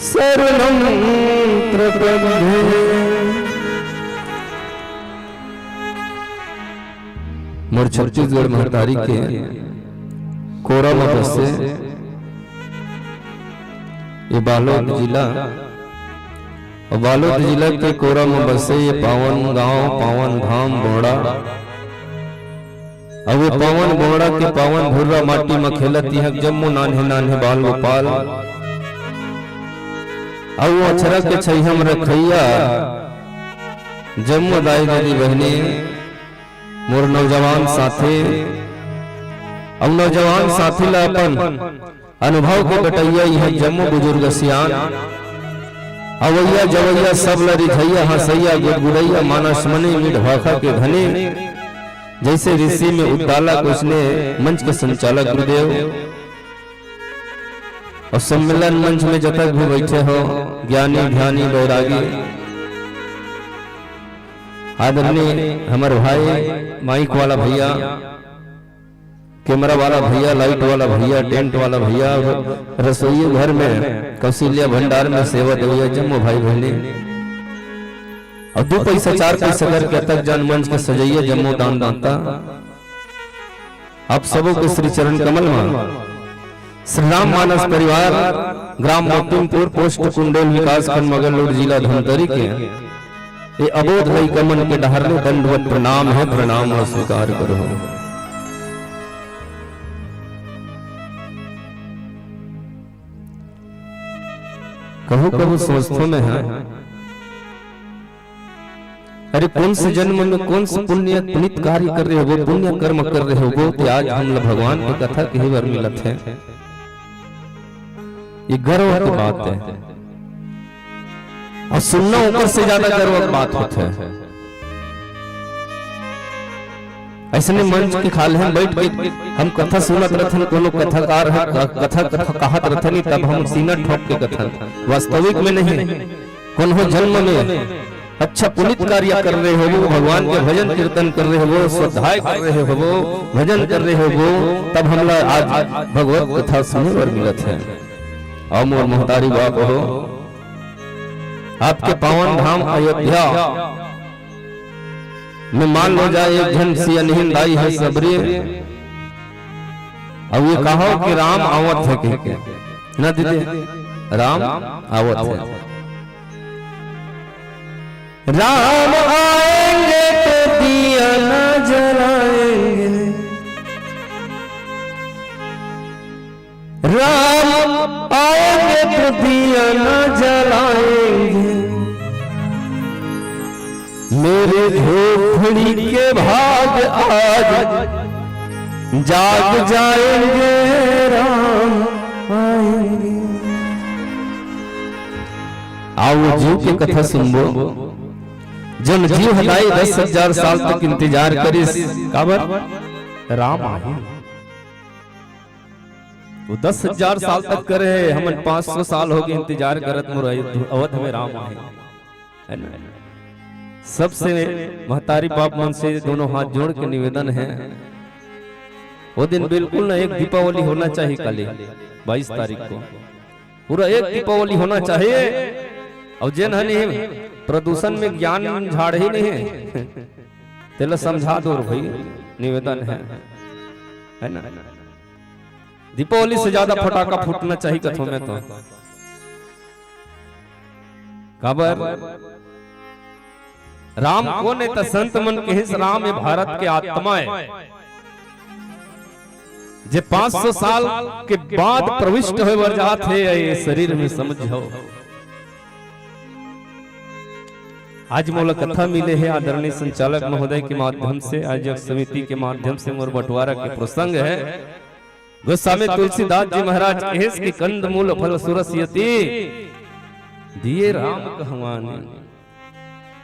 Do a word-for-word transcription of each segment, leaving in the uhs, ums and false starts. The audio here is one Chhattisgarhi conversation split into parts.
शरणं प्रपद्ये। मोर छत्तीसगढ़ महतारी के कोरा म बसे ये बालोद जिला, अउ बालोद जिला के कोरा म बसे ये पावन गांव, पावन धाम बोहड़ा। अउ ये पावन बोहड़ा के पावन भुर्रा माटी म खेलत इहाँ जम्मो नान्हे नान्हे बाल गोपाल, अउ अचरा के छइहा म रखइया जम्मो दाई ददी बहिनी, मोर नौजवान साथी, अउ नौजवान साथी ला अपन अनुभव के बटइया इहाँ जम्मो बुजुर्ग सियान, अवइया जवइया सब ल रिझइया, हँसइया, गुदगुदइया, मानस मनी, मीठ भाखा के धनी, जइसे ऋषि में उद्दालक, ओइसने मंच के संचालक गुरुदेव, अउ सम्मेलन मंच में जतक भी बइठे हो, ज्ञानी, ध्यानी, बैरागी, आदरणीय हमर भाई, माइक वाला भइया, कैमरा वाला भइया, लाइट वाला भइया, टेंट वाला भइया, रसोई घर में, कौशल्या भंडार में सेवा देवइया जम्मो भाई बहिनी, अउ दू पइसा चार पइसा करके अतक जान मंच के सजइया जम्मो दान दाता, आप सबो के श्री चरण कमल म श्री राम मानस परिवार, ग्राम मोतिमपुर, पोस्ट कुंडेल, विकासखंड मगरलोड, जिला धमतरी के ये अबोध लइका मन के डहर ले दंडवत प्रणाम हे, प्रणाम ला स्वीकार करहू। कभू कभू सोचथों मैं, हाँ, अरे कोन से जन्म में कोन से पुण्य पुनीत कार्य कर रहे होबो, पुण्य कर्म कर रहे होबो, कि आज हमला भगवान के कथा कहे बर मिलत हे। ये गर्व के बात हे। अउ सुनना ओकर से ज्यादा गर्व के बात होथे। अइसने मंच के खाल्हे म बइठ के हम कथा सुनत रथन, कोनो कथाकार ह क-, कथा, कथा कहत रथन, तब हम सीना ठोक के कथन, वास्तविक में नहीं, कोनो जन्म में अच्छा पुनीत कार्य कर रहे होबो, भगवान के भजन कीर्तन कर रहे होबो, स्वाध्याय कर रहे होबो, भजन कर रहे होबो, तब हमला आज भगवत कथा सुने बर मिलत हे। अउ मोर महतारी बाप हो, आपके पावन धाम अयोध्या में मान लो जाए एक झन सियनहिन दाई हे सबरी, अउ ये कहो कि राम आवत हे कहिके, ना दीदी, राम आवत हे। राम आएंगे तो दिया ना जलाएंगे, राम आएंगे तो दिया ना जलाएंगे, मेरे झोपड़ी के भाग आज जाग जाएंगे, राम आएंगे। आओ जीव के कथा सुनबो, जन जीव ह दाई दस हजार साल तक इंतजार करिस, काबर? राम आही। वो दस हजार साल तक करे हे, हमन पाँच सौ साल हो गे इंतजार करत, मोर अयोध्या, अवध में राम आही, हे ना? सबसे महतारी बाप मन से दोनों हाथ जोड़ के निवेदन हे, वो दिन बिल्कुल ना एक दीपावली होना चाहिए काली बाईस तारीख को। पूरा एक दीपावली होना चाहिए। अउ जेन ह नहीं प्रदूषण में ज्ञान झाड़ही नहीं, तेला समझा दो रे भाई, निवेदन हे, हे ना? दीपावली से ज्यादा फटाका फूटना चाहिए कथों मैं तो। काबर? राम कोन हे? त संत मन कहिस, राम ये भारत के आत्मा हे, जे पाँच सौ साल के बाद प्रविष्ट होय बर जात हे ये शरीर में, समझो। आज मोला कथा मिले हे आदरणीय संचालक महोदय के माध्यम से, आयोजक समिति के माध्यम से मोर बंटवारा के प्रसंग हे। गोस्वामी तुलसीदास जी महाराज कहेस कि कंद मूल फल सुरस यति दिए राम कहवानी,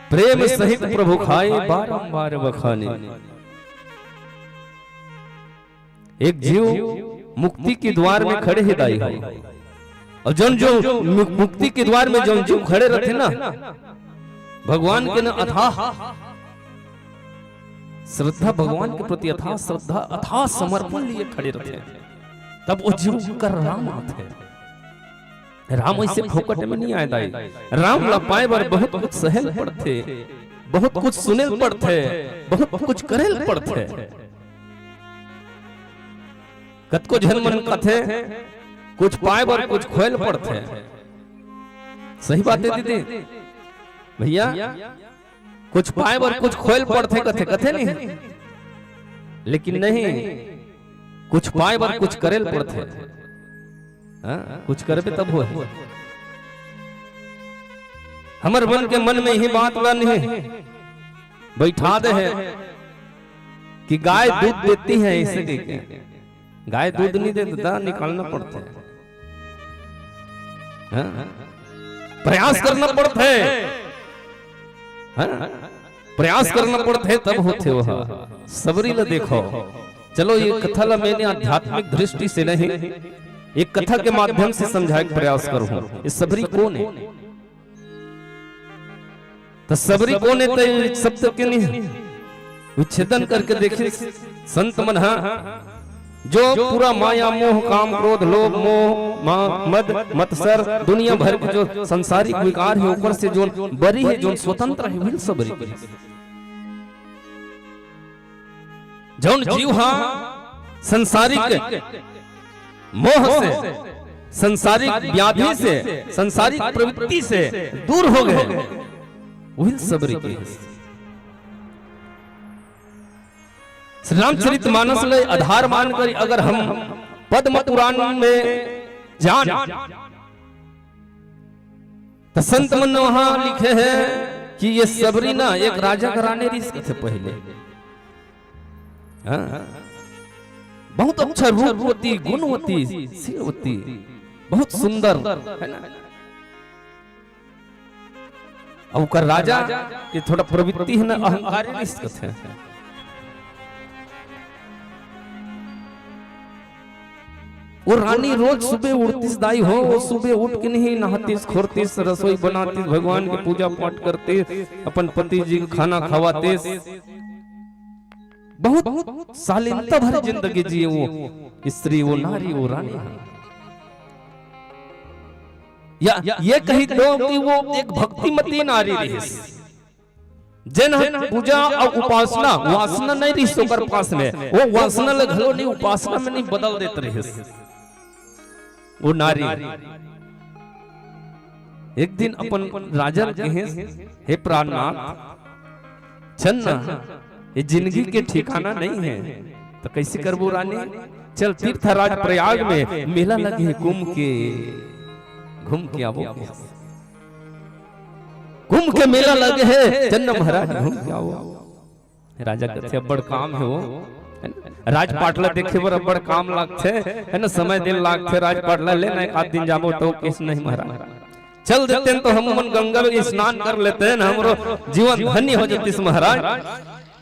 प्रेम सहित प्रभु खाए बारंबार बखानी। एक जीव मुक्ति के द्वार में खड़े हे दाई हो, अउ जउन जो मु-, मुक्ति के द्वार में जउन जीव खड़े रथे ना, भगवान के ना अथाह श्रद्धा, भगवान के प्रति अथाह श्रद्धा, अथाह समर्पण लिए खड़े रथे, तब वो जीव कर राम आथे। राम ऐसे फोकट में नहीं आए दाई। राम ला पाए बर बहुत कुछ सहे ल पड़थे, बहुत कुछ सुने ल पड़थे, बहुत कुछ करे ल पड़थे। कतको झन मन कथे, कुछ पाए बर कुछ खोए ल पड़थे। सही बात है दीदी, भैया, कुछ पाए बर कुछ खोए ल पड़थे कथे, कथे नहीं, लेकिन नहीं, कुछ पाए बर कुछ करे ल पड़थे। हाँ, कुछ करबे तब होही। हमर मन के मन में यही बात ला नहीं बैठा दे है कि गाय दूध देती है, इसे कह के। गाय दूध नहीं देता, निकालना पड़ता है। हाँ? प्रयास करना पड़ता है। हाँ? प्रयास करना पड़ता है, तब होथे वह। सबरी ला देखो। चलो, ये कथा ला मैंने आध्यात्मिक दृष्टि से नहीं, एक कथा के माध्यम से समझाए के प्रयास करूँ। ये सबरी कौन है? त सबरी कोन ए, त शब्द के नहीं उच्छेदन करके देखिस संत मन ह, जो पूरा माया, मोह, काम, क्रोध, लोभ, मोह, मा-, मद, मत्सर, दुनिया भर के जो संसारिक विकार है, ओकर से जोन बरी है, जोन स्वतंत्र है, उही ल सबरी कहिस। जौन जीव हा संसारिक मोह से, संसारिक व्याधि से, संसारिक प्रवृत्ति से दूर हो गए, उही ल सबरी कहिस। श्री रामचरित मानस ले आधार मानकर अगर हम पद्म पुराण में जान, त संत मन वहां लिखे हैं कि ये सबरी ना एक राजा के रानी रिहिस कथे पहले। हाँ? बहुत अच्छा रूपवती, गुणवती, शीलवती, बहुत सुंदर, है ना? अउ ओकर राजा के थोड़ा प्रवृत्ति है ना, अहंकारी रिहिस कथे। वो रानी रोज सुबह उठतिस दाई हो, वो सुबह उठ के नहीं नहातिस, खोरतिस, रसोई बनातिस, भगवान के पूजा पाठ करतिस, अपन पति जी के खाना खवातिस। बहुत शालीनता भरी जिंदगी जिए वो स्त्री, वो नारी, वो रानी। या ये कही दो कि वो एक भक्तिमती नारी रिहिस। जेन ह पूजा अउ उपासना, वासना नहीं रिहिस ओकर पास में, वो वासना ल घलो नहीं, उपासना में नहीं बदल देत रिहिस। वो नारी एक दिन अपन राजा ल कहिस, "हे प्राणनाथ, चल ना, ये जिंदगी के ठिकाना नहीं है, त कइसे करबो रानी? चल तीर्थराज प्रयाग में मेला लगे हे कुंभ के, घूम के आबो।" कुंभ के मेला लगे हे, चल ना महाराज, घूम के आबो। राजा कथे, "अब्बड़ काम हे वो, है ना? राजपाट ला देखे बर अब्बड़ काम लागथे, है ना? समय दिन लागथे राजपाट ला, ले ना एक आध दिन जाबो।" त कहिस, "नहीं महाराज, चल देतेन त हम मन गंगा में स्नान कर लेतेन, हमरो जीवन धन्य हो जतिस महाराज।"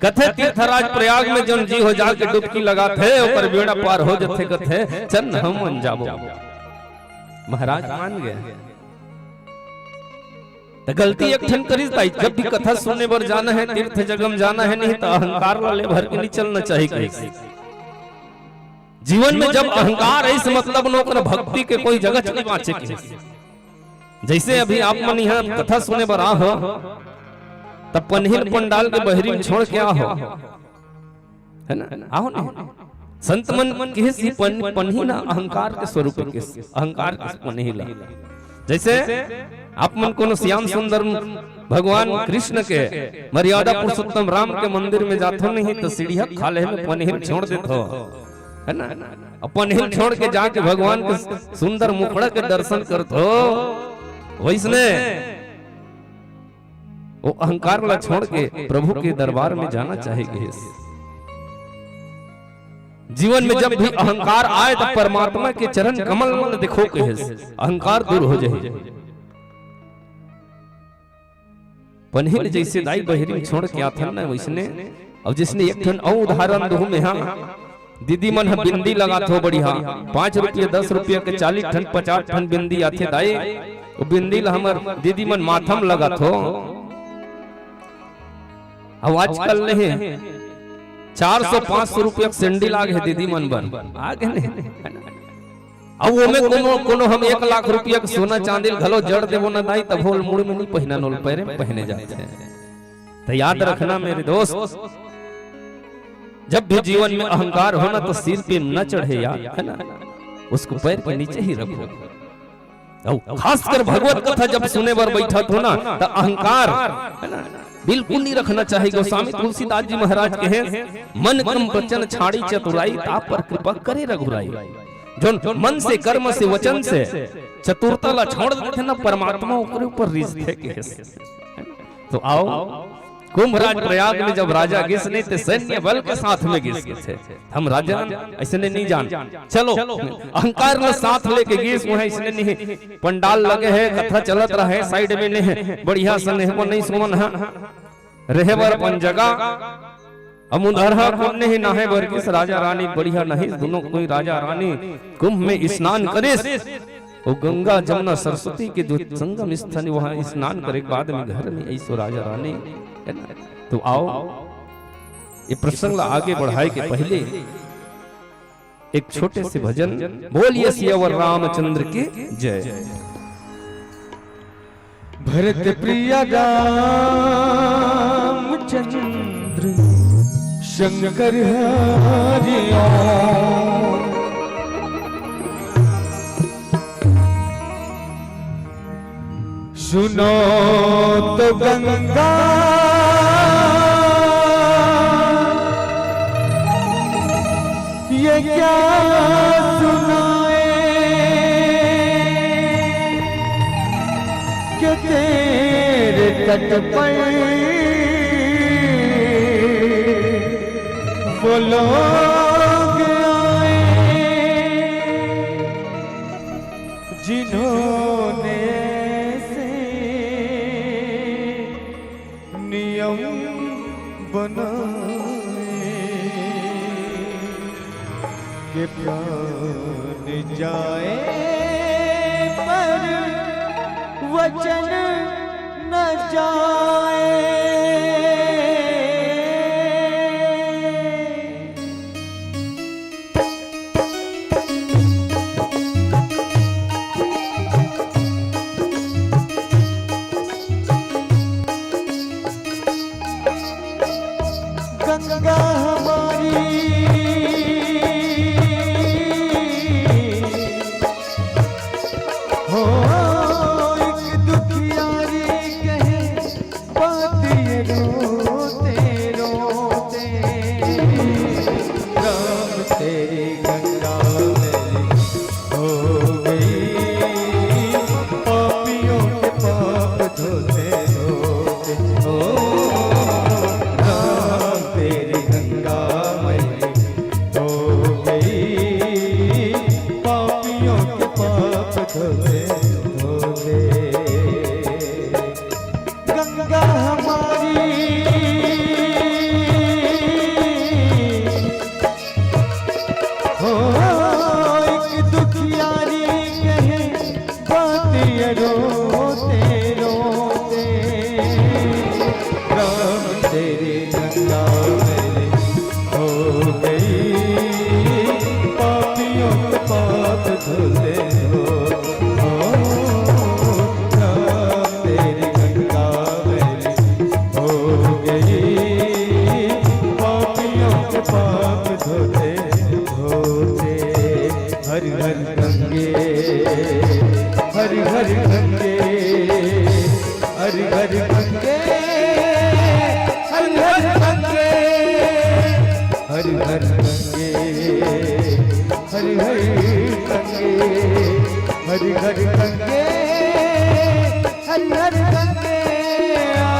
कथे, "तीर्थराज प्रयाग में जौन जी हो जाके डुबकी लगाथे, ओकर बेड़ा पार हो जथे।" कथे, "चल ना हम मन जाबो।" महाराज मान गए। त गलती एक ठन करिस दाई, जब भी कथा सुने बर जाना है, तीर्थ जगम जाना है, नहीं त अहंकार ला ले भर के नहीं चलना चाहिए कहिस। जीवन में जब अहंकार है, इस मतलब नो कर भक्ति के कोई जगह नहीं बाँचे कहिस। जैसे अभी आप मन यहाँ कथा सुने बर आ हो, तब पनही ल पंडाल के बहरी में छोड़ के आ हो। है ना? आहो नहीं। संत मन किहिस ही पन-, पनही ला अहंकार के स्वरूप के, अहंकार के पनही ला। जैसे आप मन कोनो श्याम सुंदर भगवान कृष्ण के, मर्यादा पुरुषोत्तम राम के मंदिर में जाथो नहीं त सीढ़िया खाल्हे में पनही ल छोड़ देथो, है ना? अउ पनही ल छोड़ के जाके भगवान के सुंदर मुखड़ा के दर्शन करथो, वैसने वो अहंकार ला छोड़ के प्रभु के दरबार में जाना चाहे कहिस। जीवन में जब भी अहंकार आए त परमात्मा के चरण कमल ला देखो कहिस, अहंकार दूर हो जाए। पनही ल जैसे दाई बहरी में छोड़ के आथन ना वैसने। अउ जैसने एक ठन अउ उदाहरण दूँ मैं, हाँ, दीदी मन ह बिंदी लगाथो बढ़िया, पाँच रुपया, दस रुपया के चालीस ठन, पचास ठन बिंदी आथे दाई, वो बिंदी ला हमर दीदी मन माथा म लगाथो। अउ आजकल नहीं, चार सौ पाँच सौ रुपया के सैंडल आगे हे दीदी मन बर, आगे नहीं। अब वो में कोनो, कोनो हम एक लाख रुपया के सोना चांदी ल घलो जड़ देबो ना दाई, तभो ल मुड़ में नहीं पहिना, नोल पैरे में पहिने जाथे। तो याद रखना मेरे दोस्त, जब भी जीवन में अहंकार हो ना तो सिर पे न चढ़े यार, है ना, उसको पैर के नीचे ही रखो। अउ खासकर भगवत कथा जब सुने बर बैठत हो ना, त अहंकार, है ना, बिल्कुल नहीं रखना चाहिए। गोस्वामी तुलसीदास जी महाराज कहे, "मन क्रम बचन छाड़ी चतुराई, ता पर कृपा करे रघुराई।" जोन मन से, कर्म से, वचन से चतुरता ला छोड़ देथे ना, परमात्मा ओकरे ऊपर रिझथे कहे। तो आओ, कुंभराज प्रयाग में जब राजा गिस नहीं, ते सैन्य बल के साथ में गिस थे। हम राजा ऐसे ने नहीं जान। चलो, अहंकार ल साथ लेके गिस, वहां इसने नहीं, पंडाल लगे है, कथा चलत रहे, साइड में नहीं, बढ़िया से नहीं, वो नहीं सुमन हा, रहे बर अपन जगह। अब उधर हा कौन नहीं नहाए बर गिस, राजा रानी बढ़िया नहीं, दोनों कोई राजा रानी कुंभ में स्नान करिस। वो गंगा, जमुना, सरस्वती के जो संगम स्थान है, वहां स्नान करे के बाद में घर में ऐसो राजा रानी, है ना? तो आओ, ये प्रसंग ला आगे बढ़ाए के पहले एक छोटे से भजन। बोलिए सियावर रामचंद्र की जय। भरत प्रिय रामचंद्र शंकर हरि ओम। सुनो तो गंगा ये क्या सुनाए कि तेरे तट पर वो लोग आए जिन्होंने ऐसे नियम बनाए कि प्राण जाए पर वचन न जाए। गंगा हमारी हो एक दुखियारी कहे बात ये रोते रोते। राम तेरी गंगा मैली हो गई, पापियों के पाप धोते धोते। ओ राम तेरी गंगा मैली हो गई, पापियों के पाप धोते धोते। गंगा हमारी हो एक दुखियारी कहे बात ये रोते रोते। राम तेरी गंगा मैली हो गई, पापियों के पाप धुले हो। ओ राम तेरी गंगा मैली हो गई, पापियों के पाप धोते धोते। हर हर गंगे, हर हर गंगे, हर हर गंगे, हर हर गंगे, हर हर गंगे, हर हर गंगे, हर हर गंगे, हर हर गंगे। आ।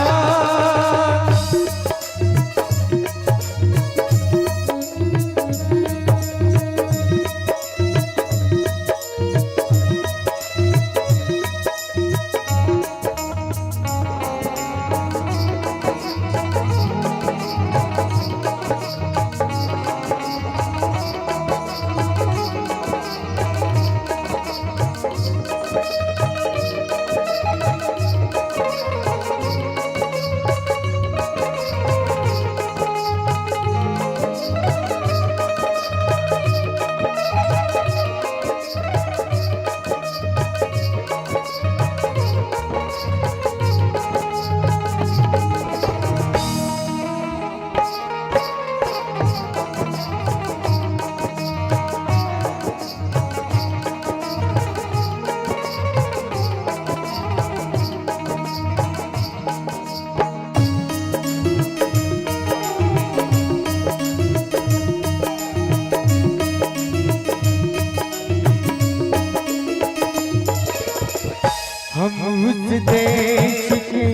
हम उस देश के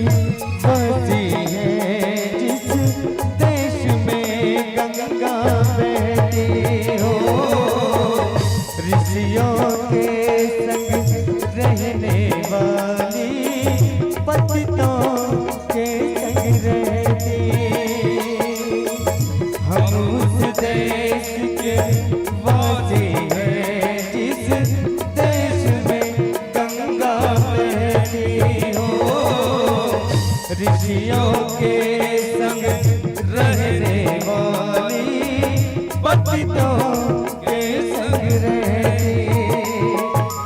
वासी हैं जिस देश में गंगा बहती हो। ऋषियों के संग रहने वाली पतितों के संग रहती। हम उस देश के वासी हैं जिस देश में गंगा बहती हो। ऋषियों के संग रहने वाली पतितों के संग रहती।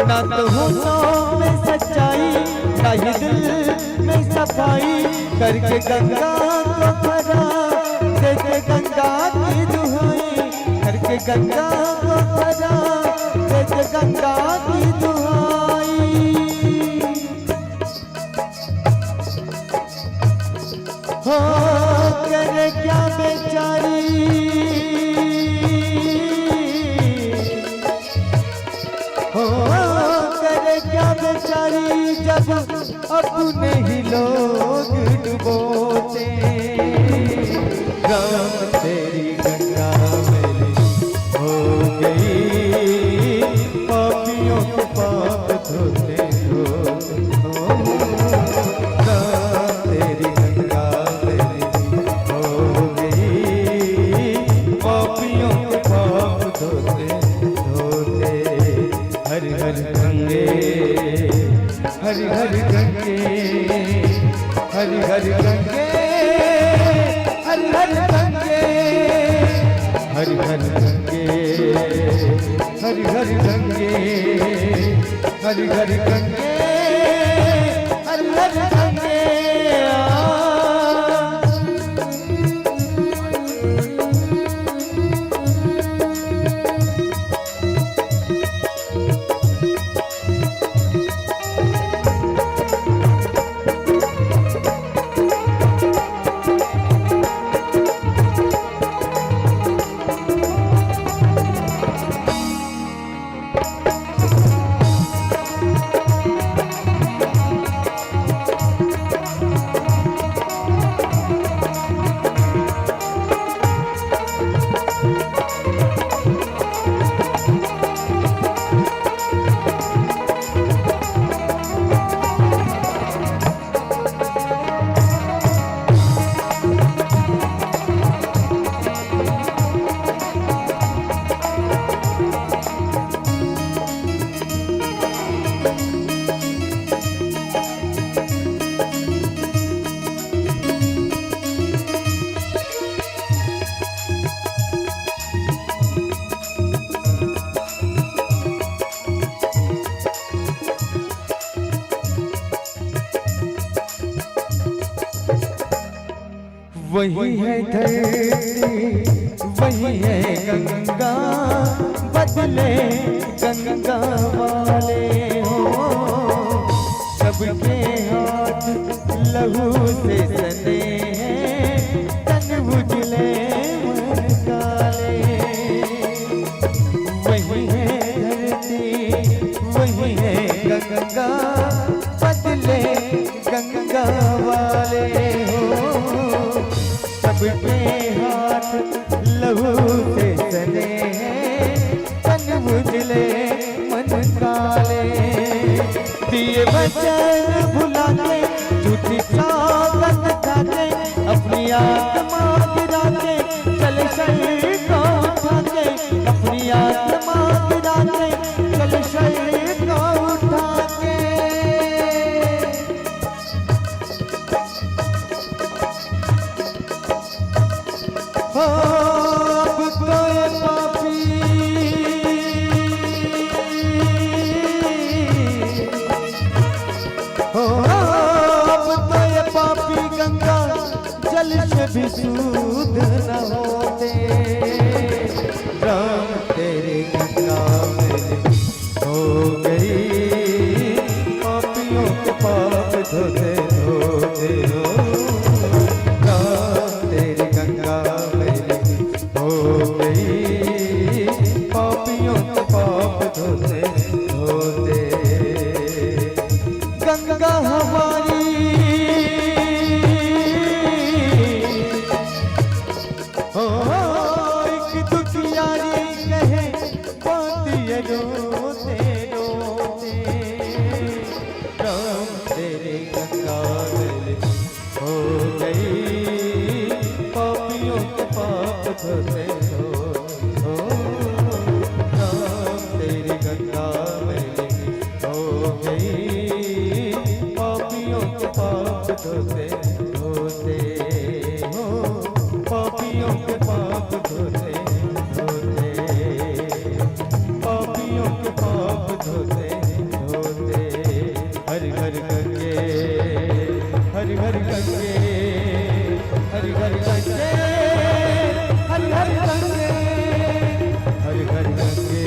ना तो होठों में सच्चाई, ना ही दिल में सफाई, करके गंगा को खरा, देते गंगा की दुहाई, करके गंगा को खरा, देते गंगा की दुहाई। हो करे क्या बेचारी, हो करे क्या बेचारी, जब अपने ही लोग डुबोते। राम तेरी गंगा मैली हो गई, पापियों के पाप धोते धोते। राम तेरी गंगा मैली हो गई, पापियों के पाप धोते धोते। हर हर गंगे, हर हर गंगे, हर हर गंगे, हर हर गंगे, हर हर गंगे, हर हर गंगे, हर हर गंगे, हर हर गंगे। आ। वही है धरती, वही है गंगा, बदले गंगा वाले हो। सबके हाथ लहू से सने हैं, तन उजले मन काले। वही है धरती, वही है गंगा, बदले गंगा वाले हो। सबके हाथ लहू से सने हैं, तन उजले मन काले। दिए वचन भुला के, झूठी सौगंध खा के, अपनी आत्मा गिरा के, चले शरीर को उठा के, अपनी आत्मा गिरा के, चले शरीर को उठा के। हो, अब तो ये पापी, हो, अब तो ये पापी गंगा जल से भी शुद्ध न होते। राम तेरी गंगा मैली हो गई, पापियों के पाप धोते धोते हो। राम तेरी गंगा मैली हो गई, पापियों के पाप धोते धोते। गंगा हमारी, ओ, एक दुखियारी कहे बात ये रोते रोते। राम तेरी गंगा मैली हो गई, पापियों के पाप धोते हो, हो। राम तेरी गंगा मैली हो गई, पापियों के पाप धोते धोते हो, पापियों के पाप धोते धोते, पापियों के पाप धोते धोते। हर हर गंगे, हर हर गंगे, हर हर गंगे, हर हर गंगे, हर हर गंगे,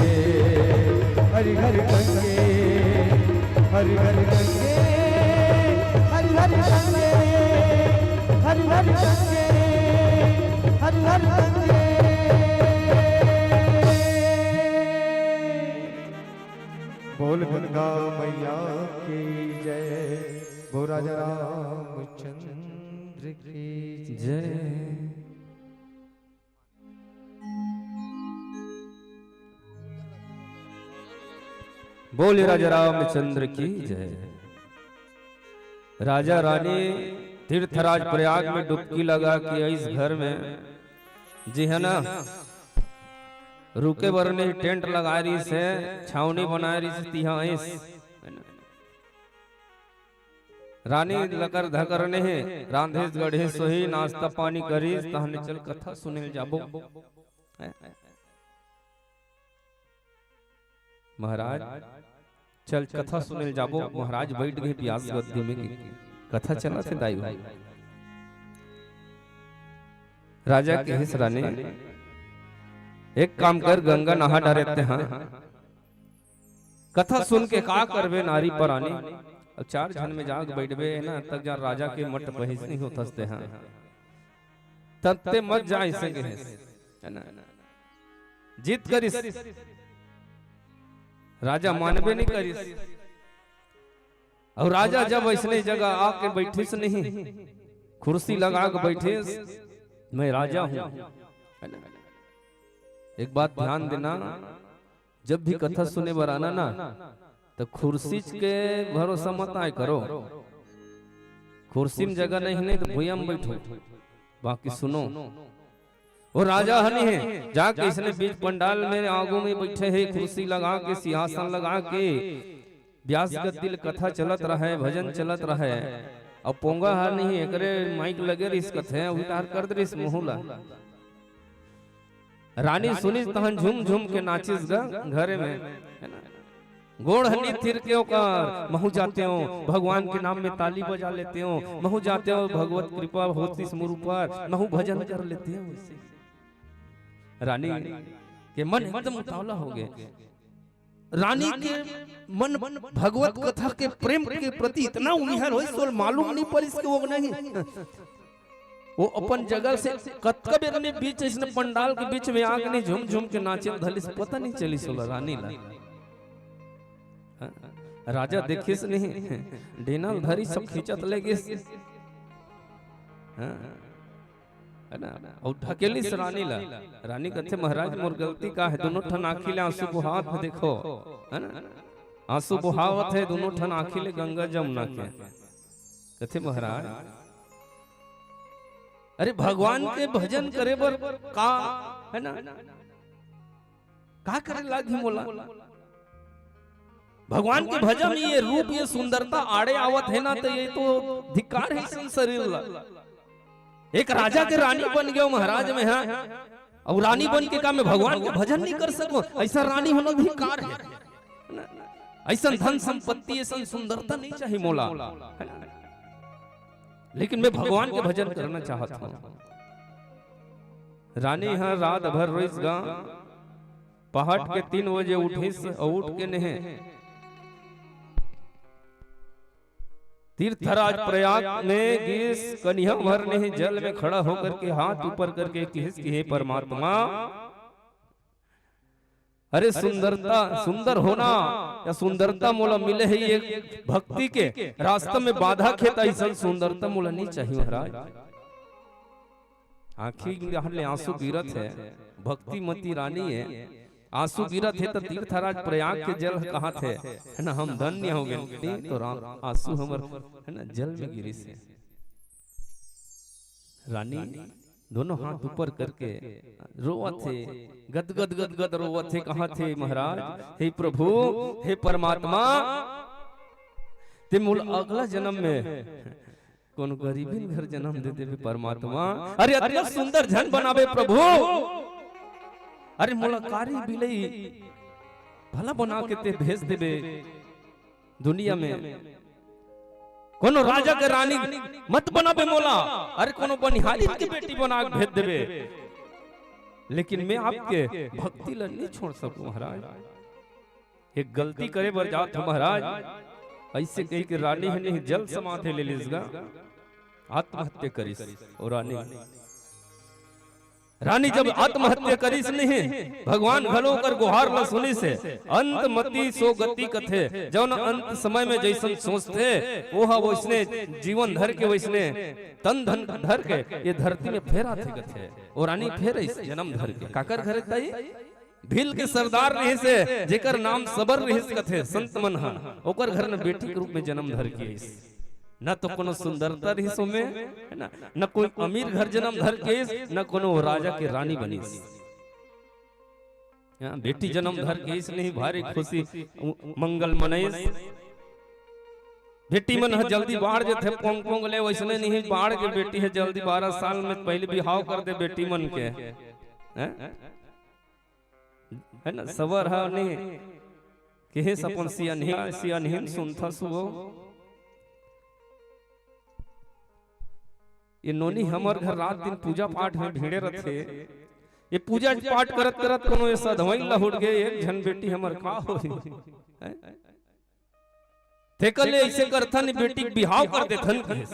हर हर गंगे, हर हर गंगे, हर हर गंगे, हर हर गंगे, हर हर गंगे। बोल गंगा मैया की जय, बोल राजा रामचंद्र की जय। बोले राजा रामचंद्र की जय। राजा रानी तीर्थराज प्रयाग में डुबकी लगा के आइस घर में, जी है ना, रुके बर नहीं, टेंट लगा रहिस हे, छावनी बना रहिस हे, तिहा आइस। रानी लकर धकर नहीं, रांधेस गढ़ेस सोही, नाश्ता पानी करिस, तहने चल कथा सुने ल जाबो। महाराज, चल कथा सुने ल जाबो। महाराज बैठ गए प्यास गद्दी में कि कथा चलत हे दाई भाई। राजा कहिस रानी, एक काम कर, गंगा नहा डारे ते, हाँ, कथा सुन के का करबे नारी परानी। अब चार झन में जाग बैठबे ना, तब जा राजा के मट बहिस नहीं होत हस ते, हाँ। तब ते मत जा, ऐसे कहिस, है ना? जिद करिस, राजा मानबे नहीं करिस। और राजा जब ऐसने जगह आके बैठिस नहीं, कुर्सी लगा के बैठिस, मैं राजा हूँ। है ना? एक बात ध्यान देना, जब भी कथा सुने बर आना ना, तो कुर्सी के भरोसा मत आए करो। कुर्सी में जगह नहीं, नहीं तो भुइयां में बैठो, बाकी सुनो। वो राजा हनी है, जाके इसने बीच पंडाल में आगू में बैठे है, कुर्सी लगा के, सिंहासन लगा के, ब्यास गद्दी ल कथा चलत रहे, भजन चलत रहे। अब पोंगा हर नहीं, एकरे माइक लगे रहिस कथे, उल्टा हर कर दे रहिस मुँह ला। रानी सुनिस तहन झूम झूम के नाचिस ग घरे में, है ना? गोड़ हनी थिर के ओकर, महू जाते हो, भगवान के नाम में ताली बजा लेते हो, महू जाते हो, भगवत कृपा होतिस मोर ऊपर, महू भजन कर लेते हो। रानी के मन एकदम उतावला हो गए। रानी के मन भगवत कथा के प्रेम के प्रति इतना उनिहर होइस, ओला मालूम नहीं परिस के वो नहीं। वो अपन जगह से कतका बेर में बीच, इसने पंडाल के बीच में आके नहीं झूम झूम के नाचे धलिस, पता नहीं चलिस ओला रानी ला। हाँ? राजा देखिस नहीं, डेना ल धरिस सब खींचत ले गिस। हाँ? है ना? अउ ढकेलिस रानी ला। रानी कथे, "महाराज, मोर गलती का है?" दोनों ठन आँखी ले आंसू बोहावत हे, देखो, है ना? आंसू बोहावत हे, दोनों ठन आँखी ले गंगा जमुना के। कथे, "महाराज, अरे, भगवान के भजन करे बर का, है ना, का करे लागही मोला?" भगवान के भजन, ये रूप, ये सुंदरता आड़े आवत हे ना, तो ये तो धिक्कार हे इसन शरीर ला। एक राजा के रानी बन गयो महाराज मैं, हाँ, अउ रानी बन के का मैं भगवान के भजन नहीं कर सकूं? ऐसा रानी होना धिक्कार हे। ऐसा धन संपत्ति, ऐसा सुंदरता नहीं चाहिए मोला, है ना? लेकिन मैं भगवान के भजन करना चाहत हूँ। रानी ह रात भर रोइस गा, पहाट के तीन बजे उठिस अउ उठ के नेहे तीर्थराज प्रयाग में गिस, कनिहा भर नेहे जल में खड़ा होकर के हाथ ऊपर करके किहिस कि हे परमात्मा, अरे सुंदरता, सुंदर होना या सुंदरता मोला मिले हे ये भक्ति के रास्ता में बाधक हे, त अइसन सुंदरता मोला नहीं चाहिए महाराज। आँखी डहर ले आंसू गिरत हे, भक्तिमती रानी हे, आंसू गिरत हे त तीर्थराज प्रयाग के जल कहत हे, है ना, हम धन्य हो गए। तो राम आंसू हमर, है ना, जल में गिरिस हे। रानी दोनों हाथ ऊपर करके रोवत हे, गदगद गदगद रोवत हे, कहत हे, महाराज, हे प्रभु, हे परमात्मा, ते मोला अगला जन्म में कोनो गरीबिन घर जन्म दे देबे परमात्मा। अरे अतना सुंदर झन बनाबे प्रभु, अरे मोला कारी बिलई भला बना के ते भेज देबे दुनिया में। कोनो राजा के रानी मत बनाबे मोला, अरे कोनो बनिहारी के बेटी बना के भेज देबे, लेकिन मैं आपके भक्ति ला नहीं छोड़ सकूं महाराज। एक गलती करे बर जात हो महाराज। अइसे कहि के रानी ह नहीं जल समाथे ले लिस गा, आत्महत्या करिस। ओ रानी, रानी जब आत्महत्या करिस नहीं, भगवान घलो ओकर गुहार ल सुनिस हे। अंत मति सो गति कथे, जौन अंत समय में जइसन सोचथे, ओह वइसने जीवन धर के, वइसने तन धन धर के ये धरती में फेर आथे कथे। ओ रानी फेर आइस जन्म धर के। काकर घर ताई? भील के सरदार रहिस हे, जेकर नाम सबर रहिस कथे संत मन ह, ओकर घर न बेटी के रूप में जन्म धर के आइस। न तो कोनो सुंदरता रहिस ओमे, है ना, न कोई अमीर घर जन्म धर के आइस, न कोनो राजा के रानी बनिस। हाँ, बेटी जन्म धर के आइस नहीं, भारी खुशी उ-, मंगल मनइस। बेटी मन ह जल्दी बाढ़ जथे, पोंग पोंग ले, वइसने नहीं बाढ़ के बेटी ह जल्दी बारह साल में पहले बिहाव कर दे बेटी मन के। हैं? है ना, सबर ह नहीं, केहेस अपन सियनही, सियनहीन सुनथस वो। ये नोनी हमर घर रात दिन पूजा पाठ में भिड़े रथे। ये पूजा पाठ करत करत कोनो ये सधवई ला हुट गे, एक झन बेटी हमर का होही? हैं? तेकर ले अइसे करथन, बेटी के बिहाव कर देथन कहिस।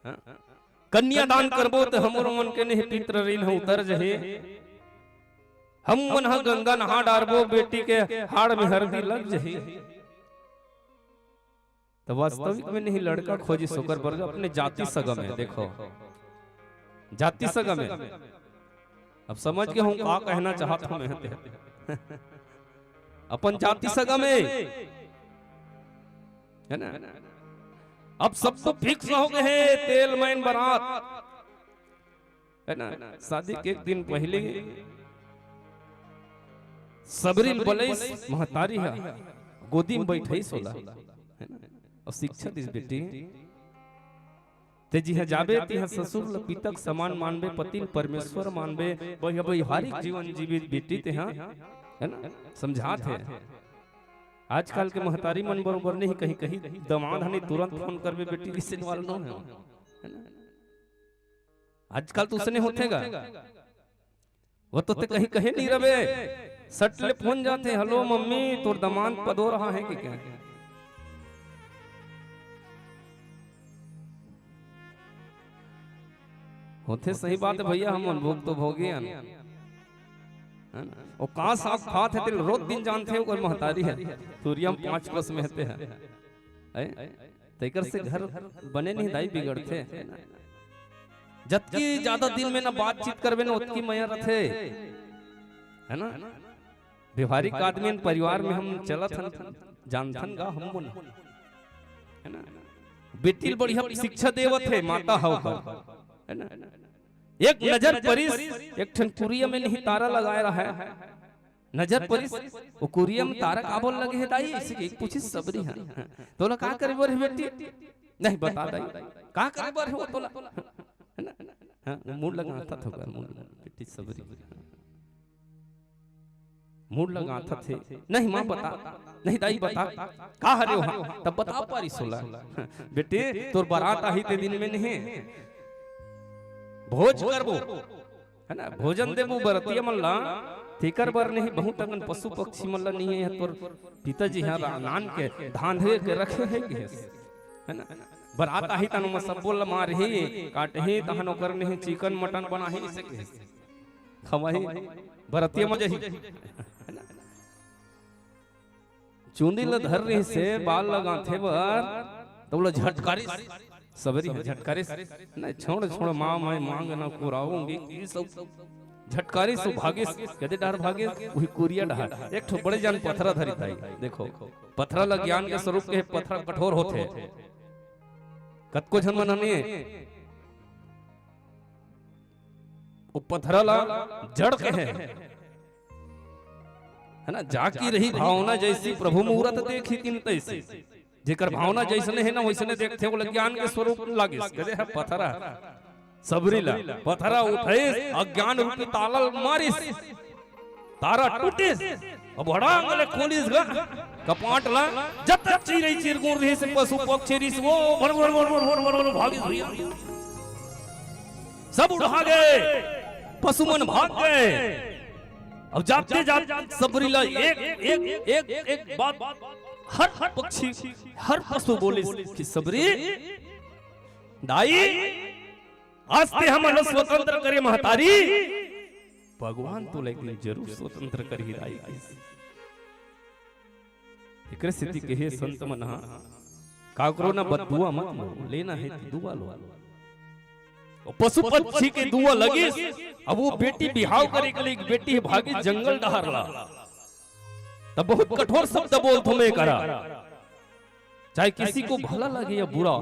हाँ? कन्यादान करबो त हमरो मन के नहीं पितृ ऋण ह उतर जही। हम मन ह गंगा नहा डारबो, बेटी के हाड़ में हरदी लग जही। त वास्तविक में नहीं लड़का खोजिस ओकर बर अपने जाति सगा में। देखो, जाति सगा में। अब समझ गे हूं का कहना चाहत हूं मैं ते। अपन जाति सगा में, है ना? अब सब तो फिक्स हो गए हे, तेल मैन बरात, है ना? शादी के एक दिन पहले सबरी ल बलइस महतारी ह, गोदी में बैठइस ओला, है ना? अउ शिक्षा दिस, बेटी, ते जिहां जाबे तिहां ससुर ल पिता के समान मानबे, पति ल परमेश्वर मानबे, वैवाहिक जीवन जीबे बेटी तेहां, है ना? समझात हे। आजकल के महतारी मन बरोबर नहीं, कहीं कहीं दमाद ह नहीं, तुरंत फोन करबे, बेटी रिश्ते वाला नोहे, है ना? आजकल तो उसने होथे गा। वो तो ते कहीं कहे नहीं रबे, सट ले फोन जाथे, "हेलो मम्मी, तोर दमांद पदो रहा है कि क्या?" होथे, सही बात है भैया, हम मन भोग तो भोगे हन, है ना? वो का साग खात हे, तेल रोज दिन जानथे, ओकर महतारी है, तुरियम पांच कोस में हते है, हैं? तेकर से घर बने नहीं दाई, बिगड़थे, है ना? जतकी ज्यादा दिन में ना बातचीत करबे ना, ओतकी मया रथे, है ना? व्यवहारिक आदमी हन, परिवार में हम चलत हन, जानथन गा हम मन, है ना? बेटी ल बढ़िया शिक्षा देवत हे, माता हव कर, है ना? एक नजर परिस, एक ठन कुरिया में नहीं तारा लगाए रहा है, नजर परिस, वो कुरिया में तारा काबर लगे हे दाई? अइसे के पूछिस सबरी ह। तोला का करे बर हे बेटी? नहीं बता दाई। का करे बर हे वो तोला? है ना? हाँ, वो मूड़ लगा था थोड़ा, मूड़ लगा, बेटी सबरी। मूड़ लगा था थे। नहीं माँ बता, नहीं दाई बता। का हरे वहाँ? तब बता पारिस ओला। बेटी, तोर बारात आही ते दिन में नहीं। भोज करबो। है ना, भोजन देबो बरतिया मन ला, तेकर बर नहीं, बहुत अकन पशु पक्षी मन ला नहीं है, तोर पिताजी ह रा-, नान के धांधे के रखे है कि है, है ना? बरात आही तन म सब्बो ला मारही, काटही, तहन ओकर नहीं चिकन मटन बनाही, इसे के खवाही, बरतिया म जाही, है ना? चुंदी ल धर रहिस हे बाल ल गांथे बर, त ओला झटकारिस। सबरी ह झटकारिस, "नहीं, छोड़, छोड़, माँ, मैं मांग न कुराऊंगी।" ये सब झटकारिस, वो भागिस। कदे डहर भागिस? उही कुरिया डहर। एक ठो बड़े जान पथरा धरिस दाई। देखो, पथरा ल ज्ञान के स्वरूप के, पथरा कठोर होथे। कतको झन मन हने, वो पथरा ला जड़ के हे, है ना? जाकी रही भावना जैसी, प्रभु मूरत देखी तिन तैसी। जेकर भावना जैसने हे ना, वैसने देखथे, ओला ज्ञान के स्वरूप लागिस। कदे ह पथरा, सबरी ला पथरा उठाइस, अज्ञान रूपी ताला ल मारिस, तारा टूटिस, अब हड़ांग ले खोलिस गा कपाट ला। जत चिरई चिरगुन रहिस, पशु पक्षी रहिस, वो भर भर भर भर भर भर भर भागिस भैया। सब उड़ा गे, पशु मन भाग गे। अब जाते जाते सबरी ला एक एक एक एक बात हर हर पक्षी, हर पशु बोलिस कि "सबरी, दाई, आज ते हमन ल स्वतंत्र करे महतारी, भगवान तोला एक दिन जरूर स्वतंत्र करही दाई।" एकरे सेती कहे संत मन ह, "काकरो ना बददुआ मत लो, लेना हे त दुआ लो।" वो पशु पक्षी के दुआ लगिस। अब वो बेटी बिहाव करे के लिए, एक बेटी भागी जंगल डहर ला, तब बहुत कठोर शब्द बोलथों मैं करा, चाहे किसी को भला लगे या बुरा।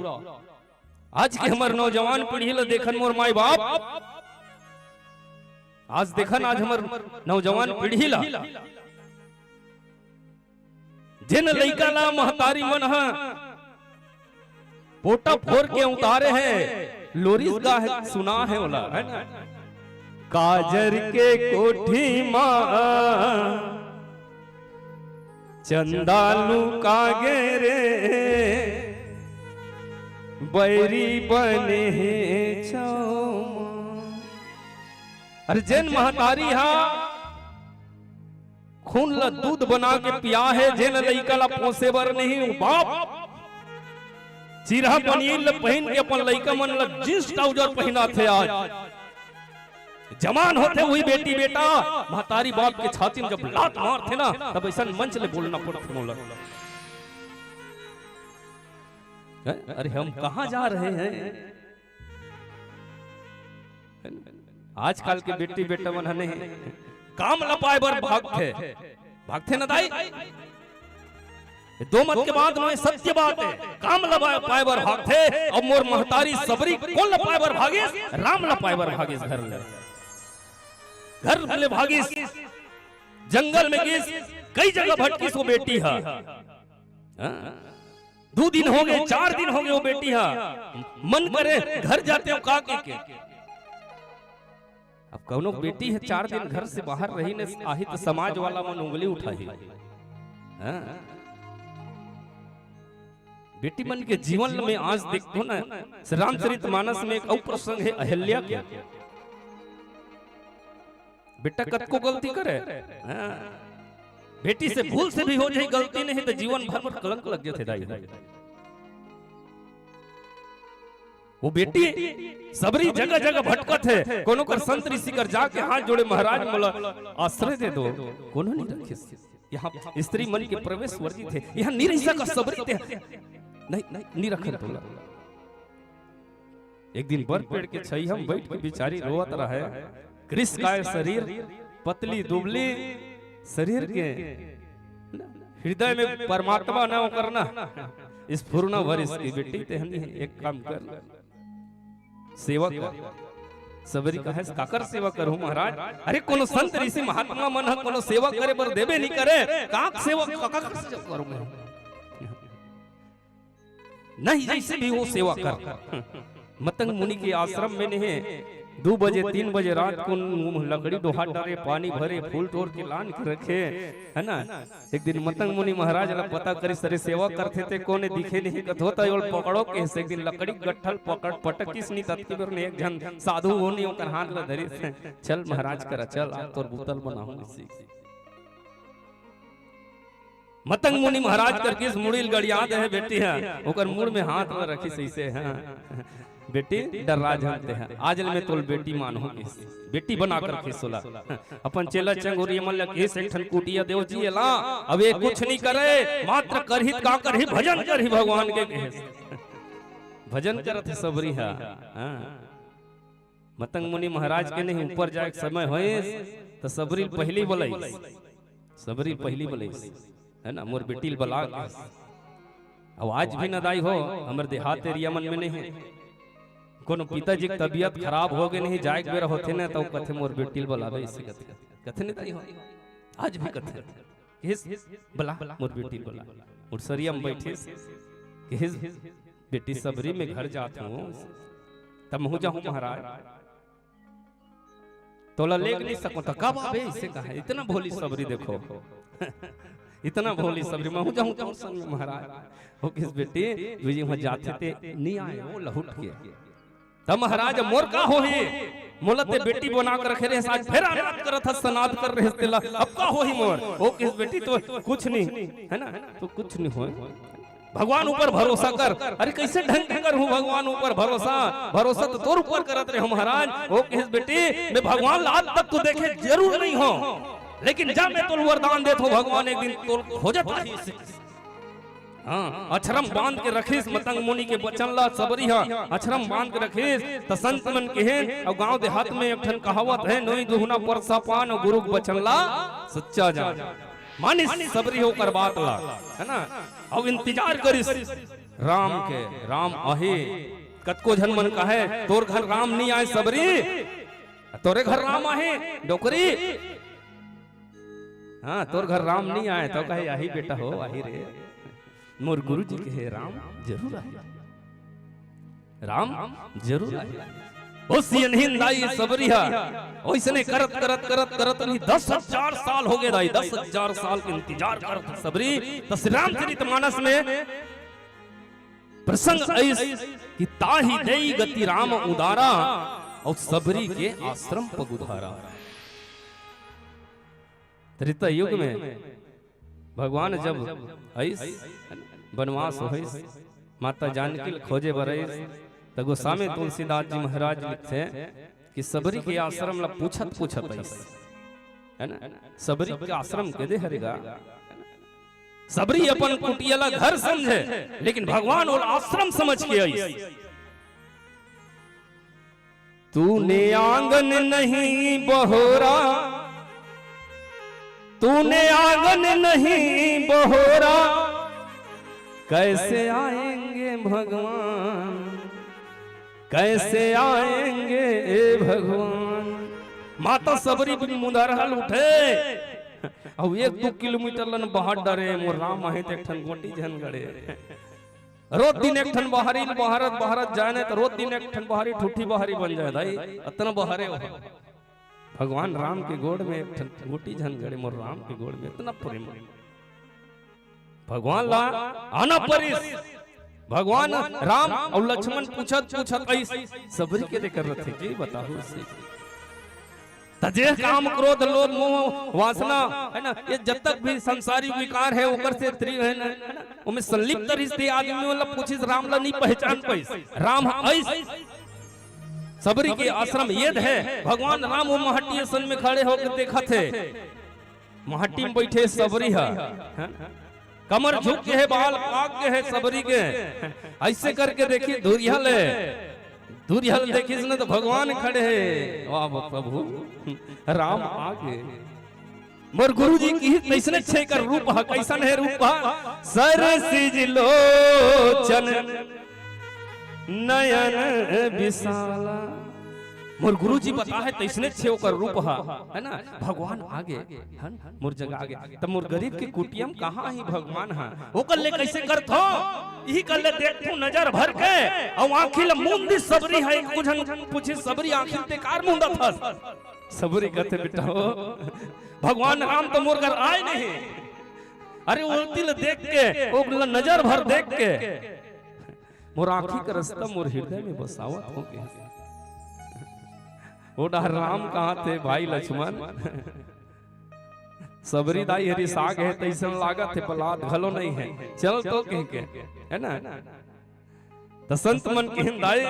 आज के हमर नौजवान पीढ़ी ला देखन मोर माई बाप, आज देखन, आज हमर नौजवान पीढ़ी ला, जेन लइका ला महतारी मन ह पोटा फोर के उतारे हे, लोरिस गा हे, सुना हे ओला, है ना? काजर के कोठी मा चंदा लुका गे रे, बैरी बने हे छौमा। अरे जेन महतारी हा खून ला दूध बना के पिया हे, जेन लइका ला पोसे बर नहीं, वो बाप चिरहा बनियान ला पहिन के अपन लइका मन ला जींस ट्राउजर पहिनाथे। आज जवान होथे वही बेटी बेटा, महतारी बाप के छाती में जब लात मारथे ना, तब ऐसा मंच ले बोलना पड़थे मोला। हैं? अरे हम कहाँ जा रहे हैं? आजकल के बेटी बेटा मन हने काम ल पाए बर भागथे, भागथे न दाई? ये दो मत के बात नोहे, सत्य बात हे। काम ल पाए बर भागथे, अब मोर महतारी सबरी कोन ल पाए बर भागिस? राम ल पाए बर भागिस। घर ले, घर ले भागिस, जंगल में गिस, कई जगह भटकिस वो बेटी ह। हाँ? दू दिन हो गे, चार दिन हो गे, वो बेटी ह मन करे घर जातेंव का के, के। अब कौनो बेटी ह चार दिन घर से बाहर रही न आही त समाज वाला मन उंगली उठाही। हाँ? बेटी मन के जीवन में आज देखथों ना, श्री रामचरित मानस में एक अउ प्रसंग हे अहिल्या के। बेटा कतको गलती करे, हाँ, बेटी से भूल से भी हो जाही गलती नहीं त जीवन भर बर कलंक लग जाथे दाई। वो बेटी सबरी जगह जगह भटकत हे, कोनो कर संत ऋषि कर जाके हाथ जोड़े, "महाराज मोला आश्रय दे दो।" कोनो नहीं रखिस। यहाँ स्त्री मन के प्रवेश वर्जित हे, यहाँ नहीं रहि सका सबरी ते। नहीं, नहीं, नहीं रखन तोला। एक दिन बर पेड़ के छइहा म बइठ के बिचारी रोवत रहय। कृष काय शरीर, पतली दुबली शरीर के हृदय में परमात्मा न ओकर ना स्फुरना भरिस कि बेटी तेहनी एक काम कर, सेवा कर। सबरी कहय, "काकर सेवा करहूं महाराज?" "अरे कोनो संत ऋषि महात्मा मन ह कोनो सेवा करे बर देबे नहीं करे, का सेवा, काकर सेवा करूं मैं?" नहीं, जैसे भी हो सेवा कर। मतंग मुनि के आश्रम में नहीं, दू बजे, तीन बजे रात को लकड़ी डोहा डरे, पानी भरे, फूल टोर के लान के रखे, है ना? एक दिन मतंग मुनि महाराज ला पता करिस, "अरे सेवा करथे ते कोने दिखे नहीं कथो त ओल पकड़ो," कहिस। एक दिन लकड़ी गट्ठल पकड़ पटकिस नहीं, ततकी बेर ने एक झन साधु हो नहीं ओकर हाथ ला धरिस, "चल महाराज करा, चल आज तोर बुतल बनाहूं इसी।" मतंग मुनि महाराज कर किस मुड़ी ल गड़िया दे हे बेटी ह, ओकर मुड़ में हाथ ल रखिस अइसे, हाँ। बेटी, डर्रा झन तेहा, आज ले मैं तोला बेटी मानहूं कहिस, बेटी बना कर रखिस ओला। अपन चेला चंगोरिया मन ल कहिस, एक ठन कुटिया देव जी एला, अब ये कुछ नहीं करे, मात्र करही त का करही, भजन करही भगवान के कहिस। भजन करत हे सबरी हा। हाँ। मतंग मुनि महाराज के नहीं ऊपर जाए के समय होइस, त सबरी पहिली बलाइस, सबरी पहिली बलाइस, है ना, मोर बेटी ल बला के। अब आज भी न दाई हो, हमर देहात एरिया मन में नहीं है, कोनो पिताजी के तबीयत खराब हो गए नहीं, जाए के बेरा होथे ना, त कथे मोर बेटी ल बलाबे, इसे कथे, कथे नहीं दाई हो, आज भी कथे। कहिस, "बला, मोर बेटी ल बला।" उठसरिया में बैठिस, कहिस, "बेटी सबरी, मैं घर जात हूँ, त महूं जाहूं महाराज, तोला लेग नहीं सकूं।" "त कब आबे?" इसे कहा, इतना भोली सबरी देखो। इतना भोली सबरी, "महूं जाहूं तोर संग में महाराज।" ओ कहिस, "बेटी, तू जी वहां जाथे ते नहीं आए, वो लहुट के।" "त महाराज, मोर का होही? मोला ते बेटी बना के रखे रहेस, आज फेर अनाथ करत हस, सनाथ कर रहेस तेला, अब का होही मोर?" ओ कहिस, "बेटी, तो कुछ नहीं, है ना, तो कुछ नहीं होय, भगवान ऊपर भरोसा कर।" "अरे, कैसे ढंग के करहूं भगवान ऊपर भरोसा? भरोसा तो तोर ऊपर करत रहेंव महाराज।" ओ कहिस, "बेटी, मैं भगवान ला आज तक तो देखे जरूर नहीं हूं, लेकिन जा, मैं तोला वरदान देत हूं, भगवान एक दिन तोला खोजत आही।" हाँ, अछरम बांध के रखिस मतंग मुनि के बचन ला, सबरी हा अछरम बांध के रखिस। त संत मन कहिन, अउ गांव देहात में एक ठन कहावत है, "नोई दुहना परसा पान, अउ गुरु के बचन ला सच्चा जान।" मानिस सबरी हा ओकर बात ला, है ना? अउ इंतजार करिस राम के, राम आही। कतको झन मन कहे, "तोर घर राम नहीं आए सबरी, तोरे घर राम आही, डोकरी।" हाँ, तोर घर राम नहीं आए, त कहे, "आही बेटा हो, आही रे।" मोर गुरुजी कहे, "राम जरूर आही, राम जरूर आही।" ओ सियनहिन दाई सबरी हा, ओइसने करत, करत, करत, करत नहीं, दस हजार साल हो गए दाई, दस हजार साल के इंतजार करत हे सबरी। त श्री रामचरित मानस में प्रसंग अइस कि "ताहि देई गति राम उदारा, अउ सबरी के आश्रम पग उधारा।" त्रेता युग में भगवान जब अइस, बनवास होइस, माता जानकी ल खोजे बर अइस, त गोस्वामी तुलसीदास जी महाराज लिखथे कि सबरी के आश्रम ला पूछत पूछत अइस, है ना? सबरी के आश्रम के दे हरे गा। सबरी अपन कुटिया ला घर समझे, लेकिन भगवान ओला आश्रम समझ के अइस। "तूने आंगन नहीं बहोरा, तूने आंगन नहीं बहोरा, कैसे आएंगे भगवान, कैसे आएंगे ए भगवान।" माता सबरी भी मुंदरहा ल उठे, अउ एक दू किलोमीटर ला न बहार डरे, "मोर राम आही त एक ठन गोटी झन गड़े।" रोज दिन एक ठन बहारी ल बहारत, बहारत जाए न, त रोज दिन एक ठन बहारी ठूठी बहारी बन जाए दाई, अतना बहारे हो। भगवान राम के गोड़ में एक ठन गोटी झन गड़े, मोर राम के गोड़ में अतना प्रेम। भगवान ला आना परिस। भगवान राम अउ लक्ष्मण पूछत पूछत अइस, सबरी के दे कर रथे, के बताहू से। त जे काम, क्रोध, लोभ, मोह, वासना, है ना, ये जब तक भी संसारी विकार है, ओकर से त्रि-, है ना, है ना, ओमे संलिप्त रिहिस ते आदमी मन ला पूछिस, राम ला नहीं पहचान पाइस। राम ह अइस, सबरी के आश्रम येद है, भगवान राम वो महटिया सन में खड़े होके देखत हे, महटी में बैठे सबरी ह, हैं? कमर झुक के हे, बाल पाक के हे सबरी के। अइसे करके देखी धुरिहा ले, धुरिहा ले देखिस न त भगवान खड़े हे। वाह प्रभु, राम आगे। मोर गुरुजी किहिस तइसने छे कर रूप ह, कइसन हे रूप ह? सरसिज लोचन नयन विशाला। मोर गुरुजी बताहे तइसने छे ओकर रूप ह, है ना? भगवान आगे, है ना? मोर जगह आगे। त मोर गरीब के कुटिया म कहाँ ही भगवान ह? ओकर ले कइसे करथो? इही कर ले देखथो नजर भर के, अउ आँखी ल मूंद दिस सबरी ह, एक झन पूछिस, "सबरी आँखी ल ते कार मूंदत हस?" सबरी कथे, "बेटा हो, भगवान राम त मोर घर आए नहीं।" अरे ओती ल देख के, ओला नजर भर देख के, मोर आँखी के रस्ता मोर हृदय में बसावत हो गे। ओ डहर राम कहाँ थे भाई लक्ष्मण? सबरी दाई हरी साग है, तइसन लागत हे, पलाद घलो नहीं है। चल तो कह के, है ना? त संत मन किहिन दाई,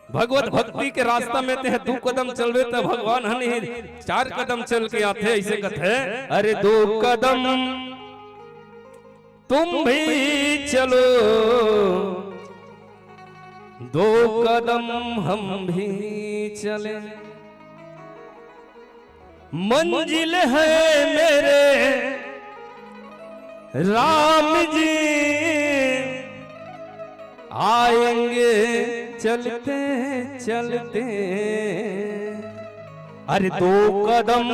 भगवत भक्ति के रास्ता में तेह दू कदम चलबे त भगवान ह नहीं, चार कदम चल के आथे, ऐसे कथे, "अरे दो कदम तुम भी चलो, दो कदम हम भी चले।" मंजिल है मेरे राम जी, आएंगे चलते चलते। अरे दो कदम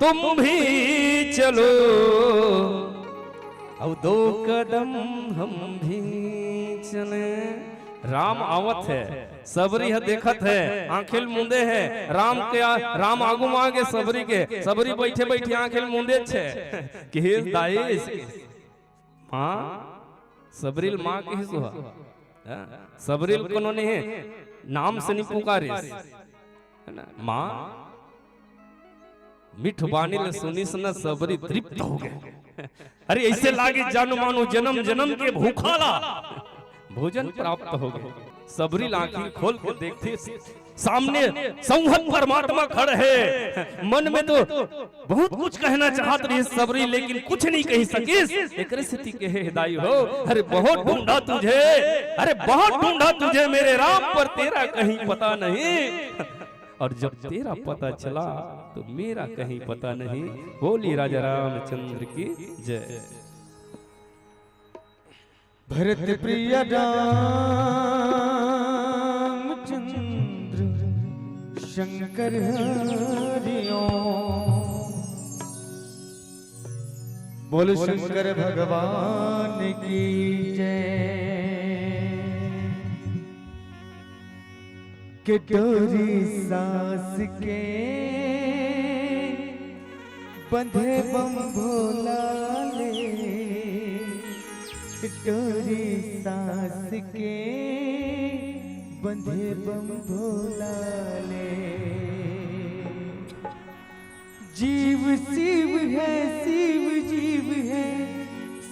तुम भी चलो, अब दो कदम हम भी चले। राम आवत हे, सबरी ह देखत हे, आंखिल मुंदे हे। राम के आ, राम आगू म आगे सबरी के, सबरी बइठे बइठे आंखिल मुंदे छे। किहिस दाई, माँ, सबरी ल माँ किहिस ह। हाँ? सबरी ल कोनो नहीं हे, नाम से नहीं पुकारिस। है ना? माँ, मिठ बानी ल सुनिस न, सबरी तृप्त हो गे। अरे ऐसे लागे जानो मानो जनम जनम के भूखा ला भोजन प्राप्त हो गे। सबरी ल आंखी खोल के देखथे, सामने संहत परमात्मा खड़े हे। मन में तो बहुत कुछ कहना चाहत रहिस सबरी, लेकिन कुछ नहीं कहि सकिस। एकरे सेती कहे हे दाई हो, "अरे बहुत ढूंढा तुझे, अरे बहुत ढूंढा तुझे मेरे राम, पर तेरा कहीं पता नहीं।" और जब तेरा पता चला तो मेरा कहीं पता नहीं। बोली राजा रामचंद्र की जय। भरत प्रिय रामचंद्र शंकर हरिओ। बोल शंकर भगवान की जय। के डोरी सास के बंधे बम भोला ले, डोरी सास के बंधे बम भोला ले। जीव शिव है, शिव जीव है,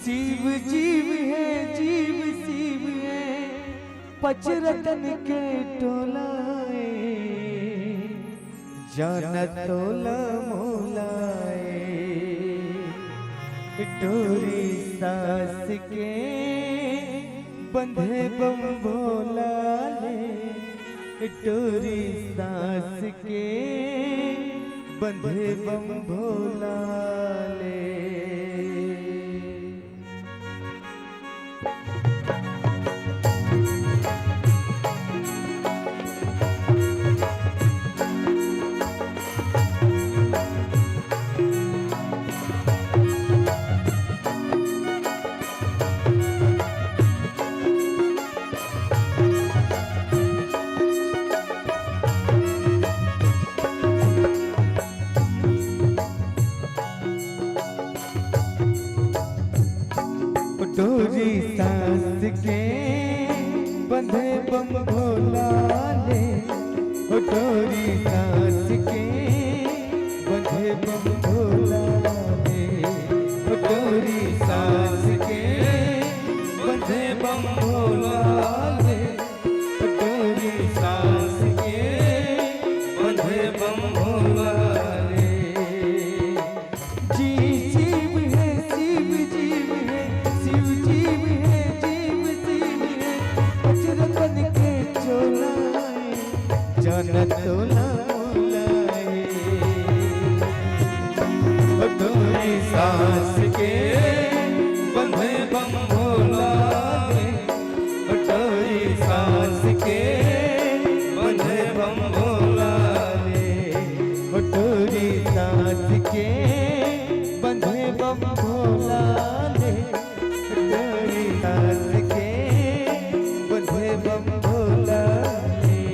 शिव जीव है, जीव शिव है। पच रतन के टोला ए, जाना तोला मोला ए। डोरी सास के बंधे बम भोला ले, डोरी सास के बंधे बम भोला ले। डोरी सास के बंधे बम भोला ले, ओ डोरी सास के बंधे बम भोला ले, ओ डोरी सास के बंधे बम भोला ले, ओ डोरी सास के बंधे बम भोला ले। जी शिव है, शिव जीव है, शिव जीव है, जीव शिव है। पच रतन के चोला ए, जाना तोला मोला ए। ओ डोरी सास के बंधे बम भोला ए। ओ डोरी सास के बंधे बम भोला ले, ओ डोरी सास के बंधे बम भोला ले, ओ डोरी सास के बंधे बम भोला ले।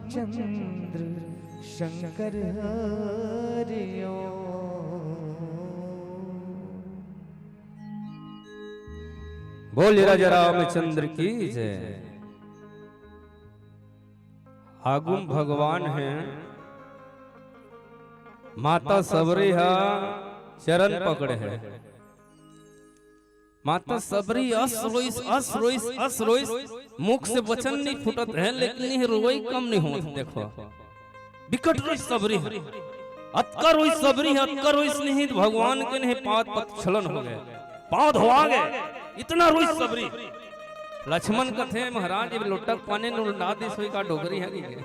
रामचंद्र शंकर हरि ओम। बोलिए राजा रामचंद्र की जय। आगुम भगवान हे, माता सबरी हा चरण पकड़े हे। माता सबरी अस रोइस, अस रोइस, अस रोइस, मुख से वचन नहीं फूटत हे, लेकिन ये रोई कम नहीं होत। देखो, बिकट रोइस सबरी हे, अतका रोइस सबरी हे, अतका रोइस नहीं तो भगवान के नहीं पाद पत छलन हो गए, पाँव धोआ गए, इतना रोइस सबरी। लक्ष्मण कथे, "महाराज, ये लोटक पानी नु ना दिस होई का डोकरी हे कि के?"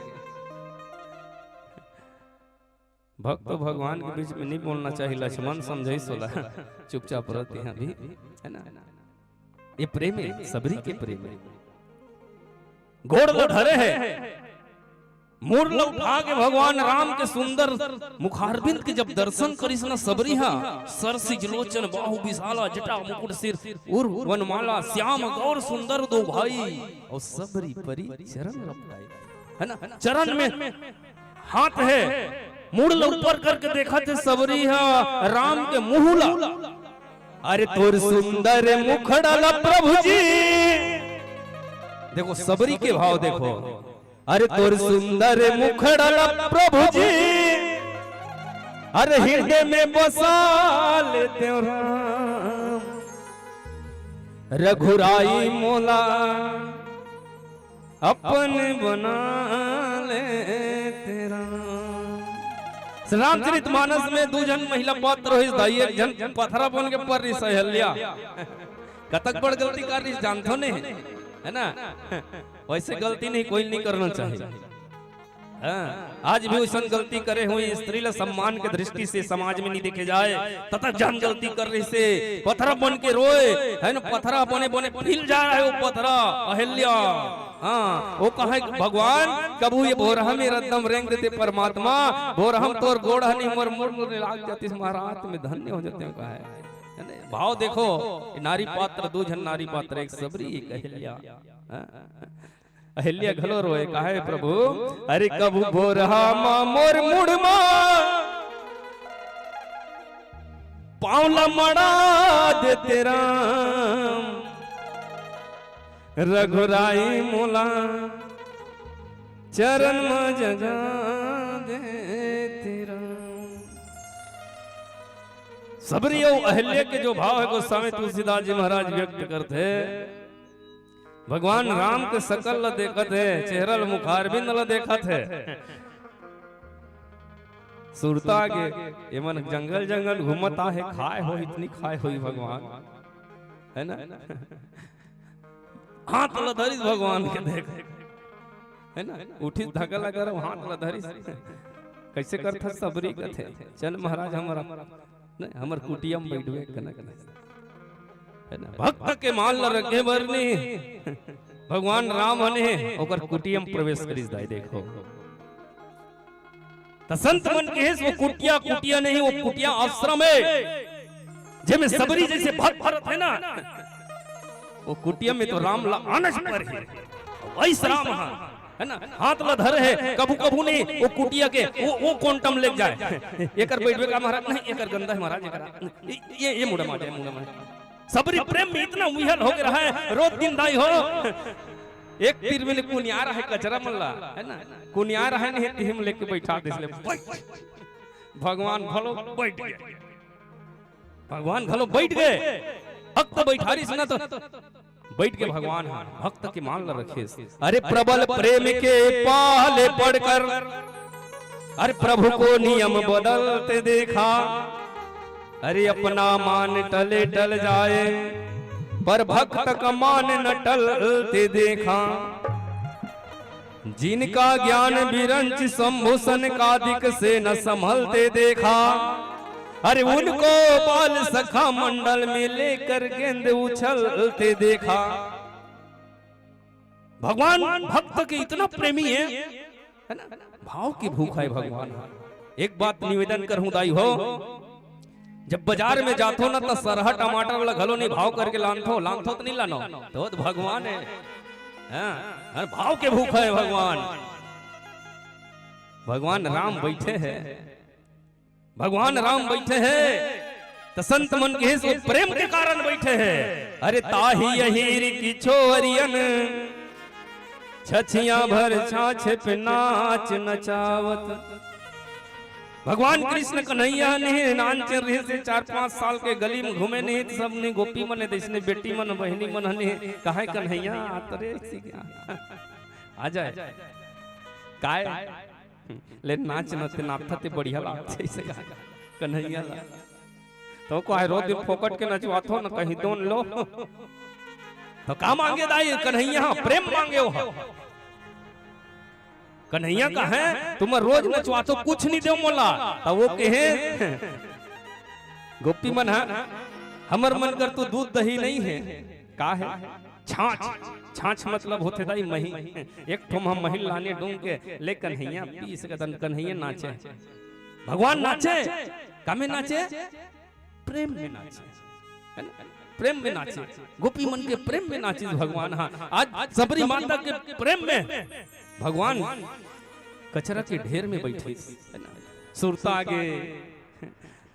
भक्त भगवान के बीच में नहीं बोलना चाहिए, लक्ष्मण समझाइस ओला, चुपचाप रहते हैं अभी, है ना? ये प्रेम हे, सबरी के प्रेम हे। गोड़ ल धरे हे, मूड़ ल उठा के भगवान राम के सुंदर मुखारबिंद के जब दर्शन करिस न सबरी हा, सरसिज लोचन बाहु विशाला जटा मुकुट सिर उर वनमाला श्याम गौर सुंदर दो भाई, अउ सबरी परी चरण लपटाए, है ना? चरण में हाथ हे, मूड़ ल ऊपर करके देखत हे सबरी हा राम के मुंह ला। अरे तोर सुंदर मुखड़ा ला प्रभु जी, देखो सबरी के भाव देखो। अरे तोर सुंदर मुखड़ा ला प्रभु जी, अरे हृदय में बसा लेते हो राम, रघुराई मोला अपन बना लेते राम। श्री रामचरित मानस में दू झन महिला पात्र होइस दाई, एक झन पथरा बन के पर रहिस अहल्या। कतक बड़ गलती कर रहिस जानथो नहीं, है ना? वैसे गलती नहीं, कोई नहीं करना चाहिए। हाँ, आज भी वैसन गलती करे हुए स्त्री ला सम्मान के दृष्टि से समाज में नहीं देखे जाए। ततक झन गलती कर रहिस हे, पथरा बन के रोए, है ना, पथरा बने बने फिल जा रहा है वो पथरा, अहल्या। हाँ, वो कहे कि भगवान, कभू ये भोरहा में रद्दम रेंग देते परमात्मा, भोरहा में तोर गोड़ हनी मोर मुड़ मुड़ लाग जातिस महाराज, में धन्य हो जाते हैं, कहा है। है ना? भाव देखो, नारी पात्र, दू झन नारी पात्र, एक सबरी, एक अहल्या। हाँ? अहिल्या घलो रोए, काहे प्रभु? अरे कभू भोरहा मा मोर मुड़ मा पाँव ला मड़ा देते राम, रघुराई मोला चरण मा जगा देते राम। सबरी अउ अहिल्या के जो भाव हे, गोस्वामी तुलसीदास जी महाराज व्यक्त करथे। भगवान राम के सकल ल देखत हे, चेहरा ल, मुखारबिंद ल देखत हे। सुरता के एमन जंगल जंगल घूमत आहे, खाए हो, इतनी खाए होई भगवान, है ना? हाथ ल धरिस भगवान के देख, है ना? उठिस धक्का लगा रहो, हाथ ल धरिस। कैसे करथस सबरी कथे, चल महाराज हमारा नहीं, हमर कुटिया म बइठबे कनक नहीं। है ना? भक्त के मान ल रखे बर नहीं। भगवान राम हने, ओकर कुटिया म प्रवेश करिस दाई, देखो। त संत मन कहिस, वो कुटिया, कुटिया नहीं, वो कुटिया आश्रम हे, जेमे सबरी जैसे भक्त भरत हे ना, वो कुटिया में तो राम ला आनस पर हे, वही राम हा। है ना, हाथ ला धरे हे, कभू कभू नहीं, वो कुटिया के, वो, वो कोंटा म लेके जाए। एकर बइठबे का महाराज, नहीं, एकर गंदा हे महाराज, एकर, ये, ये, ये मुड़ा मारे, मुड़ा मारे। सबरी प्रेम में इतना उइहल हो गया है, रोज दिन दाई हो। एक तीर में कुनियार हे कचरा मन ला, है ना, कुनियार हे नहीं, तिही म लेके बइठा देस ले, बइठ। भगवान भलो बइठ गए। भगवान घलो बइठ गए। भक्त बइठारिस ना तो बइठ के भगवान हा भक्त के मान ल रखिस। अरे प्रबल प्रेम के पाले पड़कर, अरे प्रभु को नियम बदलते देखा। अरे अपना मान टले टल जाए, पर भक्त का मान न टलते देखा। जिनका ज्ञान विरंच शंभु सनकादिक से न संभलते देखा, अरे उनको बाल सखा मंडल में लेकर गेंद उछलते देखा। भगवान भक्त के इतना प्रेमी हे, है ना? भाव की भूखा हे भगवान। एक बात निवेदन करहूं दाई हो, जब बाजार में जाथो ना, त सरहा टमाटर ला घलो नहीं भाव करके लानथो, लानथो त नहीं लानो? तो, तो भगवान हे। हाँ, हाँ, भाव के भूखा हे भगवान। भगवान राम बइठे हे, भगवान राम बइठे हे, त संत मन कहिस, वो प्रेम के कारण बइठे हे। अरे ताहि अहीर की छोरियन, छछिया भर छाछ पे नाच नचावत। भगवान कृष्ण कन्हैया ने नानचन रहिस हे, चार पांच साल के, गली में घूमे नहीं, त सब ने गोपी मन, जइसने बेटी मन, बहिनी मन हने, कहे कन्हैया, आ तो रे, आ जाए। काय? ले नाच न ते नाचथे बढ़िया लागथे, अइसे कहा कन्हैया ला। तो कहे रोज दिन फोकट के नचवाथो न कहीं दोन लो। तो का मांगे दाई कन्हैया? प्रेम मांगे हो। कन्हैया कहे तुम रोज नचवाथो, कुछ नहीं देव मोला। तो वो कहे गोपी मन हा, हमर मन कर तो दूध दही नहीं है, का है? छाछ। छाछ मतलब होथे दाई मही। एक ठो हम मही लाने डूंग के, ले कन्हैया पी सकथन, कन्हैया नाचे। भगवान नाचे, का में नाचे? प्रेम में नाचे, है ना? प्रेम में नाचे, गोपी मन के प्रेम में नाचिस भगवान। हाँ, आज सबरी माता के प्रेम में भगवान कचरा के ढेर में बइठिस, है ना? सुरता आगे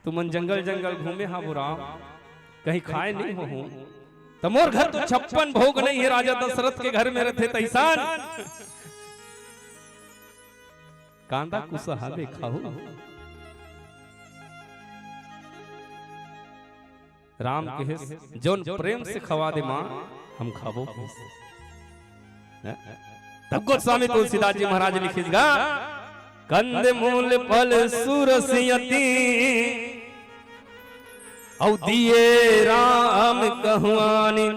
तुमन जंगल जंगल घूमे हा बुरा, कहीं खाए नहीं हो, त मोर घर तो छप्पन भोग नहीं है, राजा दशरथ के घर में रहिथे तइसन। कांदा कुसहा में खाहू। राम कहिस, जौन प्रेम से खवा दे माँ, हम खाबो कहिस। हैं? तब गोस्वामी तुलसीदास जी महाराज लिखिस गा, कंद मूल फल सुरसियति, अउ दिए राम कहु आनि,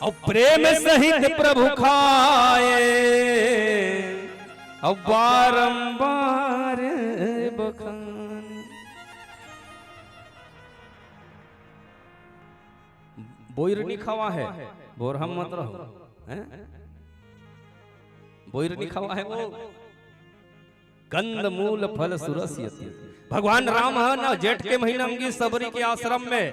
अउ प्रेम सहित प्रभु खाए, अउ बारंबार बखाने। बोइर नी खवा हे, बोरहम मत रहो, हैं? बोइर नी खवा हे वो। कंद मूल फल सुरसियति। भगवान राम ह ना जेठ के महीना में गिस सबरी के आश्रम में,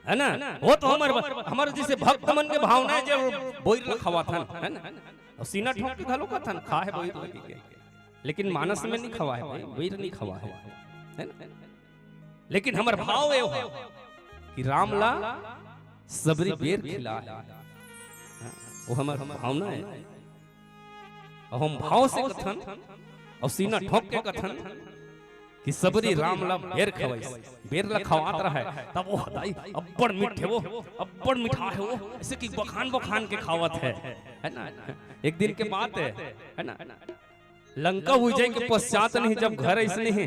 है ना? वो तो हमर, हमर जइसे भक्त मन के भावना हे जे बोइर ल खवाथन, है ना? अउ सीना ठोंक के घलो कथन, खा हे बोइर ल के। लेकिन मानस में नी खवा हे भाई, बोइर नी खवा हे, है ना? लेकिन हमर भाव ए हो कि राम ला सबरी बेर खिला हे। वो हमर भावना हे। अउ हम भाव से कथन अउ सीना ठोंक के कथन कि सबरी राम ला बेर खवाइस, बेर ला खवात रहे, तब वो हदाई अब्बड़ मीठ हे वो, अब्बड़ मिठा हे वो, अइसे कि बखान बखान के खावत हे, है ना? एक दिन के बात हे, है ना? लंका विजय के पश्चात नहीं, जब घर अइसने हे,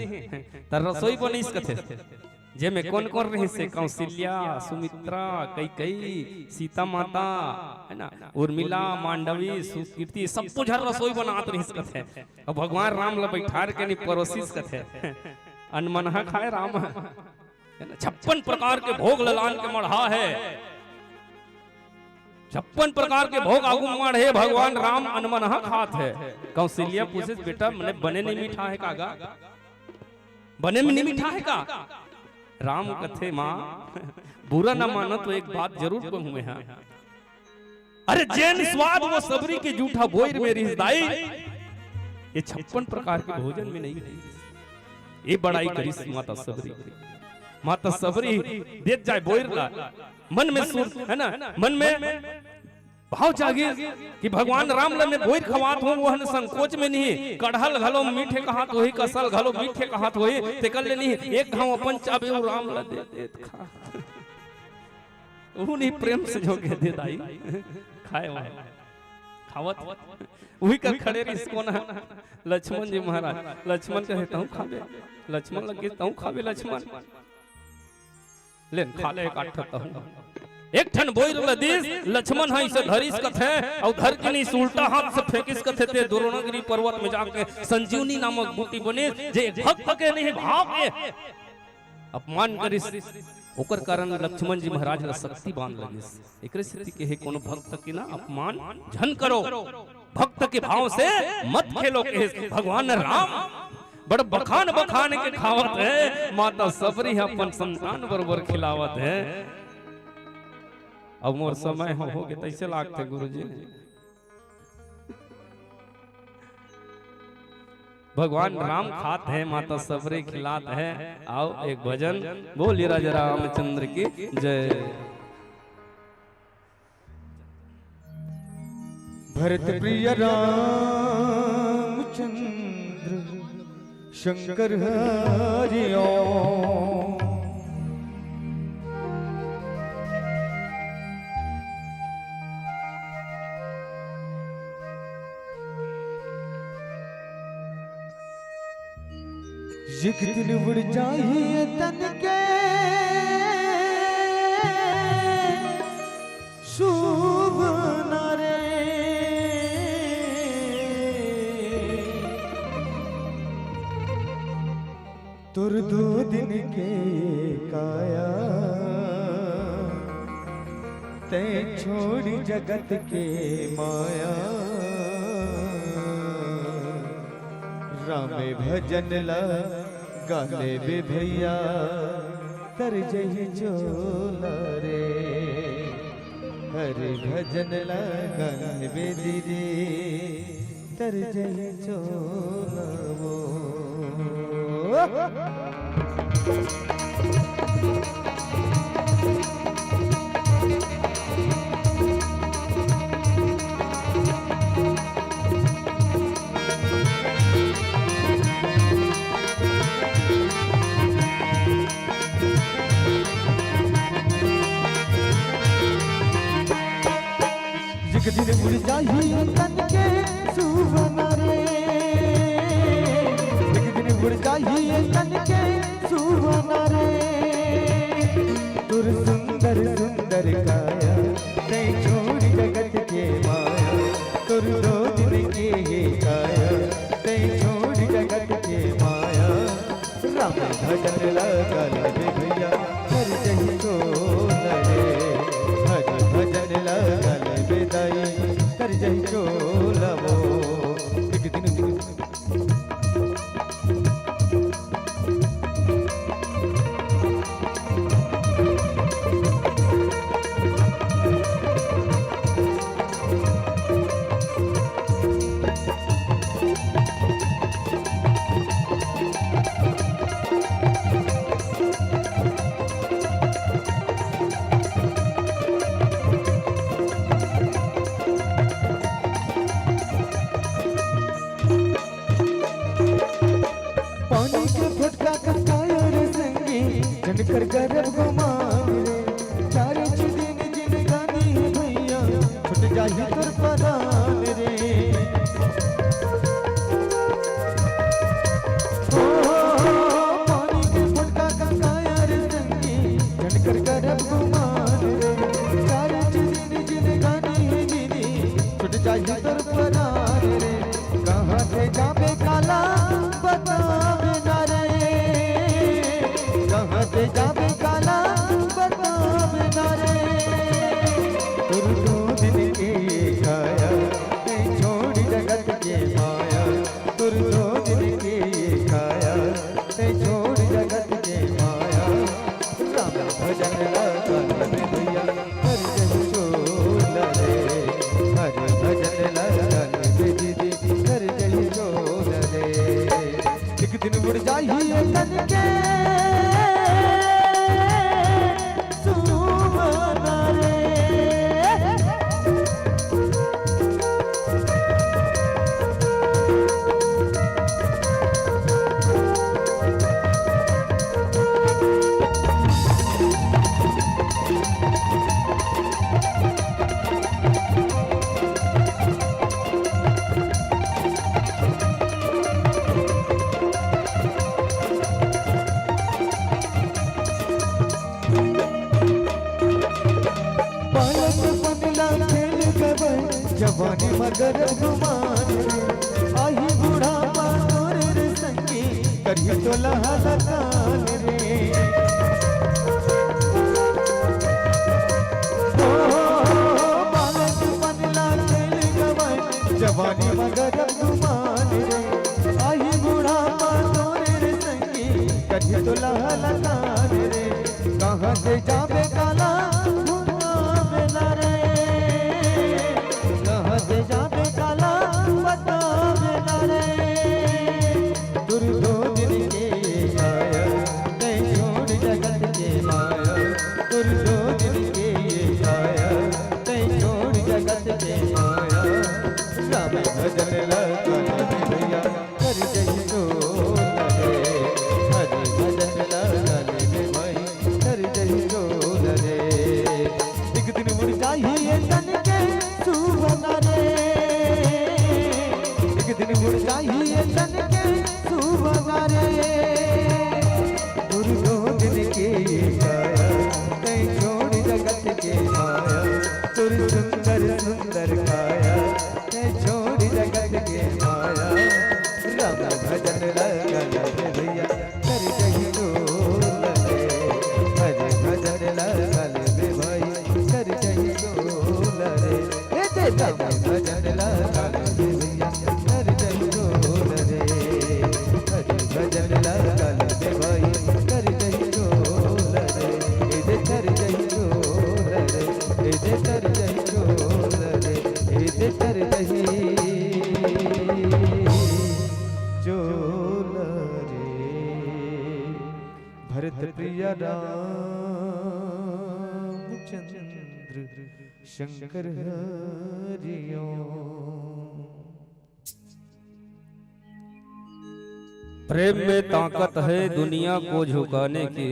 त रसोई बनिस कथे, जेमे कोन कोन रहिस हे, कौशल्या, सुमित्रा, कैकई, सीता माता, है ना, उर्मिला, मांडवी, सुकीर्ति, सब झन रसोई बनात रहिस कथे। अउ भगवान राम ला बइठार के नहीं परोसिस कथे, अनमनहा खाए राम ह। है ना? छप्पन प्रकार के भोग ल लान के मढ़ा हे, छप्पन प्रकार के भोग आगू म मढ़े, भगवान राम अनमनहा खात हे। कौशल्या पूछिस, बेटा, मने बने नहीं मिठा हे का गा? बने में नहीं मिठा हे का? राम कथे, माँ, बुरा ना मानो तो एक बात जरूर कहूँ मैं, हाँ। अरे जेन स्वाद वो सबरी के जूठा बोइर में रिहिस दाई, ये छप्पन प्रकार के भोजन में नहीं रिहिस। ये बड़ाई करिस माता सबरी के। माता सबरी देत जाए बोइर ला, मन में सुर, है ना, मन में भाव जागे कि भगवान राम ला मैं बोइर खवात हूँ, वो हन संकोच में नहीं, कढ़ल घलो मीठे कहात होही, कसल घलो मीठे कहात होही, तेकर ले नहीं, एक घाव अपन चाबे वो राम ला दे देत खा। उहू नहीं प्रेम से जो के दे दाई, खाए वाला। खावत, उही कर खड़े रहिस कोन ह? लक्ष्मण जी महाराज। लक्ष्मण कहे, "तहूँ खाबे।" लक्ष्मण लगे, "तहूँ खाबे लक्ष्मण।" लेन, खा ले एक आठ तहूँ। एक ठन बोइर ल दिस, लक्ष्मण ह इसे धरिस कथे, अउ धर के नहीं उल्टा हाथ से फेंकिस कथे, ते द्रोणागिरी पर्वत में जाके संजीवनी नामक बूटी बने, जे भक्त के नहीं भाव के अपमान करिस, ओकर कारण लक्ष्मण जी महाराज ला शक्ति बांध लगिस। एकरे सेती के हे, कोनो भक्त के ना अपमान झन करो, भक्त के भाव से मत खेलो, कहे भगवान राम। बड़ बखान बखान के खावत हे, माता सबरी ह अपन संतान बरोबर खिलावत हे। अब मोर समय हो, हो गे तइसे लागथे गुरुजी। भगवान राम खात हे, माता सबरी खिलात हे। आओ एक भजन बोलिए राजा रामचंद्र की जय। भरत प्रिय रामचंद्र शंकर हरि ओम। एक दिन उड़ जाही तन के सुबना रे, तोर दो दिन के काया, तैं छोड़ी जगत के माया। राम भजन ला गा लेबे भैया, तर जही चोला रे। हरि भजन ला गा लेबे दीदी, तर जही चोला वो। एक दिन उड़ जाही तन के सुबना रे, एक दिन उड़ जाही तन के सुबना रे, तोर सुंदर सुंदर काया, तैं छोड़ जगत के माया, तोर दो दिन के हे काया, तैं छोड़ जगत के माया। राम भजन ला गा लेबे भैया, कर जही चोला रे। हरि भजन ला गा लेबे दाई, कर जही चोला वो। एक दिन पानी के फटका कस काया रे संगी, झनकर गरब गुमान रे। चार छ दिन जिनगानी हे भैया, छूट जाही तोर परान रे। ओ, पानी के फटका कस काया रे संगी, झनकर गरब गुमान रे। चार छ दिन जिनगानी हे दीदी, छूट जाही तोर परान रे। कहाँ से जाबे काला बताबे ना रे, कहाँ से जाबे काला बताबे ना रे। तोर दो दिन के काया, तैं छोड़ जगत के माया, तोर दो दिन के काया, तैं छोड़ जगत के माया। राम भजन ला गा लेबे भैया, कर जही चोला रे। हरि भजन ला गा लेबे दीदी, कर जही चोला रे। एक दिन उड़ जाही तन के सुबना रे। बालक पन ला खेल गबे, जवानी मगर गुमान रे। आही बुढ़ापा तोर रे संगी, करही तोला हलकान रे। ओ, बालक पन ला खेल गबे, जवानी मगर गुमान रे। आही बुढ़ापा तोर रे संगी, करही तोला हलकान रे। कहाँ से जाबे काला बताबे ना रे, कहाँ से जाबे काला बताबे ना रे। दिन गुण चाहिए तन के सुवगारे, गुरु दो दिन के ये काया, तै छोड़ जगत के माया, तुर सुंदर सुंदर काया, तै छोड़ जगत के माया। राम भजन लगल रे भैया, कर जही डोल रे। हरि भजन लगल रे भाई, कर जही डोल रे। ए दे राम भजन लगल रे भैया, कर जही डोल रे। हरि भजन लगल रे भाई, कर जही डोल रे। ए दे कर जही डोल रे, ए दे कर जही डोल रे, ए दे कर जही डोल रे। भरत प्रिय रामचंद्र शंकर हरिओम। प्रेम में ताकत है दुनिया को झुकाने की,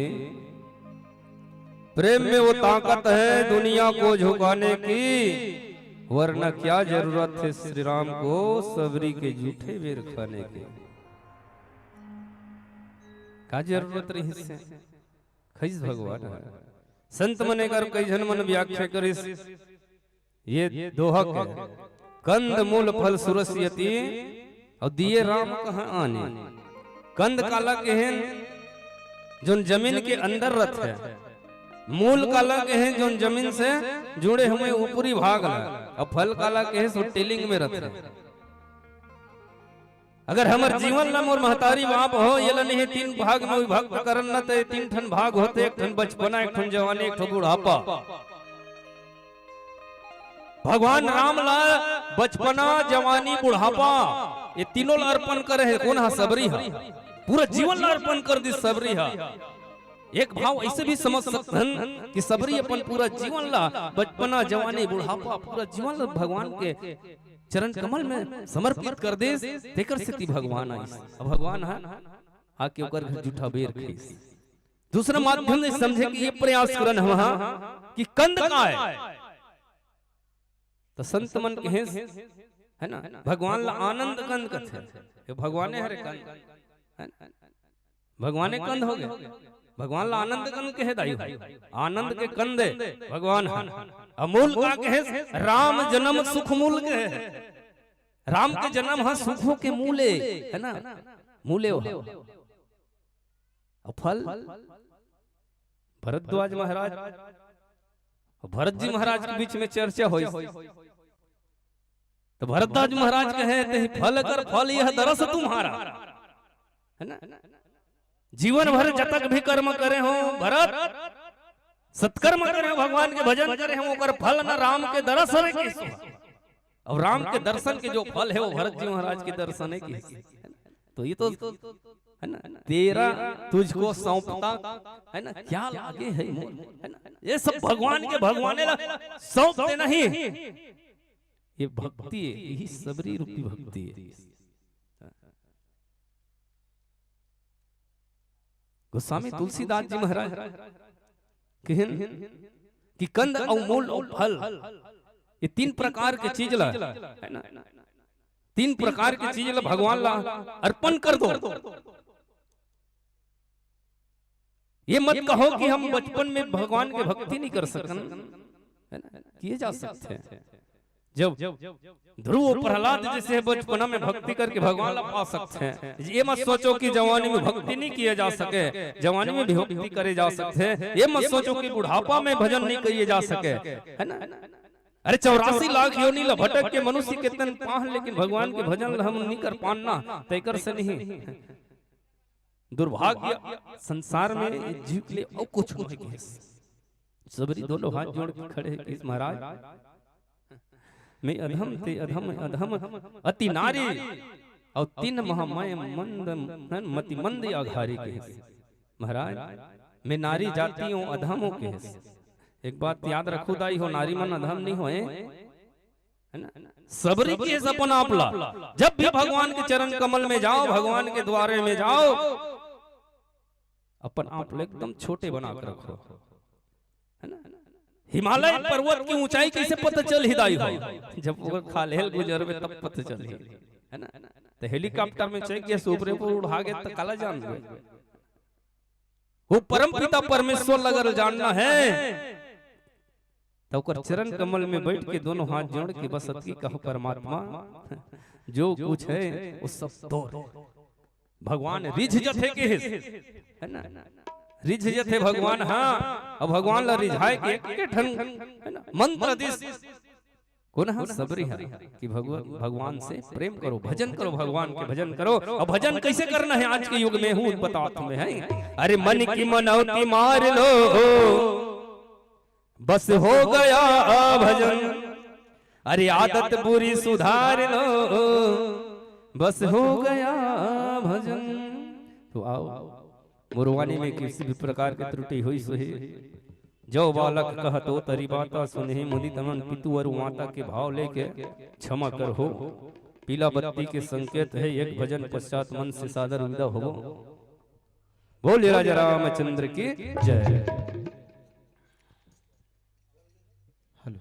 प्रेम में वो ताकत है दुनिया को झुकाने की, वरना क्या जरूरत है श्री राम को सबरी के जूठे बेर खाने की। का जरूरत रहिस हे? खइस भगवान ह। संत मन एकर कई झन मन व्याख्या करिस। ये दोहा के, कंद मूल फल सुरस यति, अउ दिए राम कहाँ आने। कंद काला कहेन, जोन जमीन के अंदर रथे। मूल काला कहेन, जोन जमीन से जुड़े हुए ऊपरी भाग ला, अउ फल काला कहेन, सो टेलिंग में रथे। अगर हमर जीवन ला मोर महतारी बाप हो, ये ला नहीं तीन भाग में विभक्त करन न, त ये तीन ठन भाग होथे, एक ठन बचपना, एक ठन जवानी, एक ठन बुढ़ापा। भगवान राम ला बचपना, जवानी, बुढ़ापा, ये तीनों ला अर्पण करे हे। कोन हा? सबरी हा। पूरा जीवन ला अर्पण कर दिस सबरी हा। एक भाव ऐसे भी समझ सकथन कि सबरी अपन पूरा जीवन ला, बचपना, जवानी, बुढ़ापा, पूरा जीवन ला भगवान के चरण कमल में समर्पित कर देस, तेकर सेती भगवान आइस। अब भगवान ह आके ओकर घर जूठा बेर खइस। दूसरा माध्यम ले समझे के ये प्रयास करन हवा कि कंद का हे, त संत मन कहेस, है ना, भगवान ला आनंद कंद कथे। ये भगवाने हरे कंद, है ना? भगवाने कंद हो गए। भगवान ला आनंद कंद कहे दाई हो। आनंद के कंद भगवान ह। अमूल का कहे? राम जन्म सुख मूल कहे। राम के जन्म ह सुखों के मूले, है ना? मूले हो। अउ फल? भरद्वाज महाराज, भरत जी महाराज के बीच में चर्चा होइस। त भरद्वाज महाराज कहे, "तेहि फल कर फल यह दरस तुम्हारा।" है ना? जीवन भर जतक भी कर्म करे हो भरत, सत्कर्म करे हो, भगवान के भजन करे हो, ओकर फल न राम के दरस हवे कहिस। अउ राम के दरसन के जो फल हे, वो भरत जी महाराज के दरसन हे कहिस। तो ये तो, है ना, तेरा तुझको सौंपता, है ना, क्या लागे हे मोल, है ना, ये सब भगवान के, भगवाने ला सौंप देना ही, ये भक्ति हे, यही सबरी रूपी भक्ति हे। गोस्वामी तुलसीदास जी महाराज कहेन कि कंद अउ मूल अउ फल, ये तीन प्रकार के चीज ला, है ना, तीन प्रकार के चीज ला भगवान ला अर्पण कर दो। ये मत कहो कि हम बचपन में भगवान के भक्ति नहीं कर सकन, है ना? किए जा सकथे। जब ध्रुव प्रहलाद जैसे बचपना में भक्ति करके भगवान ला पा सकथे, ये मत सोचो कि जवानी में भक्ति नहीं किए जा सके, जवानी में भी भक्ति करे जा सकथे। ये मत सोचो कि बुढ़ापा में भजन नहीं किए जा सके, है ना? अरे, चौरासी लाख योनि ला भटक के मनुष्य के तन पाहन, लेकिन भगवान के भजन ला हम नहीं कर पान ना, तेकर से नहीं। दुर्भाग्य संसार में जीव के लिए अउ कुछ नहीं कहिस। सबरी दोनों हाथ जोड़ के खड़े हे कहिस, "महाराज, मैं अधम ते अधम, अधम अति नारी, अउ तीन महामय मंद, मति मंद अघारी" कहिस। "महाराज, मैं नारी जाति हूँ, अधम हूँ" कहिस। एक बात याद रखो दाई हो, नारी मन अधम नहीं होए, है ना? सबरी कहिस अपन आप ला। जब भी भगवान के चरण कमल में जाओ, भगवान के द्वारे में जाओ, अपन आप ला एकदम छोटे बना के रखो, है ना? हिमालय पर्वत की ऊंचाई कैसे पता चलही दाई हो? जब ओकर खाल्हे ल गुजरबे तब पता चलही, है ना? त हेलीकॉप्टर में चढ़ के ऊपरे पर उड़ागे त काला जान गए। वो परम पिता परमेश्वर ला अगर जानना है, त ओकर चरण कमल में बैठ के दोनों हाथ जोड़ के बस अतकी कहो, "परमात्मा, जो कुछ है वो सब तोर।" भगवान रिझ जथे के हे, है ना? रिझ जथे भगवान, हाँ। अब भगवान ला रिझाए के एक ठन, है ना, मंत्र दिस। कोन ह? सबरी ह कि भगव-, भगवान से प्रेम करो, भजन करो, भगवान के भजन करो। और भजन कैसे करना है आज के युग में, हूँ बतात में है। अरे मन की मनौती मार लो, बस हो गया भजन। अरे आदत बुरी सुधार लो, बस हो गया भजन। तो आओ, गुरुवाणी में किसी भी प्रकार के त्रुटि होइस होही, जो बालक कहत ओ तरी बाता सुनही, मुदित मन पितु अरु माता के भाव लेके क्षमा करहु। पीला बत्ती के संकेत है, एक भजन पश्चात मन से सादर विदा होबो। बोले राजा रामचंद्र की जय। हेलो।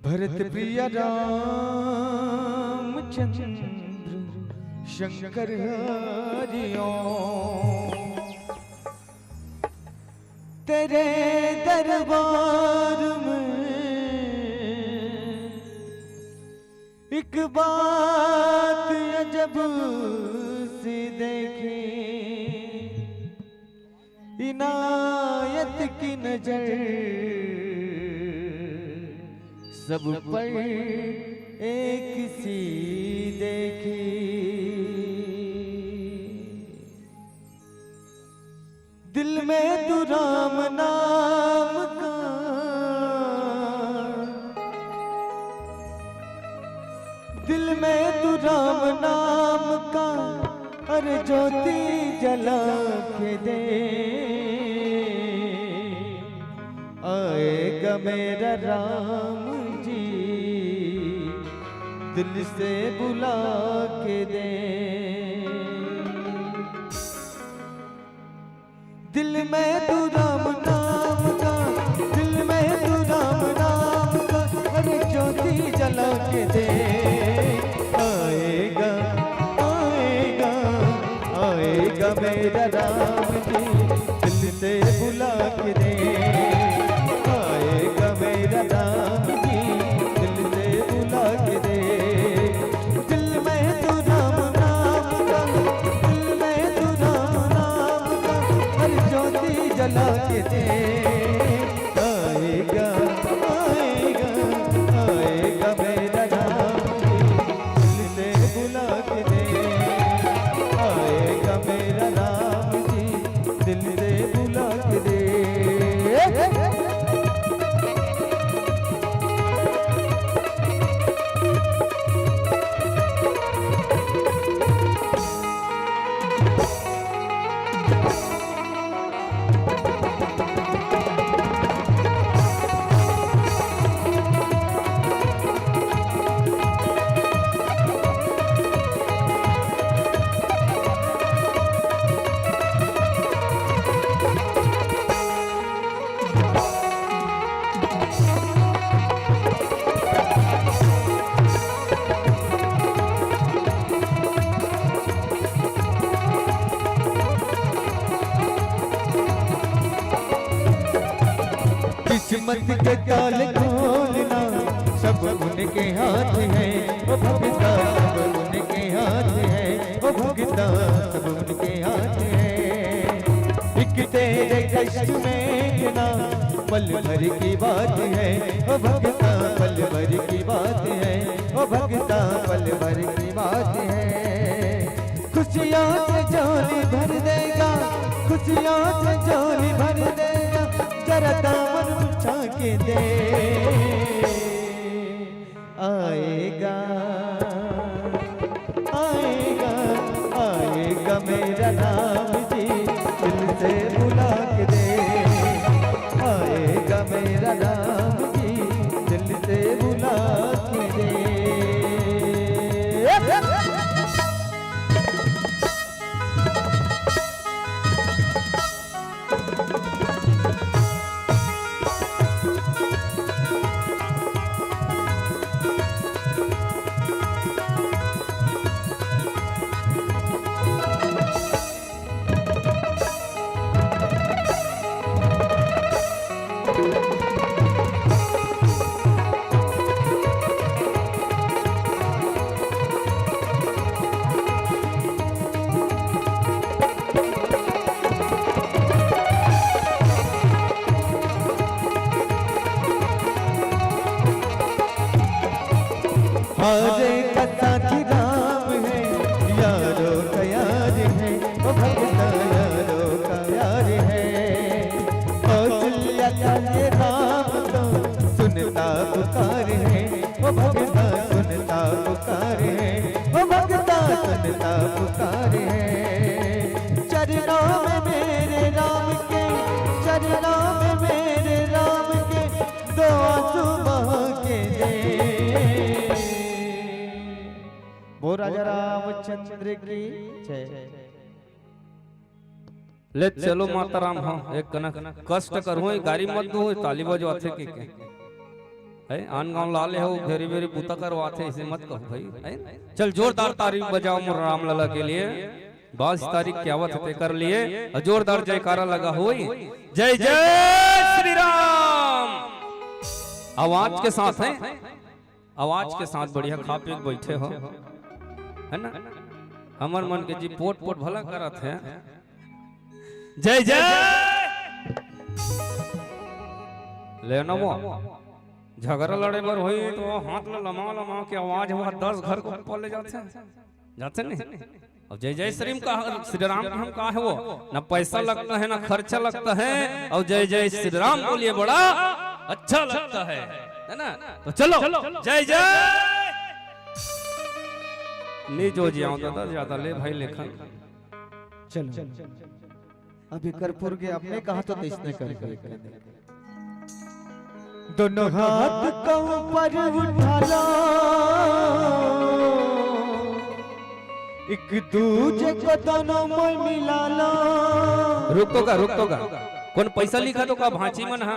भरत प्रिय रामचंद्र शंकर हरिओम। तेरे दरबार में एक बात अजब सी देखी, इनायत की नजर सब पर एक सी देखी। दिल में तू राम नाम का, दिल में तू राम नाम का अरे ज्योति जला के दे। आएगा मेरा राम जी, दिल से बुला के दे। दिल में तू राम नाम का, दिल में तू राम नाम का अरे ज्योति जला के दे। आएगा, आएगा, मेरा राम जी, दिल से बुला के दे। आएगा मेरा राम जी, दिल से बुला के दे। दिल में तू राम नाम का, दिल में तू राम नाम का, हर ज्योति जला के दे। आएगा, आएगा, आएगा मेरा राम जी, दिल से बुला के दे। आएगा मेरा राम जी, दिल से बुला के दे। किस्मत के ताले खोलना सब उनके हाथ है, ओ भगता, सब उनके हाथ है, ओ भगता, सब उनके हाथ है। एक तेरे कष्ट में ना पल भर की बात है, ओ भगता, पल भर की बात है, ओ भगता, पल भर की बात है। खुशियों से झोली भर देगा, खुशियों से झोली भर देगा, जरा दामन बिछा के दे। आएगा, आएगा, आएगा मेरा राम जी, दिल से बुला के दे। आएगा मेरा राम जी, दिल से बुला के दे। हरे का साथी राम है, यारों का यार है, ओ भगता यारों का यार है। कौशल्या का ये राम तो सुनता पुकार है, ओ भगता सुनता पुकार है, ओ भगता सुनता पुकार है। चरणों में मेरे राम के, चरणों में मेरे राम के दो आंसू बहा के दे। बोल राजा रामचंद्र की जय। ले चलो माता राम, हाँ, एक कनक कष्ट करहूँ, गारी मत दो, ताली बजवाथे के, के। है, आन गाँव ला ले हो, भेरी भेरी बूता करवाथे, ऐसे मत कहो भाई, है। चल जोरदार ताली बजाओ मोर राम लला के लिए, बाईस तारीख के आवत हे तेकर लिए, और जोरदार जयकारा लगा होई, जय जय श्री राम। आवाज के साथ है, आवाज के साथ बढ़िया खा पी के बैठे हो, है ना? हमर मन के जी पोट पोट भला करत है। जय जय। ले ना वो झगड़ा लड़े बर होई तो हाथ ला लमा लमा के आवाज हुआ दस घर को ऊपर ले जाते हैं, जाते नहीं। अब जय जय श्री राम का, श्री राम का हम कहा है वो, ना पैसा लगता है ना खर्चा लगता है। और जय जय श्री राम बोलिए बड़ा अच्छा लगता है, है ना? तो चलो जय जय। ले जो जियाओ दादा, ज्यादा ले भाई लेखन। चलो अभी कर्पूर के अपने कहा तो इसने कर दोनों हाथ का ऊपर उठा ला, एक दूजे को दोनों में मिला ला। रुक तो का, रुक तो का। कौन पैसा लिखा तो का भांची मन हा?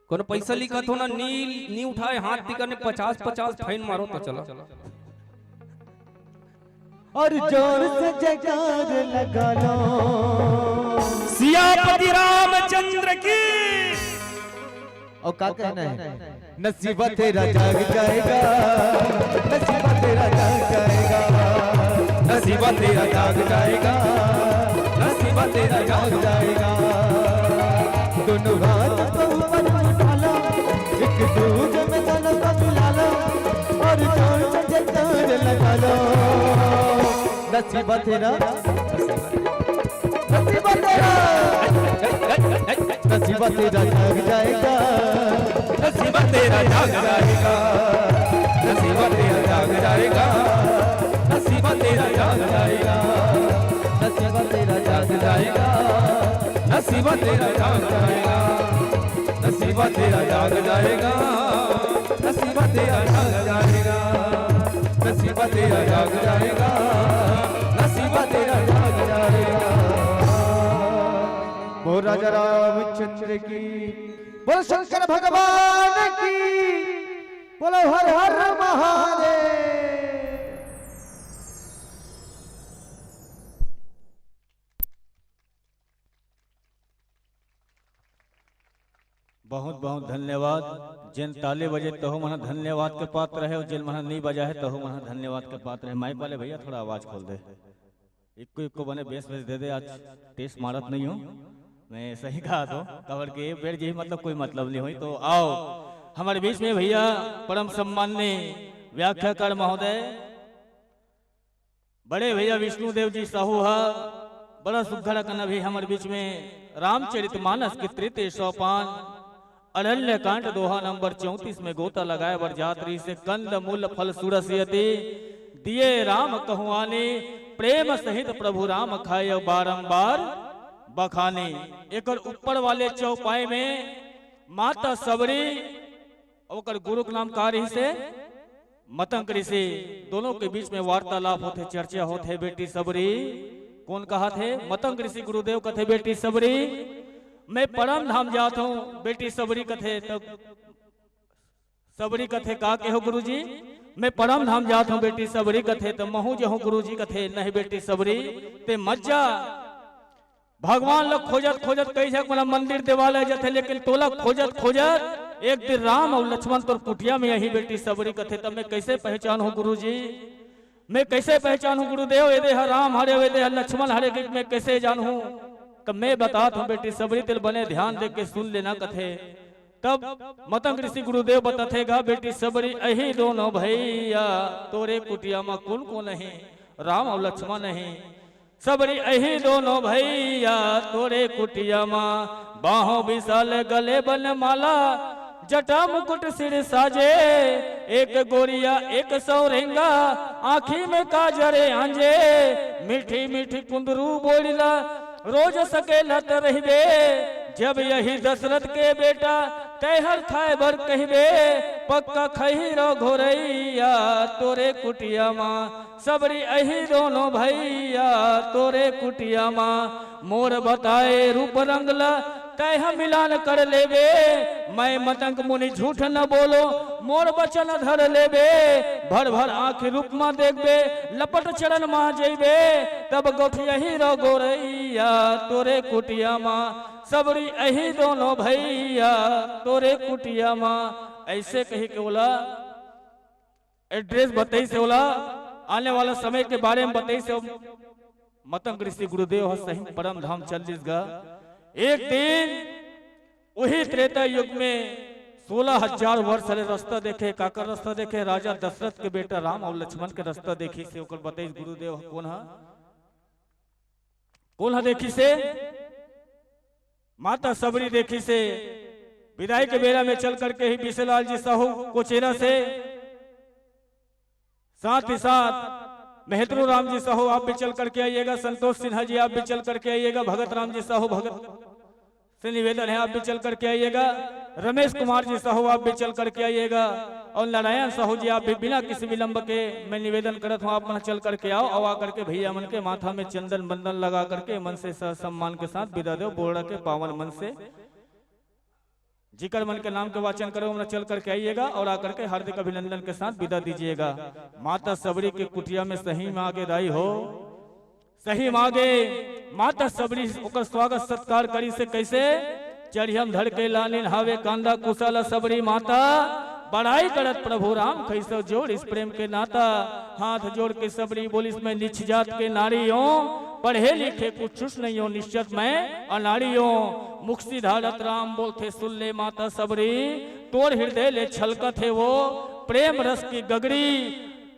कौन पैसा लिखा तो ना, नी, नी उठाए हाथ दिखा ने पचास पचास फाइन मारो तो चला। और जोर से जयकार लगा लो। सियापति रामचंद्र की। और का कहना है? नसीबा तेरा जाग जाएगा, नसीबा तेरा जाग जाएगा, नसीबा तेरा जाग जाएगा, नसीबा तेरा जाग जाएगा। दोनों हाथ को ऊपर उठा लो, एक दूजे में दोनों को मिला लो और जोर से जयकार लगा लो। नसीबा तेरा, नसीबा तेरा, नसीबा तेरा जाग जाएगा, नसीबा तेरा जाग जाएगा, नसीबा तेरा जाग जाएगा, नसीबा तेरा जाग जाएगा, नसीबा तेरा जाग जाएगा, नसीबा तेरा जाग जाएगा, नसीबा तेरा जाग जाएगा, नसीबा तेरा जाग जाएगा, नसीबा तेरा जाग जाएगा, नसीबा तेरा जाग जाएगा। बोल राजा रामचंद्र की, बोल शंकर भगवान की, बोलो हर हर महादेव। बहुत बहुत धन्यवाद। जेन ताली बजे तहु मन धन्यवाद के पात्र है, और जेन मन नहीं बजा है तहु मन धन्यवाद के पात्र है। माइक वाले भैया थोड़ा आवाज खोल दे, इक्को इक्को बने बेस बेस दे दे। आज टेस्ट मारत नहीं हूँ मैं, सही कहा तो, कवर के एक बेर जी मतलब कोई मतलब नहीं हुई। तो आओ हमारे बीच में भैया परम सम्माननीय व्याख्याकार महोदय बड़े भैया विष्णुदेव जी साहू हा बड़ा सुघड़ कन अभी हमर बीच में रामचरित मानस के तृतीय सोपान अरण्य कांड दोहा नंबर चौंतीस में गोता लगाए बर जात रहिसे। कंद मूल फल सुरस यति दिए राम कहुआनी, प्रेम सहित प्रभु राम खाए बारंबार बखानी। एकर ऊपर वाले चौपाई में माता सबरी ओकर गुरु के नाम का रहिसे? मतंग ऋषि। दोनों के बीच में वार्तालाप होथे, चर्चा होथे। बेटी सबरी कोन कहाथे? मतंग ऋषि गुरुदेव कथे, बेटी सबरी, मैं परम धाम जात हूँ। बेटी सबरी कथे, तब सबरी कथे, का केहो गुरुजी? मैं परम धाम जात हूँ। बेटी सबरी कथे, त महू जहूँ गुरुजी। कथे, नहीं बेटी सबरी, ते मत जा। भगवान ल खोजत खोजत कई झक मोला मंदिर देवालय जथे, लेकिन तोला खोजत खोजत एक दिन राम अउ लक्ष्मण तोर कुटिया में आही। बेटी सबरी कथे, तब मैं कैसे पहचानहूं गुरुजी? मैं कैसे पहचानहूं गुरुदेव, एदे ह राम हरे, एदे ह लक्ष्मण हरे, कि मैं कैसे जानहूं? तब मैं बतात हूं बेटी सबरी, तेल बने ध्यान दे के सुन लेना कथे। तब मतंग ऋषि गुरुदेव बताथे गा, बेटी सबरी, अही दोनों भैया तोरे कुटिया म कोन कोन अही? राम अउ लक्ष्मण अही। सबरी अही दोनों भैया तोरे कुटिया मा, बाहों विशाल गले बन माला, जटा मुकुट सिर साजे, एक गोरिया एक सौरेंगा, आँखी में काजर आंजे, मीठी मीठी कुंदरू बोलिला, रोज सकेलत रहिबे, जब यही दशरथ के बेटा तैहर खाए बर कहिबे, पक्का खही रो घोरैया तोरे कुटिया मा। सबरी अही दोनों भैया तोरे कुटिया मा, मोर बताए रूप रंग ला तैह मिलान कर लेबे। मैं मतंग मुनि झूठ न बोलो, मोर वचन धर लेबे। भर भर आँखी रूप मा देखबे, लपट चरण मा जइबे, तब गोठियाही रो गोरैया तोरे कुटिया मा। सबरी अही दोनों भैया तोरे कुटिया मा। ऐसे कही के ओला एड्रेस बताइस हे, ओला आने वाला समय के बारे में बताइस हे। मतंग ऋषि गुरुदेव ह सही परम धाम चल दिस गा। एक दिन वही त्रेता युग में सोलह हजार वर्ष ले रास्ता देखे, काकर रास्ता देखे? राजा दशरथ के बेटा राम अउ लक्ष्मण के रास्ता देखिस हे, ओकर बताइस गुरुदेव ह कोन ह, कोन ह देखिस हे? माता सबरी देखिस हे। विदाई के बेरा में चल करके ही बिसेलाल जी साहू कोचेरा से, साथ ही साथ मेहतरू राम जी साहू आप भी चल करके आइएगा, संतोष सिन्हा जी आप भी चल करके आइएगा, भगत राम जी साहू भगत से निवेदन है आप भी चल करके आइएगा, रमेश कुमार जी साहू आप भी चल करके आइएगा, और नारायण साहू जी आप भी बिना किसी विलंब के मैं निवेदन करत हूँ आप मन चल करके आओ, और आ करके भैया मन के माथा में चंदन बंदन लगा करके मन से सह सम्मान के साथ विदा दो, बोड़ा के पावन मन से जिकर मन के नाम के वाचन करे, ओमन चल करके आइएगा और आकर के हार्दिक अभिनंदन के साथ विदा दीजिएगा। माता सबरी के कुटिया में सही माँ के दाई हो, सही माँ के माता सबरी ओकर स्वागत सत्कार करिसे। कैसे? चढ़ियम धड़ के लानिन हावे कांदा कुशल सबरी माता, बड़ाई करत प्रभु राम खैसो जोड़ इस प्रेम के नाता। हाथ जोड़ के सबरी बोलिस, मैं नीच जात के नारी हों, पढ़े लिखे कुछ नहीं हों, निश्चत मैं अनाड़ी हों। मुख सिधारत राम बोलथे, सुन ले माता सबरी, तोर हृदय ले छलकत हे वो प्रेम रस की गगरी।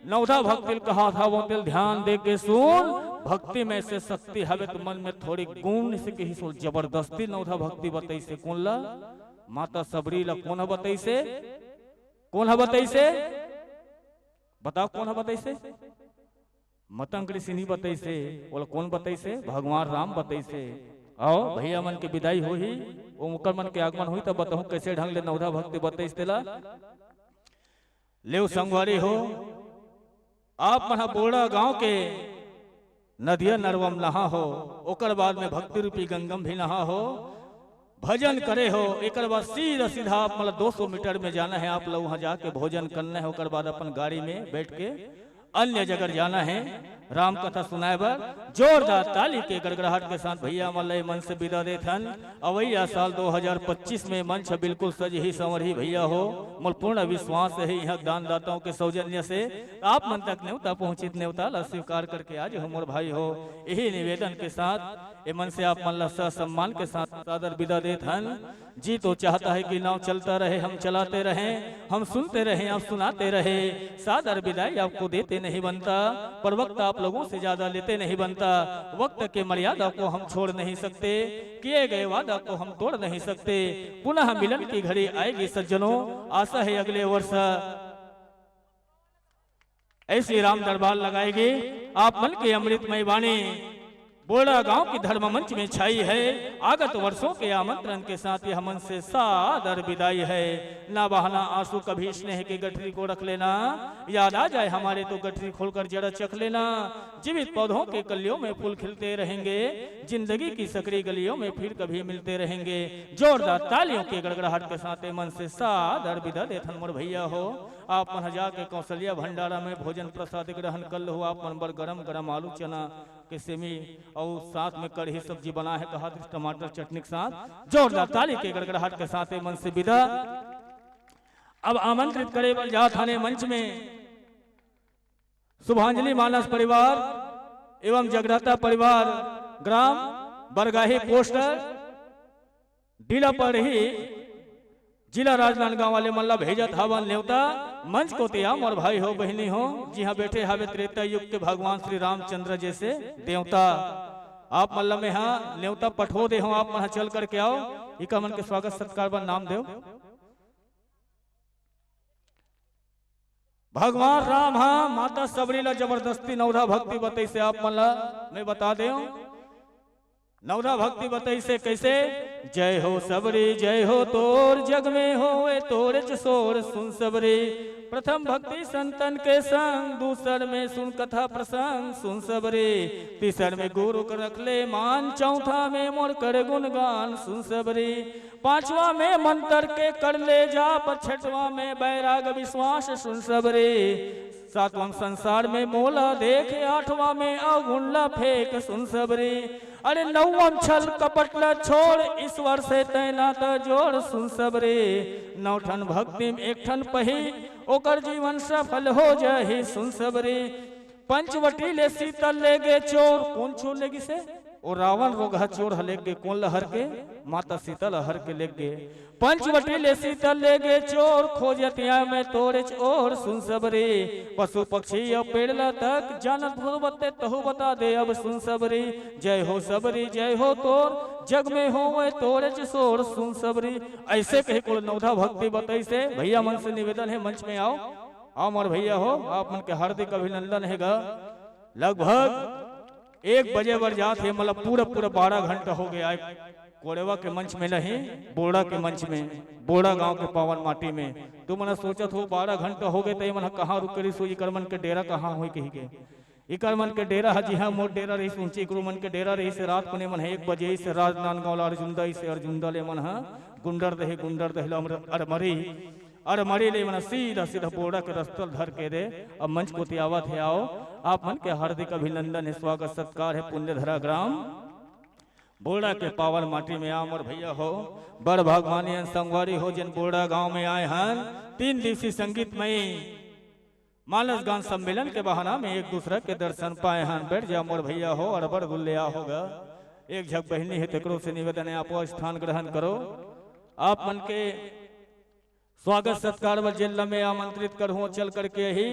नवधा भक्ति ल कहात हवं तेला ध्यान दे के सुन, भक्ति में से शक्ति हवे त मन में थोड़ी गुण से कहिस। जबरदस्ती नवधा भक्ति बतइसे। कोन ला? माता सबरी ला। कोन ह बतइसे? कोन ह बतइसे? बताओ, कोन ह बतइसे? मतंग ऋषि नहीं बतइसे। ओला कोन बतइसे? भगवान राम बतइसे। आओ भैया मन के विदाई होही, ओकर मन के आगमन होही, तब बताहूं कैसे ढंग ले नवधा भक्ति बतइस तेला। लेव संगवारी हो, आप मन ह बोड़ा गांव के नदिया नरवम नहा हो, ओकर बाद में भक्ति रूपी गंगम भी नहा हो, भजन करे हो, एकर बाद सीधा सीधा आप मन ला दो सौ मीटर में जाना है, आप लोग वहां जाके भोजन करना है, ओकर बाद अपन गाड़ी में बैठ के अन्य जगह जाना है राम कथा सुनाए बर। जोरदार ताली के गड़गड़ाहट के साथ भैया मन ला ए मंच से विदा देथन। अवैया साल दो हज़ार पच्चीस में मंच बिल्कुल सजही संवरही भैया हो। मोर पूर्ण विश्वास हे, इहाँ दानदाताओं के सौजन्य से आप मन तक नेवता पहुंचित, नेवता ला स्वीकार करके आज हो मोर भाई हो। यही निवेदन के साथ ए मंच से आप मन ला ससम्मान के साथ सादर विदा देथन। जी तो चाहता है कि नाव चलता रहे, हम चलाते रहें, हम सुनते रहें, आप सुनाते रहे। सादर विदाई आपको देते नहीं बनता, पर वक्त आप लोगों से ज्यादा लेते नहीं बनता। वक्त के मर्यादा को हम छोड़ नहीं सकते, किए गए वादा को हम तोड़ नहीं सकते। पुनः मिलन की घड़ी आएगी सज्जनों, आशा है अगले वर्ष ऐसी राम दरबार लगाएगी। आप मन के अमृतमय वाणी बोड़ा गांव की धर्म मंच में छाई है। आगत वर्षों के आमंत्रण के साथ यह मंच से सादर विदाई है। ना बहाना आंसू कभी स्नेह की गठरी को रख लेना, याद आ जाए हमारे तो गठरी खोलकर जरा चख लेना। जीवित पौधों के कलियों में फूल खिलते रहेंगे, जिंदगी की सकरी गलियों में फिर कभी मिलते रहेंगे। जोरदार तालियों के गड़गड़ाहट के साथ ए मंच से सादर विदा देथन मोर भैया हो। आप मन ह जाके कौशल्या भंडारा में भोजन प्रसाद ग्रहण कर लो। आप मन बर गरम गरम आलू चना के सेमी और साथ में कढ़ी सब्जी बना है, कहा टमाटर चटनी के साथ। जोरदार ताली के गड़गड़ाहट के साथ ए मंच से विदा। अब आमंत्रित करे बर जात हन ए मंच में शुभांजलि मानस परिवार एवं जगराता परिवार, ग्राम बरगाही पोस्ट डीला पड़ही, जिला राजनांदगांव वाले मन ला भेजत हवन नेवता। मंच कोति आ मोर भाई हो, बहिनी हो, जिहां बैठे हवे त्रेता युग के भगवान श्री रामचंद्र जैसे देवता। आप मन ला मेहा नेवता पठो दे हो, आप मन चल करके आओ, इकर मन के स्वागत सत्कार बर नाम देव। भगवान राम हा माता सबरी ला जबरदस्ती नवधा भक्ति बतइसे। आप मन ला मैं बता देव, नवधा भक्ति बतइसे कैसे? जय हो सबरी जय हो तोर, जग में होवे तोरेच शोर सुन सबरी। प्रथम भक्ति संतन के संग, दूसर में सुन कथा प्रसंग सुन सबरी। तीसर में गुरु के रख ले मान, चौथा में मोर कर गुणगान सुन सबरी। पांचवा में मंत्र के कर ले जाप, छठवा में बैराग विश्वास सुन सबरी। सातवां संसार में मोला देख, आठवां में अवगुण ला फेंक सुन सबरी। अरे नौवम छल कपट ला छोड़, ईश्वर से तैं नाता जोड़ सुन सबरी। नौ ठन भक्ति में एक ठन पही, ओकर जीवन सफल हो जाही सुन सबरी। पंचवटी ले सीतल लेगे चोर, कोन चोर लेगिसे? ओ रावण रोगहा चोर ह लेगे। कोन ल हर के? माता सीता ल हर के लेगे। पंचवटी ले सीतल लेगे चोर, खोजतिया में तोरेच ओर सुन सबरी। पशु पक्षी अउ पेड़ लतक, जानत हो बते तहु बता दे अब सुन सबरी। जय हो सबरी जय हो तोर, जग में होवे तोरेच शोर सुन सबरी। ऐसे कहे कुल नवधा भक्ति बतइसे। भैया मन से निवेदन हे, मंच में आओ। आओ मोर भैया हो, आप मन के हार्दिक अभिनंदन हे गा। लगभग एक बजे बर जात हे, मतलब पूरा पूरा बारह घंटा हो गया है। कोड़ेवा के मंच में नहीं, बोड़ा के मंच में, बोड़ा गांव के पावन माटी में। तुमन सोचत हो बारह घंटा हो गए त ये मन कहाँ रुक करिस हो, इकर मन के डेरा कहाँ होई कही के। इकर मन के डेरा ह, जिहां मोर डेरा रहिस, उंची गुरु मन के डेरा रहिस। रात कुने मन ह एक बजे से राजनांदगांव ला अर्जुंदा से, अर्जुंदा ले मन ह गुंडरदेही, गुंडरदेही ला अमर-, अरमरी, अरमरी ले मन सीधा, सीधा बोड़ा के रस्ता ल धर के दे अब मंच कोति आवत हे। आओ, आप मन के हार्दिक अभिनंदन हे, स्वागत सत्कार हे। पुण्यधरा ग्राम बोड़ा के पावन माटी में आ मोर भैया हो, बड़ भागमानी अन संगवारी हो, जेन बोड़ा गांव में आए हन। तीन दिवसीय संगीतमय मानस गान सम्मेलन के बहाना में एक दूसरा के दर्शन पाए हन। बैठ जा मोर भैया हो, अड़बड़ गुल्ले आ होगा। एक झक बहिनी हे, तेकरो से निवेदन हे, आपो स्थान ग्रहण करो। आप मन के स्वागत सत्कार बर जेन ल मैं आमंत्रित करहूं, चल करके ही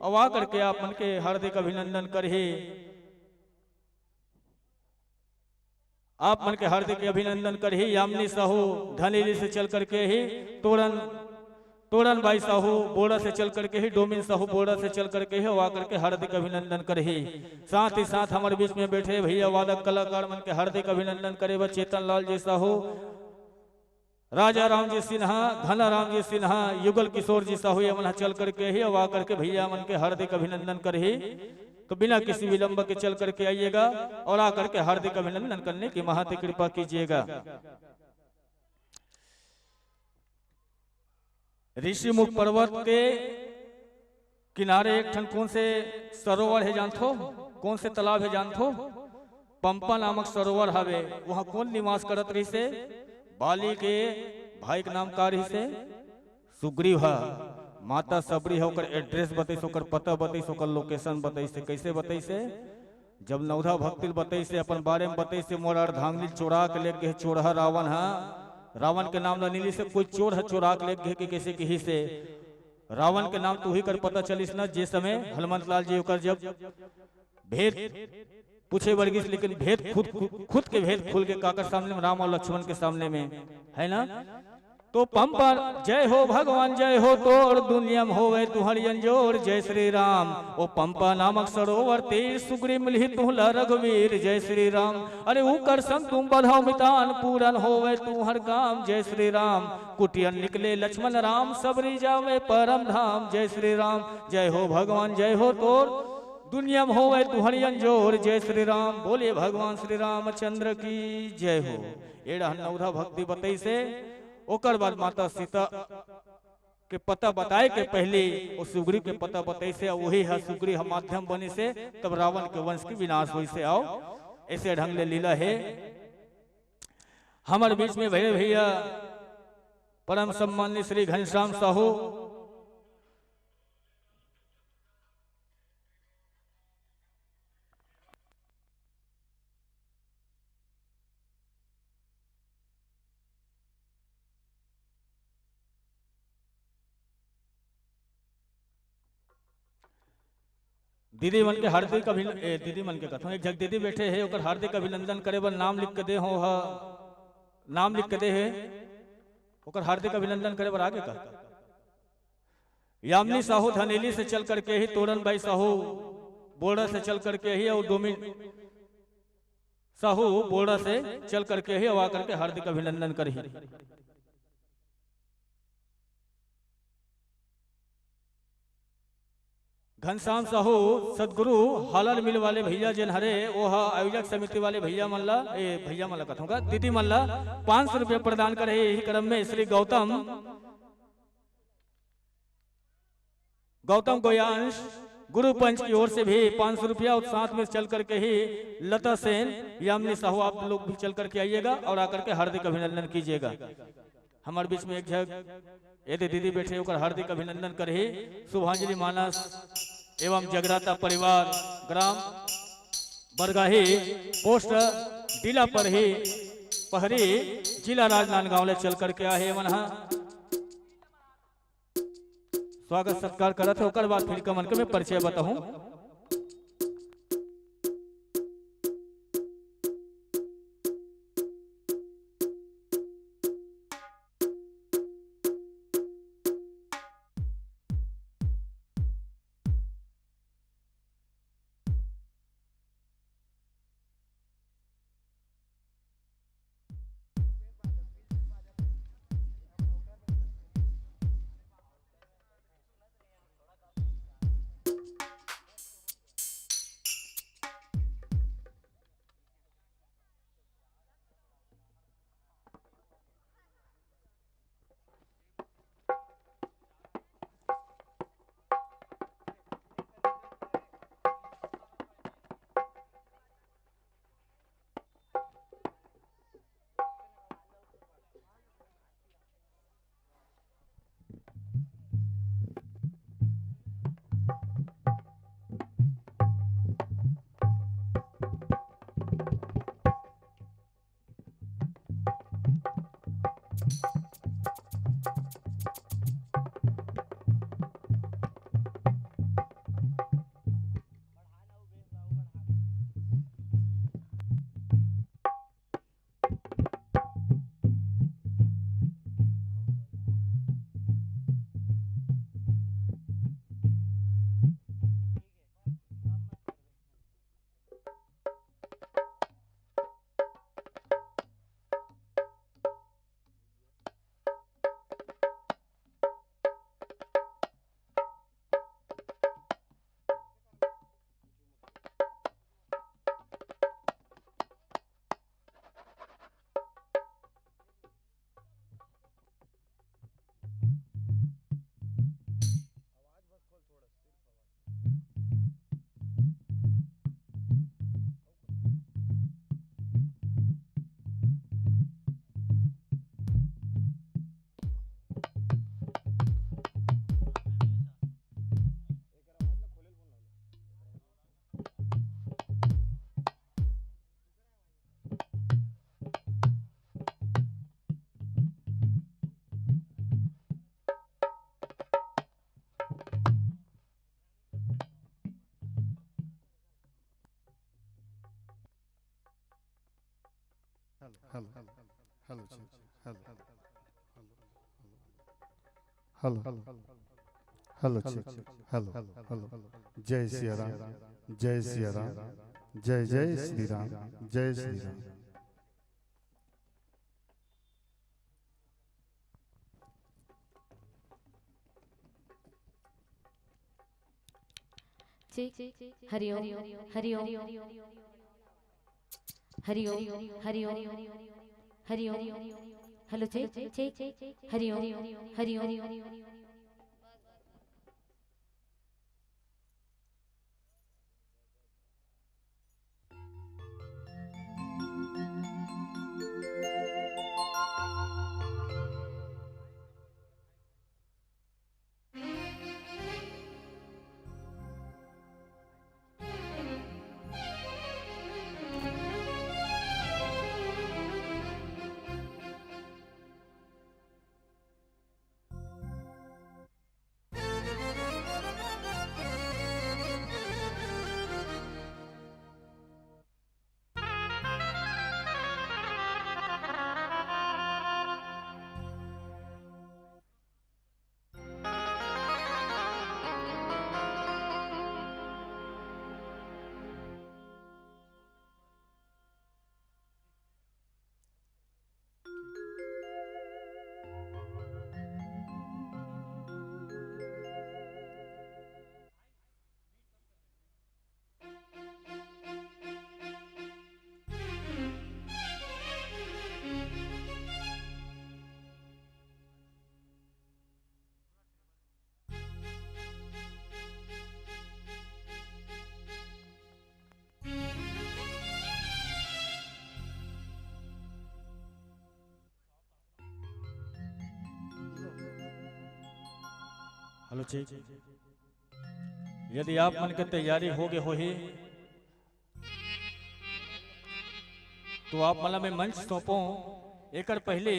अउ आ करके आप मन के हार्दिक अभिनंदन करही। आप मन के हार्दिक अभिनंदन करही। यामिनी साहू धनेली से चल करके ही, तोड़न, तोड़न बाई साहू बोड़ा से चल करके ही, डोमिन साहू बोड़ा से चल करके ही, अउ आ करके हार्दिक अभिनंदन करही। साथ ही साथ हमर बीच में बैठे भैया वादक कलाकार मन के हार्दिक अभिनंदन करे बर चेतन लाल जी साहू, राजा राम जी सिन्हा, घना राम जी सिन्हा, युगल किशोर जी साहू, ये मन ह चल करके ही, अउ आ करके भैया मन के हार्दिक अभिनंदन करही। तो बिना किसी विलंब के चल करके आइएगा और आ करके हार्दिक अभिनंदन करने की महती कृपा कीजिएगा। ऋषिमुख पर्वत के किनारे एक ठन कोन से सरोवर हे जानथो? कोन से तालाब हे जानथो? पंपा नामक सरोवर हवे। वहां कोन निवास करत रहिसे? बाली के भाई के नाम का रहिसे? सुग्रीव ह। माता सबरी ह ओकर एड्रेस बतइस, ओकर पता बतइस, ओकर लोकेशन बतइस। कइसे बतइस? जब नवधा भक्ति ल बतइस, अपन बारे में बतइस, मोर अर्धांगिनी चोरा के लेग गे चोरहा रावण ह। रावण के नाम ल नी लिस, कोई चोर ह चोरा के लेग गे कि कइसे किहिसे। रावण के नाम तुही कर पता चलिस न, जे समय हनुमंत लाल जी ओकर जब भेद पूछे बर गिस, लेकिन भेद खुद, खुद के भेद खुल के काकर सामने में, राम और लक्ष्मण के सामने में, है ना? तो पंपा, जय हो भगवान, जय हो तोर, दुनिया में होवे तुहर अंजोर, जय श्री राम। ओ पंपा नामक सरोवर तीर, सुग्रीव मिलही तुहला रघुवीर, जय श्री राम। अरे ऊकर संग तुम बधाओ मितान, पूरन होवे तुहर काम, जय श्री राम। कुटियन निकले लक्ष्मण राम, सबरी जावे परम धाम, जय श्री राम। जय हो भगवान, जय हो तोर, दुनिया में होवे तुहर अंजोर, जय श्री राम। बोले भगवान श्री रामचंद्र की जय हो। ए डहन नवधा भक्ति बतइसे, ओकर बाद माता सीता के पता बताए के पहले ओ सुग्रीव के पता बतइसे, अउ वही ह सुग्रीव ह माध्यम बनिसे, तब रावण के वंश के विनाश होइसे। आओ, ऐसे ढंग ले लीला हे। हमर बीच में भैया, भैया परम सम्मानित श्री घनश्याम साहू, दीदी मन के हार्दिक अभिन-, ए, दीदी मन के कथों, एक झक दीदी बैठे हे, ओकर हार्दिक अभिनंदन करे बर नाम लिख के दे हो हा, नाम लिख के दे हे, ओकर हार्दिक अभिनंदन करे बर आगे का। यामिनी साहू धनेली से चल करके ही, तोरन बाई साहू बोड़ा से चल करके ही, और डोमिन साहू बोड़ा से चल करके ही, अउ आ करके हार्दिक अभिनंदन करही। घनश्याम साहू सदगुरु हालर मिल वाले भैया जेन हरे, वो ह आयोजक समिति वाले भैया मन ला, ए, भैया मन ला कथों का, दीदी मन ला पाँच सौ रुपया प्रदान करे हे। यही क्रम में श्री गौतम, गौतम गोयांश गुरु पंच की ओर से भी पाँच सौ रुपया, और साथ में चल करके ही लता सेन, यामिनी साहू, आप लोग भी चल करके आइएगा और आकर के हार्दिक अभिनंदन कीजिएगा। हमारे बीच में एक झक एदे दीदी बैठे, ओकर हार्दिक अभिनंदन करही। शुभांजलि मानस एवं जगराता परिवार, ग्राम बरगाही, पोस्ट डीला परही, पहरी, जिला राजनांदगांव ले चल करके आहे मन हा। स्वागत सत्कार करत हे, ओकर बाद फिर कमन के मैं परिचय बताहूं। Hello, hello, check, hello, hello, hello, check, check, hello, hello. जय सिया राम, जय सिया राम, जय जय श्री राम, जय Shri Ram. Check, Hariom, Hariom, Hariom, Hariom, Hariom. Hello, check, check, Hariom, Hariom. Hello, check. यदि आप मन के तैयारी हो गे होही, तो आप मन ला मैं मंच सौंपो। एकर पहले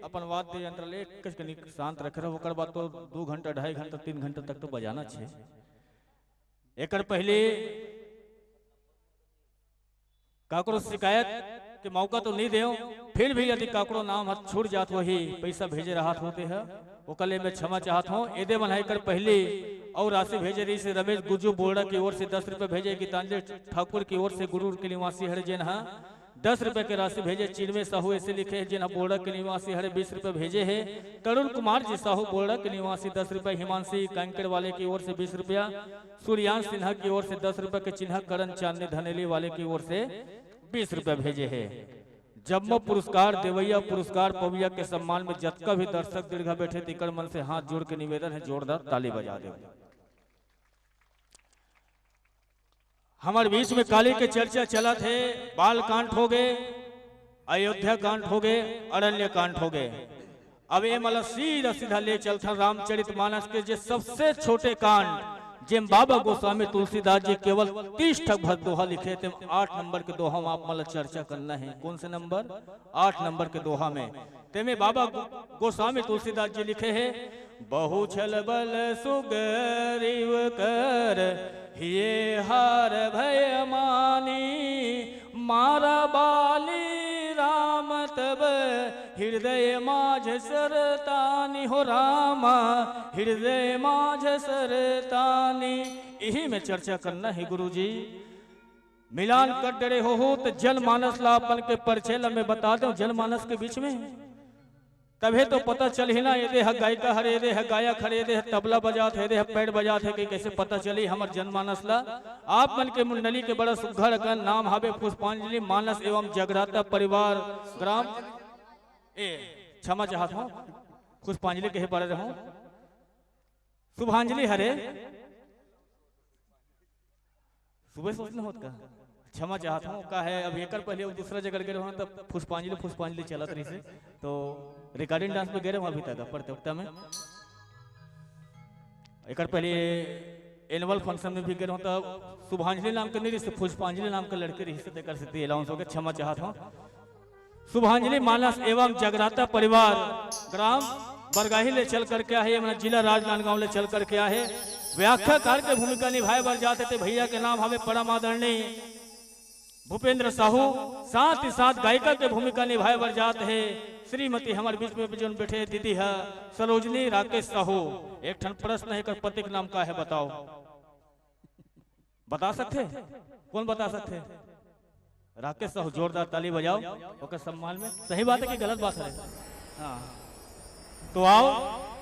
अपन वाद्य यंत्र ले कस कनिक शांत रखे रहो, ओकर बाद तो दू घंटा, ढाई घंटा, तीन घंटा तक तो बजाना छे। एकर पहले काकरो शिकायत के मौका तो नहीं देव, फिर भी यदि काकरो नाम हर छूट जात होही, पैसा भेजे रहत होते ह, ओकर ले मैं क्षमा चाहत हूँ। एदे मन ह एकर पहले अउ राशि भेजे रहिस हे रमेश गुज्जू बोलड़ा की ओर से दस रुपये भेजे, गीतांजलि ठाकुर की ओर से गुरूर के निवासी हरे जेन ह दस रुपये के राशि भेजे, चिन्मय साहू ऐसे लिखे हे जेन ह बोलड़ा के निवासी हरे बीस रुपये भेजे हे, तरुण कुमार जी साहू बोलड़ा के निवासी दस रुपये, हिमांशी कांकेर वाले की ओर से बीस रुपया, सूर्यांश सिन्हा की ओर से दस रुपये के चिन्ह, करण चांदनी धनेली वाले की ओर से बीस रुपया भेजे हे। जम्मो पुरस्कार देवैया, पुरस्कार पवैया के सम्मान में जतका भी दर्शक दीर्घा बैठे, तिकर मन से हाथ जोड़ के निवेदन हे, जोरदार ताली बजा देव। हमर बीच में काली के चर्चा चलत हे, बाल कांड हो गे, अयोध्या कांड हो गे, अरण्य कांड हो गे। अब ए मला सीधा सीधा ले चलथन रामचरित मानस के जे सबसे छोटे कांड, जेम बाबा गोस्वामी तुलसीदास जी केवल तीस ठक भर दोहा लिखे, तेम आठ नंबर के दोहा म आप मला चर्चा करना हे। कौन से नंबर? आठ नंबर के दोहा में। तेमे बाबा गो-, गोस्वामी तुलसीदास जी लिखे हे, बहु छल बल सुग्रीव कर हिये हार भय मानी, मारा बाली राम तब हृदय माझ सरतानी हो रामा, हृदय माझ सरतानी। यही में चर्चा करना हे गुरुजी। मिलान कर डरे हो, हो त जनमानस ला अपन के परिचय ला मैं बता देव जनमानस के बीच में। तभे तो पता चलही ना, एदे ह गायिका हरे, एदे ह गायक हरे, एदे ह तबला बजात हे, एदे ह पैड बजात हे, कि कैसे पता चली हमर जनमानस ला। आप मन के मंडली के बड़ा सुघर अकन नाम हावे पुष्पांजलि मानस एवं जगराता परिवार ग्राम, ए, क्षमा चाहत हूँ, पुष्पांजलि कहे पड़े रहूं, शुभांजलि हरे। सुबह सोचना होत का? क्षमा चाहत हूँ, का है, अब एकर पहले वो दूसरा जगह गए रहूँ, तब पुष्पांजलि, पुष्पांजलि चलत रही से, तो recording dance में गए रहूँ अभी तक, प्रतियोगिता में। एकर पहले annual function में भी गए रहूँ, तब शुभांजलि नाम के नहीं रही से, पुष्पांजलि नाम के लड़के रही से, तेकर से announce हो गया, क्षमा चाहत हूँ। शुभांजलि मानस एवं जगराता परिवार ग्राम बरगाही ले चल करके आहे, हमर जिला राजनांदगांव ले चल करके आहे। व्याख्याकार के भूमिका निभाए बर जात हे ते भैया के नाम हवे परम आदरणीय भूपेंद्र साहू, साथ ही साथ गायिका के भूमिका निभाए बर जात हे श्रीमती हमर बीच में जोन बैठे दीदी ह सरोजनी राकेश साहू। एक ठन प्रश्न हे, एकर पति के नाम का हे बताओ? बता सकथे? कौन बता सकथे? राकेश साहू, जोरदार ताली बजाओ ओकर सम्मान में। सही बात है कि गलत बात है? हाँ। तो आओ,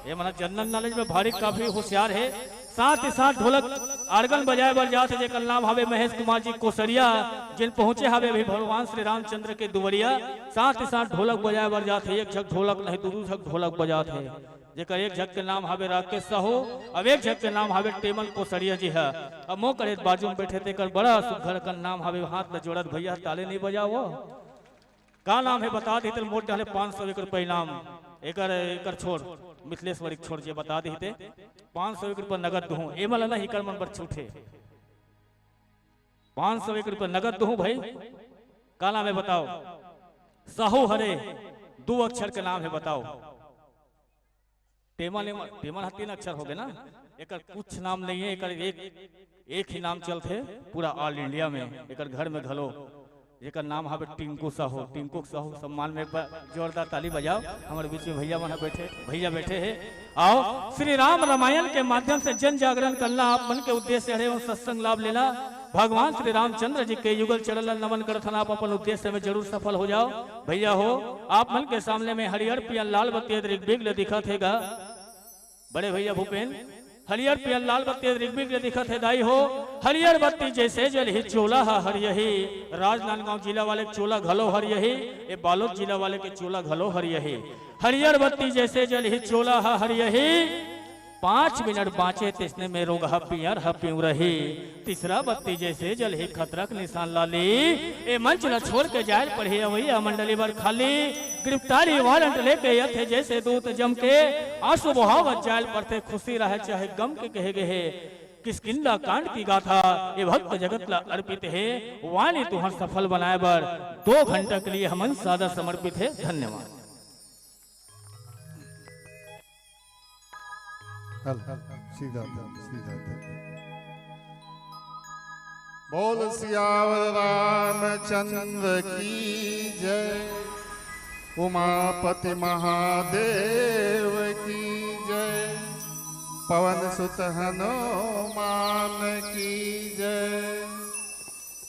ये मन जनरल नॉलेज में भारी काफी होशियार हे। साथ ही साथ ढोलक आर्गन बजाए बर जात हे, जेकर नाम हवे महेश कुमार जी कोसरिया, जिन पहुंचे हवे अभी भगवान श्री रामचंद्र के दुवरिया। साथ ही साथ ढोलक बजाए बर जात हे, एक झक ढोलक नहीं, दू दू झक ढोलक बजात हे, जेकर एक झक के नाम हवे राकेश साहू, अब एक झक के नाम हवे टेमन कोसरिया जी ह। अब मोकर एक बाजू में बैठे तेकर बड़ा सुघर कर नाम हवे, हाथ ल जोड़त भैया ताली नहीं बजाओ। का नाम हे बता देते, मोट डाले पाँच सौ एक रुपया इनाम। एकर, एकर छोड़, मिथिलेश्वर एक छोड़ जे बता देते, पाँच सौ एक रुपया नगद दूँ, ए मला नहीं कर मन पर छूटे। पाँच सौ एक रुपया नगद दूँ भाई। का नाम हे बताओ? साहू हरे, दू अक्षर के नाम हे बताओ। टेमन, एमन, टेमन ह तीन अक्षर हो गए ना, एकर कुछ नाम नहीं है, एकर एक, एक ही नाम चलथे पूरा ऑल इंडिया में, एकर घर में घलो, जेकर नाम हवे टिंकू साहू। टिंकू साहू सम्मान में एक बार जोरदार ताली बजाओ। हमारे बीच में भैया मन बैठे, भैया बैठे हैं। आओ, श्री राम रामायण के माध्यम से जन जागरण करना आप मन के उद्देश्य हरे, एवं सत्संग लाभ लेना, भगवान श्री रामचंद्र जी के युगल चरण ला नमन करथन, आप अपन उद्देश्य में जरूर सफल हो जाओ। भैया हो, आप मन के सामने में हरियर पियर लाल बत्ती ऋग्वेद ले दिखत हे गा। बड़े भैया भूपेन, हरियर पियर लाल बत्ती ऋग्वेद ले दिखत हे दाई हो। हरियर बत्ती जैसे जलही चोला ह हरियही। राजनांदगांव जिला वाले के चोला घलो हरियही, ए बालोद जिला वाले के चोला घलो हरियही। हरियर बत्ती जैसे जलही चोला ह हरियही। पाँच मिनट बाँचे तइसने में रोगहा पियर ह पिंवरही। तीसरा बत्ती जैसे जलही खतरा के निशान लाली। ए मंच ला छोड़ के जायल पड़ही अवइया मंडली बर खाली। गिरफ्तारी वारंट लेके अइथे जैसे दूत जम के। आंसू बहावत जायल पड़थे, खुशी रहय चाहे गम के कहे गे हे। किष्किंधा कांड की गाथा ए भक्त जगत ला अर्पित हे। वाणी तुहर सफल बनाए बर दो घंटा के लिए हमन सादर समर्पित हे। धन्यवाद। हल, सीधा था, सीधा था। बोल सियावर रामचंद्र की जय, उमापति महादेव की जय, पवन सुत हनुमान की जय।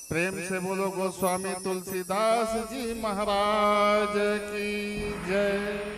प्रेम से बोलो गोस्वामी तुलसीदास जी महाराज की जय।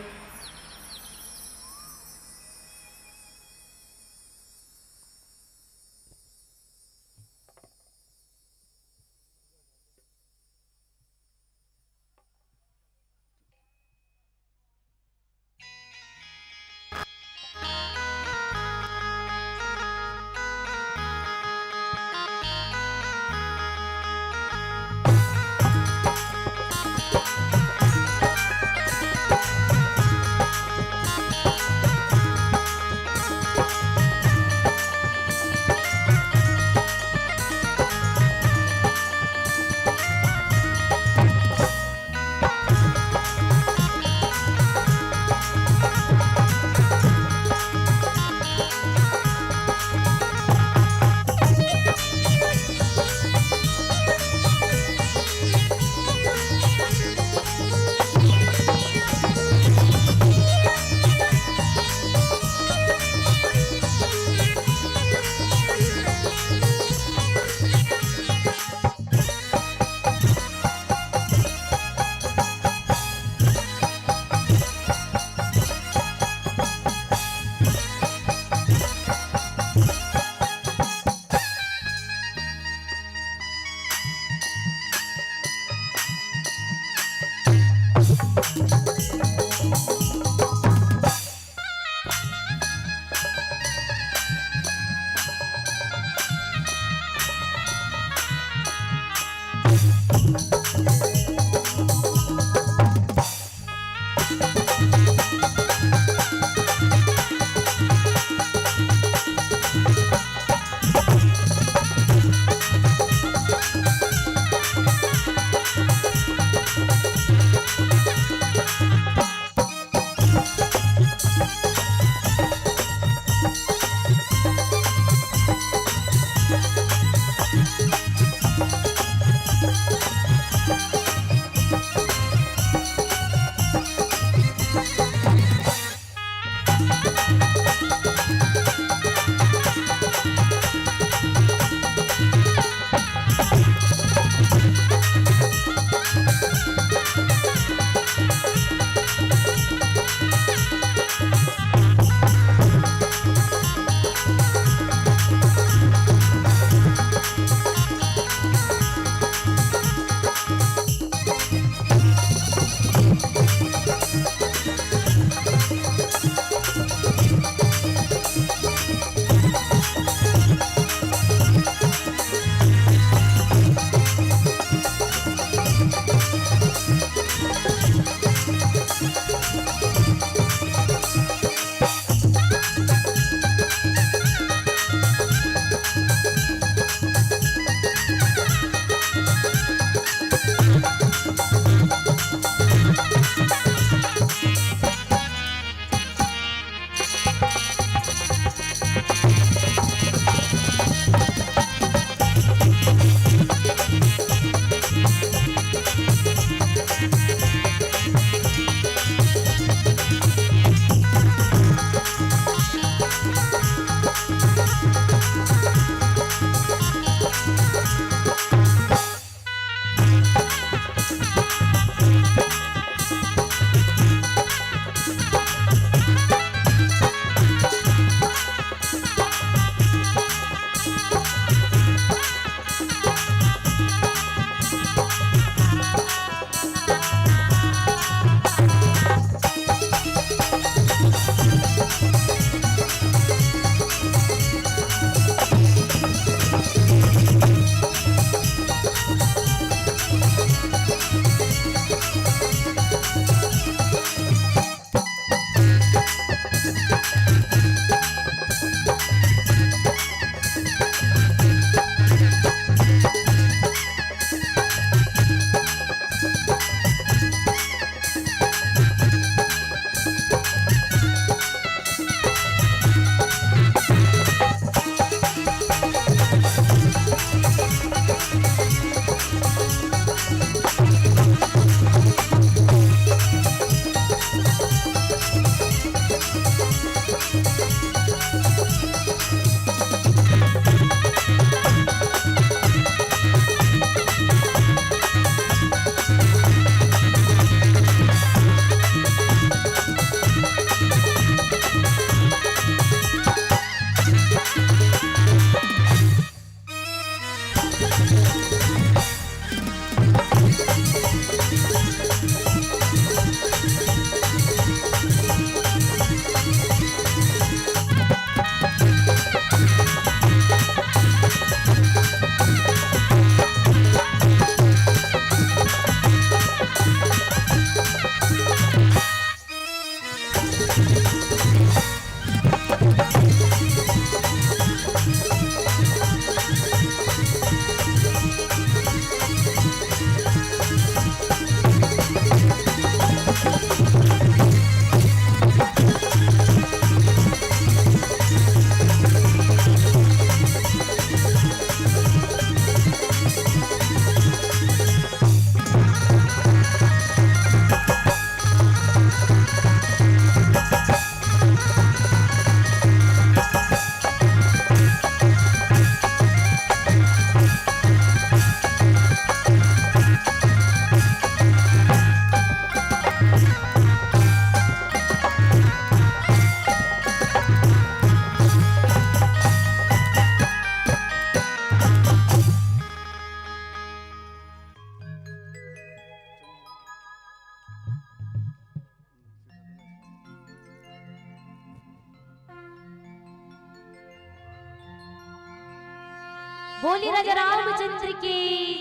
बोली राजा रामचंद्र की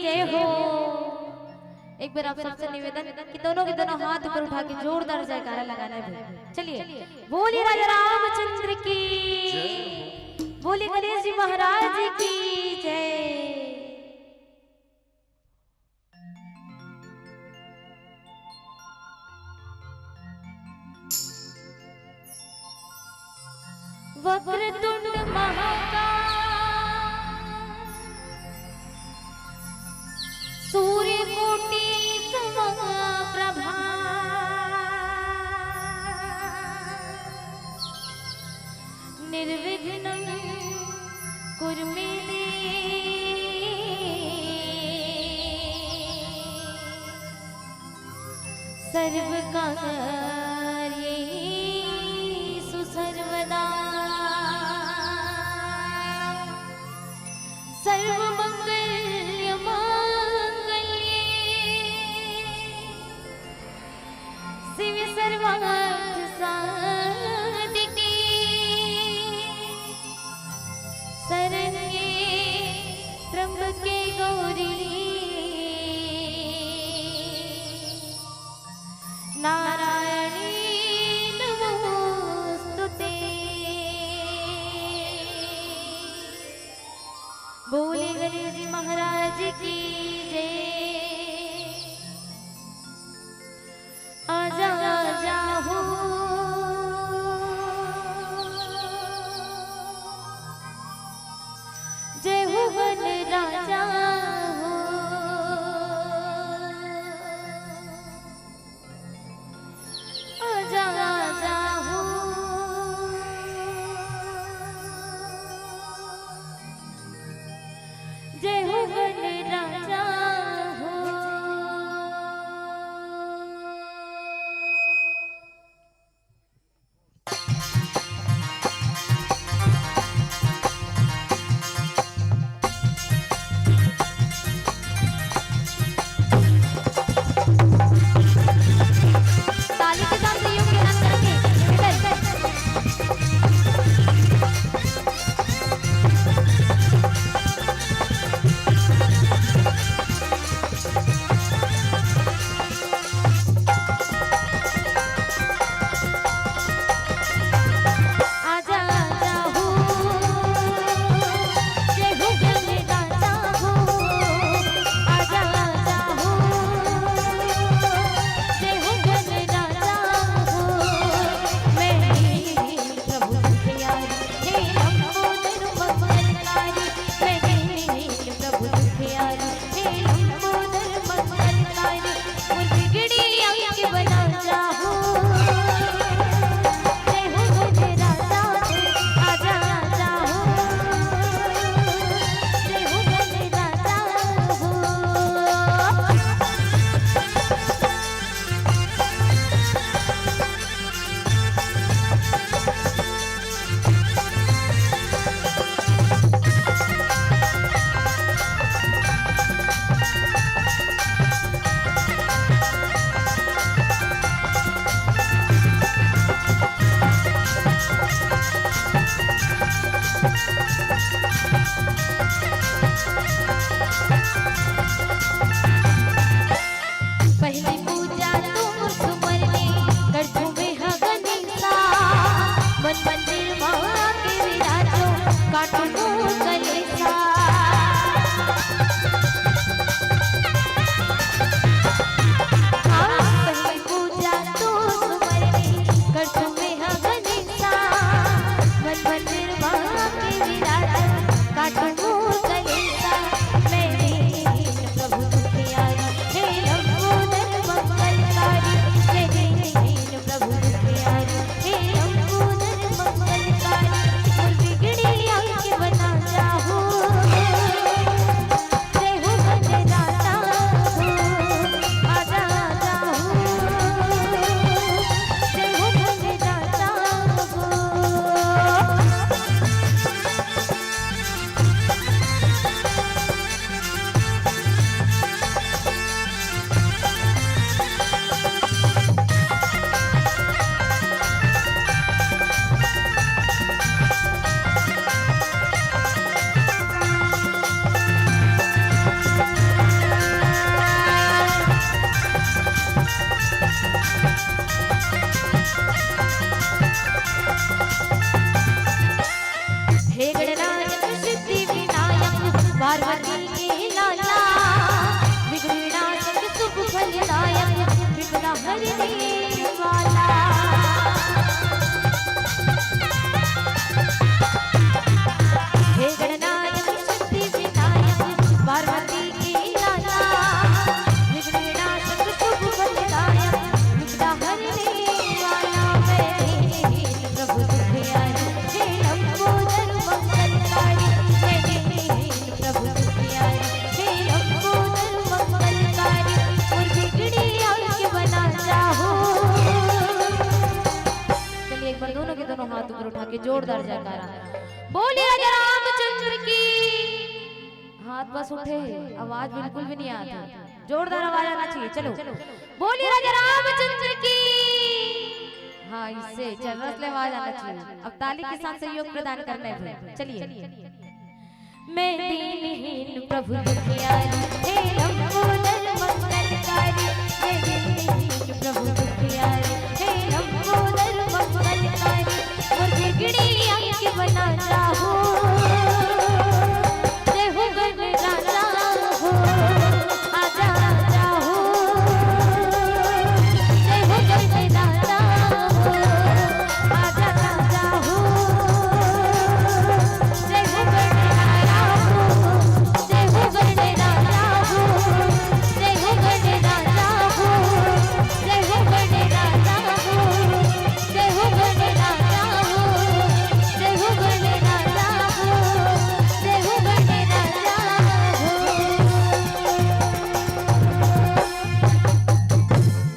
जय हो। एक बार आप सबसे निवेदन कि दोनों के दोनों हाथ ऊपर उठा के जोरदार जयकारा लगाना है भाई। चलिए, बोली राजा रामचंद्र की, बोली गणेश जी महाराज की जय। वक्रतुंड महाकाय, सूर्यकोटि समप्रभा, निर्विघ्नं कुरु मे देव। सर्वकार्येषु सर्वदा सर्वमंगल मांगल्ये शिव सर्वार्थ साधिके शरण्ये त्र्यंबके गौरी नारायणी नमोस्तुते। जोरदार जयकारा। बोलिए राजा रामचंद्र की। हाथ बस उठे हैं, आवाज बिल्कुल भी नहीं आती। जोरदार आवाज आना चाहिए। चलो, बोलिए राजा रामचंद्र की। हाँ, इससे चरस ले आवाज आना चाहिए। अब ताली के साथ सहयोग प्रदान करना है फिर। चलिए। मैं दीनहीन प्रभु दुखियारी, हे लंबोदर मंगलकारी। मैं दीनहीन प्रभु दुखियारी, हे लंबोदर मंगलकारी। मोर बिगड़ी अंग बना जाहू, जय हो गणराजा हो, आजा आजा हो। जय हो गणराजा हो, आजा आजा हो। जय हो गणराजा हो, जय हो गणराजा हो, जय हो गणराजा हो, जय हो गणराजा हो, जय हो गणराजा हो, जय हो गणराजा हो, जय हो गणराजा हो।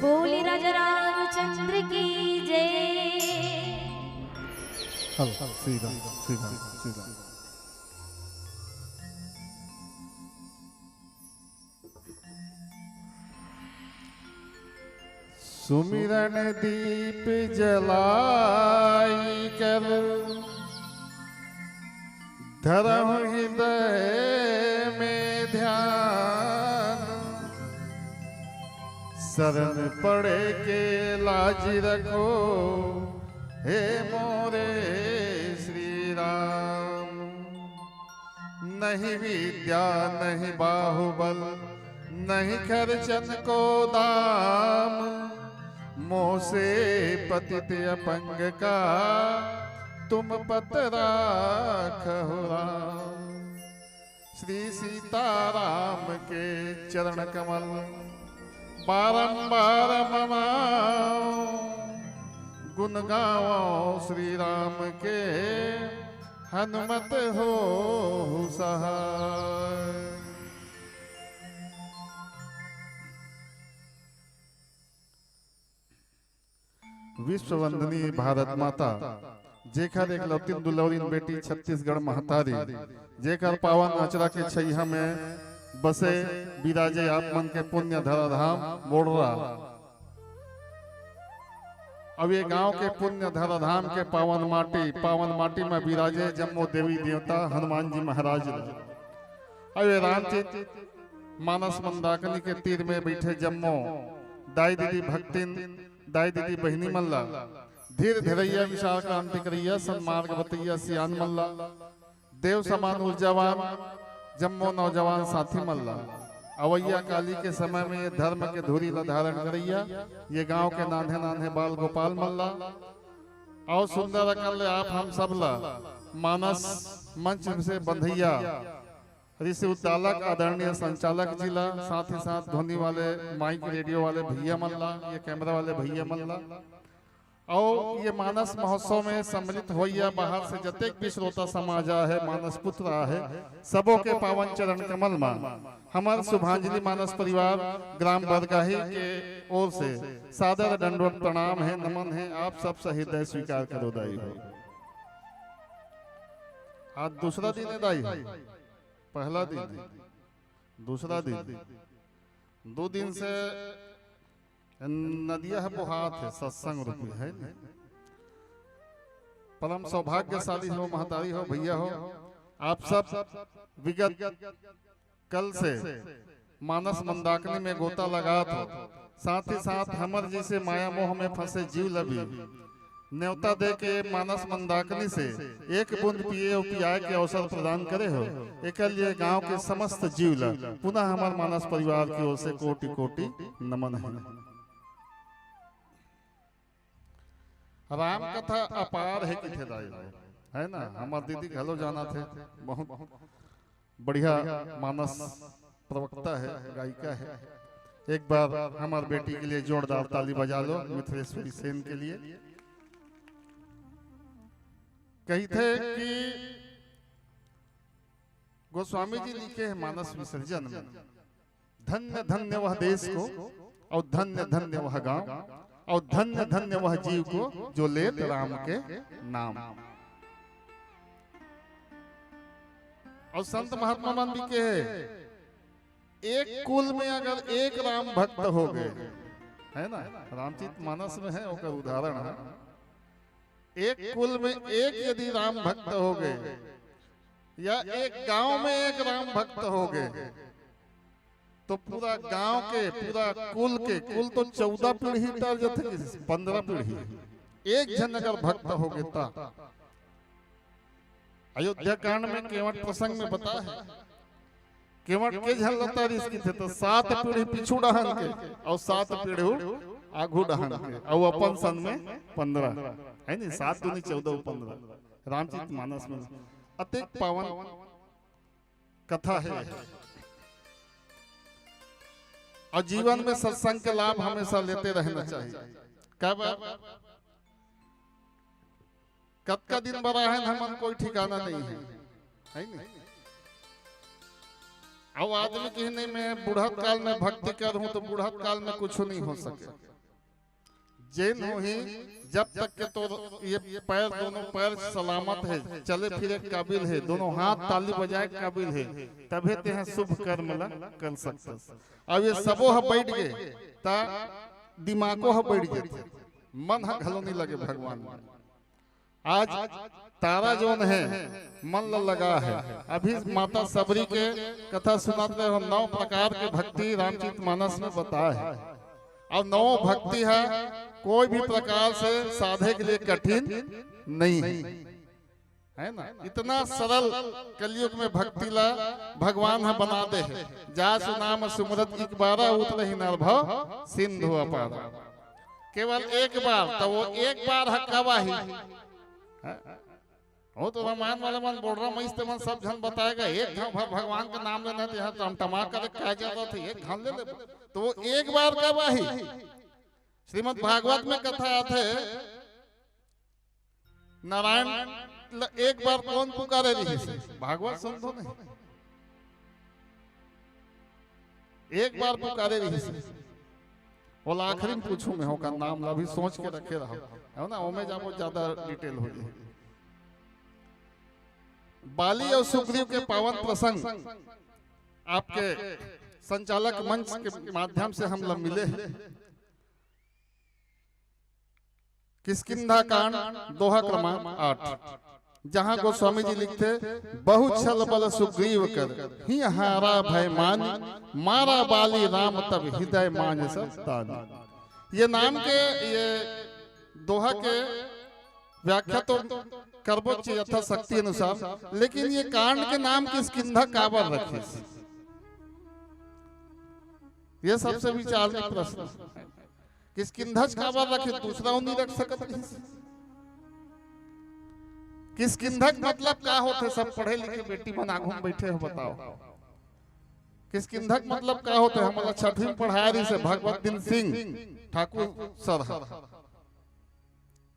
बोली राजा रामचंद्र की जय। हल, हल, सीधा, सीधा, सीधा। सुमिरन दीप जलाई कर, धरहु हृदय में ध्यान। शरण पड़े के लाज रखो, हे मोरे श्री राम। नहीं विद्या नहीं बाहुबल, नहीं खर्चन को दाम। मोसे पतित अपंग का, तुम पत राखहु राम। श्री सीताराम के चरण कमल बारंबार ममाओ, गुण गावो श्री राम के, हनुमत होहु सहाय। विश्व वंदनीय भारत माता, जेकर एकलौतिन दुलौरिन बेटी छत्तीसगढ़ महतारी, जेकर पावन अचरा के छैया में बसे बिराजे आप मन के पुण्य धराधाम मोड़रा। अब ये गांव के पुण्य धराधाम के पावन माटी, पावन माटी में बिराजे जम्मो देवी देवता हनुमान जी महाराज ला। अब ये रामचरित मानस मंदाकिनी के तीर में बैठे जम्मो दाई दीदी भक्तिन, दाई दीदी बहिनी मन ला, धीर धरैया, विचार क्रांति करैया, सन्मार्ग बतैया सियान मन ला, देव समान ऊर्जावान जम्मो नौजवान साथी मन ला, अवैया काली के समय में ये धर्म के धुरी ला धारण करैया, ये गांव के नान्हे नान्हे बाल गोपाल मन ला, अउ सुंदर अकन ले आप हम सब ला मानस मंच से बंधैया ऋषि उद्दालक आदरणीय संचालक जी ला, साथ ही साथ ध्वनि वाले माइक रेडियो वाले भैया मन ला, ये कैमरा वाले भैया मन ला, अउ ये मानस महोत्सव में सम्मिलित होइया बाहर से जतेक भी श्रोता समाज आहे, मानस पुत्र आहे, सबो के पावन चरण कमल मा हमर शुभांजलि मानस परिवार ग्राम बरगाही के ओर से सादर दंडवत प्रणाम हे, नमन हे। आप सब सहित स्वीकार करो दाई हो। आज दूसरा दिन हे दाई हो, पहला दिन हे, दूसरा दिन, दो दिन से नदिया ह बोहात हे, सत्संग रूपी हे। परम सौभाग्यशाली हो, महतारी हो, भैया हो, आप सब विगत कल से मानस मंदाकिनी में गोता लगात हो, साथ ही साथ हमर जैसे माया मोह में फंसे जीव ल भी नेवता दे के मानस मंदाकिनी से एक बूंद पिए अउ पियाए के अवसर प्रदान करे हो, एकर लिए गांव के समस्त जीव ल पुनः हमर मानस परिवार की ओर से कोटि कोटि नमन हे। राम कथा अपार हे किथे दाई हो, है ना? हमर दीदी घलो जानत हे, बहुत बढ़िया मानस प्रवक्ता हे, गायिका हे। एक बार हमर बेटी के लिए जोरदार ताली बजा लो, मिथिलेश्वरी सेन के लिए। कहिथे कि गोस्वामी जी लिखे हे मानस विसर्जन में, धन्य धन्य वह देश को, और धन्य धन्य वह गांव, और धन्य धन्य वह जीव को जो लेत राम के नाम। अउ संत महात्मा मन भी कहे, एक कुल में अगर एक राम भक्त हो गए, है ना, रामचरित मानस में है, ओकर उदाहरण है, एक कुल में एक यदि राम भक्त हो गए या एक गांव में एक राम भक्त हो गए, तो पूरा गांव के, पूरा कुल के, कुल तो चौदह पीढ़ी टर जथे, पंद्रह पीढ़ी, एक झन अगर भक्त हो गए ता। अयोध्या कांड में केवट प्रसंग में बता है, केवट के झन ल तरिस किथे, तो सात पीढ़ी पीछू डहन के अउ सात पीढ़ी आगू डहन के, अउ अपन सन में पंद्रह, है नहीं, सात दूनी चौदह, पंद्रह। रामचरित मानस में अतेक पावन कथा है। अउ जीवन में सत्संग के लाभ हमेशा लेते रहना चाहिए। कब, कतका दिन बर आहन हमन, कोई ठिकाना नहीं है, है नहीं? अउ आदमी कही नहीं, मैं बुढ़त काल में भक्ति करूं, तो बुढ़त काल में कुछ नहीं हो सके। जेन होही, जब तक के तोर ये पैर, दोनों पैर सलामत है, चले फिरे काबिल है, दोनों हाथ ताली बजाए काबिल है, तभे तेहा शुभ कर्म ला कर सकथस। अब ये सबो ह बैठ गए, ता दिमागो ह बैठ जाथे, मन ह घलो नहीं लगे भगवान में। आज तारा जोन है, मन ल लगा है। अभी माता सबरी के कथा सुनात रहे हो, नौ प्रकार के भक्ति रामचरित मानस में बताए है। अउ नौ भक्ति है, कोई भी प्रकार से साधे के लिए कठिन नहीं है, है ना? इतना सरल कलयुग में भक्ति ला भगवान ह बना दे है। जा सुनाम सुमरत एक बारा, उतरहि नर भव सिंधु अपारा। केवल एक बार, तो वो एक बार ह कब आही। हाँ? वो तो रामायण वाले मन बोल रहा, मैं इस्ते मन सब झन बताएगा, एक घाव भर भगवान के नाम लेना, तो यहाँ टमटमा करे क्या जरूरत है, एक घाव ले ले। तो वो एक बार कब आही? श्रीमद् भागवत में कथा आथे, नारायण ल एक बार कौन पुकारे रहिस? भागवत सुन तो नहीं, एक बार पुकारे रहिस। ओला आखिरी में पूछूं मैं, ओकर नाम ला अभी सोच के रखे रहो, है ना? ओमे जाबो, ज्यादा डिटेल हो जाए। बाली और सुग्रीव के पावन प्रसंग आपके संचालक मंच के माध्यम से हम ला मिले हैं। किष्किंधा कांड, दोहा क्रमांक आठ, जहां गोस्वामी जी लिखते, "बहु छल बल सुग्रीव कर, हिय हारा भय मानि, मारा बाली राम तब हृदय मांझ सब तानि।" ये नाम के, ये दोहा के व्याख्या तो करबो च यथाशक्ति अनुसार, लेकिन ये कांड के नाम किष्किंधा काबर रखिस? ये सबसे विचारणीय प्रश्न। किष्किंधज काबर रखे, दूसरा वो नहीं रख सकत रहिस। किष्किंधक मतलब का होथे? सब पढ़े लिखे बेटी मन आगू में बैठे हो, बताओ, किष्किंधक मतलब का होथे? हमला छठवीं में पढ़ाए रहिस हे भगवत दिन सिंह ठाकुर सर ह,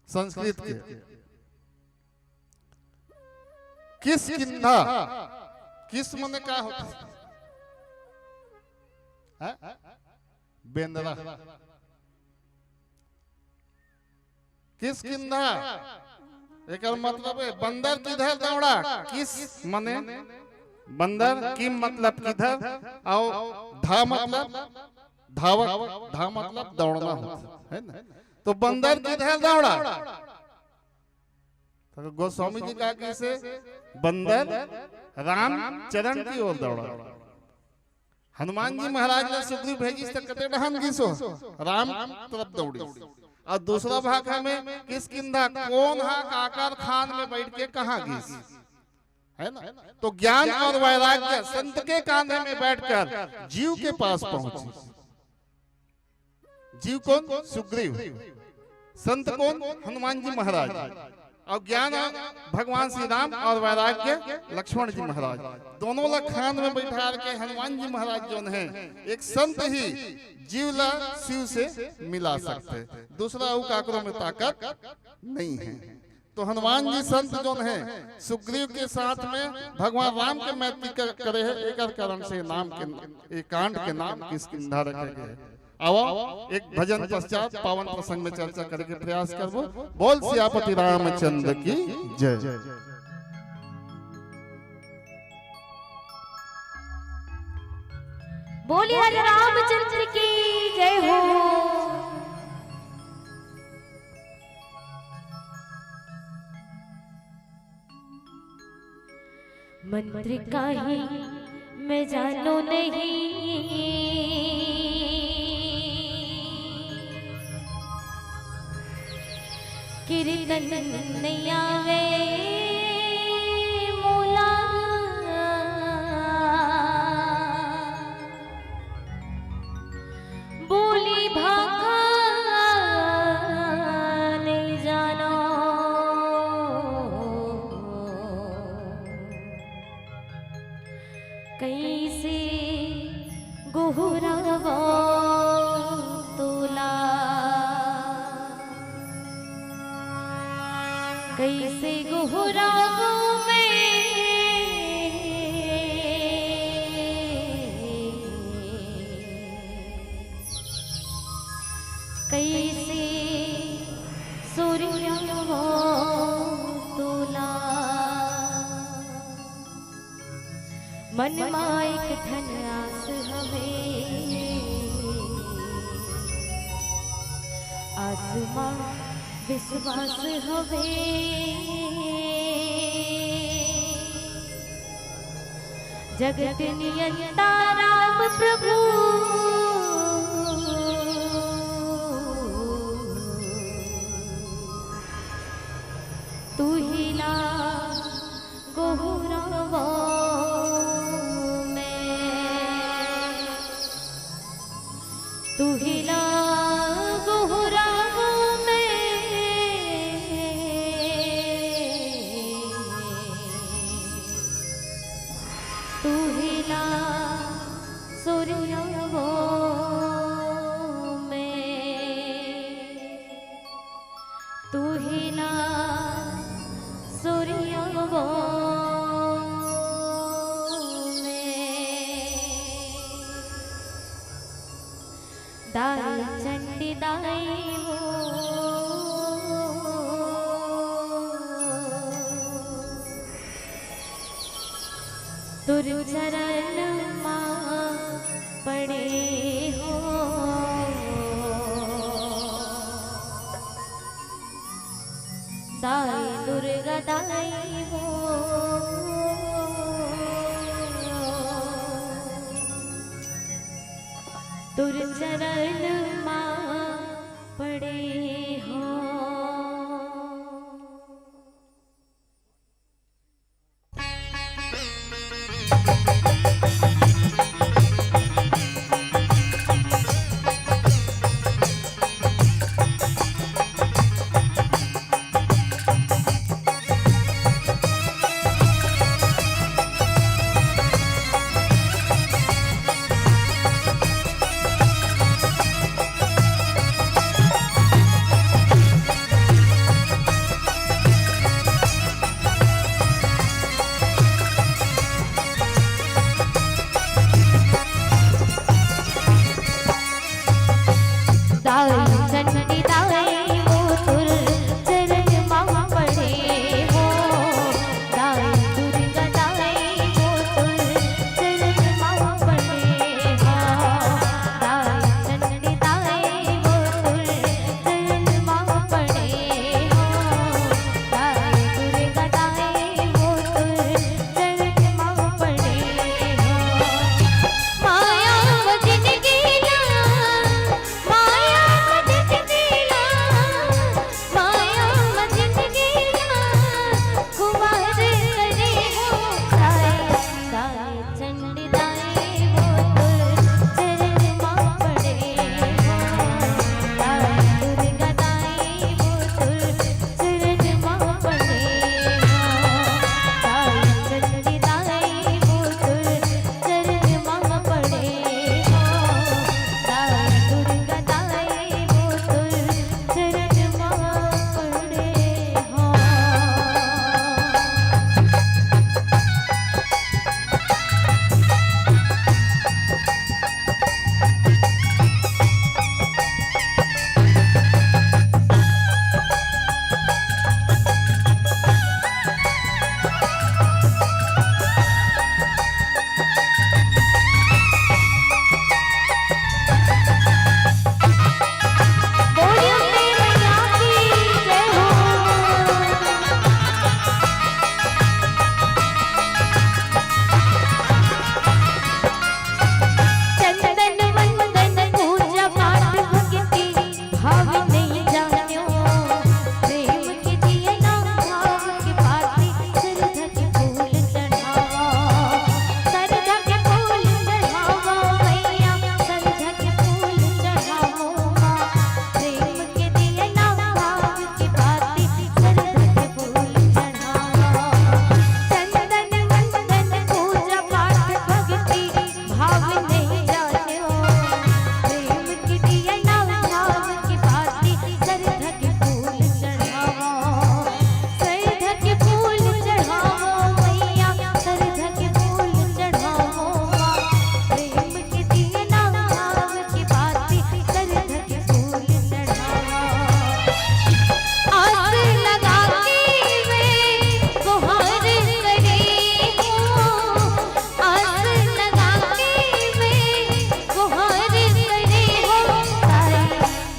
संस्कृत के। किष्किंधा, किस मने का होथे? हैं? बेंदरा। किष्किंधा, एकर मतलब है बंदर किधर दौड़ा। किस मने बंदर, किम मतलब किधर, अउ धा मतलब धावक, धा मतलब दौड़ना होता है ना। तो बंदर किधर दौड़ा? तो गोस्वामी जी का कैसे बंदर राम चरण की ओर दौड़ा। हनुमान जी महाराज ला सुग्रीव भेजिस त कते डहन गिस हो? राम तरफ दौड़िस। अउ दूसरा भाग हमें किष्किंधा, कोन हा काकर खान में बैठ के कहाँ गिस, है ना? तो ज्ञान और वैराग्य संत के कांधे में बैठकर जीव के पास पहुंची। जीव कोन? सुग्रीव। संत कोन? हनुमान जी महाराज। अउ ज्ञान भगवान श्री राम अउ वैराग्य लक्ष्मण जी महाराज। दोनों ला खान में बैठार के हनुमान जी महाराज जोन हे, एक संत ही जीव ला शिव से मिला सकथे, दूसरा अउ काकरो में ताकत नहीं है। तो हनुमान जी संत जोन हे, सुग्रीव के साथ में भगवान राम के मैत्री क-, करे हे, एकर कारण से नाम के, ए कांड के नाम किष्किंधा रखे गए हे। आवा, एक भजन पश्चात पावन प्रसंग में चर्चा करे के प्रयास करबो। बोल सियापति रामचंद्र की जय। बोलिए राजा रामचंद्र की जय हो। मंत्र काहे मैं जानों नहीं, कीर्तन नइ आवे मोला। बोली भाखा नइ जानों, कइसे गोहरावों तोला, कइसे गोहरावों मैं, कइसे सुरियावों तोला। मन मा एक ठन आस हवे, आस मा विश्वास हवे। जगत नियंता राम प्रभु, तू ही ला गोहरावों मैं, तू ही ला गोहरावों मैं, तू ही ला सुरियावों मैं, तू ही ला सुरियावों मैं। दाई चंडी दाई हो, तोर चरण मा पड़े हो। दाई दुर्गा दाई हो, तोर चरण मा पड़े हो।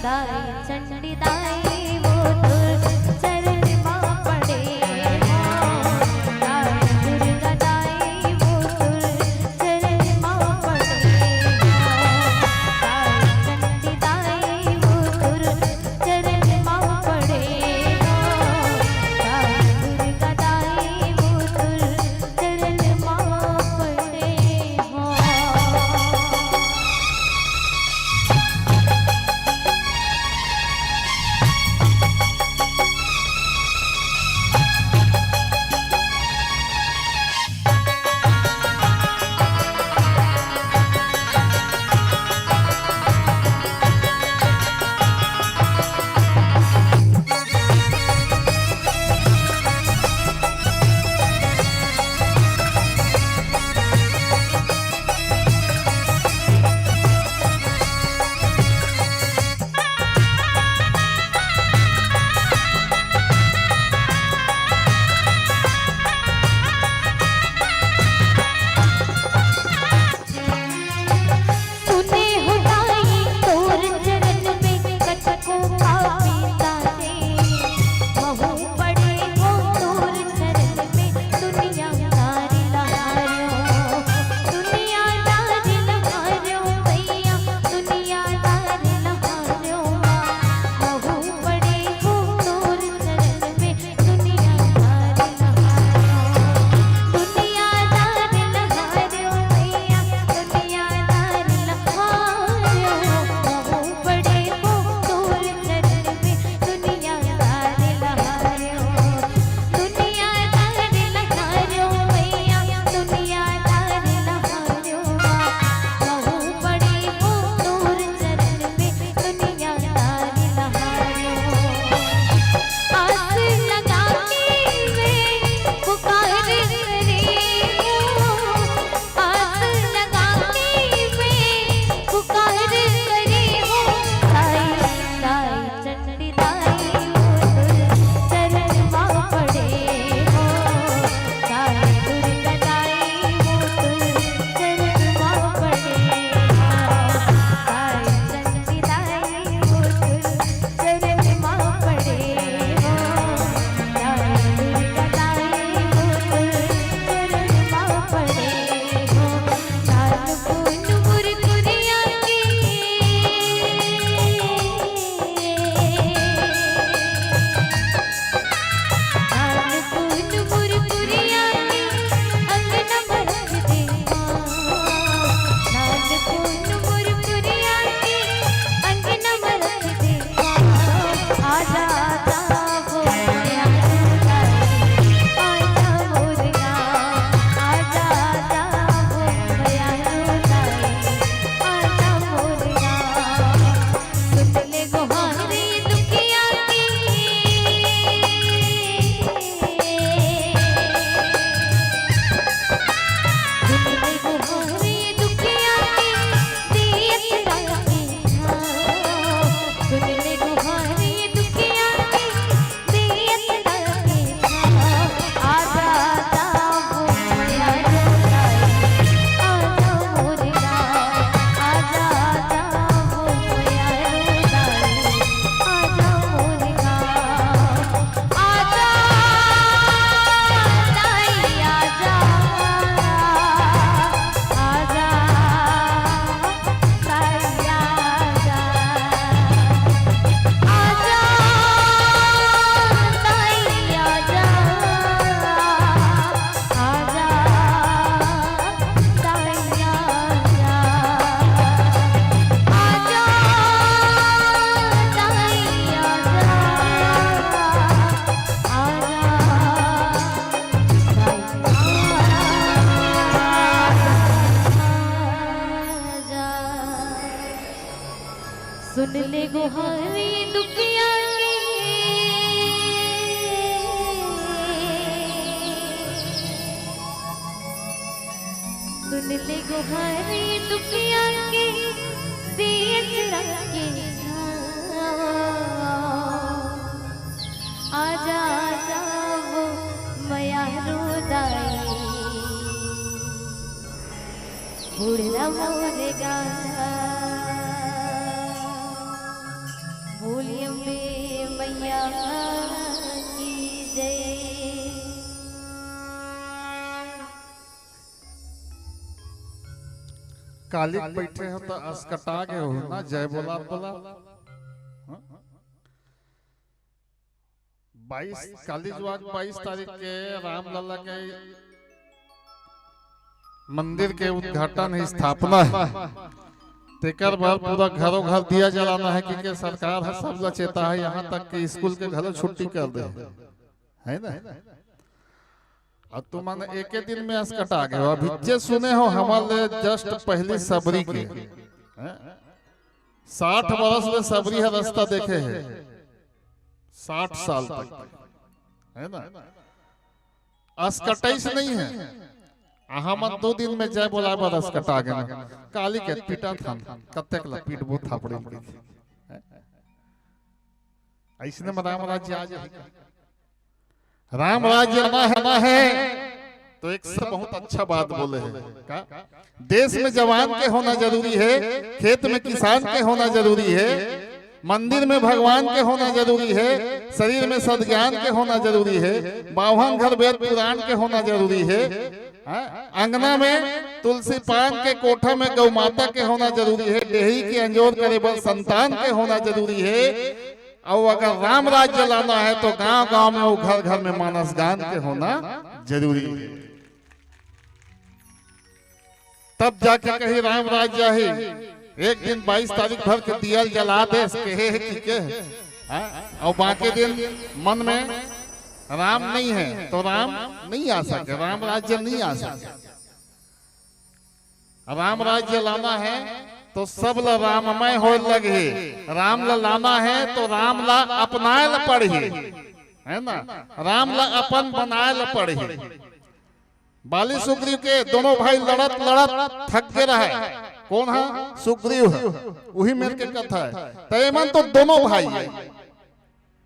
दाई चंडी दाई वो तोर चरण मा पड़े हो। दाई दुर्गा दाई वो तोर चरण मा पड़े हो। दाई चंडी दाई वो तोर चरण मा पड़े हो। दाई दुर्गा दाई वो तोर चरण मा पड़े हो। सुने हो दाई तोर चरण में कतको पापी तारे। महू पड़े हो तोर चरण में दुनिया दारी लहारो। दुनिया दारी लहारो भैया, दुनिया दारी लहारो। महू पड़े हो तोर चरण में दुनिया दारी लहारो। दुनिया दारी लहारो भैया, दुनिया दारी लहारो। महू पड़े हो तोर चरण में दुनिया दारी लहारो। दुनिया दारी लहारो भैया, दुनिया दारी लहारो। महू पड़े हो तोर चरण में दुनिया दारी लहारो। आस लगा के मैं पुकार करे हूँ, आस लगा के मैं पुकार करे हूँ। दाई, दाई चंडी दाई वो तोर चरण मा पड़े हो। दाई दुर्गा दाई वो तोर चरण मा पड़े हो। दाई चंडी दाई वो तोर चरण मा पड़े हो। दाई दुर्गा दाई वो तोर चरण मा पड़े हो। दान पुन मुरकुरिया के, दान पुन मुरकुरिया के अंगना में रख दे माँ। दान पुन मुरकुरिया के अंगना में रख दे माँ। आजा, आजा, वो मैया रो दाई, आजा मोर गाँव। आजा, आजा, वो मैया रो दाई, आजा मोर गाँव। सुन ले गोहारी दुखिया के। सुन ले गोहारी दुखिया के, दे अचरा के छाँव। सुन ले गोहारी दुखिया के, दे अचरा के छाँव। आजा, आजा, वो मैया रो दाई, आजा मोर गाँव। आजा, आजा, वो मैया रो दाई, आजा मोर गाँव। आजा, दाई आजा, आजा, दाई आजा, आजा, दाई आजा, आजा, दाई आजा, आजा, दाई आजा। सुन ले गोहारी दुखिया के, सुन ले गोहारी दुखिया के, दे अचरा के छाँव। आजा, आजा वो मैया रो दाई, बुढ़रा मोर गाँव। बोलिए अम्बे मैया की जय। काली के बैठे हो तो असकटा गए हो ना, जय बोला बोला। हाँ? बाईस, काली जुआक बाईस तारीख के रामलला के मंदिर के उद्घाटन है, स्थापना है। तेकर बर पूरा घरों घर दिया जलाना है, क्योंकि सरकार है सब ल चेता है, यहाँ तक कि स्कूल के घलो छुट्टी कर दे, है ना? और तुमन एके दिन में असकटा गए हो। अभी जे सुने हो, हमारे जस्ट पहली सबरी के, हैं? साठ बरस ले सबरी ह रस्ता देखे है, साठ साल तक, है ना? असकटाइस नहीं है। आ हमन दो दिन में जय बोलाए बर असकटा गेन। काली के पीटा थन, कतेक ला पीटबो थापड़े के। ऐसने में राम राज्य आ जाए। राम राज्य आना है, आना है, तो एक से बहुत अच्छा बात बोले हैं। का? देश में जवान के होना जरूरी है, खेत में किसान के होना जरूरी है, मंदिर में भगवान के होना जरूरी है, शरीर में सद्ज्ञान के होना जरूरी है, बावन घर वेद पुराण के होना जरूरी है, हाँ? अंगना में तुलसी पान के, कोठा में गौ माता के होना जरूरी है, डेहरी के अंजोर करे बर संतान के होना जरूरी है। और अगर राम राज्य लाना है तो गांव गांव में और घर घर में मानस गान के होना जरूरी है। तब जाके कहीं राम राज्य आही। एक दिन बाईस तारीख भर के दिया ल जला दे, कहे है कि के, हाँ? और बाकी दिन मन में राम नहीं है तो राम नहीं आ सके, राम राज्य नहीं आ सके। राम राज्य लाना है तो सब ल राममय होए लगही। राम ल लाना है तो राम ल अपनाए ल पड़ही, है ना? राम ल अपन बनाए ल पड़ही। बाली सुग्रीव के दोनों भाई लड़त लड़त थक गे रहे। कौन है? सुग्रीव है। वही मेर के कथा है। तो एमन तो दोनों भाई है।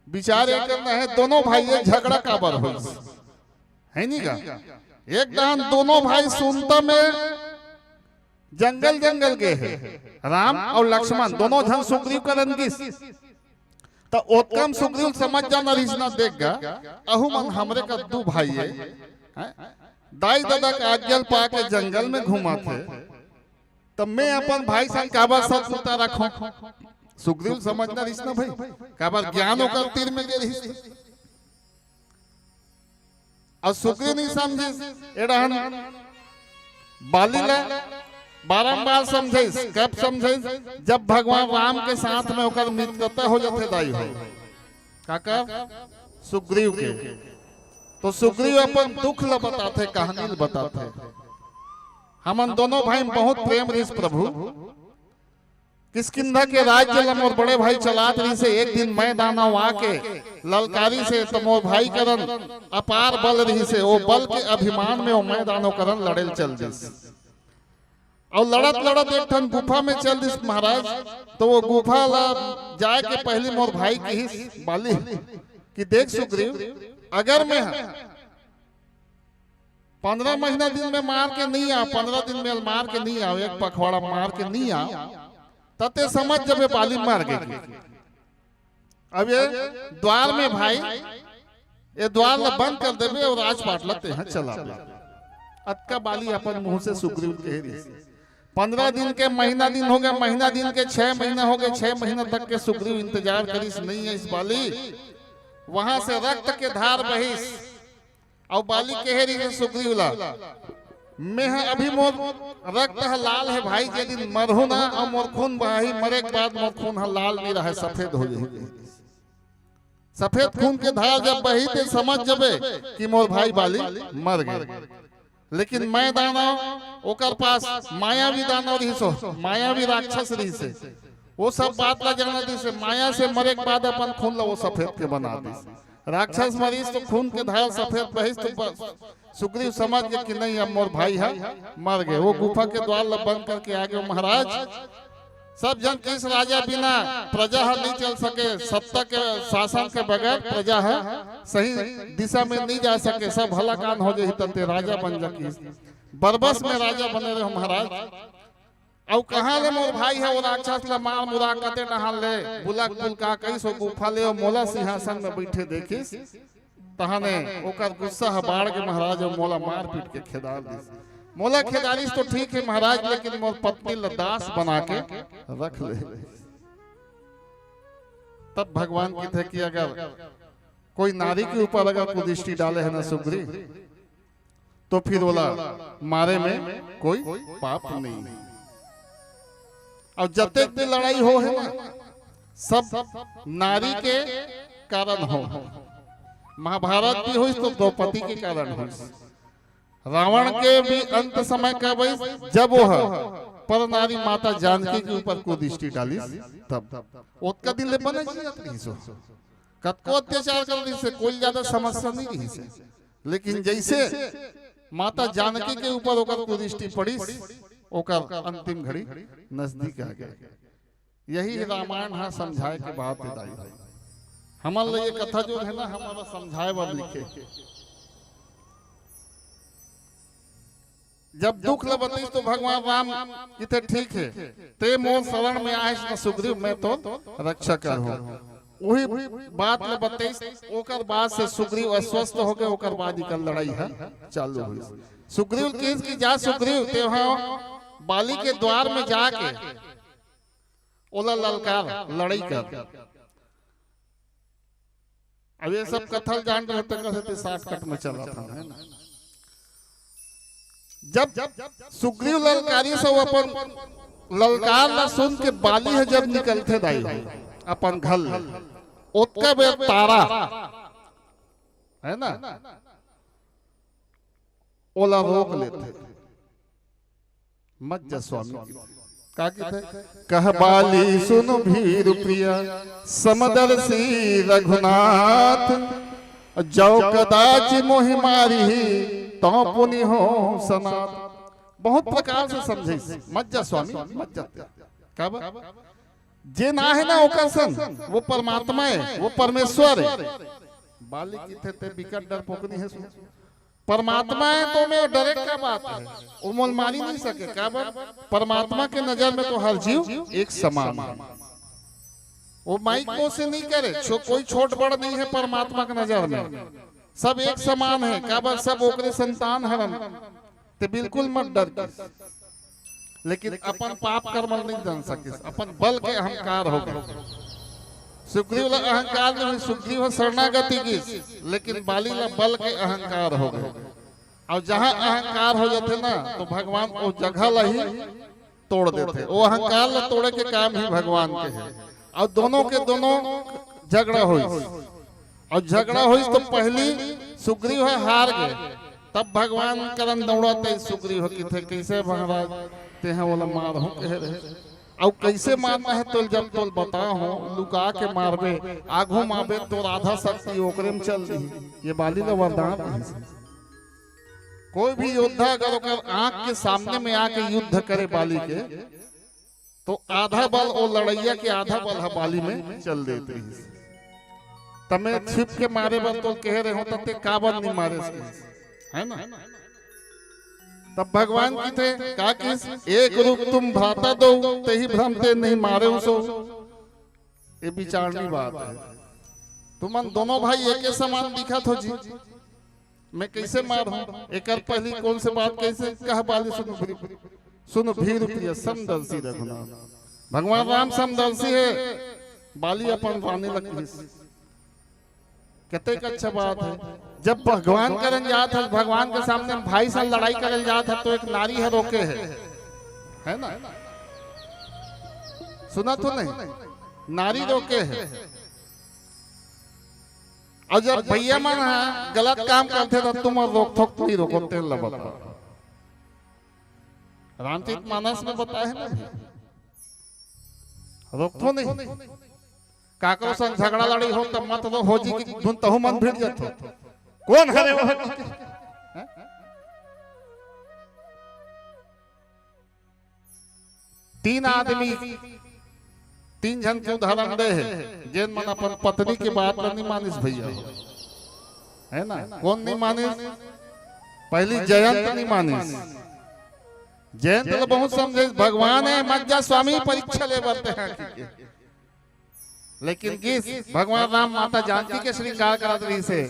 विचार ये करना है, दोनों भाई ये झगड़ा काबर होइस, है नी का? एक दहन दोनों भाई सुनता में जंगल जंगल गए हैं, राम और लक्ष्मण दोनों झन सुग्रीव करन गिस। त ओतकम सुग्रीव समझ जाना रिहिस ना, देख गा, अहू मन हमरे का दू भाई है, हैं? दाई ददा का आज्ञा ल पाके जंगल में घूमत है, त मैं अपन भाई संग काबर शत्रुता रखों? सुग्रीव समझना रिहिस ना भाई, काबर ज्ञान ओकर तीर में गे रिहिस। और सुग्रीव नहीं समझिस, एडहन बाली ला बारंबार समझाइस। कब समझाइस? जब भगवान राम के साथ में ओकर मित्रता हो जाथे दाई हो। काकर? सुग्रीव के। तो सुग्रीव अपन दुख ल बताथे, कहानी ल बताथे। हमन दोनों भाई में बहुत प्रेम रिहिस प्रभु। किष्किंधा के राज्य ल मोर बड़े भाई चलात रिहिसे। एक दिन मैं दानव आके ललकारिसे त मोर भाई करन अपार बल रिहिसे। ओ बल के अभिमान में ओ मैं दानव करन लड़े ल चल दिस। अउ लड़त लड़त एक ठन गुफा में चल दिस महाराज। तो वो गुफा ला जाए के पहली मोर भाई किहिस बाली कि देख सुग्रीव, अगर मैं ह पंद्रह महीना दिन में मार के नहीं आ, पंद्रह दिन में मार के नहीं आ, एक पखवाड़ा मार के नहीं आ, तते समझ जबे बाली मर गई। अब ये द्वार में भाई, ये द्वार ला बंद कर देबे और राजपाट ला तेहा चलाबे। अतका बाली अपन मुंह से सुग्रीव कहे रहिस। पंद्रह दिन के महीना दिन हो गए, महीना दिन के छह महीना हो गए, छह महीना तक के सुग्रीव इंतजार करिस, नहीं आइस बाली। वहां से रक्त के धार बहिस। अउ बाली कहे रहिस सुग्रीव ला, "मैं ह अभी मोर रक्त ह लाल हे भाई, जे दिन मरहूं ना अउ मोर खून बहाही, मरे के बाद मोर खून ह लाल नहीं रहे, सफेद हो जाही।" सफेद खून के धार जब बही ते समझ जबे कि मोर भाई बाली मर गए। लेकिन मैं दानव, ओकर पास मायावी दानव रहिस हो, मायावी राक्षस रहिसे। वो सब बात ला जाना दिसे, माया से मरे के बाद अपन खून ला वो सफेद के बना दिस। राक्षस मरिस तो खून के धार सफेद बहिस तो बस सुग्रीव समझ गए कि नहीं, अब मोर भाई है मर गए। वो गुफा के द्वार ला बंद करके आ गए महाराज। सब जन किस राजा बिना प्रजा ह नहीं चल सके, सत्ता के शासन के बगैर प्रजा ह सही दिशा में नहीं जा सके, सब हलाकान हो जाही तते राजा बन जा किस। बरबस में राजा बने रहे महाराज। अउ कहाँ ले मोर भाई ह ओ राक्षस ल मार मुरा कते डहान ले बुलक बुलका कइस ओ गुफा ले ओ मोला सिंहासन में बइठे देखिस। तहाने ओकर गुस्सा ह बाढ़ के महाराज अउ मोला मार पीट के खेदार दिस। मोला खेदारिस तो ठीक हे महाराज, लेकिन मोर पत्नी ल दास बना के रख ले। तब भगवान कथे कि अगर कोई नारी के ऊपर अगर कुदृष्टि डाले हे ना सुग्रीव, तो फिर ओला मारे में कोई पाप नहीं। अउ जतेक भी लड़ाई हो हे ना, सब नारी के कारण हो। महाभारत भी होइस तो द्रौपदी के कारण होइस। रावण के भी अंत समय कब होइस, जब वो ह पर नारी माता जानकी के ऊपर कुदृष्टि डालिस, तब ओतका दिन ले बने जियत रहिस हो। कतको अत्याचार कर रहिस हे, कोई ज्यादा समस्या नहीं रहिस हे। लेकिन जैसे माता जानकी के ऊपर ओकर कुदृष्टि पड़िस, ओकर अंतिम घड़ी नजदीक आ गए। यही रामायण हा समझाए के बात हे दाई। हमन ल ये कथा जो हे ना, हमन ल समझाए बर लिखे। जब दुख ल बतिस तो भगवान राम कथे, "ठीक हे, ते मोर शरण में आएस न सुग्रीव, मैं तोर रक्षा करहूं।" वही बात ल बतिस, ओकर बाद से सुग्रीव अस्वस्थ हो गए, ओकर बाद इकर लड़ाई ह चालू होइस। सुग्रीव कहिस कि जा सुग्रीव, ते ह बाली के द्वार में जाके ओला ललकार, लड़ाई कर। अब ये सब कथा ल जान रहे, तेकर सेती shortcut में चलत हन, है ना? जब सुग्रीव ललकारिस, सब अपन ललकार ला सुन के बाली ह जब निकलथे दाई हो अपन घर ले, ओतका बेर तारा, है ना, ओला रोक लेथे। मत जा स्वामी। का कथे? "कह बाली सुन भीर प्रिय, समदर्शी रघुनाथ, जौ कदाचि मोहि मारिही, तौ पुनि हो सनाथ।" बहुत प्रकार से समझाइस, "मत जा स्वामी, मत जा।" काबर? जे ना हे ना ओकर संग, वो परमात्मा हे, वो परमेश्वर हे। बाली कथे, "ते बिकट डरपोकनी हे।" परमात्मा हे तो ओमे डरे का बात हे, वो मोला मारी नहीं सके। काबर? परमात्मा के नजर में तो हर जीव एक समान हे। वो माई को से नहीं करे, छो-, कोई छोट बड़ नहीं हे परमात्मा के नजर में, सब एक समान हे। काबर? सब ओकरे संतान हरन। ते बिल्कुल मत डर के। लेकिन अपन पाप कर्म ल नहीं जान सकिस, अपन बल के अहंकार हो गए। सुग्रीव ला अहंकार नहीं, सुग्रीव ह शरणागति गिस, लेकिन बाली ला बल के अहंकार हो गए। अउ जहां अहंकार हो जाथे ना, तो भगवान ओ जगह ला ही तोड़ देथे। ओ अहंकार ला तोड़े के काम ही भगवान के हे। अउ दोनों के दोनों झगड़ा होइस। अउ झगड़ा होइस तो पहली सुग्रीव ह हार गए, तब भगवान करन दौड़त हे सुग्रीव ह कथे, "कैसे महाराज, तेहा ओला मारहूं कहे रहे, अउ कैसे मारना हे तोल, जब तोल बताहूं, लुका के मारबे, आघू मारबे, तोर आधा शक्ति ओकरे में चल दिही।" ये बाली ला वरदान रहिस। कोई भी योद्धा अगर ओकर आंख के सामने में आके युद्ध करे बाली के, तो आधा बल ओ लड़ैया के आधा बल ह बाली में चल देत रहिस। त मैं छिप के मारे बर तो कहे रहे हो, त ते काबर नहीं मारे, है ना? तब भगवान कथे, का कहिस, "एक रूप तुम भ्राता दो, तेहि भ्रम ते नहीं मारे सो।" ये विचारनी बात हे। तुमन दोनों भाई एके समान दिखत हो जी, मैं कैसे मारहूं? एकर पहली कौन से बात, कैसे कह बाली सुन भीर, सुन भीर प्रिय समदर्शी रघुनाथ। भगवान राम समदर्शी हे, बाली अपन रानी ल कहिस। कतेक अच्छा बात हे, जब भगवान करन जात हे, भगवान के सामने भाई से लड़ाई करल जात हे, तो एक नारी ह रोके हे, है ना? सुनत हो नहीं? नारी रोके हे। अउ जब भैया मन ह गलत काम करथे, त तुमन रोक थोक नहीं रोको, तेल ल बता। रामचरित मानस में बताए हे ना, रोकथो नहीं। काकरो संग झगड़ा लड़ाई हो, तब मत रो, हो जी की धुन तहू मन भिड़ जाथो। कौन हरे वो? हैं? तीन आदमी, तीन झन के उदाहरण दे हे, जेन मन अपन पत्नी के बात ल नहीं मानिस भैया, है ना? कौन नहीं मानिस? पहली जयंत नहीं मानिस, जयंत ल बहुत समझे, भगवान हे मज्जा स्वामी, परीक्षा ले बरते हैं कि के। लेकिन गिस भगवान राम माता जानकी के श्रृंगार करत रहिसे,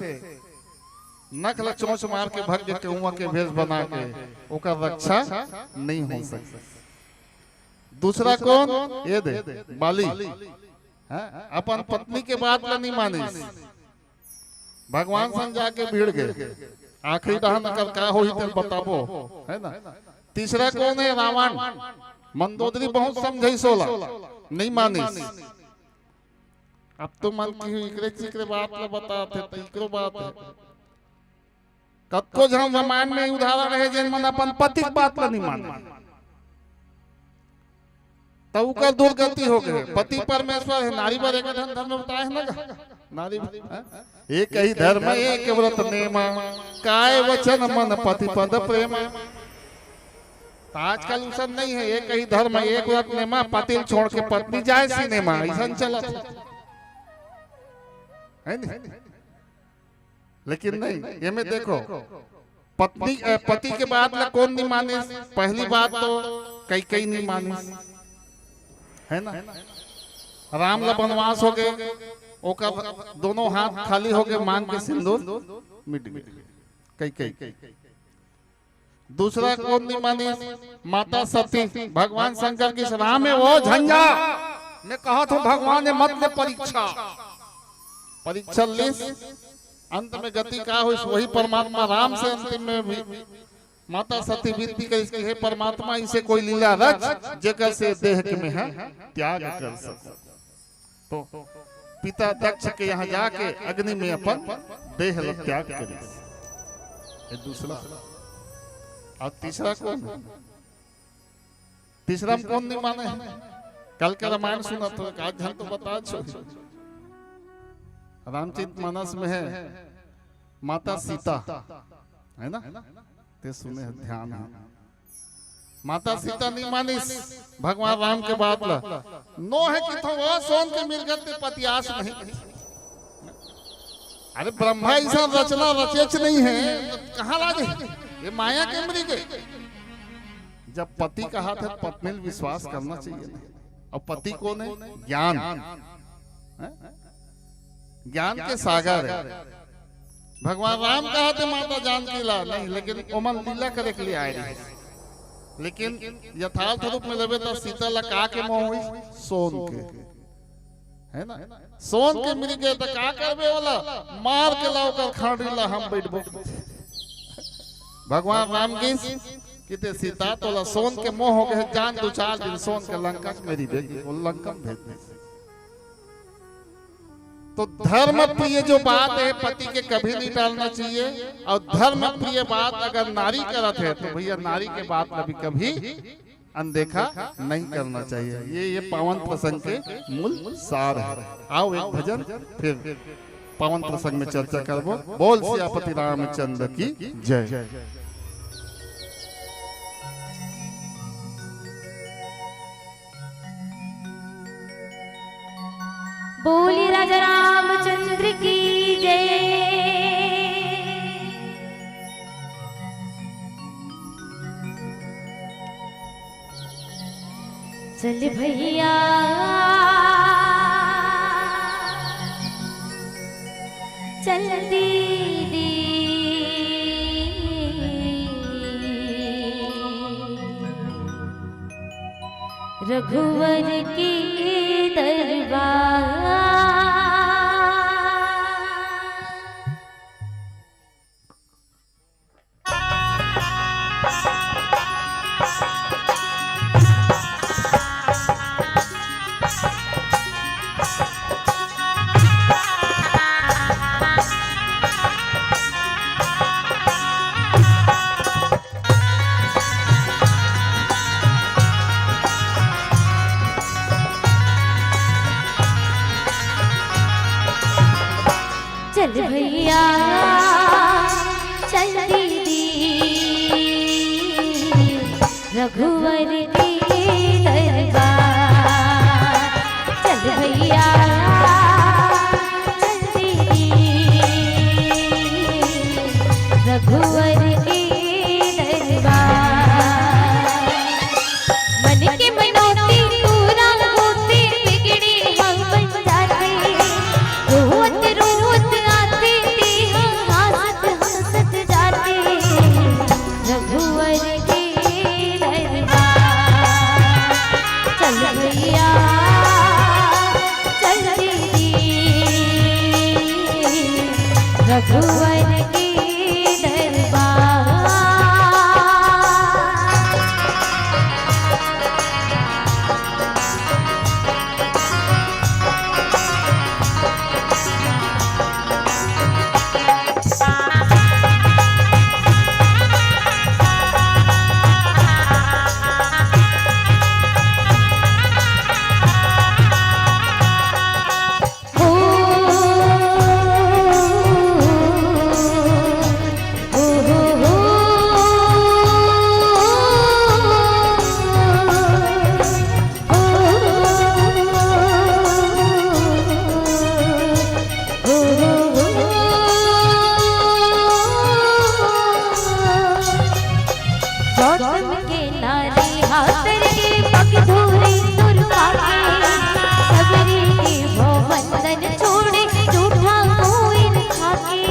नख ल चोंच मार के भग गे कौआ के भेष बना के, ओकर रक्षा नहीं हो सके। दूसरा कौन? ये दे, बाली। हैं? अपन पत्नी के बात ल नहीं मानिस, भगवान संग जाके भिड़ गे। आखिरी डहन अगर का होही तेल बताबो, है ना? तीसरा कौन है? रावण। मंदोदरी बहुत समझाइस ओला, नहीं मानिस। अब तो मन की हुई इकरे चिकरे बात ल बतात हे, त इकरो बात है। कतको झन रामायण में उदाहरण है, जेन मन अपन पति के बात ल नहीं माने, त उकर दुर्गति हो गए। पति परमेश्वर है, नारी बर एक ठन धर्म बताए है ना गा? नारी बर, हैं? एक ही धर्म एक व्रत नेमा, काय वचन मन पति पद प्रेमा। त आजकल उसन नहीं है, एक ही धर्म एक व्रत नेमा, पति ल छोड़ के पत्नी जाए सिनेमा, ऐसा चलत है, है नहीं? लेकिन नहीं, ये में देखो, पत्नी, अ, पति के बात ला कौन नहीं मानिस? पहली बात तो कैकेयी नहीं मानिस, है ना? राम ला वनवास हो गए, ओकर दोनों हाथ खाली हो गए, मांग के सिंदूर मिट गए, कैकेयी। दूसरा कौन नहीं मानिस? माता सती। भगवान शंकर गिस, राम हे वो झंझा, मैं कहत हूँ भगवान हे, मत ले परीक्षा। परीक्षा लिस, अंत में गति का होइस? वही परमात्मा राम से अंतिम में भी माता सती विनती करिस कि हे परमात्मा, इसे कोई लीला रच, जेकर से देह के मैं ह त्याग कर सकूं। तो पिता दक्ष के यहाँ जाके अग्नि में अपन देह ल त्याग करिस। ये दूसरा। और तीसरा कौन? तीसरा में कौन नहीं माने? कल के रामायण सुना तो एक आध झन तो बता छो। रामचरित मानस में है माता सीता, है ना? ते सुने है, ध्यान है। माता सीता नहीं मानिस भगवान राम के बात ला। नोहे किथों वो सोन के मिर्गत ते पतियास नहीं। अरे ब्रह्मा ऐसा रचना रचेच नहीं है, तो कहाँ लागे? ये माया के मृग। जब पति कहा था, पत्नी ल विश्वास करना चाहिए। और पति कौन है? ज्ञान। हैं? ज्ञान के सागर है। भगवान राम कहा थे माता जानकी ला नहीं, लेकिन ओमन लीला करे के लिए आए रहे। लेकिन यथार्थ रूप में लेबे तो सीता ला का के मोह होइस? सोन के, है ना? सोन के मिल गए तो का करबे ओला? मार के लाओ कर खांडी ला हम बैठबो। भगवान राम गिस कि ते सीता तोला सोन के मोह हो गए, जान दो चार दिन सोन के लंका में रहिबे, वो लंका में भेज दे। तो धर्म प्रिय जो बात है, पति के कभी नहीं टालना चाहिए। और धर्म प्रिय बात अगर नारी करत है, तो भैया, नारी के बात कभी कभी अनदेखा नहीं करना चाहिए। ये, ये पावन प्रसंग के मूल सार है। आओ एक भजन फिर पावन प्रसंग में चर्चा करबो। बोल सियापति रामचंद्र की जय। बोली राजा रामचंद्र की जय। चल भैया, चल दीदी, रघुवर के दरबार। चल भैया, चल दीदी, रघुवर के दरबार। चल भैया, चल दीदी, रघुवर के दरबार। रघुवर के दरबार। गौतम के नारी हाथ के पग धोरे तुर पाके, सबरी के भव बंधन छोड़े, झूठा मोइन खाके।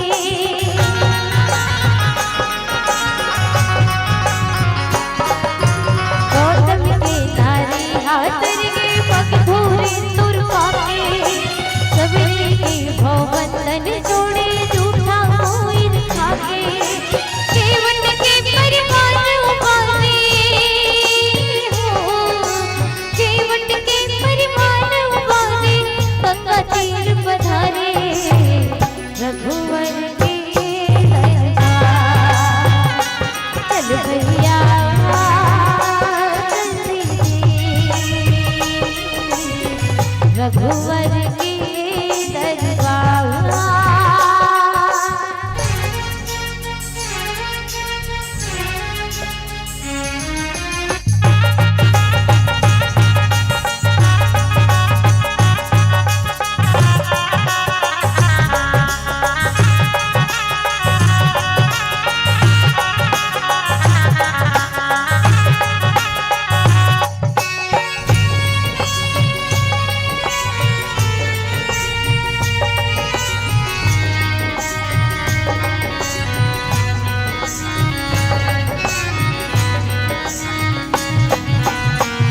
गौतम के नारी हाथ के पग धोरे तुर पाके, सबरी के भव बंधन छोड़े, झूठा मोइन खाके। केवट के परिवार उबारे हो, केवट के परिवार उबारे, गंगा तीर पधारे। रघुवर के दरबार, चल भैया, चल दीदी। रघुवर के दरबार।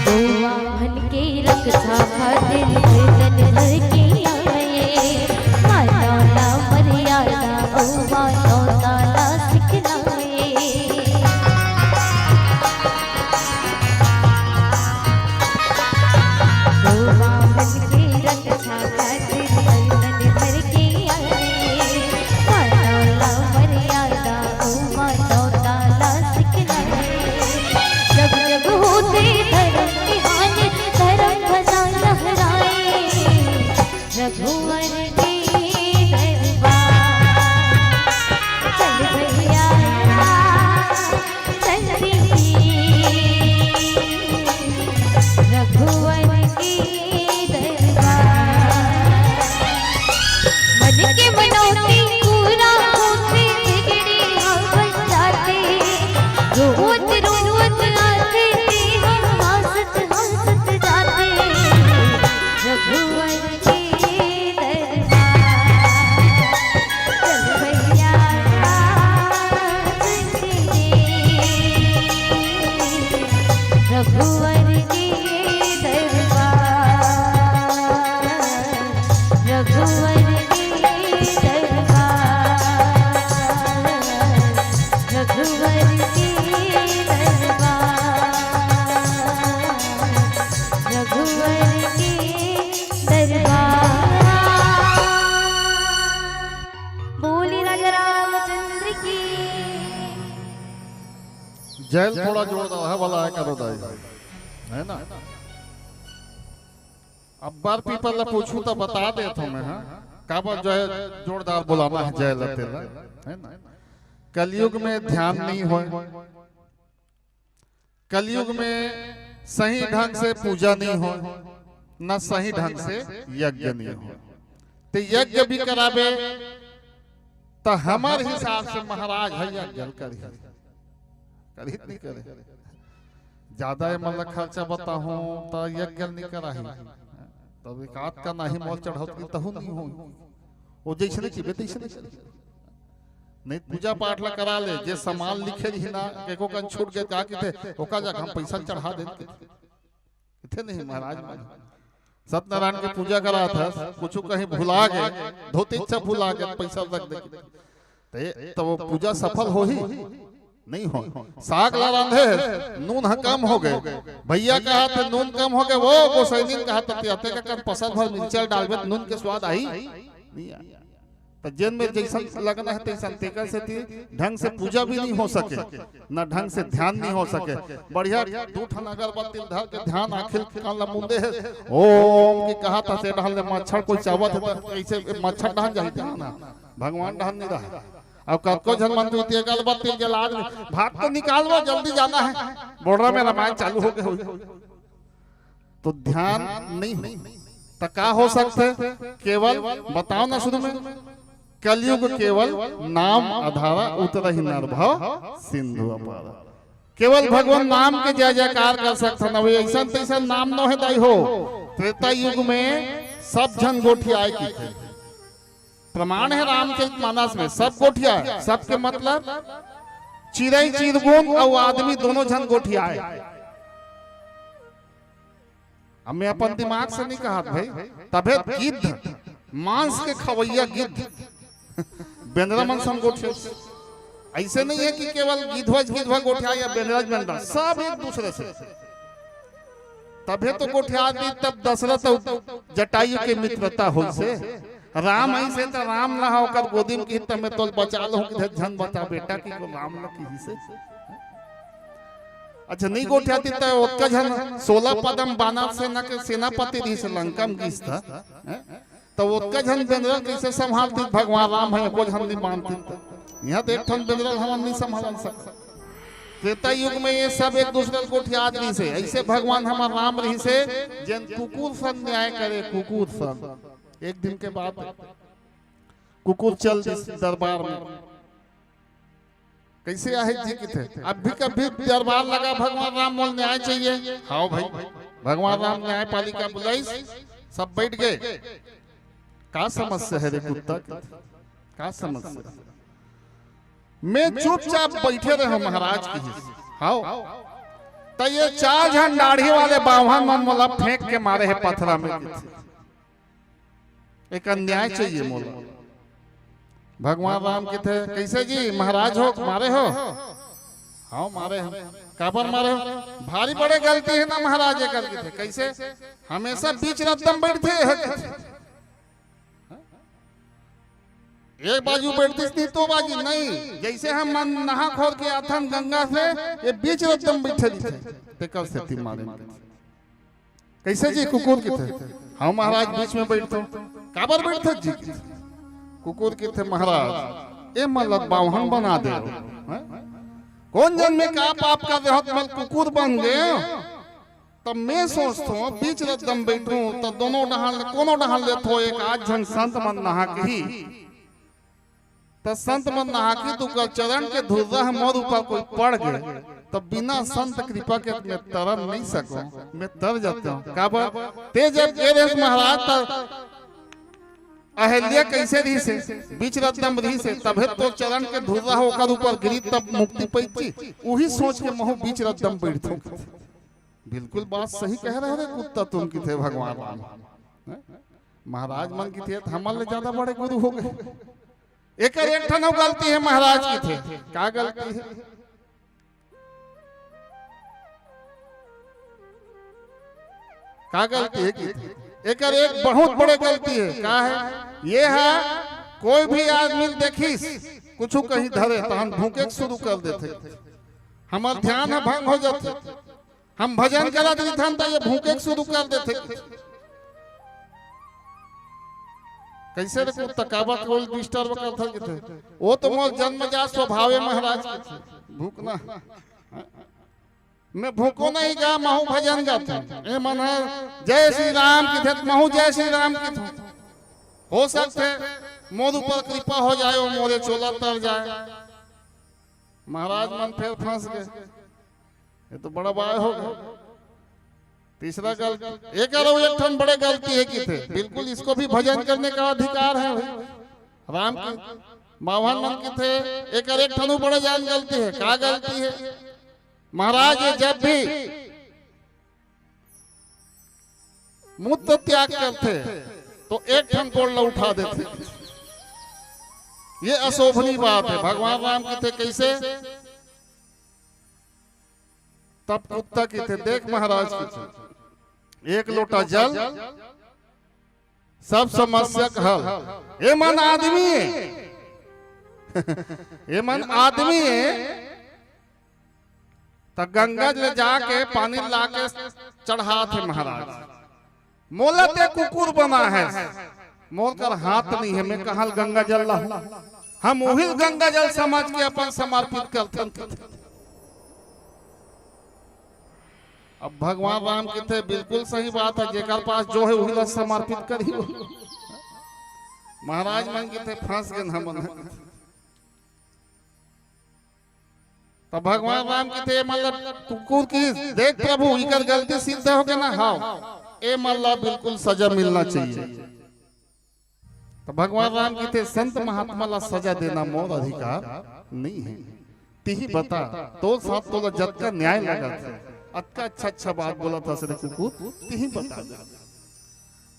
गोवा मन के रक्षा खातिर गर्दन धर के आए, मानवता मर्यादा ओ मानवता ला सिखलाए। गोवा मन के रक्षा खातिर गर्दन धर के आए, मानवता मर्यादा ओ मानवता ला सिखलाए। जब जब होथे धर्म के हानि, धर्म ध्वजा लहराए। रघुवर के दरबार, चल भैया, चल दीदी। रघुवर के दरबार, मन के मनौती पूरा होथे, बिगड़ी हो बन जाथे। रोवत रोवत आथे, हम हंसत हंसत जाथे। रघुवर के दरबार, चल भैया, चल रे। रघुवर के दरबार, रघुवर के दरबार, रघुवर के दरबार, रघुवर के दरबार। बोली राजा रामचंद्र की। जय ल थोड़ा जोर दवा है वाला है करो दाई, है ना? अब्बर पीपर ला पूछूं तो बता देत हों मैं, हाँ? काबर जो है जोरदार बुलाना है जय ल तेला, है ना? कलयुग में ध्यान नहीं होय, कलयुग में सही ढंग से पूजा नहीं होय, न सही ढंग से यज्ञ नहीं होय। ते यज्ञ भी कराबे त हमर हिसाब से महाराज ह यज्ञ ल करही, करही त नहीं करे। ज्यादा एमन ल खर्चा बताहूं त यज्ञ ल नहीं कराही, तब एक आध का नाही मोल चढ़ौत की तहु नहीं होई। वो जैसने चीबे तैसने चली। नहीं पूजा पाठ ला करा ले, जे सामान लिखे रही ना, एको कन छूट गए, का किथे, ओका जगह हम पैसा चढ़ा देते। इथे नहीं महाराज मन। सत्यनारायण के पूजा करात हस, कुछु कहीं भुला गे, धोती अच्छा भुला गे, पैसा रख दे। ते तो वो पूजा सफल होही? नहीं हो। साग ला रांधे, नून ह कम हो गे। भैया कहा थे नून कम हो गे, वो गोसैनी कहा थे, "ते का कन पसल भर मिर्चा डालबे त नून के स्वाद आही?" नहीं आही। त जेन में जैसन लगना हे तैसन, तेकर सेती ढंग से पूजा भी नहीं हो सके, न ढंग से ध्यान नहीं हो सके। बढ़िया दू ठन अगरबत्ती धर के ध्यान आखिर कान ला मुंदे हे, ओम के कहा था से डहन ले मच्छर कोई चावत हे त कैसे मच्छर डहन जाही ध्यान ह, भगवान डहन नहीं रहा। अब कतको झन मन तो इतनी अगरबत्ती जला दे, भात तो निकालवा, जल्दी जाना हे, बोर्डा में रामायण चालू हो गे होही। तो ध्यान नहीं हो, तो का हो सकथे? केवल बताओ ना शुरू में, कलयुग केवल नाम अधारा, उतरहि नर भव सिंधु अपार। केवल भगवान नाम के जय जयकार कर सकथन। अभी ऐसन तैसन नाम नो हे दाई हो, त्रेता युग में सब झन गोठियाए की थे। प्रमाण हे रामचरित मानस में, सब गोठियाए। सबके मतलब चिरई चिरगुन अउ आदमी दोनों झन गोठियाए। अब मैं अपन दिमाग से नहीं कहत भाई, तभे गिद्ध, मांस के खवैया गिद्ध बेंदरा मन संग गोठियाए। ऐसे नहीं है कि केवल गिद्धवज गिद्धवा गोठियाए या बेंदराज बेंदरा, सब एक दूसरे से। तभे तो गोठियात रहिस, तब दशरथ अउ जटायु के मित्रता होइसे। राम अइसे त राम ला ओकर गोदी में किहिस त मैं तोल बचा लहूं, किथे झन बचा बेटा, कि को राम ला किहिसे। अच्छा, नहीं गोठियातिस त ओतका झन सोलह पदम बानर सेना के सेनापति रहिसे, लंका में गिस था, हैं? त ओतका झन बेंदरा कइसे संभालतिस? भगवान राम हे, एको झन नहीं मानतिस त। इहां त एक ठन बेंदरा हमन नहीं संभालन सकत। त्रेता युग में ये सब एक दूसरे ल गोठियात रहिसे। अइसे भगवान हमर राम रहिसे, जेन कुकुर सन न्याय करे, कुकुर सन। एक दिन के बात हे, कुकुर चल दिस दरबार में। कइसे आहे जी किथे? अभी कभी दरबार लगा, "भगवान राम मोला न्याय चाहिए।" "हाव भाई।" भगवान राम न्यायपालिका बुलाइस, सब बइठ गे। "का समस्या हे रे कुत्ता?" "का समस्या?" "मैं चुपचाप बइठे रहेंव महाराज," किहिस। "हाव।" "त ये चार झन दाढ़ी वाले बाम्हन मन मोला फेंक के मारे हे पथरा में," किथे। "एकर न्याय चाहिए मोला।" भगवान राम किथे, "कइसे जी महाराज हो, मारे हो?" "हाव, मारे हो।" "काबर मारे हो?" "भारी बड़े गलती हे ना महाराज एकर," किथे। "कइसे?" "हमेशा बीच रद्दा म बइठथे," किथे। एक बाजू बइठतिस नहीं तो बाजू नहीं, जइसे हमन नहा खोर के आथन गंगा से, ये बीच रद्दा म बइठे रहिथे, तेकर सेती मारे। "कइसे जी?" कुकुर किथे। "हाव महाराज, बीच में बइठथंव।" "काबर बइठथस जी?" कुकुर किथे, "महाराज, ए मन ला बाम्हन बना दे हो, हैं? कोन जन्म में का पाप कर रहे हो, तुमन कुकुर बन गए हो?" तब मैं सोचथंव, बीच रद्दा म बइठहूं, त दोनों डहान ले, कोनो डहान ले थो एक आध झन संत मन नहा के ही, त संत मन नहा के त ओकर चरण के धुर्रा ह मोर ऊपर कोई पड़ गे, त बिना संत कृपा के मैं तरन नहीं सकंव, मैं तर जाथंव। काबर? ते जब गे रहे महाराज, त अहल्या कइसे रहिसे? बीच रद्दा म रहिसे, तभे तोर चरण के धुर्रा ह ओकर ऊपर गिरी, तब मुक्ति पइची। उही सोच के महूं बीच रद्दा म बइठथंव। "बिल्कुल बात सही कह रहे रे कुत्ता तुम," किथे भगवान राम। हैं? महाराज मन किथे, "हमन ले ज्यादा बड़े गुरु हो गए।" "एकर एक ठन अउ गलती हे महाराज," किथे। "का गलती हे?" "का गलती हे?" किथे। "एकर एक बहुत बड़े गलती हे।" "का हे?" "ये हा कोई भी आदमी ल देखिस, कुछु कहीं धरे, तहन भूंके के शुरू कर देथे। हमर ध्यान ह भंग हो जाथे।" हम भजन करत रहिथन त ये भूंके के शुरू कर देथे। कइसे रे कुत्ता, काबर कोई डिस्टर्ब करथस किथे। "वो तो मोर जन्मजात स्वभाव हे महाराज," किथे, "भूंकना।" "मैं भूंकंव नहीं गा, महूं भजन गाथंव।" ए मन ह जय श्री राम किथे, महूं जय श्री राम किथंव। हो सकथे मोर ऊपर कृपा हो जाए, वो मोरे चोला तर जाए। महाराज मन फेर फंस गे। ये तो बड़ा बाय हो गया। तीसरा गलती, एकर अउ एक ठन बड़े गलती हे किथे। बिल्कुल, इसको भी भजन करने का अधिकार है भाई। राम की मावन मन किथे, एकर एक ठन अउ बड़े जान गलती हे। का गलती हे? महाराज, ये जब भी मूत्र त्याग करथे, तो एक ठन गोड़ ला उठा देथे। ये अशोभनीय बात हे। भगवान राम कथे, "कइसे?" तब कुत्ता कथे, "देख महाराज," कथे, "एक लोटा जल, सब समस्या के हल।" ए मन आदमी हे, ए मन आदमी हे, त गंगा ले जाके पानी लाके चढ़ाथे महाराज। "मोला ते कुकुर बनाहे, मोर कर हाथ नइ हे, मैं कहाँ ले गंगा जल लाहूं?" हम उही ल गंगा जल समझ के अपन समर्पित करथन। अब भगवान राम कथे, "बिल्कुल सही बात हे, जेकर पास जो हे उही ला समर्पित करही।" महाराज मन कथे, "फंस गेन हमन।" त भगवान राम कथे, "ए मन ला कुकुर कहिस, देख प्रभु, इकर गलती सिद्ध होगे ना, हाव, ए मन ला बिल्कुल सजा मिलना चाहिए।" त भगवान राम कथे, "संत महात्मा ला सजा देना मोर अधिकार नइ हे। तिही बता, तोर साथ तोला जतका न्याय लगथे, अतका अच्छा अच्छा बात बोलथस रे कुकुर, तिही बता दे।"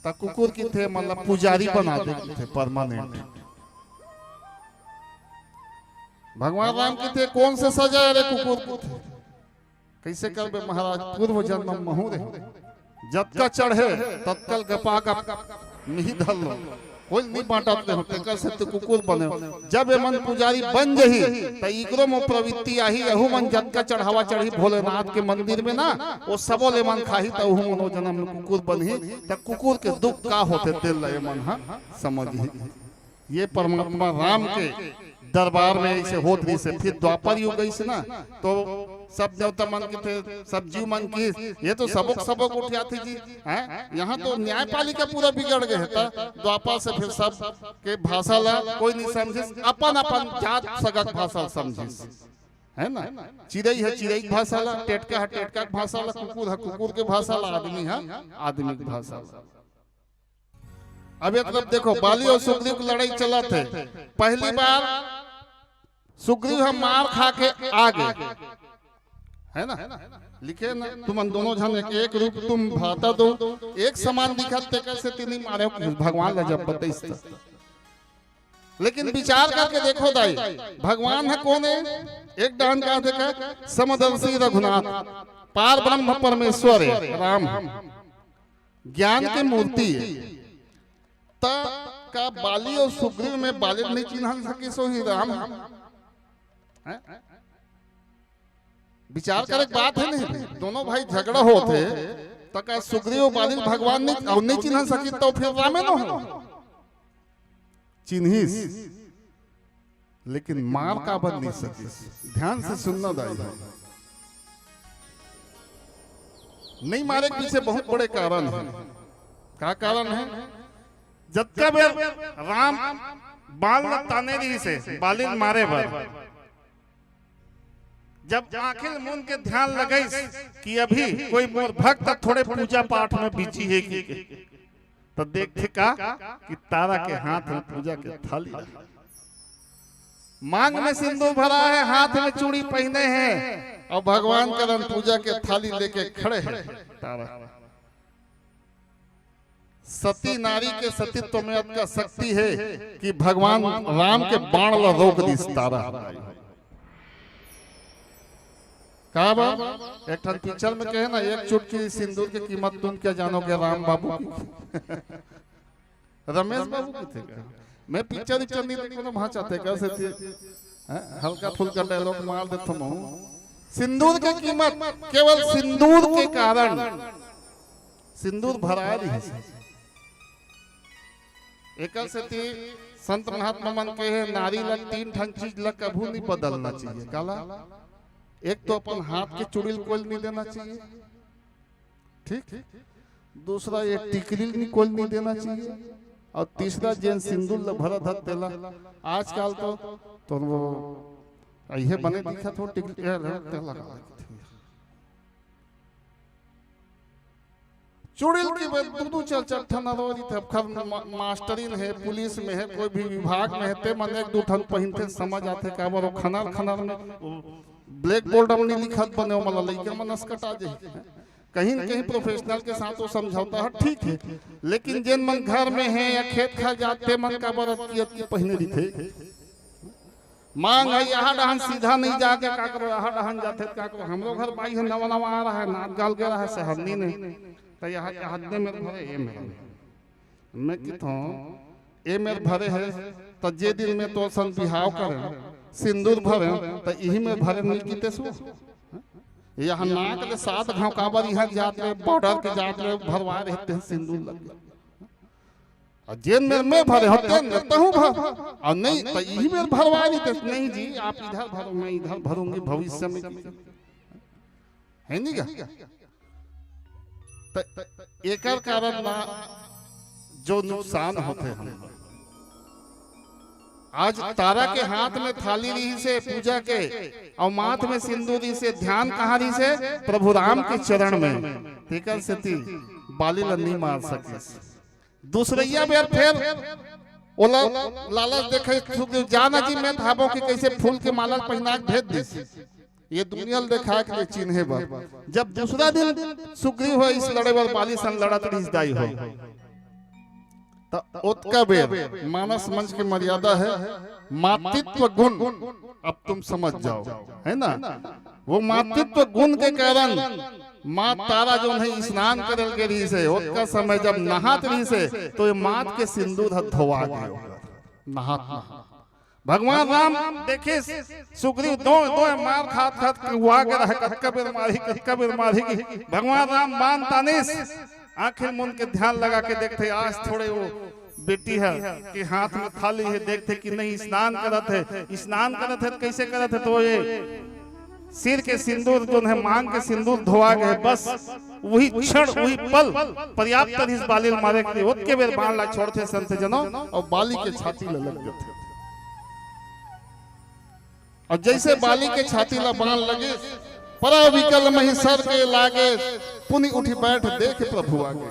त कुकुर कथे, "ए मन ला पुजारी बना दे," कथे, "permanent।" भगवान राम कथे, "कोन से सजा हे रे कुकुर?" कथे, "कइसे करबे महाराज, पूर्व जन्म महूं रे, जतका चढ़े ततका ल गपागप मिही धर लो, कोई नइ बांटत रहे हो, तेकर से ते कुकुर बने हो। जब ए मन पुजारी बन जही, त इकरो म प्रवृत्ति आही, एहू मन जतका चढ़ावा चढ़ही भोलेनाथ के मंदिर में ना, ओ सबो ले मन खाही, त ओहू मन ओ जन्म में कुकुर बनही। त कुकुर के दुख का होथे, तेल ल ए मन ह समझही।" ये परमात्मा राम के दरबार में अइसे होत रहिसे। फिर द्वापर युग अइसे ना, तो सब देवता मन कथे, सब जीव मन कहिस, "ये तो सबो के सबो गोठियाथे जी, हैं? यहाँ तो न्यायपालिका पूरा बिगड़ गे हे।" त द्वापर से फिर सब के भाषा ला कोई नइ समझिस, अपन अपन जात सगा के भाषा ला समझिस, हे ना? चिरई ह चिरई के भाषा ला, टेटका ह टेटका के भाषा ला, कुकुर ह कुकुर के भाषा ला, आदमी ह आदमी के भाषा ला। अब एक तरफ देखो, बाली अउ सुग्रीव के लड़ई चलत हे। पहली बार सुग्रीव ह मार खा के आ गे, हे ना? लिखे ना, "तुमन दोनों झन एक, एक रूप तुम भ्राता दो।" एक समान दिखत, तेकर से तिनी मारे हो, भगवान ला जब बतइस त। लेकिन विचार करके देखो दाई, भगवान ह कोन हे? एक डहन का देखा, समदर्शी रघुनाथ, पार ब्रह्म परमेश्वर हे, राम हे। ज्ञान के मूर्ति हे। त का बाली अउ सुग्रीव में बाली ल नइ चिन्हन सकिस होही राम? हैं? विचार करे के बात हे नहीं भाई? दोनों भाई झगड़ा होत हे, त का सुग्रीव अउ बाली ल भगवान नइ, अउ नइ चिन्हन सकिस, त फिर रामे न हो। चिन्हिस, लेकिन मार काबर नइ सकिस? ध्यान से सुनना दाई भाई, नइ मारे के पीछे बहुत बड़े कारण हे। का कारण हे? जतका बेर राम बाण ल ताने रहिसे बाली ल मारे बर, जब आंखी ल मूंद के ध्यान लगाइस कि अभी कोई मोर भक्त थोड़े पूजा पाठ में बिजी हे कि, त देखथे का कि तारा के हाथ में पूजा के थाली हे, मांग में सिंदूर भरा हे, हाथ में चूड़ी पहिने हे, अउ भगवान करन पूजा के थाली लेके खड़े हे तारा। सती नारी के सतीत्व में अतका शक्ति हे कि भगवान राम के बाण ला रोक दिस तारा। का बा? एक ठन पिक्चर में कहे ना, "एक चुटकी सिंदूर की कीमत तुम क्या जानोगे राम बाबू की।" रमेश बाबू कथे का? मैं पिक्चर उक्चर नइ देखंव ना, भांचा तेकर से, हैं? हल्का फुल्का डायलॉग मार देथंव। सिंदूर के कीमत, केवल सिंदूर के कारण सिंदूर भराय रहिस। एकर सेती संत महात्मा मन कहे, नारी ला तीन ठन चीज ला कभू नइ बदलना चाहिए। काला? एक तो अपन हाथ के चूड़ी ल कोई ल नइ देना चाहिए, ठीक? दूसरा, ये टिकली ल कोई ल नइ देना चाहिए, अउ तीसरा, जेन सिंदूर ल भरत हस तेला। आजकल तो, तो वो अइहे बने दिखत हो, टिकली, ए, ले, तेल लगा ले। चुड़ैल के बे-, दू दू चार चार ठन अरो रहिथे। अब खर मा-, मास्टरिन हे, पुलिस में हे, कोई भी विभाग में हे, ते मन एक दू ठन पहिनथे, समझ आथे, काबर वो खनर खनर में वो ब्लैक बोर्ड में नइ लिखत बने, ओमन ला लइका मन असकटा जाही। कहीं न कहीं प्रोफेशनल के साथ वो समझौता ह ठीक हे, लेकिन जेन मन घर में हे या खेत खार जाथे, मन काबर अतकी अतकी पहिने रहिथे? मांग हे, यहाँ डहन सीधा नहीं जाके का करो, यहाँ डहन जाथे त का करो। हमरो घर बाई हे, नवा नवा आ रहा है, नात गाल के रहा है, सहरनी ने, त यहाँ, यहाँ दे मेर भरे, ये मेर। मैं किथों, ए मेर भरे हे, त जे दिन में तोर संग बिहाव करें, सिंदूर भरें, त इही मेर भरे नहीं किते सु। यहाँ नाक ले सात घाव काबर यहाँ जात ले, बॉर्डर के जात ले भरवा रहते हैं सिंदूर लगे। और जेन मेर मैं भरे हों, तेन मेर तहूँ भर। और नहीं, त इही मेर भरवा रहिते। नहीं जी, आप इधर भरो, मैं इधर भरूंगी भविष्य में। है नहीं का? त एकर कारण ना जो नुकसान होथे हम। आज तारा के हाथ में थाली रहिसे पूजा के, और माथ में सिंदूर रहिसे, ध्यान कहाँ रहिसे? प्रभु राम के चरण में। तेकर सेती बाली ला नहीं मार सकिस। दूसरइया बेर फेर ओला लालच देखे सुखदेव, जाना जी मैं थाबो कि कैसे फूल के माला पहिना के भेज दिस। ये दुनिया ल देखाए के लिए चिन्हे बर। जब दूसरा दिन सुग्रीव हो इस लड़े बर बाली सन लड़त रहिस दाई हो, त ओतका बेर मानस मंच के मर्यादा है, मातृत्व गुण, अब तुम समझ जाओ, है ना? वो मातृत्व गुण के कारण माँ तारा जो है स्नान करे के रहिसे, ओतका समय जब नहात रहिसे, तो ये माथ के सिंदूर ह धोवा गए ओकर, नहात नहात। भगवान राम देखे सुग्रीव दो दो मार खात खात कुआ के रहे, कतका बेर मारही, कतका बेर मारही कि भगवान राम मान तानिस, आंखी मुंद के ध्यान लगा के देखथे, आज थोड़े वो बेटी ह कि हाथ में थाली हे, देखथे कि नहीं स्नान करत हे, स्नान करत हे त कैसे करत हे, तो ये सिर के सिंदूर जो है, मांग के सिंदूर धोवा गए, बस वही क्षण, वही पल पर्याप्त रहिस बाली ल मारे के लिए। ओतके बेर बाण ला छोड़थे संत जनों, और बाली के छाती ल लग जाथे। और जैसे बाली के छाती ला बाण लगे, परा विकल मही सर के लागे, पुनि उठि बैठ देख प्रभु आगे।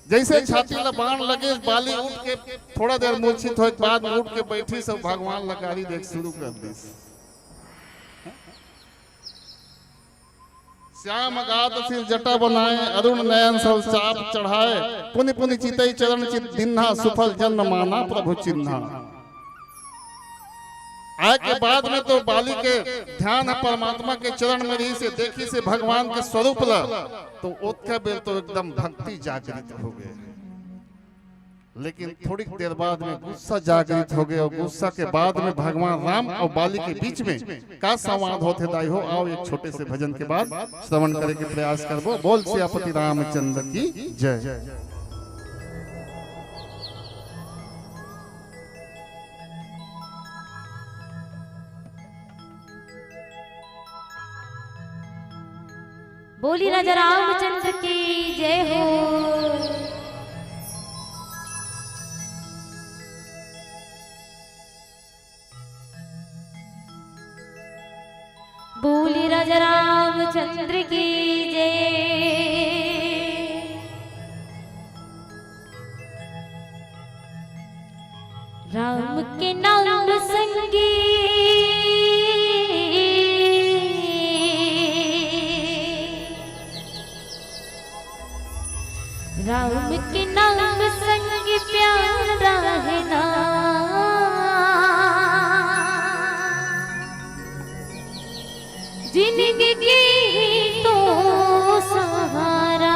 जैसे छाती ला बाण लगे, बाली उठ के थोड़ा देर मूर्छित होए के बाद में उठ के बैठी, सब भगवान ला गारी देख शुरू कर दिस। श्याम गाद सिर जटा बनाए, अरुण नयन सब चाप चढ़ाए, पुनि पुनि चितई चरण चित दिन्हा, सुफल जन्म माना प्रभु चिन्हा। आए के बाद में तो बाली के ध्यान ह परमात्मा के चरण में रहिसे, देखिसे भगवान के स्वरूप ला, तो ओतका बेर तो एकदम भक्ति जागृत हो गए। लेकिन थोड़ी देर बाद में गुस्सा जागृत हो गए, और गुस्सा के बाद में भगवान राम और बाली के बीच में का संवाद होथे दाई हो, आओ एक छोटे से भजन के बाद श्रवण करे के प्रयास करबो। बोल सियापति रामचंद्र की जय। बोली राजा रामचंद्र की जय हो। बोली राजा रामचंद्र की जय। राम के नाम संगी, राम के नाम संग प्यारा है ना, जिंदगी ही तो सहारा।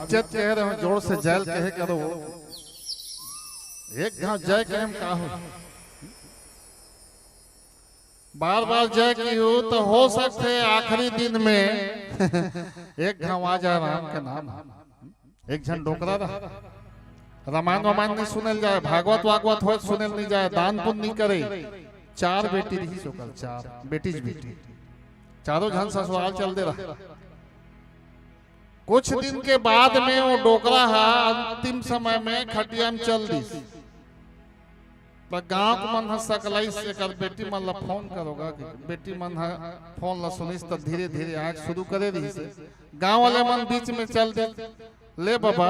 चेत कहे रहो, जोर से जय कहे करो। एक घाव जय कहे में का हो? बार बार जय की हो तो हो सकथे आखिरी दिन में एक घाव आ जाए राम के नाम। एक झन डोकरा रहा, रामायण वामायण नहीं सुनल जाए, भागवत वागवत होए सुनल नहीं जाए, दान पुण्य नहीं करे। चार बेटी रहिस ओकर, चार बेटी ज बेटी, चारों झन ससुराल चल दे रहा। कुछ दिन के बाद में वो डोकरा हा अंतिम समय में खटिया में चल दिस। त गांव के मन ह सकलाइस, एकर बेटी मन ला फोन करो गा कि बेटी मन ह फोन ला सुनिस त धीरे धीरे आए शुरू करे रहिस। गांव वाले मन बीच में चल दे, "ले बाबा,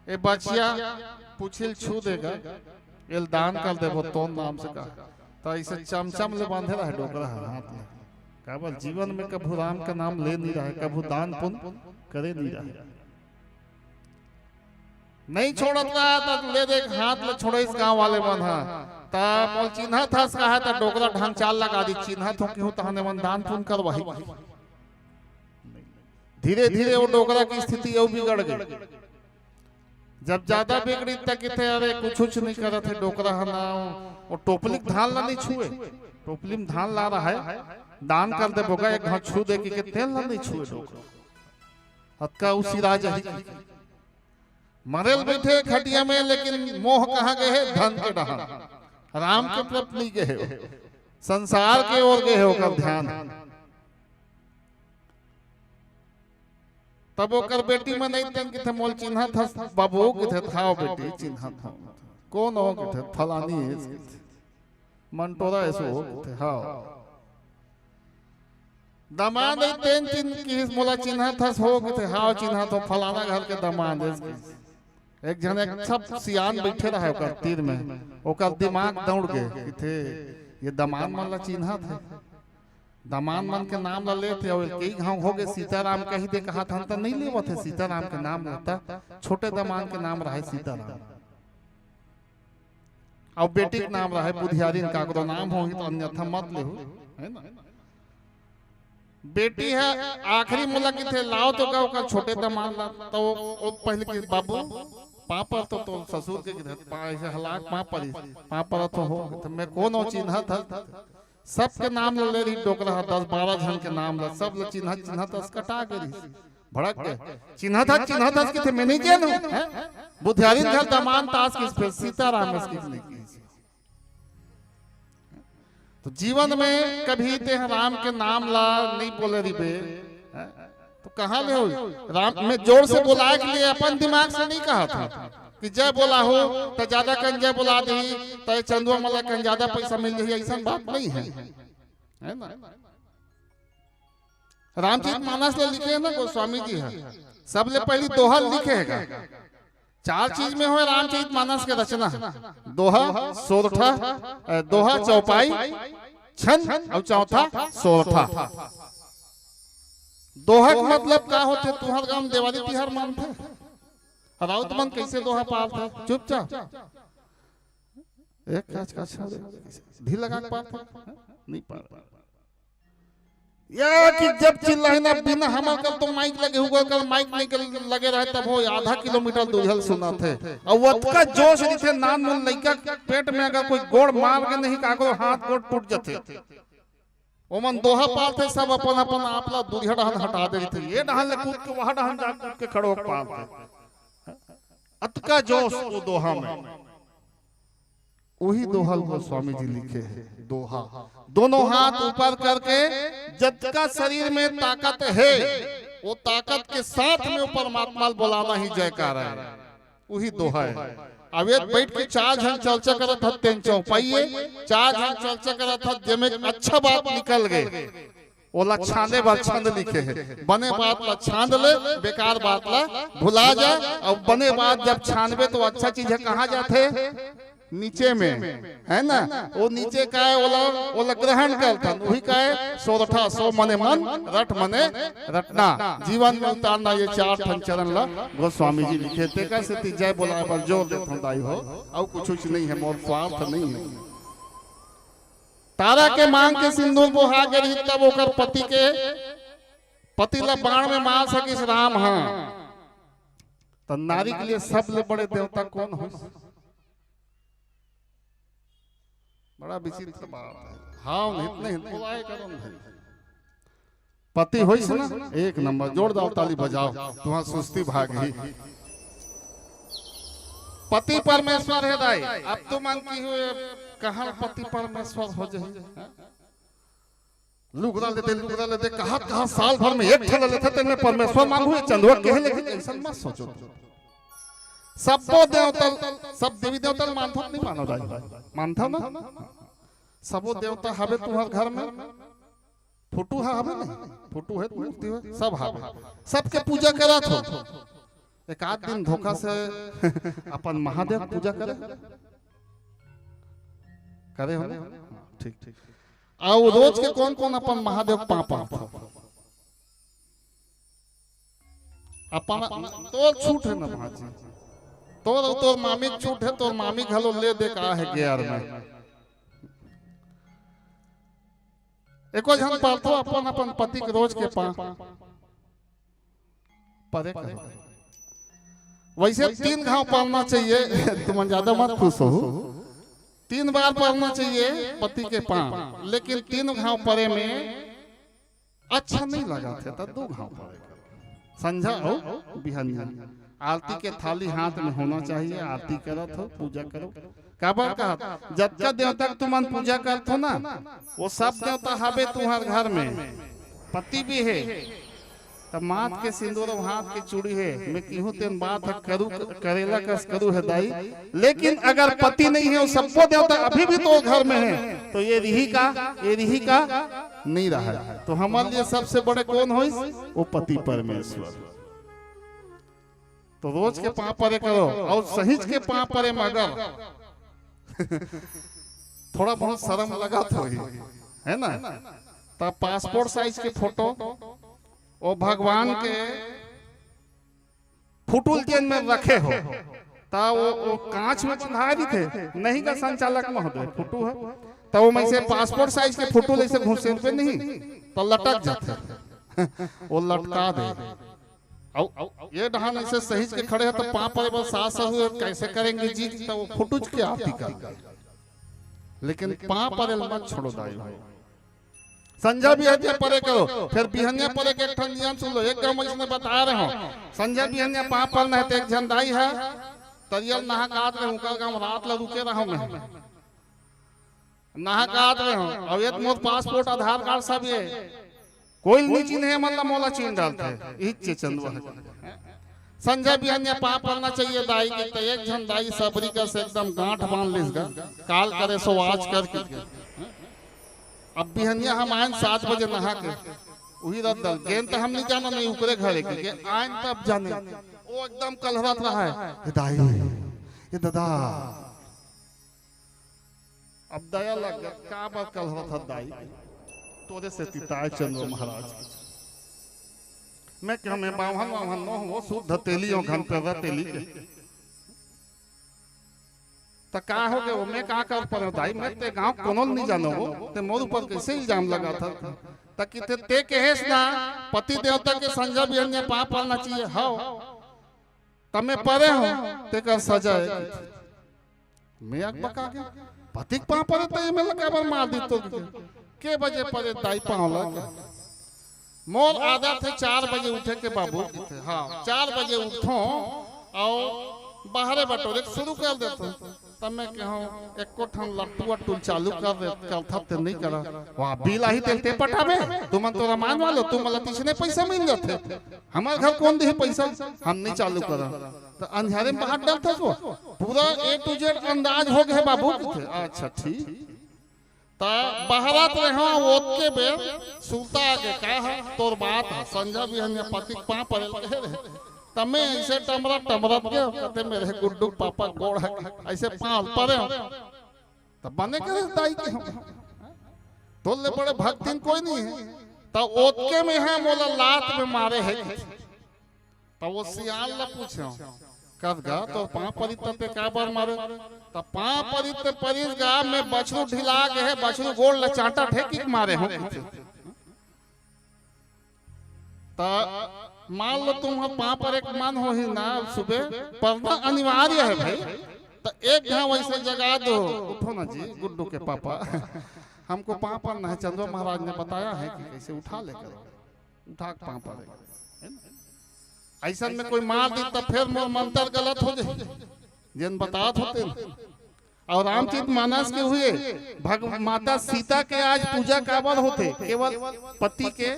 ए बचिया पूछिल छू देगा, एल दान कर देबो तोर नाम से," कहा। त ऐसे चमचम ले बांधे रहे डोकरा ह हाथ में। काबर जीवन में कभू राम के नाम ले नहीं रहे, कभू दान पुण्य करे नहीं रहे। नहीं छोड़त रहा त ले देख हाथ ले छोड़े इस गांव वाले मन ह। त मोल चिन्हत हस कहा त डोकरा ढंग चाल लगा दी, "चिन्हत हो केहू तहने मन दान पुण्य करवाही।" धीरे धीरे वो डोकरा की स्थिति अउ बिगड़ गई। जब ज्यादा बिगड़ी त किथे, "अरे कुछ कुछ नहीं करत है डोकरा ह ना, वो टोपली के धान ला नहीं छुए, टोपली में धान ला रहा है, दान कर दे बोगा, एक घाव छू दे के, के तेल ला नहीं छुए डोकरा, हतका उसी राज ही।" मरेल बैठे खटिया में, लेकिन मोह कहाँ गए है? धन के डहान, राम के प्रति नहीं गए हो, संसार के ओर गए हो ओकर ध्यान। तब ओकर बेटी मन अइतन किथे, "मोल चिन्हत हस बाबू?" किथे, "हाव बेटी, चिन्हत हव।" "कौन हो?" किथे, "फलानी है।" किथे, "मंटोरा ऐसो हो?" किथे, "हाव।" दमांद अइतन चिन्ह किहिस, "मोला चिन्हत हस हो?" किथे, "हाव, चिन्हत हो, फलाना घर के दमांद है।" एक झन एक सब सियान बैठे रहे ओकर तीर में, ओकर दिमाग दौड़ गए, किथे, "ये दमांद मन ला चिन्हत है।" दमांद मन के नाम ला लेथे, अउ कई घांव हो गए सीताराम कही दे कहा था, त नहीं लेवत है सीताराम के नाम ला। त छोटे दमांद के नाम रहे सीताराम, अउ बेटी के नाम रहे बुधियारिन। काकरो नाम होही त अन्यथा मत लेहू, है ना? बेटी है आखिरी मुला किथे, "लाओ तो का ओकर छोटे दमांद ला।" तो वो, वो पहले के, "बाबू, पाँव पर तो, तो ससुर के किथे, पा-, ऐसे हलाक पाँव पर, पाँव पर तो हो।" तो मैं कौन हो चिन्हत है? सबके नाम ल ले रही डोकरा ह, दस बारह झन के नाम ल, सब ल चिन्हत चिन्हत अस कटा गे रही। भड़क गए, "चिन्हत हस, चिन्हत हस किथे, मैं नहीं जानू, हैं?" बुधियारिन घर दमांद तास किस, फिर सीताराम अस किस नहीं किस। तो जीवन में कभी ते राम के नाम ला नहीं बोले रिबे, हैं? तो कहाँ ले हो? राम, मैं जोर से बोलाए के लिए अपन दिमाग से नहीं कहा था कि जय बोला हो, तो ज्यादा कन जय बोला दी, तो ये चंदुआ मला कन ज्यादा पैसा मिल जाही, ऐसा बात नहीं है, है ना? रामचरित मानस ले लिखे है ना गोस्वामी जी है, सबले पहली दोहा लिखे है। चार चीज में होय रामचरित मानस के रचना, दोहा, सोरठा, अ, दोहा, चौपाई, छंद, और चौथा सोरठा। दोहा के मतलब का होथे? तुहर गांव देवारी तिहार मानथे, राउत मन कैसे दोहा पालथे? चुपचाप एक काज का अच्छा ढील लगा के पालथे, नहीं पाल। या कि जब चिल्लाही ना, बिना हमर कर तो माइक लगे हुआ कर, माइक नहीं कर लगे रहे, तब वो आधा किलोमीटर दूरिहा ले सुनाथे। और वो अतका जोश रहिथे, नान मुन लइका पेट में अगर कोई गोड़ मार के नहीं, काकरो हाथ गोड़ टूट जथे। ओमन दोहा पालथे, सब अपन अपन आप ला दूरिहा डहन हटा दे रहिथे, ये डहन ले कूद के वहा डहन जा कूद के खड़ो पालथे। अतका जोश वो दोहा में। वही दोहा ल गोस्वामी जी लिखे है। दोहा, दोनों हाथ ऊपर करके, जतका शरीर में ताकत है, वो ताकत के साथ में वो परमात्मा ल बोलाना ही जयकारा है। वही दोहा है। अब ये बैठ के चार झन चर्चा करत हत, तेन चौपाइए, चार झन चर्चा करत हत, जेमे अच्छा बात निकल गए, ओला छांदे बर छंद लिखे हे। बने बात ला छांद ले, बेकार बात ला भुला जा। अउ बने बात जब छांदबे तो अच्छा चीज हे कहाँ जाथे? नीचे में, है ना? वो नीचे का हे, ओला, ओला ग्रहण करथन। वही का हे, सोरठा, सो मने मन, रट मने रटना। जीवन में उतारना ये चार ठन चरण ला गोस्वामी जी लिखे। तेकर सेती जय बोलाय बर जोर देथन दाई हो, अउ कुछ नहीं हे, मोर स्वार्थ नहीं हे। तारा के मांग के सिंदूर बोहा गे रही, तब ओकर पति के, पति ला बाण में मार सकिस राम ह। त नारी के लिए सबले बड़े देवता कोन होइस? बड़ा विचित्र बात हे। हाँ, नहीं, नहीं, बोलाए करो नहीं। पति होइस ना, एक नंबर, जोरदार ताली बजाव, तुम्हार सुस्ती भागही। पति परमेश्वर हे दाई, अब तुमन किहू कहाँ पति परमेश्वर हो जाही? लुगरा लेते, लुगरा लेते, कहत, कहत साल भर में एक ठन लेथे, तेन में परमेश्वर मांगू, ये चंदवा कहे लेकिन ऐसा मत सोचो। सबो देवता, सब देवी देवता ल मानथो नहीं मानो दाई? मानथो ना? सबो देवता हवे तुम्हार घर में, फोटो हा हवे नहीं, फोटो हे, मूर्ति हे, सब हवे, सबके पूजा करत हो। एक आध दिन धोखा से अपन महादेव पूजा करे, करे हो ना? ठीक, ठीक। अउ रोज के कोन कोन अपन महादेव पाँव परथो? अपन, तोर छूट हे ना भांजी, तोर, तोर मामी के छूट हे, तोर मामी घलो ले दे का हे गेयर में। एको झन परथो अपन अपन पति के रोज के पाँव परे करो। वैसे तीन घाव परना चाहिए। तुमन ज्यादा मत खुश हो, तीन बार परना चाहिए पति के पाँव, लेकिन तीन घाव परे में अच्छा नहीं लगथे, त दू घाव परे करो। संझा अउ बिहनिया आरती के थाली हाथ में होना चाहिए। आरती करत हो, पूजा करो। काबर कहत, जतका देवता के तुमन पूजा करथो ना, वो सब देवता हवे तुम्हार घर में। पति भी हे, त माथ के सिंदूर अउ हाथ के चूड़ी हे। मैं किहूँ तेन बात ह करू, करेला कस करू हे दाई, लेकिन अगर पति नहीं हे, वो सब्बो देवता अभी भी तो घर में हे, तो ये रिही का, ये रिही का नहीं रहा। तो हमारे लिए सबसे बड़े कोन होइस? वो पति परमेश्वर। तो रोज के पाँव परे करो, अउ सहिज के पाँव परे में अगर थोड़ा बहुत शरम लगत होही, है ना, त पासपोर्ट साइज के फोटो, वो भगवान के फुटुल जेन में रखे हो, त वो, वो कांच में बंधाए रहिथे, नहीं का संचालक महोदय, फोटो हे, त वो में से पासपोर्ट साइज के फोटो ले से घुसेरबे नहीं, त लटक जाथे। वो लटका दे। अउ ये डहान ऐसे सहिज के खड़े हे, त पाँव परे बर सास ससुर कैसे करेंगे जी, त वो फुटुज के आरती कर दे। लेकिन पाँव परे ल मत छोड़ो दाई हो। संझा बिहनिया परे करो, फिर बिहनिया परे के एक ठन नियम सुन लो। एक गाँव में इसने बता रहे हो, संझा बिहनिया पाँव परना हे, त एक झन दाई हे, तरिया ल नहा के आत रहे, उनका गाँव रात ल रुके रहो मैं। नहा के आत रहे हो, अब ये मोर पासपोर्ट, आधार कार्ड सब ये, कोई नहीं चिन्हे, मतलब मोला चिन्ह डालथे, इहिच चंदवा हे। संझा बिहनिया पाँव परना चाहिए दाई के, त एक झन दाई सबरी कस एकदम गांठ बांध लिस गा, काल करे सो आज कर के। अब बिहनिया हम आयन सात बजे नहा के, उही रात दल गेन त हम नहीं जाना नहीं, उकरे घरे के, के आयन तब जाने। वो एकदम कलहरत रहा हे, "ए दाई, ए ददा।" अब दया लग गे, "काबर कलहरत हस दाई, तोरे सेती त आय चंदो महाराज।" मैं कहा, "मैं बाम्हन वाम्हन नो हूँ, वो शुद्ध तेली हो, घनपेरा तेली के।" त का हो गे, वो मैं का कर परे दाई, मैं ते गाँव कोनो ल नहीं जानो, वो ते मोर ऊपर कैसे इल्जाम लगाथस? त किथे ते कहेस ना, पति देवता के संझा बिहनिया पाँव परना चाहिए, हव, त मैं परे हूँ, तेकर सजा हे। मैं अकबका गे, पति के पाँव परे त ये मैं ल काबर मार दिस तो? के बजे परे दाई पाँव ल? मोर आदत हे चार बजे उठे के बाबू, किथे, हाँ, चार बजे उठथों अउ बाहरे बटोरे के शुरू कर देथों। तब मैं कहूँ, "एको ठन लट्टू अट्टू चालू कर दे, करथस ते नहीं करा।" "वाह, बिल आही तेल ते पटाबे, तुमन तो रामायण वालो, तुमन ला तइसने पैसा मिल जाथे, हमर घर कोन दिही पैसा, हम नहीं चालू करा।" त अंधियारे में बाहर डरथस वो, पूरा A to Z अंदाज हो गे बाबू, किथे, "अच्छा, ठीक।" त बहरत रहे हो, ओतके बेर सुरता आगे, "का हे तोर बात हे?" "संझा बिहनिया पति के पाँव परे ल कहे रहे।" त मैं ऐसे टमरत टमरत गे, कहते, "मेरे गुड्डू के पापा गोड़ हे, ऐसे पाँव परे हो।" त बने करे दाई के हम, तोर ले बड़े भक्तिन कोई नहीं हे। त ओतके में हे मोला लात में मारे हे। त वो सियान ल पूछे, "कस गा तोर पाँव परिस त ते काबर मारे?" त पाँव परिस त परिस गा, मैं बछरू ढिला गे हे, बछरू गोड़ ल चांटा ठेकी के मारे हूँ। त मान लो तुम्हार पाँव पर एक मन होही ना, सुबह पढ़ना अनिवार्य है भाई, तो एक घाव वैसे जगा दो, उठो ना जी, गुड्डू के पापा, हमको पाँव पड़ना है, चंद्र महाराज ने बताया है कि कैसे उठा लेकर, उठा के पाँव पड़ेगा, है ना? ऐसा में कोई मार दी तब फिर मोर मंत्र गलत हो जाए, जेन बतात होते ना। और रामचरित मानस के हुए भग माता सीता के आज पूजा काबर होथे? केवल पति के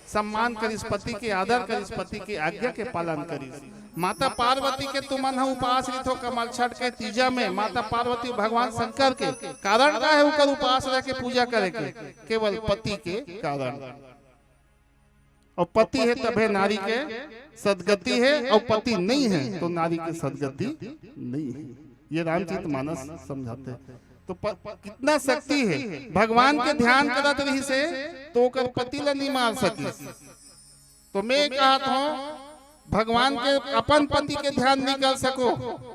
सम्मान करिस, पति के आदर करिस, पति के आज्ञा के पालन करिस। माता पार्वती के तुमन ह उपास रहिथो कमल छठ के तीजा में, माता पार्वती भगवान शंकर के कारण का है उकर उपास रह के पूजा करे के? केवल पति के कारण। और पति है तभे नारी के सदगति है, और पति नहीं है तो नारी के सदगति नहीं है। ये रामचरित मानस समझाते। तो प, कितना शक्ति है। भगवान के ध्यान करत रहिसे तो ओकर पति ला नहीं मार सकिस। तो मैं कहत हूँ, भगवान के अपन पति के ध्यान नहीं कर सको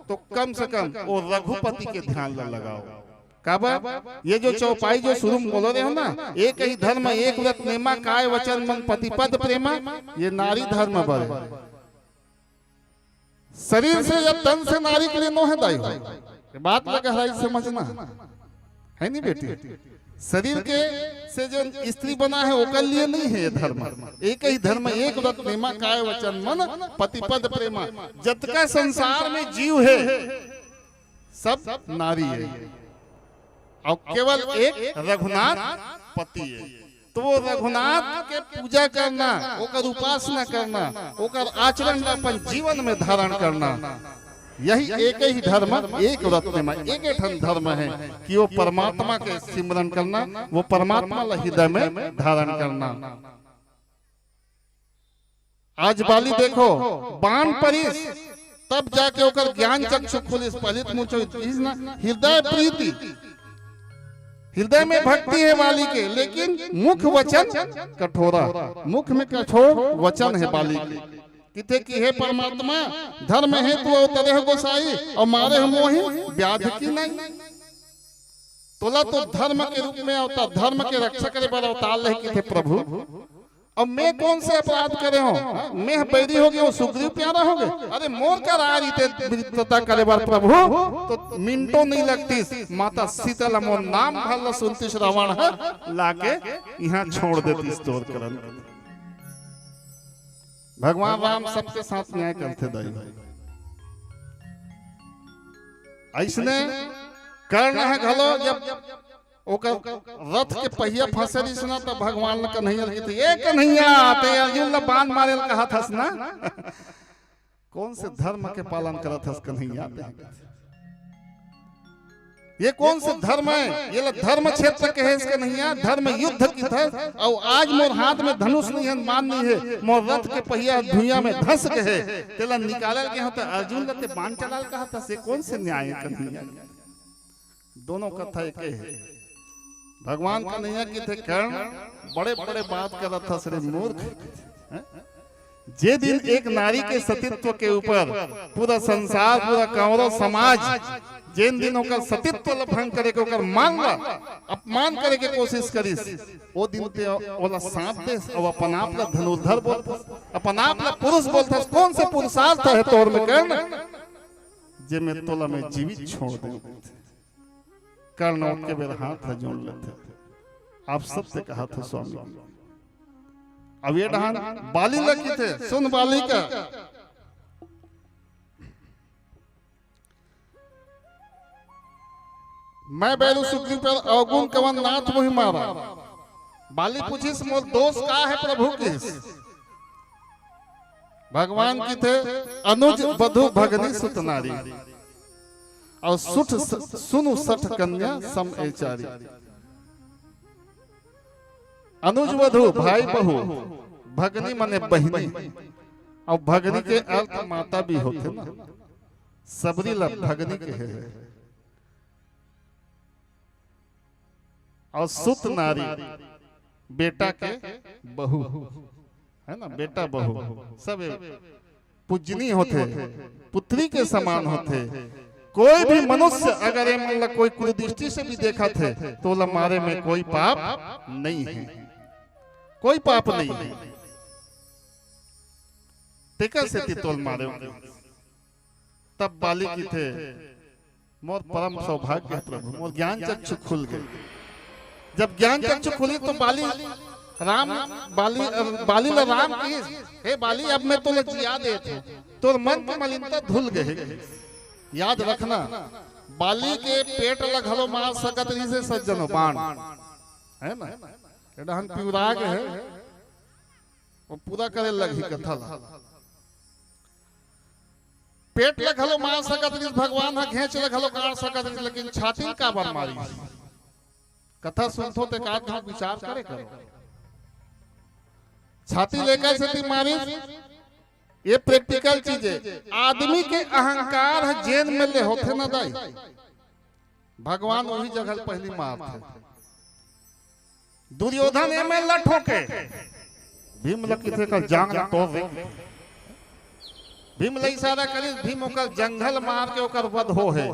तो कम से कम वो रघुपति के ध्यान ला लगाओ। काबर? ये जो चौपाई जो शुरू में बोले रहे हो ना, एक ही धर्म, एक व्रत नेमा, काय वचन मन पति पद प्रेमा, ये नारी धर्म बर है। शरीर से या तन से नारी के लिए नो है दाई हो। ये बात ला गहराई से समझना है, नहीं बेटी? शरीर के से जो स्त्री बना है, ओकर लिए नहीं है ये धर्म। एक ही धर्म, एक व्रत नेमा, काय वचन मन पति पद प्रेमा। जतका संसार में जीव है, सब नारी है, और केवल एक रघुनाथ पति है। तो वो रघुनाथ के पूजा करना, ओकर उपासना करना, ओकर आचरण ला अपन जीवन में धारण करना, यही एक ही धर्म, एक व्रत नेमा, एक ठन धर्म है कि वो परमात्मा के सिमरन करना, वो परमात्मा ला हृदय में धारण करना। आज बाली देखो, बान परिस, तब जाके ओकर ज्ञान चक्षु खुलिस। पहले तो मुझे चीज ना, हृदय प्रीति, हृदय में भक्ति है बाली के, लेकिन मुख वचन कठोरा, मुख में कठोर वचन है बाली के। किथे कि हे परमात्मा, धर्म हेतु अवतरे हो गोसाई और मारे हो मोही व्याध की नहीं। तोला तो धर्म के रूप में अवतार, धर्म के रक्षा करे बर अवतार ले किथे प्रभु। अब मैं कौन से अपराध करे हूँ? हाँ? मैं बैरी हो गया, वो सुग्रीव प्यारा हो गया। अरे मोर का राय रीते मित्रता करे बर प्रभु, तो मिनटों नहीं लगतीस। माता सीता ला मोर नाम भर ला सुनतीस रावण है, लाके यहाँ छोड़ देतीस तोर करन। भगवान राम सबके साथ न्याय करते दाई। ऐसने कर्ण है घलो जब ओकर रथ के पहिया फंसे रहिस ना, त भगवान ल कन्हैया ल कहिथे, "ए कन्हैया, ते अर्जुन ल बाण मारे ल कहत हस ना?" कौन से धर्म के पालन करत हस कन्हैया ते? ये कौन से धर्म है? ये ल धर्म क्षेत्र कहेस कन्हैया, धर्म युद्ध किथस। अउ आज मोर हाथ में धनुष नहीं है, बाण नहीं है, मोर रथ के पहिया धुइयां में धस गए, तेला निकाले ल कहे हो त अर्जुन ल ते बाण चलाए ल कहत हस, ये कौन से न्याय है कन्हैया? दोनों कथा एक है। भगवान कन्हैया कहिथे, "कर्ण, बड़े बड़े बात करत हस रे मूर्ख, हैं? जे दिन एक नारी के सतीत्व के ऊपर पूरा संसार, पूरा कांवरो समाज, जेन दिन ओकर सतीत्व ल भंग करे के, ओकर मान ल अपमान करे के कोशिश करिस, ओ दिन ते ओला सांप देस अउ अपन आप ल धनुर्धर बोलथस, अपन आप ल पुरुष बोलथस। कौन से पुरुषार्थ है तोर में कर्ण, जे में तोला मैं जीवित छोड़ देंव?" कर्ण ओतके बेर हाथ ला जोड़ लेथे। आप सत्य कहत हो स्वामी। अब ये डहान बाली ल कहिथे, "सुन बालिका, मैं बैरू सुग्रीव पर अवगुण कवन नाथ मोहि मारा।" बाली पूछिस, "मोर दोष का है प्रभु?" कहिस। भगवान कहिथे, "अनुज वधु भगनी सुत नारी, अउ सुठ स-, सुनु सठ कन्या सम ए चारी।" अनुज वधु, भाई बहू, भगनी मने बहिनी, अउ भगनी के अर्थ माता भी होथे ना, सबरी ला भगनी कहे हे। अउ सुत नारी, बेटा के बहू, है ना, बेटा बहू सब पूजनी होथे, पुत्री के समान होथे। कोई भी मनुष्य अगर ये मन ला कोई कुदृष्टि से भी देखत हे, तो ओला मारे में कोई पाप नहीं है, कोई पाप नहीं है। तेकर सेती तोल मारे।" तब बाली किथे, "मोर परम सौभाग्य हे प्रभु, मोर ज्ञान चक्षु खुल गे।" जब ज्ञान चक्षु खुली तो बाली, राम, बाली, बाली ला राम किहिस, "हे बाली, अब मैं तोला जिया देत हूँ, तोर मन के मलिनता धुल गे हे।" याद रखना, बाली के पेट ला घलो मार सकत रहिस हे सज्जनो, बाण, हे ना? ए डहन पिवरा गे हे, वो पूरा करे लगही कथा ला। पेट ला घलो मार सकत रहिस, भगवान ह घेंच ला घलो काट सकत रहिस, लेकिन छाती ल काबर मारिस? कथा सुनथो ते का विचार करे करो। छाती ल एकर सेती मारिस, ये प्रैक्टिकल चीज हे। आदमी के अहंकार ह जेन में ले होथे ना दाई, भगवान उही जगह ल पहिली मारथे। दुर्योधन एमे ल ठोके, भीम ल किथे का जांग ल तोड़ दे। भीम ल इशारा करिस, भीम ओकर जंघल मार के ओकर वध हो हे।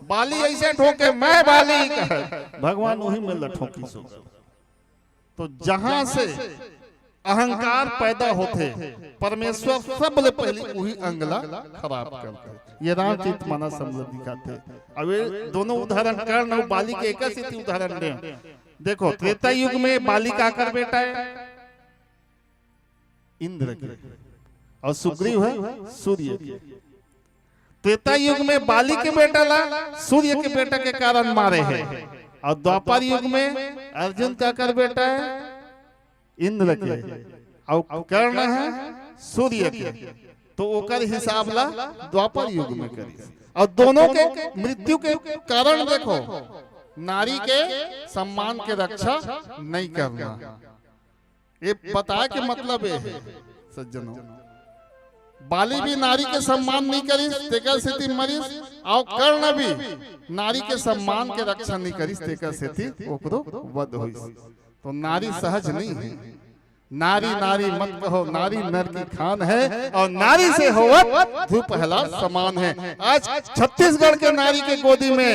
बाली ऐसे ठोके, "मैं बाली," कहे, भगवान उही में ल ठोकिस। तो जहां से अहंकार पैदा होथे, परमेश्वर सबले पहिली उही अंग ला खराब करथे। ये रामचरित मानस हमला दिखाथे। अब ये दोनों उदाहरण, कर्ण अउ बाली के एक सेती उदाहरण दे। देखो, त्रेता युग में बाली काकर बेटा हे? इंद्र के। अउ सुग्रीव हे सूर्य के। त्रेता युग में बाली के बेटा ला सूर्य के बेटा के कारण मारे हे, अउ द्वापर युग में अर्जुन काकर बेटा हे? इंद्र के। अउ कर्ण हे सूर्य के। तो ओकर हिसाब ला द्वापर युग में करिस। अउ दोनों के मृत्यु के कारण देखो, नारी के सम्मान के रक्षा नहीं करना। ये बताए के मतलब ये हे, सज्जनों, बाली भी नारी के सम्मान नहीं करिस, तेकर सेती मरिस, अउ कर्ण भी नारी के सम्मान के रक्षा नहीं करिस, तेकर सेती ओकरो वध होइस। तो नारी सहज नहीं हे। नारी नारी मत कहो, नारी नर की खान है, और नारी से होवत ध्रुव प्रहलाद समान है। आज छत्तीसगढ़ के नारी के गोदी में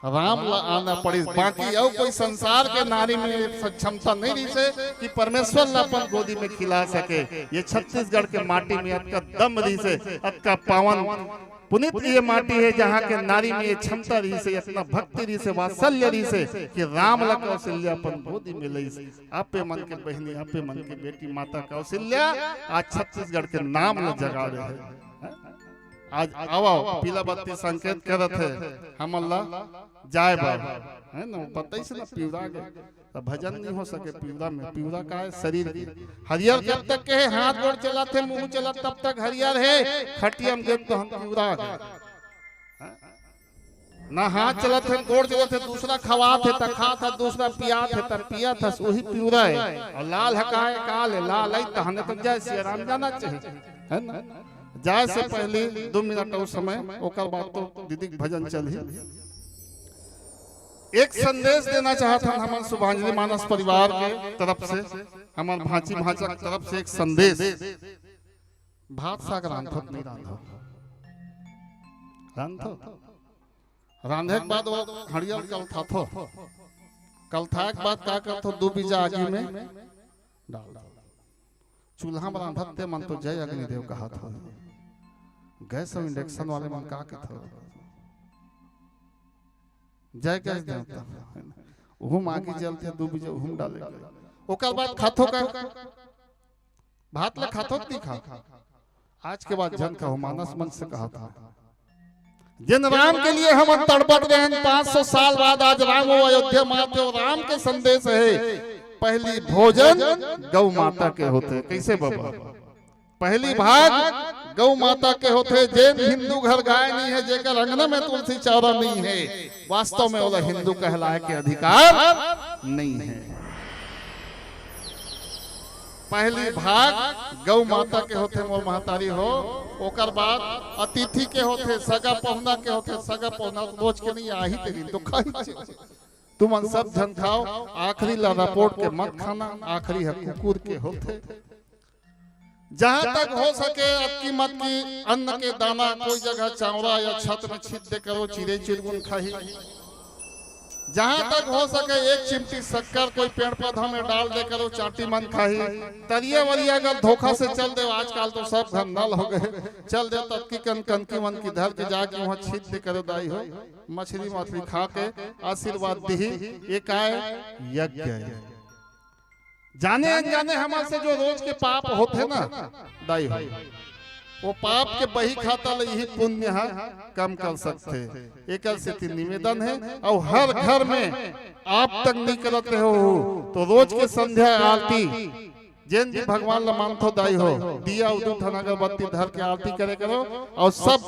राम ला आना पड़िस, बाकी अउ कोई संसार के नारी में क्षमता नहीं रहिसे कि परमेश्वर ला अपन गोदी में खिला सके। ये छत्तीसगढ़ के माटी में अतका दम रहिसे, अतका पावन पुनीत ये माटी हे, जहाँ के नारी में ये क्षमता रहिसे, इतना भक्ति रहिसे, वात्सल्य रहिसे कि राम ला कौशल्या अपन गोदी में लइस। आपे मन के बहिनी, आपे मन के बेटी माता कौशल्या आज छत्तीसगढ़ के नाम ला जगा रहे हे। आज आवव, पीला बत्ती संकेत करत हे, हमन ला जाए बर, हे ना? वो बताइस ना, पिवरा गे, त भजन नहीं हो सके पिवरा में। पिवरा का हे? शरीर के। हरियर कब तक के हे? हाथ गोड़ चलत हे, मुंह चलत, तब तक हरियर हे। खटिया में देख तो हम पिवरा गे। ना हाथ चलत हे, गोड़ चलत हे, दूसरा खवात हे त खात हे, दूसरा पियात हे त पियत हे, वही पिवरा हे। अउ लाल ह का हे? काल हे। लाल आई तहने तो जय सिया राम जाना चाहिए, हे ना? जाए से पहले दो मिनट अउ समय, ओकर बाद तो दीदी के भजन चलही। एक संदेश देना चाहत हन हमन शुभांजलि मानस परिवार के तरफ से, हमन भांची भांचा के तरफ से एक संदेश। भात साग रांधत नहीं रांधो, रांधो, रांधे के बाद वो हड़िया ल कलथाथो, कलथाए के बाद का करथो? दू बीजा आगी में डाल दो। चूल्हा में रांधत ते मन तो जय अग्निदेव कहत हो, गैस अउ इंडक्शन वाले मन का कहत हो, जय गैस देवता। उहू में आगी जलथे, दू बीजा उहू में डाले। ओकर बाद खाथो का? भात ला खाथो कि नहीं खाथो? आज के बाद झन कहो, मानस मन से कहत हंव। जिन राम के लिए हमन तड़पत रहेन, पाँच सौ साल बाद आज राम वो अयोध्या में आथे, वो राम के संदेश हे, पहली भोजन गौ माता के होथे। कैसे बाबा? पहली भाग गौ माता के होथे। जेन हिंदू घर गाय नहीं हे, जेकर अंगना में तुलसी चौरा नहीं हे, वास्तव में ओला हिंदू कहलाए के अधिकार नहीं हे। पहली भाग गौ माता के होथे, मोर महतारी हो। ओकर बाद अतिथि के होथे, सगा पहुना के होथे। सगा पहुना रोज के नहीं, आही तेरी तो खाही। तुमन सब झन खाव, आखिरी ला रपोट के मत खाना, आखिरी ह कुकुर के होथे। जहां तक हो सके, अतकी मत की अन्न के दाना कोई जगह चावड़ा या छत में छिद्र करो, चिरे चिरगुन खाही। जहाँ तक हो सके, एक चिमटी शक्कर कोई पेड़ पौधा में डाल दे करो, चांटी मन खाही। तरिया वरिया अगर धोखा से चल दे, आजकल तो सब घर नल हो गए, चल दे, ततकी कन कनकी मन की धर के जाके वहाँ छीट दे करो दाई हो, मछली मछली खा के आशीर्वाद दीही। ये काय? यज्ञ है। जाने अनजाने हमर से जो रोज के पाप होथे ना दाई हो, वो पाप के बही खाता ले यही पुण्य ह कम कर सकथे। एकर सेती निवेदन हे, अउ हर घर में आप तक नहीं करत रहे हो तो रोज के संध्या आरती, जेन भी भगवान ला मानथो दाई हो, दिया उदू धन अगरबत्ती धर के आरती करे करो। अउ सब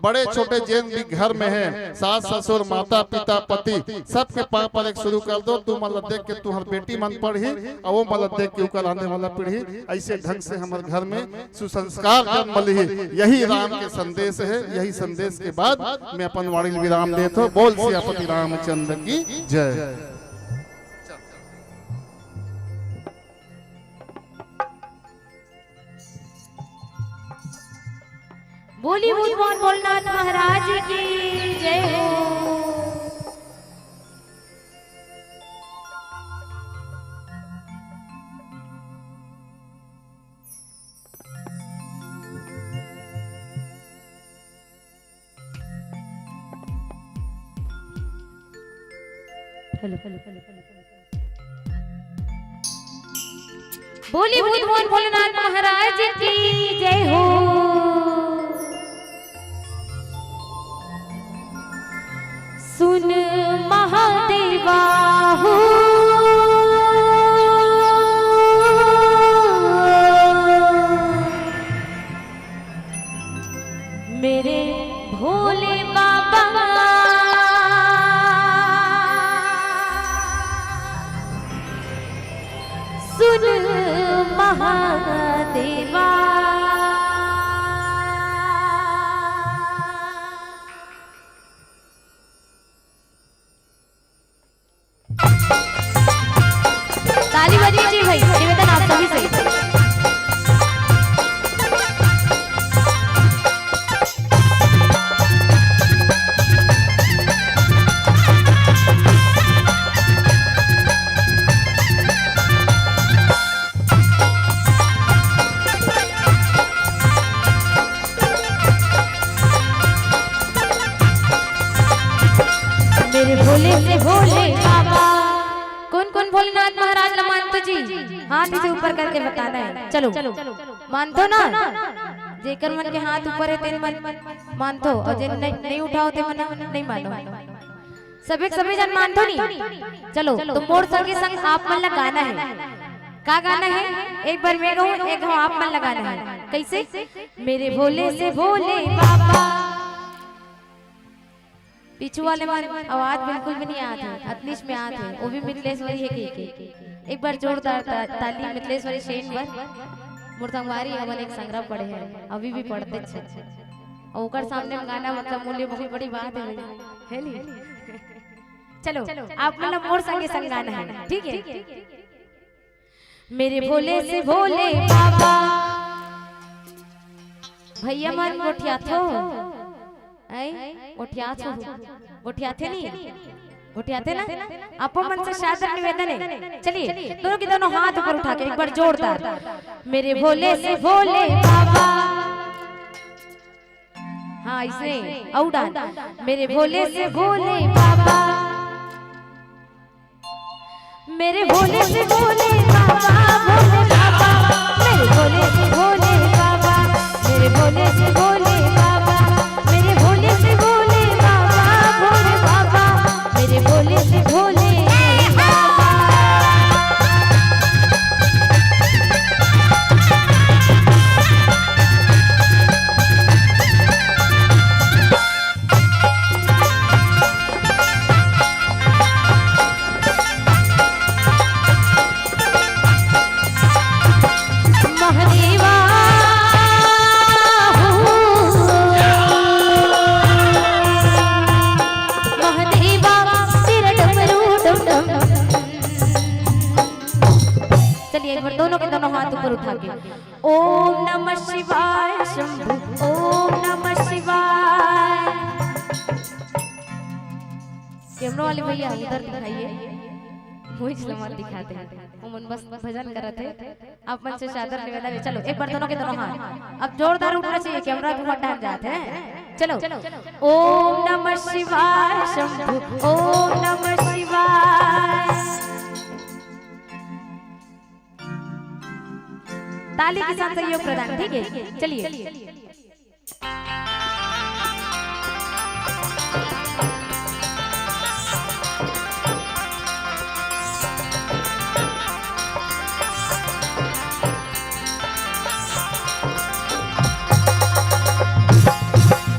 बड़े छोटे जेन भी घर में हे, सास ससुर, माता पिता, पति, सबके पाँव परे के शुरू कर दो। तू मन ला देख के तुहर बेटी मन पढ़ही, अउ वो मन ला देख के उकर आने वाला पीढ़ी। ऐसे ढंग से हमर घर में सुसंस्कार जन्म लिही। यही राम के संदेश हे। यही संदेश के बाद मैं अपन वाणी ल विराम देत हो। बोल सियापति रामचंद्र की जय। बोली भगवान भोलेनाथ महाराज की जय हो। Hello, hello, hello, hello. बोली भगवान भोलेनाथ महाराज की जय हो। सुन महादेवा हो, मेरे भोले बाबा, सुन महादेवा। ताली बजिए जी भाई, निवेदन आप सभी से। मेरे भोले से भोले बाबा। कौन कौन भोलेनाथ महाराज ला मानतो जी, हाथ इसे ऊपर करके बताना है। चलो, मानतो ना? जेकर मन के हाथ ऊपर है, तेन मन मानतो, और जेन नहीं, नहीं उठाओ, ते मन नहीं मानो। सबे के सबे जन मानतो नहीं? चलो, तो मोर संगे संग आप मन ला गाना है। का गाना है? एक बार मैं गाऊं, एक घाव आप मन ला गाना है। कैसे? मेरे भोले से भोले बाबा। पीछू वाले मन आवाज बिल्कुल भी नहीं आत हे, अतनीच में आत हे, वो भी मिथलेश्वरी हे कहिके। एक बार जोरदार ता-, ताली मिथलेश्वरी सेन बर। मोर संगवारी हमन एक संघरा पढ़े हे, अभी भी पढ़ते छे। और ओकर सामने में गाना, मतलब, मोर लिए बहुत बड़ी बात है भाई, है नी? चलो, आप मतलब मोर संगे संग गाना है, ठीक है? मेरे भोले से भोले बाबा। भैया मन गोठियाथो, ऐ गोठियाथो, गोठियाथे नहीं, गोठियाथे ना? आपो मन से सादर निवेदन है, चलिए दोनों के दोनों हाथ ऊपर उठा के एक बार जोरदार। मेरे भोले से भोले बाबा। हाँ, इसने अउ डाल। मेरे भोले से भोले बाबा, मेरे भोले से भोले बाबा, भोले बाबा, मेरे भोले से भोले बाबा, मेरे भोले से भोले बाबा, मेरे भोले से भोले बाबा, भोले बाबा, मेरे भोले से भोले बाबा। महादेवा हो, महादेवा तेरा डमरू डम डम। चलिए, एक बार दोनों के दोनों हाथ ऊपर उठा के, ओम नमः शिवाय शंभु, ओम नमः शिवाय। कैमरा वाले भैया उधर दिखाइए, मुझ ला मत दिखाते हैं, वो मन बस भजन करत हे। आप मन से सादर निवेदन है, चलो एक बार दोनों के दोनों हाथ, अब जोरदार उठना चाहिए, कैमरा धुआं टाइम जाते हैं। चलो, ओम नमः शिवाय शंभु, ओम नमः शिवाय। ताली के साथ सहयोग प्रदान, ठीक है, चलिए।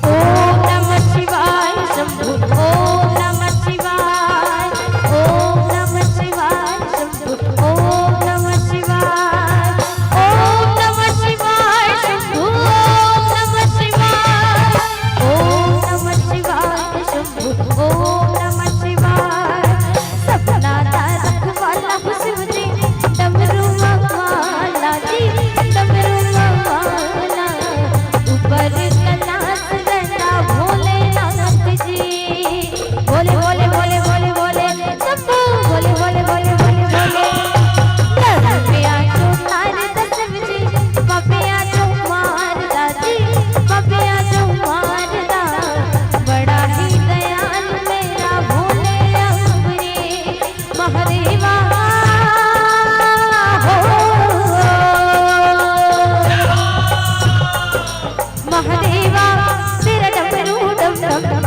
ओम नमः शिवाय शंभु, ओम नमः शिवाय, ओम नमः शिवाय शंभु, ओम नमः शिवाय, ओम नमः शिवाय शंभु, ओम नमः शिवाय, ओम नमः शिवाय शंभु, ओम नमः शिवाय। सपना तारक वाला हो शिव जी, डमरू वाला जी, डमरू वाला। ऊपर कैलाश रहना भोलेनाथ जी। भोले, भोले, भोले, भोले, भोले, शंभू। भोले, भोले, भोले, भोले, भोले। डर गया तो तार दसम जी, पपिया तो मार दादी, पपिया तो मार दा। बड़ा ही दयाल मेरा भोले अम्बरी। महादेवा हो, महादेवा, तेरा डमरू डम डम डम।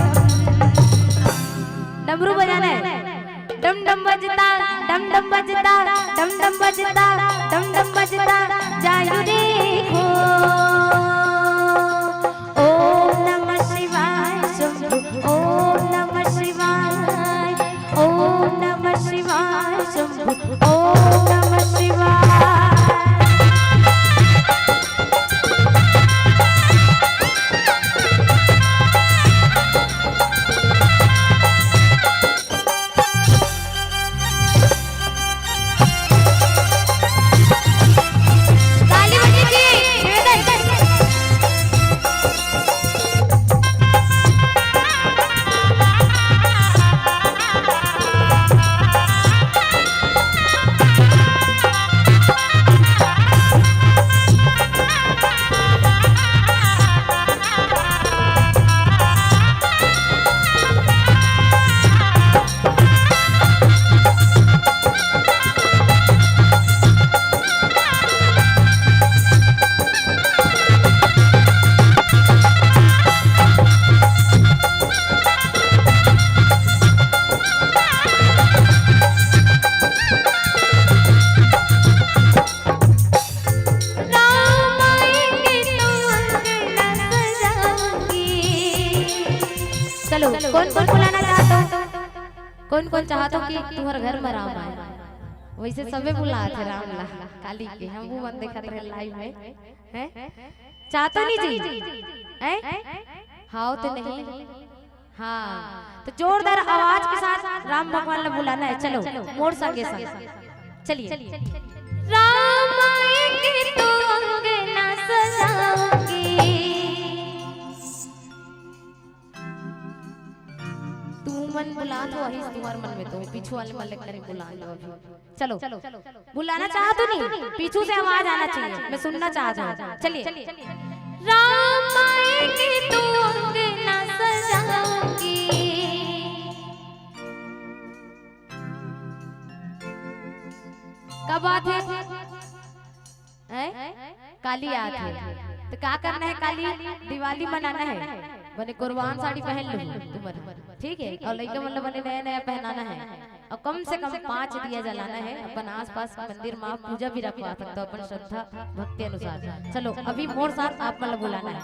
डमरू बजाना है। डम डम बजता, डम डम बजता, डम डम बजता, डम डम बजता, जायू देखो। ओम नमः शिवाय शंभु, ओम नमः शिवाय, ओम नमः शिवाय शंभु, ओम नमः शिवाय। चलो, कौन कौन बुलाना चाहत हो? कौन कौन चाहत हो कि तुम्हर घर में राम आए? वैसे सबे बुलात हे राम ला, काली के हम वो मन देखत रहे लाइव में, हैं? चाहत हो नहीं जी? हैं? हाव तो नहीं? हाँ, तो जोरदार आवाज के साथ राम भगवान ला बुलाना है। चलो, मोर संगे संग, चलिए। राम आएंगे तो अंगना सजाओगे। तुमन बुलात हो, वही तुम्हर मन में तो पीछू वाले मन लगता नहीं बुला लो अभी। चलो, बुलाना चाहत हो नहीं, पीछू से आवाज आना चाहिए, मैं सुनना चाहत हूँ। चलिए। राम आएंगे तो अंगना सजाओगे। का बात है? हैं? काली आत हे, तो का करना है? काली दिवाली मनाना है, बने कुर्बान साड़ी पहन लो तुम्हर, ठीक है? और लइका मन ला बने नया नया पहनाना है, और कम से कम पांच दिया जलाना है, अपन आसपास मंदिर में पूजा भी रखवा सकते हो अपन श्रद्धा भक्ति अनुसार। चलो, अभी मोर साथ आप मन ला बुलाना है।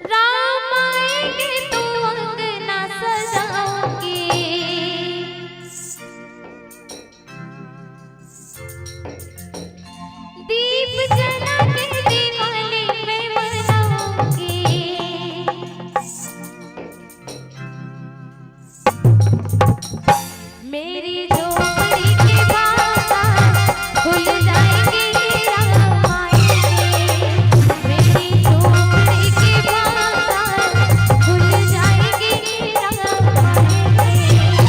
राम आएंगे तो अंगना सजाओगे। दीप जला के दिवाली मैं मनाऊंगी। मेरी झोपड़ी के बाहर खुल जाएंगे राम आएंगे। मेरी झोपड़ी के बाहर खुल जाएंगे राम आएंगे।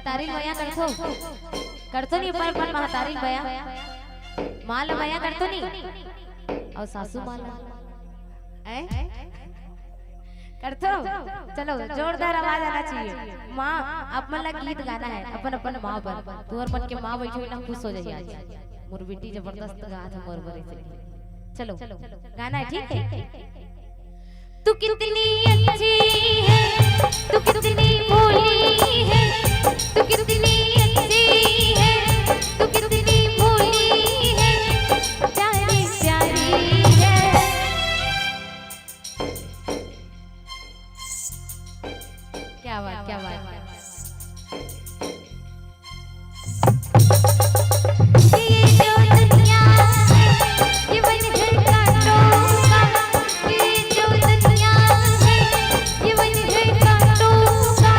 महतारी ल मया करथो, करथो नहीं, अपन अपन महतारी ल मया, माँ ल मया करथो नहीं, अउ सासू माँ ल, हैं? करथो। चलो, जोरदार आवाज आना चाहिए। माँ, आप मन ला गीत गाना है अपन अपन माँ बर। तुहर मन के माँ बैठे हुए ना, खुश हो जाइए आज। मोर बेटी जबरदस्त गात है मोर बर, ऐसे। चलो, गाना है, ठीक है। तू कितनी अच्छी है, तू कितनी भोली है, तू कितनी अच्छी है, तू कितनी भोली है, प्यारी प्यारी है। क्या बात, क्या बात। ये जो दुनिया है, ये वही है कांटों का। ये जो दुनिया है, ये वही है कांटों का।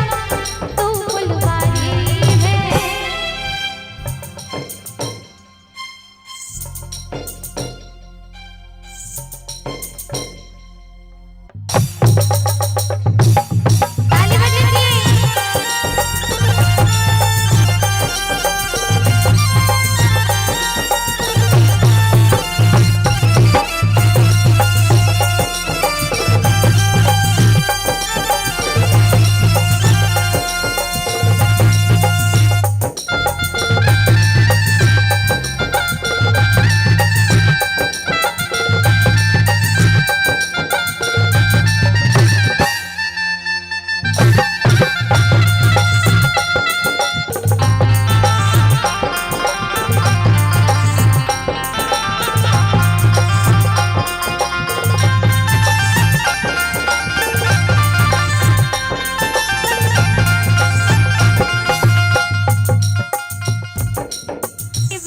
तू फुलवारी है। ताली बजाइए।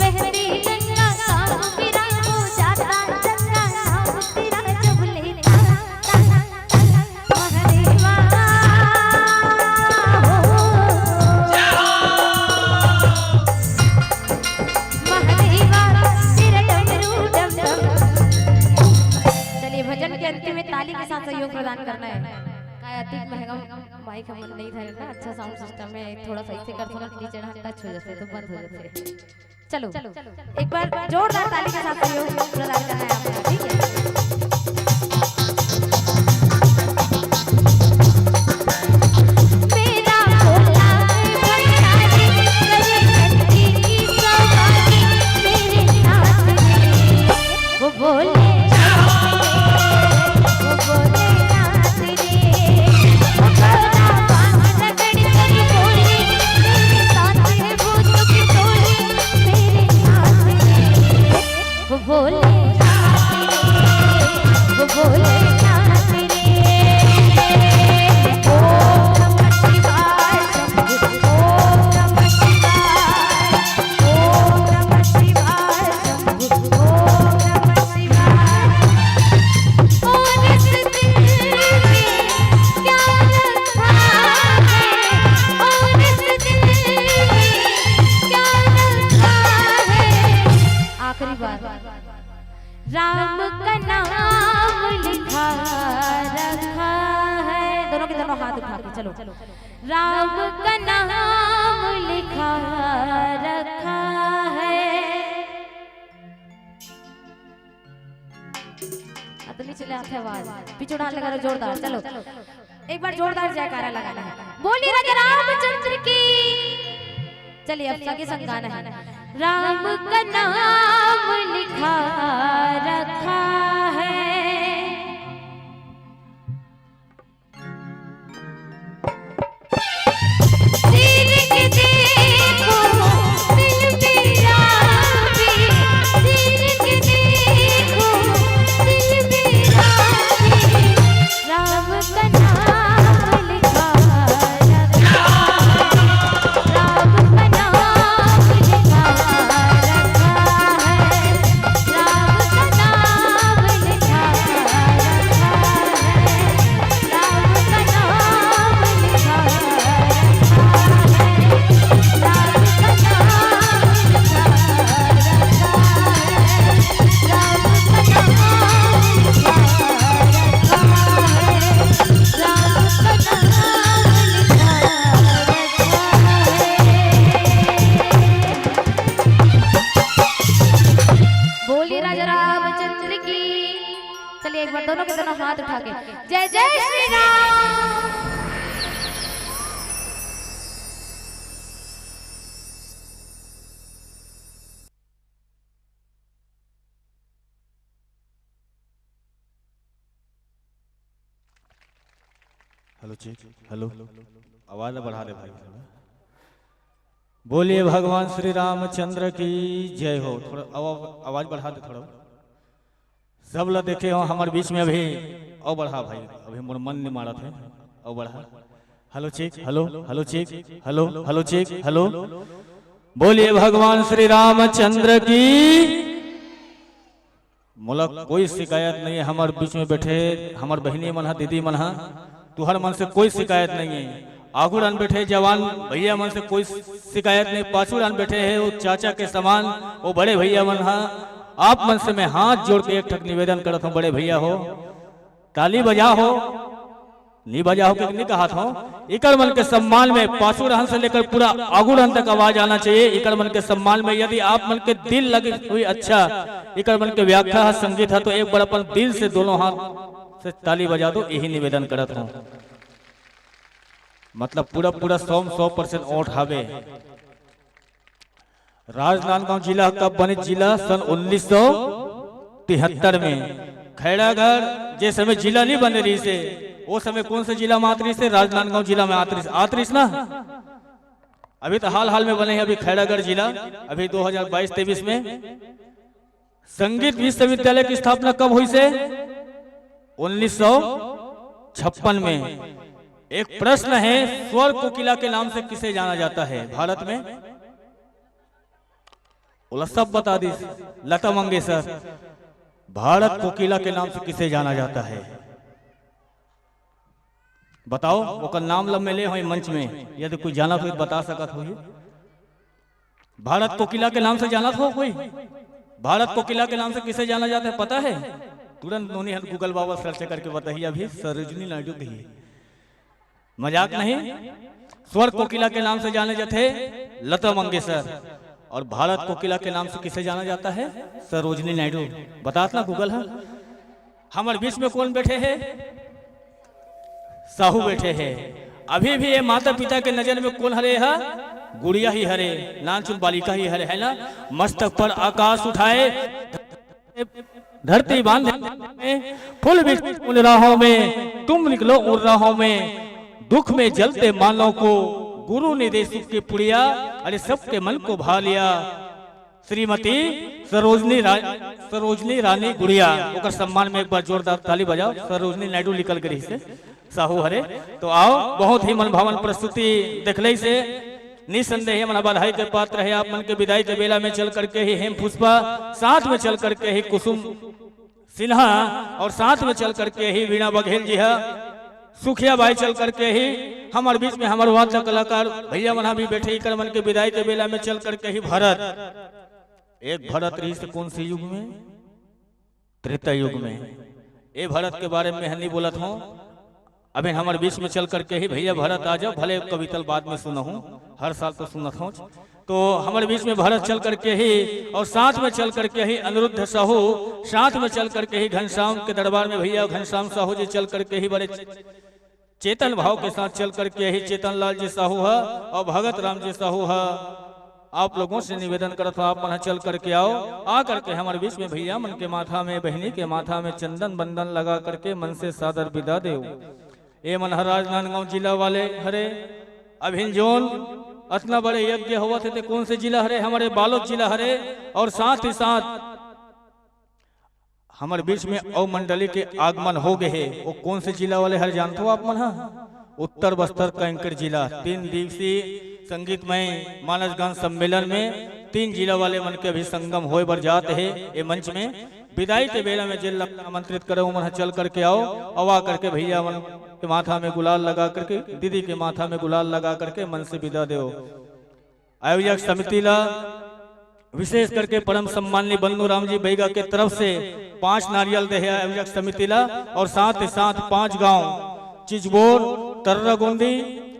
बहती गंगा का मेरा हो जाता चंगा नाम तेरा जब लेता। महादेवा हो, महादेवा तेरा डमरू डम डम। चलिए, भजन के अंतिम में ताली के साथ सहयोग प्रदान करना है। काय अतिक महंगा माइक हमन नहीं धरे ना, अच्छा साउंड सिस्टम है, थोड़ा सा इसे कर थोड़ा नीचे ना टच हो जाते तो बंद हो जाते। चलो, एक बार जोरदार ताली के साथ सहयोग प्रदान करना है आपका, ठीक है? मेरा भोला भंडारी, करे कंठी की सवारी, मेरे नाथ रे। वो बोले, वो बोले नाथ रे, वो बोला बांध रगड़ कर बोले, मेरे साथ है भूतों की टोली, मेरे नाथ रे। वो बोले नाथ रे, वो बोले नाथ रे। ओम नमः शिवाय शंभु, ओम नमः शिवाय, ओम नमः शिवाय शंभु, ओम नमः शिवाय। और इस दिल में क्या रखा है, और इस दिल में क्या रखा है। आखिरी बार। राम का नाम लिखा रखा है। दोनों के दोनों हाथ उठा के चलो। राम का नाम लिखा रखा है। अतनी चले आते आवाज। पिछुड़ा लगा रहो जोरदार। चलो। एक बार जोरदार जयकारा लगाना है। बोलिए राजा रामचंद्र की। चलिए, अब सगे संग गाना है। राम का नाम लिखा रखा है। हाथ उठा के, जय जय Shri Ram. Hello, check. Hello. आवाज ला बढ़ा दे भाई थोड़ा। बोलिए भगवान श्री रामचंद्र की जय हो। थोड़ा आवा-, आवाज बढ़ा दे थोड़ा। सब ला देखे हो हमर बीच में अभी। अउ बढ़ा भाई, अभी मोर मन नहीं मारत है। अउ बढ़ा। Hello, check. Hello, hello, check. Hello, hello, check. Hello. बोलिए भगवान श्री रामचंद्र की। मोला कोई शिकायत नहीं है, हमर बीच में बैठे हमर बहिनी मन हा, दीदी मन हा, तुहर मन से कोई शिकायत नहीं है। आगू डहन बैठे जवान भैया मन से कोई शिकायत नहीं, पाछू डहन बैठे है वो चाचा के समान, वो बड़े भैया मन हा। आप मन से मैं हाथ जोड़ के एक ठक निवेदन करत हूँ, बड़े भैया हो, ताली बजाओ। नी बजाओ के नी कहत हो। इकर मन के सम्मान में पाछू डहन से लेकर पूरा आगू डहन तक आवाज आना चाहिए। इकर मन के सम्मान में यदि आप मन के दिल लगे कोई अच्छा, इकर मन के व्याख्या है, संगीत है, तो एक बार अपन दिल से दोनों हाथ से ताली बजा दो, यही निवेदन करत हूँ। मतलब पूरा पूरा सौ सौ परसेंट वोट हवे। राजनांदगांव जिला कब बने जिला? सन उन्नीस सौ तिहत्तर में। खैरागढ़ जे समय जिला नहीं बने रहिसे, वो समय कौन सा जिला में आत रहिसे? राजनांदगांव जिला में आत रहिस, आत रहिस ना। अभी तो हाल हाल में बने हैं अभी खैरागढ़ जिला, अभी दो हज़ार बाईस तेईस में। संगीत विश्वविद्यालय की स्थापना कब हुई से? उन्नीस सौ छप्पन में। एक प्रश्न है, स्वर कोकिला के नाम से किसे जाना जाता है भारत में? बोला, सब बता दी। लता मंगेशकर। भारत कोकिला के नाम से किसे जाना जाता है? बताओ, ओकर नाम लब में ले हो मंच में, यदि कोई जाना हो तो बता सकत हो। भारत कोकिला के नाम से जानत हो कोई? भारत कोकिला के नाम से किसे जाना जाता है, पता है? तुरंत नोनी हन Google बाबा search करके बताइए, अभी सरोजनी नायडू कही। मजाक नहीं, स्वर कोकिला के नाम से जाने जाते लता मंगेशकर, और भारत कोकिला के नाम से किसे जाना जाता है? सरोजनी नायडू। बतात ना Google है। हमर बीच में कौन बैठे है? साहू बैठे है। अभी भी ये माता पिता के नजर में कौन हरे है? गुड़िया ही हरे, नानचुन बालिका ही हरे, है ना? मस्तक पर आकाश उठाए, धरती बांधे में, फूल बिछे उन राहों में, तुम निकलो उन राहों में, दुख में जलते मानव को गुरु ने दे सुख की पुड़िया, अरे सबके मन को भा लिया। श्रीमती सरोजनी रा-, सरोजनी रानी गुड़िया, ओकर सम्मान में एक बार जोरदार ताली बजाओ। सरोजनी नायडू निकल गई से साहू हरे। तो आओ, बहुत ही मनभावन प्रस्तुति देखले से निसंदेह मन बधाई के पात्र है। आप मन के विदाई के बेला में चल करके ही हेम पुष्पा, साथ में चल करके ही कुसुम सिन्हा, और साथ में चल करके ही वीणा बघेल जी है, सुखिया बाई चल करके ही हमर बीच में हमर वाद्य कलाकार भैया मन भी बैठे, इकर मन के विदाई के बेला में चल करके ही भरत, एक भरत रहिस कौन से युग में? त्रेता युग में। ए भरत के बारे में हनी बोलत हूँ, अभी हमर बीच में चल करके ही भैया भरत आ जाओ, भले कवितल बाद में सुनहूँ, हर साल तो सुनत हूँ। तो हमर बीच में भरत चल करके ही और साथ में चल करके ही अनिरुद्ध साहू, साथ में चल करके ही घनश्याम के दरबार में भैया घनश्याम साहू जी चल करके ही बड़े चेतन भाव के साथ चल करके ही चेतन लाल जी साहू है और भगत राम जी साहू है। आप लोगों से निवेदन करत हूँ, आप मन चल करके आओ, आ करके हमर बीच में भैया मन के माथा में, बहिनी के माथा में चंदन बंदन लगा करके मन से सादर विदा देव। ए मन हर राजनांदगांव जिला वाले हरे, अभिन जोन अतना बड़े यज्ञ होवत हे, ते कौन से जिला हरे? हमरे बालोद जिला हरे। और साथ ही साथ हमर बीच में अउ मंडली के आगमन हो गए हे। वो कौन से जिला वाले हर जानत हो आप मन हा? उत्तर बस्तर कैंकर जिला। तीन दिवसीय संगीतमय मानस गान सम्मेलन में तीन जिला वाले मन के अभी संगम होए बर जात हे। ए मंच में विदाई के बेला में जेल आमंत्रित करे, उमन ह चल करके आओ, अउ आ करके भैया मन के माथा में गुलाल लगा करके, दीदी के माथा में गुलाल लगा करके मन से विदा देव। आयोजक समिति ला, विशेष करके परम सम्माननीय बन्नू राम जी बैगा के तरफ से पांच नारियल दे हे आयोजक समिति ला, और साथ ही साथ पांच गांव चिचबोर, तर्रागोंदी,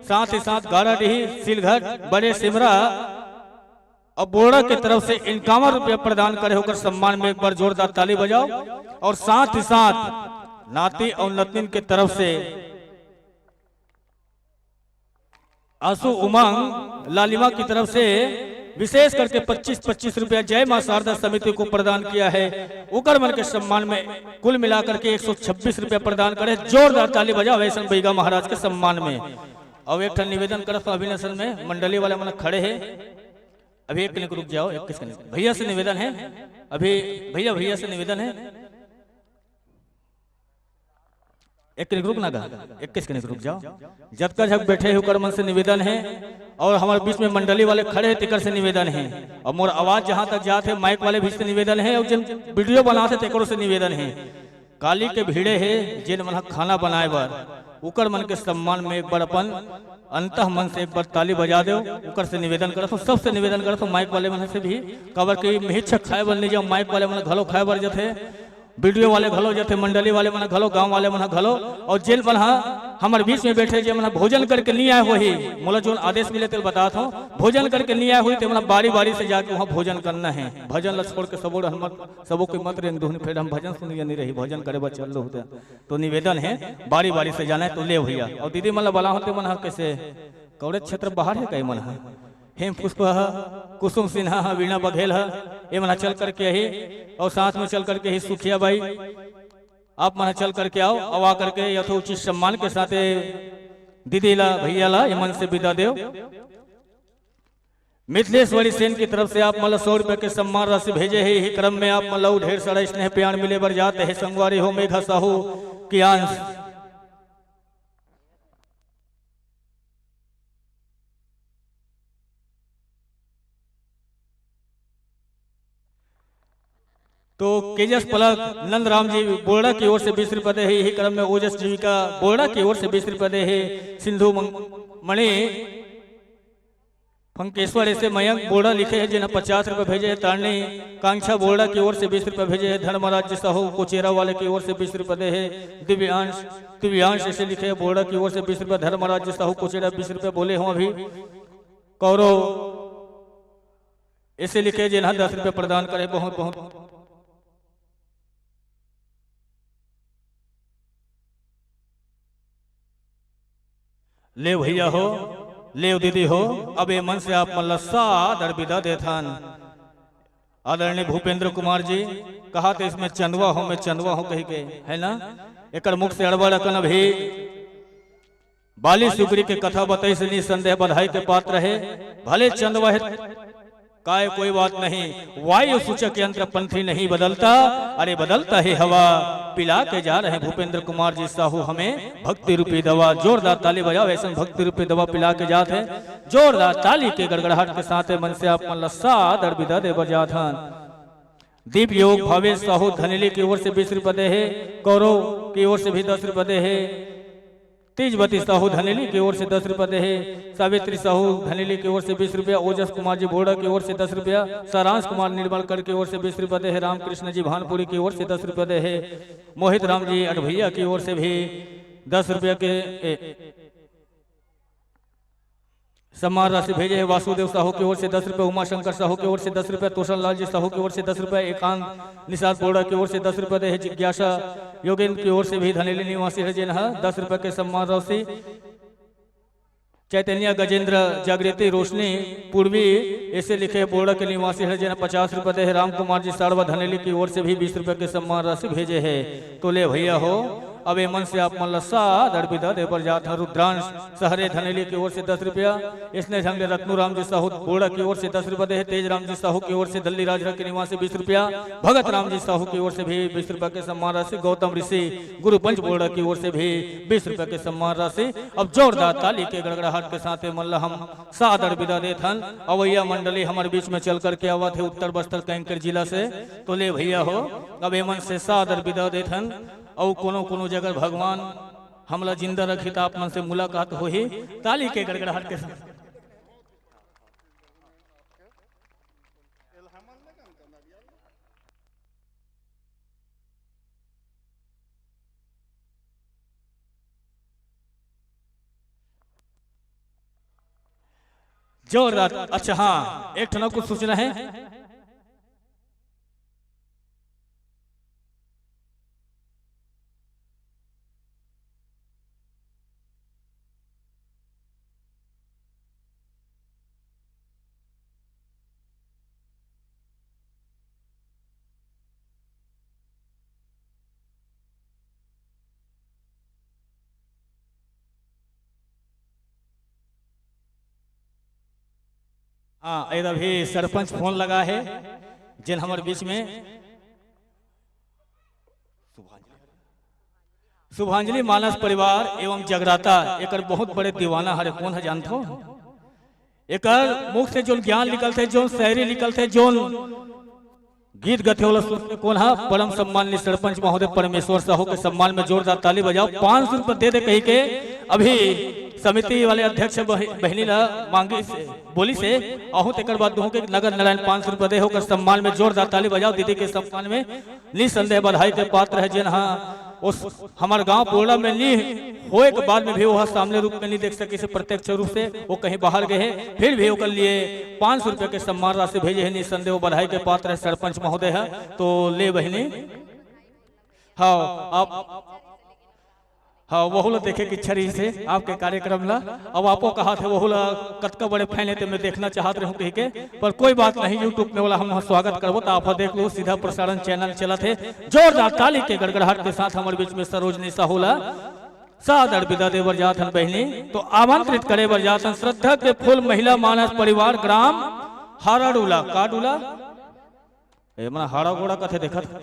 साथ ही साथ गाड़ाडीही, सिलघट, बड़े सिमरा और बोड़ा के तरफ से इक्यावन रुपया प्रदान करे, ओकर सम्मान में एक बार जोरदार ताली बजाओ। और साथ ही साथ नाती और नतनिन के तरफ से आंसू उमंग लालिमा की तरफ से विशेष करके पच्चीस पच्चीस रुपया जय मां शारदा समिति को प्रदान किया है। उकर मन के सम्मान में कुल मिलाकर के एक सौ छब्बीस रुपया प्रदान करे। जोरदार ताली बजाओ ऐसन बैगा महाराज के सम्मान में। और एक ठन निवेदन करत हूं, अभिनंदन में मंडली वाले मन खड़े हैं, अभी एक कनिक रुक जाओ, एक कनिक भैया से निवेदन है, अभी भैया, भैया से निवेदन है, एक कनिक रुक ना गा, एक कनिक रुक जाओ। जतका झक बैठे हे उकर मन से निवेदन है, और हमारे बीच में मंडली वाले खड़े हैं, तेकर से निवेदन है, और मोर आवाज जहां तक जात है, माइक वाले भी से निवेदन है, और जिन वीडियो बनात हे, तेकरो से निवेदन है। काली के भीड़े हे, जेन मन ह खाना बनाए बर, उकर मन के सम्मान में एक बार अपन अंतः मन से एक बार ताली बजा देव। उकर से निवेदन करत हूं, सबसे निवेदन करत हूं, माइक वाले मन से भी, काबर कि मिहिर छक खाए बर नहीं जाओ, माइक वाले मन घलो खाए बर जथे, वीडियो वाले घलो जथे, मंडली वाले मन घलो, गांव वाले मन घलो, और जेन मन ह हमर बीच में बैठे, जे मन ह भोजन करके नहीं आए होही, मोला जोन आदेश मिले तेल बतात हूं, भोजन करके नहीं आए होही, ते मन ह बारी बारी से जाके वहां भोजन करना है। भजन ला छोड़ के सबो डहन मत, सबो कोई मत रेंग दुहन, फेर हम भजन सुनिया नहीं रही, भजन करे बर चल लो होते। तो निवेदन है, बारी बारी से जाना है, तो ले भैया। और दीदी मन ला बला होते मन ह कैसे कौड़े क्षेत्र बाहर है, कई मन ह हेम पुष्प ह, कुसुम सिन्हा ह, वीणा बघेल ह, ये मन ह चल करके ही, और साथ में चल करके ही सुखिया बाई, आप मन ह चल करके आओ, और आ करके यथोचित सम्मान के साथ दीदी ला, भैया ला, ये मन से विदा देव। मिथिलेश्वरी सेन की तरफ से आप मन ला सौ रुपए के सम्मान राशि भेजे हे। यही क्रम में आप मन ला ढेर सारा स्नेह प्यार मिले बर जात हे। संगवारी हो, मेघा साहू की अंश। तो केजस पलक नंदराम जी बोरडा की ओर से बीस रुपए दे हे। यही क्रम में ओजस जीविका बोरडा की ओर से बीस रुपए दे हे। सिंधु मंग-, मणि फंकेश्वर ऐसे मयंक बोरडा लिखे हे, जेन ह पचास रुपए भेजे हे। तारणी कांक्षा बोरडा की ओर से बीस रुपए भेजे हे। धर्मराज साहू कोचेरा वाले की ओर से बीस रुपए दे हे। दिव्यांश, दिव्यांश ऐसे लिखे हे बोरडा की ओर से बीस रुपए। धर्मराज साहू कोचेरा बीस रुपए बोले हो अभी। कौरव ऐसे लिखे, जेन ह दस रुपए प्रदान करे। बहुत बहुत ले भैया हो, ले दीदी हो, अब ये मन से आप मन ला सादर विदा देथन। आदरणीय भूपेंद्र कुमार जी कहा थे, इसमें चंदवा हो, मैं चंदवा हूं कही के, है ना? एकर मुख से अड़बड़ अकन अभी बाली सुग्री के कथा बताइस, निसंदेह बधाई के पात्र हे। भले चंदवा हे, काय कोई बात नहीं, वायु सूचक यंत्र पंथी नहीं बदलता, अरे बदलता है हवा। पिला के जा रहे भूपेंद्र कुमार जी साहू हमें भक्ति रूपी दवा। जोरदार ताली बजाओ, ऐसन भक्ति रूपी दवा पिला के जात हे। जोरदार ताली के गड़गड़ाहट के साथ मन से आप मन ला सादर विदा दे बर जात हन। दीप योग भावेश साहू धनेली की ओर से बीस रुपए दे हे। कौरव की ओर से भी दस रुपए दे हे। तेजवती साहू धनेली की ओर से दस रुपए दे हे। सावित्री साहू धनेली की ओर से बीस रुपया। ओजस कुमार जी बोड़ा की ओर से दस रुपया। सारांश कुमार निर्मलकर की ओर से बीस रुपए दे हे। रामकृष्ण जी भानपुरी की ओर से दस रुपए दे हे। मोहित राम जी अठभैया की ओर से भी दस रुपया के, ए, सम्मान राशि भेजे हे। वासुदेव साहू की ओर से दस रुपये, उमा शंकर साहू की ओर से दस रुपये, तोषण लाल जी साहू की ओर से दस रुपये, एकांत निषाद बोड़ा की ओर से दस रुपये दे हे। जिज्ञासा योगेंद्र की ओर से भी धनेली निवासी हे, जेन ह दस रुपये के सम्मान राशि। चैतन्य गजेंद्र जागृति रोशनी पूर्वी ऐसे लिखे बोड़ा के निवासी हे, जेन ह पचास रुपये दे हे। राम कुमार जी साड़वा धनेली की ओर से भी बीस रुपये के सम्मान राशि भेजे हे। तो ले भैया हो, अब ए मन से आप मन ला सादर विदा दे बर जात हन। रुद्रांश सहरे धनेली की ओर से दस रुपया, इसने ढंग ले रत्नू राम जी साहू बोड़ा की ओर से दस रुपया दे हे, तेज राम जी साहू की ओर से दल्ली राजरा के निवासी बीस रुपया, भगत राम जी साहू की ओर से भी बीस रुपया के सम्मान राशि, गौतम ऋषि गुरु पंच बोड़ा की ओर से भी बीस रुपया के सम्मान राशि। अब जोरदार ताली के गड़गड़ाहट के साथ ए मन ला हम सादर विदा देथन। अवैया मंडली हमर बीच में चल करके आवत हे उत्तर बस्तर कैंकर जिला से। तो ले भैया हो, अब ए मन से सादर विदा देथन। अउ कोनो कोनो जगह भगवान हमला जिंदा रखी त आप मन से मुलाकात होही। ताली के गड़गड़ाहट के साथ। जोरदार। अच्छा, हाँ, एक ठन कुछ सूचना है। हाँ, ए अभी सरपंच फोन लगा हे, जेन हमर बीच में शुभांजलि मानस परिवार एवं जगराता एकर बहुत बड़े दीवाना हरे। कोन ह जानथो? एकर मुख से जोन ज्ञान निकलथे, जोन शायरी निकलथे, जोन गीत गथे वाला सुनथे, कोन ह? परम सम्माननीय सरपंच महोदय परमेश्वर साहू के सम्मान में जोरदार ताली बजाओ। पाँच सौ रुपये दे दे कही के अभी समिति वाले अध्यक्ष बहि-, बहिनी ला मांगी से, बोली से, आहू तेकर बाद दुहू के नगर नारायण पाँच सौ रुपये दे, ओकर सम्मान में जोरदार ताली बजाओ। दीदी के सम्मान में निसंदेह बधाई के पात्र है, जेन हा उस हमर गांव बोड़ा में नी होए के बाद में भी वह सामने रूप में नी देख सके से, प्रत्यक्ष रूप से वो कहीं बाहर गए हैं, फिर भी ओकर लिए पाँच सौ रुपये के सम्मान राशि भेजे हैं। निसंदेह वो बधाई के पात्र है सरपंच महोदय है। तो ले बहिनी, हाँ, आप, हाँ, वहू ला देखे के इच्छा रहिस हे आपके कार्यक्रम ला। अब आपो कहा थे वहू ला, कतका बड़े फैन हे ते मैं देखना चाहत रहूं कहि के, पर कोई बात नहीं, YouTube में वाला हम स्वागत करबो, तो आप देख लो, सीधा प्रसारण चैनल चलत हे। जोरदार ताली के गड़गड़ाहट के साथ हमर बीच में सरोजनी साहू ला सादर विदा दे बर जात हन बहिनी, तो आमंत्रित करे बर जात हन श्रद्धा के फूल महिला मानस परिवार ग्राम हाराडूला, का डूला? ए, मन हाड़ा गोड़ा कथे देखत।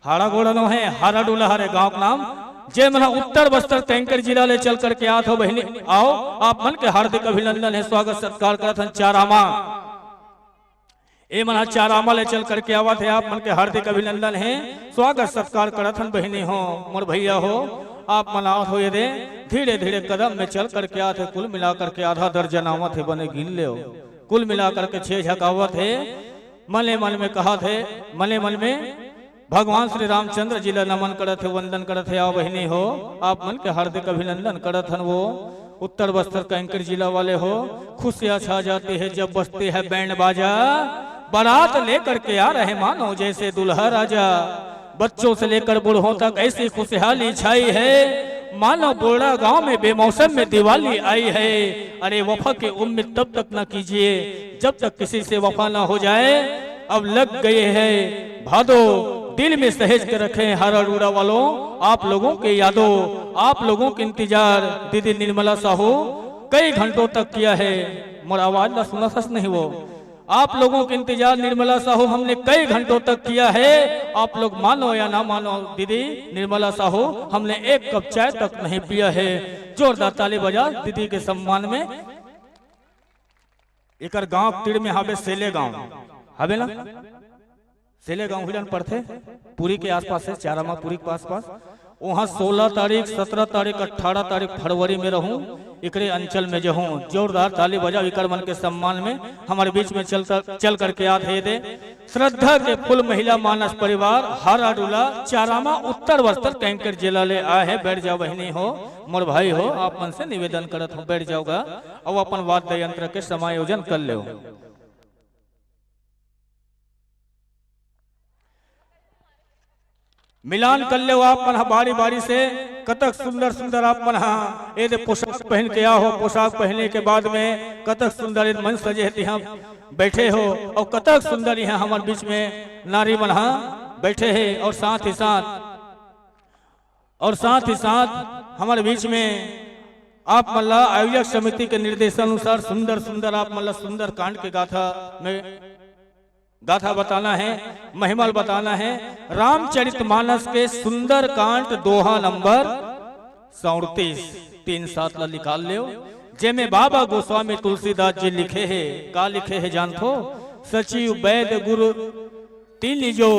हाड़ा गोड़ा नो है, हाड़ा डूला हरे गांव के नाम। जे मन उत्तर बस्तर कैंकर जिला ले चल करके आत हो बहिनी, आओ, आप मन के हार्दिक अभिनंदन है, स्वागत सत्कार करत हन चारामा। ए मन चारामा ले चल करके आवत है, आप मन के हार्दिक अभिनंदन है, स्वागत सत्कार करत हन बहिनी हो, मोर भैया हो, आप मन आवत हो ये दे, धीरे धीरे कदम में चल करके आत है, कुल मिला करके आधा दर्जन आवत है, बने गिन ले हो, कुल मिला करके छह झकावत है। मने मन में कहा थे, मने मन में भगवान श्री रामचंद्र जी ला नमन करत हे, वंदन करत हे। आओ बहिनी हो, आप मन के हार्दिक अभिनंदन करत हन वो उत्तर बस्तर कैंकर जिला वाले हो। खुशियाँ छा जाती है जब बजती है बैंड बाजा, बारात लेकर के आ रहे मानो जैसे दुल्हा राजा। बच्चों से लेकर बूढ़ों तक ऐसी खुशहाली छाई है, मानो बोड़ा गांव में बेमौसम में दिवाली आई है। अरे वफा की उम्मीद तब तक न कीजिए जब तक किसी से वफा ना हो जाए। अब लग गए हैं भादो, दिल में सहेज के रखे हैं हाराडूला वालों, आप लोगों के यादों, आप लोगों के इंतजार। दीदी निर्मला साहू कई घंटों तक किया है, मोर आवाज ला सुनत हस नहीं वो? आप लोगों के इंतजार निर्मला साहू हमने कई घंटों तक किया है, आप लोग मानो या ना मानो दीदी निर्मला साहू, हमने एक कप चाय तक नहीं पिया है। जोरदार ताली बजा दीदी के सम्मान में। एकर गांव तीर में हावे सेले गांव, हावे ना? सेले गांव हिलन पड़थे, पुरी के आसपास है, चारामा पुरी के आसपास। वहां सोलह तारीख, सत्रह तारीख, अठारह तारीख फरवरी में रहूं, एकरे अंचल में जहूं। जोरदार ताली बजाओ एकर मन के सम्मान में। हमारे बीच में चल कर, चल करके आत हे दे श्रद्धा के फूल महिला मानस परिवार हाराडूला चारामा उत्तर बस्तर कैंकर जिला ले आए हैं। बैठ जाओ बहिनी हो, मोर भाई हो, आप मन से निवेदन करत हूँ, बैठ जाओगा। अब अपन वाद्य यंत्र के समायोजन कर लो। मिलान कर लो आप मन ह बारी बारी से। कतक सुंदर सुंदर आप मन ह ए दे पोशाक पहन के आ हो, पोशाक पहने के बाद में कतक सुंदर ए मंच सजे हे तिहा बैठे हो, और कतक सुंदर यहाँ हमारे बीच में नारी मन ह बैठे हे, और साथ ही साथ, और साथ ही साथ हमारे बीच में आप मन ला आयोजक समिति के निर्देशानुसार सुंदर सुंदर आप मन ला सुंदर कांड के गाथा में गाथा बताना है, महिमा ल बताना है। रामचरित मानस के सुंदर कांड दोहा नंबर सैंतीस, तीन सात ला निकाल लेव, जेमे बाबा गोस्वामी तुलसीदास जी लिखे हे। का लिखे हे जानथो? सचिव बैद गुरु तीन जो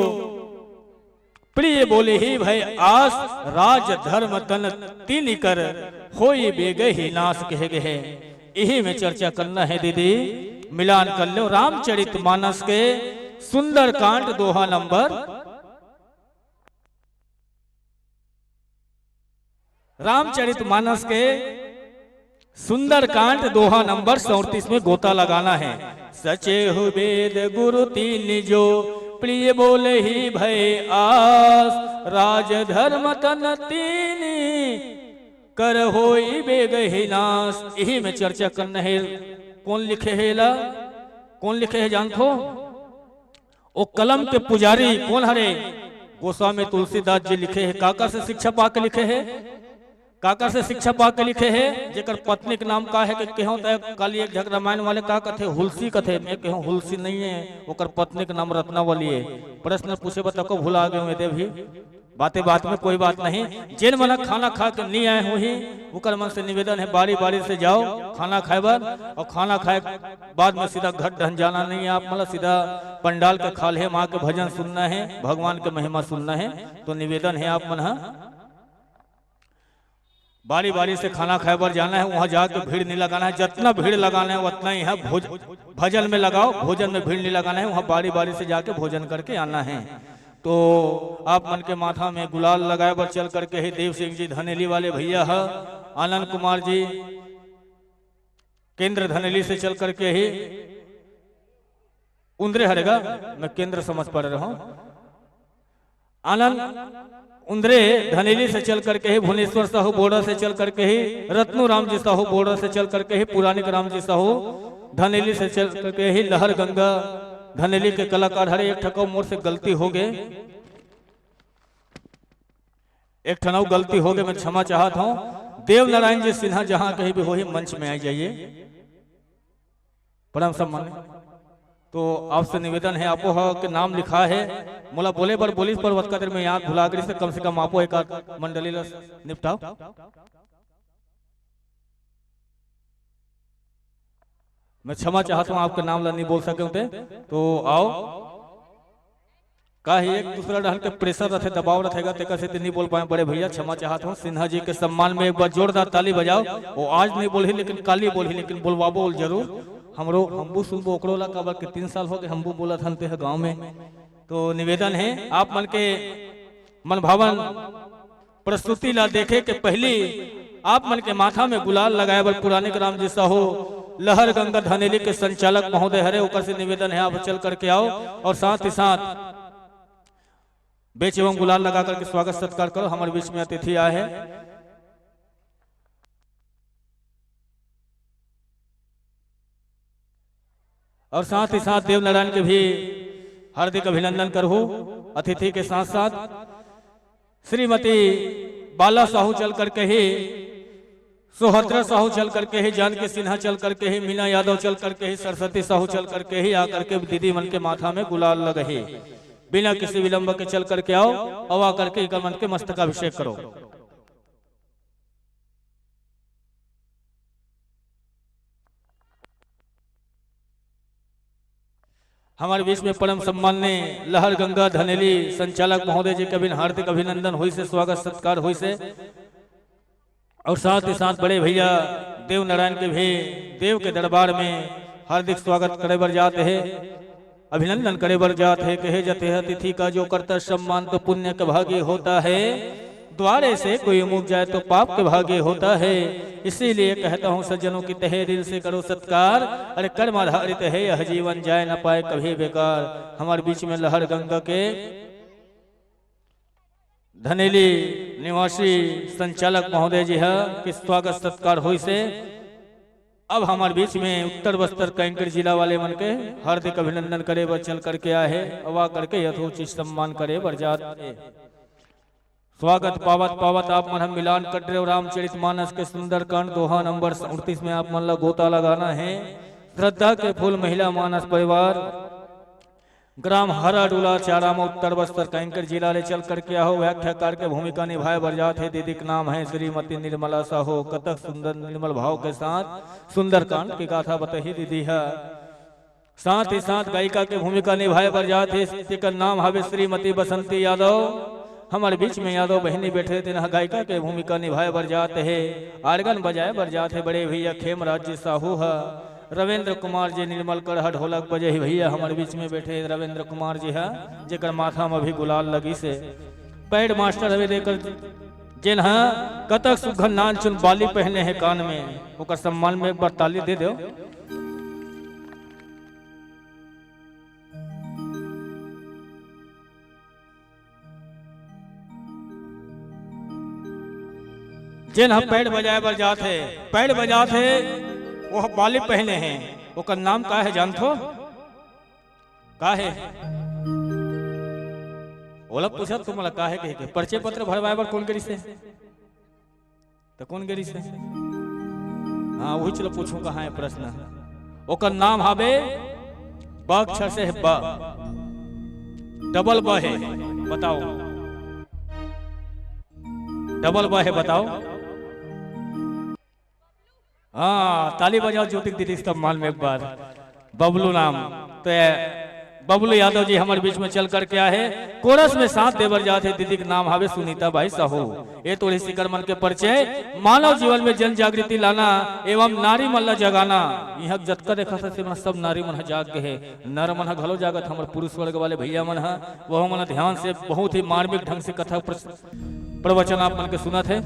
प्रिय बोले ही भय आस, राज धर्म तन तीन कर होई बेगहि नाश कहे गए। यही में चर्चा करना है दीदी, मिलान कर लो। रामचरित मानस के सुंदर कांड दोहा नंबर, रामचरित मानस के सुंदर कांड दोहा नंबर सैंतीस में गोता लगाना है। सचेहु वेद गुरु तीन जो, प्रिय बोले ही भय आस, राज धर्म तन तीन कर होई बेगहि नाश। यही में चर्चा करना है। कौन लिखे हे ला? कौन लिखे हे जानथो? ओ कलम के पुजारी कौन हरे? गोस्वामी तुलसीदास जी लिखे हे। काकर से शिक्षा पाके लिखे हे? काकर से शिक्षा पा के लिखे हे, जेकर पत्नी के नाम का हे? के केहो त काली एक झक रामायण वाले का कथे, हुलसी कथे। मैं केहो हुलसी नहीं हे, ओकर पत्नी के नाम रत्नावली हे। प्रश्न पूछे बर तको भुला गे हूँ एदे भी। बाते बात में कोई बात नहीं। जेन मन ह खाना खा के नहीं आए होही, ओकर मन से निवेदन हे, बारी बारी से जाओ खाना खाए बर, और खाना खाए के बाद में सीधा घर डहन जाना नहीं है आप मन ला, सीधा पंडाल के खाल्हे म आके भजन सुनना है, भगवान के महिमा सुनना है। तो निवेदन है आप मन ह बारी बारी से खाना खाए बर जाना है, वहाँ जाके भीड़ नहीं लगाना है। जितना भीड़ लगाना है उतना ही है भोज-, भजन में लगाओ, भोजन में भीड़ नहीं लगाना है, वहाँ बारी बारी से जाके भोजन करके आना है। तो आप मन के माथा में गुलाल लगाए बर चल करके ही देव सिंह जी धनेली वाले भैया ह, आनंद कुमार जी केंद्र धनेली से चल करके ही उंदरे हरेगा, मैं केंद्र समझ पड़ रहा हूँ। आनंद उंदरे धनेली से चल करके ही, भुवनेश्वर साहू बोर्डर से चल करके ही, रत्नू राम जी साहू बोर्डर से चल करके ही, पुरानिक राम जी साहू धनेली से चल करके ही, लहर गंगा धनेली के कलाकार हरे। एक ठको मोर से गलती हो गए, एक ठनऊ गलती हो गए, मैं क्षमा चाहत हूँ। देव नारायण जी सिन्हा जहाँ कहीं भी होही मंच में आ जाइए। परम सम्मान। तो आपसे निवेदन है, आपो ह के नाम लिखा है, मोला बोले बर बोलिस पर वतका देर में याद भुला गई से, कम से कम आपो एक आध मंडली ला निपटाओ। मैं क्षमा चाहत हूँ, आपके नाम ला नहीं बोल सके होते, तो आओ। का ही एक दूसरा डहन के प्रेशर रथे, दबाव रथेगा, तेकर से ते नहीं बोल पाए। बड़े भैया, क्षमा चाहत हूँ, सिन्हा जी के सम्मान में एक बार जोरदार ताली बजाओ। वो आज नहीं बोलही, लेकिन काली बोलही, लेकिन बोलवाबो जरूर। हमरो हम्बू सुनबो ओकरो ला, काबर के तीन साल हो गए हम्बू बोलत हन ते ह गाँव में। तो निवेदन है, आप मन के मनभावन प्रस्तुति ला देखे के पहली आप मन के माथा में गुलाल लगाए बर पुरानिक राम जी साहू लहर गंगा धनेली के संचालक महोदय हरे, ओकर से निवेदन है, आप चल करके आओ और साथ ही साथ बेच एवं गुलाल लगा करके स्वागत सत्कार करो। हमारे बीच में अतिथि आए हैं और साथ ही साथ देव नारायण के भी हार्दिक अभिनंदन करहु। अतिथि के साथ साथ श्रीमती बाला साहू चल करके ही, सुभद्रा साहू चल करके ही, जानकी सिन्हा चल करके ही, मीना यादव चल करके ही, सरस्वती साहू चल करके ही आकर के दीदी मन के माथा में गुलाल लगही। बिना किसी विलंब के चल करके आओ और आकर के इकर मन के मस्तकाभिषेक करो। हमारे बीच में परम सम्मान्य लहर गंगा धनेली संचालक महोदय जी के भी हार्दिक अभिनंदन होइसे, स्वागत सत्कार होइसे। और साथ ही साथ बड़े भैया देव नारायण के भी देव के दरबार में हार्दिक स्वागत करे बर जात हे, अभिनंदन करे बर जात हे। कहे जाते हैं, अतिथि का जो करता सम्मान तो पुण्य के भागी होता है, द्वारे से कोई मुख जाए तो पाप के भागी होता है। इसीलिए कहता हूँ सज्जनों की तहे दिल से करो सत्कार, अरे कर्म आधारित है यह जीवन, जाए न पाए कभी बेकार। हमारे बीच में लहर गंगा के धनेली निवासी संचालक महोदय जी ह के स्वागत सत्कार होइसे। अब हमारे बीच में उत्तर बस्तर कैंकर जिला वाले मन के हार्दिक अभिनंदन करे बर चल करके आए हे, अवा करके यथोचित सम्मान करे बर जात हे। स्वागत पावत पावत आप मन ह मिलान कटरे और रामचरित मानस के सुंदरकांड दोहा नंबर अड़तीस में आप मन ला गोता लगाना है। श्रद्धा के फूल महिला मानस परिवार, ग्राम हराडूला चारामा, उत्तर बस्तर कैंकर जिला ले चल करके आहो। व्याख्याकार के भूमिका निभाए बर जात हे, दीदी के नाम है श्रीमती निर्मला साहू। कतक सुंदर निर्मल भाव के साथ सुंदरकांड की गाथा बताही दीदी ह। साथ ही साथ गायिका के भूमिका निभाए बर जात हे, तेकर नाम हवे श्रीमती बसंती यादव। हमारे बीच में यादव बहिनी बैठे, तेन ह गायिका के भूमिका निभाए बर जात हे, आर्गन बजाए बर जात हे बड़े भैया खेमराज जी साहू ह। रविंद्र कुमार जी निर्मल करहा ढोलक बजे ही भैया हमारे बीच में बैठे रविंद्र कुमार जी ह, जेकर माथा में अभी गुलाल लगिस हे। पैड मास्टर हवे देकर, जेन ह कतक सुघर नान चुन बाली पहने हे कान में, ओकर सम्मान में एक बार ताली दे दो। जेन ह पैड बजाए बर जात हे, पैड बजात हे, वो ह बाली पहने हे, ओकर नाम का हे जानथो? का हे? ओला पूछत तुमला का हे कहिके, परिचय पत्र भरवाए बर कौन करिस हे? त कोन गे रिहिस हे? हाँ, उहीच ल पूछहूं कहाँ हे प्रश्न। ओकर नाम हावे ब अक्षर से हे, ब। डबल ब हे, बताओ। डबल ब हे, बताओ। हाँ, ताली बजाओ ज्योति के दीदी के सम्मान में एक बार। बबलू नाम। तो ये बबलू यादव जी हमर बीच में चल करके आए हे। कोरस में साथ देबर जात हे, दीदी के नाम हावे सुनीता बाई साहू। ये तो रहिस इकर मन के परिचय। मानव जीवन में जन जागृति लाना एवं नारी मन ला जगाना। इहाँ जतका देखत हस, सब नारी मन ह जाग गे हे, नर मन ह घलो जागत, हमर पुरुष वर्ग वाले भैया मन ह, वहू मन ध्यान से बहुत ही मार्मिक ढंग से कथा प्रस-, प्रवचन आप मन के सुनत हे।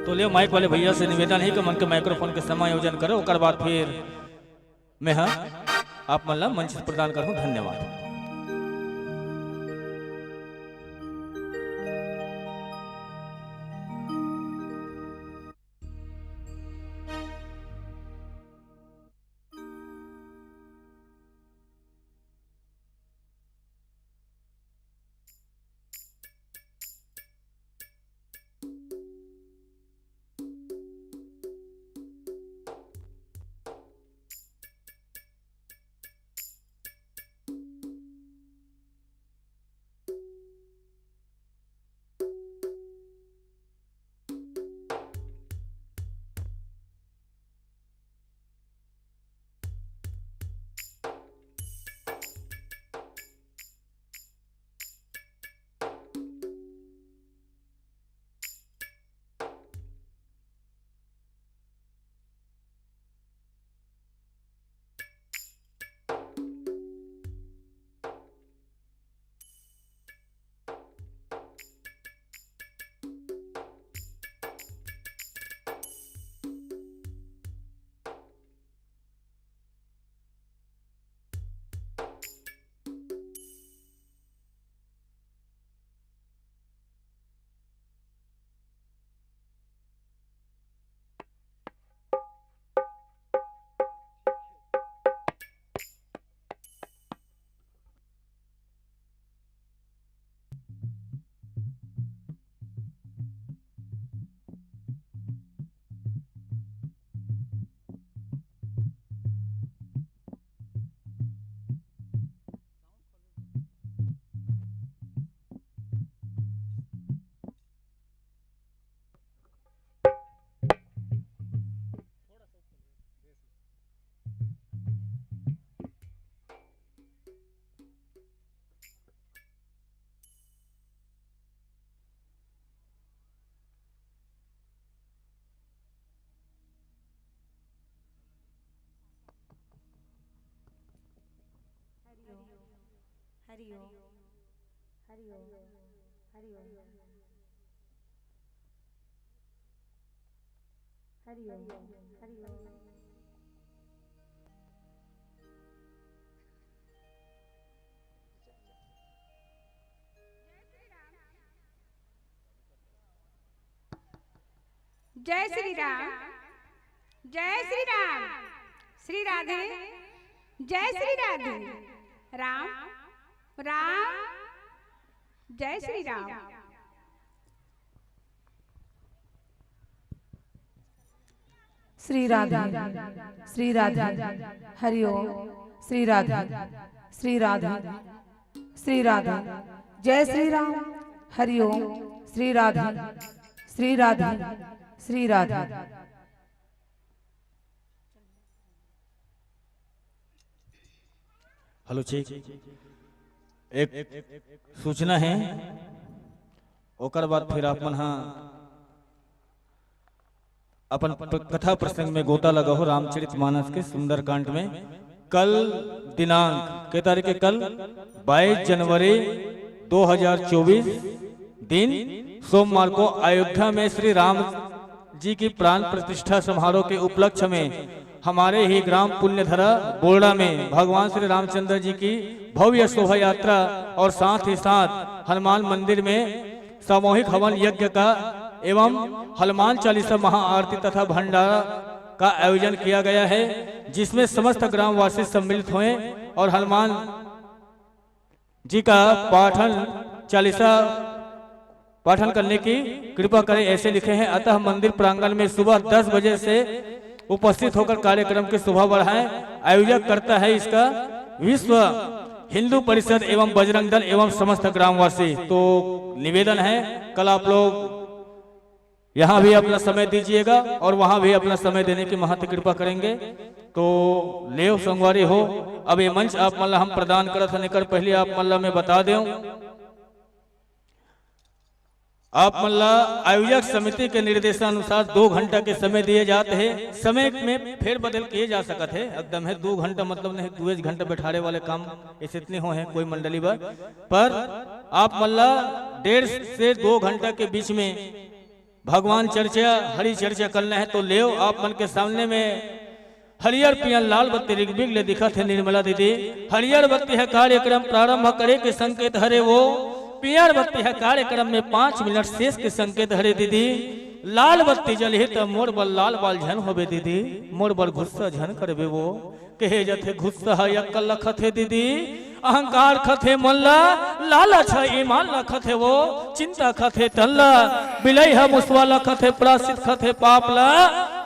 तो ले माइक वाले भैया से निवेदन हे कि मन के माइक्रोफोन के समायोजन करो, ओकर बाद फिर मैं ह आप मन ला मंच प्रदान करहूं। धन्यवाद। हरि ओम। हरि ओम। हरि ओम। हरि ओम। हरि ओम। जय श्री राम। जय श्री राम। श्री राधे। जय श्री राधे। राम राम। जय श्री राम। श्री राधे। श्री राधे। हरि ओम। श्री राधे। श्री राधे। श्री राधे। जय श्री राम। हरि ओम। श्री राधे। श्री राधे। श्री राधे। Hello, check. एक सूचना हे, ओकर बाद फिर आप मन हा अपन प-, कथा प्रसंग में गोता लगाहू रामचरित मानस के सुंदरकांड में। कल दिनांक के तारीख हे? कल बाईस जनवरी दो हज़ार चौबीस, दिन सोमवार को अयोध्या में श्री राम जी की प्राण प्रतिष्ठा समारोह के उपलक्ष्य में हमारे ही ग्राम पुण्यधरा बोलड़ा में भगवान श्री रामचंद्र जी की भव्य शोभा यात्रा और साथ ही साथ हनुमान मंदिर में सामूहिक हवन यज्ञ का एवं हनुमान चालीसा महाआरती तथा भंडारा का आयोजन किया गया है, जिसमें समस्त ग्रामवासी सम्मिलित हुए और हनुमान जी का पाठन चालीसा पाठन करने की कृपा करें, ऐसे लिखे हैं। अतः मंदिर प्रांगण में सुबह दस बजे से उपस्थित होकर कार्यक्रम की शोभा बढ़ाएं। आयोजक करता है इसका विश्व हिंदू परिषद एवं बजरंग दल एवं समस्त ग्रामवासी। तो निवेदन है, कल आप लोग यहाँ भी अपना समय दीजिएगा और वहाँ भी अपना समय देने की महंत कृपा करेंगे। तो लेव संगवारी हो, अब ये मंच आप मन ला हम प्रदान करत हन, एकर पहले आप मन ला मैं बता दें, आप मन ला आयोजक समिति के निर्देशानुसार दो घंटा के समय दिए जात हे। समय में फेरबदल किए जा सकत हे, एकदम है दो घंटा मतलब नहीं, दो घंटा बैठारे वाले काम ऐसे इतने हो हैं कोई मंडली बर, पर आप मन ला डेढ़ से दो घंटा के बीच में भगवान चर्चा, हरि चर्चा करना है। तो लेव आप मन के सामने में हरियर पियर लाल बत्ती रिगबिग ले दिखत हे निर्मला दीदी। हरियर बत्ती है कार्यक्रम प्रारंभ करे के संकेत हरे वो, पियर बत्ती है कार्यक्रम में पाँच मिनट शेष के संकेत हरे दीदी। लाल बत्ती जलही त मोर बर लाल बाल झन होबे दीदी, मोर बर गुस्सा झन करबे वो। कहे जथे गुस्सा है अक्कल लखत हे दीदी, अहंकार खथे मन ला, लालच है ईमान ला खथे वो, चिंता खथे तन ला, बिलई ह मुसवा ला खथे, प्राश्चित खथे पाप ला,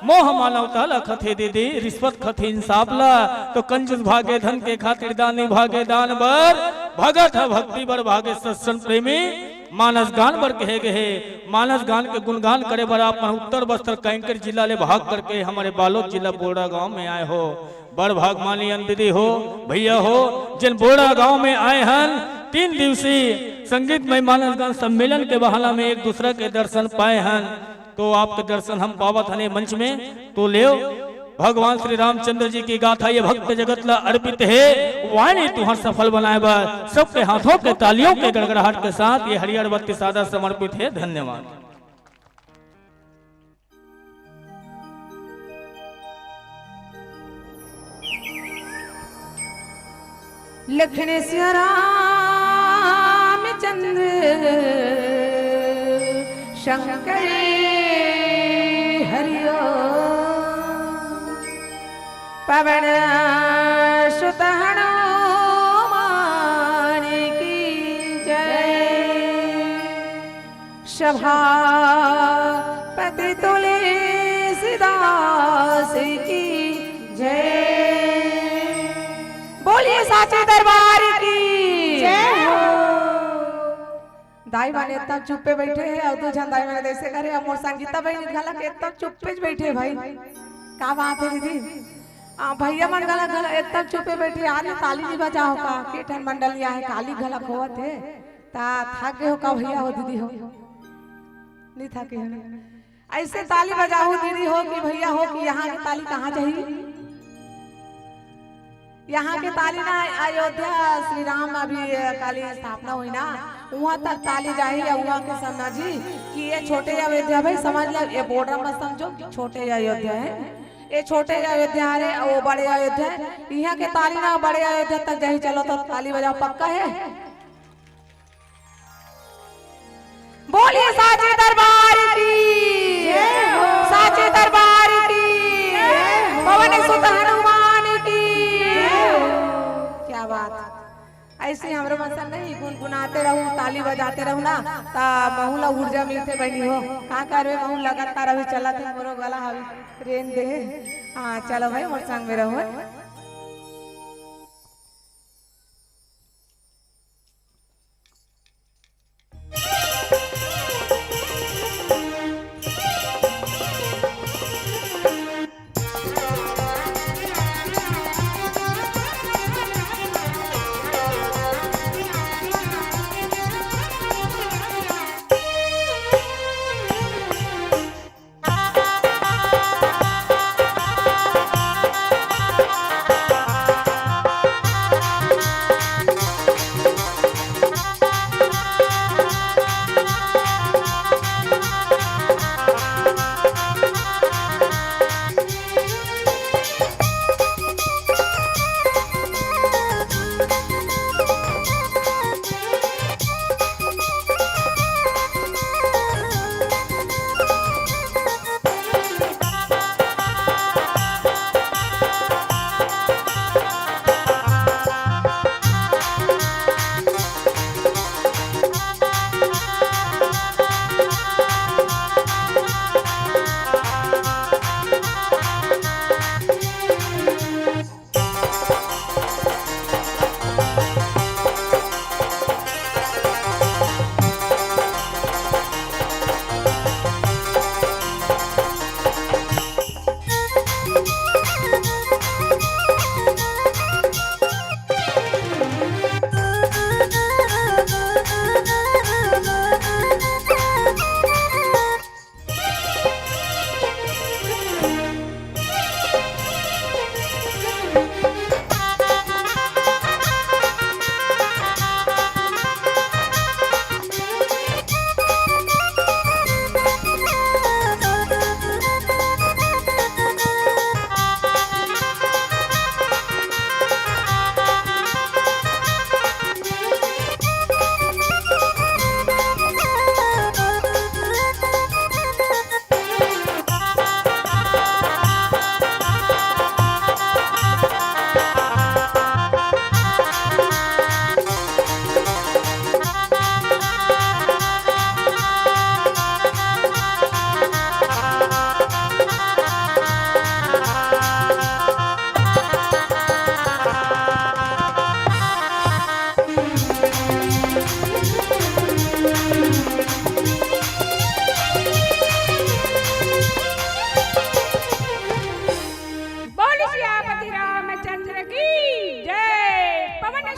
मोह मानवता ला खथे दीदी, रिश्वत खथे इंसाफ ला। तो कंजूस भागे धन के खातिर, दानी भागे दान बर, भगत ह भक्ति बर भागे सत्संग प्रेमी, मानस गान बर कहे गए हे। मानस गान के गुणगान करे बर आप मन उत्तर बस्तर कैंकर जिला ले भाग करके हमारे बालोद जिला बोड़ा गांव में आए हो। बड़ भाग मानी अन दीदी हो, भैया हो, जिन बोड़ा गांव में आए हन, तीन दिवसीय संगीतमय मानस गान सम्मेलन के बहाना में एक दूसरा के दर्शन पाए हन। तो आपके दर्शन हम पावत हन ए मंच में। तो लेव, भगवान श्री रामचंद्र जी की गाथा ये भक्त जगत ला अर्पित हे। वाणी तुहर सफल बनाए बर सबके हाथों के तालियों के गड़गड़ाहट के साथ ये हरियर बत्ती सादा समर्पित हे। धन्यवाद। लखन सिया रामचंद्र शंकर हरिओ। पवन सुत हनुमान की जय। सभापति तुलसीदास की जय। बोलिए साचे दरबार की जय हो। दाई माने इतना चुप्पे बैठे हैं और दो झन दाई माने जैसे करे, अब मोर संगीता बहन घला के इतना चुप्पे बैठे भाई, का बात है दीदी? आ, भैया मन घला घला इतना चुप्पे बैठे, आज ताली नहीं बजाओ का? के ठन मंडलिया है, काली घला खोवत है, ता थक गए हो का भैया हो दीदी हो? नहीं थके हो ना? ऐसे ताली बजाओ दीदी हो कि भैया हो कि यहाँ की ताली कहाँ जाही? यहाँ के ताली ना अयोध्या श्री राम अभी काली स्थापना हुई ना, वहाँ तक ताली जाही या वहाँ के समझी कि ये छोटे अयोध्या भाई समझ ले, ये बॉर्डर मत समझो कि छोटे अयोध्या है, ये छोटे अयोध्या है रे, वो बड़े अयोध्या है। यहाँ के ताली ना बड़े अयोध्या तक जाही। चलो तो ताली बजाओ, पक्का है? बोलिए साचे दरबार की, साचे दरबार की, पवन सुत हनुमान की। क्या बात। ऐसे हमरो मन सन नहीं गुनगुनाते रहू, ताली बजाते रहू ना, ता महू ला ऊर्जा मिलथे बहनी हो। का करबे, महू लगातार अभी चलत हे, मोरो गला हवे रेन दे। हाँ, चलो भाई, मोर संग में रहू।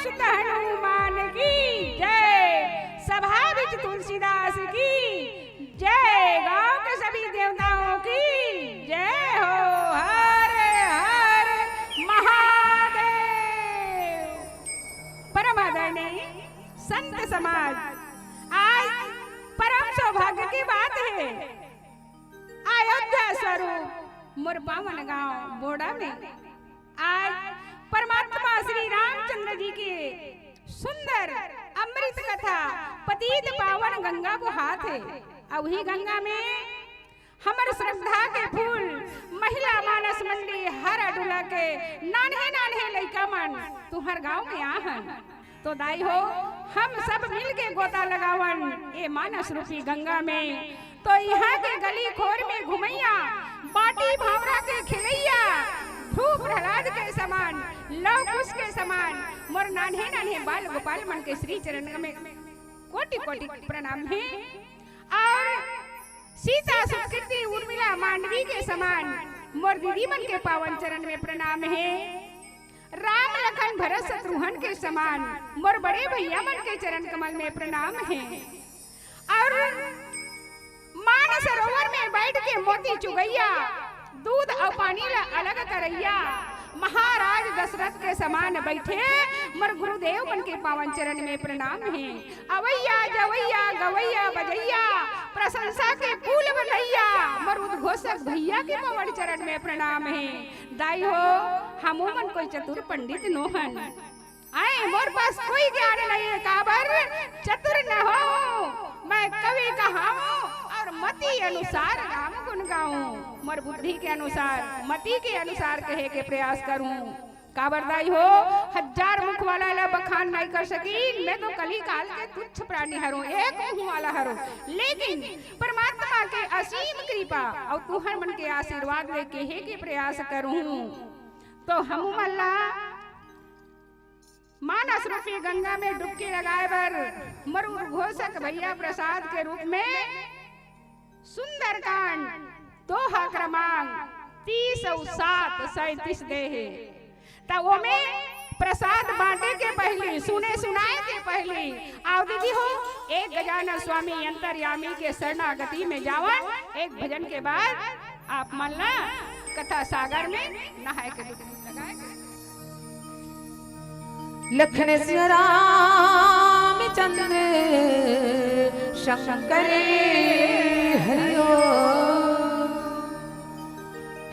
सुत हनुमान की जय, सभा बिच तुलसीदास की जय, गांव के सभी देवताओं की जय हो। हर हर महादेव। परम आदरणीय संत समाज, आज परम सौभाग्य की बात है, अयोध्या स्वरूप मोर पावन गांव बोड़ा में आज परमात्मा श्री रामचंद्र जी के सुंदर अमृत कथा पतित पावन गंगा बोहात हे। अउ उही गंगा में हमर श्रद्धा के फूल महिला मानस मंडली हर अडुला के नान्हे नान्हे लइका मन तुंहर गांव में आहन। तो दाई हो, हम सब मिल के गोता लगावन ए मानस रूपी गंगा में। तो इहां के गली खोर में घुमइया, बांटी भांवरा के खेलइया, ध्रुव प्रहलाद के समान, लव कुश के समान, मोर नान्हे नान्हे बाल गोपाल मन के श्री चरण में कोटि कोटि प्रणाम हे। अउ सीता सुकृति उर्मिला मांडवी के समान मोर दीदी मन के पावन चरण में प्रणाम हे। राम लखन भरत शत्रुघ्न के समान मोर बड़े भइया मन के चरण कमल में प्रणाम हे। अउ मानसरोवर में बइठ के मोती चुगइया, दूध अउ पानी ला अलग करइया, महाराज दशरथ के समान बइठे मोर गुरुदेव मन के पावन चरण में प्रणाम हे। अवइया जवइया गवइया बजइया, प्रशंसा के पुल बनइया, मोर उद्घोषक भइया के पावन चरण में प्रणाम हे। दाई हो, हमू मन कोई चतुर पंडित नोहन। आए, मोर पास कोई ज्ञान नहीं है, काबर चतुर न हों, मैं कवि कहावों अउ मति अनुसार राम गुण गावों। मोर बुद्धि के अनुसार, मति के अनुसार कहे के प्रयास करूं। काबर दाई हो, हजार मुख वाला ला बखान नहीं कर सकिन, मैं तो कली काल के तुच्छ प्राणी हरों, एक मुंह वाला हरों। लेकिन परमात्मा के असीम कृपा अउ तुंहर मन के आशीर्वाद ले कहे के प्रयास करूं। तो हमू मन ला मानस रूपी गंगा में डुबकी लगाए बर मोर उद्घोषक भइया प्रसाद के रूप में सुंदरकांड दोहा क्रमांक तीस अउ सात सैंतीस दे हे। त ओमे प्रसाद बांटे के पहिली, सुने सुनाए के पहिली, आओ दीदी हो, एक गजानन स्वामी अंतर्यामी के शरणागति में जावन। एक भजन के बाद आप मन ला कथा सागर में नहाए के डुबकी लगाए के। लखन सिया रामचंद्र शंकर हरि ओम।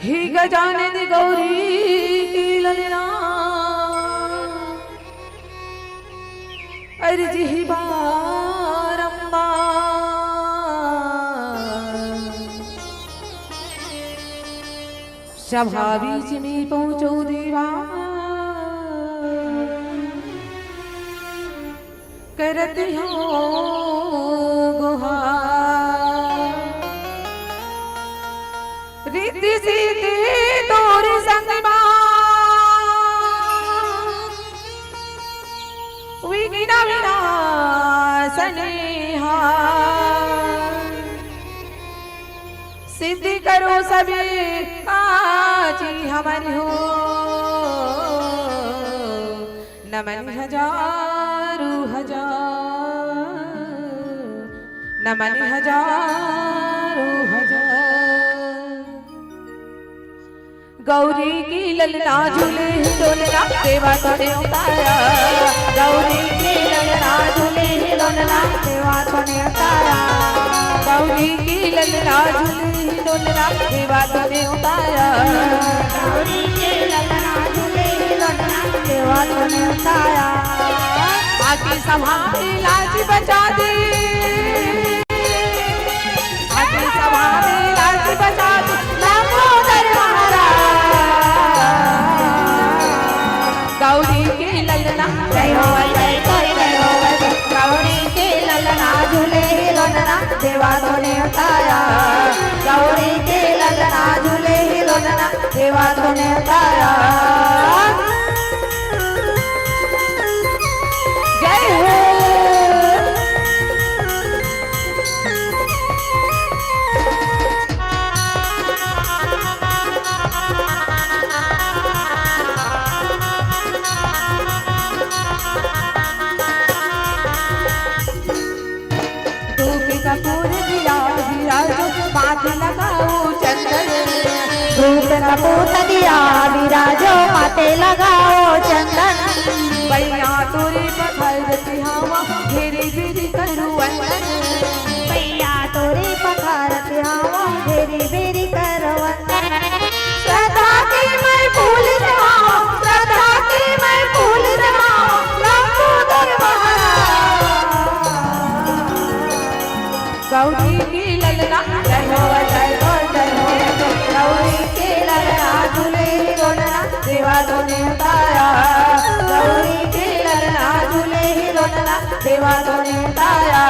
हे गजानन गौरी ललना, अर्जी ही बारंबार। सभा बीच में पहुंचो देवा, करत हो गुहार। रिद्धि सिद्धि तोर संग मा, विघ्न विनाशनी हार। सिद्धि करो सभी काज हमारी हो। नमन हजारों हजार, नमन हजारों हजार। गौरी के ललना झूले हे डोलना, देवा तोने उतारा। गौरी के ललना झूले हे डोलना, देवा तोने उतारा। गौरी के ललना झूले हे डोलना, देवा तोने उतारा। गौरी के ललना झूले हे डोलना, देवा तोने उतारा। आके सभा में लाज बचा दे। आके सभा में लाज बजा दे लंबोदर महाराज। गौरी के ललना जय हो, जय जय जय हो। गौरी के ललना झूले हे डोलना, देवा तोने उतारा। गौरी के ललना झूले हे डोलना, देवा तोने उतारा। जय हो। पूत दिया विराजो माते लगाओ चंदन। पैया तोरे पखारत हवा घेरी बेरी करो वंदन। पैया तोरे पखारत हवा घेरी बेरी करो वंदन। श्रद्धा के मैं फूल चढ़ाओ, श्रद्धा के मैं फूल चढ़ाओ, लंबोदर महाराज। गौरी के ललना जय हो, जय हो, जय हो। गौरी के ललना झूले ही रोलना, देवा तो ने उतारा। गौरी के ललना झूले ही रोलना, देवा तो ने उतारा।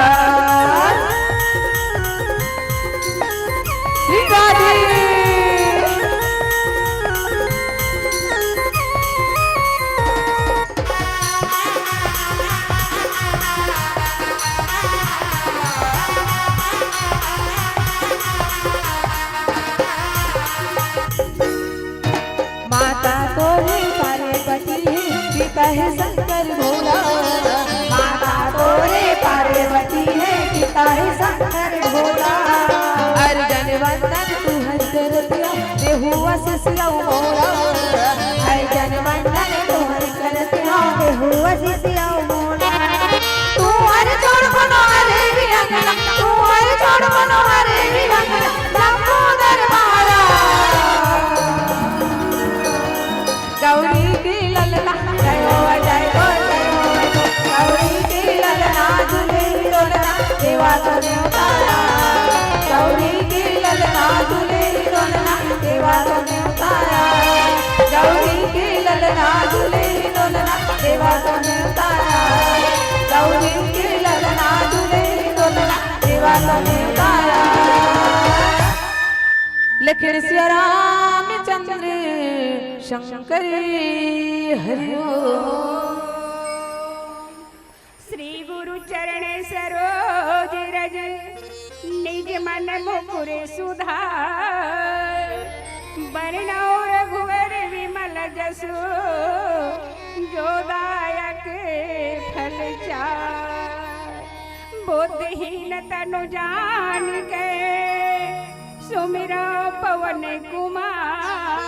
श्री राधे। माता तोरे पार्वती है, पिता है शंकर भोला। माता तोरे पार्वती है, पिता है शंकर भोला। अर्जन वंदन तू हर करतिया, देहु आशीष लऊ मोला। अर्जन वंदन तू हर करतिया, देहु आशीष लऊ मोला। तू हर छोड़ कोनो हरे भी अंगना, तू हर छोड़ कोनो हरे भी अंगना, लंबोदर महाराज। गौरी के ललना, जय हो, जय हो, जय हो। गौरी के ललना, झूले ही डोलना, देवा तो ने उतारा। गौरी के ललना, झूले ही डोलना, देवा तो ने उतारा। गौरी के ललना, झूले ही डोलना, देवा तो ने उतारा। गौरी के ललना, झूले ही डोलना, देवा तो ने उतारा। लखन सिया रामचंद्र शंकर हरि ओम। श्री गुरु चरण सरोज रज, निज मन मुकुर सुधार। बरनउँ रघुवर विमल जसु, जो दायक फल चार। बुद्धिहीन तनु जानिके, सुमिरउँ पवन कुमार।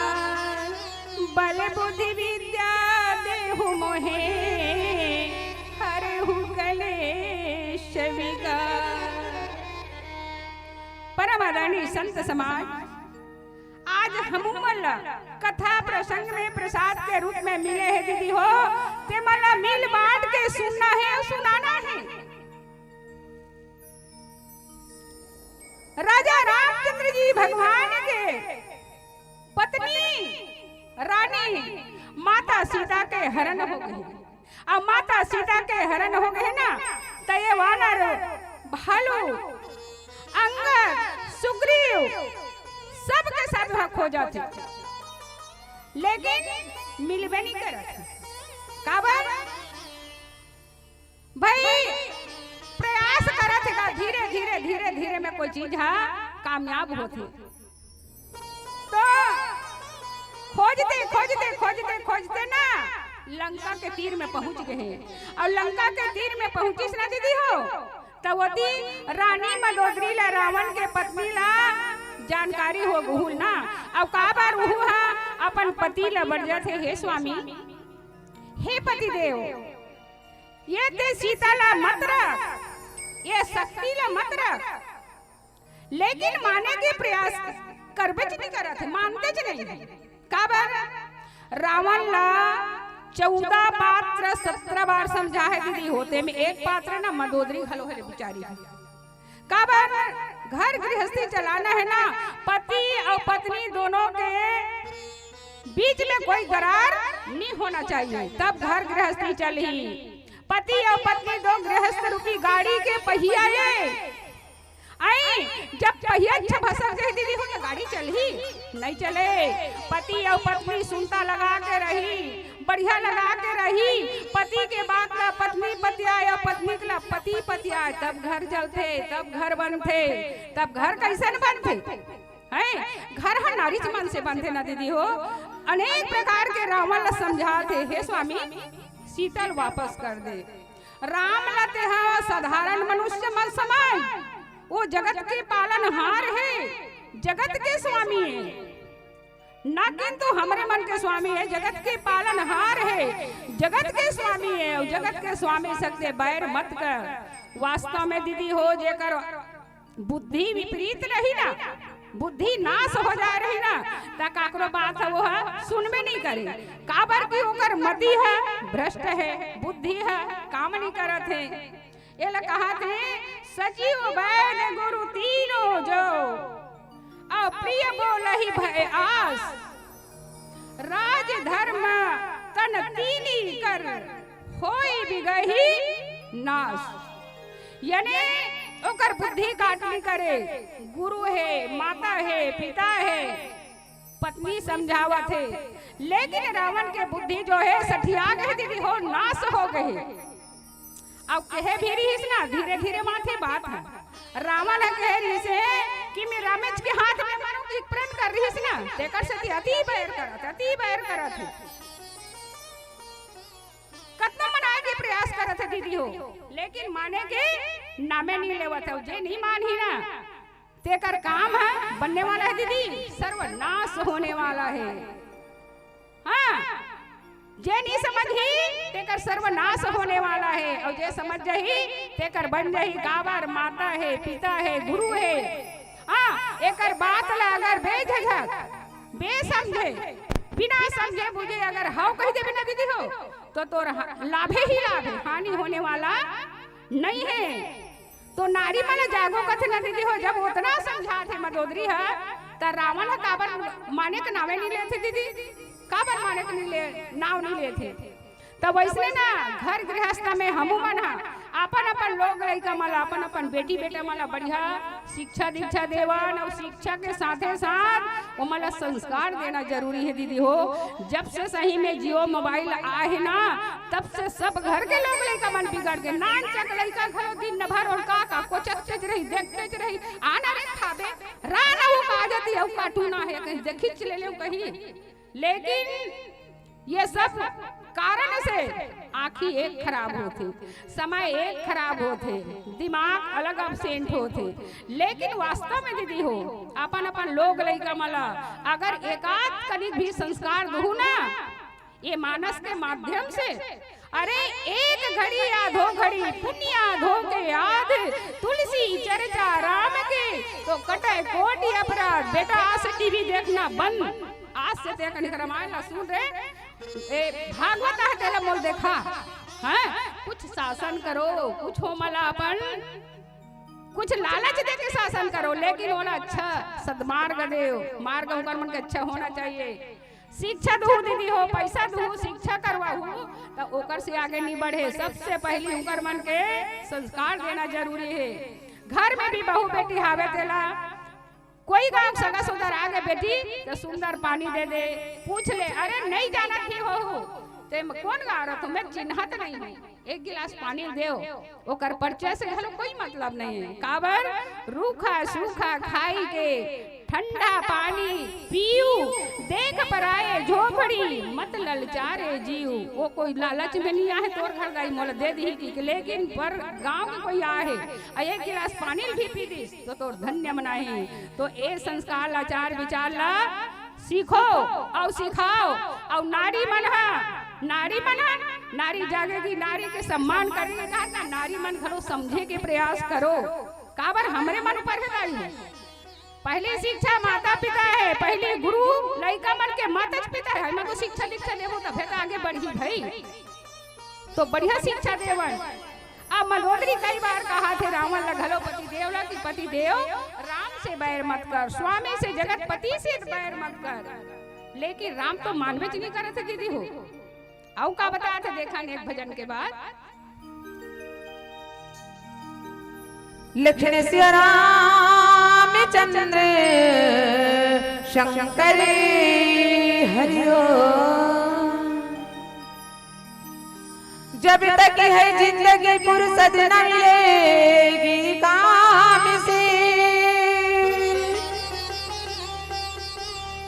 बल बुद्धि विद्या देहु मोहे, हरहु कलेश विकार। परम आदरणीय संत समाज, आज हमू मन ला कथा प्रसंग में प्रसाद के रूप में मिले हे दीदी हो, ते मन ला मिल बांट के सुनना हे अउ सुनाना हे। राजा रामचंद्र जी भगवान के पत्नी रानी माता सीता के हरण हो गे। अब माता सीता के हरण हो गे ना, त ये वानर, भालू, अंगद, सुग्रीव, सबके साथ वहाँ खोजथे, लेकिन मिलबे नहीं करत। काबर? भाई, प्रयास करत हे गा, धीरे, धीरे, धीरे, धीरे में कोई चीज हा कामयाब होथे। तो खोजते, खोजते, खोजते, खोजते ना लंका के तीर में पहुंच गे हे। अउ लंका के तीर में पहुंचिस ना दीदी हो, त ओती रानी मंदोदरी ला, रावण के पत्नी ला जानकारी हो गे हे ना। अउ काबर उहू हा अपन पति ला बरजाथे, हे स्वामी, हे पतिदेव, ये ते सीता ला मत रख, ये शक्ति ला मत रख, लेकिन माने के प्रयास करबेच नहीं करत हे, मानतेच नहीं हे। काबर? रावण ला चौदह पात्र सत्रह बार समझा हे दीदी हो, तेमे एक पात्र ना मंदोदरी घलो हरे बिचारी। काबर? घर गृहस्थी चलाना हे ना, पति अउ पत्नी दोनों के बीच में कोई दरार नहीं होना चाहिए, तब घर गृहस्थी चलही। पति अउ पत्नी दो गृहस्थ रूपी गाड़ी के पहिया ये। आई, जब पहिया अच्छा भसक जाही दीदी हो, त गाड़ी चलही? नहीं चले। पति अउ पत्नी सुनता लगा के रही, बढ़िया लगा के रही। पति के बात ला पत्नी पतियाए अउ पत्नी के ला पति पतियाए, तब घर चलथे, तब घर बनथे। तब घर कइसन बनथे? हैं? घर ह नारीच मन से बनथे ना दीदी हो। अनेक प्रकार के रावण ला समझाथे, हे स्वामी, सीता ल वापस कर दे। राम ला तेहा साधारण मनुष्य मन समझ, वो जगत के पालनहार हे, जगत के स्वामी हे। ना, किंतु हमरे मन के स्वामी हे, जगत के पालनहार हे, जगत के स्वामी हे, अउ जगत के स्वामी संग ते बैर मत कर। वास्तव में दीदी हो, जेकर बुद्धि विपरीत रही ना, बुद्धि नाश हो जाए रही ना, त काकरो बात ह वो ह सुनबे नहीं करे, काबर कि ओकर मति ह भ्रष्ट हे, बुद्धि ह काम नहीं करत हे। एला कहत हे, सचिव वैद्य गुरु तीनों जो, अउ प्रिय बोलहि भय आस। राज धर्म तन तीनी कर, होई बिगही नाश। यानी ओकर बुद्धि काटनी करे, गुरु हे, माता हे, पिता हे, पत्नी समझावत हे, लेकिन रावण के बुद्धि जो हे सठिया गे दीदी हो, नाश हो गे। अउ कहे भी रहिस ना, धीरे धीरे माथे बात ह। रावण ह कहे रहिस हे कि मैं रामेच के हाथ में मरूं कि प्रेम कर रहिस ना, तेकर सेती अति बैर करत, अति बैर करत हे। कतना मनाए के प्रयास करत हे दीदी हो, लेकिन माने के नामे नहीं लेवत हे। जे नहीं मानही ना, तेकर काम ह बनने वाला हे दीदी, सर्वनाश होने वाला हे। हाँ, जे नहीं समझही, तेकर सर्वनाश होने वाला हे, अउ जे समझ जाही, तेकर बन जाही। काबर माता हे, पिता हे, गुरु हे। हाँ, एकर बात ला अगर बेझिझक, बेसमझे, बिना समझे बुझे अगर हव कहि देबे ना दीदी हो, तो तोर हा-, लाभे ही लाभ हे, हानि होने वाला नहीं हे। तो नारी मन जागो कथे ना दीदी हो, जब ओतना समझात हे मंदोदरी ह, त रावण ह काबर माने के नावे नहीं लेथे दीदी, काबर माने के नहीं ले, नाव नहीं लेथे। त वइसने ना घर गृहस्थ में हमू मन ह अपन अपन लोग लइका मन ला, अपन अपन बेटी बेटा मन ला बढ़िया शिक्षा दीक्षा देवन, अउ शिक्षा के साथे साथ ओमन ला संस्कार देना जरूरी हे दीदी हो। जब से सही में Jio mobile आहे ना, तब से सब घर के लोग लइका मन बिगड़ गे। नानचक लइका घलो दिन भर ओन का का कोचकतेच रही, देखतेच रही। आना रे खाबे, राना वो का जाती अउ cartoon आहे कहीं, जे खींच ले ले कहीं। लेकिन ये सब कारण से आँखी एक खराब होथे, समय एक खराब होथे, दिमाग अलग absent होथे। लेकिन वास्तव में दीदी हो, अपन अपन लोग लइका मन ला अगर एकाध कनिक भी संस्कार दहू ना, ये मानस के माध्यम से, अरे एक घड़ी आधो घड़ी पुण्य आधो के आध, तुलसी चर्चा राम के, तो कटे कोटि अपराध। बेटा, आज से TV देखना बंद, आज से ते कनिक रामायण ला सुन रे, ए, भागवत आहे तेला मोल देखा, हैं? कुछ शासन करो, कुछ ओमन ला अपन कुछ लालच दे के शासन करो, लेकिन ओला अच्छा सदमार्ग देव, मार्ग ओकर मन के अच्छा होना चाहिए। शिक्षा दूहू दीदी हो, पैसा दूहू, शिक्षा करवाहू, त ओकर से आगे नहीं बढ़े। सबसे पहली ओकर मन के संस्कार देना जरूरी हे। घर में भी बहू बेटी हावे तेला कोई गाँव सगा सोदर आगे बेटी, त सुंदर पानी दे दे, पूछ ले, अरे नहीं जानत ही होहू, ते म-, कोन गाँव रथो, मैं चिन्हत नहीं हूँ, एक गिलास पानी देव। ओकर परिचय से घलो कोई मतलब नहीं हे। काबर? रूखा सूखा खाई के ठंडा पानी पीऊ, देख पराए झोपड़ी मत ललचारे जीव। वो कोई लालच में नहीं आहे तोर घर दाई मोला दे दिही कि, लेकिन पर गाँव के कोई आहे, अउ एक गिलास पानी भी पी दिस, तो तोर धन्य मनाही। तो ए संस्कार, आचार विचार ला सीखो अउ सिखाओ। अउ नारी मन ह, नारी मन ह, नारी जागेगी, नारी के सम्मान करने का ना, नारी मन घलो समझे के प्रयास करो। काबर हमरे मन ऊपर हे दाई हो। पहली शिक्षा माता पिता हे, पहली गुरु लइका मन के माता पिता हे। मैं तो शिक्षा दीक्षा देबो तभे तो आगे बढ़ही भई। तो बढ़िया शिक्षा देवन। अब मंदोदरी कई बार कहाथे रावण ला घलो पति देव ला कि पति देव, राम से बैर मत कर, स्वामी से, जगतपति से बैर मत कर। लेकिन राम तो मानबेच नहीं करत हे दीदी हो। अउ का बताथे देखा नेक भजन के बाद। लखन सिया रामचंद्र शंकर हरिओ। जब तक है जिंदगी फुर्सत न मिलेगी काम से,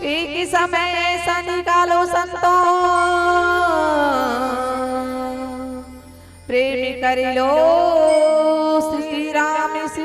एक समय ऐसा निकालो संतों, प्रेम कर लो श्री राम से।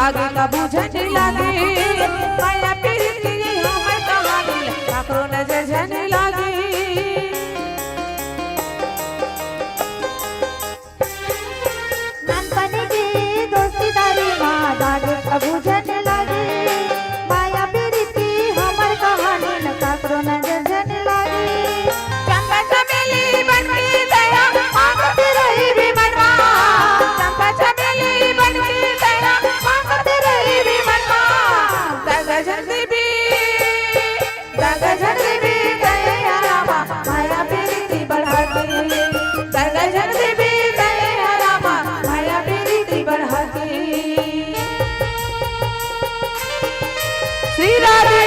आगे का बुझे नहीं लागे, माया प्रीति हमर कहानी, काकरो नजर झन लागे। नानपन के दोस्तीदारी मा दागे का बुझे नहीं लागे, माया प्रीति हमर कहानी, काकरो नजर झन लागे। चंपा चमेली बन के दया मांगत रही भी मनवा। चंपा चमेली बन के दया मांगत रही भी मनवा। दगा झन देबे, दगा झन देबे दया रामा, माया प्रीति बढ़ा के। दगा झन देबे दया रामा, माया प्रीति बढ़ा के। श्री राधे।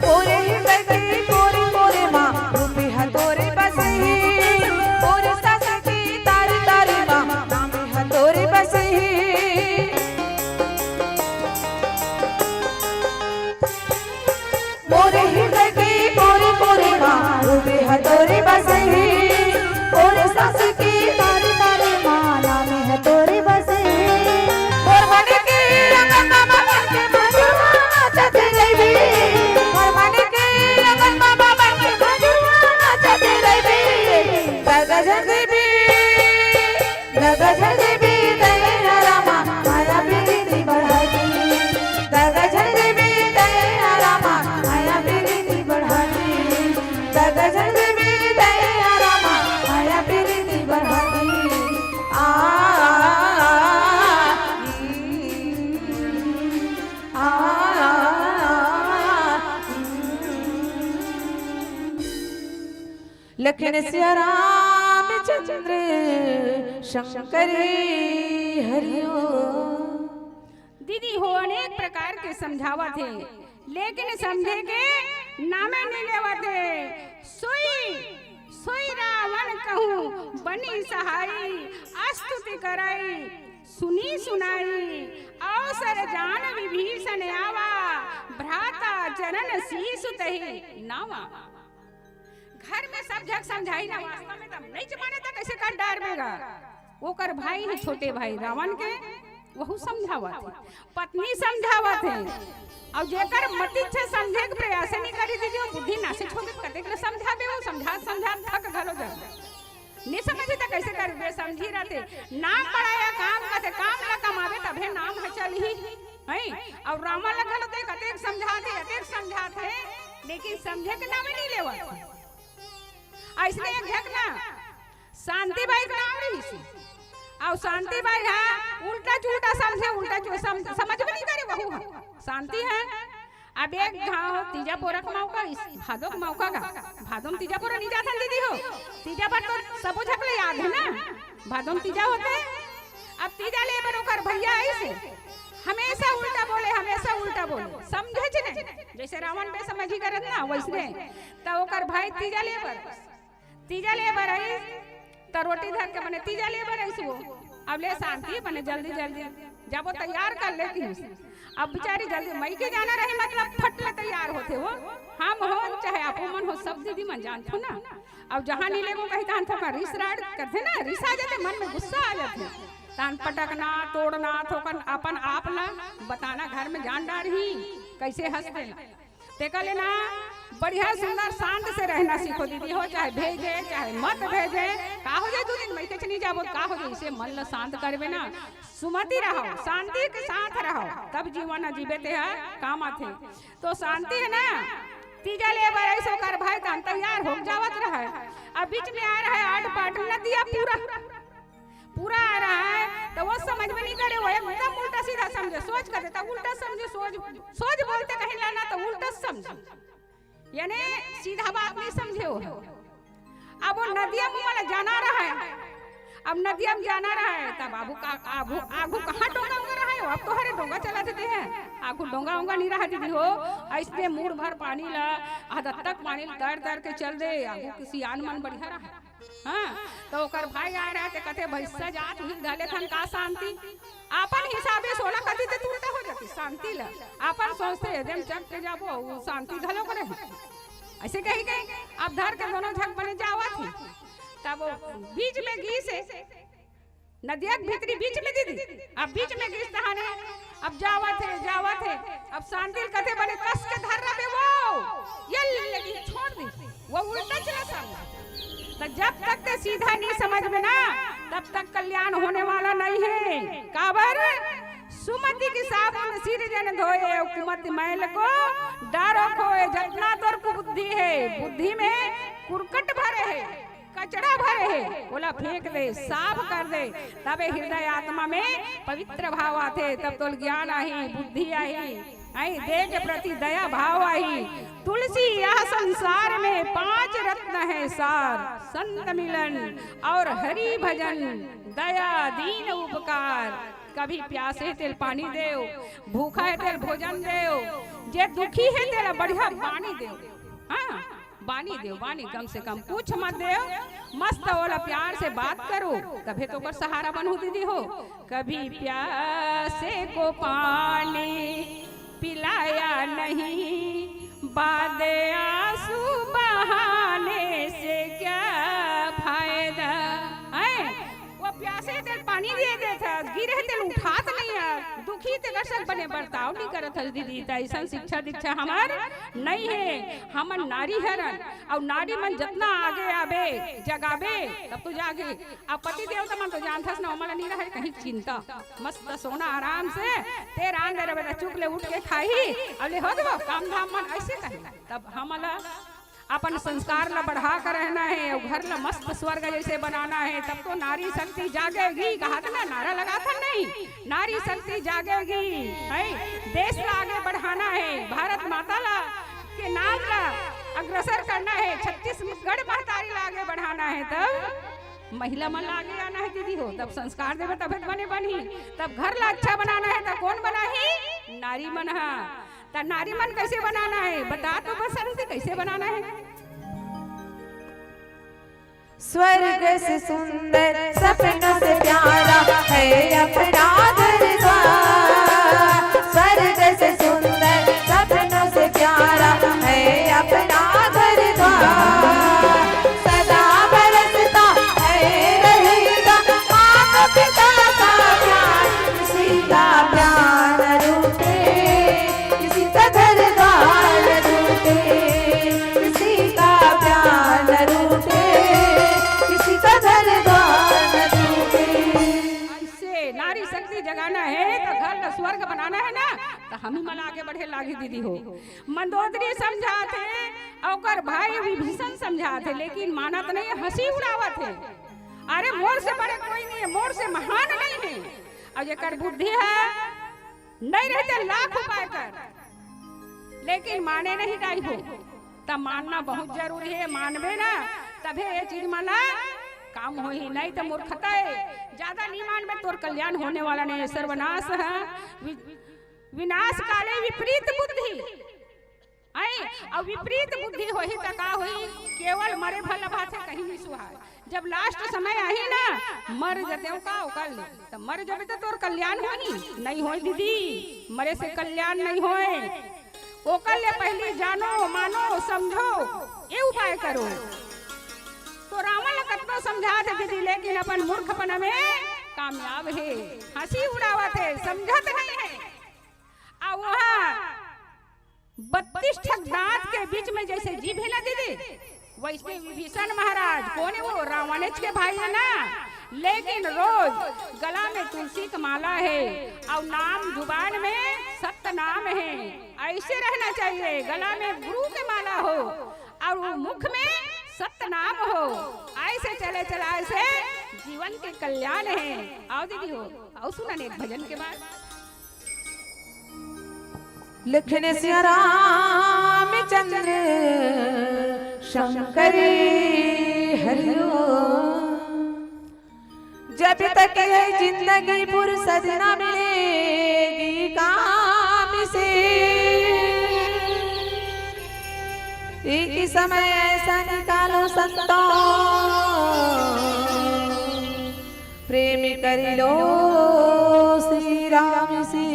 मोरे हृदय के कोरे कोरे मा, रूप ह तोरे बसे हे। मोरे सांस के तारे तारे मा, नाम ह तोरे बसे हे। मोरे हृदय के कोरे कोरे मा, रूप ह तोरे बसे हे। मोरे सांस के तारे तारे मा, नाम ह तोरे बसे हे। मोर मन के अंगन मा बन के मधुआ नाचत रहिबे। मोर मन के अंगन मा बन के मधुआ नाचत रहिबे। दगा झन देबे, दगा झन देबे दया रामा, माया प्रीति बढ़ा के। दगा झन देबे दया रामा, माया प्रीति बढ़ा के। दगा झन देबे दया रामा, माया प्रीति बढ़ा के। आ, आ, आ, आ, आ, आ, आ। लखन सिया रामचंद्र शंकर हरिओ। दीदी हो अनेक प्रकार के समझावत हे, लेकिन समझे के नामे नहीं लेवत हे। सोई, सोई रावण कहूँ बनी सहाई, अस्तुति करई सुनी सुनाई। अवसर जान विभीषण आवा, भ्राता चरण शीश तहि नावा। घर में सब झक समझाई ना, वास्तव में तब नहीं जमाने तक ऐसे कर डार बेगा। ओकर भाई हे छोटे भाई रावण के, वहू समझावत हे, पत्नी समझावत हे, अउ जेकर मति इच्छा समझे के प्रयास नहीं करी दीदी, वो बुद्धि नासे छोड़ के कतेक ले समझाबे, वो समझा समझा थक घलो जाबे। नहीं समझी त कैसे करबे, समझी रहते। नाम बड़ा या काम कथे, काम ला कमाबे तभे नाम ह चलही, हैं? अउ रावण ला घलो ते कतेक समझाथे, अतेक समझाथे, लेकिन समझे के नामे नहीं लेवत। अइसने एक झक ना शांति बाई के नाम रहिस। अउ शांति बाई हा उल्टा चुल्टा समझे, उल्टा चु-, सम-, समझ में नहीं करे वहू हा। शांति हा। अब एक घाव तीजा पोरा के मौका, इस भादो के मौका का। भादो में तीजा पोरा नहीं जाथन दीदी हो। तीजा पर तो सबो झक ले याद हे ना। भादो में तीजा होथे। अब तीजा ले बर ओकर भैया आइस हे। हमेशा उल्टा बोले, हमेशा उल्टा बोले। समझे च नहीं। जैसे रावण बेसमझी करत ना, वैसने। त ओकर भाई तीजा ले बर तीजा ले बर आइस, त रोटी धर के बने तीजा ले बर आइस वो। अब ले शांति बने जल्दी जल्दी जाबो तैयार कर ले किहिस। अब बेचारी जल्दी मइके जाना रही, मतलब फट ले तैयार होथे वो। हम हो चाहे आपो मन हो, सब दीदी मन जानथो ना। अब जहाँ नहीं लेगो कही तहाँ थोका रिस राड़ करथे ना, रिस आ जाथे मन में, गुस्सा आ जाथे। तान पटकना, तोड़ना, थोकन अपन आप ला बताना, घर में जान डारही, कैसे हंसथे। तेकर ले ना बढ़िया सुंदर शांत से रहना सीखो दीदी हो, चाहे भेजे चाहे मत भेजे। का हो जाए, दू दिन मइके च नहीं जाबो त का हो जाए, इसे मन ला शांत करबे ना, सुमति रहो, शांति के साथ रहो, तब जीवन ह जीबे ते ह काम आथे। तो शांति हे ना, तीजा ले बर आइस ओकर भाई, त हम तैयार हो जावत रहे। अब बीच में आ रहा है आठ पाठ नदिया पूरा पूरा आ रहा है, तो वो समझ में नहीं करे, वो एकदम उल्टा सीधा समझे। सोच कर देता उल्टा समझे, सोच, सोच बोलते कहीं लाना तो उल्टा समझे, यानी सीधा बात नहीं समझे वो। अब वो नदिया मुँह वाला जाना रहा है, अब नदिया में जाना रहय, तब आगू का, आगू, आगू कहाँ डोंगा उंगा रहय? अब तो हरे डोंगा चलत हे, आगू डोंगा उंगा नहीं रहय दीदी हो। अइसने मुड़ भर पानी ला, हदद तक पानी ला तर तर के चल दे, आगू के सियान मन बढ़िया रहय। हाँ, तो ओकर भाई आय रहय, ते कथे, "भइसा जात ही, घले थन का शांति?" अपन हिसाबे सोला कती ते उल्टा हो जाती शांति ला। अपन सोचथे, "एदे म चढ़ के जाबो, उ शांति घलो करे।" अइसे कही, कही, अब धर के दोनों झक बने जावत ही। तब वो बीच में गीस हे, नदिया के भीतरी बीच में दीदी, अब बीच में गीस तहाने, अब जावत हे, जावत हे, अब शांति ल कथे, "बने कस के धर रबे वो, ये ले, ले, छोड़ दे, वो उल्टा चला सामने।" तो जब तक ते सीधा नहीं समझ में ना, तब तक कल्याण होने वाला नहीं है। काबर? सुमति की साबुन सिर जन धोए, कुमति मैल को डारो खोए। जतना तोर कुबुद्धि है, बुद्धि में कुरकट भरे है, कचड़ा भरे हे, ओला फेंक दे, साफ कर दे, तबे हृदय आत्मा में पवित्र भाव आथे, तब तोल ज्ञान आही, बुद्धि आही, आई देह के प्रति दया भाव आही। तुलसी यह संसार में पांच रत्न है सार, संत मिलन और हरि भजन, दया दीन उपकार। कभी प्यासे तेल पानी देव, भूखा है तेल भोजन देव, जे दुखी है तेला बढ़िया पानी देव। हाँ, बानी देव, बानी कम से कम कुछ मत देव, मस्त ओला प्यार से बात करो, तभे तो ओकर सहारा बनहू दीदी हो। कभी प्यासे को पानी पिलाया नहीं, बाद आंसू बहाने से क्या फायदा है? वो प्यासे तेल पानी दे देथे, गिरे तेल उठात नहीं है, दुखी तेकर संग बने बर्ताव नहीं करत हस दीदी। त अइसन शिक्षा दीक्षा हमर नहीं है। हमन नारी हरन, अउ नारी मन जतना आगे आबे, जगाबे, तब तो जागे। अब पति देवता मन तो जानथस ना, ओमन ला नहीं रहे कहीं चिंता, मस्त सोना आराम से, ते रांध दे रबे त चुप ले उठ के खाही, अब ले हो देबो काम धाम मन, अइसे कही। तब हमन ला अपन संस्कार ला बढ़ा कर रहना है अउ घर ला मस्त स्वर्ग जैसे बनाना है, तब तो नारी शक्ति जागेगी। कहा था ना, नारा लगा था नहीं, नारी शक्ति जागेगी, है, देश ला आगे बढ़ाना है, भारत माता ला के नाम ला अग्रसर करना है, छत्तीसगढ़ महतारी ला आगे बढ़ाना है, तब महिला मन ला आगे आना है दीदी हो, तब संस्कार देवे तभे तो बने बनही, तब घर ला अच्छा बनाना है, तब कौन बनाही? नारी मन हा। त नारी मन कैसे बनाना है, बता तो बसंती, कैसे बनाना है? स्वर्ग से सुंदर, सपनों से प्यारा है अपना घर द्वार। स्वर्ग से सुंदर, सपनों से प्यारा है अपना घर द्वार। सदा बरसता है, रहेगा माता पिता का प्यार। किसी का प्यार न रूठे, किसी का घर द्वार न रूठे, किसी का प्यार न रूठे, किसी का घर द्वार न रूठे। अइसे नारी शक्ति जगाना है त घर ला स्वर्ग बनाना है ना, त हमही मन आगे बढ़े लागही दीदी हो। मंदोदरी समझात हे, ओकर भाई विभीषण समझात हे, लेकिन मानत नहीं, हंसी उड़ावत हे। अरे मोर से बड़े कोई नहीं है, मोर से महान नहीं है। अउ जेकर बुद्धि है, नहीं रहे त लाख उपाय कर, लेकिन माने नहीं दाई हो। त मानना बहुत जरूरी है, मानबे ना तभे ये चीज मन ला काम होही, नहीं त मूर्खता है। ज्यादा नहीं मानबे, तोर कल्याण होने वाला नहीं है, सर्वनाश है। वि-, विनाश काले विपरीत बुद्धि। आई, अउ विपरीत बुद्धि होही त का होही? केवल मरे भर लभाथे, कहीं नहीं सुहाय। जब last समय आही ना, मर जतेव का ओकर ले, त मर जबे त तोर कल्याण होही? नहीं होय दीदी, मरे से कल्याण नहीं होय। ओकर ले पहली जानो, मानो, समझो, ये उपाय करो। तो रावण ला कतनो समझात हे दीदी, लेकिन अपन मूर्खपना में कामयाब हे, हंसी उड़ावत हे, समझत नहीं हे। आ वहाँ बत्तीस ठक दांत के बीच में जैसे जीभ हे ना दीदी, वैसे विभीषण महाराज, कोन हे वो? रावणेच के भाई हे ना। लेकिन रोज गला में तुलसी के माला हे अउ नाम जुबान में सत्य नाम हे। ऐसे रहना चाहिए, गला में गुरु के माला हो अउ मुख में सत्य नाम हो। ऐसे चले चलाए से जीवन के कल्याण हे। आओ दीदी हो, आओ सुनन एक भजन के बाद। लखन सिया रामचंद्र शंकर हरिओ। जब तक ये जिंदगी फुर्सत न मिलेगी काम से, एक समय ऐसा निकालो संतों, प्रेम कर लो श्री राम से।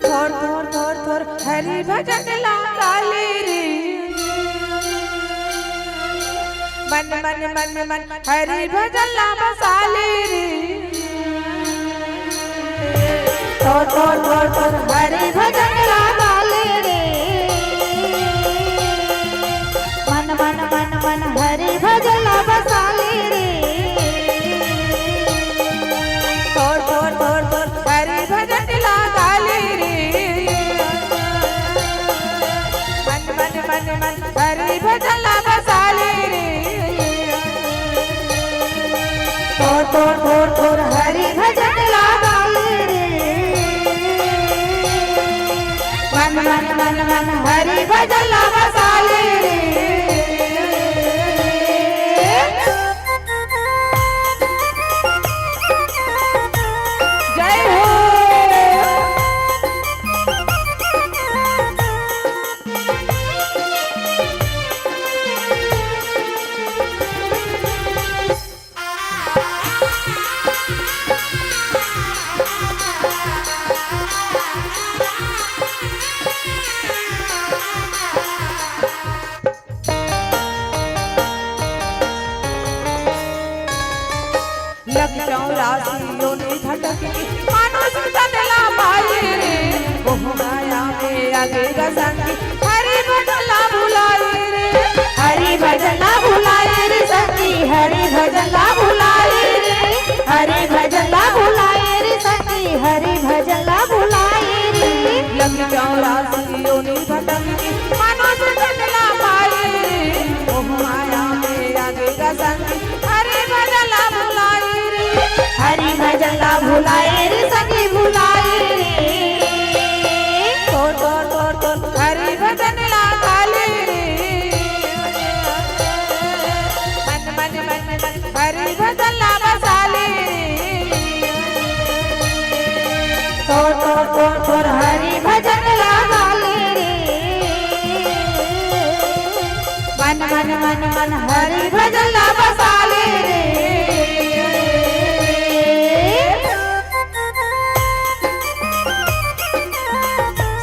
थोर थोर थोर थोर हरि भजन ला गाले रे। मन मन मन मन हरि भजन ला बसाले रे। थोर थोर थोर थोर हरि भजन ला गाले रे। मन मन मन मन हरि भजन ला बसाले रे। थोर थोर थोर थोर हरि भजन ला गाले रे। मन मन मन मन हरि भजन ला बसाले रे। थोर थोर थोर थोर हरि भजन ला गाले रे। मन मन मन मन हरि भजन ला बसाले रे। जय हो। लग चौरासी योनि भटक के मानुष तन ला पाए रे। मोह माया में आगे गा संगी हरि भजन ला भुलाए रे। हरि भजन ला भुलाए रे संगी, हरि भजन ला भुलाए रे। हरि भजन ला भुलाए रे संगी, हरि भजन ला भुलाए रे। लग चौरासी योनि भटक के मानुष तन ला पाए रे। मोह माया में आगे गा संगी हरि भजन ला भुलाए रे। हरि भजन ला भुलाए रे संगी भुलाए रे। तो तो तो तो हरि भजन ला गाले रे। मन मन मन मन हरि भजन ला बसाले रे। तो तो तो तो हरि भजन ला गाले रे। मन मन मन मन हरि भजन ला बसाले रे।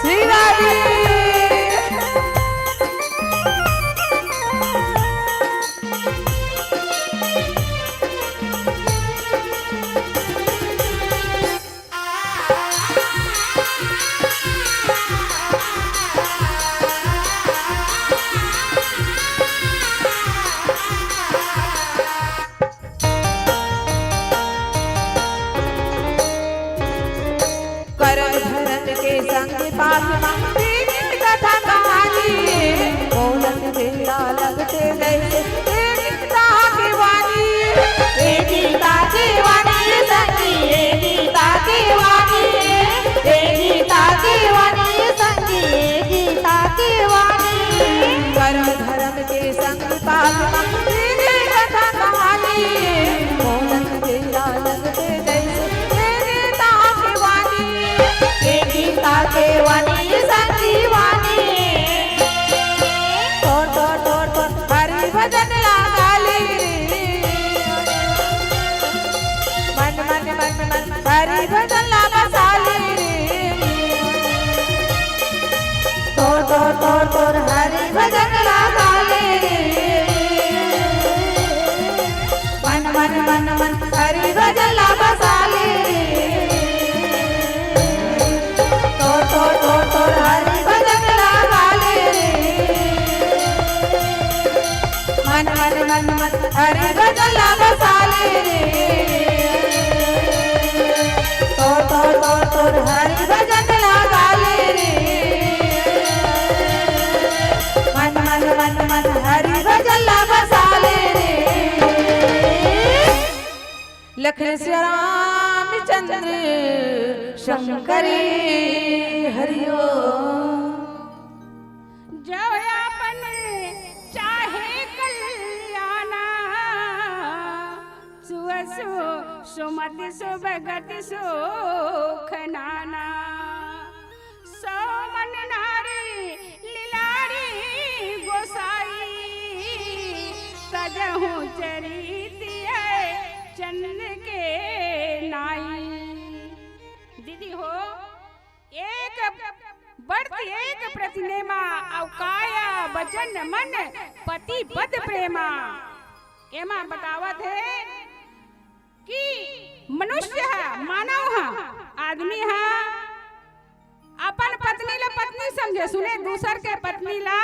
श्री राधे। करम धरम के संग पास मा, प्रीति कथा कहानी। बोलत बेरा लगथे जैसे ए गीता के वाणी। ए गीता के वाणी संगी, ए गीता के वाणी। ए गीता के वाणी संगी, ए गीता के वाणी। करम धरम के संग पास मा, प्रीति कथा कहानी। बोलत बेरा लगथे जैसे ए गीता के वाणी। ए गीता के वाणी संगी वाणी। तोर तोर तोर तोर हरि भजन ला गाले रे। मन मन मन मन हरि भजन ला बसाले रे। तोर तोर तोर तोर हरि भजन ला गाले रे। मन मन मन मन हरि भजन ला हरि भजन ला बसाले रे, तो तो तो तोर हरि भजन ला गाले रे। मन मन मन मन हरि भजन ला बसाले रे। लखन श्री रामचंद्र शंकरी हरिओ। जो आपन चाहे कल्याणा, सुअसु सुमति सुभगति सुख नाना। सो मन नारी लिलारी गोसाई, तजहु चरितिय चंद के नाई। दीदी हो, एक बर्त एक प्रतिनेमा, अउ काया बचन मन पति पद प्रेमा। एमा बतावत हे कि मनुष्य ह, मानव ह, आदमी ह अपन पत्नी ल पत्नी समझे, सुने दूसर के पत्नी ल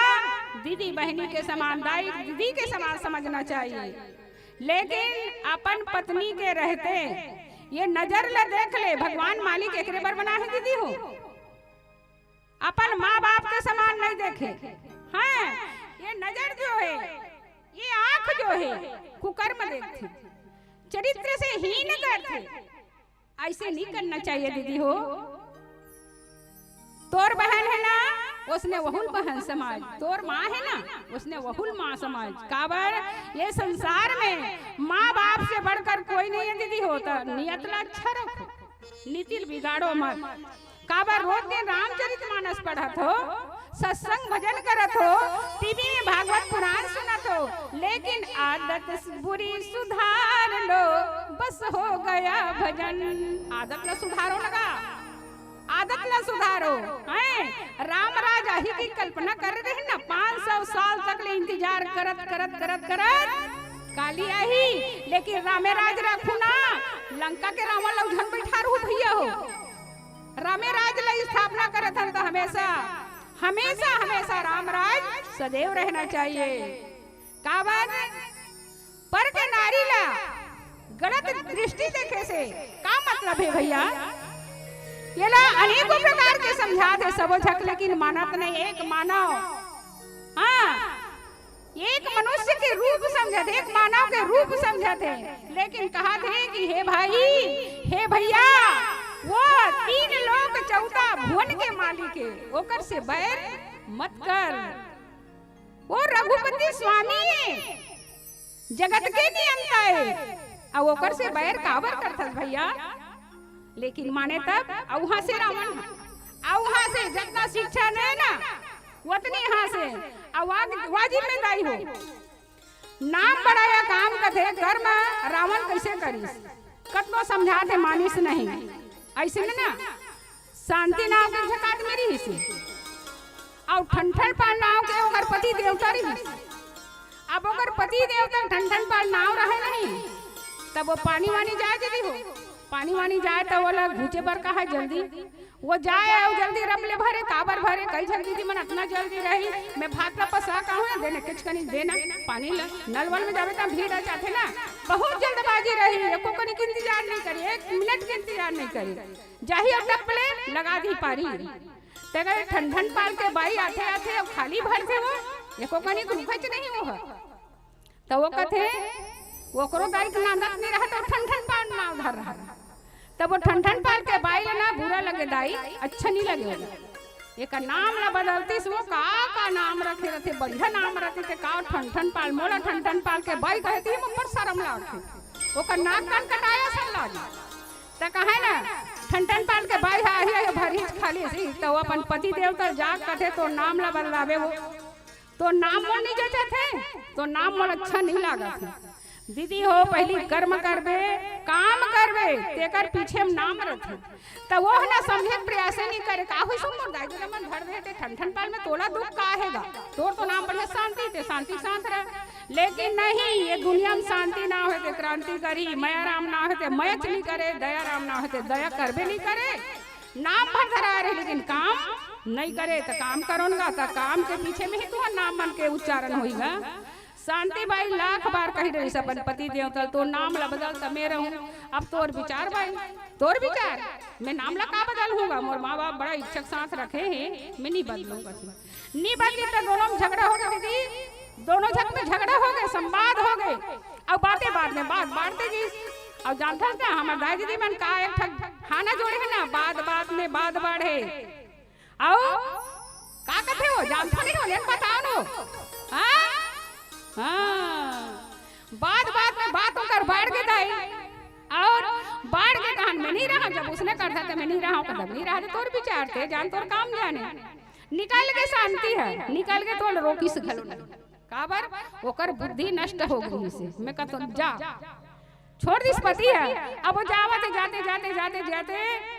दीदी बहिनी के समान, दाई दीदी के समान समझना चाहिए। लेकिन अपन पत्नी के रहते ये नजर ल देख ले, भगवान मालिक एकरे बर बना हे दीदी हो, अपन माँ बाप के समान नहीं देखे। हैं, ये नजर जो है, ये आँख जो है, कुकर्म देखथे, चरित्र से हीन करथे। ऐसे नहीं करना चाहिए दीदी हो। तोर बहन है ना, उसने वहुल बहन समाज, तोर माँ है ना, उसने वहुल माँ समाज। काबर ये संसार में माँ बाप से बढ़कर कोई नहीं है दीदी हो, त नियत ला अच्छा रखो, नीति ल बिगाड़ो मत। काबर रोज दिन रामचरित मानस पढ़त हो, सत्संग भजन करत हो, टीवी में भागवत पुराण सुनत हो, लेकिन आदत बुरी सुधार लो, बस हो गया भजन। आदत ला सुधारो लगा, आदत ला सुधारो। हैं, राम राज आही की कल्पना करे रहे ना, पाँच सौ साल तक ले इंतजार करत करत करत करत काली आही, लेकिन रामे राज रखू ना, लंका के रावण ला झन बैठारू भैया हो। रामे राज ला स्थापना करत हन त हमेशा, हमेशा, हमेशा राम राज सदैव रहना चाहिए। काबर पर के नारी ला गलत दृष्टि देखे से का मतलब है भैया? ये ला अनेकों प्रकार के समझात हे सबो झक, लेकिन मानत नहीं। एक मानव, हाँ, एक मनुष्य के रूप समझत हे, एक मानव के रूप समझत हे, लेकिन कहत हे कि हे भाई, हे भैया, वो तीन लोक चौदह भुवन के मालिक हे, ओकर से बैर मत कर। वो रघुपति स्वामी हे, जगत के नियंता हे, अउ ओकर से बैर काबर करथस भैया? लेकिन माने तब, अउ उहाँ से रावण, अउ उहाँ से जतना शिक्षा ने ना, वतनी यहाँ से, अउ वा, वा जिम्मेदारी हो। नाम बड़ा या काम कथे, घर में रावण कैसे करिस? कतनो समझात हे मानिस नहीं, ऐसे में ना शांति नाव के झकात में रहिस, अउ ठनठन पाल नाव के ओकर पति देवता रहिस। अब ओकर पति देवता ठनठन पाल नाव रहे नहीं, तब वो पानी वानी जाए दीदी हो, पानी वानी जाए त ओला घुचे बर कहा जल्दी, वो जाए अउ जल्दी रप ले भरे, काबर भरे, कई झन दीदी मन अतना जल्दी रही, मैं भात ला पसा कहूँ ना, देने किचकनी देना, पानी ला, नल वल में जाबे त भीड़ आ जाथे ना, बहुत जल्दबाजी रही, एको कनी के इंतजार नहीं करी, एक मिनट के इंतजार नहीं करी, जाही अउ टप ले लगा दी पारी। ते गए ठनठन पाल के बाई आथे आथे अउ खाली भरथे वो, एको कनी के रुकच नहीं वो ह। त वो कथे, ओकरो दाई के नांदत नहीं रहा, त ठनठन पाल नाव धर रहा। तब वो ठनठन पाल के बाई ला ना बुरा लगे, दाई, अच्छा नहीं लगे वो। एकर नाम ला बदलतिस, वो का, का नाम रखे रथे, बढ़िया नाम रखे थे, का ठनठन पाल, मोला ठनठन पाल के बाई कहती, मोर शरम लागथे। ओकर नाक कान कटाया सन लागे। त कहे ना, ठनठन पाल के बाई हा, आही, आही, भरी खाली सी, त वो अपन पति देवता जाग कथे, तोर नाम ला बदलावे वो। तोर नाम मोला नहीं जचत हे, तोर नाम मोला अच्छा नहीं लागत हे। दीदी हो, पहली कर्म करबे, काम करबे, तेकर पीछे में नाम रथे। त वो ह ना समझे के प्रयास नहीं करे, का होइस मोर दाई ददा मन धर देथे ठनठन पाल में, तोला दुख का हे गा? तोर तो नाम बढ़िया शांति, ते शांति शांत रह। लेकिन नहीं, ये दुनिया में शांति नाव हे ते क्रांति करही, मया राम नाव हे ते मया च नहीं करे, दया राम नाव हे ते दया करबे नहीं करे। नाम भर धराए रहे, लेकिन काम नहीं करे, त काम करो न गा, त काम के पीछे में ही तुहर नाम मन के उच्चारण होई गा। शांति बाई लाख बार कहि रहिस अपन पति देव ल, "तोर नाम ला बदल त मैं रहूं।" अब तोर विचार बाई, तोर विचार, मैं नाम ला का बदलहूं गा? मोर माँ बाप बड़ा इच्छा के साथ रखे हे, मैं नहीं बदलूं गा। नहीं बदली त दोनों में झगड़ा हो गे दीदी, दोनों झग में झगड़ा हो गे, संवाद हो गे, अउ बाते बात में बात बाढ़ते गिस। अउ जानथस ना, हमर दाई दीदी मन का एक ठक हाना जोड़े हे ना, बात बात में बात बाढ़े। अउ का कथे हो, जानथो नहीं हो, लेन बताओ नो। हाँ? हाँ। बात बात में बात ओकर बाढ़ गे दाई। अउ बाढ़ गे तहन मैं नहीं रहा, जब उसने कर था त मैं नहीं रहा, कदम नहीं रहा, त तोर विचार ते जान, तोर काम जाने। निकल गे शांति ह, निकल गे, तोला रोकिस घलो नहीं। काबर? ओकर बुद्धि नष्ट हो गे से। मैं कहत हों, "जा।" छोड़ दिस पति ह। अब वो जावत हे, जाते, जाते, जाते, जाते,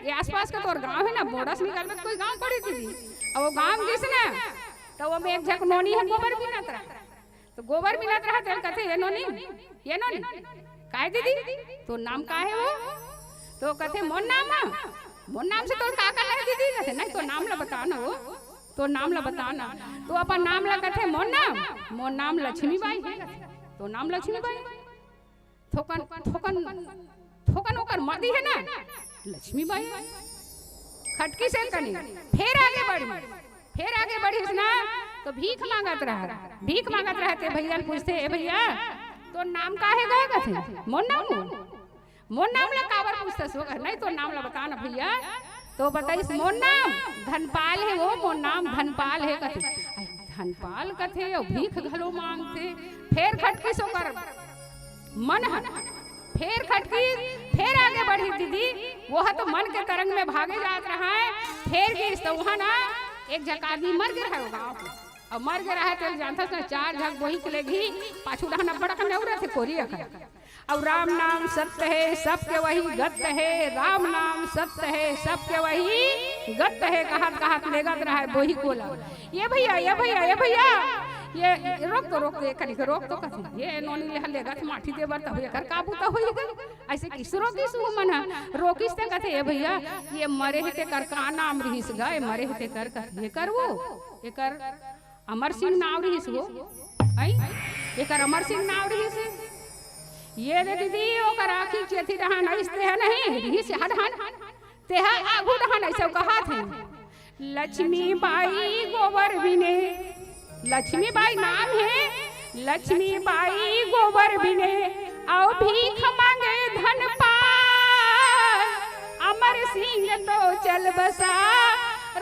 ये आसपास के तोर गांव हे ना, बोड़स निकलबे त कोई गांव पड़ी दीदी। अब वो गांव गिस ना, त वो में एक झक नोनी ह, गोबर बिनत रहा। त गोबर बिनत रहा, तेला कथे, "ये नोनी, ये नोनी, काय दीदी, तोर नाम का हे वो?" त कथे, "मोर नाम ह।" "मोर नाम से तोर का करना हे दीदी?" कथे, "नहीं, तोर नाम ला बता ना वो, तोर नाम ला बता ना।" त अपन नाम ला कथे, "मोर नाम, मोर नाम लक्ष्मी बाई हे।" कथे, "तोर नाम लक्ष्मी बाई?" थोकन, थोकन, थोकन ओकर मदी हे ना, लक्ष्मी बाई। खटकिस कनी, फेर आगे बढ़ी, फेर आगे बढ़िस ना, त भीख मांगत रहा, भीख मांगत रहा, ते भैया ल पूछथे, "ए भैया, तोर नाम का हे गा?" कथे, "मोर नाम हो।" "मोर नाम ला काबर पूछथस वो?" "नहीं, तोर नाम ला बता ना भैया।" त बताइस, "मोर नाम धनपाल हे वो, मोर नाम धनपाल हे।" कथे, "अरे, धनपाल कथे, अउ भीख घलो मांगथे।" फेर खटकिस ओकर मन ह, फेर खटकिस, फेर आगे बढ़िस दीदी। वो ह तो मन के तरंग में भागे जात रहा हे, फेर गिस त उहां ना एक झक आदमी मर गे रहा हे वो गांव के। अउ मर गे रहा हे, तेला जानथस ना, चार झक बोही के लेगही, पाछू डहन अब्बड़ अकन अउ रथे कोरी अकन। अउ "राम नाम सत्य है, सबके वही गत है, राम नाम सत्य है, सबके वही गत है" कहत कहत लेगत रहा हे बोही कोला। "ये भैया, ये भैया, ये भैया, ये, ये रोक तो, रोक तो, ये कनी के रोक तो," कथे। "ये नोनी ले लेगत माटी दे बर, तब एकर का बूता होई गा?" अइसे किस रोकिस वो मन ह? रोकिस त कथे, "ए भैया, ये मरे हे तेकर का नाम रिहिस गा? ये मरे हे तेकर," कथे, "एकर वो, एकर अमर सिंह नाम रिहिस वो, अई? एकर अमर सिंह नाम रिहिस हे।" ये दे दीदी, ओकर आँखी चेथी डहन अइस तेहा नहीं, रिहिस हा डहन, तेहा आघू डहन अइसे कहत हे, "लक्ष्मी बाई गोबर बिने।" लक्ष्मी बाई नाम हे, "लक्ष्मी बाई गोबर बिने, अउ भीख मांगे धनपाल, अमर सिंह तो चल बसा,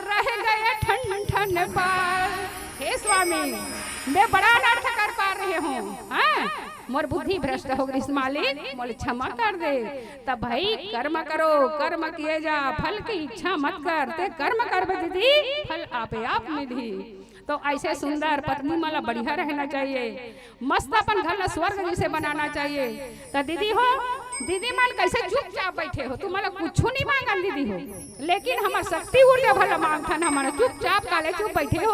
रह गए ठन ठन पाल।" हे स्वामी, मैं बड़ा अनर्थ कर पा रहे हों, हाँ? मोर बुद्धि भ्रष्ट हो गइस मालिक, मोला क्षमा कर दे। त भई कर्म करो, कर्म किए जा, फल की इच्छा मत कर। ते कर्म करबे दीदी, फल आपे आप मिलही। त अइसे सुंदर पत्नी मन ला बढ़िया रहना चाहिए, मस्त अपन घर ला स्वर्ग जइसे बनाना चाहिए। त दीदी हो, दीदी मन कइसे चुपचाप बइठे हो, तुमन ला कुछु नहीं मांगन दीदी हो, लेकिन हमर शक्ति ऊर्जा भला मांगथन, हमन चुपचाप काले चुप बइठे हो।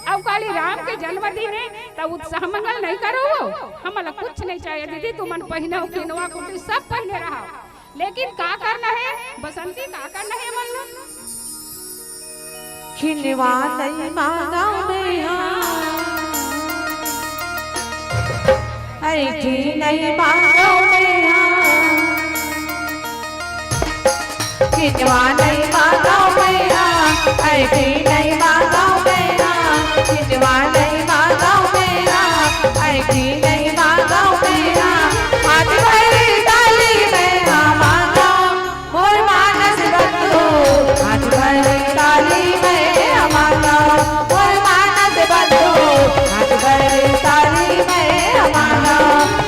अउ काली राम के जन्मदिन हे, त उत्साह मंगल नहीं करो हो, हमन ला कुछ नहीं चाहिए दीदी। तुमन पहिनव किनवा कुर्ती सब पहिने रहा, लेकिन का करना हे बसंती, का करना हे मन ला? खिनवा नहीं मांगव मैं हा, अरे जी नहीं मांगव मैं हा, खिनवा नहीं मांगव मैं हा, अरे जी नहीं मांगव मैं हा, खिनवा नहीं मांगव मैं हा, अरे जी नहीं मांगव मैं हा, हाथ भरी थाली मैं हा मांगव। मोर मानस बंधु, हाथ भरी थाली मैं हा मांगव। मोर मानस बंधु, हाथ भरी थाली मैं हा मांगव।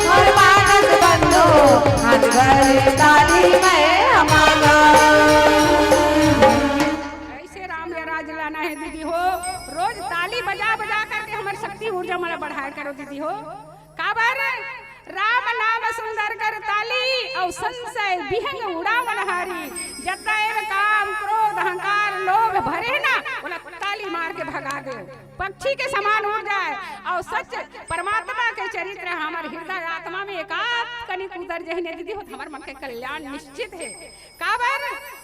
मोर मानस बंधु, हाथ भरी थाली मैं हा मांगव। अइसे राम या राज लाना हे दीदी हो, रोज ताली बजा बजा करके हमर शक्ति ऊर्जा मन ला बढ़ाए करो दीदी हो। काबर? राम नाम सुंदर कर ताली, अउ संशय विहंग उड़ावन हारी। जतना एमे काम, क्रोध, अहंकार, लोभ भरे हे ना, ओला ताली मार के भगा दे, पक्षी के समान उड़ जाए। अउ सच परमात्मा के चरित्र हमर हृदय आत्मा में एकाध कनिक उतर जही ने दीदी हो, त हमर मन के कल्याण निश्चित हे। काबर?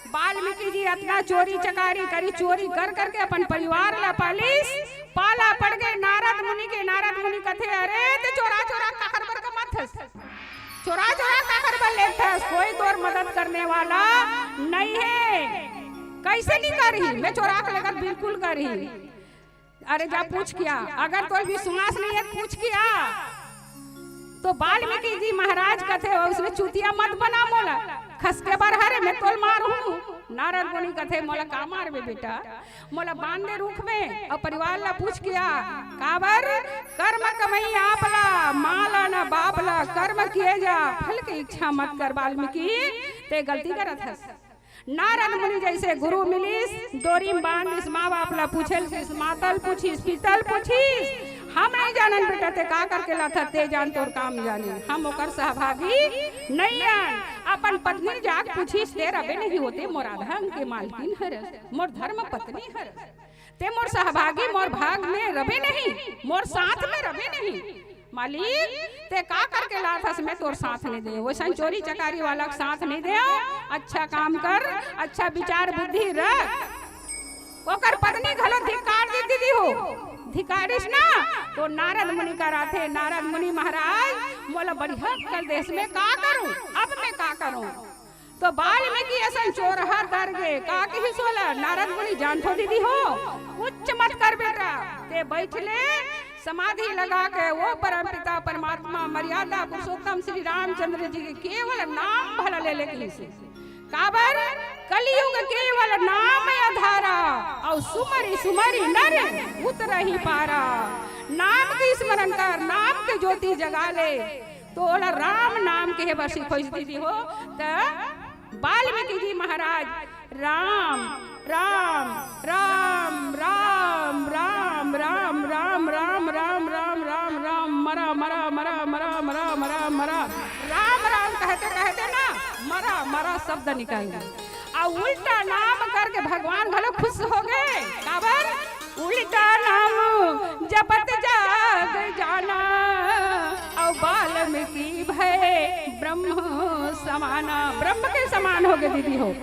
वाल्मीकि जी अतना चोरी चकारी करी, चोरी कर करके अपन परिवार ला पालिस, पाला पड़ गे नारद मुनि के। नारद मुनि कथे, "अरे, ते चोरा चोरा काखर बर कमाथस? चोरा चोरा काखर बर लेथस? कोई तोर मदद करने वाला नहीं है।" "कैसे नहीं करही? मैं चोरा के लेगत बिल्कुल करही।" "अरे, जा पूछ के आ, अगर तोर विश्वास नहीं है, पूछ के आ।" तो वाल्मीकि जी महाराज कथे, "उसने चूतिया मत बना मोला, खसके बर हरे मैं तोल मारहूं।" नारद मुनि कथे, "मोला का मारबे बेटा, मोला बांध दे रूख में अउ परिवार ला पूछ के आ।" "काबर? कर्म कमई आप ला, मां ला न बाप ला, कर्म किए जा, फल के इच्छा मत कर।" वाल्मीकि, ते गलती करत हस। नारद मुनि जैसे गुरु मिलिस, डोरी म बांधिस, माँ बाप ला पूछेल किस, मातल पूछिस, पितल पूछिस, "हम नहीं जानन बेटा, ते का करके लाथा, ते जान, तोर काम जाने, हम ओकर सहभागी नहीं आन।" अपन पत्नी जाके पूछिस, "ते रबे नहीं होते, मोर आधा अंग के मालकिन हरस, मोर धर्म पत्नी हरस, ते मोर सहभागी, मोर भाग में रबे नहीं, मोर साथ में रबे नहीं।" "मालिक, ते का करके लाथस, मैं तोर साथ नहीं दे, वैसन चोरी चकारी वाला के साथ नहीं दे। अच्छा काम कर, अच्छा विचार बुद्धि रख।" ओकर पत्नी घलो धिक्कार दे दीदी हो, धिक्कारिस ना। तो नारद मुनि करा थे, "नारद मुनि महाराज, मोला बढ़िया कल देश में का करूं, अब मैं का करूं?" तो वाल्मीकि असन चोरहा डर गे, का किहिस ओला? नारद मुनि, "जानथो दीदी हो, कुछ मत कर बेटा, ते बैठ ले, समाधि लगा के वो परम पिता परमात्मा मर्यादा पुरुषोत्तम श्री रामचंद्र जी के केवल नाम भला ले ले," किहिस। काबर? "कलयुग केवल नाम आधारा, अउ सुमरि सुमरि नर उतरहि पारा।" नाम के स्मरण कर, नाम के ज्योति जगा ले, तो ओला राम नाम कहे बर सिखोइस दीदी हो। त वाल्मीकि जी महाराज राम, राम, राम, राम, राम, राम, राम, राम, राम, राम, राम, राम, मरा, मरा, मरा, मरा, मरा, मरा, मरा, राम, राम कहते कहते ना मरा, मरा शब्द निकल गे। अउ उल्टा नाम करके भगवान घलो खुश हो गे। काबर? "उल्टा नाम जपत जाग जाना, अउ वाल्मीकि भए ब्रह्म समाना।" ब्रह्म के समान हो गे दीदी हो।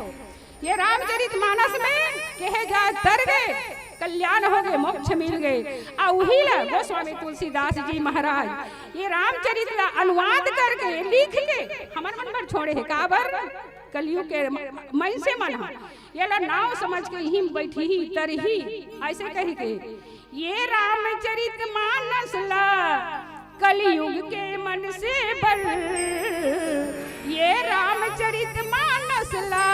ये रामचरित मानस में कहे जाए तर गे, कल्याण हो गे, मोक्ष मिल गे। अउ उही ला गोस्वामी तुलसीदास जी महाराज ये रामचरित ला अनुवाद करके लिख के हमर मन बर छोड़े हे। काबर? कलयुग के म-, मइनसे मन ह एला नाव समझ के इही म बइठही, तरही, अइसे कहि के। ये रामचरित मानस ला कलयुग के मन से बर, ये रामचरित मानस ला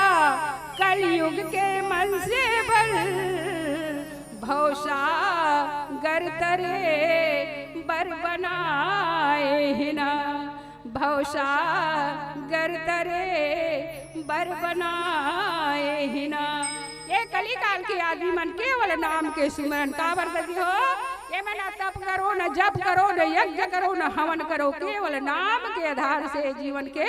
कलयुग के मन से बर, भवसागर तरे बर बनाए हे ना। भवसागर तरे बर बनाए हे ना। ये कलिकाल के आदमी मन केवल नाम के सुमरन काबर करथे हो? ये मन ना तप करो, न जप करो, न यज्ञ करो, न हवन करो, केवल नाम के आधार से जीवन के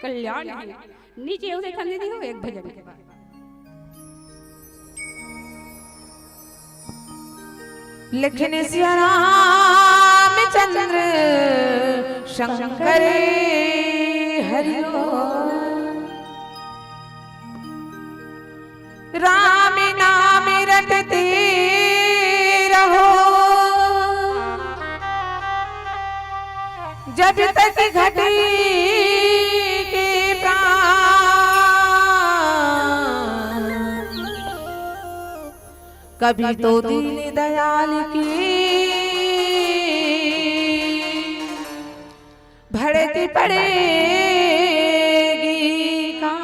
कल्याण हे। नीचे वो देखन दीदी हो एक भजन के बाद। लिखिन सिया रामचंद्र शंकर हरि हो। राम नाम रटते रहो, जब तक घटे के प्राण। कवि तो दीन दयाल की भड़क पड़ेगी का।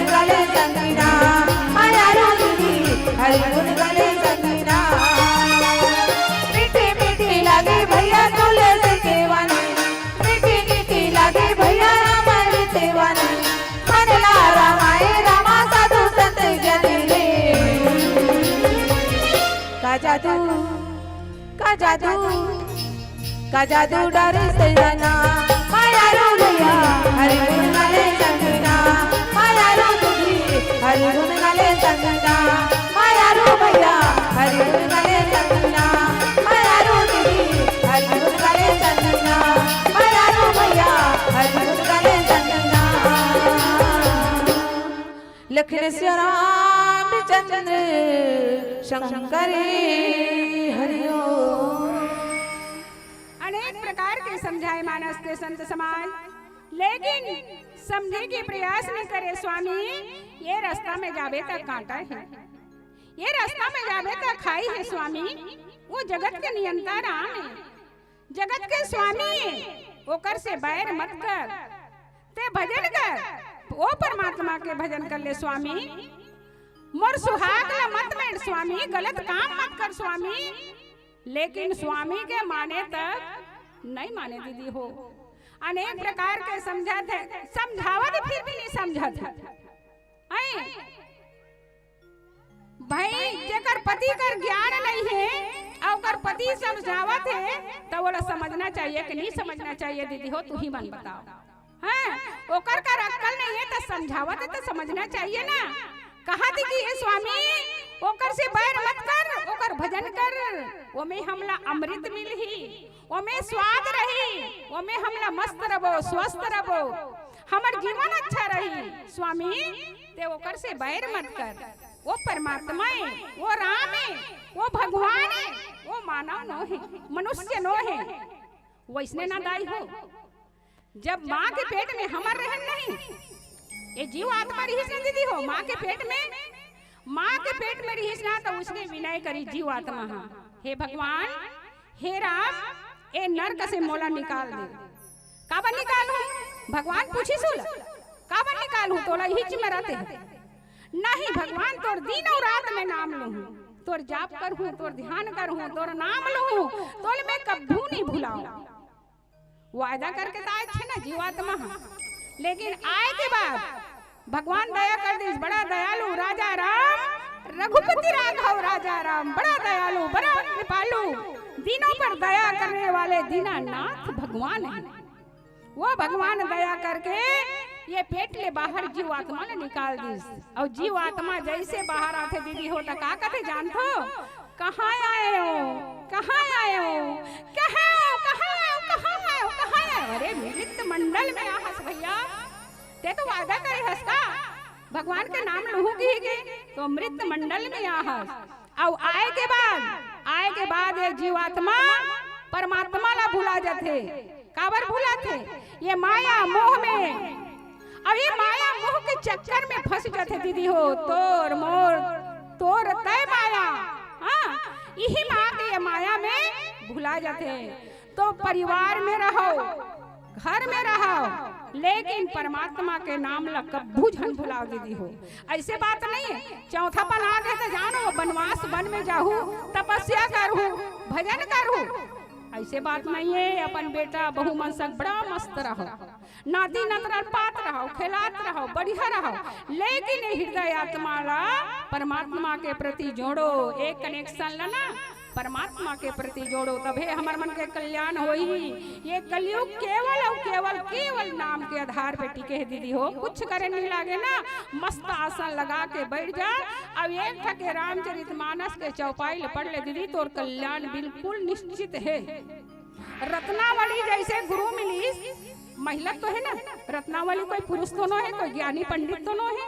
गले संगना, मायारू दीदी, हरि गुण गले संगना। मीठी मीठी लागे भैया तुलसी के वाणी, मीठी मीठी लागे भैया अमृत वाणी। मन ला रमाए रामा साधु संत जन रे। का जादू, का जादू, का जादू डारे सजना। मायारू भैया, हरि गुण गले संगना। मायारू दीदी, हरि गुण गले संगना। मायारू भैया, हरि गुण गले संगना। मायारू दीदी, हरि गुण गले संगना। मायारू भैया, हरि गुण गले संगना। लखन श्याम रामचंद्र शंकर हरि ओम। अनेक प्रकार के समझाए मानस के संत समाज, लेकिन समझे के प्रयास नहीं करे स्वामी। ये रास्ता में जाबे तक कांटा है, ये रास्ता में जाबे तक खाई है स्वामी। वो जगत के नियंता राम है, जगत के स्वामी है, ओकर से बैर मत कर, ते भजन कर, ओ परमात्मा के भजन कर ले स्वामी। मोर सुहाग ला मत मेड़ स्वामी, गलत काम मत कर स्वामी। लेकिन स्वामी के माने तक नहीं माने दीदी हो, अनेक प्रकार के समझत है, समझावत फिर भी नहीं समझत है। हैं? भाई, जेकर पति कर ज्ञान नहीं है, अउ ओकर पति समझावत है, त ओला समझना चाहिए कि नहीं समझना चाहिए? दीदी हो, तू ही मन बताओ। हाँ, ओकर कर अक्कल नहीं है, त समझावत है, त समझना चाहिए ना। कहा थी कि हे स्वामी, ओकर से बैर मत कर, ओकर भजन कर, ओमे हमला अमृत मिलही, ओमे स्वाद रही, ओमे हमला मस्त रबो, स्वस्थ रबो, हमर जीवन अच्छा रही। स्वामी, ते ओकर से बैर मत कर। वो परमात्मा है, वो राम है, वो भगवान है, वो मानव नो है, मनुष्य नो है। वैसने ना दाई हो, जब माँ के पेट में हमर रहन नहीं, ये जीव आत्मा रहिस ना दीदी हो, माँ के पेट में, माँ के पेट में रहिस ना, तो उसने विनय करी जीव आत्मा हा, हे भगवान, हे राम, ए नरक से मोला निकाल दे। काबर निकालहूँ? भगवान पूछिस उला, काबर निकालहूँ? तोला इहिच में रते। नहीं भगवान, तोर दिन अउ रात में नाम लूहूँ, तोर जाप करहूँ, तोर ध्यान करहूँ, तोर नाम लूहूँ, तोल मैं कभू नहीं भुलाऊँ। वायदा करके त आए थे ना जीवात्मा हा, लेकिन आए के बाद भगवान दया कर दिस, बड़ा दयालु राजा राम, रघुपति राघव राजा राम, बड़ा दयालु, बड़ा कृपालु, दीनों पर दया करने वाले दीनानाथ भगवान है। वो भगवान दया करके ये पेट ले बाहर जीवात्मा ले निकाल दिस। अउ जीवात्मा जैसे बाहर आथे दीदी हो, त का कथे जानथो? कहाँ आए हो? कहाँ आए हो? कहाँ आए हो? कहाँ आए हो? कहाँ आए हो? कहाँ आए हो? अरे, मृत मंडल में आहस भैया, ते तो वादा करे हस का भगवान के नाम लूहूँ कहिके, तो मृत मंडल में आहस। अउ आए के बाद, आए के बाद ये जीवात्मा परमात्मा ला भुला जाथे। काबर भुलाथे? ये माया मोह में, अउ ये माया मोह के चक्कर में फंस जाथे दीदी हो। तोर मोर, तोर तय माया, हाँ, इही माँ के ये माया में भुला जाथे। तो परिवार में रहो, घर में रहो, लेकिन परमात्मा के नाम ला कभू झन भुलाओ दीदी हो। ऐसे बात नहीं है, चौथापन आ गए तो जानो, वनवास वन में जाहू, तपस्या करहू, भजन करहू। ऐसे बात नहीं है, अपन बेटा बहू मन संग बड़ा मस्त रहो, नाती नतरा पात रहो, खेलात रहो, बढ़िया रहो, लेकिन ये हृदय आत्मा ला परमात्मा के प्रति जोड़ो, एक कनेक्शन ला ना परमात्मा के प्रति जोड़ो, तभे हमर मन के कल्याण होही। ये कलयुग केवल अउ केवल, केवल नाम के आधार पे टिके हे दीदी हो, कुछ करे नहीं लागे ना, मस्त आसन लगा के बैठ जा। अब एक ठके रामचरित मानस के चौपाई ल पढ़ ले दीदी, तोर कल्याण बिल्कुल निश्चित है। रत्नावली जैसे गुरु मिलिस, महिला तो है ना, रत्नावली कोई पुरुष तो नो है, कोई ज्ञानी पंडित तो नो है,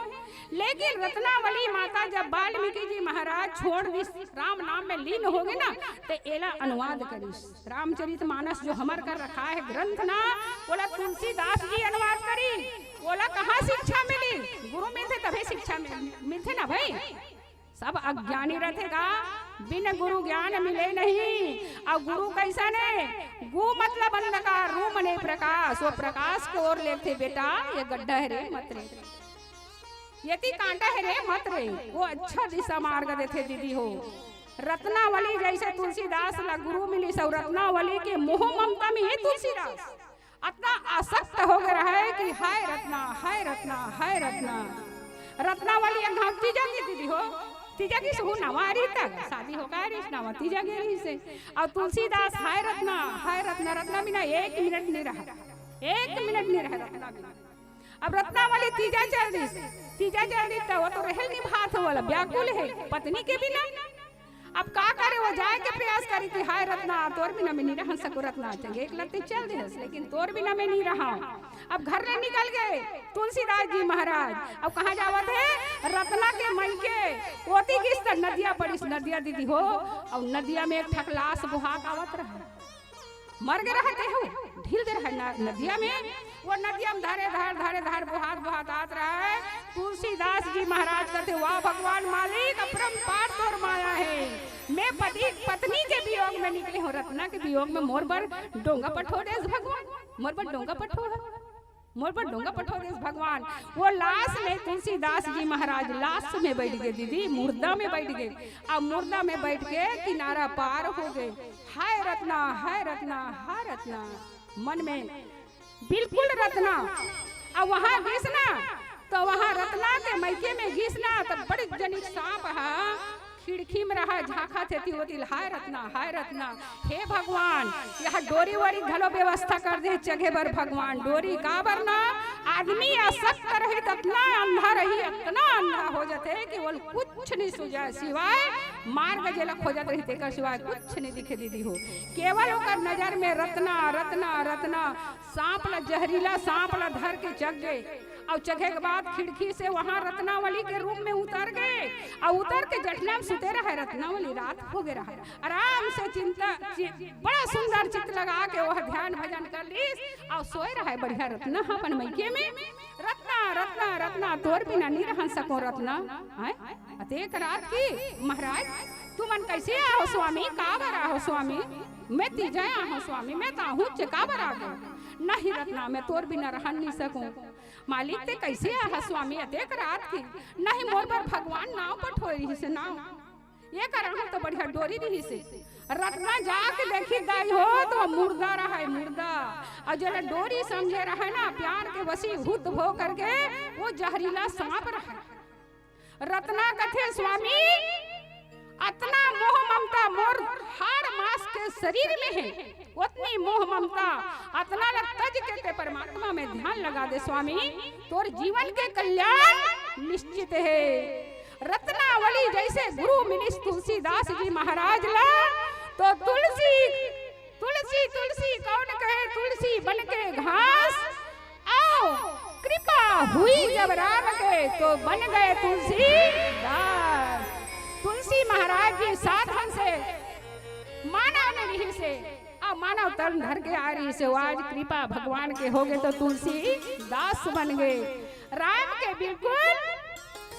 लेकिन रत्नावली माता जब वाल्मीकि जी महाराज छोड़ दिस, राम नाम में लीन हो गए ना, तो एला अनुवाद करिस। रामचरित मानस जो हमर कर रखा है ग्रंथ ना, ओला तुलसीदास जी अनुवाद करी। ओला कहाँ शिक्षा मिली? गुरु मिलथे तभे शिक्षा मिल-, मिलथे ना भाई। सब अज्ञानी रथे का, बिन गुरु ज्ञान मिले नहीं। अउ गुरु कैसन हे? गु मतलब अंधकार, रु मने प्रकाश। वो प्रकाश के ओर लेथे बेटा, ये गड्ढा है रे, मत रे। एती कांटा हे रे, मत रे, वो अच्छा दिशा मार्ग देथे दीदी हो। रत्नावली जैसे तुलसीदास ला गुरु मिलिस, अउ रत्नावली के मोह ममता में ये तुलसीदास अतना आसक्त हो गे रहय कि हाय रत्ना, हाय रत्ना, हाय रत्ना। रत्नावली एक घांव तीजा गे दीदी हो, तीजा गे सुहू नवा रहिस तक, शादी होके आय रहिस नवा, तीजा गे रहिस हे। अउ तुलसीदास हाय रत्ना, हाय रत्ना, रत्ना बिना एक मिनट नइ रहय, एक मिनट नइ रहय रत्ना बिना। अब रत्नावली तीजा चल दिस, तीजा चल दिस त वो तो रहल नइ भात हो वाला, व्याकुल हे पत्नी के बिना। अब का करे, वो जाय के प्रयास करे कि हाय रत्ना, तोर बिना मैं नइ रह सकूं रत्ना, चंगे एक लत्ती चल दिस, लेकिन तोर बिना मैं नइ रहंव। अब घर ले निकल गे तुलसीदास जी महाराज। अब कहाँ जावत हे? रत्ना के मइके। ओती गिस त नदिया पड़िस, नदिया दीदी हो, अउ नदिया में एक ठक लाश बोहात आवत रहय। मर गे रहय तेहू, ढील दे रहय न-, नदिया में। वो नदिया में धरे धार, धरे धार, बोहात, बोहात आत रहय। तुलसीदास जी महाराज कथे, "वाह भगवान मालिक, अपरंपार तोर माया हे। मैं पति, पत्नी के वियोग में निकले हंव, रत्ना के वियोग में मोर बर डोंगा पठो देस भगवान, मोर बर डोंगा पठो हे।" मोर बर डोंगा पठो देस भगवान। वो लाश में तुलसीदास जी महाराज लाश में बइठ गे दीदी, मुर्दा में बइठ गे। अब मुर्दा में बइठ के किनारा पार हो गे। हाय रत्ना, हाय रत्ना, हाय रत्ना। मन में बिल्कुल रत्ना। अब वहां गिस ना, त वहां रत्ना के मइके में गिस ना, त बड़े जनिक सांप ह खिड़की में रहय, झांकत हे एती ओती, हाय रत्ना, हाय रत्ना, हे भगवान, इहां डोरी वोरी घलो व्यवस्था कर दे चघे बर भगवान। डोरी काबर ना, आदमी आसक्त रही त अतना अंधा रही, अतना अंधा हो जाथे कि ओला कुछ नइ सूझय, सिवाय मार्ग जेला खोजत रही तेकर सिवाय कुछ नइ दिखे दीदी हो। केवल ओकर नजर में रत्ना, रत्ना, रत्ना। सांप ला, जहरीला सांप ला धर के चघ गे। अउ चघे के बाद खिड़की से वहां रत्नावली के रूप में उतर गे। अउ उतर के जठना में सुते रहय रत्नावली, रात हो गे रहय। आराम से चिंता, चि-, बड़ा सुंदर चित्त लगा के वो ध्यान भजन कर लिस अउ सोए रहय बढ़िया रत्ना ह अपन मइके में। रत्ना, रत्ना, रत्ना, तोर बिना नइ रह सकंव रत्ना। हैं? अतेक रात के महाराज, तुमन कइसे आए हो स्वामी? काबर आए हो स्वामी? मैं तीजा आए हंव स्वामी, मैं त आहूं चे, काबर आ गे? नहीं रत्ना, मैं तोर बिना रह नइ सकंव। मालिक, तें कइसे आए हस स्वामी अतेक रात के? नहीं, मोर बर भगवान नाव पठोय रिहिस हे, नाव। ए करा हंव त बढ़िया डोरी रिहिस हे। रत्ना जाके देखिस दाई हो, त मुर्दा रहय, मुर्दा। अउ जेला डोरी समझे रहय ना, प्यार के वशीभूत हो करके, वो जहरीला सांप रहय। रत्ना कथे, "स्वामी, अतना मोह ममता मोर हाड़ मांस के शरीर में हे, ओतनी मोह ममता अतना ल तज के तें परमात्मा में ध्यान लगा दे स्वामी, तोर जीवन के कल्याण निश्चित हे।" रत्नावली जइसे गुरु मिलिस तुलसीदास जी महाराज ला, त तुलसी, तुलसी, तुलसी कोन कहे, तुलसी बन के घास, अउ कृपा हुई जब राम के, त बन गए तुलसीदास। तुलसी महाराज जी साधन से मानव में रिहिस हे, अउ मानव तन धर के आए रिहिस हे, आज कृपा भगवान के हो गे, त तुलसीदास बन गे। राम के बिल्कुल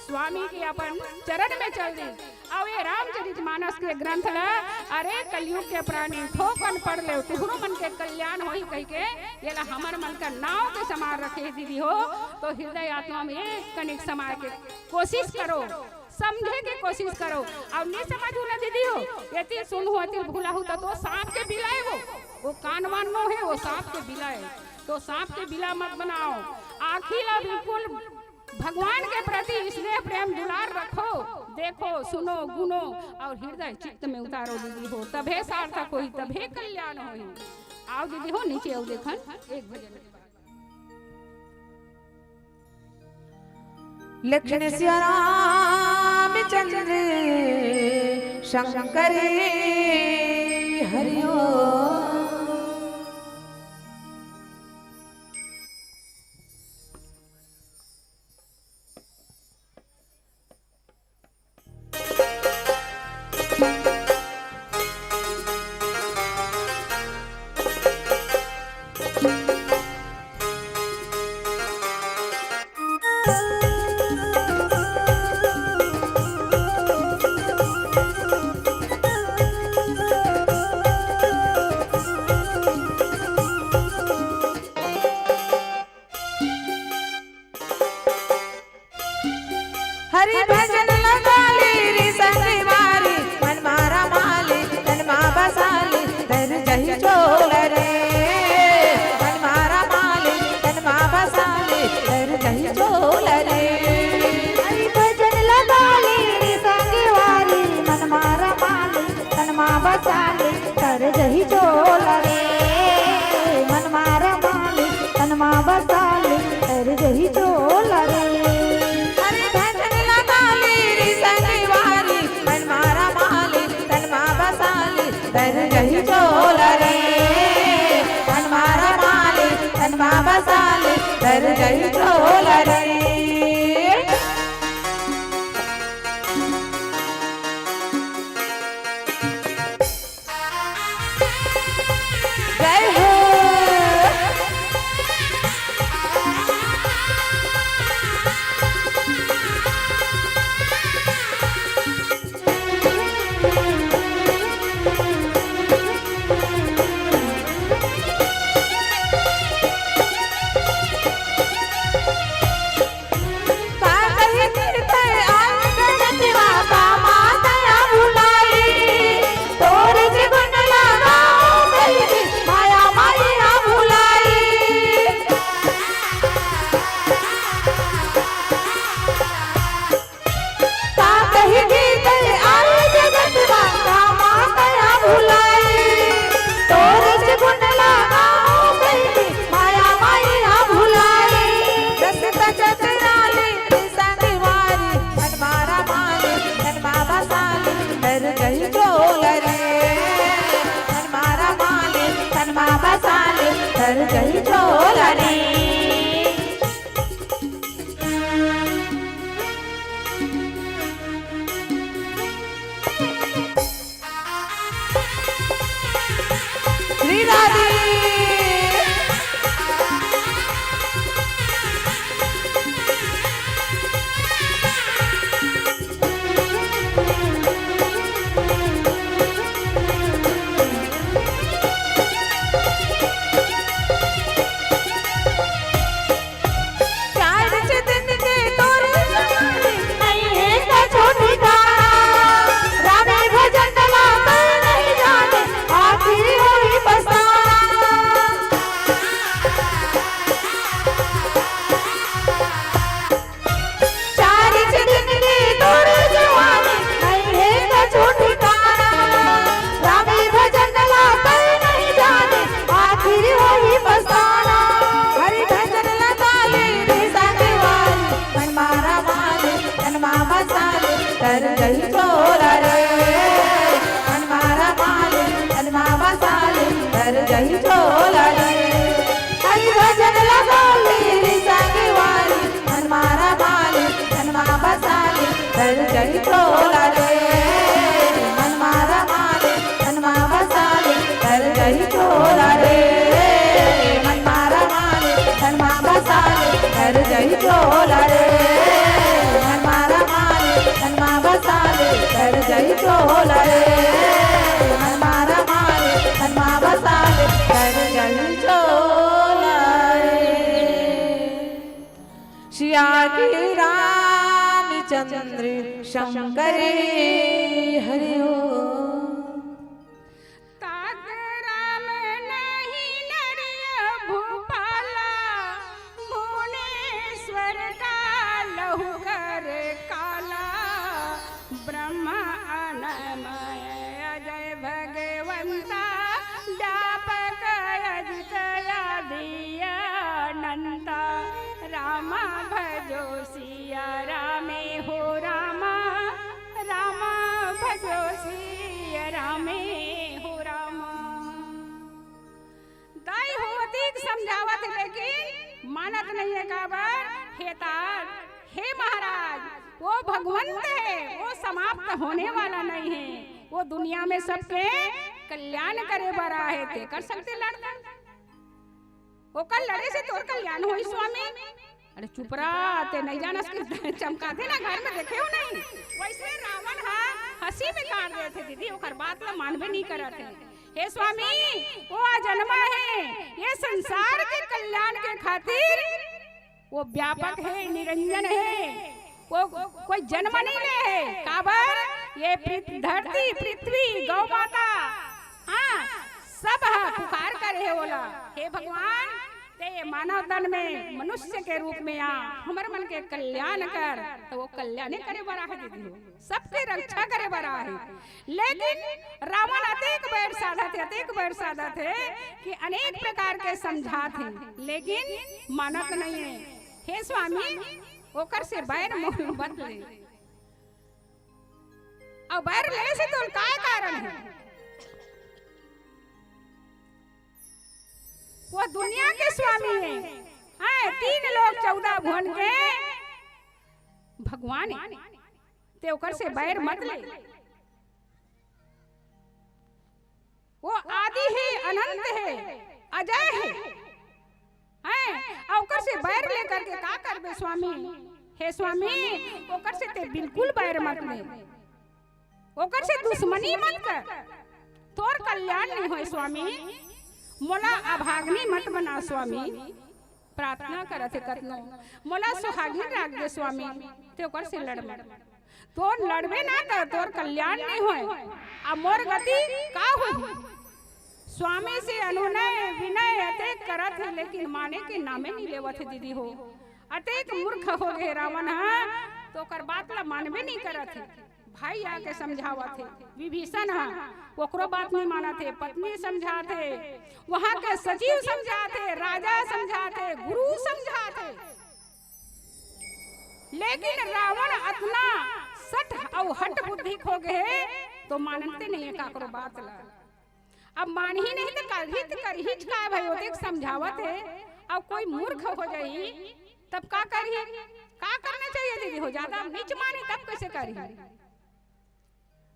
स्वामी के अपन चरण में चल दिस। अउ ए रामचरित मानस के ग्रंथ ला, अरे कलयुग के प्राणी, थोकन पढ़ लेव, तुहरो मन के कल्याण होही कहिके, एला हमर मन का नाव के समान रखे दीदी हो, त हृदय आत्मा में एक कनिक समाय के कोशिश करो, समझे के कोशिश करो। अउ नइ समझहू ना दीदी हो, एती सुनहू, एती भुलाहू, त तो सांप के बिला ए वो, वो कान वान नो हे, वो सांप के बिला ए, त सांप के बिला मत बनाव। आँखी ला बिल्कुल भगवान के प्रति स्नेह, प्रेम, दुलार रखो, देखो, सुनो, गुनो अउ हृदय चित्त में उतारो दीदी हो, तभे सार्थक होही, तभे कल्याण होही। आव दीदी हो नीचे, अउ देखन एक भजन के बाद। लक्ष्मण सिया रामचंद्र शंकर हरिओ। हरि भजन लगा ले रे संगवारी, मन मारा माली, तन मा बसाली, दर जही चोला रे। मन मारा माली, तन मा बसाली, दर जही चोला रे। हरि भजन लगा ले रे संगवारी, मन मारा माली, तन मा बसाली, दर जही चोला रे। मन मारा माली, तन मा बसाली, दर जही चोला रे। हरि भजन लगा ले रे संगवारी, मन मारा माली, तन मा बसाली, दर जही चोला रे। मन मारा माली, तन मा बसाली, दर जही चोला रे। जय हो। का कही फिर तै आए गणतिवा, का माया भुलाई, तोर जे गुण लगाओ कही, माया माया भुलाई। का कही गीत आए जगत मा, का माया भुलाई। तोर से गुण लगाओ कही, माया माया भुलाई। रस तक चतराली संगवारी, मन मारा माली, तन मा बसाली, दर जही चोला रे। मन मारा माली, तन मा बसाली, दर जही चोला रे। श्री राधे। चार दिन के तोर जवानी, नहीं है कछु ठिकाना। रामे भजन ला मैं नहीं जाने, आखिरी होई पछताना। चार दिन के तोर जवानी, नहीं है कछु ठिकाना। रामे भजन ला मैं नहीं जाने, आखिर होही पछताना। हरि भजन लगा ले रे संगवारी, मन मारा माली, तन मा बसाली, दर जही चोला रे। मन मारा माली, तन मा बसाली, दर जही चोला रे। हरि भजन लगा ले रे संगवारी, मन मारा माली, तन मा बसाली, दर जही चोला रे। मन मारा माली, तन मा बसाली, दर जही चोला रे। मन मारा माली, तन मा बसाली, दर जही चोला रे। मन मारा माली, तन मा बसाली, दर जही चोला रे। मन मारा माली, तन मा बसाली, दर जही चोला रे। सिया की रामचंद्र शंकर हरि ओम। तात राम नहीं नरिया भूपाला, भुवनेश्वर का लहू कर काला। ब्रह्मा अनमय अजय भगवंता, व्यापक अजित आदि अनंता। रामा भजो सिया रामे हो रामा, रामा भजो सिया रामे हो रामा। दाई हो अतीक समझावत हे, लेकिन मानत नहीं है। काबर? हे तात, हे महाराज, वो भगवंत है, वो समाप्त होने वाला नहीं है। वो दुनिया में सबके कल्याण करे बर आए हे, तेकर संग ते लड़ना। ओकर लड़े से तोर कल्याण होई स्वामी। अरे चुप रहा, ते नहीं जानस कि चमकाथे ना घर में, देखे हो नहीं? वैसे रावण हा हंसी में काट देथे दीदी, ओकर बात ला मानबे नहीं करत हे। हे स्वामी, वो अजन्मा हे, ये संसार के कल्याण के खातिर वो व्यापक हे, निरंजन हे। को, कोई जन्म नहीं ले हे। काबर? ये पृथ-, धरती, पृथ्वी, गौ माता, हाँ, सब ह पुकार करे हे ओला, "हे भगवान, ते ये मानव तन में मनुष्य के रूप में आ, हमर मन के कल्याण कर।" त वो कल्याणे करे बर आहे दीदी हो, सबके रक्षा करे बर आहे। लेकिन रावण अतेक बैर साधत हे, अतेक बैर साधत हे कि अनेक प्रकार के समझात हे, लेकिन मानत नहीं हे। "हे स्वामी, ओकर से बैर मोल मत ले।" अउ बैर ले से तोर काय कारण हे? वो दुनिया के स्वामी हे, हैं, तीन लोक चौदह भुवन के भगवान हे, ते ओकर से बैर मत ले। वो आदि हे, अनंत हे, अजय हे, हैं? अउ ओकर से बैर लेकर के का करबे स्वामी? हे स्वामी, ओकर से ते बिल्कुल बैर मत ले, ओकर से दुश्मनी मत कर, तोर कल्याण नहीं होय स्वामी। मोला अभागनी मत बना स्वामी, प्रार्थना करत हे कतनो, मोला सुहागिन राख दे स्वामी, ते ओकर से लड़ मत। तोर लड़बे ना त तोर कल्याण नहीं होय, आ मोर गति का होही? स्वामी से अनुनय विनय अतेक करत हे, लेकिन माने के नामे नहीं लेवत हे दीदी हो। अतेक मूर्ख हो गे रावण ह, तो ओकर बात ला मानबे नहीं करत हे। भाई आके समझावत हे, विभीषण ह, ओकरो बात नहीं मानत हे, पत्नी समझात हे, वहां के सचिव समझात हे, राजा समझात हे, गुरु समझात हे, लेकिन रावण अतना सठ अउ हठ बुद्धि खो गे हे, तो मानते नहीं हे काकरो बात ला। अब मानही नहीं तो करही तो करही का भाई, ओतेक समझावत हे, अब कोई मूर्ख हो जाही, तब का करही? का करना चाहिए दीदी हो? ज्यादा नीच माने तब कैसे करही?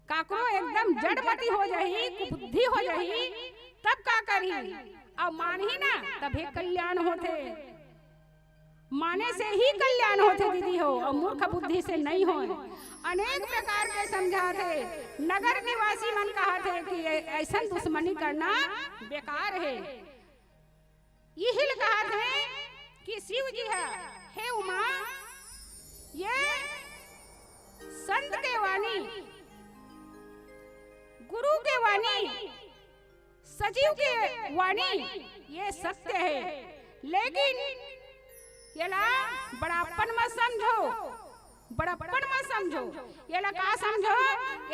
काकरो एकदम जड़मती हो जाही, कुबुद्धि हो जाही, तब का करही? अब मानही ना, तभे कल्याण होथे। माने से ही कल्याण होथे दीदी हो, अउ मूर्ख बुद्धि से नहीं होय। अनेक प्रकार के समझाथे, नगर निवासी मन कहाथे कि ऐ-, ऐसन दुश्मनी करना बेकार हे। इही ल कहाथे कि शिव जी ह, हे उमा, ये संत के वाणी, गुरु के वाणी, सचिव के वाणी ये सत्य हे, लेकिन एला बड़प्पन मत समझो, बड़प्पन मत समझो। एला का समझो?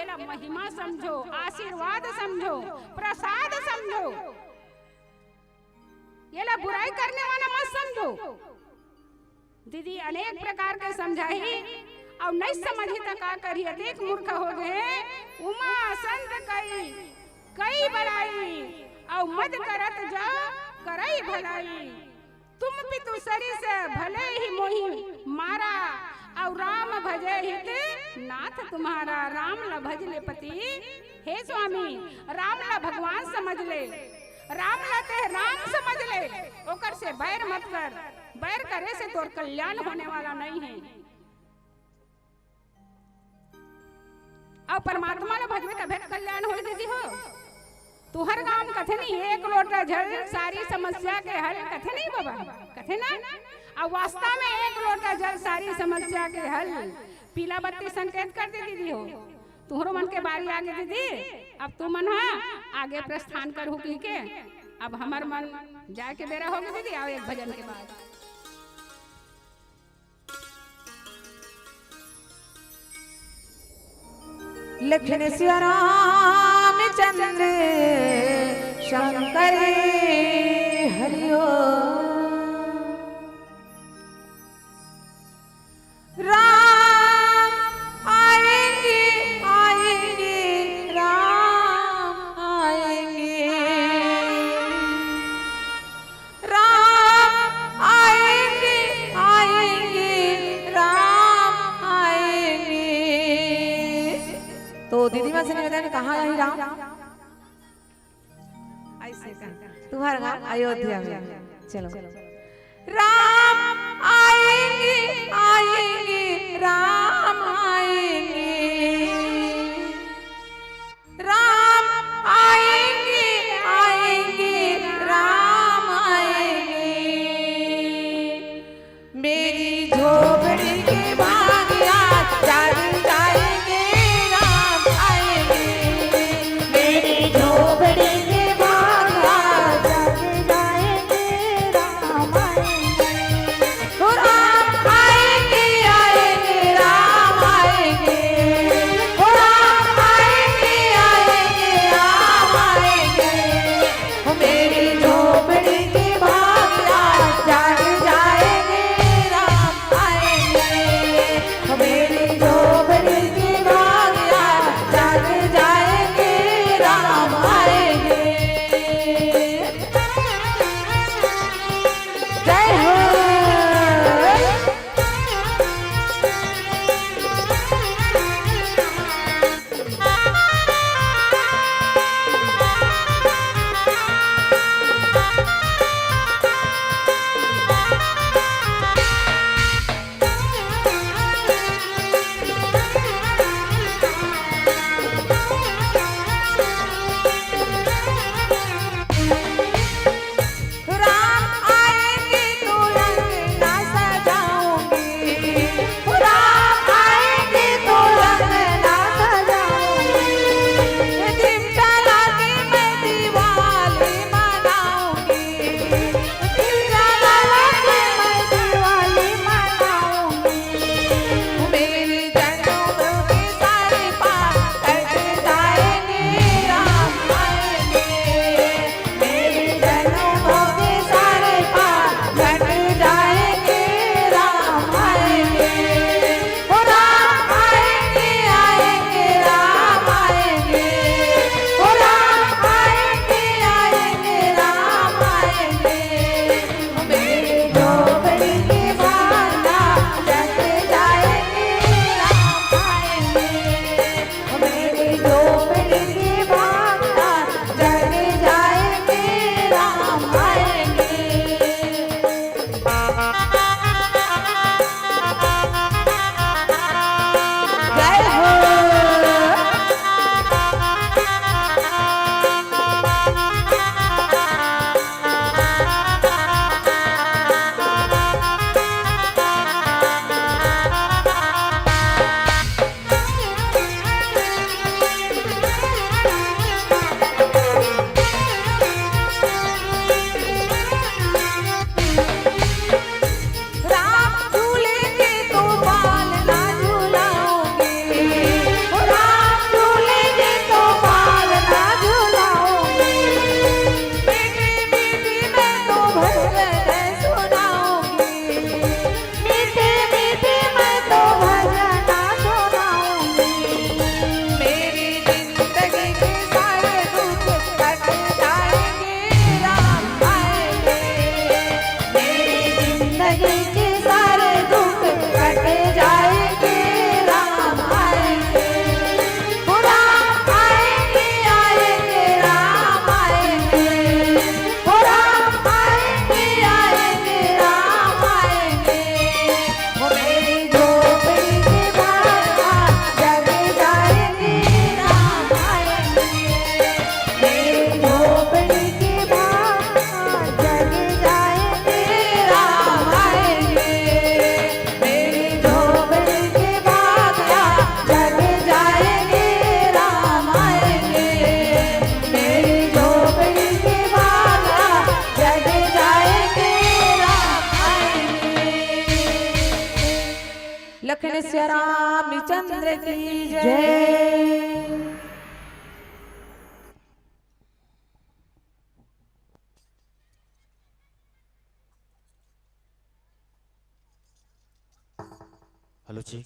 एला महिमा समझो, आशीर्वाद समझो, प्रसाद समझो। एला बुराई करने वाला मत समझो। दीदी अनेक प्रकार के समझाही, अउ नहीं समझही त का करही, अतेक मूर्ख हो गे। उमा संत कई, कई बड़ाई, अउ मद करत जा करई भलाई। तुम पितु सरिस भले ही मोहि मारा, अउ राम भजे हित नाथ तुम्हारा। राम ल भज ले पति, हे स्वामी, राम ल भगवान समझ ले, राम ल ते राम समझ ले, ओकर से बैर मत कर। बैर करे से तोर कल्याण होने वाला नहीं हे। अउ परमात्मा ल भजबे तभे त कल्याण होई दीदी हो। तुहर गांव म कथे नहीं, एक लोटा जल सारी समस्या के हल, कथे नहीं बाबा, कथे ना? अउ वास्तव में एक लोटा जल सारी समस्या के हल। पीला बत्ती संकेत कर दे दीदी हो। तुहरो मन के बारी आगे दीदी, अब तुमन ह आगे प्रस्थान करहू कहिके, अब हमर मन जाए के बेरा होगे दीदी। आओ एक भजन के बाद। लखन सिया रामचंद्र शंकर हरिओ। राम आएंगे, आएंगे, राम आएंगे। राम आएंगे, आएंगे, राम आएंगे। तो दीदी मन से निवेदन, कहाँ आही राम? ऐसे का तुम्हारा गांव अयोध्या में। चलो। राम आएंगे, आएंगे, राम आएंगे। राम आएंगे, आएंगे, राम आएंगे। मेरी झोपड़ी के बाग श्री रामचंद्र की जय। हेलो जी,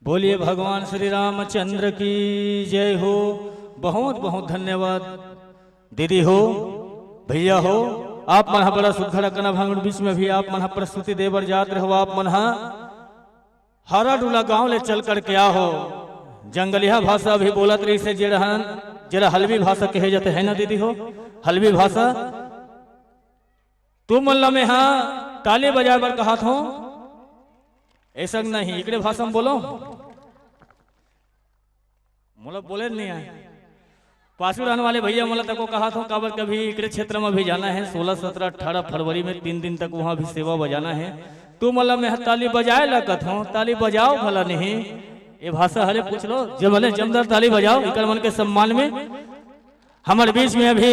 बोलिए भगवान श्री रामचंद्र की जय हो। बहुत बहुत धन्यवाद दीदी हो, भैया हो, आप मन ह बड़ा सुघर अकन हमर बीच में भी आप मन ह प्रस्तुति दे बर जात रहो। आप मन ह हरा डुला गांव ले चल करके आ हो, जंगलिया भाषा भी बोलत रहिसे, जेड़ा हन, जेड़ा हल्बी भाषा कहे जाथे, है ना दीदी हो, हल्बी भाषा। तुम मन ला मैं हा ताली बजाए बर कहत हूँ, ऐसा नहीं, इकड़े भाषा में बोलो, मोला बोले नहीं आए। पासू रहने वाले भैया, मोला तको कहत हूँ, काबर कभी इकड़े क्षेत्र में भी जाना है, सोलह, सत्रह, अठारह फरवरी में तीन दिन तक वहाँ भी सेवा बजाना है। तुम मन ला मैं हा ताली बजाए ला कहत हूँ, ताली बजाओ भला नहीं, ये भाषा हरे पूछ लो, जब भले जमदार ताली बजाओ, इकर मन के सम्मान में। हमर बीच में अभी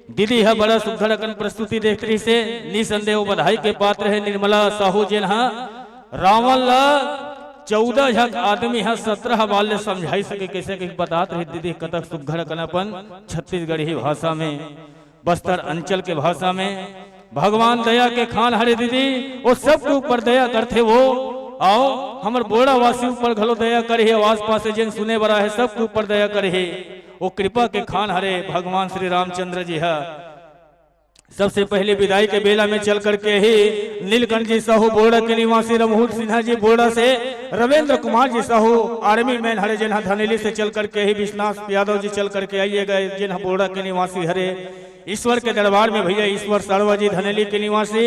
दीदी ह बड़ा सुघर अकन प्रस्तुति देत रहिसे, निसंदेह वो बधाई के पात्र है निर्मला साहू, जेन ह रावण ला चौदह झक आदमी ह सत्रह बार ले समझाई सके, कैसे के बतात रही दीदी, कतक सुघर अकन अपन छत्तीसगढ़ी भाषा में, बस्तर अंचल के भाषा में। भगवान दया के खान हरे दीदी, वो सबके ऊपर दया करथे वो। आओ, हमर बोड़ावासी ऊपर घलो दया करे हे, आसपास से जेन सुने बर आहे, सबके ऊपर दया करे हे। वो कृपा के खान हरे भगवान श्री रामचंद्र जी ह। सबसे पहले विदाई के बेला में चल करके ही नीलकंठ जी साहू बोड़ा के निवासी, रमहूत सिन्हा जी बोड़ा से, रविंद्र कुमार जी साहू आर्मी मैन हरे, जेन ह धनेली से चल करके ही, विश्वनाथ यादव जी चल करके आइएगा, जेन ह बोड़ा के निवासी हरे। ईश्वर के दरबार में भैया ईश्वर साड़वा जी धनेली के निवासी,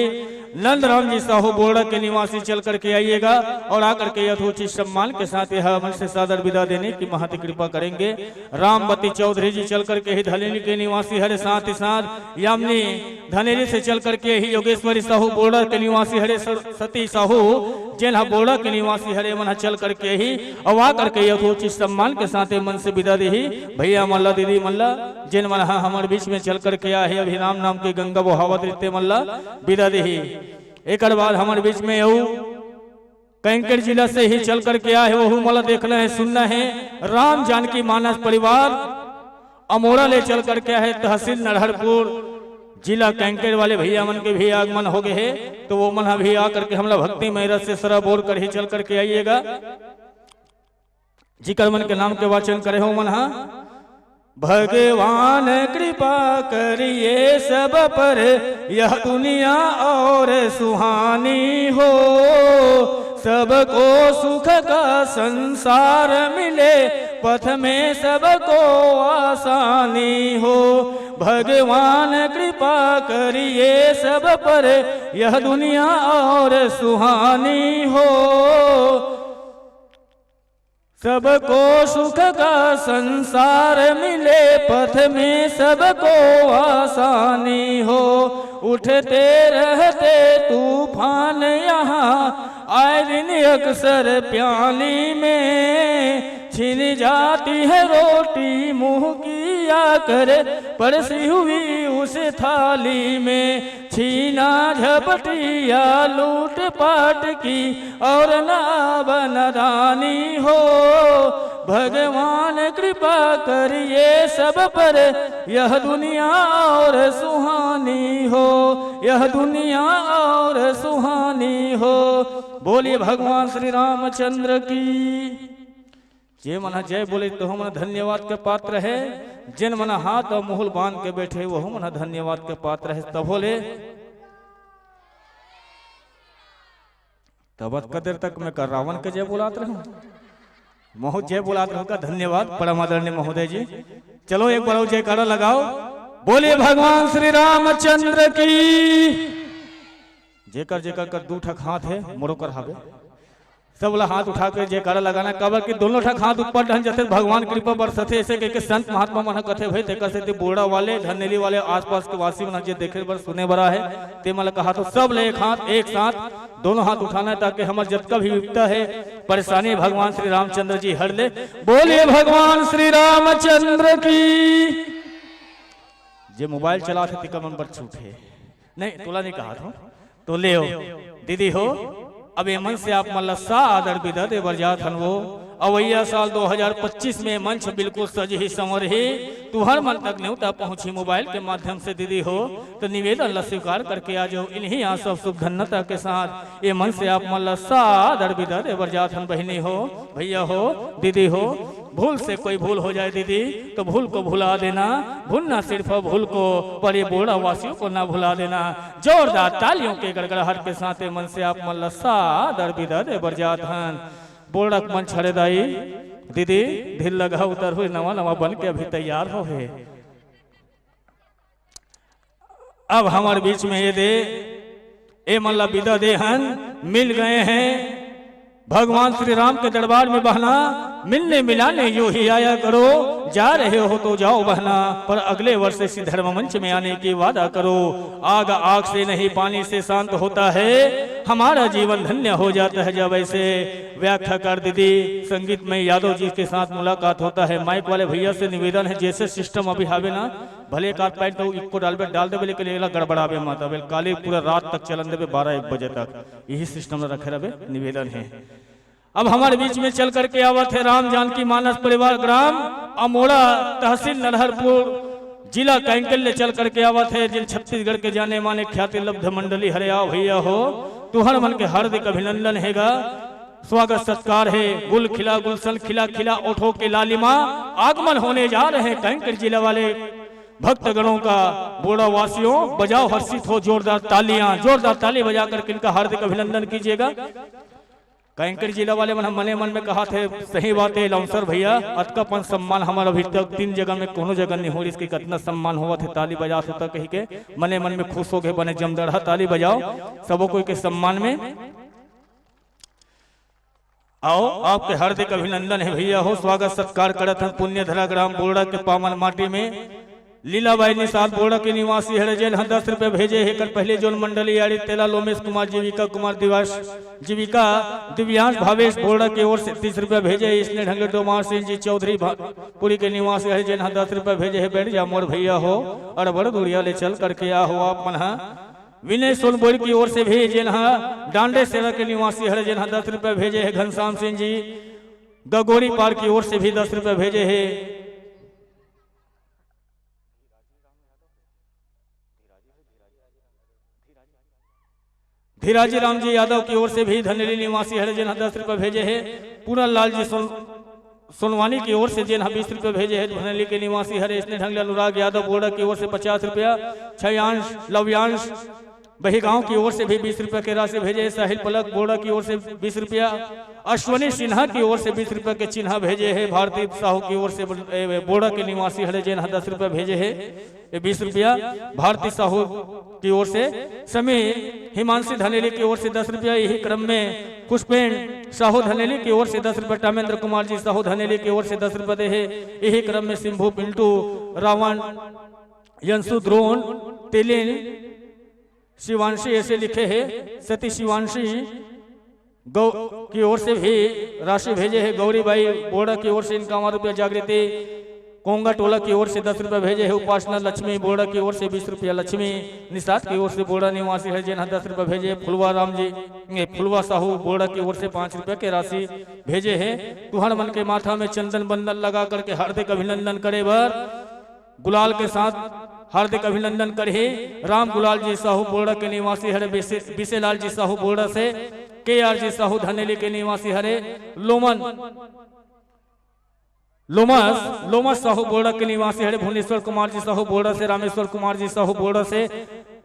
नंदराम जी साहू बोड़ा के निवासी चल करके आइएगा और आकर के यथोचित सम्मान के साथ यह मंच से सादर विदा देने की महती कृपा करेंगे। रामवती चौधरी जी चल करके ही धनेली के निवासी हरे, साथ ही साथ यामिनी धनेली से चल करके ही योगेश्वरी साहू बोड़ा के निवासी हरे, सरस्वती साहू जेन ह बोड़ा के निवासी हरे, मन ह चल करके ही अउ आ करके यथोचित सम्मान के साथ मन से विदा देही। भैया मन ला, दीदी मन ला, जेन मन ह हमर बीच में चल करके आहे, अभी राम नाम के गंगा बोहावत रहिते मन ला विदा देही। एकर बाद हमर बीच में अउ कैंकेर जिला से ही चल करके आए हे, वहू मोला देखना है, सुनना है। राम जानकी मानस परिवार अमोड़ा ले चल करके आए हे, तहसील नरहरपुर, जिला कैंकेर वाले भैया मन के भी आगमन हो गए हे, तो वो मन अभी आ करके हमला भक्तिमय रस से सराबोर कर ही चल करके आइएगा। जिकर मन के नाम के वाचन करे हो मन हा। भगवान कृपा करिए सब पर, यह दुनिया और सुहानी हो। सबको सुख का संसार मिले, पथ में सबको आसानी हो। भगवान कृपा करिए सब पर, यह दुनिया और सुहानी हो। सबको सुख का संसार मिले, पथ में सबको आसानी हो। उठते रहते तूफान यहाँ, आए दिन अक्सर प्याली में। छिन जाती है रोटी मुँह की आकर, पड़सी हुई उस थाली में। छीना झपटिया लूट पाट की और ना बनदानी हो। भगवान कृपा करिए सब पर, यह दुनिया और सुहानी हो, यह दुनिया और सुहानी हो। बोलिए भगवान श्री रामचंद्र की। जे मन ह जय बोले, तो मन धन्यवाद के पात्र है। जेन मन हाथ अउ मुहुल बांध के बैठे, वहू मन धन्यवाद के पात्र है। तभो ले तब अतका देर तक मैं कर रावण के जय बोलात रहूं, महू जय बोलात रहूं का। धन्यवाद परम आदरणीय महोदय जी। चलो एक बार अउ जयकारा लगाओ, बोलिए भगवान श्री रामचंद्र की। जेकर जेकर कर दू ठक हाथ है, मोरो कर हावे, सब ला हाथ उठा के जयकारा लगाना, काबर कि दोनों ठक हाथ ऊपर ढंग जथे, भगवान कृपा बरसथे। ऐसे कह के संत महात्मा मन ह कथे भाई, तेकर सेती बोड़ा वाले, धनेली वाले, आसपास के वासी मन ह जे देखे बर सुने बर आहे, ते मन ला कहा तो सब ले एक हाथ, एक साथ दोनों हाथ उठाना है, ताकि हमर जतका भी विपदा है, परेशानी, भगवान श्री रामचंद्र जी हर ले। बोलिए भगवान श्री रामचंद्र की। जे मोबाइल चलाथे, तेकर मन बर छूट है। नहीं, तोला नहीं कहा था। तो ले हो, दीदी हो, अब ए मंच से आप मन ला सादर बिदा दे बर जात हन वो। अवइया साल दो हज़ार पच्चीस में मंच बिल्कुल सजही संवरही, तुहर मन तक नेवता पहुंची मोबाइल के माध्यम से दीदी हो, तो निवेदन ला स्वीकार करके आ जाओ। इन्हीं आस अउ शुभ धन्यता के साथ ए मंच से आप मन ला सादर बिदा दे बर जात हन बहिनी हो, भैया हो, दीदी हो। भूल से कोई भूल हो जाए दीदी, तो भूल को भुला देना, भूलना सिर्फ भूल को, पर ये बोड़ा वासियों को ना भुला देना। जोरदार तालियों के गड़गड़ाहट के साथ ए मंच से आप मन ला सादर बिदा दे बर जात हन। बोड़क मन छड़े दाई, दीदी, ढील लगा उतर हुई, नवा नवा बन के अभी तैयार हो हे। अब हमर बीच में ये दे, ए मन ला बिदा दे हन, मिल गए हैं भगवान श्री राम के दरबार में बहना, मिलने मिलाने यूं ही आया करो, जा रहे हो तो जाओ बहना, पर अगले वर्ष इसी धर्म मंच में आने की वादा करो। आग आग से नहीं, पानी से शांत होता है, हमारा जीवन धन्य हो जाता है जब ऐसे। व्याख्याकार दीदी संगीत में यादव जी के साथ मुलाकात होता है। माइक वाले भैया से निवेदन है, जैसे सिस्टम अभी हावे ना, भले एक आध पैंट तो इक्को डालबे, डाल देबे, लेकिन एला गड़बड़ाबे मत, अबे काली पूरा रात तक चलन देबे, बारह एक बजे तक, यही सिस्टम रखे रहबे, निवेदन है। अब हमारे बीच में चल करके आवत है राम जानकी मानस परिवार, ग्राम अमोड़ा, तहसील नरहरपुर, जिला कैंकल ले चल करके आवत है, जिन छत्तीसगढ़ के जाने माने ख्याति लब्ध मंडली हरे। आओ भैया हो, तुहर मन के हार्दिक अभिनंदन हेगा। स्वागत सत्कार है, गुल खिला गुलशन खिला खिला ओठों के लालिमा। आगमन होने जा रहे हैं कैंकल जिला वाले भक्तगणों का। बोड़ा वासियों, बजाओ, हर्षित हो, जोरदार तालियां, जोरदार ताली बजा करके इनका हार्दिक अभिनंदन कीजिएगा। कैंकल जिला वाले मन ह मने मन में कहा थे, सही बात है लाउंसर भैया, अतका पन सम्मान हमारा अभी तक तीन जगह में कोनो जगह नहीं हो रही, इसके कितना सम्मान हुआ थे, ताली बजा होता कही के मने मन में खुश हो गए, बने जमदड़हा ताली बजाओ सबो कोई के सम्मान में। आओ, आपके हार्दिक अभिनंदन है भैया हो, स्वागत सत्कार करत हन पुण्यधरा ग्राम बोड़ा के पावन माटी में। लीलाबाई निषाद बोड़ा के निवासी हरे, जेन ह दस रुपया भेजे हे। एकर पहले जोन मंडली आड़ी तेला लोमेश कुमार, जीविका कुमार दिवस, जीविका दिव्यांश भावेश बोड़ा की ओर से तीस रुपया भेजे हे। इसने ढंगे डोमार सिंह जी चौधरी भा-, पुरी के निवासी हरे, जेन ह दस रुपया भेजे हे। बैठ जा मोर भैया हो, अड़बड़ दुरिया ले चल करके आ हो आप मन ह। विनय सोनबोर की ओर से भी जेन ह डांडे सेरा के निवासी हरे, जेन ह दस रुपया भेजे हे। घनश्याम सिंह जी गगोरी पार की ओर से भी दस रुपया भेजे हे। धीराजी राम जी यादव की ओर से भी धनेली निवासी हरे, जेन ह दस रुपया भेजे हे। पूरन लाल जी सोन-, सोनवानी की ओर से जेन ह बीस रुपया भेजे हे, धनेली के निवासी हरे। इसने ढंग ले अनुराग यादव बोड़ा की ओर से पचास रुपया, छयांश, लव्यांश बही गांव की ओर से भी बीस रुपया के राशि भेजे हे। साहिल पलक बोड़ा की ओर से बीस रुपया, अश्वनी सिन्हा की ओर से बीस रुपया के चिन्हा भेजे हे। भारती साहू की ओर से बन-, ए, बोड़ा के निवासी हरे, जेन ह दस रुपया भेजे हे। ये बीस रुपया भारती साहू की ओर से, समी हिमांशी धनेली की ओर से दस रुपया। यही क्रम में पुष्पेन साहू धनेली की ओर से दस रुपया, टामेंद्र कुमार जी साहू धनेली की ओर से दस रुपया दे हे। यही क्रम में सिंभू, पिंटू, रावण, यंशु, द्रोण, तेलिन, शिवांशी ऐसे लिखे हे, सती शिवांशी गौ-, की ओर से भी राशि भेजे हे। गौरी बाई बोड़ा की ओर से इक्यावन रुपया, जागृति कोंगा टोला की ओर से दस रुपया भेजे हे। उपासना लक्ष्मी बोड़ा की ओर से बीस रुपया, लक्ष्मी निषाद की ओर से बोड़ा निवासी हरे, जेन ह दस रुपया भेजे हे। फुलवा राम जी, ए, फुलवा साहू बोड़ा की ओर से पाँच रुपया के राशि भेजे हे। तुहर मन के माथा में चंदन बंदन लगा करके हार्दिक अभिनंदन करे बर गुलाल के साथ हार्दिक अभिनंदन करही। राम गुलाल जी साहू बोड़ा के निवासी हरे, बिसे-, बिसेलाल जी साहू बोड़ा से, के आर जी साहू धनेली के निवासी हरे, लोमन, लोमस, लोमस साहू बोड़ा के निवासी हरे, भुवनेश्वर कुमार जी साहू बोड़ा से, रामेश्वर कुमार जी साहू बोड़ा से,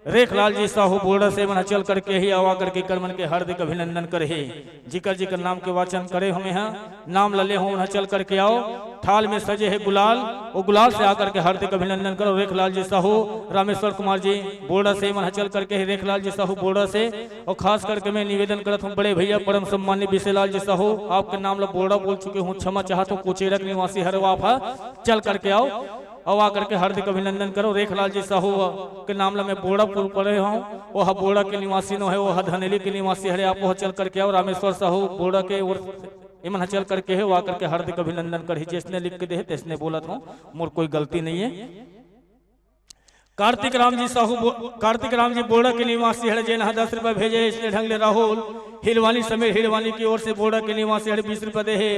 रेखलाल जी साहू बोड़ा से मन ह चल करके ही आवा करके कर मन के हार्दिक अभिनंदन करही। जिकर जिकर नाम के वाचन करे हमें ह, नाम ल ले हो, उन्हा चल करके आओ। थाल में सजे हे गुलाल, वो गुलाल से आकर के हार्दिक अभिनंदन करो। रेखलाल जी साहू, रामेश्वर कुमार जी बोड़ा से मन ह चल करके हे, रेखलाल जी साहू बोड़ा से। और खास करके मैं निवेदन करत हूँ बड़े भैया परम सम्मानित बिसेलाल जी साहू, आपके नाम ला बोड़ा बोल चुके हूँ, क्षमा चाहत हूँ, कुचेरक निवासी हरे, आप ह चल करके आओ। अउ आकर के हार्दिक अभिनंदन करो। रेखलाल जी साहू के नाम ला मैं बोड़ा पुर पड़े हूँ, वो ह बोड़ा के निवासी नो है, वो ह धनेली के निवासी हरे, आप वो चल करके आओ। रामेश्वर साहू बोड़ा के ओर इमन ह चल करके हे, वो आकर के हार्दिक अभिनंदन करही। जैसने लिख के दे हे, तैसने बोलत हूँ, मोर कोई गलती नहीं है। कार्तिक राम जी साहू बो-, कार्तिक राम जी बोड़ा के निवासी हरे, जेन ह दस रुपया भेजे हे। इसने ढंग ले राहुल हिलवानी, समीर हिलवानी की ओर से बोड़ा के निवासी हरे, बीस रुपया दे हे।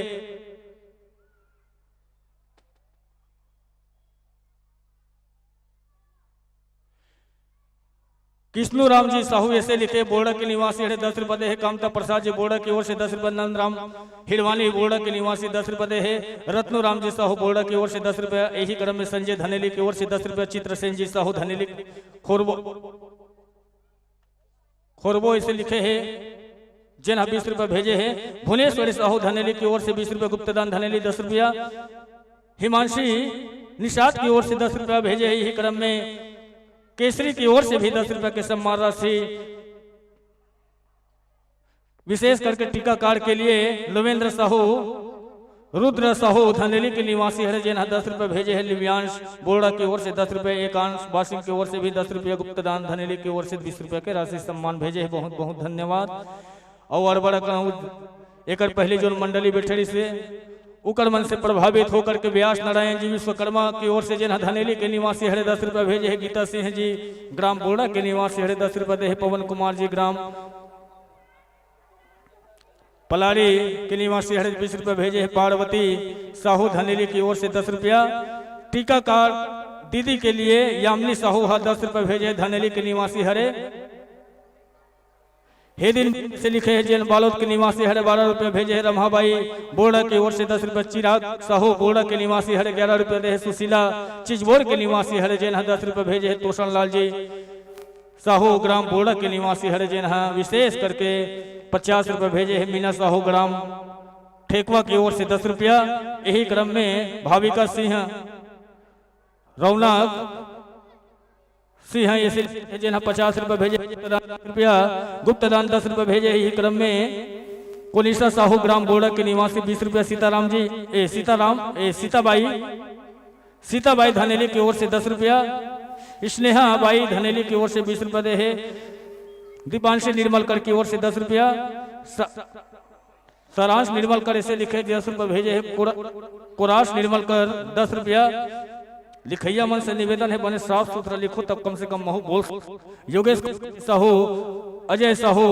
कृष्णू राम जी साहू ऐसे लिखे, बोड़ा के निवासी हरे, दस रुपया दे हे। कामता प्रसाद जी बोड़ा की ओर से दस रुपया, नंद राम हिलवानी बोड़ा के निवासी दस रुपया दे हे। रत्नू राम जी साहू बोड़ा की ओर से दस रुपया, यही क्रम में संजय धनेली की ओर से दस रुपया, चित्रसेन जी साहू धनेली खोरबो, खोरबो ऐसे लिखे हे, जेन ह बीस रुपया भेजे हे। भुवनेश्वरी साहू धनेली की ओर से बीस रुपया, गुप्तदान धनेली दस रुपया, हिमांशी निषाद की ओर से दस रुपया भेजे हे। यही क्रम में केसरी की ओर से भी दस रुपया के सम्मान राशि विशेष करके टीकाकार के लिए लवेंद्र साहू, रुद्र साहू धनेली के निवासी हरे, जेन ह दस रुपया भेजे हे। लिव्यांश बोड़ा की ओर से दस रुपया, एकांश बासिंग की ओर से भी दस रुपया, गुप्तदान धनेली की ओर से बीस रुपया के राशि सम्मान भेजे हे। बहुत बहुत धन्यवाद। और अड़बड़ कहूँ, एकर पहले जोन मंडली बैठे रहिस हे, उकर मन से प्रभावित होकर के व्यास नारायण जी विश्वकर्मा की ओर से, जेन ह धनेली के निवासी हरे, दस रुपया भेजे हे। गीता सिंह जी ग्राम बोड़ा के निवासी हरे, दस रुपया दे हे। पवन कुमार जी ग्राम पलारी के निवासी हरे, बीस रुपया भेजे हे। पार्वती साहू धनेली की ओर से दस रुपया। टीकाकार दीदी के लिए यामिनी साहू ह दस रुपया भेजे हे, धनेली के निवासी हरे। हे दिन से लिखे हे, जेन बालोद के निवासी हरे, बारह रुपया भेजे हे। रमाबाई बोड़ा की ओर से दस रुपया। चिराग साहू बोड़ा के निवासी हरे, ग्यारह रुपया दे हे। सुशीला चिचबोड़ के निवासी हरे, जेन ह दस रुपया भेजे हे। तोषण लाल जी साहू ग्राम बोड़ा के निवासी हरे, जेन ह विशेष करके पचास रुपया भेजे हे। मीना साहू ग्राम ठेकवा की ओर से दस रुपया। यही क्रम में भाविका सिंह रौनक सिंह ऐसे, जेन ह पचास रुपया भेजे, दस रुपया गुप्तदान, दस रुपया भेजे। यही क्रम में कोनिशा साहू ग्राम बोड़ा के निवासी बीस रुपया, सीताराम जी, ए सीताराम, ए सीताबाई, सीताबाई धनेली की ओर से दस रुपया, स्नेहा बाई धनेली की ओर से बीस रुपया दे हे, दीपांशी निर्मलकर की ओर से दस रुपया, स-, सारांश निर्मलकर ऐसे लिखे, दस रुपया भेजे हे। कोरा-, कोराश निर्मलकर दस रुपया। लिखइया मन से निवेदन हे, बने साफ सुथरा लिखो, तब कम से कम महू बोल। योगेश साहू, अजय साहू,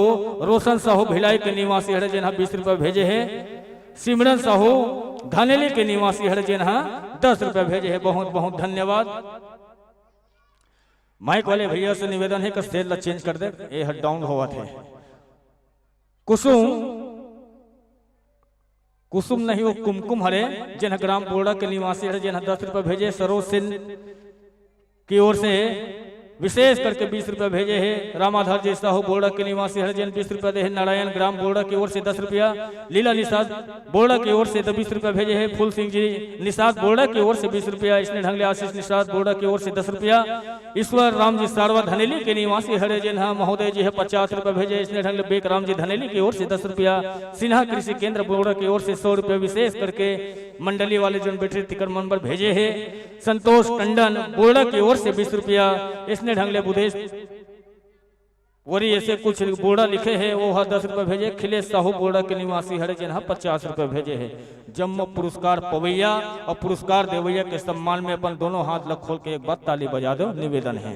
रोशन साहू भिलाई के निवासी हरे, जेन ह बीस रुपया भेजे हे। सिमरन साहू धानेली के निवासी हरे, जेन ह दस रुपया भेजे हे। बहुत बहुत धन्यवाद। माइक वाले भैया से निवेदन हे कि स्टेज ला चेंज कर दे, ये ह डाउन होवत हे। कुसुम, कुसुम नहीं, वो कुमकुम हरे, जेन ह ग्राम बोड़ा के निवासी हरे, जेन ह दस रुपया भेजे। सरोज सिंह की ओर से विशेष करके बीस रुपया भेजे हे। रामाधर जी साहू बोड़ा के निवासी हरे, जेन बीस रुपया दे हे। नारायण ग्राम बोड़ा की ओर से दस रुपया। लीला निषाद बोड़ा की ओर से बीस रुपया भेजे हे। फूल सिंह जी निषाद बोड़ा की ओर से बीस रुपया। इसने ढंग ले आशीष निषाद बोड़ा की ओर से दस रुपया। ईश्वर राम जी सारवा धनेली के निवासी हरे, जेन ह महोदय जी ह पचास रुपया भेजे। इसने ढंग ले बेक राम जी धनेली की ओर से दस रुपया। सिन्हा कृषि केंद्र बोड़ा की ओर से सौ रुपया विशेष करके मंडली वाले जोन बैठे तिकर मन बर भेजे हे। संतोष टंडन बोड़ा की ओर से बीस रुपया। इसने ढंग ले बुधेश वरी ऐसे कुछ बोड़ा लिखे हे, वो ह दस रुपया भेजे। खिलेश साहू बोड़ा के निवासी हरे, जेन ह पचास रुपया भेजे हे। जम्मो पुरस्कार पवैया और पुरस्कार देवैया के सम्मान में अपन दोनों हाथ ला खोल के एक बार ताली बजा दो, निवेदन हे।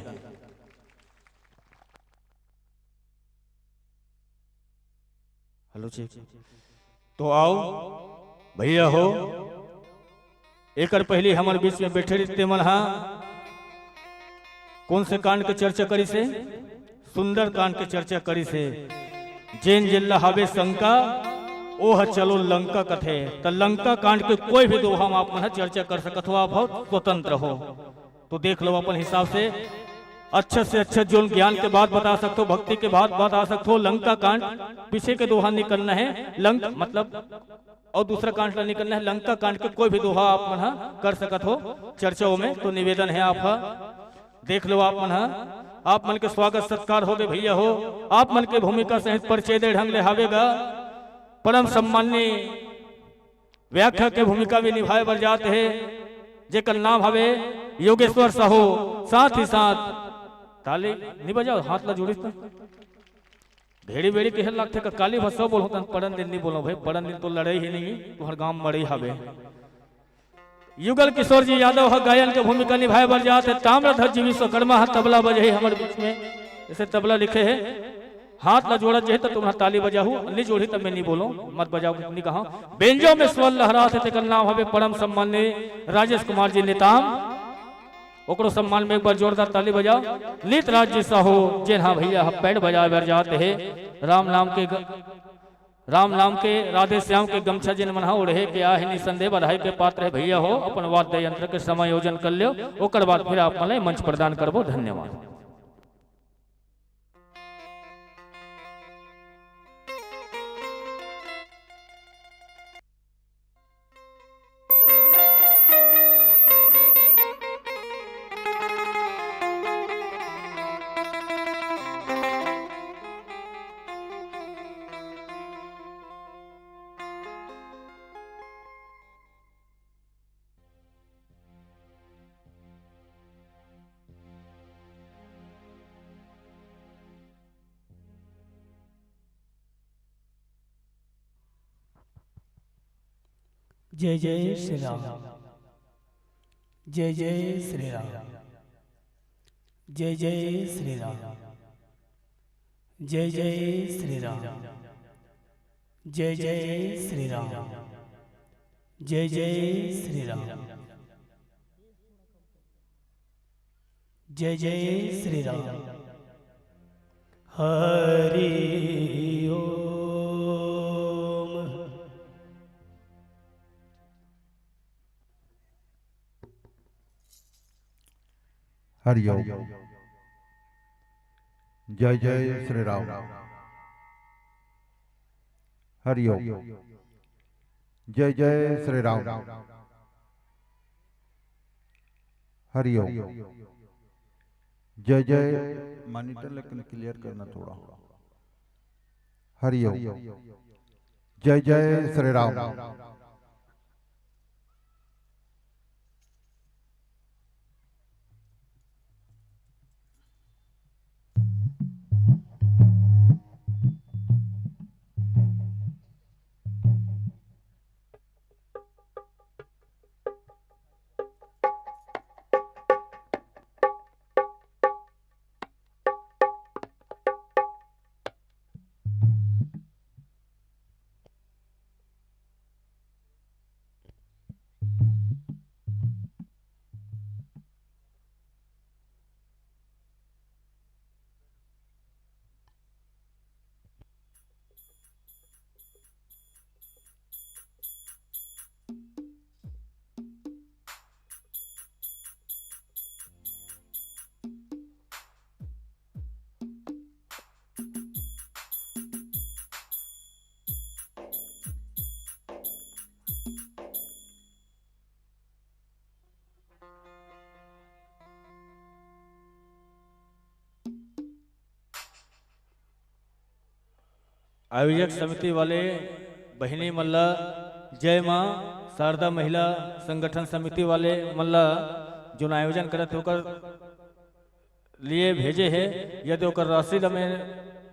Hello check. तो आओ भैया हो, एकर पहले हमर बीच में बैठे रहिस तेमन हा कौन से कांड के चर्चा करिस हे? सुंदर कांड के चर्चा करिस हे। जेन जेन ला हावे शंका, ओ ह चलो लंका कथे। त लंका कांड के कोई भी दोहा म आप मन ह चर्चा कर सकत हो, आप ह स्वतंत्र हो। तो देख लो अपन हिसाब से, अच्छा से अच्छा जोन ज्ञान के बात बता सकत हो, भक्ति के बात बता सकत हो, लंका कांड पीछे के दोहा निकलना है, लंक मतलब और दूसरा कांड ला निकलना है, लंका कांड के कोई भी दोहा आप मन ह कर सकत हो चर्चाओं में। तो निवेदन है आप ह देख लो, आप मन ह, आप मन के स्वागत सत्कार होगे भैया हो, आप मन के भूमिका सहित परिचय दे ढंग ले हावे गा। परम सम्माननीय व्याख्या के भूमिका भी निभाए बर जात हे, जेकर नाम हवे योगेश्वर साहू। साथ ही साथ ताली नहीं बजाओ, हाथ ला जोड़िस त। भेड़ी भेड़ी कहे लगथे का काली भाषा बोलहूं तन पड़न दिन नहीं बोलो भाई, पड़न दिन तो लड़ाई ही नहीं, तुम्हारे गांव मड़ई हवे। युगल किशोर जी यादव ह गायन के भूमिका निभाए बर जात हे। ताम्रध्वज जी विश्वकर्मा ह तबला बजाही हमर बीच में, जैसे तबला लिखे हे। हाथ ला जोड़त जाही त तुमन ताली बजाहू, नी जोड़ही त मैं नी बोलूं, मत बजाओ, नी कहा। बेंजो में स्वर लहरात हे, तेकर नाम हवे परम सम्माननीय राजेश कुमार जी नेताम। ओकरो सम्मान में एक बार जोरदार ताली बजाओ। नीत राज जी साहू, जेन हा भैया ह बैंड बजाए बर जात हे, राम नाम के ग-, राम नाम के राधे श्याम के गमछा जेन मन ह ओढ़े के आहे, निसंदेह बधाई के पात्र हे भैया हो। अपन वाद्य यंत्र के समायोजन कर लियो, ओकर बाद फिर आप मन ला मंच प्रदान करबो। धन्यवाद। जय जय श्री राम। जय जय श्री राम। जय जय श्री राम। जय जय श्री राम। जय जय श्री राम। जय जय श्री राम। जय जय श्री राम। हरि ओम। हरि ओम। जय जय श्री राम। हरि ओम। जय जय श्री राम। हरि ओम। जय जय। मॉनिटर लेकिन क्लियर करना थोड़ा। हरि ओम। जय जय श्री राम। आयोजक समिति वाले बहिनी मन ला जय माँ। शारदा महिला संगठन समिति वाले मन ला जोन आयोजन करत हे ओकर लिए भेजे हे। यदि ओकर राशि ला मैं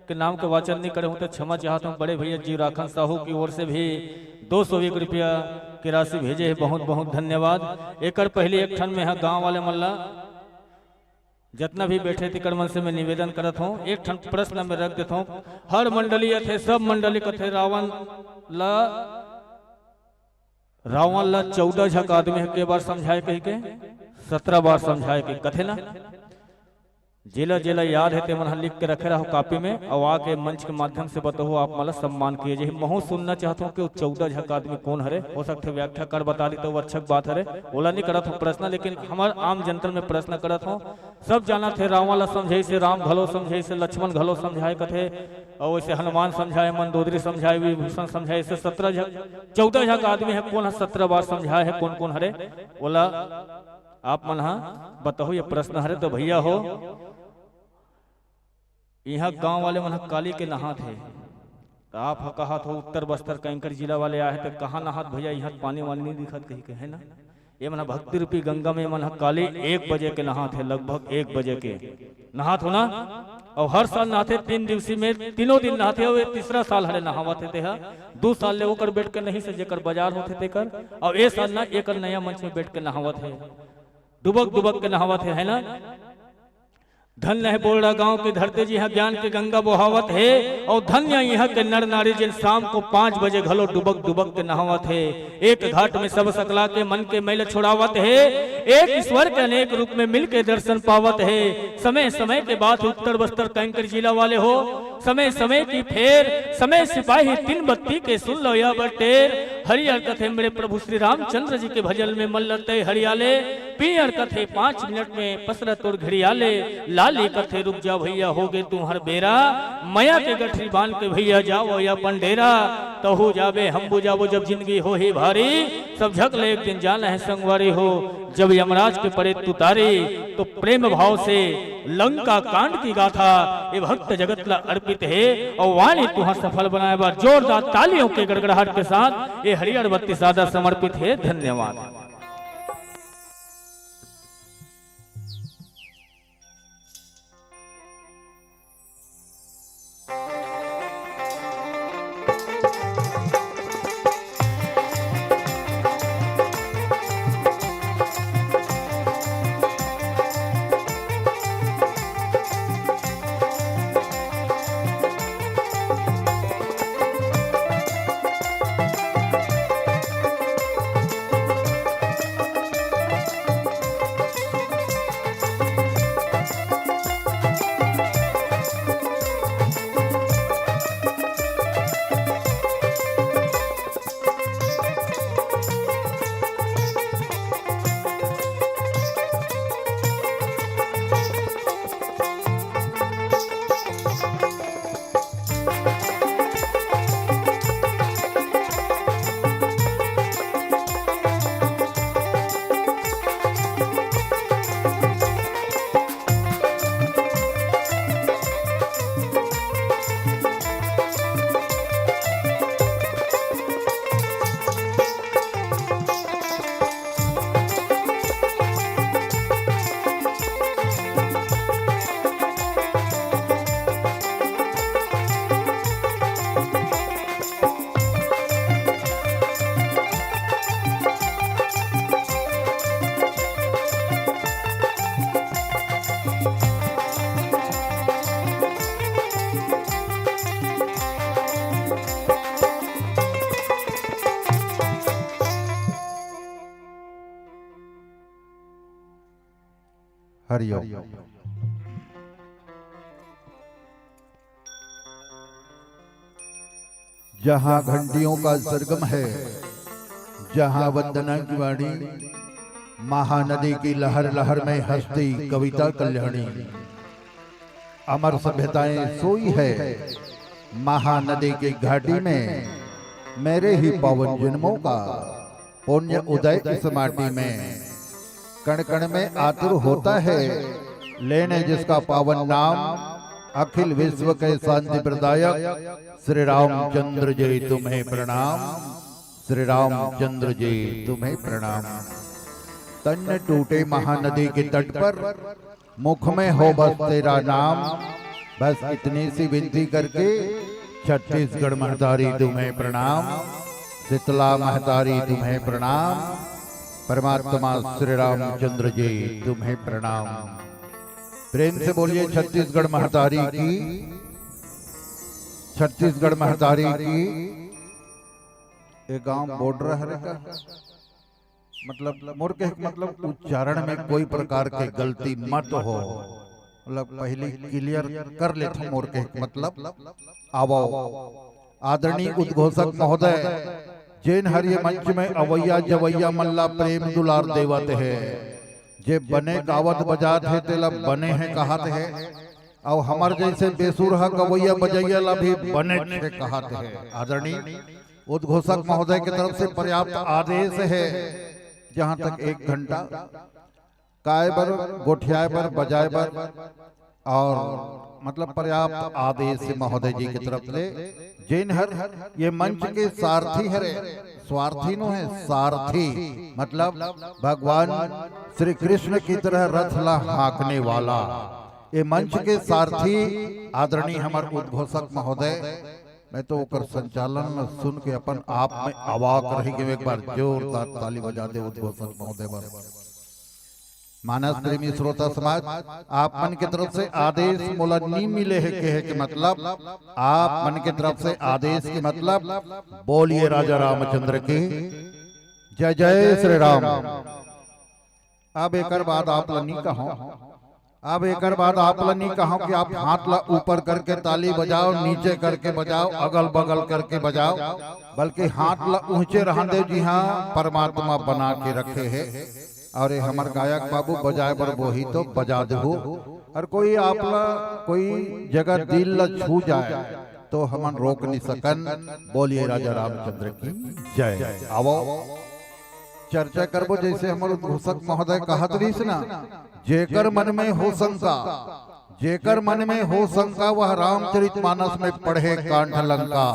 के नाम के वाचन नहीं करे हूँ तो क्षमा चाहत हूँ। बड़े भैया जीवराखन साहू की ओर से भी दो सौ एक रुपया के राशि भेजे हे, बहुत बहुत धन्यवाद। एकर पहले एक ठन में ह गाँव वाले मन ला जतना भी बैठे तेकर मन से मैं निवेदन करत हूँ, एक ठन प्रश्न में रख देत हूँ। हर मंडली अथे, सब मंडली कथे रावण ला, रावण ला चौदह झक आदमी ह के बार समझाए कहि के? सत्रह बार समझाए के कथे ना। जेला जेला याद हे ते मन ह लिख के रखे रहो कॉपी में, अउ आके मंच के माध्यम से बतहो, आप मन ला सम्मान किए जाही। महू सुनना चाहत हूँ कि वो चौदह झक आदमी कौन हरे, हो सकथे व्याख्याकार बता दी तो वो अच्छा बात हरे, ओला नहीं करत हूँ प्रश्न, लेकिन हमर आम जनता में प्रश्न करत हूँ। सब जानत हे रावण ला समझाइस हे, राम घलो समझाइस हे, लक्ष्मण घलो समझाए कथे, अउ वैसे हनुमान समझाए, मंदोदरी समझाए, विभीषण समझाए, ऐसे सत्रह झक, चौदह झक आदमी हे, कौन ह सत्रह बार समझाए हे, कौन कौन हरे, ओला आप मन ह बताहू, ये प्रश्न हरे। तो भैया हो, इहाँ गांव वाले मन ह काली के नहात हे, त आप ह कहत हो उत्तर बस्तर कैंकर जिला वाले आए हे, त कहाँ नहात भैया, इहाँ त पानी वानी नहीं दिखत कही के, है ना? ये मन ह भक्ति रूपी गंगा में मन ह काली एक बजे के नहात हे, लगभग एक बजे के नहात हो ना। अउ हर साल नहाथे, तीन दिवसी में तीनों दिन नहाथे, अउ ये तीसरा साल हरे नहावत हे तेहा। दू साल ले ओकर बैठ के नहीं से जेकर बाजार होथे तेकर, अउ ए साल ना एकर नया मंच में बैठ के नहावत हे, डुबक डुबक के नहावत हे, है ना? धन्य है बोलड़ा गांव के धरती, जिहां ज्ञान के गंगा बोहावत हे। अउ धन्य इहां के नर नारी, जिन शाम को पाँच बजे घलो डुबक डुबक के नहावत हे। एक घाट में सब सकला के मन के मैल छुड़ावत हे। एक ईश्वर के अनेक रूप में मिल के दर्शन पावत हे। समय समय के बात उत्तर बस्तर कैंकर जिला वाले हो, समय समय की फेर, समय सिपाही तीन बत्ती के सुन लो या बटेर। हरियर कथे मेरे प्रभु श्री रामचंद्र जी के भजन में मल्लते हरियाले। पीयर कथे पाँच मिनट में पसरा तोर घड़ियाले। लाली कथे रुक जा भैया, हो गे तुम्हर बेरा। मया के गठरी बांध के भैया जाओ या अपन डेरा। तहु जाबे हम बुझाबो जब जिंदगी हो ही भारी। सब झक ले एक दिन जाना है संगवारी हो। जब यमराज के पड़े तुतारी, तो प्रेम भाव से लंका कांड की गाथा ये भक्त जगत ला अर्पित हे। अउ वाणी तुहा सफल बनाए बर जोरदार तालियों के गड़गड़ाहट के साथ ये हरियर बत्ती सादा समर्पित हे। धन्यवाद। हरिओम। जहां घंटियों का सरगम है, जहां वंदना की वाणी, महानदी की लहर लहर में हंसती कविता कल्याणी। अमर सभ्यताएं सोई है महानदी की घाटी में, मेरे ही पावन जन्मों का पुण्य उदय इस माटी में। कण कण में आतुर होता है, लेने जिसका पावन नाम। अखिल विश्व के शांति प्रदायक श्री रामचंद्र जी तुम्हें प्रणाम, श्री रामचंद्र जी तुम्हें प्रणाम। तन टूटे महानदी के तट पर, मुख में हो बस तेरा नाम। बस इतनी सी विनती करके, छत्तीसगढ़ महतारी तुम्हें प्रणाम, शीतला महतारी तुम्हें प्रणाम, परमात्मा श्री रामचंद्र जी तुम्हें प्रणाम। प्रेम से बोलिए छत्तीसगढ़ महतारी की, छत्तीसगढ़ महतारी की। ये गांव बॉर्डर हरे का? मतलब मोर के मतलब उच्चारण में कोई प्रकार के गलती मत हो, मतलब पहली क्लियर कर लेथों। मोर के मतलब आवो, आदरणीय उद्घोषक महोदय, जेन हर ये मंच में अवैया जवैया मन ला प्रेम दुलार देवत हे, जे बने गावत बजात हे तेला बने हे कहत हे, अउ हमर जैसे बेसुरहा गवैया बजैया ला भी बने हे कहत हे। आदरणीय उद्घोषक महोदय के तरफ से पर्याप्त आदेश है, जहां तक एक घंटा काय बर, गोठियाय बर, बजाय बर, और मतलब पर्याप्त आदेश है महोदय जी की तरफ से। जेन हर ये मंच के सारथी हरे, स्वार्थी नो है, सारथी मतलब भगवान श्री कृष्ण की तरह रथ ला हाँकने वाला। ए मंच के सारथी आदरणीय हमर उद्घोषक महोदय, मैं तो ओकर संचालन ल सुन के अपन आप में अवाक रहि गेंव। एक बार जोरदार ताली बजा दे उद्घोषक महोदय बर। मानस प्रेमी श्रोता समाज, आप मन के तरफ से आदेश मोला नी मिले हे, कहे के मतलब आप मन के तरफ से आदेश के मतलब बोलिए राजा रामचंद्र की जय, जय श्री राम। अब एकर बाद आप ला नी कहूं, अब एकर बाद आप ला नी कहूं कि आप हाथ ला ऊपर करके ताली बजाओ, नीचे करके बजाओ, अगल बगल करके बजाओ, बल्कि हाथ ला ऊंचे रहन दे, जिहां परमात्मा बना के रखे हे। और ये हमर गायक बाबू बजाए बर बोही तो बजा देहू। और कोई आप ला कोई जगह दिल ला छू जाए तो हमन रोक नहीं सकन। बोलिए राजा रामचंद्र की जय। आवो चर्चा करबो, जैसे हमर उद्घोषक महोदय कहत रहिस ना, जेकर मन में हो शंका, जेकर मन में हो शंका, वह रामचरित मानस में पढ़े कांड लंका,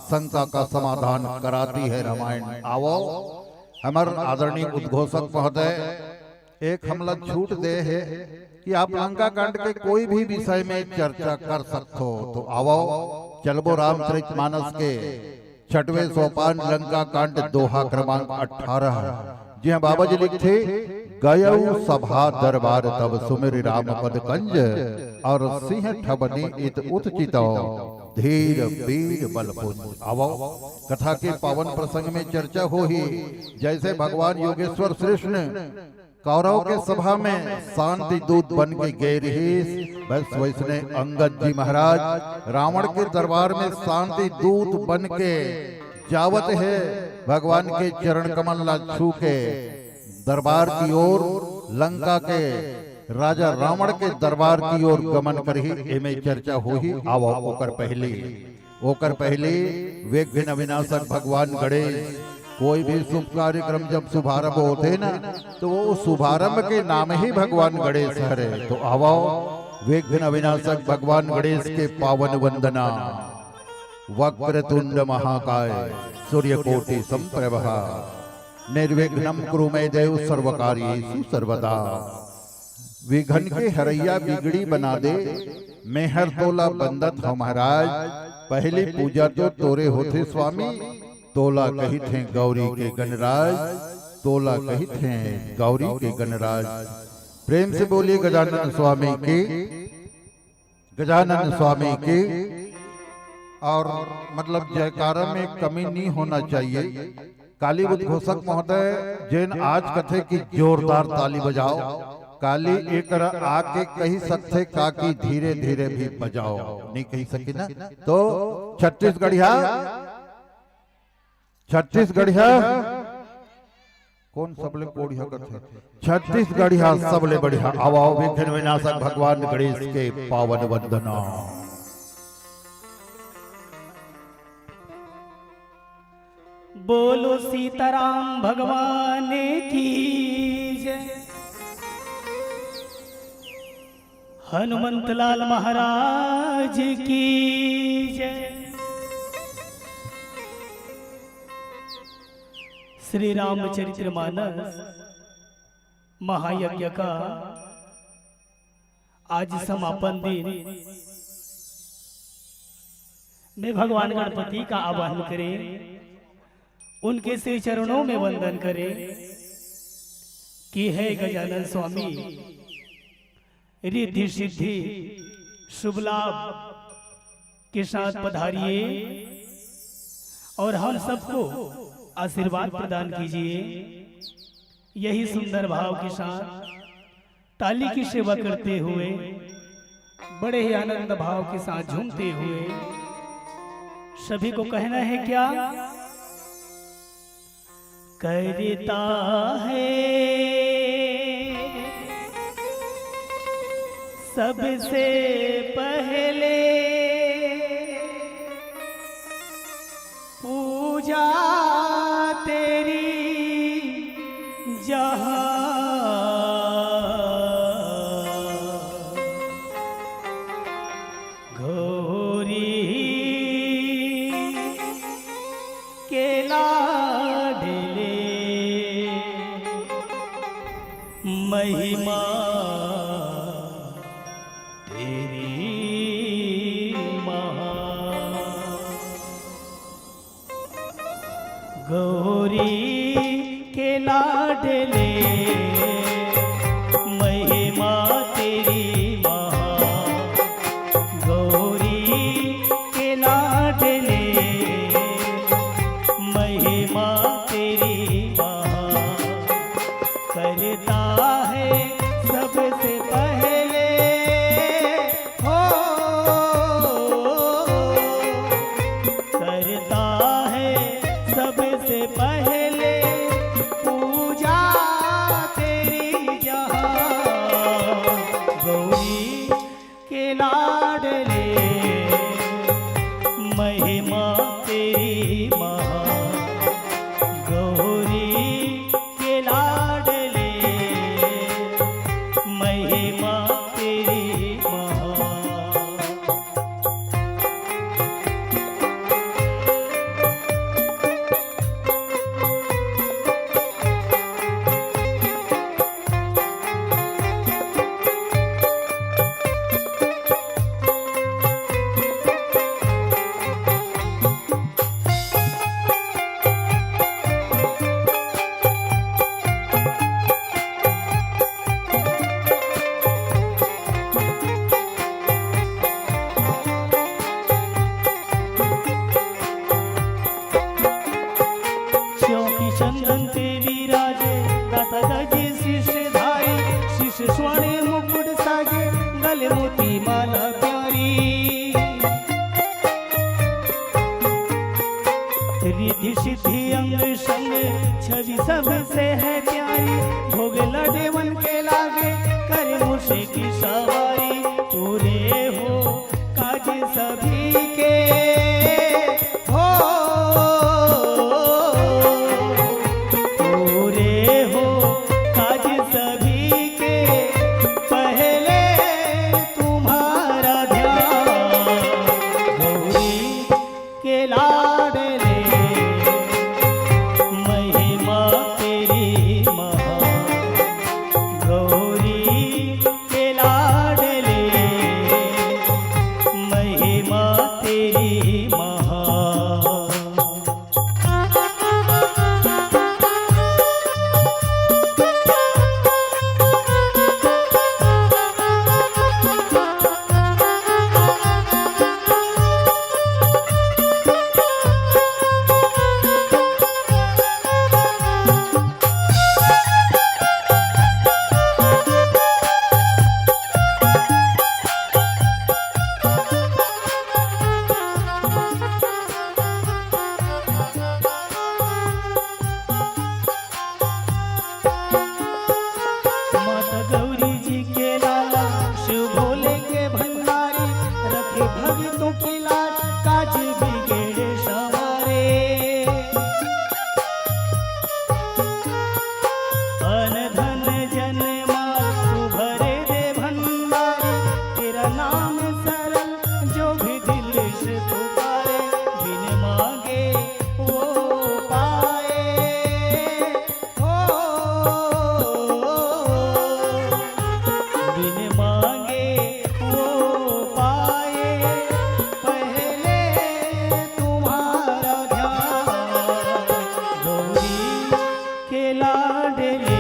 शंका का समाधान कराती है रामायण। आवो हमर आदरणीय उद्घोषक महोदय एक हमला छूट दे हे कि आप लंका कांड के कोई भी विषय में चर्चा कर सकथो। तो आवो, चलबो रामचरित मानस के छठवें सोपान लंका कांड दोहा क्रमांक अठारह, जिहां बाबा जी लिखथे, "गयउ सभा दरबार तब सुमिरि राम पद कंज, और सिंह ठबनी इत उत चितौ धीर वीर बल पुंज।" आवो, कथा के पावन प्रसंग में चर्चा होही। जैसे भगवान योगेश्वर श्रेष्ठ ने कौरव के सभा में शांति दूत बन के गए रहिस, बस वैसने अंगद जी महाराज रावण के दरबार में शांति दूत बन के जावत हे, भगवान के चरण कमल ला छू के दरबार की ओर, लंका के राजा रावण के दरबार की ओर गमन करही, एमे चर्चा होही। आवो ओकर पहले, ओकर पहले विघ्न विनाशक भगवान गणेश, कोई भी शुभ कार्यक्रम जब शुभारंभ होथे ना, तो वो शुभारंभ के नाम ही भगवान गणेश हरे। तो आवो विघ्न विनाशक भगवान गणेश के पावन वंदना। वक्रतुंड महाकाय सूर्यकोटि संप्रभा, निर्विघ्नं कुरु मे देव सर्वकार्येषु सर्वदा। विघन के हरैया बिगड़ी बना दे, मेहर तोला बंदत हंव महाराज। पहली पूजा तो तोरे होथे स्वामी, तोला कहिथे गौरी के गणराज, तोला कहिथे गौरी के गणराज। प्रेम से बोलिए गजानन स्वामी की, गजानन स्वामी की। और मतलब जयकारा में कमी नहीं होना चाहिए। काली उद्घोषक महोदय जेन आज कथे कि जोरदार ताली बजाओ, काली एक आके कही सकथे का कि धीरे धीरे भी बजाओ, नहीं कही सकी ना। तो छत्तीसगढ़िया, छत्तीसगढ़िया कौन सबले कोढ़िया कथे? छत्तीसगढ़िया सबले बढ़िया। आवाओ विघ्न विनाशक भगवान गणेश के पावन वंदना। बोलो सीताराम भगवान की जय। हनुमंतलाल महाराज की जय। श्री रामचरित्र मानस महायज्ञ का आज समापन दिन। मैं भगवान गणपति का आह्वान करें, उनके श्री चरणों में वंदन करें कि हे गजानन स्वामी, रिद्धि सिद्धि शुभ लाभ के साथ पधारिए और हम सबको आशीर्वाद प्रदान कीजिए। यही सुंदर भाव के साथ ताली की सेवा करते हुए, बड़े ही आनंद भाव के साथ झूमते हुए सभी को कहना है क्या? करता है सबसे पहले पूजा तेरी जहाँ घोरी के लाडले महिमा लाडले, महिमा तेरी महा, गौरी के लाडले, महिमा तेरी महा। करता है सबसे पहले, हो, करता है सबसे पहले पूजा तेरी जहाँ, गौरी के लाडले, महिमा तेरी महा, गौरी के लाडले, महिमा तेरी महा। क्योंकि चंदन ते विराजे, दाता गजे शीश धारी, शीश स्वर्ण मुकुट साजे, गले मोती माला प्यारी। रिद्धि सिद्धि अंग संग, छवि सबसे है प्यारी। भोग लडेवन के लागे, करे मूषे की सवारी। पूरे हो काज सभी के, हो, पूरे हो काज सभी के, पहले तुम्हारा ध्यान। गौरी के लाडले, महिमा तेरी महा, गौरी के लाडले, महिमा तेरी महा। माता गौरी जी के लाला, शिव भोले के भंडारी, रखे भगतों की लाज, काज बिगड़े संवारे। अन धन जन माल तू भरे दे भंडारी, तेरा नाम सरल जो भी दिल से पुकारे, बिन मांगे वो पाए। हो, बिन मांगे वो पाए, पहले तुम्हारा ध्यान। गौरी के लाडले,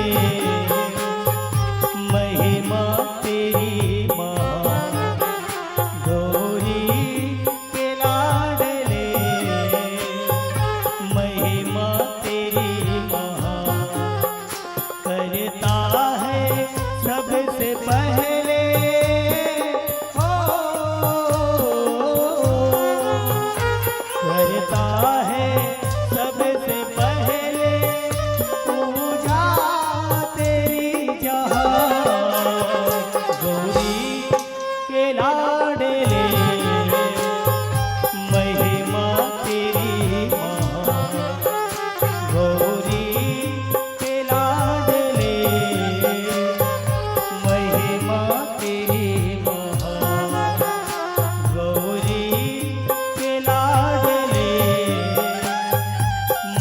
महिमा तेरी महा, गौरी के लाडले, महिमा तेरी महा। करता है सबसे पहले, हो, करता है सबसे पहले पूजा तेरी जहाँ, गौरी के लाडले, महिमा तेरी महा, गौरी के लाडले, महिमा तेरी महा, गौरी के लाडले,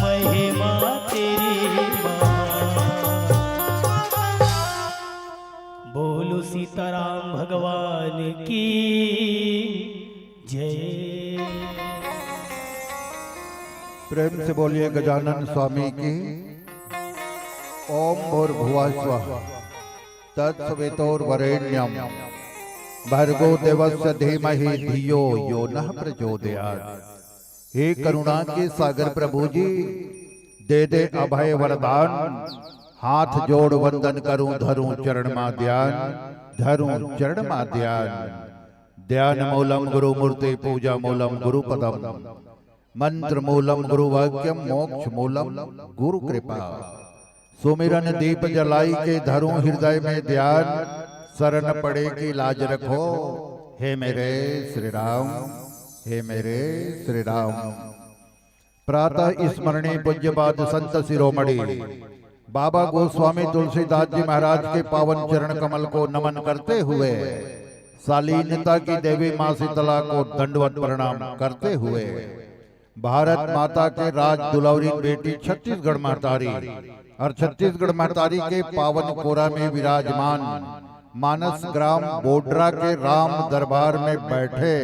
महिमा तेरी महा। बोलो सीताराम भगवान की जय। प्रेम से बोलिए गजानन स्वामी की। ओम भूर्भुवः स्वः तत्सवितुर्वरेण्यं भर्गो देवस्य धीमहि धियो यो नः प्रचोदयात्। हे करुणा के सागर प्रभु जी, दे दे अभय वरदान। हाथ जोड़ वंदन करूं, धरूं चरण मा ध्यान, धरूं चरण मा ध्यान। ध्यान मूलम गुरु मूर्ति, पूजा मूलम गुरु पदम, मंत्र मूलम गुरु वाक्यम, मोक्ष मूलम गुरु कृपा। सुमिरन दीप जलाई के, धरूं हृदय में ध्यान, शरण पड़े की लाज रखो, हे मेरे श्री राम, हे मेरे श्री राम। प्रातः स्मरणीय पूज्यपाद संत शिरोमणि बाबा गोस्वामी तुलसीदास जी महाराज के पावन चरण कमल को नमन करते हुए शालीनता की देवी माँ शीतला को दंडवत प्रणाम करते हुए भारत माता के राज दुलौरी बेटी छत्तीसगढ़ महतारी और छत्तीसगढ़ महतारी के पावन कोरा में विराजमान मानस ग्राम बोडरा के राम दरबार में बैठे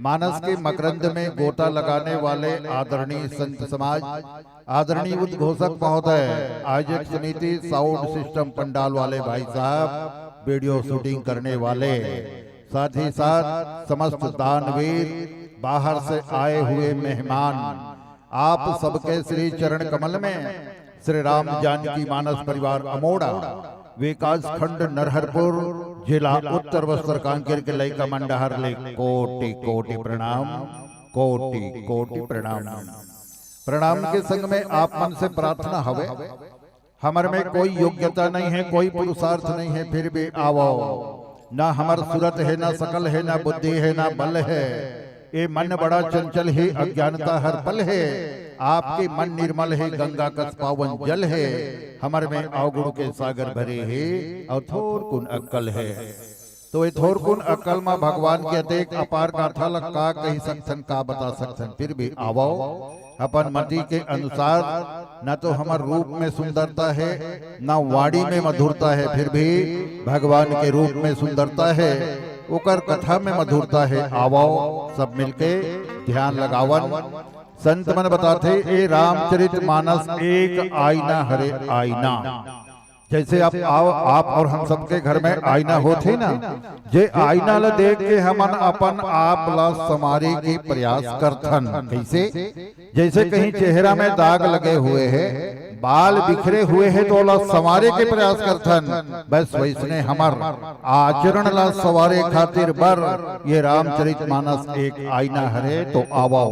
मानस के मकरंद में गोता लगाने वाले आदरणीय संत समाज, आदरणीय उद्घोषक महोदय, आयोजक समिति, साउंड सिस्टम पंडाल वाले भाई साहब, वीडियो शूटिंग करने वाले, साथ ही साथ समस्त दानवीर, बाहर से आए हुए मेहमान, आप सबके श्री चरण कमल में श्री राम जानकी मानस परिवार अमोड़ा, विकास खंड नरहरपुर, जिला उत्तर बस्तर कांकेर के लइका मन डहर ले कोटि कोटि प्रणाम, कोटि कोटि प्रणाम। प्रणाम के संग में आप मन से प्रार्थना हवे, हमर में कोई योग्यता नहीं है, कोई पुरुषार्थ नहीं है, फिर भी आवो। ना हमर सूरत है, ना सकल है, ना बुद्धि है, ना बल है। ए मन बड़ा चंचल है, अज्ञानता हर पल है। आपके मन निर्मल है, गंगा कस पावन जल है। हमर में अवगुण के सागर भरे है, और थोरकुन अक्कल है। तो ए थोरकुन अक्कल मा भगवान के अतेक अपार गाथा ला का कही सकथन, का बता सकथन, फिर भी आवो अपन मति के अनुसार। न तो हमर रूप में सुंदरता है, न वाणी में मधुरता है, फिर भी भगवान के रूप में सुंदरता है, ओकर कथा में मधुरता है। आवो सब मिलके ध्यान लगावन। संत मन बताथे, ए रामचरित मानस एक आईना हरे, आईना। जैसे आप, आओ, आप और हम सबके घर में आईना होथे ना, जे आईना ला देख के हमन अपन आप ला संवारे के प्रयास करथन। कैसे? जैसे कहीं चेहरा में दाग लगे हुए है, बाल बिखरे हुए है, तो ओला संवारे के प्रयास करथन। बस वैसने हमर आचरण ला संवारे खातिर बर ये रामचरित मानस एक आईना हरे। तो आवो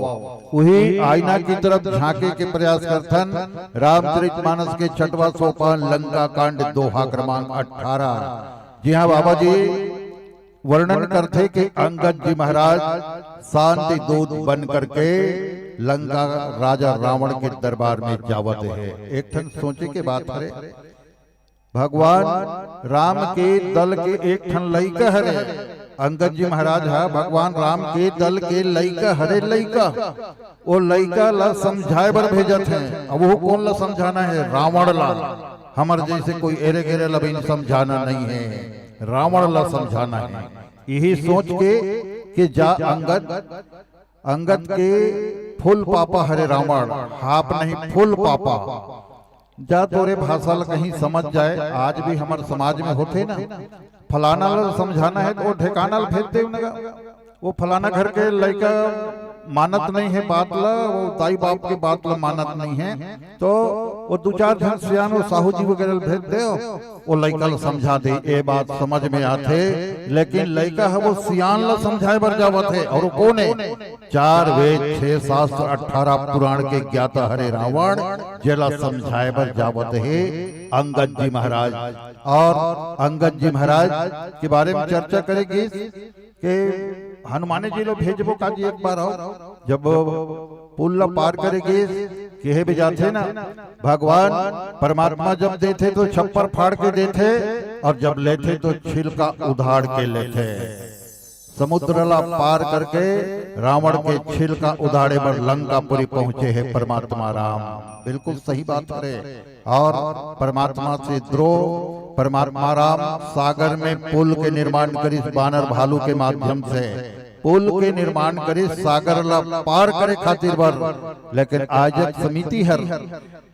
उही आईना की तरफ झांके के प्रयास करथन। रामचरित मानस के छठवां सोपान, लंका कांड, दोहा क्रमांक अठारह। जी हाँ बाबा जी, वर्णन करथे कि अंगद जी महाराज शांति दूत बन करके लंका राजा रावण के दरबार में जावत है। एक ठन सोचे के बात हरे, भगवान राम के दल के एक ठन लइका हरे। अंगद जी महाराज हा भगवान राम के दल के लइका हरे, लइका। ओ लइका ला समझाए बर भेजत हे। अब वो कोन ला समझाना है? रावण ला। हमर जैसे कोई एरे गेरे ला भी समझाना नहीं है, रावण ला समझाना है। यही सोच के कि जा अंगद, अंगद के फुल पापा हरे रावण, हाफ नहीं, फुल पापा। जा तोरे भाषा ला कहीं समझ जाए। आज भी हमर समाज में होथे ना, फलाना ला समझाना है तो वो ठिकाना ला भेज दे उनका। वो फलाना घर के लइका मानत नहीं है बात ला, वो दाई बाप के बात ला मानत नहीं है, तो वो दू चार झन सियान वो साहू जी वगैरह ला भेज दे, वो लइका ला समझा दे, ये बात समझ में आथे। लेकिन लइका है वो सियान ला समझाए बर जावत है, और वो कौन है? चार वेद, छह शास्त्र, अठारह पुराण के ज्ञाता हरे रावण, जेला समझाए बर जावत हे अंगद जी महाराज। और अंगद जी महाराज के बारे में चर्चा करे गिस कि हनुमाने जी लो भेजबो का जी एक बार आओ। जब पुल ला पार करे गिस, कहे भी जाथे ना, भगवान परमात्मा जब देथे तो छप्पर फाड़ के देथे, और जब लेथे तो छिलका उधाड़ के लेथे। समुद्र ला पार करके रावण के छिलका उधाड़े बर लंकापुरी पहुंचे हे परमात्मा राम। बिल्कुल सही बात करे। और परमात्मा से द्रोह, परमात्मा राम सागर में पुल के निर्माण करिस बानर भालू के माध्यम से। पुल के निर्माण करे सागर ला पार करे खातिर बर, लेकिन आयोजक समिति हर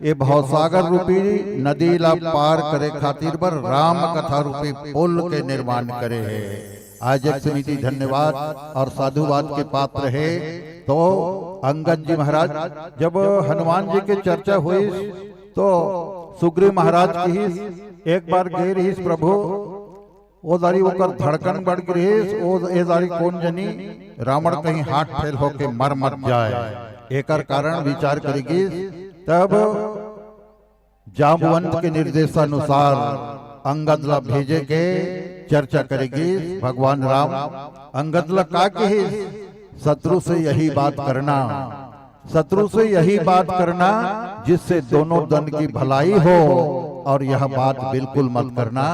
ये भवसागर रूपी नदी ला पार करे खातिर बर राम कथा रूपी पुल के निर्माण करे हे। आयोजक समिति धन्यवाद और साधुवाद के पात्र हे। तो अंगद जी महाराज, जब हनुमान जी के चर्चा हुई तो सुग्रीव महाराज किहिस, एक बार गे रहिस प्रभु, ओ दारी ओकर धड़कन बढ़ गे रहिस, ओ ए दारी कोन जनी रावण कहीं हार्ट फेल होके मर मत जाए। एकर कारण विचार करे गिस। तब जामवंत के निर्देशानुसार अंगद ला भेजे के चर्चा करे गिस। भगवान राम अंगद ला का किहिस, शत्रु से यही बात करना, शत्रु से यही बात करना जिससे दोनों दल की भलाई हो, और यह बात बिल्कुल मत करना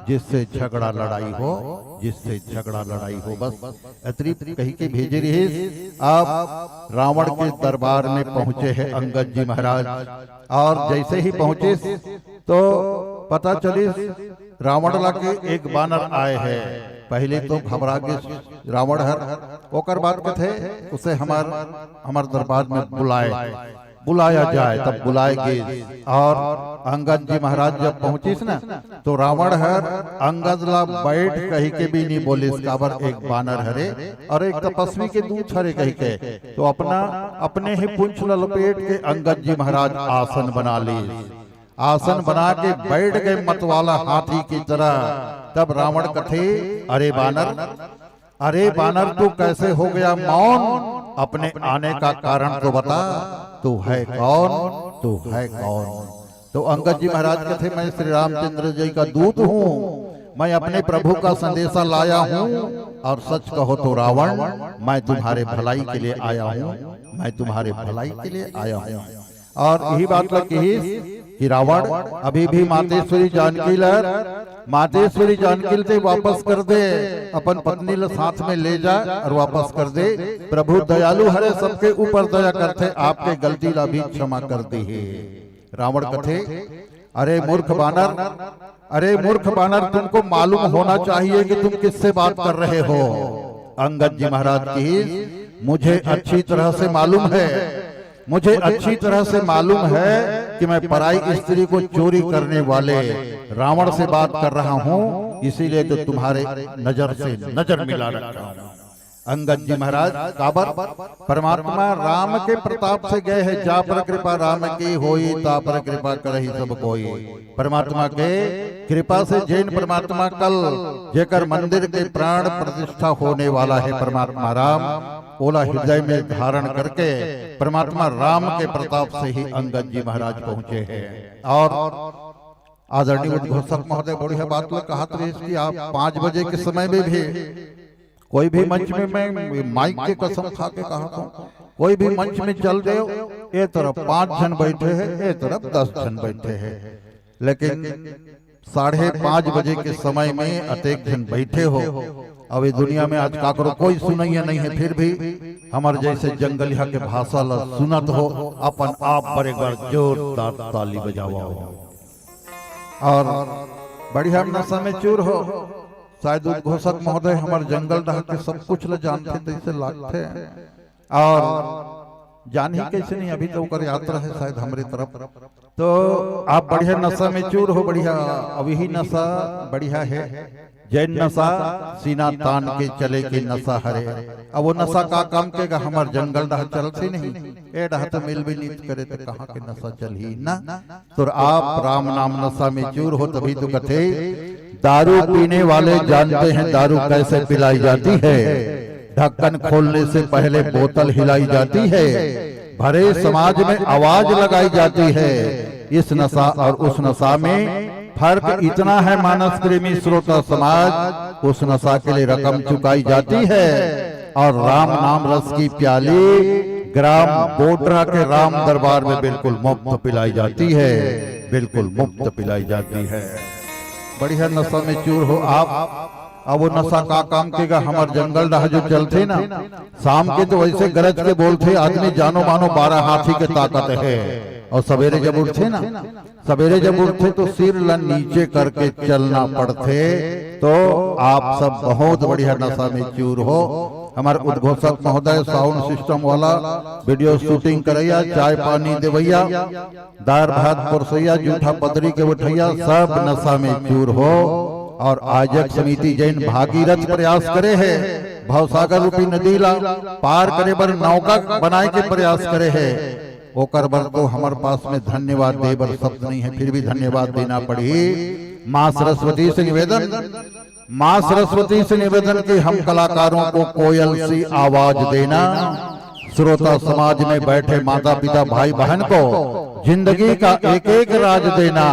जिससे झगड़ा लड़ाई हो, जिससे झगड़ा लड़ाई हो। बस अतरी कही के भेजे रहिस। अब रावण के दरबार में पहुंचे हैं अंगद जी महाराज, और जैसे ही पहुंचिस तो पता चलिस रावण ला के एक बानर आए हे। पहले तो घबरा गे रावण हर, ओकर बाद कथे उसे हमर, हमर दरबार में बुलाए, बुलाया जाए। तब बुलाए गे और अंगद जी महाराज जब पहुंचिस ना, तो रावण हर अंगद ला बैठ कही के भी नहीं बोलिस, काबर एक बानर हरे और एक तपस्वी के दूत हरे कही के। तो अपना, अपने ही पूंछ ला लपेट के अंगद जी महाराज आसन बना ली। आसन बना के बैठ गए मतवाला हाथी की तरह। तब रावण कथे, अरे बानर, अरे बानर, तू कैसे हो गया मौन? अपने आने का कारण तो बता, तू है कौन? तू है कौन? तो अंगद जी महाराज कथे, मैं श्री रामचंद्र जी का दूत हूँ, मैं अपने प्रभु का संदेशा लाया हूँ, और सच कहो तो रावण, मैं तुम्हारे भलाई के लिए आया हूँ, मैं तुम्हारे भलाई के लिए आया हूँ। और यही बात ला किहिस कि रावण, अभी भी मातेश्वरी जानकी ला, मातेश्वरी जानकी ला ते वापस कर दे, अपन पत्नी ला साथ में ले जा और वापस कर दे। प्रभु दयालु हरे, सबके ऊपर दया करथे, आपके गलती ला भी क्षमा कर दिही। रावण कथे, अरे मूर्ख बानर, अरे मूर्ख बानर, तुमको मालूम होना चाहिए कि तुम किससे बात कर रहे हो। अंगद जी महाराज की, मुझे अच्छी तरह से मालूम है, मुझे अच्छी तरह से मालूम है कि मैं पराई स्त्री को चोरी करने वाले रावण से बात कर रहा हूँ, इसीलिए तो तुम्हारे नजर से नजर मिला रखा हूँ। अंगद जी महाराज काबर? परमात्मा राम के प्रताप से गए हैं, जा पर कृपा राम की होई, ता पर कृपा करही सब कोई। परमात्मा के कृपा से जैन परमात्मा कल जेकर मंदिर के प्राण प्रतिष्ठा होने वाला है परमात्मा राम, ओला हृदय में धारण करके परमात्मा राम के प्रताप से ही अंगद जी महाराज पहुंचे हैं। और आदरणीय उद्घोषक महोदय बढ़िया बात ला कहत रहिस कि आप पाँच बजे के समय में भी कोई भी मंच में, मैं माइक के कसम खा के कहत हूँ, कोई भी मंच में चल देव, ए तरफ पाँच झन बैठे हैं, ए तरफ दस झन बैठे हैं, लेकिन साढ़े पाँच बजे के समय में अतेक झन बैठे हो। अब ये दुनिया में आज काकरो कोई सुनैया नहीं है, फिर भी हमर जैसे जंगलिया के भाषा ला सुनत हो, अपन आप बर एक बार जोरदार ताली बजावा। और बढ़िया नशा में चूर हो। शायद उद्घोषक महोदय हमर जंगल डहर के सब कुछ ल जानथे, तैसे लागथे। और जानही कैसे नहीं, अभी तो ओकर यात्रा है शायद हमरे तरफ। तो आप बढ़िया नशा में चूर हो, बढ़िया। अब यही नशा बढ़िया है, जैन नशा, सीना तान के चले के नशा हरे। अब वो नशा का काम के गा, हमर जंगल डहर चलथे नहीं, ए डहर तो मिल भी नहीं करे तो कहाँ के नशा चलही ना। तो आप राम नाम नशा में चूर हो, तभी तो कथे, दारू पीने वाले जानते हैं दारू कैसे पिलाई जाती है। ढक्कन खोलने से पहले बोतल हिलाई जाती है, भरे समाज में आवाज लगाई जाती है। इस नशा और उस नशा में फर्क इतना है, मानस प्रेमी श्रोता समाज, उस नशा के लिए रकम चुकाई जाती है और राम नाम रस की प्याली ग्राम बोटरा के राम दरबार में बिल्कुल मुफ्त पिलाई जाती है, बिल्कुल मुफ्त पिलाई जाती है। बढ़िया नशा में चूर हो आप। अब वो नशा का काम के गा, हमर जंगल डहर जो चलथे ना, शाम के तो वैसे गरज के बोलथे, आदमी जानो मानो बारह हाथी के ताकत है। और सवेरे जब उठथे ना, सवेरे जब उठथे तो सिर ला नीचे करके चलना पड़थे। तो आप सब बहुत बढ़िया नशा में चूर हो। हमर उद्घोषक महोदय, साउंड सिस्टम वाला, वीडियो शूटिंग करैया, चाय पानी देवैया, दार भात परोसैया, जूठा पतरी के उठैया, सब नशा में चूर हो। और आयोजक समिति जेन भागीरथ प्रयास करे हे, भवसागर रूपी नदी ला पार करे बर नौका बनाए के प्रयास करे हे, ओकर बर तो हमर पास में धन्यवाद दे बर शब्द नहीं है, फिर भी धन्यवाद देना पड़ही। माँ सरस्वती से निवेदन, माँ सरस्वती से निवेदन कि हम कलाकारों को कोयल सी आवाज देना, श्रोता समाज में बैठे माता पिता भाई बहन को जिंदगी का एक एक राज देना,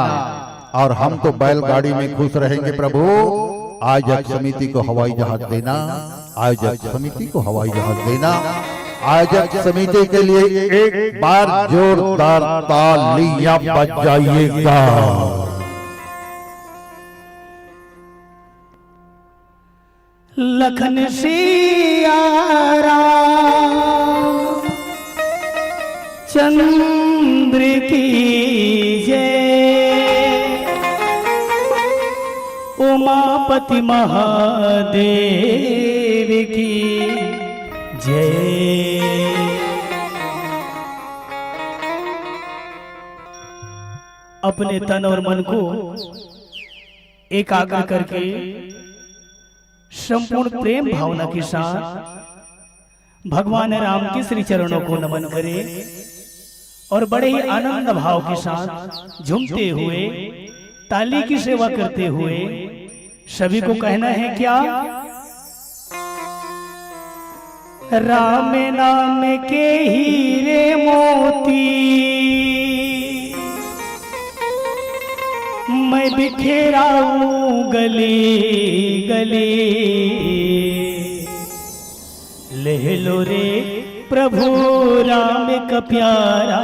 और हम तो बैलगाड़ी में खुश रहेंगे प्रभु। आयोजक समिति को हवाई जहाज देना, आयोजक समिति को हवाई जहाज देना। आयोजक समिति के लिए एक बार जोरदार तालियां बजाइएगा। लखन सिया राम चंद्र की जय, उमापति महादेव की जय। अपने तन और मन को एकाग्र करके संपूर्ण प्रेम भावना के साथ भगवान राम के श्री चरणों को नमन करें और बड़े ही आनंद भाव के साथ झूमते हुए, ताली की सेवा करते हुए सभी को कहना है क्या? राम नाम के हीरे मोती, मैं बिखेराऊं गली गली। ले लो रे प्रभु राम का प्यारा,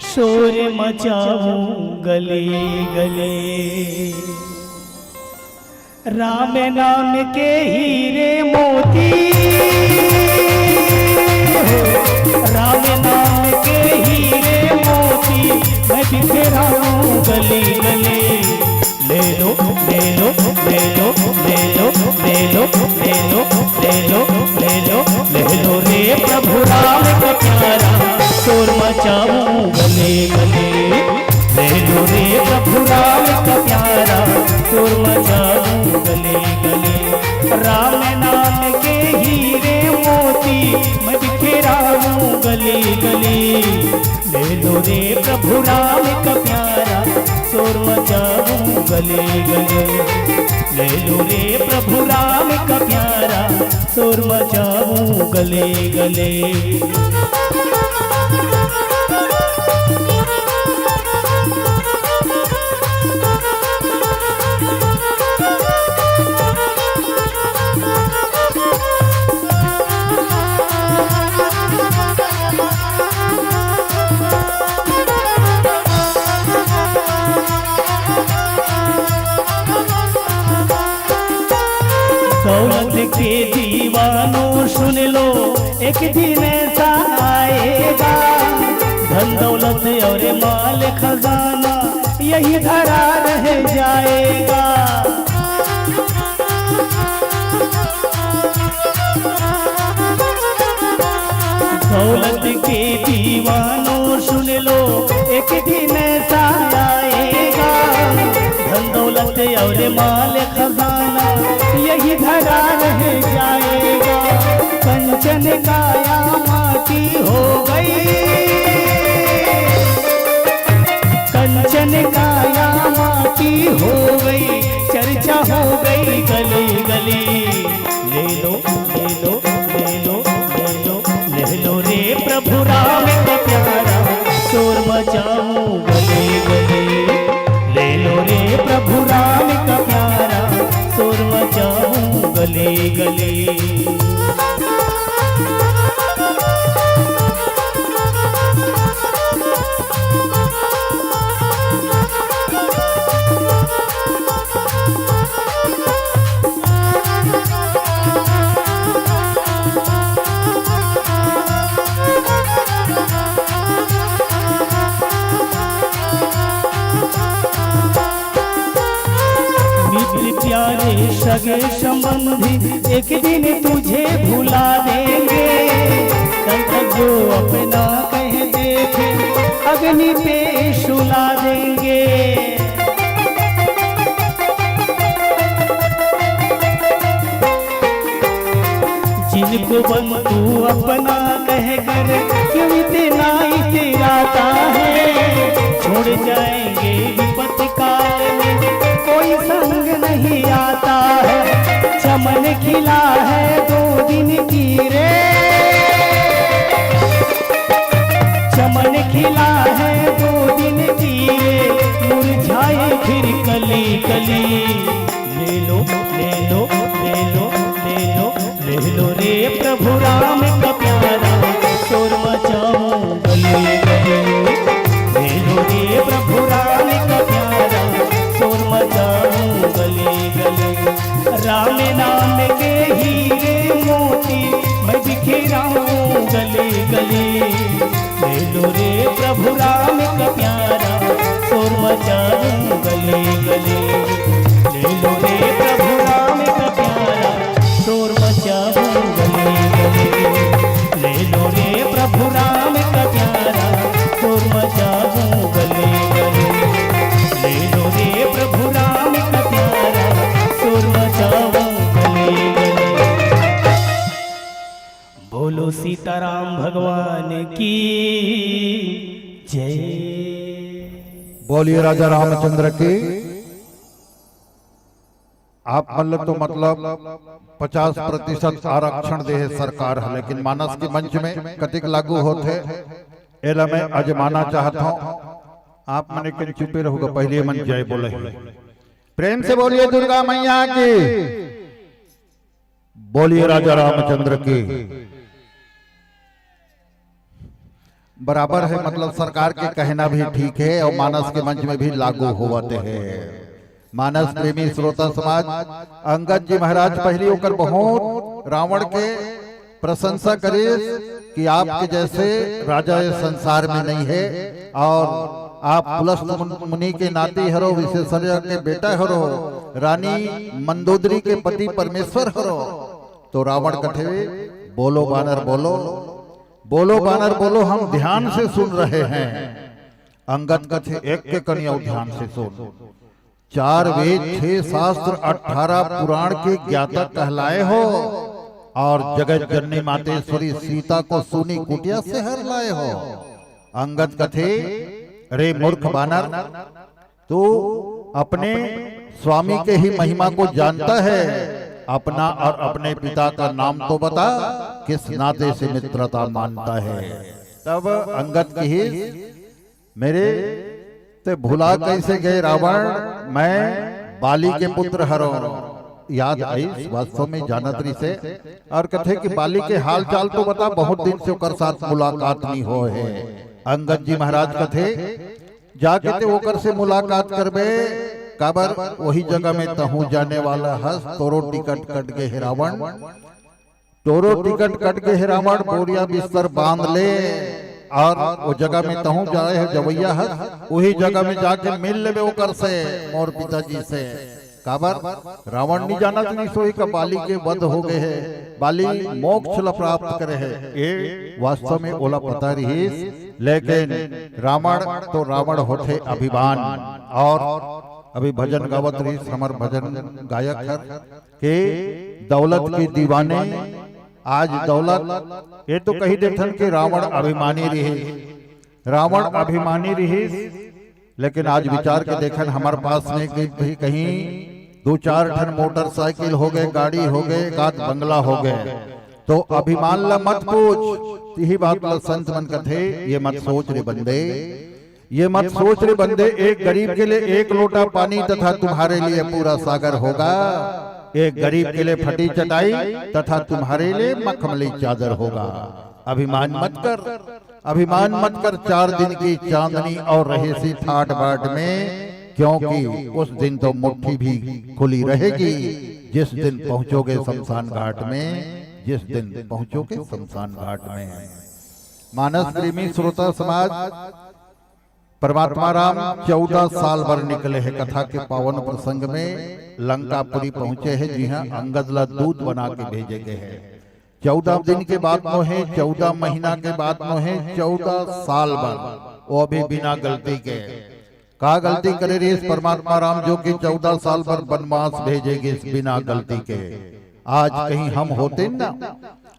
शोर मचाऊं गली गली। राम नाम के हीरे मोती, राम नाम के हीरे मोती, मैं बिखेराऊं गली गली। ले लो, ले लो, ले लो, ले लो, ले लो, ले लो, ले लो, ले लो, ले लो रे प्रभु राम का प्यारा, शोर मचाऊं गली गली। ले लो रे प्रभु राम का प्यारा, शोर मचाऊं गली गली। राम नाम के हीरे मोती, मैं बिखेराऊं गली गली। ले लो रे प्रभु राम का प्यारा, शोर मचाऊं गली गली। ले लो रे प्रभु राम का प्यारा, शोर मचाऊं गली गली। दौलत के दीवानों सुन लो, एक दिन ऐसा आएगा, धन दौलत और माल खजाना यही धरा रह जाएगा। दौलत के दीवानों सुन लो, एक दिन ऐसा आएगा, धन दौलत और माल खजाना यही धरा रह जाएगा। कंचन काया माटी हो गई, कंचन काया माटी हो गई, चर्चा हो गई गली गली। ले लो, ले लो, ले लो, ले लो, ले लो रे प्रभु राम का प्यारा, शोर मचाऊं गली गली। ले लो रे प्रभु राम का प्यारा, शोर मचाऊं गली गली। सगे संबंधी एक दिन तुझे भुला देंगे। तब तक जो अपना कह दे, फिर अग्नि पे सुला देंगे। जिनको बंधु अपना कहकर क्यों इतना इतराता है, छोड़ जाएंगे विपत्ति काल में, कोई संग नहीं आता है। चमन खिला है दो दिन की रे, चमन खिला है दो दिन की रे, मुरझाए फिर कली कली। ले लो, ले लो, ले लो, ले लो, ले लो रे प्रभु राम का प्यारा, शोर मचाऊं गली गली। ले लो रे प्रभु राम का प्यारा, शोर मचाऊं गली गली। राम नाम के हीरे मोती मैं बिखेराऊं गली गली। ले लो रे प्रभु राम का प्यारा, शोर मचाऊं गली गली। ले लो रे प्रभु राम का प्यारा, शोर मचाऊं गली गली। ले लो रे प्रभु राम का प्यारा, शोर मचाऊं गली गली। ले लो रे प्रभु राम का प्यारा, शोर मचाऊं गली गली। बोलो सीताराम भगवान की जय। बोलिए राजा रामचंद्र की। आप मन ल तो मतलब पचास प्रतिशत आरक्षण दे हे सरकार ह, लेकिन मानस के मंच में कतिक लागू होथे, एला मैं अजमाना चाहत हूँ। आप मन एक चुपे रहूगा, पहले मन जय बोले हे। प्रेम से बोलिए दुर्गा मैया की, बोलिए राजा रामचंद्र की। बराबर है, मतलब सरकार के कहना भी ठीक है और मानस के मंच में भी लागू होवत है। मानस प्रेमी श्रोता समाज, अंगद जी महाराज पहली ओकर बहुत रावण के प्रशंसा करिस कि आपके जैसे राजा ये संसार में नहीं है और आप पुलस्त मुन-, मुनि के नाती हरो, विशेषज्ञ के बेटा हरो, रानी मंदोदरी के पति परमेश्वर हरो। तो रावण कथे, बोलो बानर बोलो, बोलो बानर बोलो, हम ध्यान से सुन रहे हैं। अंगद कथे, एक के कनिया ध्यान से सुन। चार वेद, छह शास्त्र, अठारह पुराण के ज्ञाता कहलाए हो और जगत जननी मातेश्वरी सीता को सूनी कुटिया से हर लाए हो। अंगद कथे, रे मूर्ख बानर, तू अपने स्वामी के ही महिमा को जानता है, अपना और अपने पिता का नाम तो बता, किस नाते से मित्रता मानता है। तब अंगद कहिस, मेरे ते भुला कैसे गए रावण, मैं बाली के पुत्र हरो। याद आइस, वास्तव में जानत रहिसे। और कथे कि बाली के हाल चाल तो बता, बहुत दिन से ओकर साथ मुलाकात नहीं होए हे। अंगद जी महाराज कथे, जाके ते ओकर से मुलाकात करबे, काबर वही जगह में तहूँ जाने वाला हस, तोरो टिकट कट गए हे रावण। तोरो टिकट कट गए हे रावण, बोरिया बिस्तर बांध ले और वो जगह में तहूँ जाए हे जवैया हस, वही जगह में जाके मिल लेबे ओकर से, मोर पिताजी से। काबर रावण नहीं जानत नहीं सोही का बाली के वध हो गए हे, बाली मोक्ष ल प्राप्त करे हे, ये वास्तव में ओला पता रहिस। लेकिन रावण तो रावण होथे अभिमान। और अभी भजन गावत रहिस हमर भजन गायक हर के दौलत के दीवाने। आज दौलत, ये तो कही देथन कि रावण अभिमानी रहिस, रावण अभिमानी रहिस, लेकिन आज विचार के देखन हमर पास में कि भी कहीं दो चार ठन मोटरसाइकिल हो गए, गाड़ी हो गए, एक आध बंगला हो गए, तो अभिमान ला मत पूछ। यही बात ला संत मन कथे, ये मत सोच रे बंदे, ये मत सोच रे बंदे, एक गरीब के लिए एक लोटा पानी तथा तुम्हारे लिए पूरा सागर होगा, एक गरीब के लिए फटी चटाई तथा तुम्हारे लिए मखमली चादर होगा। अभिमान मत कर, अभिमान मत कर चार दिन की चांदनी और रहेसी ठाट बाट में, क्योंकि उस दिन तो मुट्ठी भी खुली रहेगी जिस दिन पहुंचोगे शमशान घाट में, जिस दिन पहुंचोगे शमशान घाट में। मानस प्रेमी श्रोता समाज, परमात्मा राम चौदह साल बर निकले हे। कथा के पावन प्रसंग में लंकापुरी पहुंचे हे, जिहां अंगद ला दूत बना के भेजे गए हे। चौदह दिन के बात नोहे, चौदह महीना के बात नोहे, चौदह साल बर वो भी बिना गलती के। का गलती करे रहिस परमात्मा राम, जो कि चौदह साल बर वनवास भेजे गिस बिना गलती के? आज कहीं हम होतेन ना,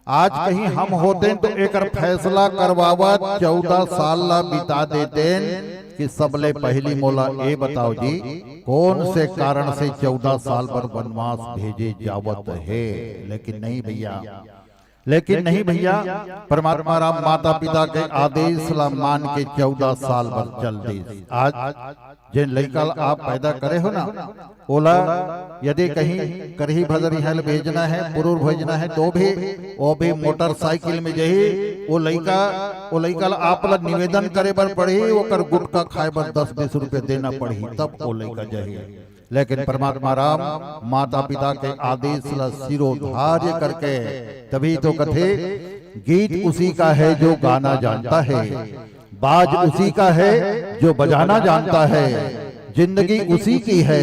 आज कहीं हम होतेन तो एकर फैसला करवावत चौदह साल ला बिता देतेन कि सबले पहली मोला ए बताओ जी, कौन से कारण से चौदह साल बर वनवास भेजे जावत हे? लेकिन नहीं भैया, लेकिन नहीं भैया, परमात्मा राम माता पिता के आदेश ला मान के चौदह साल बर चल दिस। आज जेन लइका ला आप पैदा करे हो ना, ओला यदि कहीं करही भजरिहा ल भेजना हे, पुरूर भेजना हे, तो भी वो भी मोटरसाइकिल में जही। वो लइका, वो लइका ला आप ला निवेदन करे बर पड़ही, ओकर गुटखा खाए बर दस बीस रुपये देना पड़ही, तब वो लइका जही। लेकिन परमात्मा राम माता पिता के आदेश ला शिरोधार्य करके, तभी तो कथे, गीत उसी का है जो गाना जानता है, बाज उसी का है जो बजाना जानता है, जिंदगी उसी की है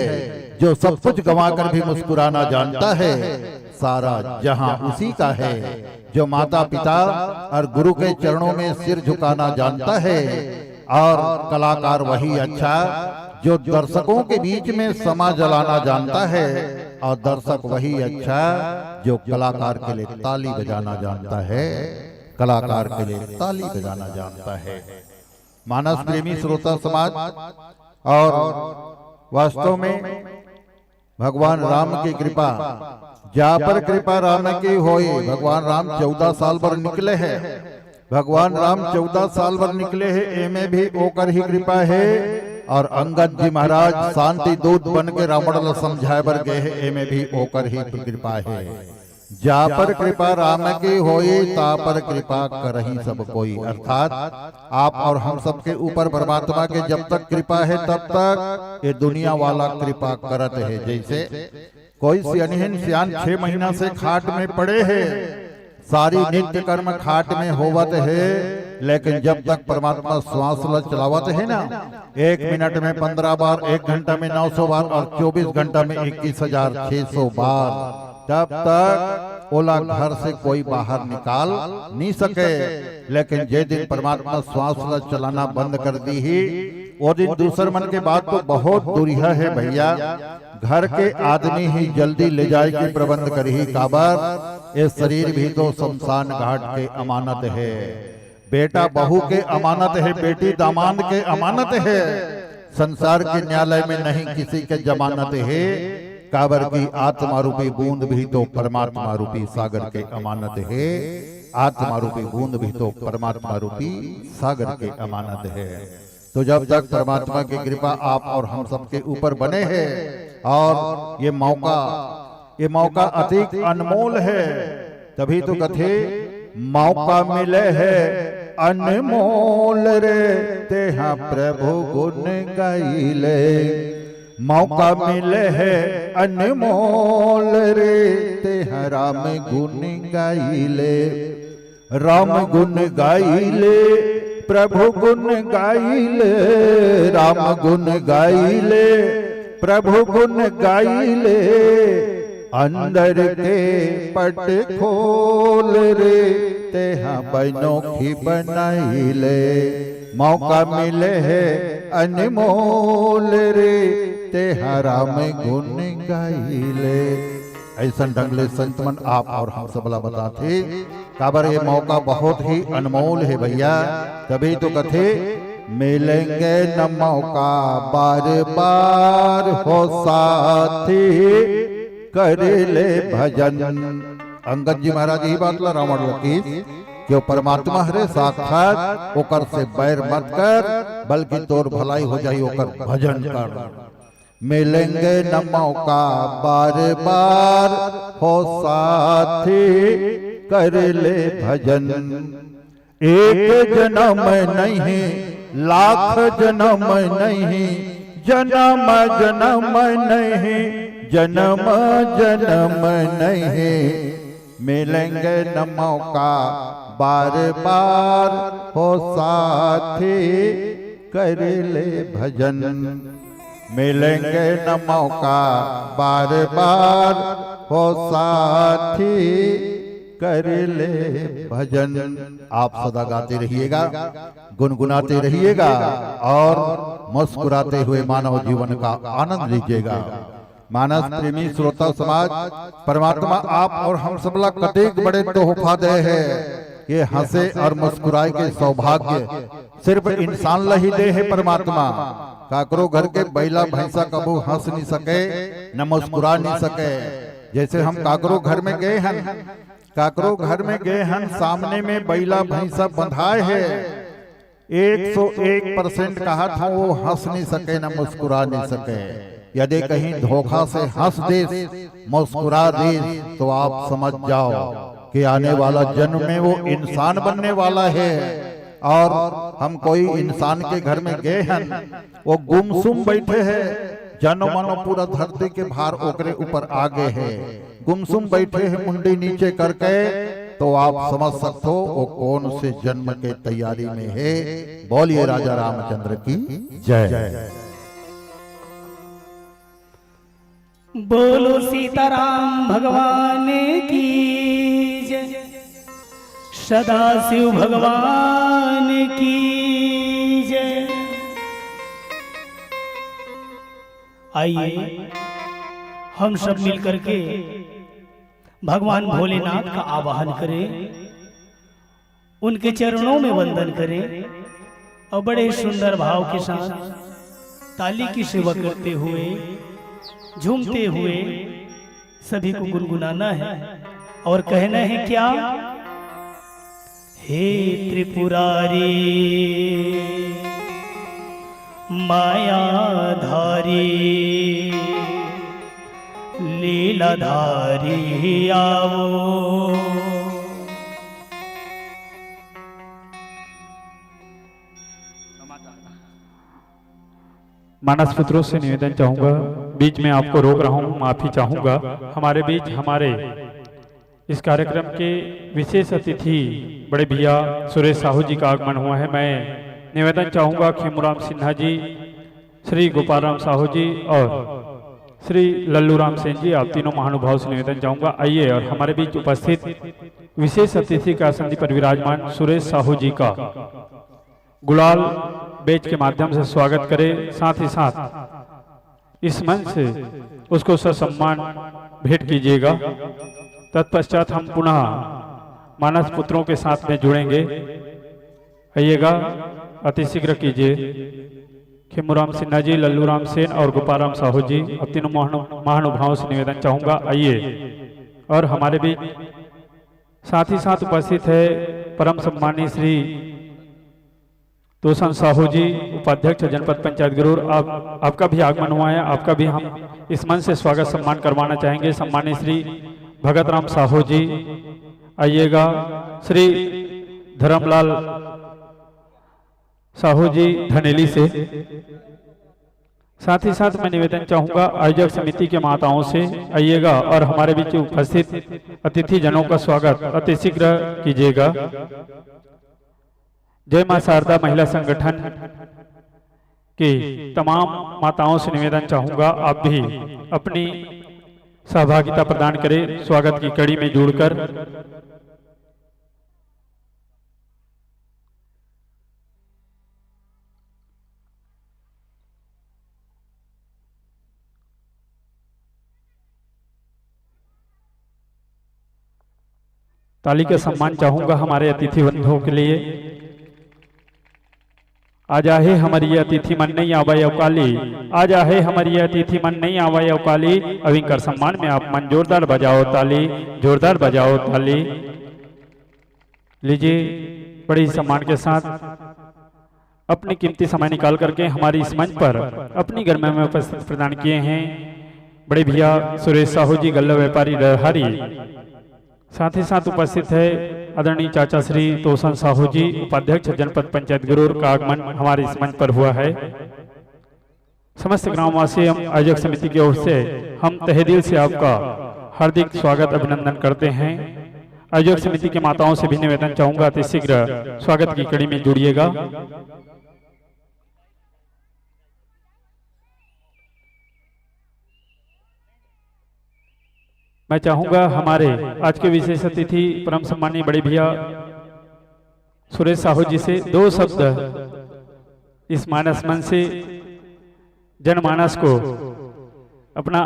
जो सब कुछ गंवाकर भी मुस्कुराना जानता है। सारा जहां उसी का है जो माता पिता और गुरु के चरणों में सिर झुकाना जानता है, और कलाकार वही अच्छा जो दर्शकों के बीच में समा जलाना जानता है, और दर्शक वही अच्छा जो कलाकार के लिए ताली बजाना जानता है, कलाकार के लिए ताली बजाना जानता है। मानस प्रेमी श्रोता समाज, और वास्तव में भगवान राम की कृपा, जा पर कृपा राम की होई। भगवान राम चौदह साल बर निकले हे, भगवान राम चौदह साल बर निकले हे, एमे भी ओकर ही कृपा हे। और अंगद जी महाराज शांति दूत बन के रावण ला समझाए बर गए हे, एमे भी ओकर ही कृपा हे। जा पर कृपा राम की होई, ता पर कृपा करही सब कोई। अर्थात आप और हम सबके ऊपर परमात्मा के जब तक कृपा हे, तब तक ये दुनिया वाला कृपा करत हे। जैसे कोई सियानहिन सियान छह महीना से खाट में पड़े हे, सारी नित्य कर्म खाट में होवत हे, लेकिन जब तक परमात्मा श्वास ला चलावत हे ना, एक मिनट में पन्द्रह बार, एक घंटा में नौ सौ बार और चौबीस घंटा में इक्कीस हजार छह सौ बार, तब तक ओला घर से कोई बाहर निकाल नहीं सके। लेकिन जे दिन परमात्मा श्वास ला चलाना बंद कर दीही, वो दिन दूसर मन के बात तो बहुत दूरिहा हे भैया, घर के आदमी ही जल्दी ले जाए के प्रबंध करही। काबर, ये शरीर भी तो शमशान घाट के अमानत हे। बेटा बहू के अमानत हे, बेटी दामाद के अमानत हे। संसार के न्यायालय में नहीं किसी के जमानत हे, काबर की आत्मा रूपी बूंद भी तो परमात्मा रूपी सागर के अमानत हे। आत्मा रूपी बूंद भी तो परमात्मा रूपी सागर के अमानत हे। तो जब तक परमात्मा की कृपा आप और हम सबके ऊपर बने हे, और ये मौका, ये मौका अतिक अनमोल हे, तभी तो कथे, मौका मिले हे अनमोल रे, तेहा प्रभु गुण गाइले। मौका मिले हे अनमोल रे, तेहा राम गुण गाइले। राम गुण गाइले, प्रभु गुण गाइले, राम गुण गाइले, प्रभु गुण गाइले। अंदर के पट खोल रे, तेहा बनोखी बनाइले। मौका मिले हे अनमोल रे, तेहा राम गुण गाइले। अइसन ढंग ले संत मन आप और हम सबला बताथे, काबर ये मौका बहुत ही अनमोल हे भैया। तभी तो कथे, मिलेंगे न मौका बार बार हो साथी, कर ले भजन। अंगद जी महाराज यही बात ला रावण ला किहिस कि वो परमात्मा हरे साक्षात, ओकर से बैर मत कर, बल्कि तोर भलाई हो जाही, ओकर भजन कर। मिलेंगे न मौका बार बार हो साथी, कर ले भजन। एक जन्म नहीं, लाख जन्म नहीं, जन्म जन्म नहीं, जन्म जन्म नहीं। मिलेंगे न मौका बार बार हो साथी, कर ले भजन, मिलेंगे न मौका बार बार, हो साथी, कर ले भजन। आप सदा गाते रहिएगा, गुनगुनाते रहिएगा और मुस्कुराते हुए मानव जीवन का आनंद लीजिएगा। मानस प्रेमी श्रोता समाज, परमात्मा आप और हम सबला कतेक बड़े तोहफा दे हे। ये हंसे और मुस्कुराए के सौभाग्य सिर्फ इंसान ला ही दे हे परमात्मा। काकरो घर के बैला भैंसा कभू हंस नहीं सके, न मुस्कुरा नहीं सके। जैसे हम काकरो घर में गए हन, काकरो घर में गए हन, सामने में बैला भैंसा बंधाए हे, एक सौ एक परसेंट कहत हूँ, वो हंस नहीं सके, न मुस्कुरा नहीं सके। यदि कहीं धोखा से हंस देस, मुस्कुरा देस, तो आप समझ जाओ कि आने वाला जन्म में वो इंसान बनने वाला है। और हम कोई इंसान के घर में गए हन, वो गुमसुम बैठे हैं, जनो मनो पूरा धरती के भार ओकरे ऊपर आ गए हैं, गुमसुम बैठे हैं मुंडी नीचे करके, तो आप समझ सकते हो वो कौन से जन्म के तैयारी में है। बोलिए राजा रामचंद्र की जय। बोलो सीताराम भगवान की जय, सदाशिव भगवान की जय। आइए, हम सब मिलकर के भगवान भोलेनाथ का आवाहन करें, उनके चरणों में वंदन करें और बड़े सुंदर भाव के साथ ताली की सेवा करते हुए, झूमते हुए सभी को गुनगुनाना है और कहना है क्या? हे त्रिपुरारी मायाधारी लीलाधारी आओ। मानस पुत्रों से निवेदन चाहूंगा, बीच में आपको रोक रहा हूं, माफी चाहूंगा। हमारे बीच हमारे इस कार्यक्रम के विशेष अतिथि बड़े भैया सुरेश साहू जी का आगमन हुआ है। मैं निवेदन चाहूंगा खेमूराम सिन्हा जी, श्री गोपाल राम साहू जी और श्री लल्लू राम सेन जी, आप तीनों महानुभाव से निवेदन चाहूंगा, आइए और हमारे बीच उपस्थित विशेष अतिथि का आसन पर विराजमान सुरेश साहू जी का गुलाल बेच के माध्यम से स्वागत करें। साथ ही साथ इस मंच से उसको ससम्मान भेंट कीजिएगा। तत्पश्चात हम पुनः मानस पुत्रों के साथ में जुड़ेंगे। आइएगा, अति शीघ्र कीजिए। खेमूराम सिन्हा जी, लल्लू राम सेन और गोपाल राम साहू जी, अब तीनों महानु-, महानुभावों से निवेदन चाहूंगा, आइए। और हमारे बीच साथ ही साथ उपस्थित है परम सम्मानी श्री तोसन साहू जी, उपाध्यक्ष जनपद पंचायत गरूर, आप, आपका भी आगमन हुआ है, आपका भी हम इस मंच से स्वागत सम्मान करवाना चाहेंगे। सम्मानित श्री भगत राम साहू जी आइएगा, श्री धर्मलाल साहू जी धनेली से। साथ ही साथ मैं निवेदन चाहूंगा आयोजक समिति के माताओं से आइएगा और हमारे बीच उपस्थित अतिथि जनों का स्वागत अति शीघ्र कीजिएगा। जय मां शारदा महिला संगठन की तमाम माताओं से निवेदन चाहूंगा, आप भी अपनी सहभागिता प्रदान करें स्वागत की कड़ी में जुड़कर। ताली का सम्मान चाहूंगा हमारे अतिथि बंधुओं के लिए। आज आहे हमर ये अतिथि मन नइ आवय अवकाली, आज आहे हमर ये अतिथि मन नइ आवय अवकाली। अब इनकर सम्मान में आप मन जोरदार बजाओ ताली, जोरदार बजाओ ताली। लीजिए, बड़े ही सम्मान के साथ अपनी कीमती समय निकाल करके हमारी इस मंच पर अपनी गरिमा में उपस्थित प्रदान किए हैं बड़े भैया सुरेश साहू जी, गल्ला व्यापारी डरहरी। साथ ही साथ उपस्थित है आदरणीय चाचा श्री तोसन साहू जी, उपाध्यक्ष जनपद पंचायत गरूर का आगमन हमारे इस मंच पर हुआ है। समस्त ग्रामवासी एवं आयोजक समिति की ओर से हम तहे दिल से आपका हार्दिक स्वागत अभिनंदन करते हैं। आयोजक समिति की माताओं से भी निवेदन चाहूंगा, अति शीघ्र स्वागत की कड़ी में जुड़िएगा। मैं चाहूंगा हमारे आज के विशेष अतिथि परम सम्मानीय बड़े भैया सुरेश साहू जी से दो शब्द इस मानस मंच से जनमानस को अपना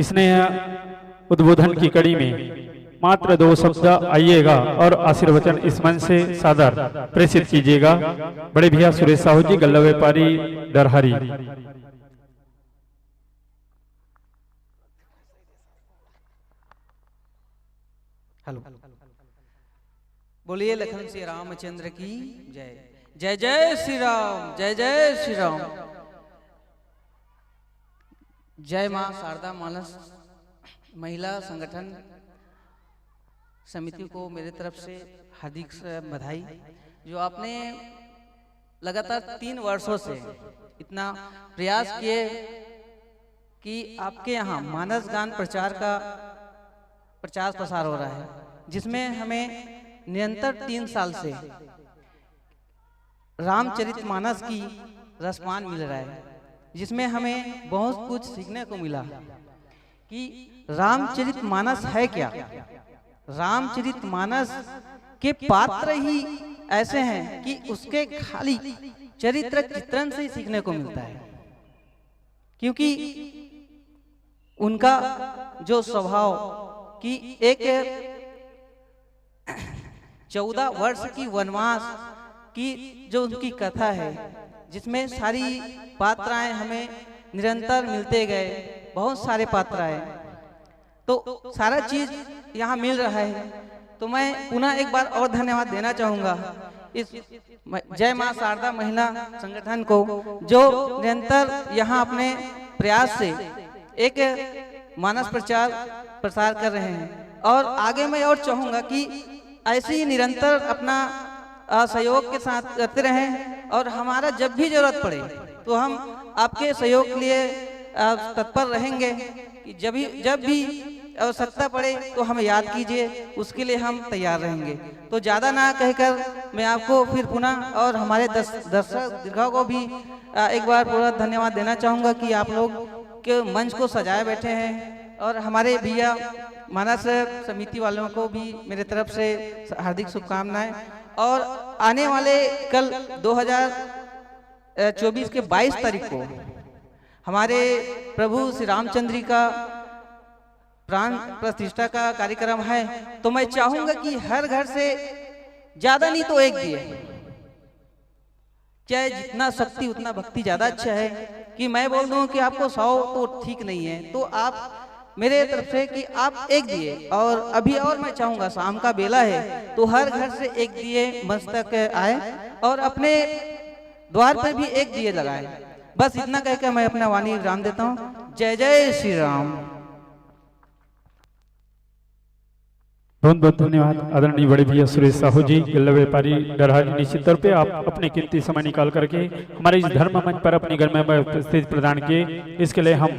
स्नेह उद्बोधन की कड़ी में मात्र दो शब्द आइएगा और आशीर्वचन इस मंच से सादर प्रेषित कीजिएगा। बड़े भैया सुरेश साहू जी, गल्ला व्यापारी, डरहरी। हेलो, बोलिए लखन श्री रामचंद्र की जय। जय जय श्री राम, जय जय श्री राम। जय माँ शारदा मानस महिला संगठन समिति को मेरे तरफ से हार्दिक बधाई, जो आपने लगातार तीन वर्षों से इतना प्रयास किए कि आपके यहाँ मानस गान प्रचार का प्रचार प्रसार हो रहा है, जिसमें हमें निरंतर तीन साल से रामचरित मानस की रसपान मिल रहा है, जिसमें हमें बहुत कुछ सीखने को मिला कि रामचरित मानस है क्या। रामचरित मानस के पात्र ही ऐसे हैं कि उसके खाली चरित्र चित्रण से ही सीखने को मिलता है, क्योंकि उनका जो स्वभाव कि एक चौदह वर्ष की वनवास की जो उनकी कथा है, जिसमें सारी पात्राएं हमें निरंतर मिलते गए, बहुत सारे पात्र आए, तो सारा चीज यहाँ मिल रहा है। तो मैं पुनः एक बार और धन्यवाद देना चाहूँगा इस म- जय माँ शारदा महिला संगठन को, जो निरंतर यहाँ अपने प्रयास से एक मानस प्रचार प्रसार कर रहे हैं। और आगे मैं और चाहूँगा कि ऐसे ही निरंतर अपना अ, सहयोग के साथ करते रहें, और हमारा जब भी जरूरत पड़े तो हम आपके सहयोग के लिए अ, तत्पर रहेंगे कि जब भी जब भी आवश्यकता पड़े तो हमें याद कीजिए, उसके लिए हम तैयार रहेंगे। तो ज़्यादा ना कहकर मैं आपको फिर पुनः और हमारे दस, दर्शक दीर्घा को भी अ, एक बार पूरा धन्यवाद देना चाहूँगा कि आप लोग के मंच को सजाए बैठे हैं, और हमारे भैया मानस समिति वालों को भी मेरे तरफ से हार्दिक शुभकामनाएं। और आने वाले कल दो हज़ार चौबीस के बाईस तारीख को हमारे प्रभु श्री रामचंद्र जी का प्राण प्रतिष्ठा का कार्यक्रम है, तो मैं चाहूँगा कि हर घर से ज़्यादा नहीं तो एक दिए, चाहे जितना शक्ति उतना भक्ति ज़्यादा अच्छा है। कि मैं बोल दूँ कि आपको सौ तो ठीक नहीं है, तो आप मेरे तरफ से कि आप एक दिए, और अभी और मैं चाहूँगा शाम का बेला है तो हर घर से एक दिए मंच तक आए और अपने द्वार पर भी एक दिए लगाए। बस इतना कहकर मैं अपना वाणी विराम देता हूँ। जय जय श्री राम। बहुत बहुत धन्यवाद आदरणीय बड़े भैया सुरेश साहू जी, गल्ला व्यापारी डरहरी। निश्चित तौर पे आप अपने कीमती समय निकाल करके हमारे इस धर्म मंच पर अपनी गर्म उपस्थिति प्रदान किए, इसके लिए हम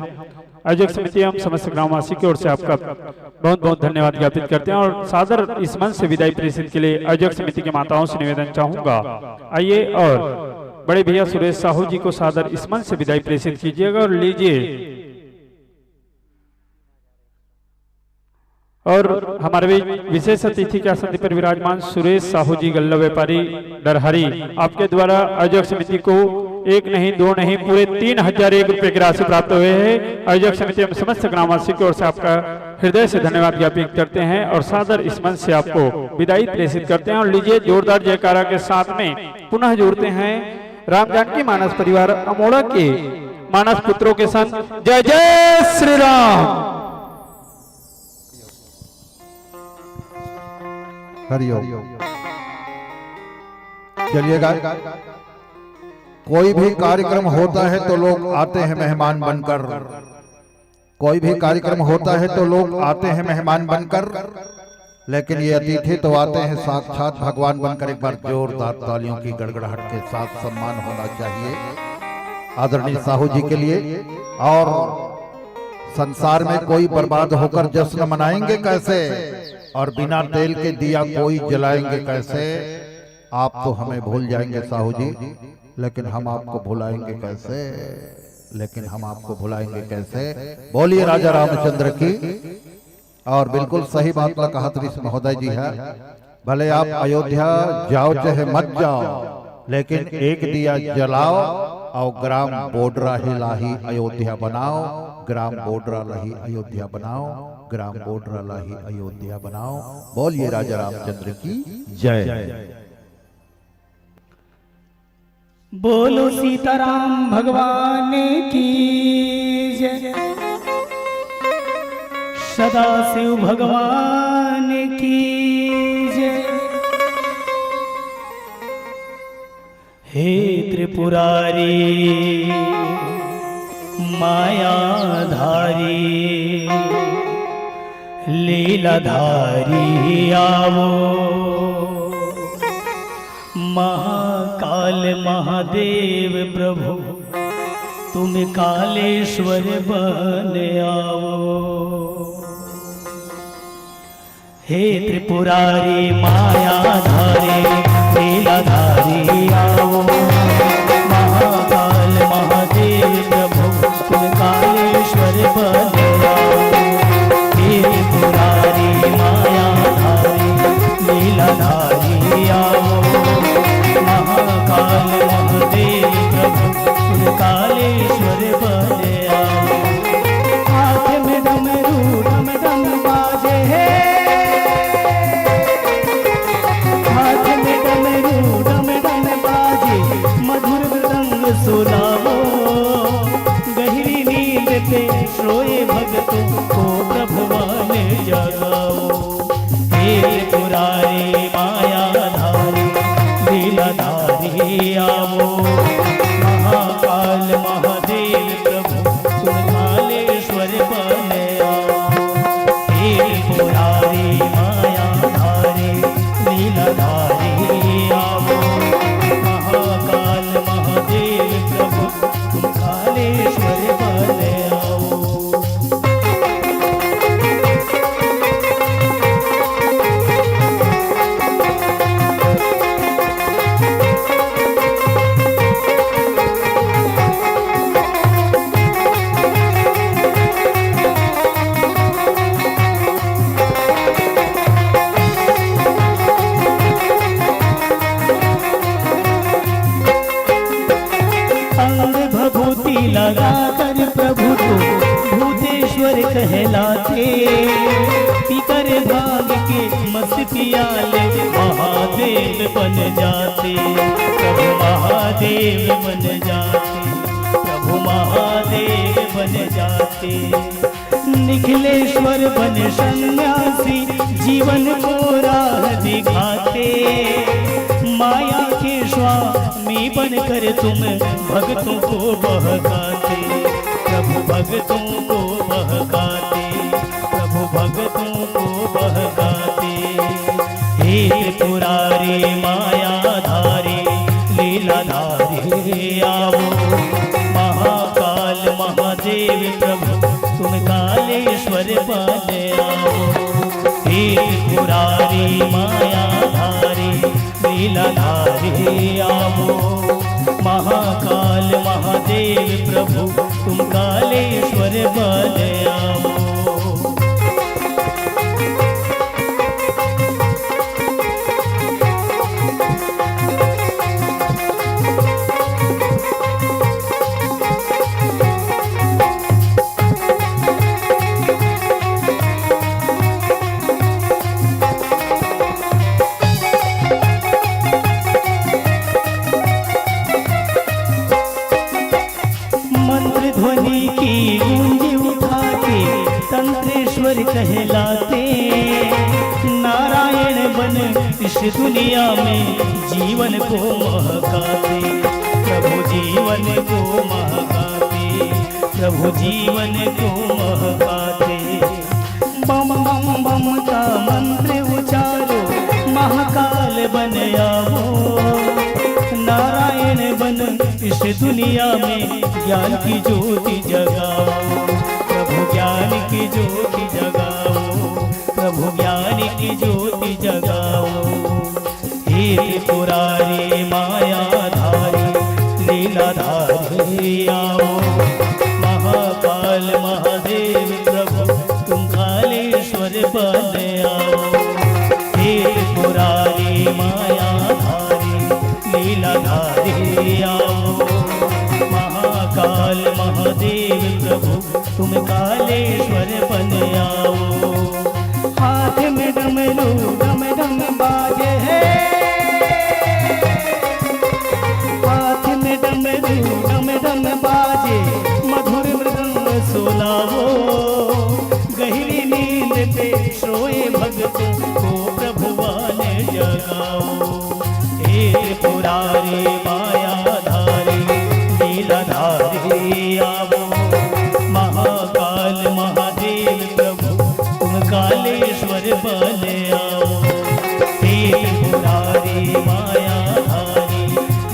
आयोजक समिति एवं समस्त ग्रामवासी की ओर से आपका बहुत बहुत धन्यवाद ज्ञापित करते हैं और सादर इस मंच से विदाई प्रेषित के लिए आयोजक समिति की माताओं से निवेदन चाहूंगा, आइए और बड़े भैया सुरेश साहू जी को सादर इस मंच से विदाई प्रेषित कीजिएगा। और लीजिए, और हमारे भी विशेष अतिथि के आसन पर विराजमान सुरेश साहू जी, गल्ला व्यापारी डरहरी, आपके द्वारा आयोजक समिति को एक नहीं, दो नहीं, पूरे तीन हजार एक रुपए की राशि प्राप्त हुए है। आयोजक समिति एवं समस्त ग्रामवासी की ओर से आपका हृदय से धन्यवाद ज्ञापित करते हैं और सादर इस मंच से आपको विदाई प्रेषित करते हैं। और लीजिए, जोरदार जयकारा के साथ में पुनः जोड़ते हैं राम जानकी मानस परिवार अमोड़ा के मानस पुत्रों के संग। जय जय श्री राम। हरिओम। चलिएगा, कोई भी कार्यक्रम होता है तो लोग आते हैं मेहमान बनकर, कोई भी कार्यक्रम होता है तो लोग आते हैं मेहमान बनकर, लेकिन ये अतिथि तो आते हैं साक्षात भगवान बनकर। एक बार जोरदार तालियों की गड़गड़ाहट के साथ सम्मान होना चाहिए आदरणीय साहू जी के लिए। और संसार में कोई बर्बाद होकर जश्न मनाएंगे कैसे, और बिना तेल के दिया कोई जलाएंगे कैसे? आप तो हमें भूल जाएंगे साहू जी, लेकिन हम आपको भुलाएंगे कैसे? लेकिन हम आपको भुलाएंगे कैसे? बोलिए राजा रामचंद्र की। और बिल्कुल सही बात ला कहत रिस महोदय जी है, भले आप अयोध्या जाओ चाहे मत जाओ, लेकिन एक दिया जलाओ और ग्राम बोडरा ही लाही अयोध्या बनाओ, ग्राम बोडरा लाही अयोध्या बनाओ, ग्राम बोडरा लाही अयोध्या बनाओ। बोलिए राजा रामचंद्र की जय। बोलो सीताराम भगवान की जय, सदाशिव भगवान की जय। हे त्रिपुरारी मायाधारी लीलाधारी आवो, महाकाल महादेव प्रभु तुम कालेश्वर बन आवो। हे त्रिपुरारी मायाधारी लीलाधारी आवो, महाकाल महादेव प्रभु तुम कालेश्वर बन आवो। हे त्रिपुरारी मायाधारी लीलाधारी आवो, महाकाल महादेव प्रभु तुम कालेश्वर बन आवो। हाथ में डमरू डम डम बाजे है, हाथ में डमरू डम डम बाजे, मधुर मृदंग सुनावो, गहरी नींद पे सोए भक्तों को प्रभु मान जगाओ। हे त्रिपुरारी मायाधारी लीलाधारी आवो, महाकाल महादेव प्रभु तुम कालेश्वर बन आवो। हे त्रिपुरारी मायाधारी लीलाधारी आवो, महाकाल महादेव प्रभु तुम कालेश्वर बन आवो। अंग भभूति लगाकर प्रभु तो भूतेश्वर कहलाते। पीकर भांग के मस्त पियाले महादेव बन जाते। प्रभु महादेव बन जाते, प्रभु महादेव बन जाते। निखिलेश्वर बन सन्यासी जीवन को राह दिखाते। माया के स्वामी बनकर तुम भक्तों को बहकाते। प्रभु भक्तों को बहकाते, प्रभु भक्तों को बहकाते। हे त्रिपुरारी मायाधारी लीलाधारी आवो, महाकाल महादेव प्रभु तुम कालेश्वर बन आवो। हे त्रिपुरारी मायाधारी लीलाधारी आवो, महाकाल महादेव प्रभु तुम कालेश्वर बन आवो। मंत्र ध्वनि की गूंज उठा के तंत्रेश्वर कहलाते। नारायण बन इस दुनिया में जीवन को महकाते। प्रभु जीवन को महकाते, प्रभु जीवन को महकाते। बम बम बम का मंत्र उचारो, महाकाल बन आवो। नारायण बन इस दुनिया में ज्ञान की ज्योति जगाओ। प्रभु ज्ञान की ज्योति जगाओ, प्रभु ज्ञान की ज्योति जगाओ। हे त्रिपुरारी मायाधारी लीलाधारी आवो। महाकाल महादेव प्रभु तुम कालेश्वर प्रभु तुम कालेश्वर बन आओ। हाथ में डमरू डम डम बाजे, हाथ में डमरू डम डम बाजे, मधुर मृदंग सुनाओ। गहरी नींद पे सोए भक्तों को प्रभु आने जगाओ। हे त्रिपुरारी मायाधारी लीलाधारी आओ। महाकाल महादेव प्रभु तुम कालेश्वर बन आओ। हे त्रिपुरारी मायाधारी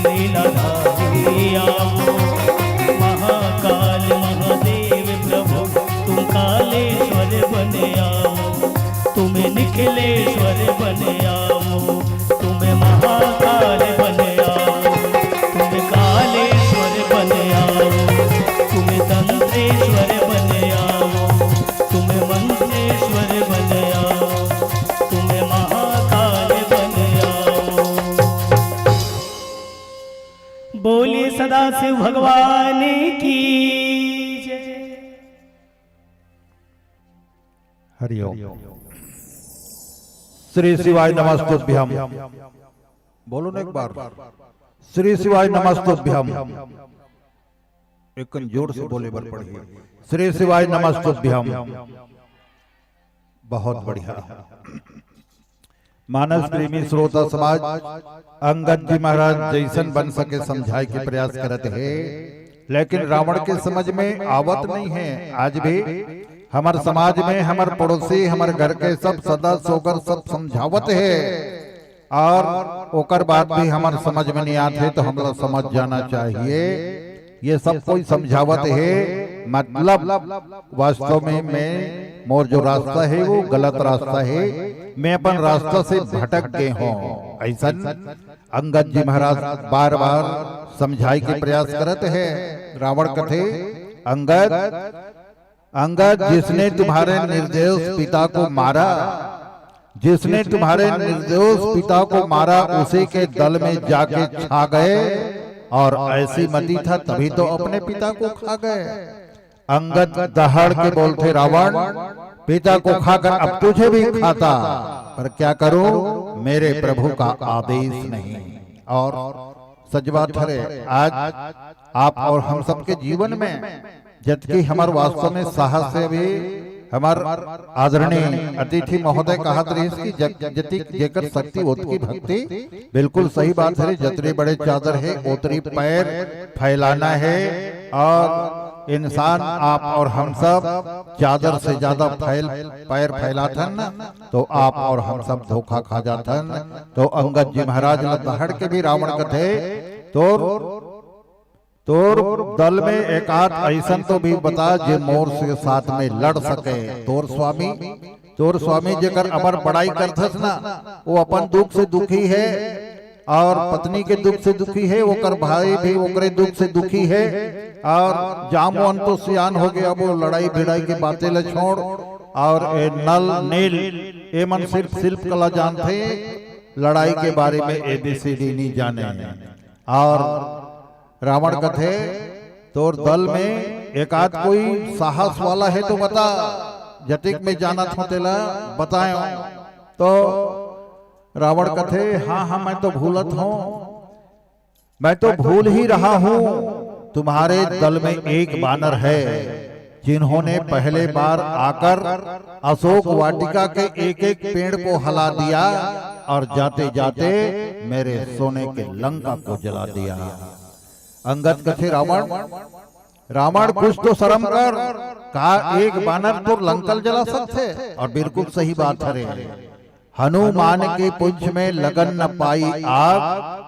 लीलाधारी आओ। महाकाल महादेव प्रभु तुम कालेश्वर बन आओ। तुम निखिलेश्वर बन आओ। तुम महाकाल बन आओ। तुम कालेश्वर बन आओ। तुम तंत्रेश्वर बन आओ। तुम मंत्रेश्वर बन आओ। तुम महाकाल बन आओ। बोलिए सदाशिव भगवान की जय। हरिओम। श्री शिवाय नमस्तुभ्यम। बोलो ना एक बार, श्री शिवाय नमस्तुभ्यम। एक कन जोर से बोले बर पड़ही। श्री शिवाय नमस्तुभ्यम। बहुत बढ़िया। मानस प्रेमी श्रोता समाज, अंगद जी महाराज जैसन बन सके समझाए के प्रयास करत हे, लेकिन रावण के समझ में आवत नहीं है। आज भी हमर समाज में हमर पड़ोसी, हमर घर के सब सदस्य ओकर सब समझावत हे, और ओकर बाद भी हमर समझ में नहीं आत हे, तो हमला समझ जाना चाहिए। ये सब कोई समझावत हे, मतलब वास्तव में मैं, मोर जो रास्ता हे वो गलत रास्ता हे, मैं अपन रास्ता से भटक गे हों। अइसन अंगद जी महाराज बार बार समझाए के प्रयास करत हे। रावण कथे, अंगद, अंगद, जिसने तुम्हारे निर्दोष पिता को मारा, जिसने तुम्हारे निर्दोष पिता को मारा, उसी के दल में जाके छा गए, और ऐसी मति था तभी तो अपने पिता को खा गए। अंगद दहाड़ के बोलथे, रावण, पिता को खाकर अब तुझे भी खाता, पर क्या करूं, मेरे प्रभु का आदेश नहीं। और सच बात हरे, आज आप और हम सबके जीवन में जबकि हमर वास्तव में साहस हे, अभी हमर आदरणीय अतिथि महोदय कहत रहिस कि जग-, जतिक जेकर शक्ति ओतकी भक्ति। बिल्कुल सही बात हे, जतरी बड़े चादर हे ओतरी पैर फैलाना हे, और इंसान आप और हम सब चादर से ज्यादा फैल, पैर फैलाथन ना, तो आप और हम सब धोखा खा जाथन। तो अंगद जी महाराज ल दहाड़ के भी रावण कथे, तोर तोर दल में एकाध अइसन तो भी बता, जे मोर से साथ में लड़ सके। तोर स्वामी, तोर स्वामी जेकर अबर बड़ाई करथस ना, वो अपन दुख से दुखी हे, और पत्नी के दुख से दुखी हे, ओकर भाई भी ओकरे दुख से दुखी हे, और जामवन तो सियान हो गया, वो लड़ाई भिड़ाई के बातें ल छोड़, और ए नल, नील, एमन सिर्फ शिल्प कला जानथे, लड़ाई के बारे में एबीसीडी नहीं जाने। और रावण कथे, तोर दल में एकाध कोई साहस वाला हे तो बता, जतिक मैं जानत हों तेला बताएं। तो रावण कथे, हाँ, हाँ, मैं तो भूलत हों, मैं तो भूल ही रहा हूं, तुम्हारे दल में एक बानर है, जिन्होंने पहले बार आकर अशोक वाटिका के एक एक पेड़ को हला दिया और जाते जाते मेरे सोने के लंका को जला दिया। अंगद कथे, रावण, रावण, कुछ तो शर्म कर, का एक बानर तो लंका ल जला सकथे? और बिल्कुल सही बात हरे। हनुमान के पूंछ में लगन न पाई आग,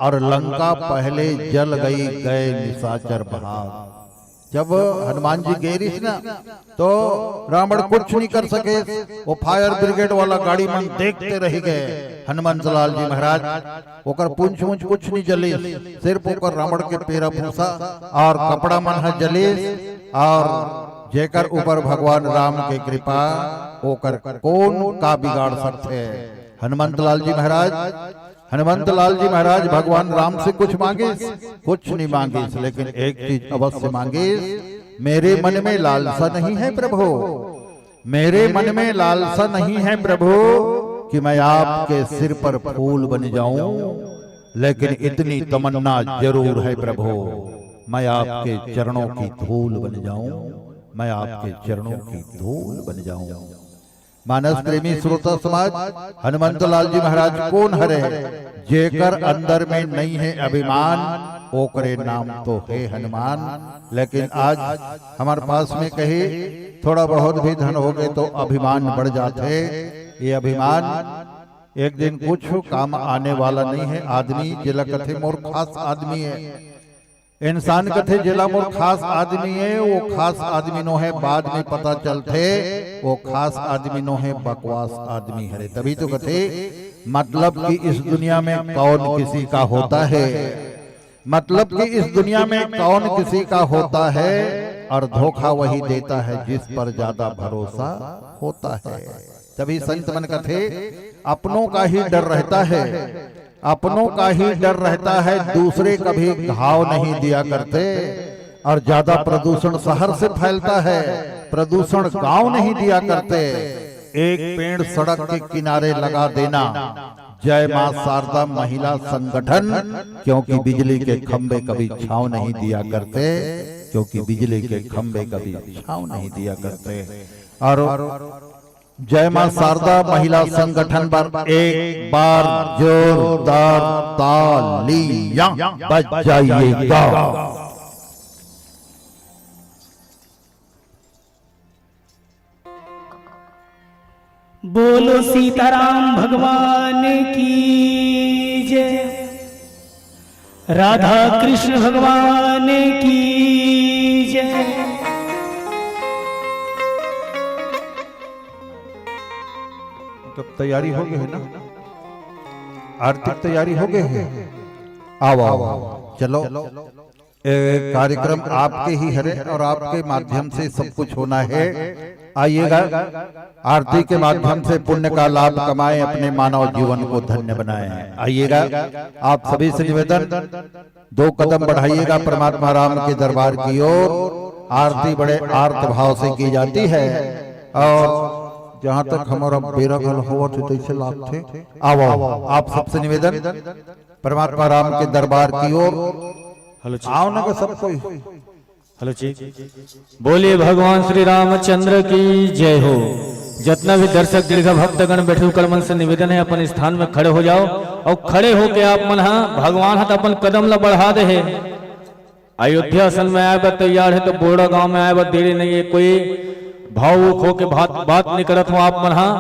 और लंका पहले जल गई, गए निशाचर भाग। जब हनुमान जी गे रिहिस ना, तो रावण कुछ नहीं कर सके। वो फायर ब्रिगेड वाला गाड़ी मन देखते रह गए। हनुमंत लाल जी महाराज, ओकर पूंछ वूंछ कुछ नहीं जलिस, सिर्फ ओकर रावण के पेरा भूसा और कपड़ा मन ह जलिस, और जेकर ऊपर भगवान राम के कृपा, ओकर कौन का बिगाड़ सकथे? हनुमंत लाल जी महाराज, हनुमंत लाल जी महाराज भगवान राम से कुछ मांगिस? कुछ नहीं मांगिस, लेकिन एक चीज अवश्य मांगिस, मेरे मन में लालसा नहीं है प्रभु, मेरे मन में लालसा नहीं है प्रभु कि मैं आपके सिर पर फूल बन जाऊं, लेकिन इतनी तमन्ना जरूर है प्रभु, मैं आपके चरणों की धूल बन जाऊं, मैं आपके चरणों की धूल बन जाऊं। मानस प्रेमी श्रोता समाज, हनुमंत लाल जी महाराज कोन हरे, जेकर अंदर में नहीं है अभिमान, ओकरे नाम तो हे हनुमान। लेकिन आज हमर पास में कही थोड़ा बहुत भी धन हो गए तो अभिमान बढ़ जाथे। ये अभिमान एक दिन कुछ काम आने वाला नहीं है। आदमी जेला कथे मोर खास आदमी है, इंसान कथे जेला मोर खास आदमी है, वो खास आदमी नो है, बाद में पता चलथे वो खास आदमी नो है, बकवास आदमी हरे। तभी तो कथे मतलब कि इस दुनिया में कौन किसी का होता है, मतलब कि इस दुनिया में कौन किसी का होता है, और धोखा वही देता है जिस पर ज्यादा भरोसा होता है। तभी संत मन कथे अपनों का ही डर रहता है, अपनों का ही डर रहता है, दूसरे कभी घाव नहीं दिया करते। और ज्यादा प्रदूषण शहर से फैलता है, प्रदूषण गांव नहीं दिया करते। एक पेड़ सड़क के किनारे लगा देना, जय मां शारदा महिला संगठन, क्योंकि बिजली के खंभे कभी छांव नहीं दिया करते, क्योंकि बिजली के खंभे कभी छांव नहीं दिया करते। और जय मां शारदा महिला संगठन पर एक बार जोरदार तालियां बजाइएगा। बोलो सीताराम भगवान की जय, राधा कृष्ण भगवान की जय। तब तैयारी हो गई है ना, आरती की तैयारी हो गई है। आओ, आओ, आओ, चलो। ए, कार्यक्रम आपके ही हरे और आपके माध्यम से सब कुछ होना है। आइएगा, आरती के माध्यम से पुण्य का लाभ कमाएं, अपने मानव जीवन को धन्य बनाएं। आइएगा, आप सभी से निवेदन, दो कदम बढ़ाइएगा परमात्मा राम के दरबार की ओर। आरती बड़े आर्त भाव से की जाती है और जहां तक हमारा बेरा घल होवत है, तैसे लागथे। आओ, आओ, आप सबसे निवेदन, परमात्मा राम के दरबार की ओर हेलो जी। आओ ना सब कोई। हेलो जी। बोलिए भगवान श्री रामचंद्र की जय हो। जितना भी दर्शक दीर्घा भक्तगण बैठे, ओकर मन से निवेदन है, अपन स्थान में खड़े हो जाओ और खड़े होके आप मन हा, भगवान हा त अपन कदम ला बढ़ा दे है। अयोध्या असल में आए बर तैयार है, तो बोड़ा गांव में आए बर देरी नहीं है। कोई भावुक होके बात, बात नहीं करत हो आप मन हा।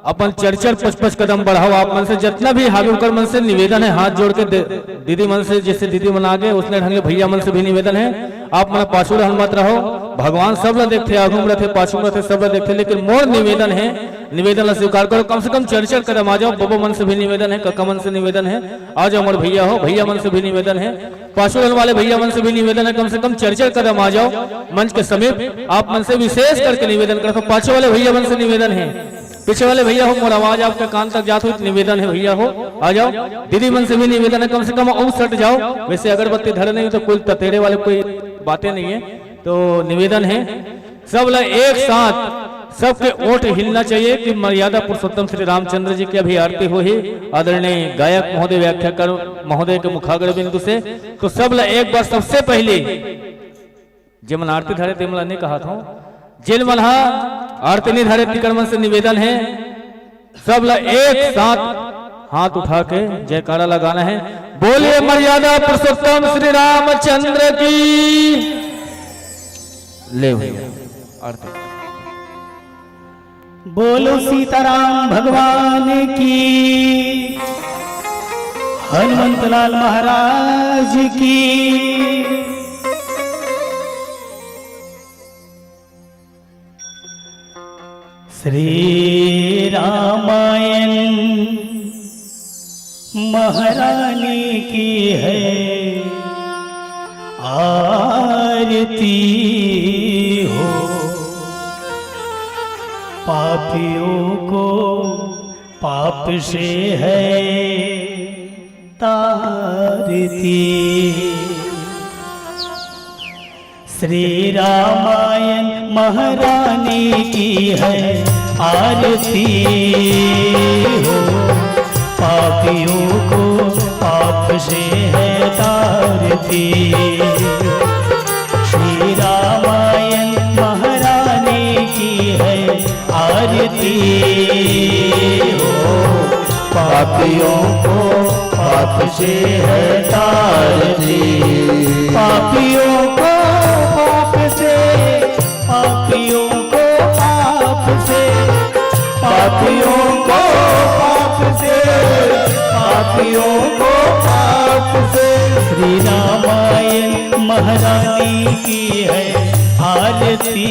अपन चर चर पच पच कदम बढ़ाओ। आप मन से जितना भी हावी ओकर मन से निवेदन है, हाथ जोड़ के दे-, दीदी मन से, जैसे दीदी मन आगे, उसने ढंग ले भैया मन से भी निवेदन है, आप मन पाछू रहन मत रहो। भगवान सब ला देखथे, आगू में रहथे, पाछू में रहथे, सब ला देखथे, लेकिन मोर निवेदन है, निवेदन ला स्वीकार करो, कम से कम चर चर कदम आ जाओ। बबो मन से भी निवेदन है, कका मन से निवेदन है, आ जाओ मोर भैया हो, भैया मन से भी निवेदन है, पाछू रहन वाले भैया मन से भी निवेदन है, कम से कम चर चर कदम आ जाओ। मंच के समीप आप मन से विशेष करके निवेदन करत हो, पाछू वाले भैया मन से निवेदन है, पीछे वाले भैया हो, मोर आवाज आपके कान तक जात हो, निवेदन है भैया हो, आ जाओ। दीदी मन से भी निवेदन है, कम से कम अउ सट जाओ। वैसे अगरबत्ती धरे नहीं तो कोई ततेड़े वाले कोई बातें नहीं है, तो निवेदन है सब ला एक साथ, सबके ओठ हिलना चाहिए कि मर्यादा पुरुषोत्तम श्री रामचंद्र जी की अभी आरती होही, आदरणीय गायक महोदय, व्याख्याकर महोदय के मुखाग्र बिंदु से। तो सब ला एक बार सबसे पहले जेमन आरती धरे तेमन ला नहीं कहा था, जेन मन हा आरती नहीं धरे तिकर मन से निवेदन है, सब ला एक साथ हाथ उठा के जयकारा लगाना है। बोलिए मर्यादा पुरुषोत्तम श्री रामचंद्र की। ले भैया आरती। बोलो सीताराम भगवान की, हनुमंत लाल महाराज की। श्री रामायण महारानी की है आरती हो, पापियों को पाप से है तारती। श्री रामायण महारानी की है आरती हो, पापियों को पाप से है तारती। श्री रामायण महारानी की है आरती हो, पापियों को पाप से है तारती। पापियों को पाप से, पापियों को पाप से, पापियों को पाप से, पापियों को पाप से। श्री रामायण महारानी की है आरती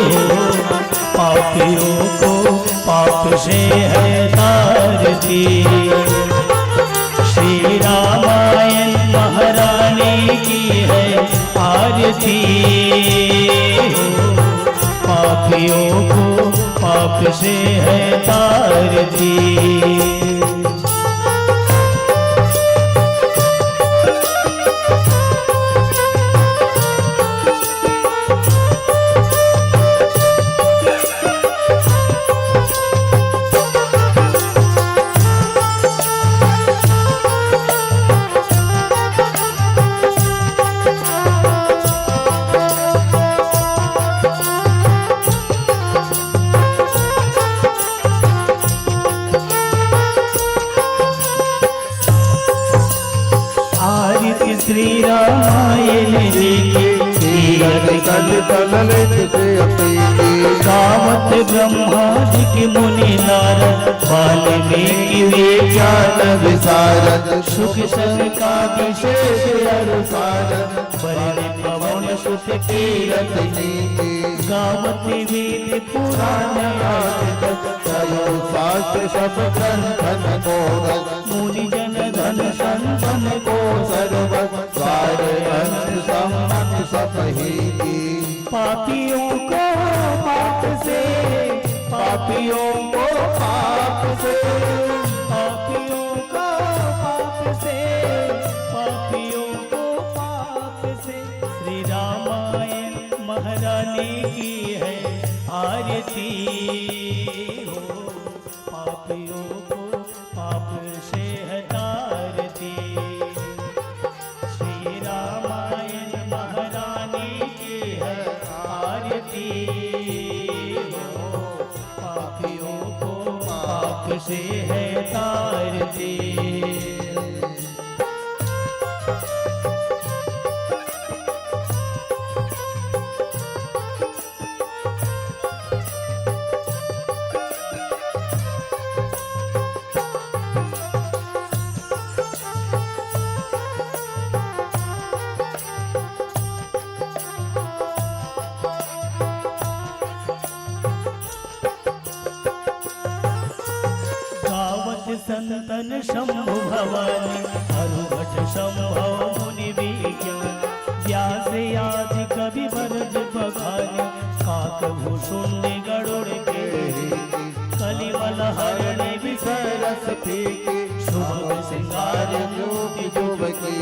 हो, पापियों को पाप से है तारती। श्री रामायण महारानी की है आरती हो, पापियों को पाप से है तारती। आरती श्री रामायण जी की, तीरथ कल तललित से अपीति। गावत ब्रह्मा जी की मुनि नारद, वाल्मीकि विज्ञान विशारद। सुख संग का विशेष अनुसारद, बरन पवन सुत कीरत नीति। गावत वेद पुराण आदि तक, कयो शास्त्र सब ग्रंथन को रस। मुनि जन धन संतन को सर्वस, सार अंत संबंध सब ही की। पापियों को पाप से, पापियों को पाप से, पापियों को पाप से, पापियों को पाप से। श्री रामायण महारानी की है आरती हो, पापियों को पाप से है तारती। श्री रामायण महारानी की है आरती हो, पापियों को पाप से है तारती। गावत संतन शंभु भवानी, अरुभट संभव मुनि विज्ञान। व्यास आदि कवि बरज बखानी, काक भूषुंड गरुड़ के। कलिमल हरणी विषय रस पीके, सुभग श्रृंगार जोति जुबकी।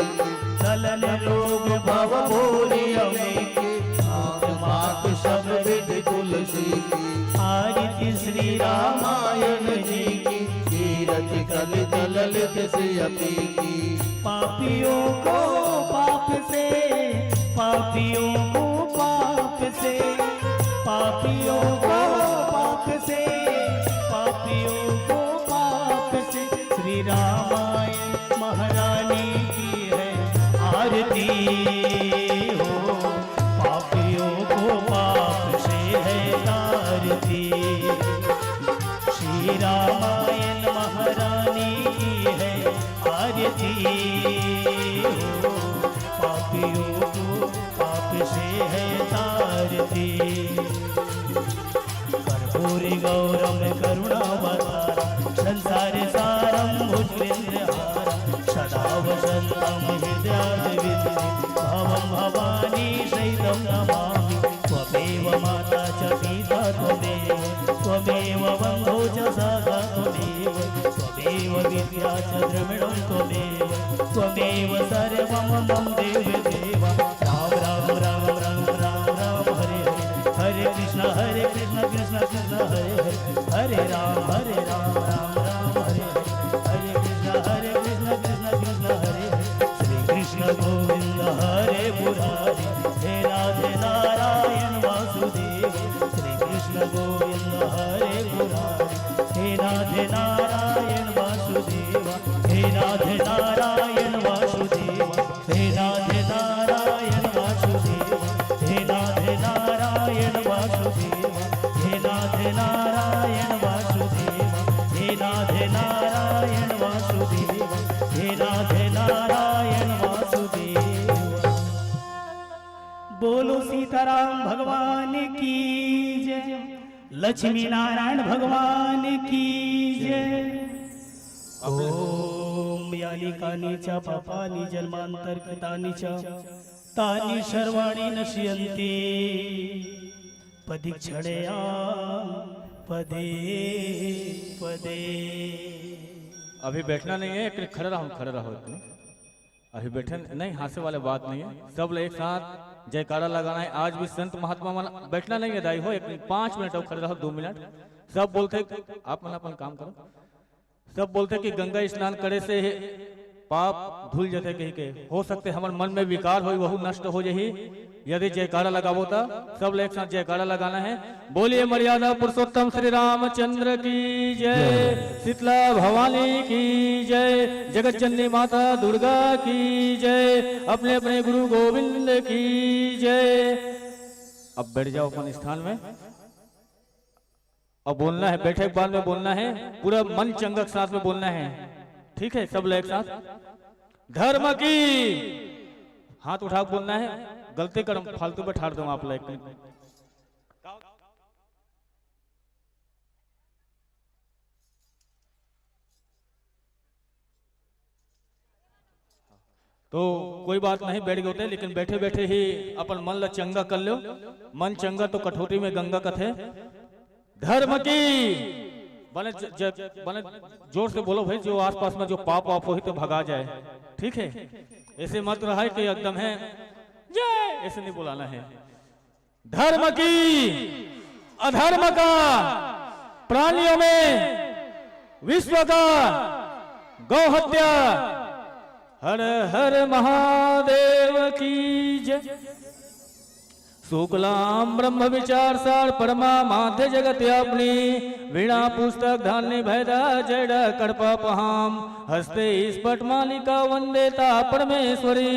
कलन रोग भव भूरि अमीके, माख माख सब विधि तुलसी की। आरती श्री रामायण जी की, तीरथ कल तललित से अपीति। पापियों को पाप से, पापियों को पाप से, पापियों को पाप से, पापियों को पाप से। श्री रामायण महारानी की है आरती हो, पापियों को पाप से है तारती। श्री रामायण महारानी की है आरती हो, पापियों को पाप से है तारती। कर्पूरी गौरम करुणावतारम, संसार सारम भुजगेंद्रहारम, सदा वसंतम हृदयारविंदे, भवम भवानी सहितम नमामि। कृष्ण हरे कृष्ण कृष्ण कृष्ण हरे हरे, हरे राम हरे राम राम राम हरे हरे, हरे कृष्ण हरे कृष्ण कृष्ण कृष्ण हरे हरे। श्री कृष्ण गोविंद हरे मुरारी, हे राधे नारायण वासुदेव। श्री कृष्ण गोविंद हरे मुरारी, हे राधे नारायण वासुदेव, हे राधे नारायण वासुदेव। हे राधे नारायण वासुदेव, हे राधे नारायण वासुदेव, हे राधे नारायण वासुदेव, हे राधे नारायण वासुदेव, हे राधे नारायण वासुदेव। बोलो सीताराम भगवान की जय, लक्ष्मी नारायण भगवान की जय। ओम यानि कानि च पापानि जन्मांतरकृतानि च, तानि सर्वाणि नश्यन्ति पदक्षणया पदे पदे। अभी बैठना नहीं है, एक खड़े रहो, खड़े रहो एक मिनट। अभी बैठे नहीं, हांसे वाले बात नहीं है। सब लोग एक साथ जयकारा लगाना है। आज भी संत महात्मा मन बैठना नहीं है दाई हो, एक पाँच मिनट और खड़े रहो, दो मिनट। सब बोलते, आप मन अपन काम करो। सब बोलते कि गंगा स्नान करे से पाप धुल जथे कही के। हो सकते हमर मन में विकार होई, वहू नष्ट हो जही। यदि जयकारा लगाबो त सब लोग एक साथ जयकारा लगाना है। बोलिए मर्यादा पुरुषोत्तम श्री रामचंद्र की जय, शीतला भवानी की जय, जगत जननी माता दुर्गा की जय, अपने अपने गुरु गोविंद की जय। अब बैठ जाओ अपन स्थान में। अब बोलना है, बैठे के बाद में बोलना है, पूरा मन चंगा के साथ में बोलना है। ठीक है, सब लोग एक साथ, धर्म की, हाथ उठा के बोलना है। गलती करम, फालतू बैठार दूं आप लोग। तो कोई बात नहीं, बैठ गए होते, लेकिन बैठे बैठे ही अपन मन ला चंगा कर लो। मन चंगा तो कठौती में गंगा कथे। धर्म की, बने ज-, ज-, बने जोर से बोलो भाई, जो आसपास में जो पाप वाप होही तो भगा जाए। ठीक है, ऐसे मत रहा कि एकदम है जय, ऐसे नहीं बुलाना है। धर्म की, अधर्म का, प्राणियों में विश्व का, गौ हत्या, हर हर महादेव की जय। शुक्लां ब्रह्म विचार सार परमा माध्य जगत यापनी, वीणा पुस्तक धान्य भैदा जड़ा कड़पा पहाम, हस्ते स्फट मालिका वंदे ता परमेश्वरी,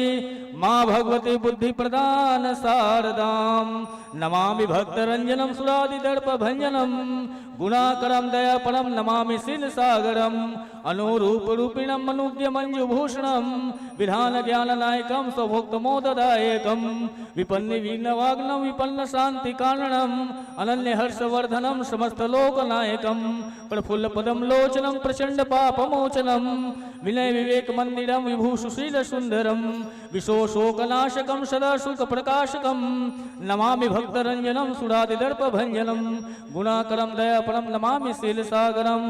माँ भगवती बुद्धि प्रदान शारदाम। नमामि भक्तरंजनम सुरादि दर्प भंजनम, गुणाकरम दयापरम नमामि शील सागरम, अनुरूप रूपिणम अनुद्य मंजु भूषणम, विधान ज्ञान नायकम स्वभोक्त मोददायकम, विपन्न वीन वाग्नम विपन्न शांति कारणम, अनन्य हर्षवर्धनम समस्त लोक नायकम, प्रफुल्ल पदम लोचनम प्रचंड पाप मोचनम, विनय विवेक मंदिरम विभू सुशील सुंदरम, विशोषोकनाशकम सदा सुख प्रकाशकम, नमामि भक्तरंजनम सुरादि दर्प भंजनम, गुणाकरम दयापरम नमामि शील सागरम।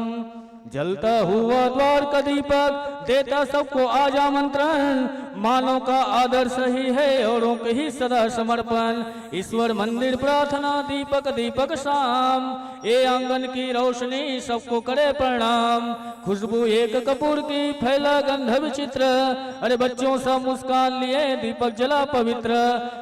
जलता हुआ द्वार का दीपक देता सबको आज आमंत्रण, मानव का आदर्श ही है औरों के ही सदा समर्पण। ईश्वर मंदिर प्रार्थना दीपक दीपक शाम, ये आंगन की रोशनी सबको करे प्रणाम। खुशबू एक कपूर की फैला गंध विचित्र, अरे बच्चों सा मुस्कान लिए दीपक जला पवित्र।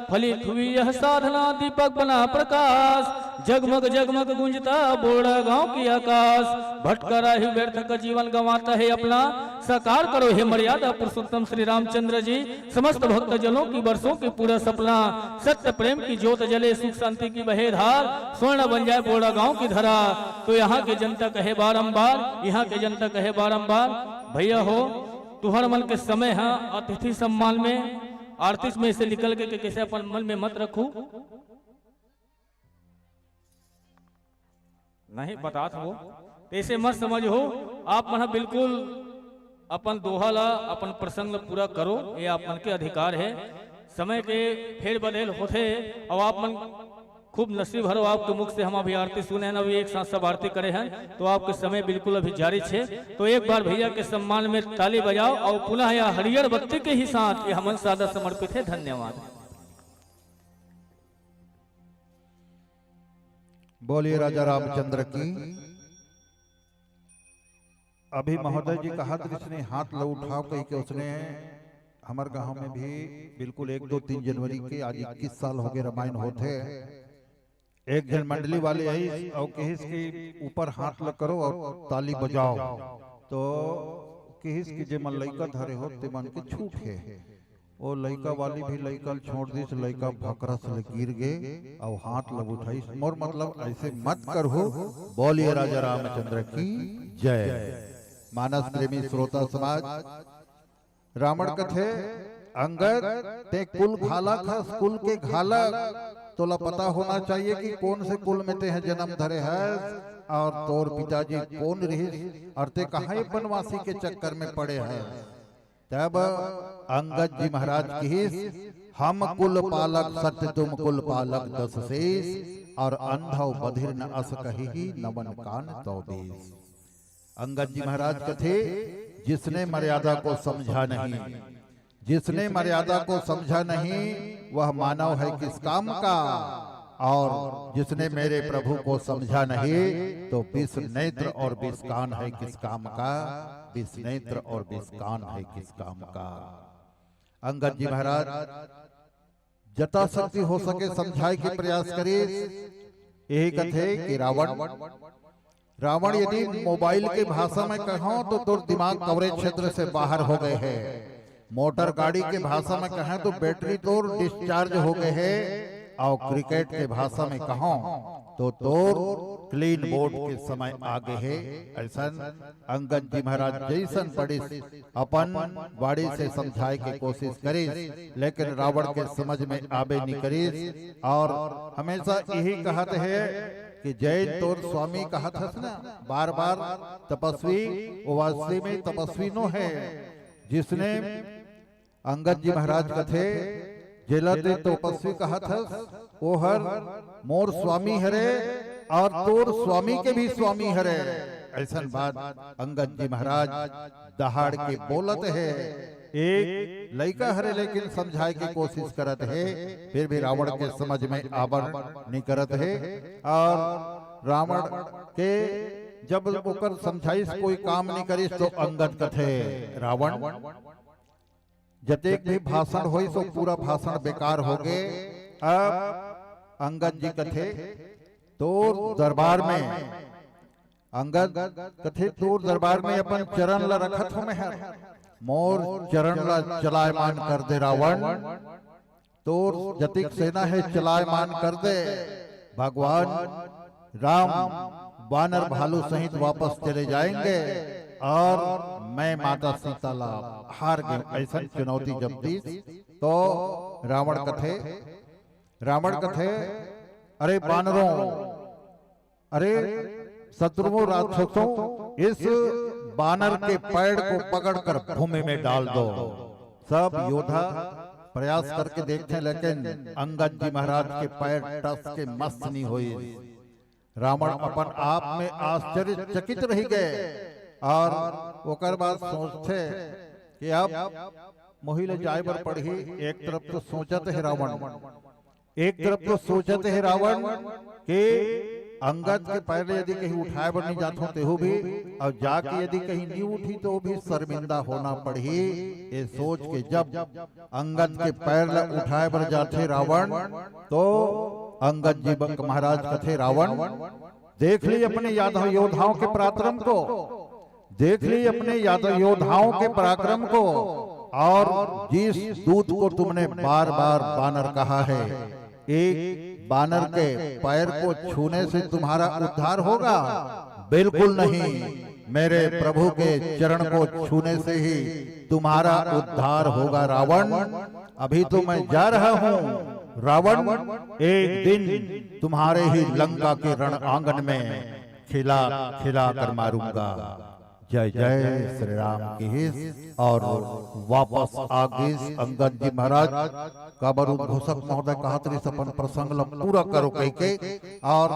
फलित हुई यह साधना दीपक बना प्रकाश, जगमग जगमग गूंजता बोड़ा गांव की आकाश। भटका राही व्यर्थ का जीवन गंवाता है अपना, साकार करो हे मर्यादा पुरुषोत्तम श्री रामचंद्र जी। समस्त भक्तजनों की बरसों की पूरा सपना, सत्य प्रेम की ज्योत जले सुख शांति की बहे धार, स्वर्ण बन जाए बोड़ा गांव की धरा। तो यहाँ के जनता कहे बारंबार, यहाँ के जनता कहे बारंबार, भैया हो, तुहर मन के समय है अतिथि सम्मान में, आरती में से निकल के, के कैसे अपन मन में मत रखू। नहीं बतात हो, तैसे मत समझ हो। आप मन ह बिल्कुल अपन दोहा ला, अपन प्रसंग ला पूरा करो, ये आप मन के अधिकार है। समय के फेर बदल होथे, अब आप मन खूब नसीब हरो, आपके मुख से हम अभी आरती सुने हैं, अभी एक साथ सब आरती करे हैं, तो आपके समय बिल्कुल अभी जारी छे। तो एक बार भैया के सम्मान में ताली बजाओ और पुनः यह हरियर बत्ती के ही साथ ये हमन सादा समर्पित है। धन्यवाद। बोलिए राजा रामचंद्र की। अभी महोदय जी कहत रिहिस ने हाथ ल उठाव कहिके, उसने हमर गांव में भी बिल्कुल एक दो तीन जनवरी के, आज इक्कीस साल हो गए रामायण होथे। एक झन मंडली वाले आइस अउ कहिस कि ऊपर हाथ ल करो अउ ताली बजाओ। तो कहिस कि जे मन लइका धरे हो ते मन के छूट हे। ओ लइका वाली भी लइका ल छोड़ दिस, लइका भकरस ले गिर गे अउ हाथ ल उठाइस। मोर मतलब ऐसे मत करहू। बोलिए राजा रामचंद्र की जय। मानस प्रेमी श्रोता समाज, रावण कथे, अंगद, ते कुल घालक हस, कुल के घालक, तोला पता होना चाहिए कि कौन से कुल में ते ह जन्म धरे हस और तोर पिताजी कौन रिहिस और ते कहाँ बनवासी के चक्कर में पड़े हस। तब अंगद जी महाराज किहिस, हम कुल पालक सत्य तुम कुल पालक दस शीश, और अंधव बधिर न अस कहिही नवन कान तौ बीस। अंगद जी महाराज कथे, जिसने मर्यादा को समझा नहीं, जिसने मर्यादा को समझा नहीं, वह मानव है किस काम का? और जिसने मेरे प्रभु को समझा नहीं, तो विष नेत्र और विष कान है किस काम का? विष नेत्र और विष कान है किस काम का? अंगद जी महाराज जथा शक्ति हो सके समझाए के प्रयास करिस। यही कथे कि रावण, रावण यदि मोबाइल के भाषा में कहो तो तोर दिमाग कवरेज क्षेत्र से बाहर हो गए है। मोटर गाड़ी के भाषा में कहें तो बैटरी तोर डिस्चार्ज हो गए है, और क्रिकेट के भाषा में कहो तो तोर क्लीन बोर्ड के समय आ गए है। ऐसा अंगद जी महाराज जैसन पढ़िस अपन वाणी से समझाए के कोशिश करिस, लेकिन रावण के समझ में आबे नहीं करिस। और हमेशा यही कहत है कि जैन तोर स्वामी कहत हस ना बार बार, तपस्वी, वो वास्तव में तपस्वी नो है, जिसने अंगद जी महाराज कथे, जेला ते तपस्वी कहत हस, ओहर मोर स्वामी हरे और तोर स्वामी के भी स्वामी हरे। ऐसन बात अंगद जी महाराज दहाड़ के बोलत है। एक लइका हरे लेकिन समझाए के कोशिश करत है, फिर भी रावण के समझ में आबर नहीं करत है। और रावण के जब ओकर समझाइस कोई काम नहीं करिस तो अंगद कथे, रावण जतेक भी भाषण होइस, वो पूरा भाषण बेकार हो गए। अब अंगद जी कथे, तोर दरबार में, अंगद कथे, तोर दरबार में अपन चरण ला रखत हो मैं हर, मोर चरण ला चलायमान कर दे रावण, तोर जतिक सेना है चलायमान कर दे। भगवान राम बानर भालू सहित वापस चले जाएंगे और मैं माता सीता ला हार गई, ऐसा चुनौती जब दी तो रावण कथे, रावण कथे, अरे बानरों, अरे शत्रुओं, राक्षसों, इस बानर के पैर को पकड़कर भूमि में डाल दो। सब योद्धा प्रयास करके देखते हैं, लेकिन अंगद जी महाराज के पैर टस के मस नहीं हुए। रावण अपन आप में आश्चर्यचकित रह गए और ओकर बाद सोचथे कि अब मोहि ले जाए बर पड़ही। एक तरफ तो सोचत है रावण, एक तरफ तो सोचत है रावण कि अंगद के पैर यदि कहीं उठाए बर नहीं जात हो तेहू भी, और जाके यदि कहीं नहीं उठी तो भी शर्मिंदा होना पड़ही। ये सोच के जब अंगद के पैर ला उठाए बर जाथे रावण, तो अंगद जी ब-, महाराज कथे, रावण, देख ली अपने यादव योद्धाओं के पराक्रम को, देख ली अपने यादव योद्धाओं के पराक्रम को, और जिस दूत को तुमने बार बार बानर कहा है, एक बानर के पैर को छूने से तुम्हारा उद्धार होगा? बिल्कुल नहीं। मेरे प्रभु के चरण को छूने से ही तुम्हारा उद्धार होगा रावण। अभी तो मैं जा रहा हूँ रावण, एक दिन तुम्हारे ही लंका के रण आंगन में खिला खिला कर मारूंगा। जय जय श्री राम किहिस और वापस आ गिस अंगद जी महाराज। काबर उद्घोषक महोदय कहत रहिस अपन प्रसंग ल पूरा करो कहिके, और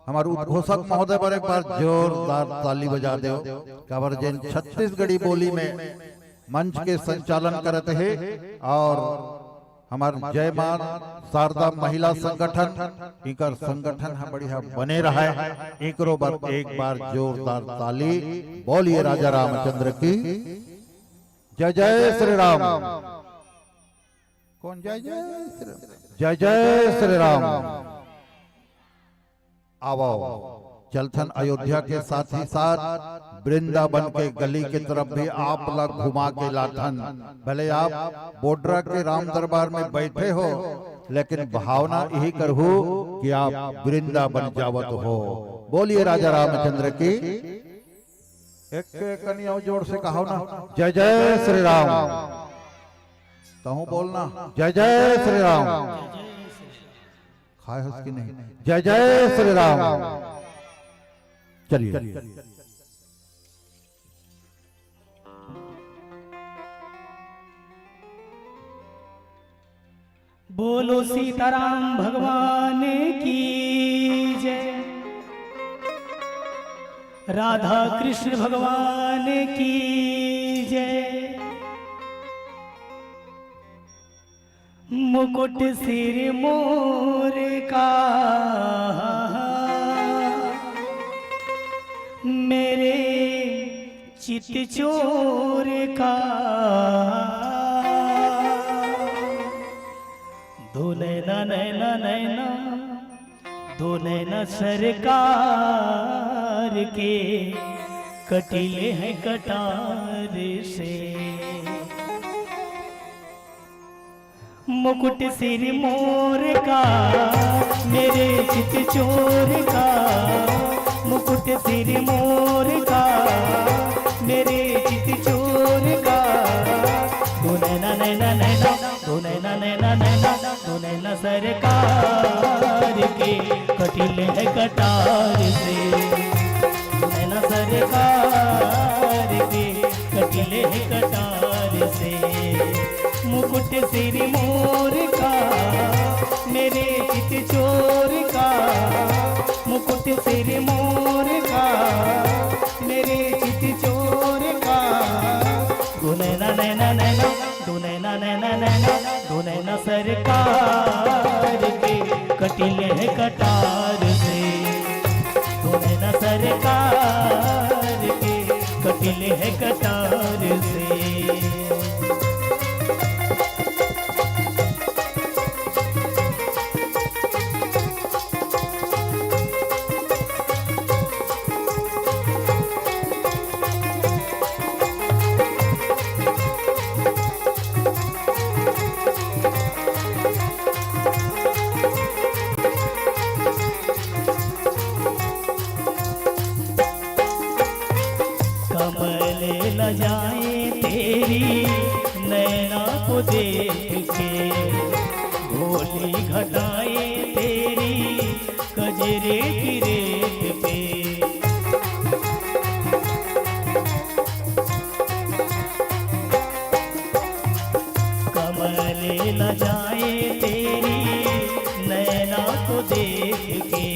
हमारे उद्घोषक महोदय बर एक बार जोरदार ताली बजा दो। काबर जेन छत्तीसगढ़ी बोली में मंच के संचालन करत हे और हमर जय मां शारदा महिला संगठन, इकर संगठन ह बढ़िया बने रहय। एकरो बर एक बार जोरदार ताली। बोलिए राजा रामचंद्र की। जय जय श्री राम। कौन जय जय श्री राम? जय जय श्री राम। आवो, चलथन अयोध्या के साथ ही साथ वृंदावन के गली के तरफ भी आप ला घुमा के लाथन। भले आप बोडरा के राम दरबार में बैठे हो, लेकिन भावना यही करहू कि आप वृंदावन जावत हो। बोलिए राजा रामचंद्र की। एक, एक कनी अउ जोर से कहो ना, जय जय श्री राम। तहूं बोलना, जय जय श्री राम। खाए हस कि नहीं? जय जय श्री राम। चलिए। बोलो सीताराम भगवान की जय, राधा कृष्ण भगवान की जय। मुकुट सिर मोर का मेरे चित चोर का। दो नैना, नैना, नैना, दो नैना सरकार के कटिले हैं कटार से। मुकुट सिर मोर का, मेरे चित चोर का। मुकुट सिर मोर का, मेरे चित चोर का। दो नैना, नैना, नैना, दो नैना, नैना, नैना, दो नैना सरकार के कटिले हैं कटार से। दो नैना सरकार के कटिले हैं कटार से। मुकुट सिर मोर का, मेरे चित चोर का। मुकुट सिर मोर का, मेरे चित चोर का। दो नैना, नैना, नैना, दो नैना, नैना, नैना, दो नैना सरकार के कटिले हैं कटार से। दो नैना सरकार के कटिले हैं कटार से। कमल लजाए तेरी नैना को देख के, भोली घटाए तेरी कजरे की रेख पे। कमल लजाए तेरी नैना को देख के,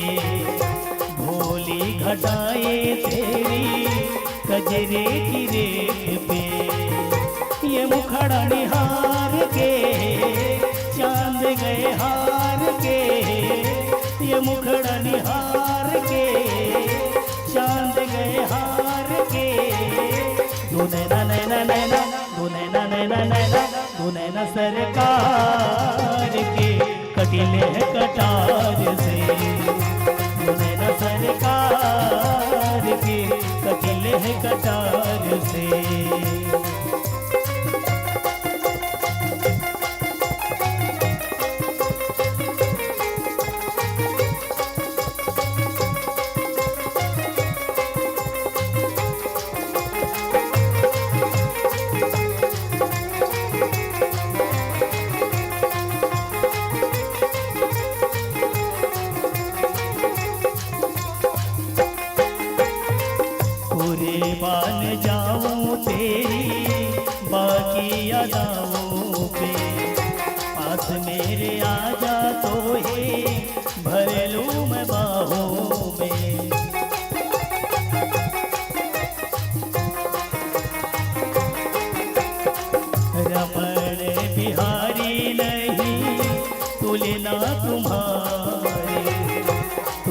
भोली घटाए तेरी कजरे की रेख पे। ये मुखड़ा निहार के चांद गए हार के, ये मुखड़ा निहार के चांद गए हार के। दो नैना, नैना, नैना, दो नैना, नैना, नैना, दो नैना सरकार के कटिले हैं कटार से। दो नैना सरकार के कटिले हैं कटार से।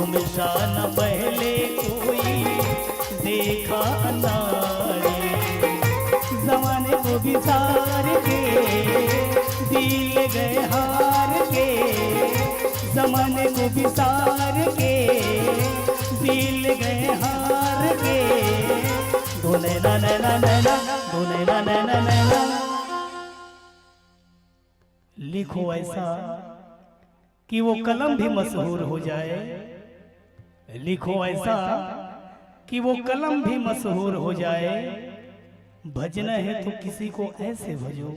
तुम शान पहले कोई देखा नारी, जमाने को बिसार के दिल गए हार के, जमाने को बिसार के दिल गए हार के। दो नैना नैना नैना, दो नैना नैना नैना। लिखो ऐसा कि वो कलम भी मशहूर हो जाए, लिखो ऐसा कि वो कलम भी मशहूर हो जाए। भजना है तो किसी को ऐसे भजो,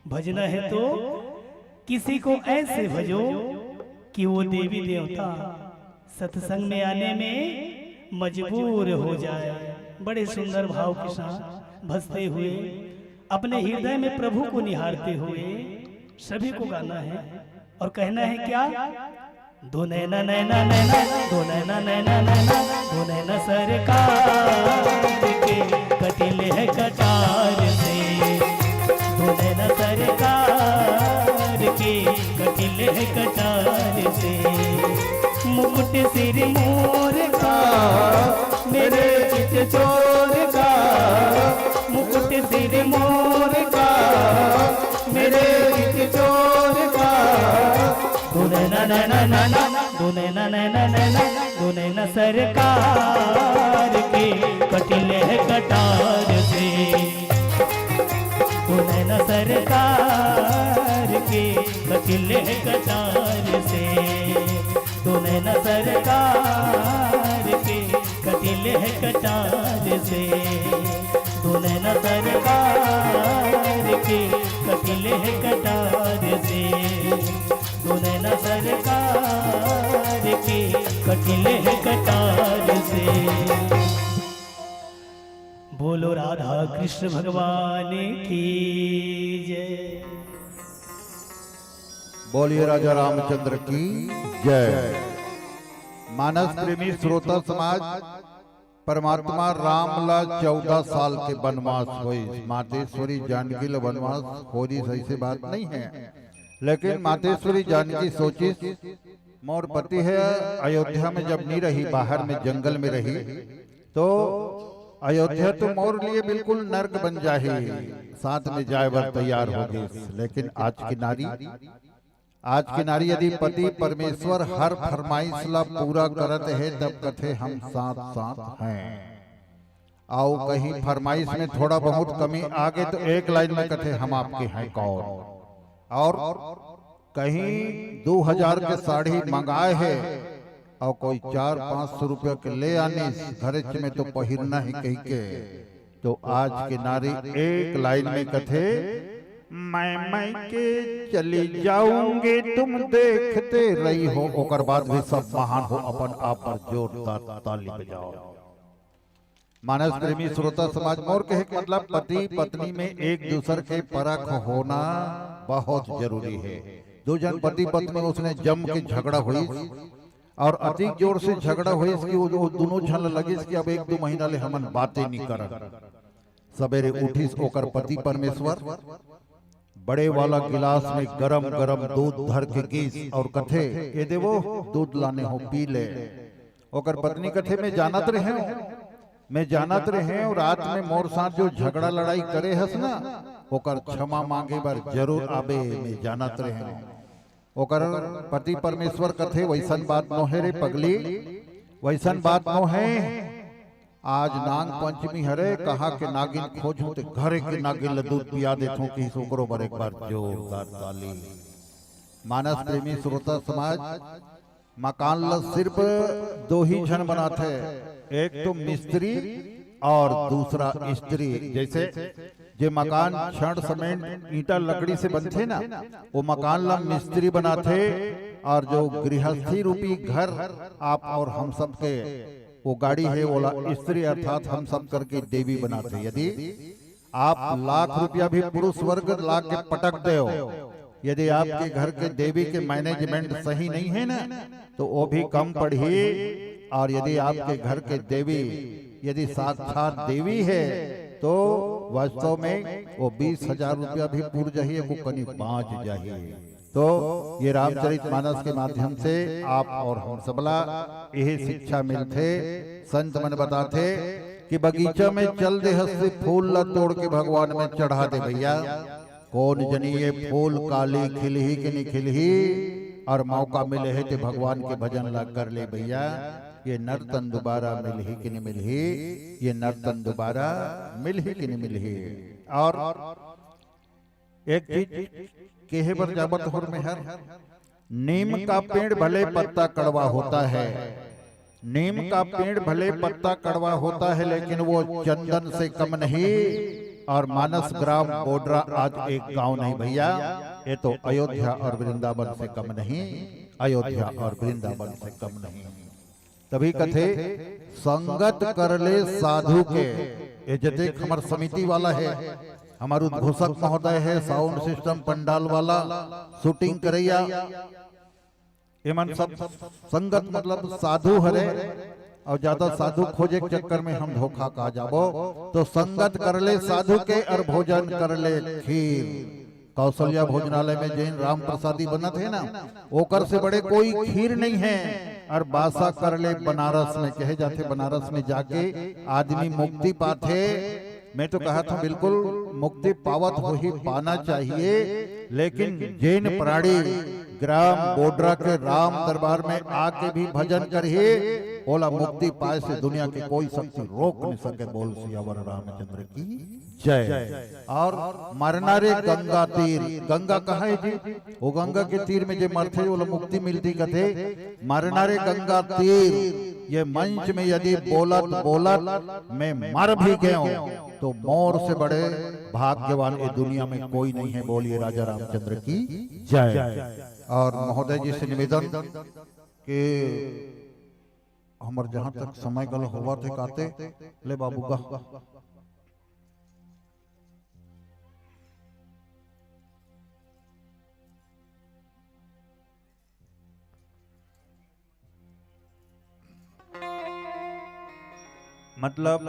भजना है तो किसी को ऐसे भजो कि वो देवी देवता सत्संग में आने में मजबूर हो जाए। बड़े सुंदर भाव के साथ भजते हुए, अपने हृदय में प्रभु को निहारते हुए सभी को गाना है और कहना है क्या? दो नैना नैना नैना, दो नैना नैना नैना, दो नैना सरकार के कटिल है कटार से, दो नैना सरकार के कटिल है कटार से। मुकुट सिर मोर का, मेरे चित चोर का, मुकुट सिर मोर का, मेरे चित चोर का। दो नैना नैना नैना, दो नैना नैना नैना, दो नैना सरकार के कटिल है कटार से, दो नैना सरकार के कटिल है कटार से, दो नैना सरकार के कटिल है कटार से, दो नैना सरकार के कटिल है कटार से, दो नैना सरकार के कटिल है कटार से। बोलो राधा कृष्ण भगवान की जय। बोलिए राजा रामचंद्र की जय। मानस प्रेमी श्रोता समाज, परमात्मा राम ला चौदह साल के बनवास होइस, मातेश्वरी जानकी ला बनवास होइस, ऐसी बात नहीं है। लेकिन मातेश्वरी जानकी सोचिस, मोर पति है अयोध्या में जब नहीं रही, बाहर में जंगल में रही, तो अयोध्या तो मोर लिए बिल्कुल नर्क बन जाही, साथ में जाए बर तैयार हो गई। लेकिन आज की नारी, आज की नारी यदि पति परमेश्वर हर फरमाइश ला पूरा करत है, तब कथे हम साथ साथ हैं। आओ कहीं फरमाइश में थोड़ा बहुत कमी आ गई तो एक लाइन में कथे हम आपके हैं कौन। और कहीं दो हजार के साड़ी मंगाए है और कोई चार पाँच सौ रुपया के ले आनिस घरेच में तो पहिरना ही कही के, तो आज के नारी एक लाइन में कथे, मैं मैं के चली जाऊंगी, तुम देखते रही हो। ओकर बाद भी सब महान हो, अपन आप पर जोरदार ताली बजाओ। मानस प्रेमी श्रोता समाज, मोर कहे के मतलब पति पत्नी में एक दूसर के परख होना बहुत जरूरी है। दो जन पति पत्नी उसने जम के झगड़ा हुई और अतिक जोर से झगड़ा हुई कि वो, वो दोनों झन लगिस कि अब एक दो महीना ले हमन बातें नहीं करन। सवेरे उठिस ओकर पति परमेश्वर, बड़े वाला गिलास में गरम गरम दूध धर के गीस और कथे, ए देवो, दूध लाने हो, पी ले। ओकर पत्नी कथे, मैं जानत रहे हूँ, मैं जानत रहे हूँ, रात में मोर साथ जो झगड़ा लड़ाई करे हस ना, ओकर क्षमा मांगे बर जरूर आबे, मैं जानत रहे हूँ। ओकर पति परमेश्वर कथे, वैसन बात नोहे रे पगली, वैसन बात नोहे। आज नाग पंचमी हरे, कहा के नागिन खोजूं ते घरे के नागिन ल दूध पिया देथूं, कि ओकरो बर एक बार जोरदार ताली। मानस प्रेमी श्रोता समाज, मकान ल सिर्फ दो ही झन बनाथे, एक तो मिस्त्री और दूसरा स्त्री। जैसे जे मकान छड़ सीमेंट ईंटा लकड़ी से बनथे ना, वो मकान ला मिस्त्री बनाथे, और जो गृहस्थी रूपी घर आप और हम सब के वो गाड़ी है, ओला स्त्री अर्थात हम सब करके देवी बनाथे। यदि आप लाख रुपया भी पुरुष वर्ग ला के पटक देव, यदि आपके घर के देवी के मैनेजमेंट सही नहीं है ना, तो वो भी कम पड़ही। और यदि आपके घर के देवी यदि साक्षात देवी है, तो वास्तव में वो बीस हजार रुपया भी पुर जाही, वो कनी बाँच जाही। तो ये रामचरित मानस के माध्यम से आप और हम सबला यही शिक्षा मिलथे। संत मन बताथे कि बगीचा में चल देहस ते फूल ला तोड़ के भगवान में चढ़ा दे भैया। कौन जनी ये फूल काली खिलही कि नहीं खिलही, और मौका मिले हे ते भगवान के भजन ला कर ले भैया। ये नर्तन दोबारा मिलही कि नहीं मिलही, ये नर्तन दोबारा मिलही कि नहीं मिलही। और एक चीज कहे बर जाबत होर मेहर, नीम का पेड़ भले पत्ता कड़वा होता है, नीम का पेड़ भले पत्ता कड़वा होता है, लेकिन वो चंदन से कम नहीं। और मानस ग्राम बोडरा आज एक गांव नहीं भैया, ये तो अयोध्या और वृंदावन से कम नहीं, अयोध्या और वृंदावन से कम नहीं। तभी कथे, संगत कर ले साधु के। ये जतेक हमर समिति वाला है, हमर उद्घोषक महोदय है, साउंड सिस्टम पंडाल वाला, शूटिंग करैया, एमन सब संगत मतलब साधु हरे। और ज्यादा साधु खोजे के चक्कर में हम धोखा खा जाबो। तो संगत कर ले साधु के और भोजन कर ले खीर। कौशल्या भोजनालय में जैन राम प्रसादी बनत है ना, ओकर से बड़े कोई खीर नहीं है। और बासा कर ले बनारस में, कहे जाथे बनारस में जाके आदमी मुक्ति पाथे। मैं तो कहा था बिल्कुल मुक्ति पावत होही, पाना चाहिए, लेकिन जैन प्राणी ग्राम बोडरा के राम दरबार में आके भी भजन करही, ओला मुक्ति पाए से दुनिया के कोई शक्ति रोक नहीं सके। बोल सियावर रामचंद्र की जय। और मरना रे गंगा तीर, गंगा कहाँ है जी? वो गंगा के तीर में जे मरथे ओला मुक्ति मिलती कथे। मरना रे गंगा तीर, ये मंच में यदि बोलत बोलत मैं मर भी गयो तो मोर से बड़े भाग्यवान ये दुनिया में कोई नहीं है। बोलिए राजा रामचंद्र की जय। और महोदय जी से निवेदन कि हमर जहाँ तक समय गल होवत हे काते, ले बाबू गा। मतलब,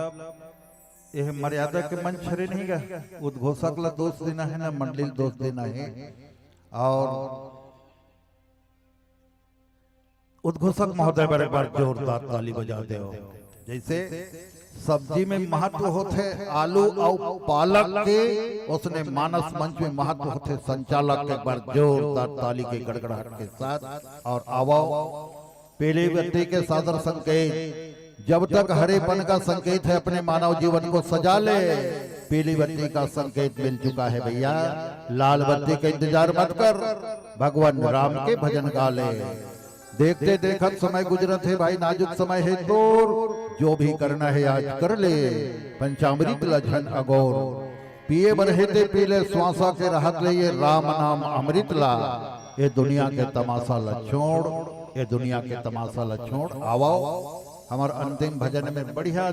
यह मर्यादा के मंच हरे नहीं गा। उद्घोषक ला दोष देना है ना मंडली ला दोष देना है। और उद्घोषक महोदय बर एक बार जोरदार ताली बजा देव। जैसे सब्जी में महत्व होथे आलू अउ पालक के, उसने मानस मंच में महत्व होथे संचालक के। एक बार जोरदार ताली के गड़गड़ाहट के साथ। और आवव, पीली बत्ती के सादर संकेत, जब तक हरेपन का संकेत है अपने मानव जीवन को सजा ले। पीली बत्ती का संकेत मिल चुका है भैया, लाल बत्ती का इंतजार मत कर, भगवान राम के भजन गा ले। देखते देखत समय गुजरत हे भाई, नाजुक समय हे तोर, जो भी करना हे आज कर ले, पंचामृत ला झन अगोर। पिए बर हे ते पी ले, श्वासा के रहत ले ये राम नाम अमृत ला। ये दुनिया के तमाशा ला छोड़, ये दुनिया के तमाशा ला छोड़, आवव हमर अंतिम भजन में बढ़िया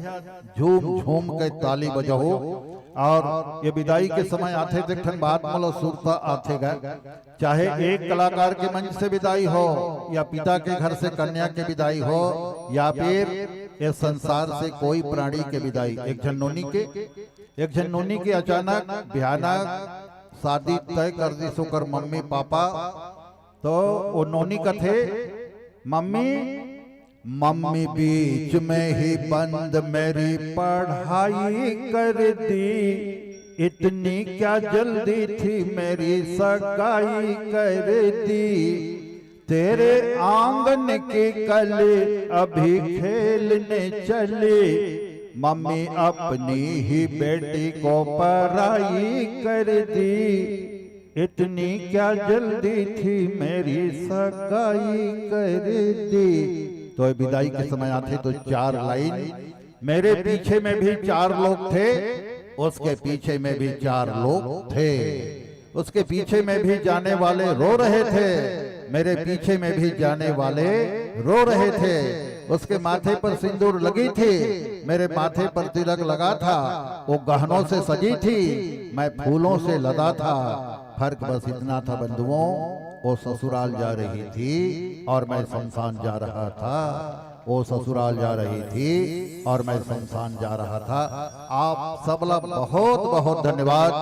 झूम झूम के ताली बजाहू। और ये विदाई के समय आथे त एक ठन बात मोला सुरता आथे गा, चाहे एक कलाकार के मंच से विदाई हो, या पिता के घर से कन्या के विदाई हो, या फिर ये संसार से कोई प्राणी के विदाई, एक झन नोनी के, एक झन नोनी के अचानक भयानक शादी तय कर दिस ओकर मम्मी पापा। तो वो नोनी कथे, मम्मी, मम्मी बीच में ही बंद मेरी पढ़ाई कर दी, इतनी क्या जल्दी थी मेरी सगाई कर दी। तेरे आंगन की कली अभी खेलने चली, मम्मी अपनी ही बेटी को पराई कर दी। इतनी क्या जल्दी थी मेरी सगाई कर दी। तो ये विदाई के समय आथे तो चार लाइन, मेरे पीछे में भी चार लोग थे, उसके पीछे में भी चार लोग थे, उसके पीछे में भी जाने वाले रो रहे थे, मेरे पीछे में भी जाने वाले रो रहे थे। उसके माथे पर सिंदूर लगी थी, मेरे माथे पर तिलक लगा था, वो गहनों से सजी थी, मैं फूलों से लदा था। फर्क बस इतना था बंधुओं, वो ससुराल जा रही थी और मैं शमशान जा रहा था। वो ससुराल जा रही थी और मैं शमशान जा रहा था। आप सबला बहुत बहुत धन्यवाद।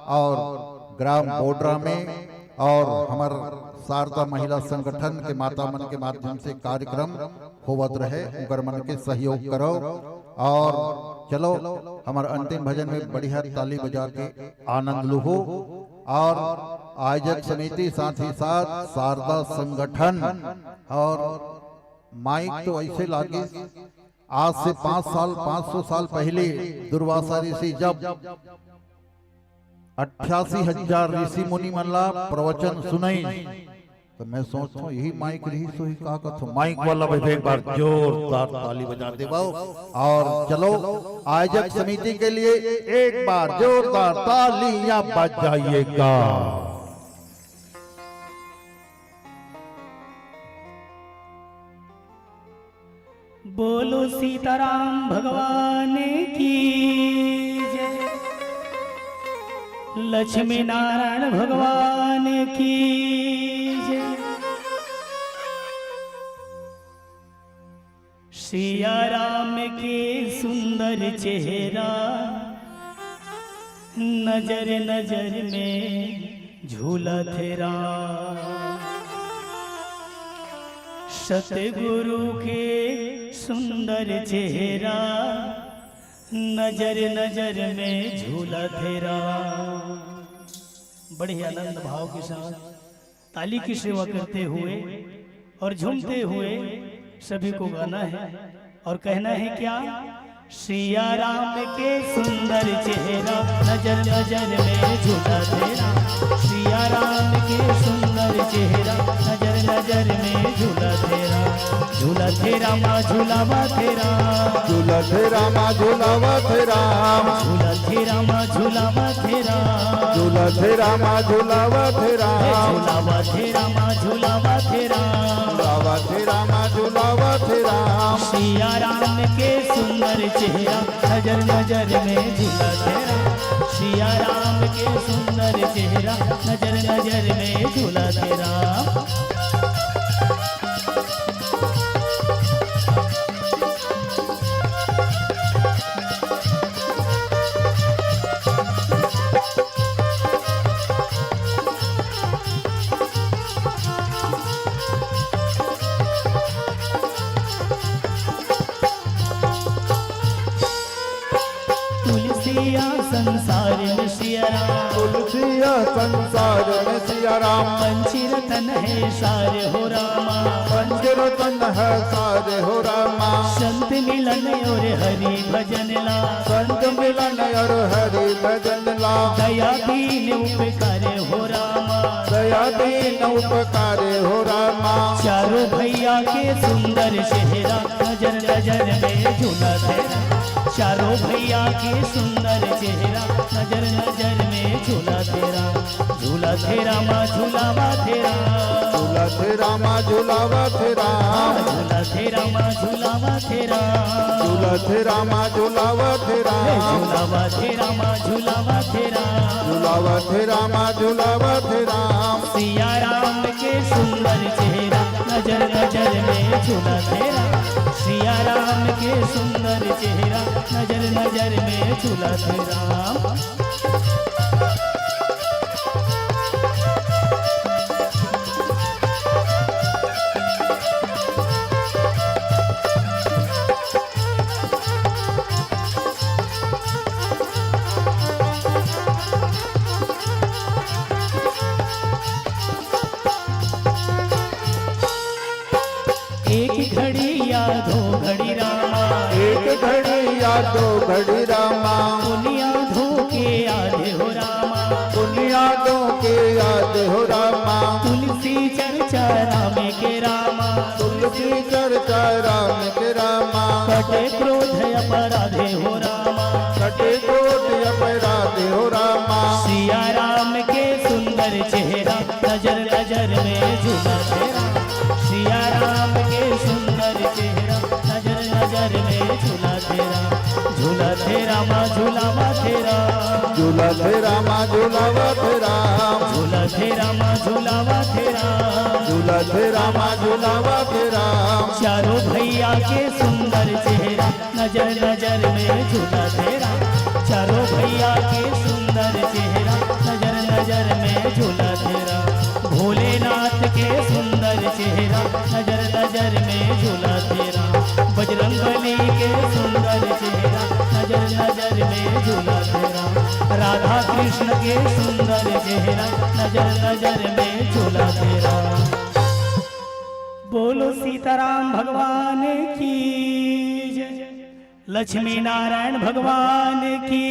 और ग्राम बोडरा में और हमर शारदा महिला संगठन के माता मन के माध्यम से कार्यक्रम होवत रहे, उकर मन के सहयोग करो। और चलो, हमर अंतिम भजन में बढ़िया ताली बजा के आनंद लुहो। और आयोजक समिति, साथ ही साथ शारदा संगठन और माइक तो ऐसे लागे, आज से पाँच साल, पाँच सौ साल पहले दुर्वासा ऋषि जब अट्ठासी हजार ऋषि मुनि मन ला प्रवचन सुनाई, तो मैं सोचता हूँ यही माइक रही सो ही का कथो, माइक वाला भी एक बार जोरदार ताली बजा देवो। और चलो, आयोजक समिति के लिए एक बार जोरदार तालियां बजाइएगा। बोलो सीताराम भगवान की जय, लक्ष्मी नारायण भगवान की जय। सिया राम के सुंदर चेहरा नजर नजर में झूलत हे राम। सतगुरु के सुंदर चेहरा नजर नजर में झूलत हे राम। बड़े आनंद भाव के साथ ताली की सेवा करते हुए और झूमते हुए सभी को गाना है और कहना है क्या? सिया राम के सुंदर चेहरा नजर नजर में झूलत हे राम। सिया राम के सुंदर चेहरा नजर नजर में झूलत हे राम। झूलत हे रामा झूलावत हे राम। झूलत हे रामा झूलावत हे राम। झूलत हे रामा झूलावत हे राम। झूलत हे रामा झूलावत हे हे राम। झूलावत हे रामा झूलावत हे राम। झूलावत हे रामा झूलावत हे राम। सिया राम के सुंदर चेहरा नजर नजर में झूलत हे राम। सिया राम के सुंदर चेहरा नजर नजर में झूलत हे राम। तुलसिया संसार में सिया राम। तुलसिया संसार में सिया राम। पंचरतन हे सार हो रामा। पंचरतन हे सार हो रामा। संत मिलन और हरि भजन ला। संत मिलन और हरि भजन ला। दया दीन उपकार हो रामा। दया दीन उपकार हो रामा। चारों भैया के सुंदर चेहरा नजर नजर में झूलत हे राम। चारों भैया के सुंदर चेहरा नजर नजर में झूलत हे राम। झूलत हे रामा झूलावत हे राम। झूलत हे रामा झूलावत हे राम। झूलत हे रामा झूलावत हे राम। झूलत हे रामा झूलावत हे हे राम। झूलावत हे रामा झूलावत हे राम। झूलावत हे रामा झूलावत हे राम। सिया राम के सुंदर चेहरा नजर नजर में झूलत हे राम। सिया राम के सुंदर चेहरा नजर नजर में झूलत हे राम। एक घड़ी या दो घड़ी रामा। एक घड़ी या दो घड़ी रामा। पुनिया धो के आधे हो रामा। पुनिया धो के आधे हो रामा। तुलसी चर्चा राम के रामा। तुलसी चर्चा राम के रामा। कटे क्रोध अपराधे हो रामा। कटे क्रोध अपराधे हो रामा। सिया राम के सुंदर चेहरा नजर नजर में झूलत हे राम। सिया राम के सुंदर चेहरा नजर नजर में झूलत हे राम। झूलत हे रामा झूलावत हे राम। झूलत हे रामा झूलावत हे राम। झूलत हे रामा झूलावत हे राम। झूलत हे रामा झूलावत हे राम। चारों भैया के सुंदर चेहरा नजर नजर में झूलत हे राम। चारों भैया के सुंदर चेहरा नजर नजर में झूलत हे राम। चेहरा, नजर नजर में झूला तेरा। बजरंग बली के सुंदर चेहरा, नजर नजर में झूला तेरा। राधा कृष्ण के सुंदर चेहरा, नजर नजर में झूला तेरा। बोलो सीताराम भगवान की जय, लक्ष्मी नारायण भगवान की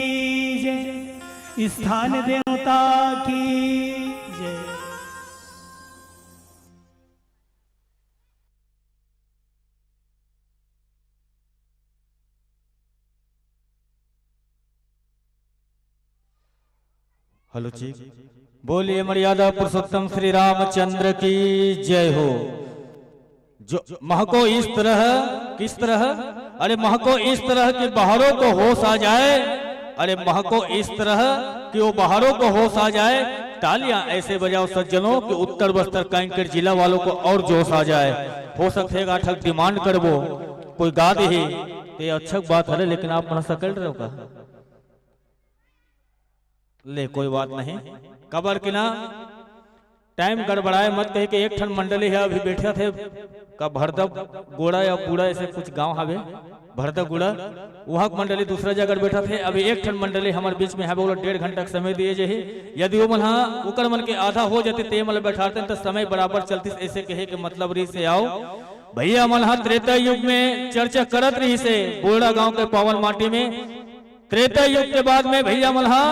जय, स्थान देवता की जय। हेलो जी, बोलिए मर्यादा पुरुषोत्तम श्री रामचंद्र की जय हो। जो महको इस तरह, किस तरह? अरे महको इस तरह कि बाहरों को होश आ जाए, अरे महको इस तरह कि वो बाहरों को होश आ जाए। तालियां ऐसे बजाओ सज्जनों कि उत्तर बस्तर कांकेर जिला वालों को और जोश आ जाए। हो सकथे एक आठक डिमांड करबो, कोई गा देही, ते अच्छा बात हरे, लेकिन आप मन सकल रहो का? ले, कोई बात नहीं। काबर कि ना, टाइम गड़बड़ाए मत कहे कि एक ठन मंडली हे, अभी बैठा थे का भरदा गोड़ा या बूड़ा, ऐसे कुछ गांव हवे, भरदा गुड़ा, वहां के मंडली दूसरा जगह बैठा थे। अभी एक ठन मंडली हमारे बीच में हवे, ओला डेढ़ घंटा के समय दिए जाही। यदि वो मन हा, ओकर मन के आधा हो जाते, ते मन ला बैठाते, तो समय बराबर चलती, ऐसे कहे के मतलब रही से आओ। भैया मन हा त्रेता युग में चर्चा करत रही से, बोड़ा गांव के पावन माटी में त्रेता युग के बाद में भैया मन हा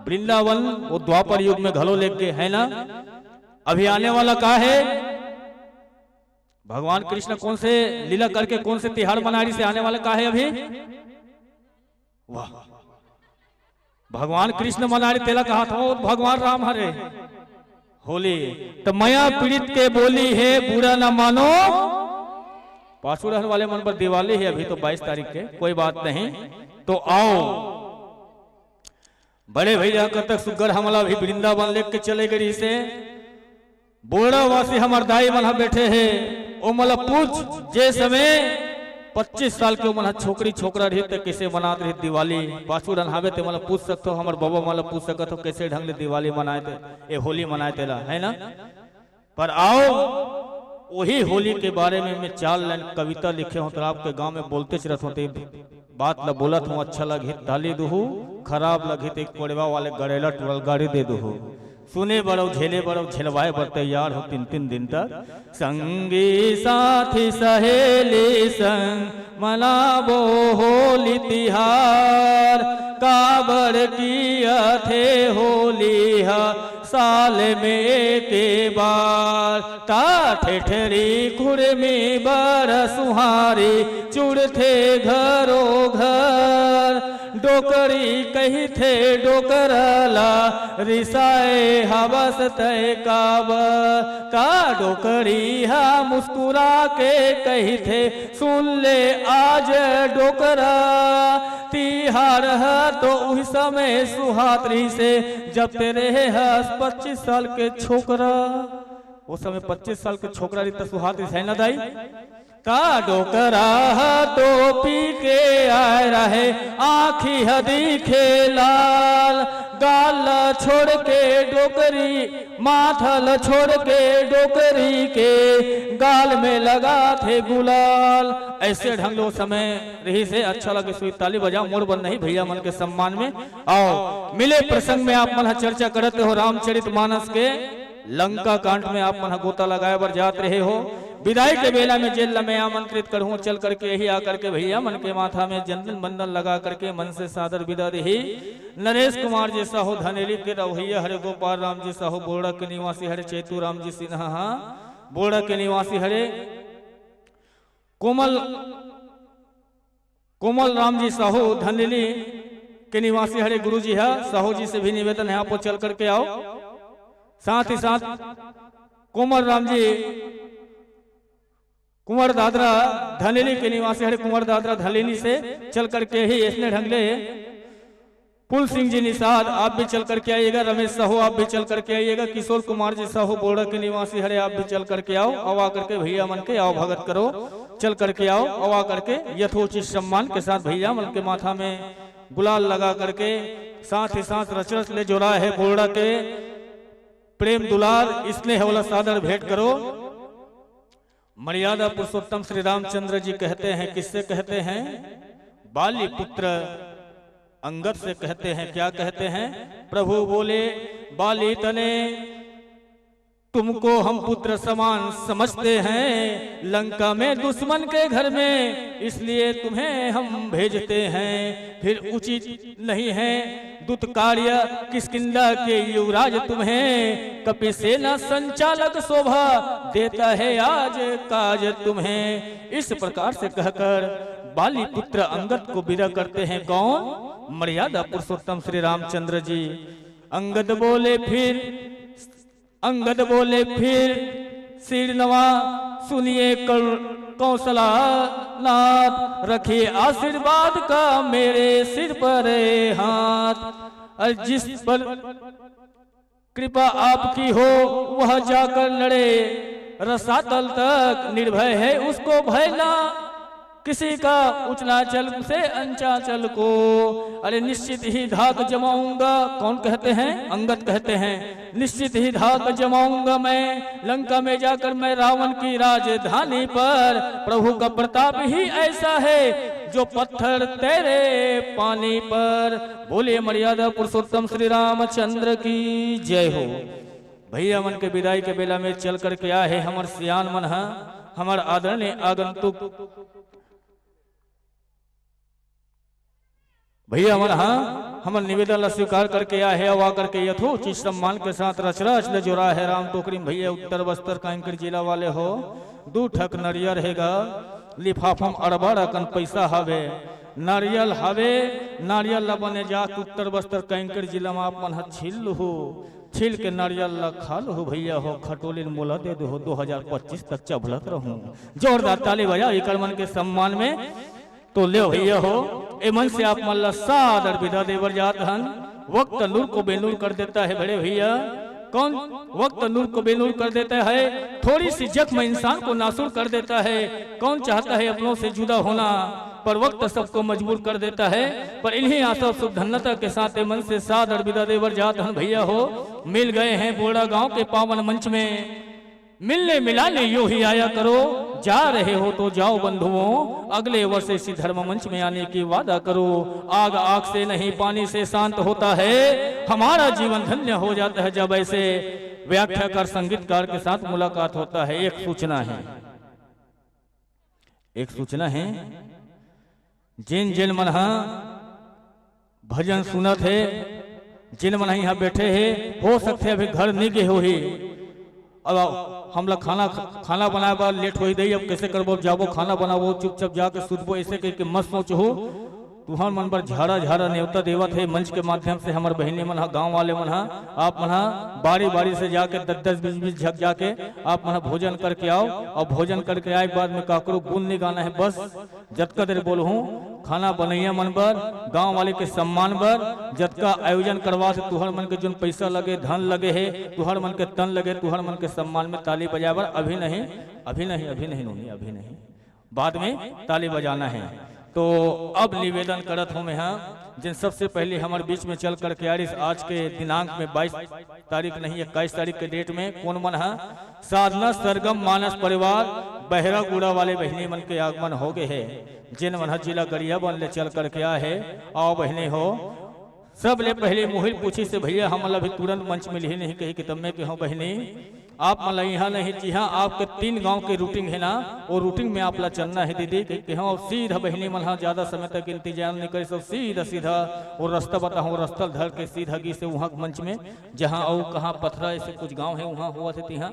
वृंदावन, वो द्वापर युग में घलो लेके, है ना? अभी आने वाला का है? भगवान कृष्ण कौन से लीला करके कौन से तिहाड़ मनारी से आने वाला का है अभी? वाह, भगवान कृष्ण मनारी तेला कहा था, वो भगवान राम हरे। होली तो मया पीड़ित के बोली है, बुरा ना मानो। पाछू रहने वाले मन पर दिवाली है अभी तो बाईस तारीख के, कोई बात नहीं। तो आओ बड़े भैया, कतक सुग्घर हमला भी वृंदावन लेके चले गए से। बोड़ा वासी हमर दाई मन ह बैठे हे, ओ मन ल पूछ, जे समय पच्चीस साल के ओ मन ह छोकरी छोकरा रही त कइसे मनात रही दिवाली? पाछू डहन हावे ते मन ल पूछ सकथो, हमर बबा मन ल पूछ सकथो, कइसे ढंग ले दिवाली मनाए ते, ए होली मनाए तेला, है ना? पर आओ, ओही होली के बारे में मैं चार लाइन कविता लिखे हों, त आपके गांव में बोलतेच रहत हों, ते बात ल बोलत हों, अच्छा लगही ताली दुहू, खराब लगही ते कोड़वा वाले गड़ेला टुरल गाड़ी दे दुहू। सुने बर अउ झेले बर अउ झेलवाए बर तैयार हों तीन तीन दिन तक। संगी साथी सहेली संग मनाबो होली तिहार, काबर किया थे होली हा साल में एके बार। ता ठेठरी कुड़मी बर सुहारी, चुड़थे घरो घर। डोकरी कहिथे डोकरा ला, रिसाए हवस तय काबर। ता डोकरी हा मुस्कुरा के कहिथे, सुन ले आज डोकरा, तिहार ह तो उही समय सुहात रहिसे, जब ते रेहे हस पच्चीस साल के छोकरा। ओ समय पच्चीस साल के छोकरा रहिस त सुहात रहिस, है ना दाई? का डोकरा ह तो पी के आए रहे, आँखी ह दिखे लाल, गाल ल छोड़ के डोकरी, माथा ल छोड़ के डोकरी के गाल में लगाथे गुलाल। ऐसे ढंग ले ओ समय रहिसे। अच्छा लगे सुई ताली बजाओ, मोर बर नहीं, भैया मन के सम्मान में। आओ, मिले प्रसंग में आप मन ह चर्चा करत हो रामचरित मानस के लंका कांड में आप मन ह गोता लगाए बर जात रहे हो। विदाई के बेला में जेन ल मैं आमंत्रित करहूं, चल करके यही आकर के भैया मन के माथा में चंदन बंदन लगा करके मन से सादर विदा देही। नरेश कुमार जी साहू धनेली के रवैया हरे, गोपाल राम जी साहू बोड़ा के निवासी हरे, चैतू राम जी सिन्हा हा बोड़ा के निवासी हरे, कोमल कोमल राम जी साहू धनेली के निवासी हरे गुरु जी है, साहू जी से भी निवेदन है, आप वो चल करके आओ। साथ ही साथ कोमल राम जी, कुंवर दादरा धनेली के निवासी हरे, कुंवर दादरा धनेली से चल करके ही ऐसने ढंग ले पुल सिंह जी निषाद, आप भी चल करके आइएगा। रमेश साहू, आप भी चल करके आइएगा। किशोर कुमार जी साहू बोड़ा के निवासी हरे, आप भी चल करके आओ। आओ आकर के भैया मन के आओ भगत करो, चल करके आओ। आओ आकर के यथोचित सम्मान के साथ भैया मन के माथा में गुलाल लगा करके, साथ ही साथ रच रच ले जोड़ा है बोड़ा के प्रेम दुलार स्नेह वाला सादर भेंट करो। मर्यादा पुरुषोत्तम श्री रामचंद्र जी कहते हैं, किससे कहते हैं? बाली पुत्र अंगद से कहते हैं। क्या कहते हैं? प्रभु बोले, बाली तने, तुमको हम पुत्र समान समझते हैं, लंका में दुश्मन के घर में, इसलिए तुम्हें हम भेजते हैं। फिर उचित नहीं है दुत कार्य, किष्किंधा के युवराज तुम्हें, कपि सेना संचालक शोभा देता है आज काज तुम्हें। इस प्रकार से कहकर बाली पुत्र अंगद को विदा करते हैं। कौन? मर्यादा पुरुषोत्तम श्री रामचंद्र जी। अंगद बोले फिर, अंगद बोले फिर, सिर नवा सुनिए कौ-, कौशला नाथ, रखिए आशीर्वाद का मेरे सिर पर हाथ। और जिस पर कृपा आपकी हो, वह जाकर लड़े रसातल तक, निर्भय है उसको भय ना किसी का, उचलाचल से अंचाचल को। अरे निश्चित ही धाक जमाऊंगा, कौन कहते हैं? अंगद कहते हैं, निश्चित ही धाक जमाऊंगा मैं लंका में जाकर मैं रावण की राजधानी पर। प्रभु का प्रताप ही ऐसा है जो पत्थर तैरे पानी पर। बोलिए मर्यादा पुरुषोत्तम श्री रामचंद्र की जय हो। भैया मन के विदाई के बेला में चल करके आए हे हमर सियान मन ह, हमर आदरणीय आगंतुक भैया मन ह हमर निवेदन ला स्वीकार करके आए हे, अउ आ करके यथोचित सम्मान के साथ रचरच ले जोरा हे। राम टोकरी म भैया उत्तर बस्तर कांकेर जिला वाले हो, दू ठक नरियर हे गा, लिफाफा म अड़बड़ अकन पैसा हवे, नारियल हवे, नारियल ला बने जाके उत्तर बस्तर कांकेर जिला म आप मन ह छील लुहू, छील के नारियल ला खा लुहू भैया हो, खटोलिन मोला दे देहू, दो हजार पच्चीस तक चभलत रहूं। जोरदार ताली बजाओ एकर मन के सम्मान में। तो लेव भैया हो, ए मन से आप मन ला सादर विदा देबर जात हन। वक्त नूर को बेनूर कर देता है बड़े भैया। कौन? वक्त नूर को बेनूर कर देता है। थोड़ी सी जख्म इंसान को नासूर कर देता है। कौन चाहता है अपनों से जुदा होना, पर वक्त सबको मजबूर कर देता है। पर इन्हीं आशा शुभ धन्यता के साथ ए मन से सादर विदा देबर जात हन भैया हो। मिल गए हैं बोड़ा गांव के पावन मंच में, मिलने मिलाने यूं ही आया करो, जा रहे हो तो जाओ बंधुओं, अगले वर्ष इसी धर्म मंच में आने की वादा करो। आग आग से नहीं, पानी से शांत होता है, हमारा जीवन धन्य हो जाता है जब ऐसे व्याख्याकार संगीतकार के साथ मुलाकात होता है। एक सूचना है, एक सूचना है, जिन जिन मन ह भजन सुनत हे, जिन मन ह इहाँ बैठे हे, हो सकथे अभी घर नी गे होही। अब हमला खाना, खाना बनाए बर लेट होही दई, अब कैसे करबो, अब जाबो खाना बनाबो, चुपचाप जाके सुतबो, ऐसे कहिके मत सोचहू। तुहर मन बर झारा झारा नेवता देवत हे मंच के माध्यम से हमर बहिनी मन ह, गांव वाले मन ह, आप मन ह बारी बारी से जाके दस दस बीस बीस झक जाके आप मन ह भोजन करके आओ, अउ भोजन करके आए के बाद में काकरो गुण नी गाना हे, बस जतका देर बोलहूँ, खाना बनैया मन बर, गांव वाले के सम्मान बर, जतका आयोजन करवाथे, तुहर मन के जोन पैसा लगे, धन लगे हे, तुहर मन के तन लगे, तुहर मन के सम्मान में ताली बजाए बर अभी नहीं, अभी नहीं, अभी नहीं नोनी, अभी नहीं, बाद में ताली बजाना है। तो अब निवेदन करत हूँ मैं, हाँ, जिन सबसे पहले हमर बीच में चल करके आ रही आज के दिनांक में बाईस तारीख नहीं, इक्कीस तारीख के डेट में कोन मन ह? साधना सरगम मानस परिवार बहरागुड़ा वाले बहिनी मन के आगमन हो गए हे, जेन मन ह जिला गरियाबंद ले चल करके आए हे। आओ बहिनी हो, सब ले पहले मुहिल पूछी से, भैया हमन ला भी तुरंत मंच मिलही नहीं कही कि तब मैं कहूँ बहिनी, आप मन ला इहाँ नहीं, जिहाँ आपके तीन गांव के रूटिंग हे ना, वो रूटिंग में आप ला चलना हे दीदी, कि, कि हाँ, सीधा बहिनी मन ह ज्यादा समय तक इंतजार नहीं करे, सब सीधा सीधा वो रास्ता बताहूँ, रास्ता धर के सीधा गी से वहाँ मंच में, जहाँ अउ कहाँ पथरा ऐसे कुछ गांव हे, वहाँ होवत हे तिहाँ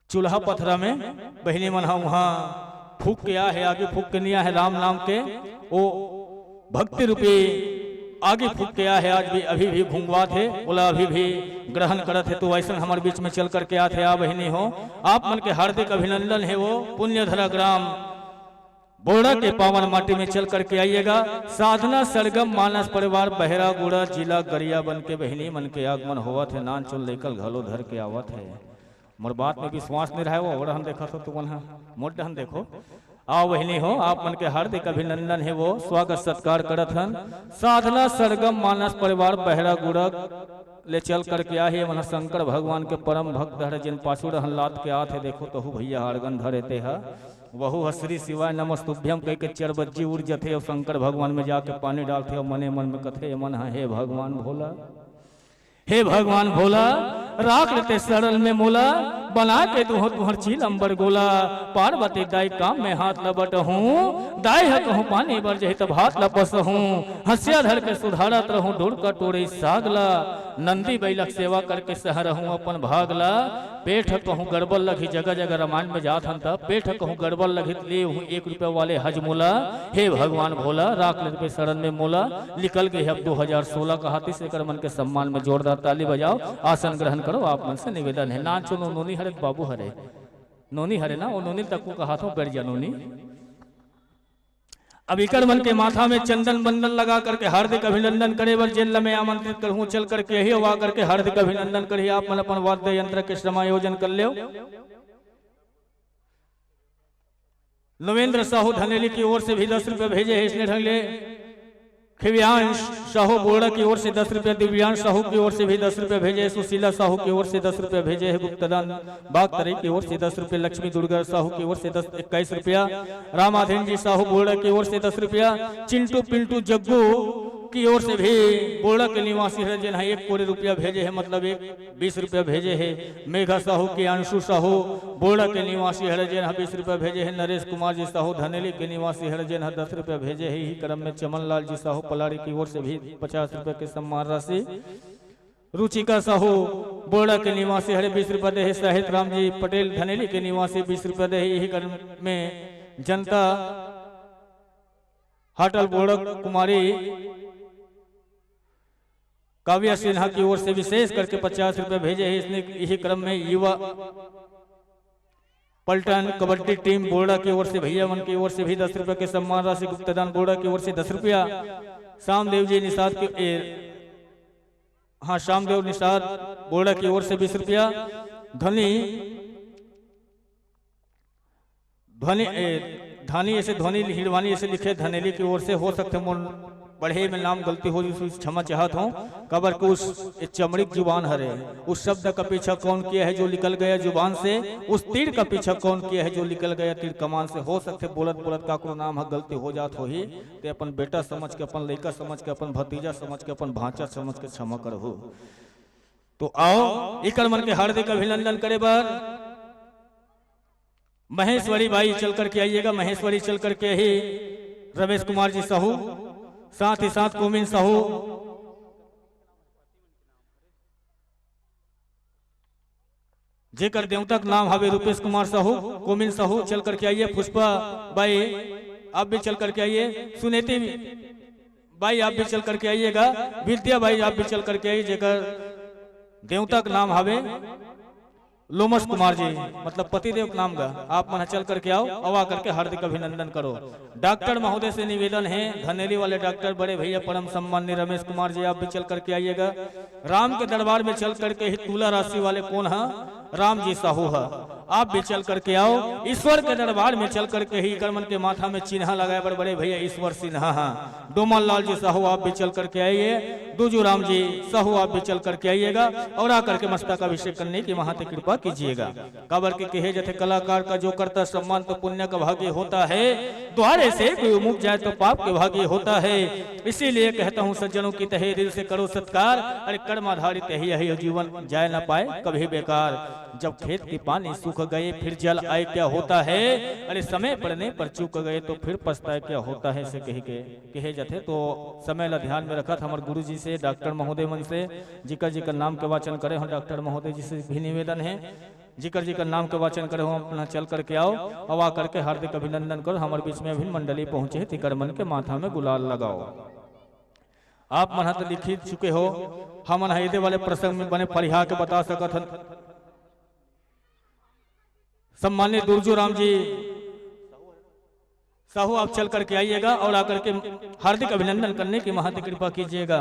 चूल्हा पथरा में बहिनी मन ह वहाँ फूक के आ हे, आगी फूक के नहीं आ हे राम नाम के, वो भक्ति रूपी आगी फूक के आ हे, आज भी अभी भी घुंघवात हे, ओला अभी भी ग्रहण करत हे। तो ऐसन हमर बीच में चल करके आत हे। आ बहिनी हो, आप मन के हार्दिक अभिनंदन हे, वो पुण्यधरा ग्राम बोड़ा के पावन माटी में चल करके आइएगा। साधना सरगम मानस परिवार बहरागुड़ा जिला गरियाबंद के बहिनी मन के आगमन होवत हे, नान चुन लेकर घलो धर के आवत हे। मोर बात में विश्वास नहीं रहे, वो डहन देखत हो तुमन ह, मोर डहन देखो। आओ बहिनी हो, आप मन के हार्दिक अभिनंदन हे, वो स्वागत सत्कार करत हन। साधना सरगम मानस परिवार बहरागुड़ा ले चल करके आए हे, मन ह शंकर भगवान के परम भक्त हरे, जेन पाछू डहन लात के आत हे, देखो तहू भैया हाड़गन धरे ते ह। वहू ह श्री शिवाय नमस्तुभ्यम कह के चरबज्जी उड़ जथे, अउ शंकर भगवान में जाके पानी डालथे, अउ मने मन में कथे, "ए मन ह, हे भगवान भोला, हे भगवान भोला, राख लेते शरण में मोला, बना के दुहो तुहर चीलम बड़ गोला, पार्वती दाई काम में हाथ ल बटहूँ, दाई ह कहूँ पानी बर जही तब हाथ ल पसहूँ, हंसिया धर के सुधारत रहूँ, डोड़का टोड़े साग ला, नंदी बैलक सेवा करके सहरहूँ अपन भाग ला, पेट ह कहूँ गड़बड़ लगही, जगह जगह रामायण में जात हन त, पेट ह कहूँ गड़बड़ लगही त ले हूँ एक रुपया वाले हजमोला, हे भगवान भोला, राख लेते शरण में मोला।" निकल गए अब दो हजार सोलह का हाथी से, एकर मन के सम्मान में जोरदार ताली बजाओ, आसन ग्रहण करो, आप मन से निवेदन है। नान चुनो नोनी हरे बाबू हरे, नोनी हरे ना, वो नोनी तक को कहा था, बैठ जा नोनी। अब इकर मन के माथा में चंदन बंदन लगा करके हार्दिक अभिनंदन करे बर जेन ल मैं आमंत्रित करहूँ, चल करके यही अवा करके हार्दिक अभिनंदन करही। आप मन अपन वाद्य यंत्र के समायोजन कर लेव। नवेंद्र साहू धनेली की ओर से भी दस रुपये भेजे हैं, इसने ढंग ले। खिव्यांश साहू बोड़ा की ओर से दस रुपये, दिव्यांश साहू की ओर से भी दस रुपये भेजे हैं, सुशीला साहू की ओर से दस रुपये भेजे हैं, गुप्तदान बागतरी की ओर से दस रुपये, लक्ष्मी दुर्गा साहू की ओर से दस, इक्कीस रुपया, रामाधीन जी साहू बोड़ा की ओर से दस रुपया, चिंटू पिंटू जग्गू की ओर से भी बोड़ा के निवासी है, जिन्हें एक कोड़ी रुपया भेजे हैं, मतलब एक बीस रुपया भेजे हैं। मेघा साहू के अंशु साहू बोड़ा के निवासी हरे, जेन ह बीस रुपया भेजे हे। नरेश कुमार जी साहू धनेली के निवासी हरे, जेन ह दस रुपया भेजे हे। इही क्रम में चमन लाल जी साहू पलाड़ी की ओर से भी पचास रुपया के सम्मान राशि। रुचिका साहू बोड़ा के निवासी हरे, बीस रुपया दे हे। साहित राम जी पटेल धनेली के निवासी बीस रुपया दे हे। इही क्रम में जनता हाटल बोड़ा कुमारी काव्या सिन्हा की ओर से विशेष करके पचास रुपये भेजे हैं। इसने इसी क्रम में युवा पलटन कबड्डी टीम बोड़ा की ओर से, भैया मन की ओर से भी दस रुपये के सम्मान राशि, गुप्तदान बोड़ा की ओर से दस रुपया, श्यामदेव जी निषाद के, ए, हाँ, श्यामदेव निषाद बोड़ा की ओर से बीस रुपया, ध्वनि ध्वनि, ए, धानी ऐसे ध्वनि हिड़वानी ऐसे लिखे, धनेली की ओर से। हो सकथे मोर पढ़े में नाम गलती हो, उस क्षमा चाहत हूँ, काबर कि उस चमड़िक जुबान हरे। उस शब्द का पीछा कौन किया है जो निकल गया जुबान से, उस तीर का पीछा कौन किया है जो निकल गया तीर कमान से। हो सकथे बोलत बोलत काकरो नाम ह गलती हो जात होही, ते अपन बेटा समझ के, अपन लइका समझ के, अपन भतीजा समझ के, अपन भांचा समझ के क्षमा करहु। तो आओ, इकर मन के हार्दिक अभिनंदन करे बर महेश्वरी बाई चल करके आइएगा, महेश्वरी चल करके ही रमेश कुमार जी साहू, साथ ही साथ कोमिन साहू, जेकर देवता के नाम हवे रूपेश कुमार साहू, कोमिन साहू चल करके आइए, पुष्पा बाई आप भी चल करके आइए, सुनेती बाई आप भी चल करके आइएगा, विद्या बाई आप भी चल करके आइए, जेकर देवता के नाम हवे लोमस कुमार जी, मतलब पतिदेव के नाम का, आप मन चल करके आओ, अवा करके हार्दिक अभिनंदन करो। डॉक्टर महोदय से निवेदन है, धनेली वाले डॉक्टर बड़े भैया परम सम्माननीय रमेश कुमार जी, आप भी चल करके आइएगा। राम के दरबार में चल करके ही तुला राशि वाले कोन ह? राम जी साहू ह। आप भी चल करके आओ, ईश्वर के दरबार में चल करके ही इकर मन के माथा में चिन्हा लगाए बर बड़े भैया ईश्वर सिन्हा ह। डोमन लाल जी साहू आप भी चल करके आइए, दूजू राम जी साहू आप भी चल करके आइएगा और आकर के मस्तक अभिषेक करने की महाते कृपा कीजिएगा। काबर के कहे जथे कलाकार का जो करता सम्मान तो पुण्य का भागी होता है, द्वारे से कोई मुक जाए तो पाप के भागी होता है। इसीलिए कहता हूँ सज्जनों की तहे दिल से करो सत्कार, अरे कर्माधारित यही है जीवन जाए ना पाए कभी बेकार। जब खेत के पानी सूख गए फिर जल आए क्या होता है, अरे समय पड़ने पर चूक गए तो फिर पछताए क्या होता है, से कही के कहे जाथे। तो समय ला ध्यान में रखत हमर गुरु जी से, डॉक्टर महोदय मन से, जिकर जिकर नाम के वाचन करे हो, डॉक्टर महोदय जी से भी निवेदन है, जिकर जिकर नाम के वाचन करे हो, अपना चल करके आओ, अउ आ करके हार्दिक अभिनंदन करो। हमर बीच में अभी मंडली पहुंचे है, तिकर मन के माथा में गुलाल लगाओ। आप मन ह तो लिख ही चुके हो, हमन ह एदे वाले प्रसंग में बने फरिहा के बता सकत हन। सम्मानित दुर्जो राम जी साहू, आप चल करके आइएगा और आकर के हार्दिक अभिनंदन करने की महान कृपा कीजिएगा।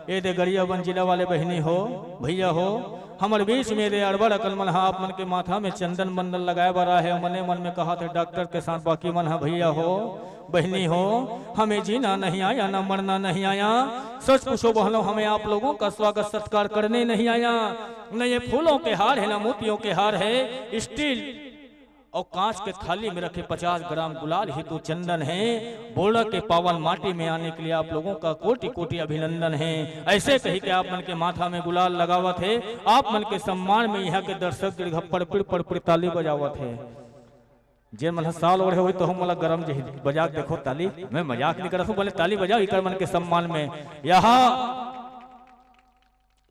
एदे गरियाबंद जिला वाले बहिनी हो, भैया हो, हमर बीच में दे अड़बड़ अकन मन ह आप मन के माथा में चंदन बंदन लगाए बर आए हे। मने मन में कहत हे डॉक्टर के साथ, बाकी मन ह, भैया हो, बहिनी हो, हमें जीना नहीं आया, ना मरना नहीं आया। सच पूछो बहनों, हमें आप लोगों का स्वागत सत्कार करने नहीं आया। न ये फूलों के हार है, ना मोतियों के हार है। स्टील और कांच के थाली में रखे पचास ग्राम गुलाल ही तो चंदन है। बोड़ा के पावन माटी में आने के लिए आप लोगों का कोटि कोटि अभिनंदन है। ऐसे कही के आप मन के माथा में गुलाल लगावत हे, आप मन के सम्मान में यहाँ के दर्शक दीर्घ पड़पिड़ पड़पिड़ ताली बजावत हे। जे मन ह साल ओढ़े होही, तो हम मोला गरम जही बजा के देखो ताली। मैं मजाक नहीं करत हूँ, बोले ताली बजाओ इकर मन के सम्मान में। यहाँ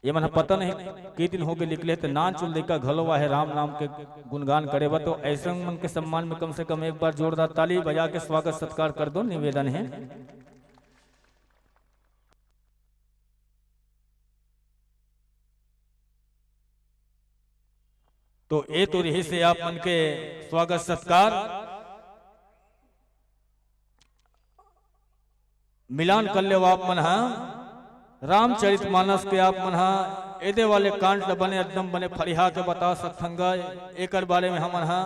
ये मन ह पता नहीं के दिन होगे निकले, त नान चुल लइका घलो आहे राम नाम के गुणगान करे बर। तो ऐसे मन के सम्मान में कम से कम एक बार जोरदार ताली बजा के स्वागत सत्कार कर दो, निवेदन है। तो ए तो रहिस हे आप मन के स्वागत सत्कार। मिलान कर लेव आप मन हा। रामचरित मानस के आप मन हा एदे वाले कांड ल बने, एकदम बने फरिहा के बता सकथन गा। एकर बारे में हमन हा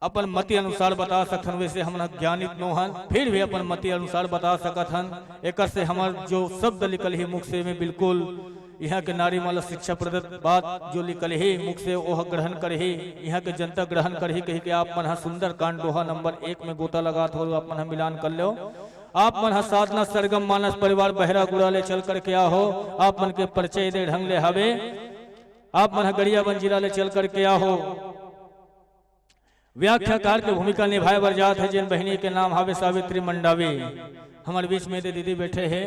अपन मति अनुसार बता सकथन, वैसे हमन हा ज्ञानित नो हन, फिर भी अपन मति अनुसार बता सकत हन। एकर से हमर जो शब्द निकलही मुख से, में बिल्कुल इहाँ के नारी मन ल शिक्षा प्रदत्त बात जो निकलही मुख से, ओह ग्रहण करही, इहाँ के जनता ग्रहण करही कहि के आप मन ह सुंदर कांड दोहा नंबर एक में गोता लगात हो, आप मन ह मिलान कर लो। आप मन ह साधना सरगम मानस परिवार बहरागुड़ा ले चल करके आहो, आप मन के परिचय दे ढंग ले हवे, आप मन ह गरियाबंद जिला ले चल करके आहो। व्याख्याकार के भूमिका निभाए बर जात हे, जेन बहिनी के नाम हावे सावित्री मंडावी। हमर बीच में दे दीदी बैठे हे,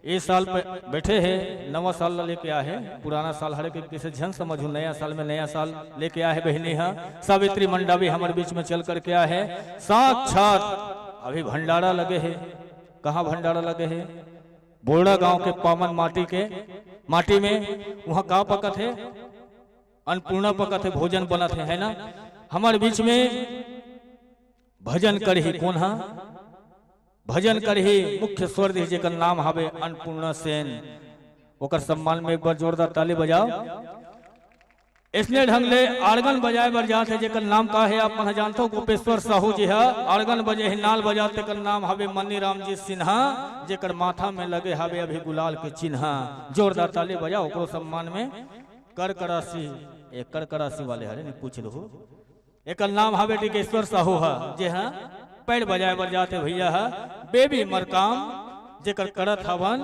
ए साल प-, बैठे हे, नवा साल ला लेके आए हे, पुराना साल हरे के किसे झन समझू, नया साल में नया साल लेके आए हे बहिनी हा। सावित्री मंडावी हमर बीच में चल करके आए हे, साक्षात अभी भंडारा लगे हे। कहाँ भंडारा लगे हे? बोड़ा गांव के पावन माटी के, माटी में वहाँ का पकत हे? अन्नपूर्णा पकत हे, भोजन बनत हे, है ना? हमर बीच में भजन करही कोन हा? भजन करही मुख्य स्वर दे, जेकर नाम हवे अन्नपूर्णा सेन। ओकर सम्मान में एक बार जोरदार ताली बजाओ। इसने ढंग ले आर्गन बजाए बर जात हे, जेकर नाम का हे आप मन ह जानथो, गोपेश्वर साहू जी ह आर्गन बजे हे, नाल बजात, तेकर नाम हवे मनीराम जी सिन्हा, जेकर माथा में लगे हवे अभी गुलाल के चिन्हा। जोरदार ताली बजाओ ओकरो सम्मान में। कर्क राशि, ए, कर्क राशि वाले हरे, नहीं पूछ लहू। एकर नाम हवे टिकेश्वर साहू ह, जे ह पैड बजाए बर जात हे भैया ह। बेबी मरकाम जेकर करत हवन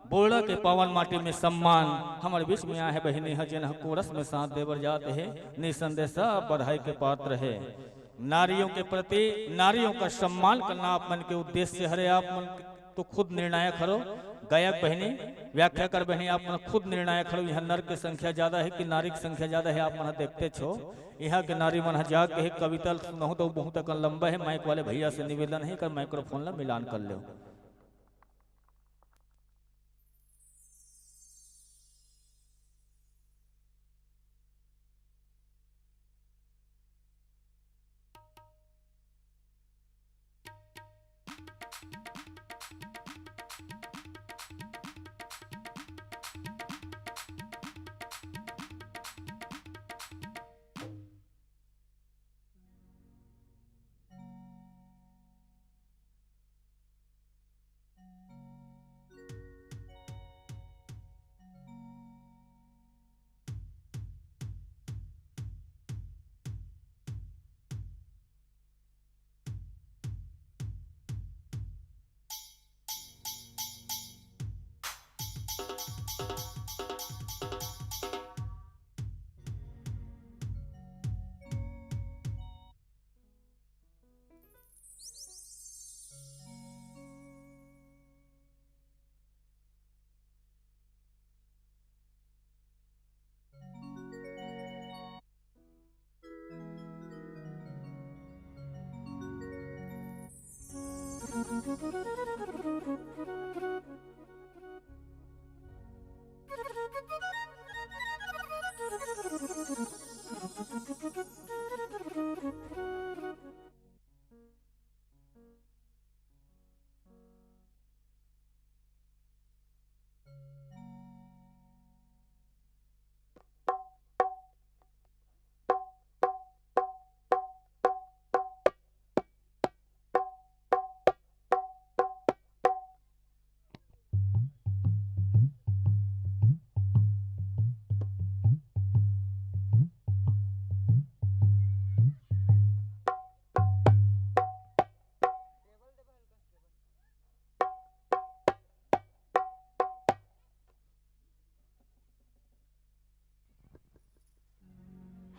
बोड़ा के पावन माटी में सम्मान। हमर बीच में आए हे बहिनी ह, जेन ह कोरस में साथ दे बर जात हे, निसंदेह सब बधाई के पात्र हे। नारियों के प्रति नारियों का सम्मान करना आप मन के उद्देश्य हरे। आप मन तो खुद निर्णायक हरो, गायक बहिनी, व्याख्याकार बहिनी, आप मन खुद निर्णायक हरो। यहाँ नर के संख्या ज्यादा हे कि नारी के संख्या ज्यादा हे, आप मन देखते छो। यहाँ के नारी मन ह जाके हे कविता सुनहु तो बहुत अकन लंबा हे। माइक वाले भैया से निवेदन हे, एकर माइक्रोफोन ला मिलान कर लेव।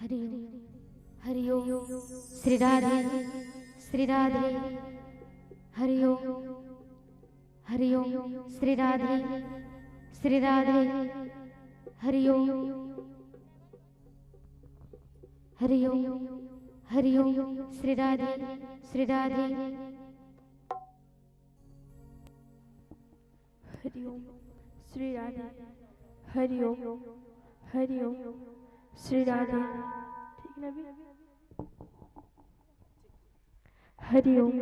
हरि ओम। श्री राधे, श्री राधे। हरि ओम, हरि ओम। श्री राधे, श्री राधे। हरि ओम, हरि ओम, हरि ओम। श्री राधे, श्री राधे। हरि ओम। श्री राधे। हरि ओम। हरि ओम। श्री राधे। ठीक ना अभी? हरि ओम।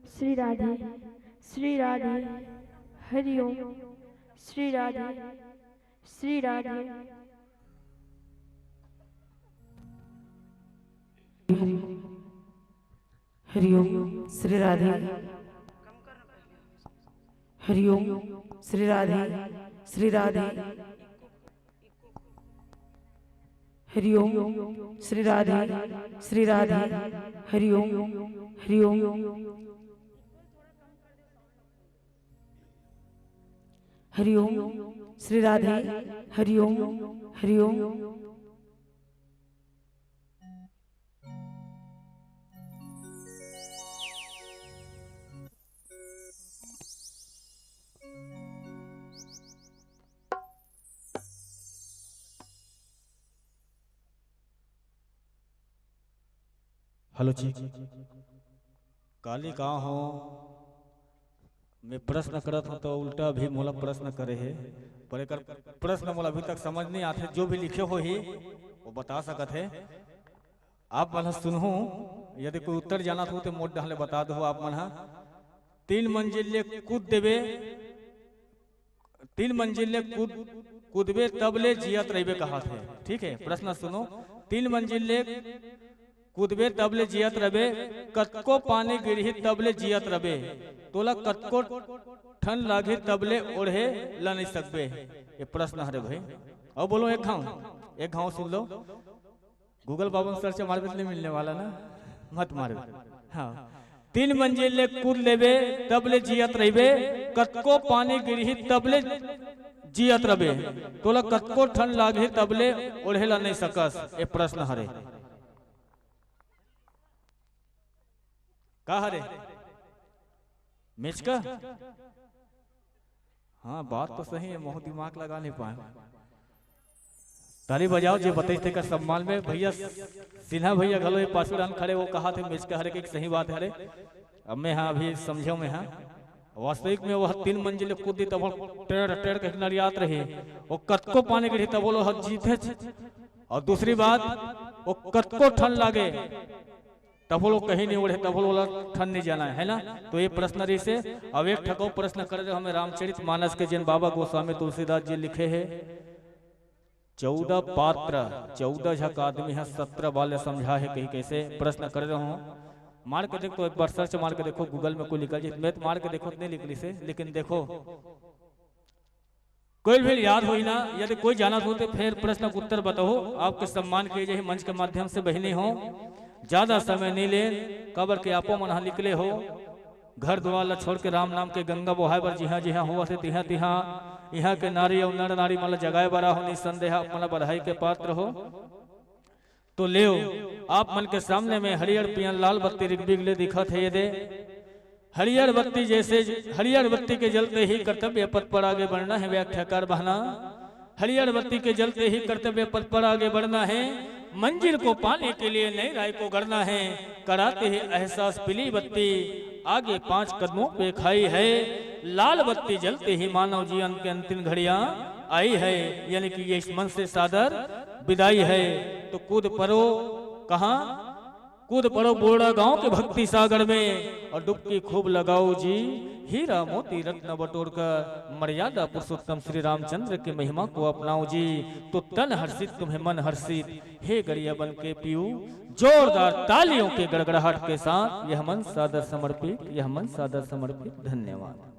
श्री राधे। श्री राधे। हरि ओम। श्री राधे। श्री राधे। हरि ओम। श्री राधे। हरि ओम। श्री राधे। श्री राधे। हरि ओम। श्री राधे। श्री राधे। हरि ओम। हरि ओम। हरि ओम। श्री राधे। हरि ओम। हरि ओम। हेलो जी, काली का हो? मैं प्रश्न करत हूँ तो उल्टा भी मोला प्रश्न करे हे, पर एकर प्रश्न मोला अभी तक समझ नहीं आथे। जो भी लिखे होही वो बता सकत हे। आप मन ह सुनहू, यदि कोई उत्तर जानत हो तो मोर डहर ले बता दो। आप मन ह तीन मंजिल ले कूद देबे, तीन मंजिल ले कूद कूदबे तब ले जियत रहिबे कहत हे। ठीक है, प्रश्न सुनो, तीन मंजिल ले कूदबे तब ले जियत रहिबे, कतको पानी गिरही तब ले जियत रहिबे, तोला कतको ठंड लागही तब ले ओढ़े ला नहीं सकबे। ये प्रश्न हरे भाई। अब बोलो एक घाव, एक घाव सुन लो। Google बाबा में search मारबे तो नहीं मिलने वाला ना, मत मारबे। हाँ, तीन मंजिल ले कूद लेबे तब ले जियत रहिबे, कतको पानी गिरही तब ले जियत रहिबे, तोला कतको ठंड लागही तब ले ओढ़े ला नहीं सकस। ये प्रश्न हरे। का हरे? मेचका? हाँ, बात तो सही है, महू दिमाग लगा नहीं पाए। ताली बजाओ जे बताइस तेकर सम्मान में। भैया सिन्हा भैया घलो ये पाछू डाहन खड़े, वो कहा थे मेचका हरे के सही बात हरे। अब मैं हाँ अभी समझो मैं हाँ, वास्तविक में वह तीन मंजिल कूद दी तब टेढ़ टेढ़ के नरियात रही, वो कतको पानी गिरही तब वो लोग जीते। और दूसरी बात, वो कतको ठंड लागे तब वो लोग कहीं नहीं उड़े, तब वो लोग ठंड नहीं जाना है, है ना? तो ये प्रश्न रही से। अब एक ठको प्रश्न करे रहे हमें रामचरित मानस के, जिन बाबा गोस्वामी तुलसीदास जी लिखे हैं, चौदह पात्र, चौदह झक आदमी है, सत्रह वाले समझा है कहीं कैसे प्रश्न करे रहो। मार के देख तो एक बार search मार के देखो, Google में कोई निकल जाए, मैं तो मार के देखो तो नहीं निकली से, लेकिन देखो कोई भी याद होई ना, यदि कोई जानत हो तो फिर प्रश्न के उत्तर बताओ, आपके सम्मान किए जाही मंच के माध्यम से। बहिनी हो, ज्यादा समय नहीं ले, काबर के आपो मन हा निकले हो घर दुआर ला छोड़ के राम नाम के गंगा बोहाय बर जिहाँ जिहाँ होवत हे तिहाँ तिहाँ। इहाँ के नारी अउ नर नारी मन ला जगाए बर हो, निसंदेह आप मन ला बधाई के पात्र हो। तो लेव, आप मन के सामने में हरियर पियर लाल बत्ती रिगबिग ले दिखत हे, ये दे। हरियर बत्ती जैसे, हरियर बत्ती के जलते ही कर्तव्य पथ पर आगे बढ़ना है, व्याख्याकार बहना। हरियर बत्ती के जलते ही कर्तव्य पथ पर आगे बढ़ना है, मंजिल को पाने के लिए नए राह को गढ़ना है। कराते ही एहसास पीली बत्ती आगे पांच कदमों पे खाई है, लाल बत्ती जलते ही मानव जीवन के अंतिम घड़ियां आई है, यानी कि ये इस मंच से सादर विदाई है। तो कूद परो कहाँ? कूद पड़ो बोड़ा गांव के भक्ति सागर में और डुबकी खूब लगाओ जी। हीरा मोती रत्न बटोर कर मर्यादा पुरुषोत्तम श्री रामचंद्र की महिमा को अपनाओ जी। तो तन हर्षित तुम्हें मन हर्षित, हे गरियाबंद के पीयू, जोरदार तालियों के गड़गड़ाहट के साथ यह मंच सादर समर्पित, यह मंच सादर समर्पित। धन्यवाद।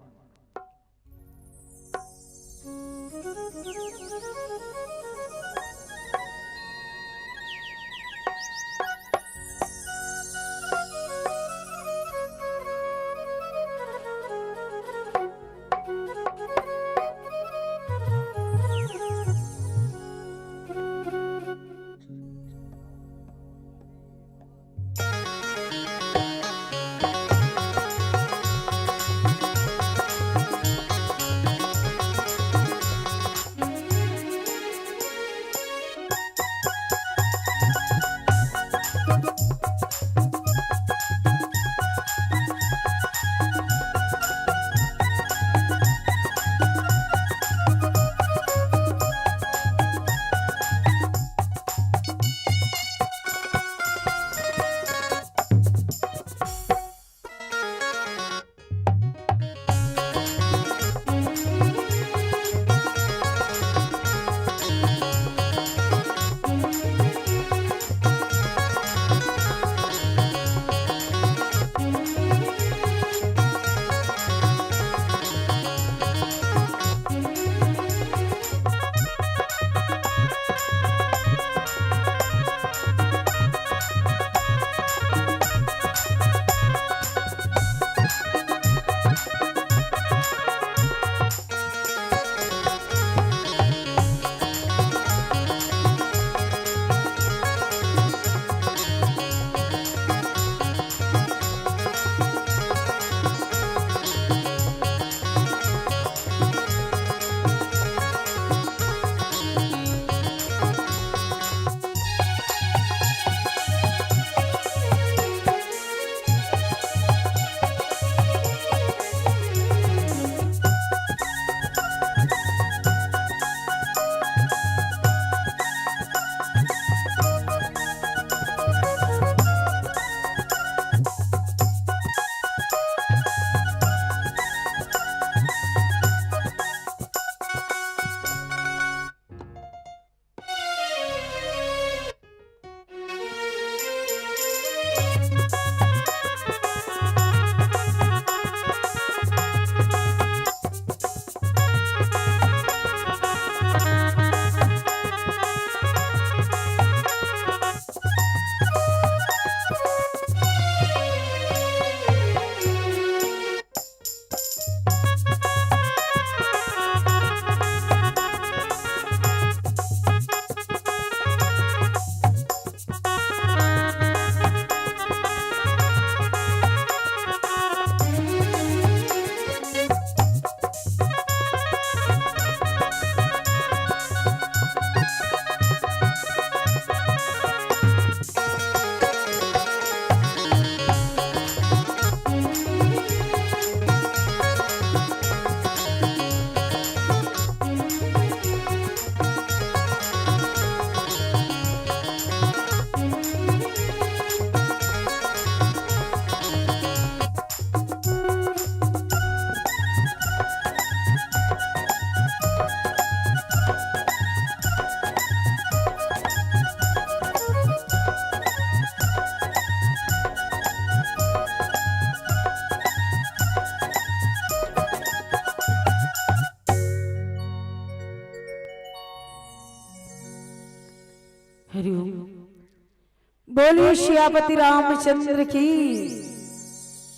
बोलिए सियापति रामचंद्र की।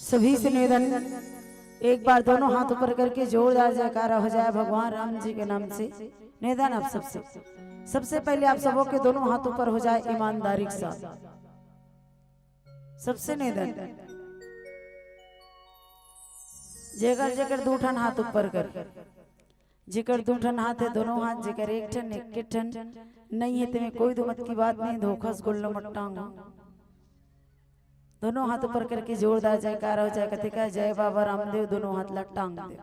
सभी से निवेदन, एक बार दोनों हाथ ऊपर करके जोरदार जयकारा हो जाए भगवान राम जी के नाम से। निवेदन आप सबसे, सबसे पहले आप सबों के दोनों हाथ ऊपर हो जाए ईमानदारी के साथ। सबसे निवेदन, जेकर जेकर दू ठन हाथ ऊपर कर, जेकर दू ठन हाथ हे, दोनों हाथ, जेकर एक ठन, एक ठन नहीं हे, तेमे कोई दू मत की बात नहीं, धोखा से गोल्लो मत टांगो। दोनों हाथ ऊपर करके जोरदार जयकारा हो जाए, कथे का जय बाबा रामदेव, दोनों हाथ ला टांग दे।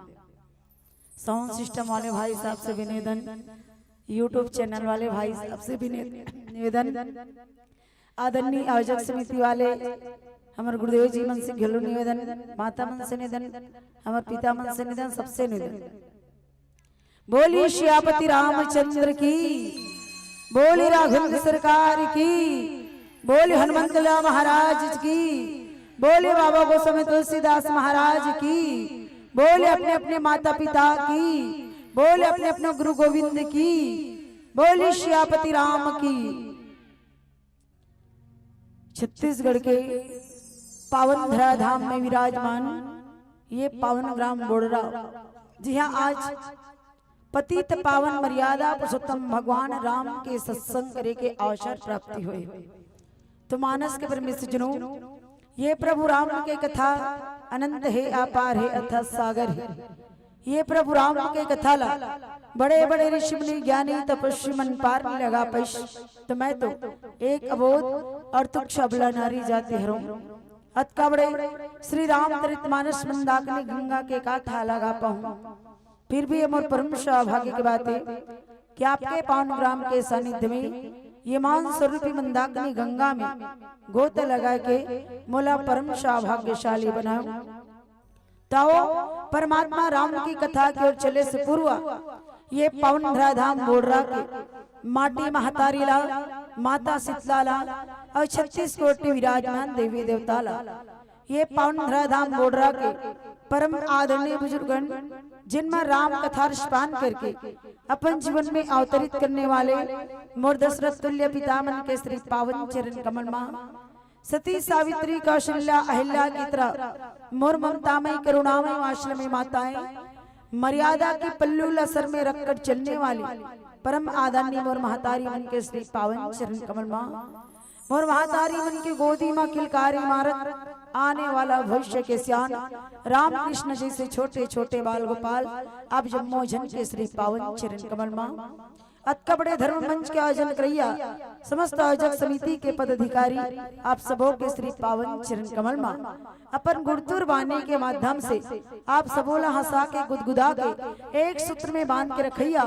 साउंड सिस्टम वाले भाई साहब से भी निवेदन, YouTube चैनल वाले भाई साहब से भी निवेदन, आदरणीय आयोजक समिति वाले हमर गुरुदेव जी मन से घलो निवेदन, माता मन से निवेदन, हमर पिता मन से निवेदन, सबसे निवेदन। बोली सियापति रामचंद्र की, बोली राघवेंद्र सरकार की, बोली हनुमंत लाल महाराज की, बोली बाबा गोस्वामी तुलसीदास महाराज की, बोली अपने अपने माता पिता की, बोली अपने अपने गुरु गोविंद की, बोली सियापति राम की। छत्तीसगढ़ के पावन धराधाम में विराजमान ये पावन ग्राम बोड़रा, जिहां आज पतित पावन मर्यादा पुरुषोत्तम भगवान राम के सत्संग करे के अवसर प्राप्ति होय। तो मानस के परमेश्वर जनों, ये प्रभु राम के कथा अनंत हे, अपार हे, अथाह सागर हे। ये प्रभु राम के कथा ला बड़े बड़े ऋषि मुनि ज्ञानी तपस्वी मन पार नहीं लगा पाइस, तो मैं तो एक अबोध और तुच्छ अबला नारी जाति हरौं। अतका बड़े श्री रामचरित मानस मंदाकिनी गंगा के कथा लगा पाहूं, फिर भी ये मोर परम सौभाग्य के बात हे कि आपके पावन ग्राम के सानिध्य में ये मान स्वरूपी मंदाकिनी गंगा में गोता लगा के मोला परम सौभाग्यशाली बनायो। ताओ, परमात्मा राम की कथा की ओर चले से पूर्व ये पावन धराधाम बोड़रा के माटी महतारी ला, माता शीतला ला और छत्तीस कोटि विराजमान देवी देवता ला, ये पावन धराधाम बोड़रा के परम आदरणीय बुजुर्गन, जिन में राम कथा रसपान करके अपन जीवन में अवतरित करने वाले मोर दशरथ तुल्य पिता मन के श्री पावन चरण कमल मा सती सावित्री कौशल्या अहिल्या की तरह मोर ममतामय करुणामय वात्सल्यमय माताएं, मर्यादा के पल्लू ला सर में रखकर चलने वाली परम आदरणीय मोर महतारी मन के श्री पावन चरण कमल मा, मोर महतारी मन के गोदी मा किलकारी मारत आने वाला भविष्य के सियान रामकृष्ण जैसे छोटे छोटे बाल गोपाल, आप जम्मो झन के श्री पावन चरण कमल मा अतका बड़े धर्म मंच के आयोजन करैया समस्त आयोजक समिति के पदाधिकारी, आप सबो के श्री पावन चरण कमल मा अपन गुणतुर बानी के माध्यम से आप सबो ला हंसा के गुदगुदा के एक सूत्र में बांध के रखैया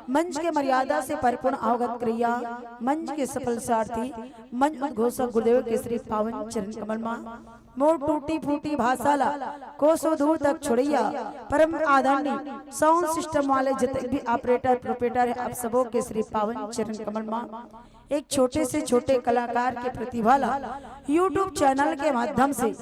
मंच के मर्यादा से परिपूर्ण अवगत करैया मंच के सफल सारथी मंच उद्घोषक गुरुदेव के श्री पावन चरण कमल मा मोर टूटी फूटी भाषा ला कोसों दूर तक छोड़ैया परम आदरणीय साउंड सिस्टम वाले जितने भी ऑपरेटर प्रोपरेटर है, आप सबों के श्री पावन चरण कमल मा एक छोटे से छोटे कलाकार के प्रतिभा ला YouTube चैनल के माध्यम से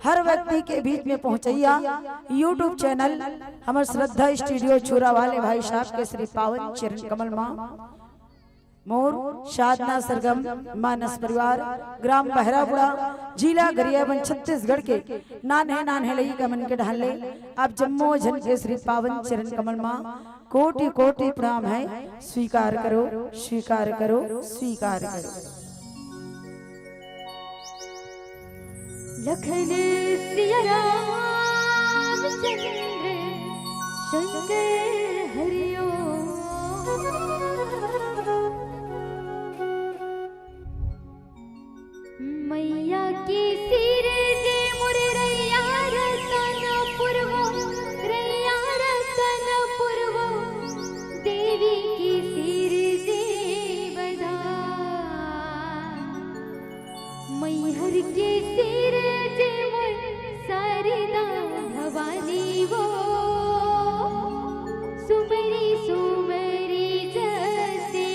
हर व्यक्ति के बीच में पहुंचैया YouTube चैनल हमर श्रद्धा स्टूडियो छुरा वाले भाई साहब के श्री पावन चरण कमल मा मोर साधना सरगम मानस परिवार, ग्राम बहराबुड़ा, जिला गरियाबंद, छत्तीसगढ़ के नान्हे नान्हे लइका मन के ढाले आप जम्मो झन के श्री पावन चरण कमल मा कोटि कोटि प्रणाम है। स्वीकार करो, स्वीकार करो, स्वीकार करो। लखन सिया रामचंद्र शंकर हरिओम। मैया के सिर जे मोर रैया रतन पुरवो, रैया रतन पुरवो, देवी के सिर जे बधान। मैहर के सिर जे मोर शारदा भवानी वो, सुमरी सुमरी जसे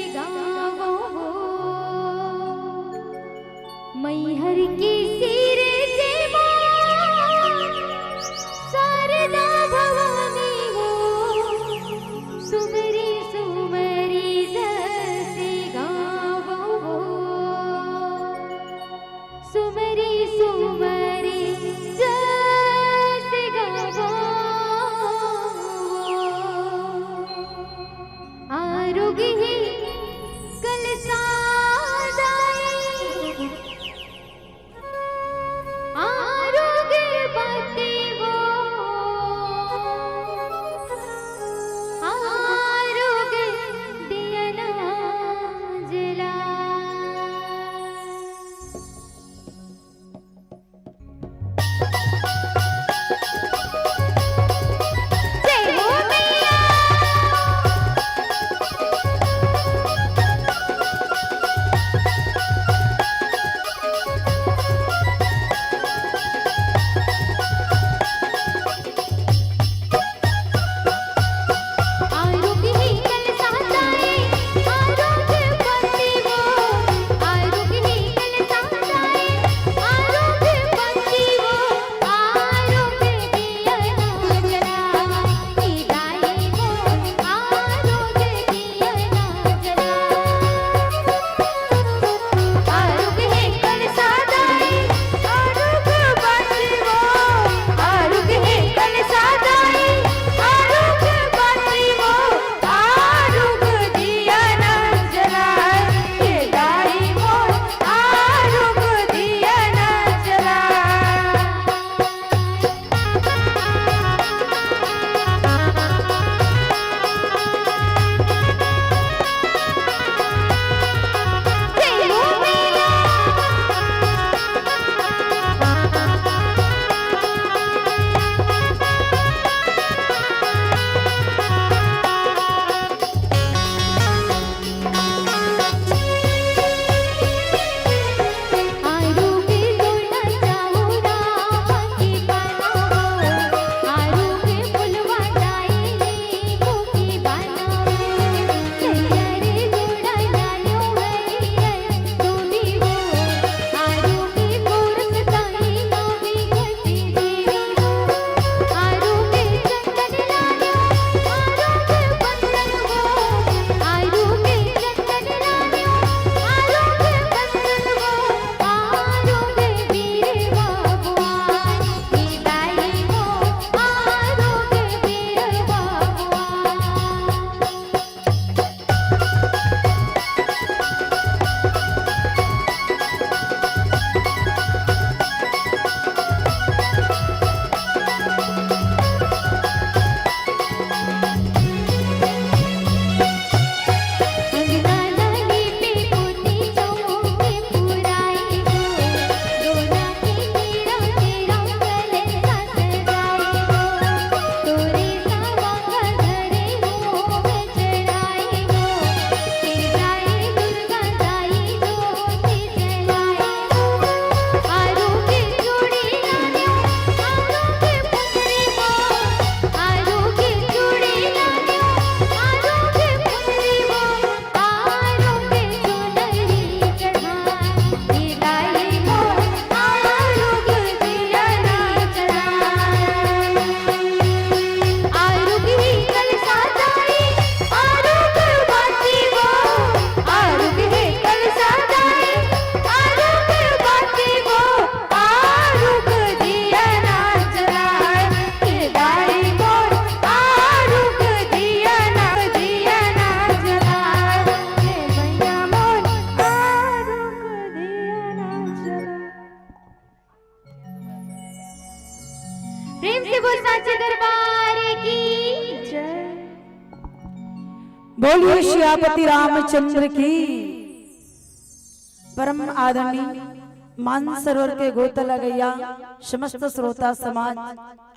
प्रेम से बोल सांचे दरबार की जय। बोलिए सियापति रामचंद्र की। परम आदरणीय मानसरोवर के गोता लगइया समस्त श्रोता समाज,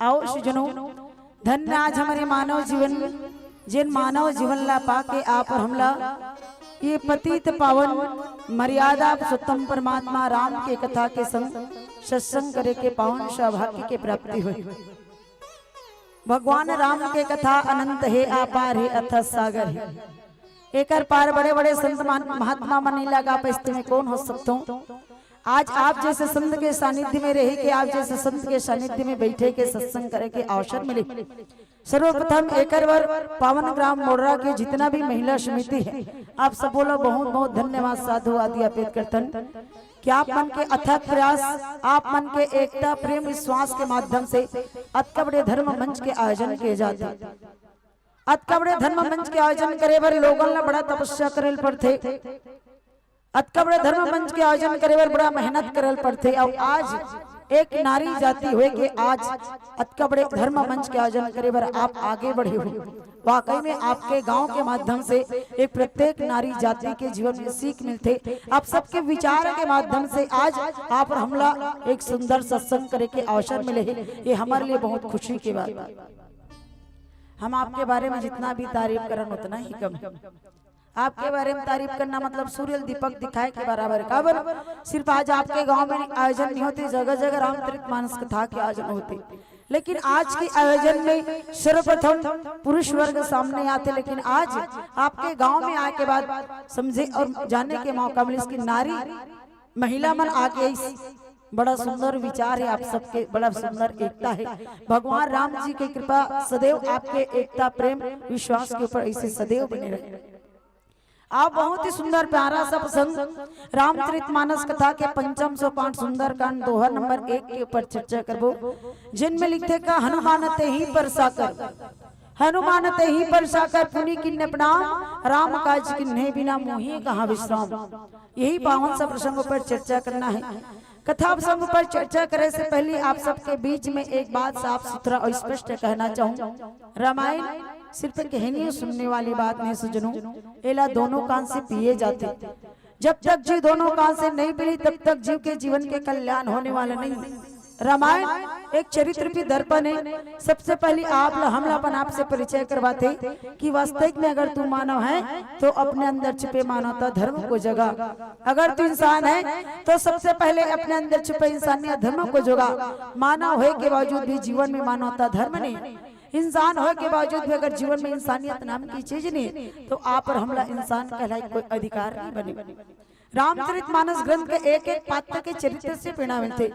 आओ सुजनो, धन्य आज हमर मानव जीवन, जेन मानव जीवन ला पाके आप हमला ये पतित पावन मर्यादा पुरुषोत्तम परमात्मा राम के कथा के संग सत्संग करे के पावन सौभाग्य के प्राप्ति होय। भगवान राम के कथा अनंत हे, अपार हे, अथाह सागर हे। एकर पार बड़े-बड़े संत मान-, महात्मा मन नइ लगा पाइस, तेमे कोन हो सकथों। आज आप जैसे संत के सानिध्य में रहे के, आप जैसे संत के सानिध्य में बैठे के, सत्संग करे के अवसर मिले। सर्वप्रथम एकर बर पावन ग्राम मोड़रा के जितना भी महिला समिति है, आप सबो ला बहुत-बहुत धन्यवाद, साधुवाद ज्ञापित करथन कि आप मन के अथक प्रयास, आप मन के एकता, प्रेम, विश्वास के माध्यम से अतका बड़े धर्म मंच के आयोजन किए जाथे। अतका बड़े धर्म मंच के आयोजन करे बर लोगन ला बड़ा तपस्या करे ल पड़थे। अतका बड़े धर्म मंच के आयोजन करे बर बड़ा मेहनत करे ल पड़थे। अउ आज एक नारी जाति होय के आज अतका बड़े धर्म मंच के आयोजन करे बर आप आगे बढ़े हो। वाकई में आपके गांव के माध्यम से एक प्रत्येक नारी जाति के जीवन में सीख मिलथे। आप सबके विचार के माध्यम से आज आप हमला एक सुंदर सत्संग करे के अवसर मिले हे, ये हमारे लिए बहुत खुशी की बात। हम आपके बारे में जितना भी तारीफ करन उतना ही कम है। आपके बारे में तारीफ करना मतलब सूर्य ल दीपक दिखाए के बराबर। काबर सिर्फ आज आपके गांव में आयोजन नहीं होते, जगह जगह रामचरित मानस कथा के आयोजन होते, लेकिन आज के आयोजन में सर्वप्रथम पुरुष वर्ग सामने आथे, लेकिन आज आपके गांव में आए के बाद समझे और जाने के मौका मिले कि नारी महिला मन आगे इस बड़ा सुंदर विचार है आप सबके, बड़ा सुंदर एकता है। भगवान राम जी की कृपा सदैव आपके एकता, प्रेम, विश्वास के ऊपर ऐसे सदैव बने रहे। आप बहुत ही सुंदर प्यारा सा प्रसंग रामचरित मानस कथा के पंचम सोपान सुंदरकांड दोहा नंबर एक के ऊपर चर्चा करबो, जिनमें लिखथे का हनुमान तेहि परसा कर, हनुमान तेहि परसा कर पुनि कीन्हे प्रणाम, राम काज कीन्हे बिना मोहि कहां विश्राम। यही पावन सा प्रसंग पर चर्चा करना है। कथा प्रसंग पर चर्चा करे से पहले आप सबके बीच में एक बात साफ सुथरा और स्पष्ट कहना चाहूं, रामायण सिर्फ कहनियों सुनने वाली बात नहीं सुजनो, एला दोनों कान से पिए जाथे। जब तक जी दोनों कान से नहीं पिली, तब तक जीव के जीवन के कल्याण होने वाला नहीं। रामायण एक चरित्र भी दर्पण है। सबसे पहले आप ल-, हमला अपन आप से परिचय करवाथे कि वास्तविक में अगर तू मानव है तो अपने अंदर छुपे मानवता धर्म को जगा। अगर तू इंसान है तो सबसे पहले अपने अंदर छुपे इंसानियत धर्म को जगा। मानव होय के बावजूद भी जीवन में मानवता धर्म नहीं, इंसान होय के बावजूद भी अगर जीवन में इंसानियत नाम की चीज नहीं, तो आप और हमला इंसान कहलाए कोई अधिकार नहीं बने। रामचरित मानस ग्रंथ के एक एक पात्र के चरित्र से प्रेरणा मिलथे।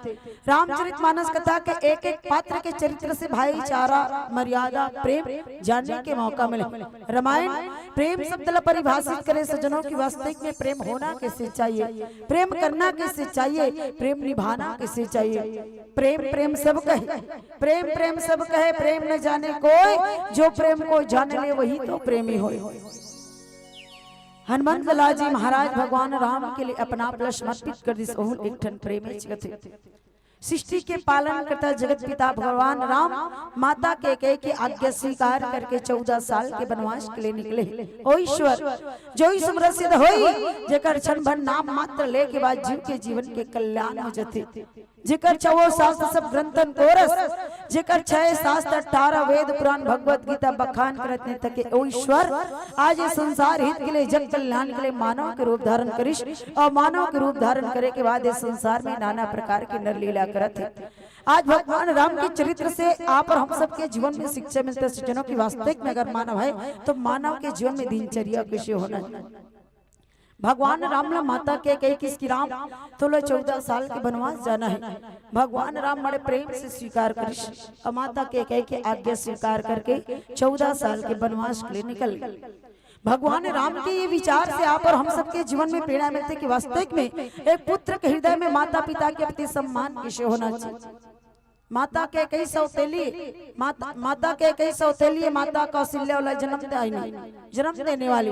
रामचरित मानस कथा के एक एक पात्र के चरित्र से भाईचारा, मर्यादा, प्रेम जानने के मौका मिले। रामायण प्रेम शब्द ला परिभाषित करे सज्जनों की वास्तविक में प्रेम होना कैसे चाहिए, प्रेम करना कैसे चाहिए, प्रेम निभाना कैसे चाहिए। प्रेम प्रेम सब कहे, प्रेम प्रेम सब कहे, प्रेम न जाने कोई, जो प्रेम को जान ले वही तो प्रेमी होय। हनुमंत लाल जी महाराज भगवान राम के लिए अपना आप ला समर्पित कर दिस। ओहू एक ठन प्रेम ही जगत है। सृष्टि के पालन करता जगत पिता भगवान राम माता कैकेयी की आज्ञा स्वीकार करके चौदह साल के वनवास के लिए निकले। ओ ईश्वर, जो ईश्वर सिद्ध होई, जेकर क्षण भर नाम मात्र ले के बाद जीव के जीवन के कल्याण हो जाथे। जेकर छवो शास्त्र सब ग्रंथन को रस, जेकर छह शास्त्र, अठारह वेद, पुराण, भगवत गीता बखान करत ने थके, ओ ईश्वर, आज ये संसार हित के लिए, जग कल्याण के लिए मानव के रूप धारण करिस, और मानव के रूप धारण करे के बाद इस संसार में नाना प्रकार की नर लीला करत है। आज भगवान राम के चरित्र से आप और हम सबके जीवन में शिक्षा मिलते है। सज्जनों की वास्तविक में अगर मानव है तो मानव के जीवन में दिनचर्या कैसे होना चाहिए। भगवान राम ला माता कैकेयी किहिस कि राम, तोला चौदह साल के वनवास जाना है। भगवान राम बड़े प्रेम से स्वीकार करिस और माता कैकेयी के आज्ञा स्वीकार करके चौदह साल के वनवास के लिए निकल गए। भगवान राम के ये विचार से आप और हम सबके जीवन में प्रेरणा मिलथे कि वास्तविक में एक पुत्र के हृदय में माता पिता के प्रति सम्मान कैसे होना चाहिए। माता कैकेयी सौतेली, माता, माता कैकेयी सौतेली, माता कौशल्या वाला जन्म दे आईनी, जन्म देने वाली।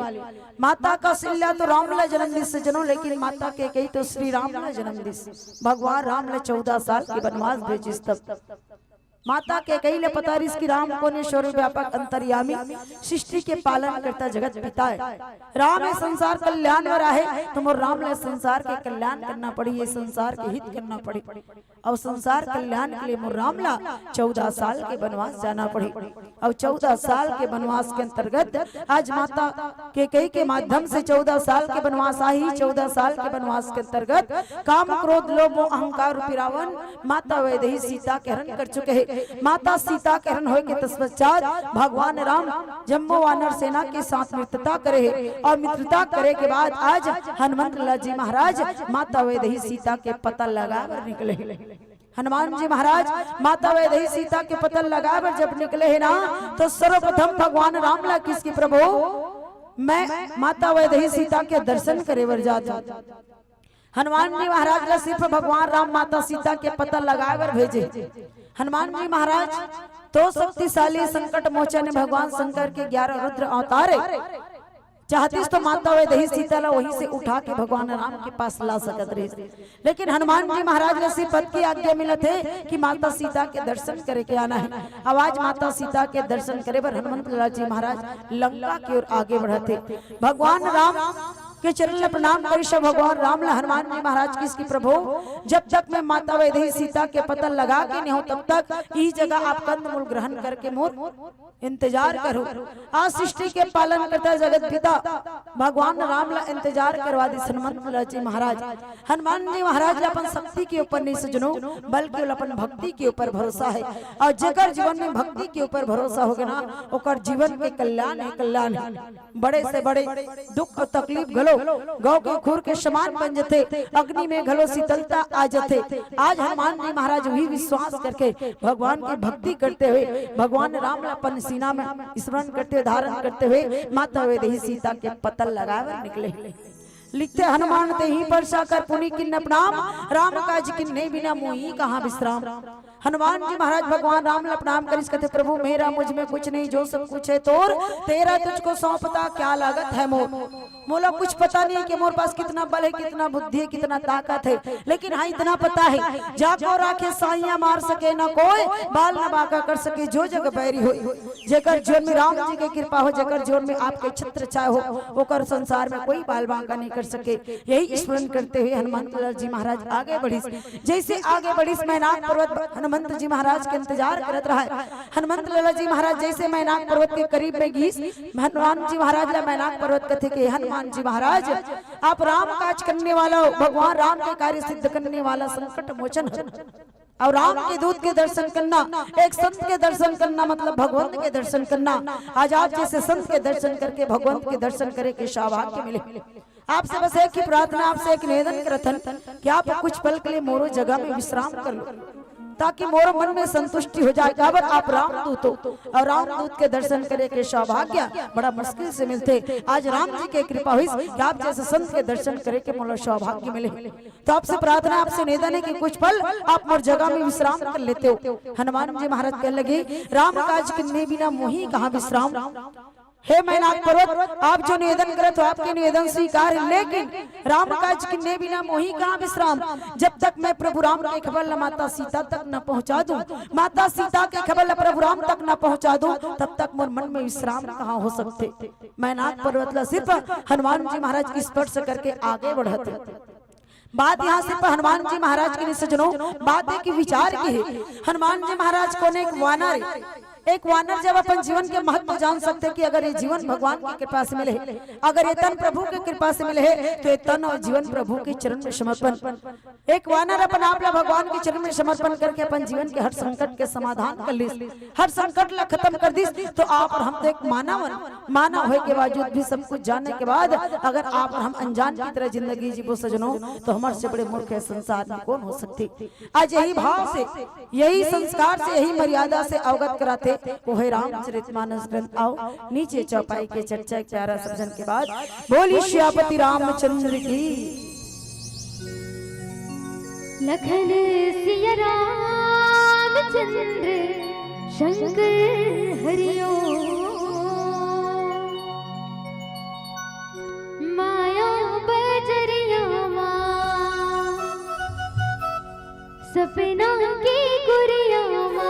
माता कौशल्या तो राम ला जन्म दिस सज्जनों, लेकिन माता कैकेयी तो श्री राम ला जन्म दिस। भगवान राम ला चौदह साल के वनवास भेजिस तब। माता कैकेयी ल पता रिहिस कि राम कोन ए, सर्वव्यापक अंतर्यामी, सृष्टि के पालन करता, जगत पिता हे। राम ए संसार कल्याण बर आहे, त मोर राम ल संसार के कल्याण करना पड़ही, ए संसार के हित करना पड़ही। अउ संसार कल्याण के लिए मोर राम ला चौदह साल के वनवास जाना पड़ही। अउ चौदह साल के वनवास के अंतर्गत आज माता कैकेयी के माध्यम से चौदह साल के वनवास आही। चौदह साल के वनवास के अंतर्गत काम, क्रोध, लोभ, मोह, अहंकार रूपी रावण माता वैदेही सीता के हरण कर चुके हे। माता सीता के हरण होए के तत्पश्चात भगवान राम जम्बो वानर सेना के साथ मित्रता करे हे अउ मित्रता करे के बाद आज हनुमंत लाला जी महाराज माता वैदेही सीता के पता लगा बर निकले हे। हनुमान जी महाराज माता वैदेही सीता के पता लगा बर जब निकले हे ना, तो सर्वप्रथम भगवान राम ला किहिस कि प्रभु, मैं माता वैदेही सीता के दर्शन करे बर जात हूँ। हनुमान जी महाराज ला सिर्फ भगवान राम माता सीता के पता लगाए बर भेजे। हनुमान जी महाराज तो शक्तिशाली संकट मोचन भगवान शंकर के ग्यारह रुद्र अवतार हे। चाहतिस तो माता वैदेही सीता ला वहीं से उठा के भगवान राम के पास ला सकत रहिस, लेकिन हनुमान जी महाराज ला सिर्फ पद की आज्ञा मिलत हे कि माता सीता के दर्शन करे के आना हे। अब आज माता सीता के दर्शन करे बर हनुमंत लाला जी महाराज लंका के ओर आगे बढ़त हे। भगवान राम के चरण ला प्रणाम करिस, भगवान राम ला हनुमान जी महाराज किहिस कि प्रभु, जब तक मैं माता वैदेही सीता के पता लगा के नहीं हूँ, तब तक इही जगह आप कंदमूल ग्रहण करके मोर इंतजार करो। आज सृष्टि के पालन करता जगत पिता भगवान राम ला इंतजार करवा दिस हनुमंत लाला जी महाराज। हनुमान जी महाराज ला अपन शक्ति के ऊपर नहीं सजनो, बल्कि ओला अपन भक्ति के ऊपर भरोसा हे। अउ जेकर जीवन में भक्ति के ऊपर भरोसा होगे ना, ओकर जीवन के कल्याण हे, कल्याण हे। बड़े से बड़े दुख अउ तकलीफ घलो गौ के खूर के समान बन जथे, अग्नि में घलो शीतलता आ जथे। आज हनुमान जी महाराज वही विश्वास करके भगवान की भक्ति करते हुए, भगवान राम ला अपन सीना में स्मरण करते हुए, धारण करते हुए माता वैदेही सीता के पता लगाए बर निकले। लिखथे, हनुमान तेहि परसा कर पुनि कीन्ह प्रणाम, राम काज कीन्हे बिना मोहि कहाँ विश्राम। हनुमान जी महाराज भगवान राम ला प्रणाम करिस, कथे, प्रभु मेरा मुझ में कुछ नहीं, जो सब कुछ है तोर, तेरा तुझको सौंपता क्या लागत है मोर। मोला कुछ पता नहीं कि मोर पास कितना बल है, कितना बुद्धि है, कितना ताकत है, लेकिन हाँ इतना पता है, जाको राखे साइयां मार सके ना कोई, बाल न बांका कर सके जो जग बैरी होय। जेकर जीवन में राम जी के कृपा हो, जेकर जीवन में आपके छत्र छाया हो, ओकर संसार में कोई बाल बांका नहीं कर सके। यही स्मरण करते हुए हनुमंत लाला जी महाराज आगे बढ़िस। जैसे आगे बढ़िस, मैनाक पर्वत हनुमंत जी महाराज के इंतजार करत रहा है। हनुमंत लाला जी महाराज जैसे मैनाक पर्वत के करीब में गिस, हनुमान जी महाराज ला मैनाक पर्वत कथे के, हनुमान जी महाराज, आप राम काज करने वाला हो, भगवान राम के कार्य सिद्ध करने वाला, संकट मोचन हो। अउ राम के दूत के दर्शन करना, एक संत के दर्शन करना मतलब भगवंत के दर्शन करना। आज आप जैसे संत के दर्शन करके भगवंत के दर्शन करे के सौभाग्य मिले। आपसे बस एक ही प्रार्थना, आपसे एक निवेदन करथन कि आप कुछ पल के लिए मोरो जगह में विश्राम कर लो, ताकि मोरो मन में संतुष्टि हो जाए। काबर आप रामदूत हो अउ रामदूत के दर्शन करे के सौभाग्य बड़ा मुश्किल से मिलथे। आज राम जी के कृपा होइस कि आप जैसे संत के दर्शन करे के मोला सौभाग्य मिले। तो आपसे प्रार्थना, आपसे निवेदन है कि कुछ पल आप मोर जगह में विश्राम कर लेते हो। हनुमान जी महाराज कहने लगे, राम काज कीन्हे बिना मोहि कहाँ विश्राम। हे मैनाक पर्वत, आप जो निवेदन करत हो, आपके निवेदन स्वीकार है, लेकिन राम काज कीन्हे बिना मोहि कहाँ विश्राम। जब तक मैं प्रभु राम के खबर ला माता सीता तक न पहुँचा दूं, माता सीता के खबर ला प्रभु राम तक न पहुँचा दूं, तब तक मोर मन में विश्राम कहाँ हो सकथे। मैनाक पर्वत ला सिर्फ हनुमान जी महाराज स्पर्श करके आगे बढ़त हे। बात यहाँ सिर्फ हनुमान जी महाराज की नहीं सजनो, बात एक विचार की है। हनुमान जी महाराज कोन, एक वानर है। एक वानर जब अपन जीवन के महत्व जान सकथे कि अगर ये जीवन भगवान की कृपा से मिले हे, अगर ये तन प्रभु की कृपा से मिले हे, तो ये तन अउ जीवन प्रभु के चरण में समर्पण। एक वानर अपन आप ला भगवान के चरण में समर्पण करके अपन जीवन के हर संकट के समाधान कर लिस, हर संकट ला खतम कर दिस। तो आप अउ हम तो एक मानव हन, मानव होए के बावजूद भी सब कुछ जानने के बाद अगर आप अउ हम अनजान की तरह जिंदगी जीबो सजनो, तो हमर से बड़े मूर्ख ए संसार में कोन हो सकथे। आज यही भाव से, यही संस्कार से, यही मर्यादा से अवगत कराथे, वो है रामचरित मानस ग्रंथ। आओ नीचे चौपाई के चर्चा एक प्यारा सा भजन के बाद बोली सियापति रामचंद्र की। लखन सिया रामचंद्र शंकर हरिओ। माया बजरिया मा सपना के कुरिया मा।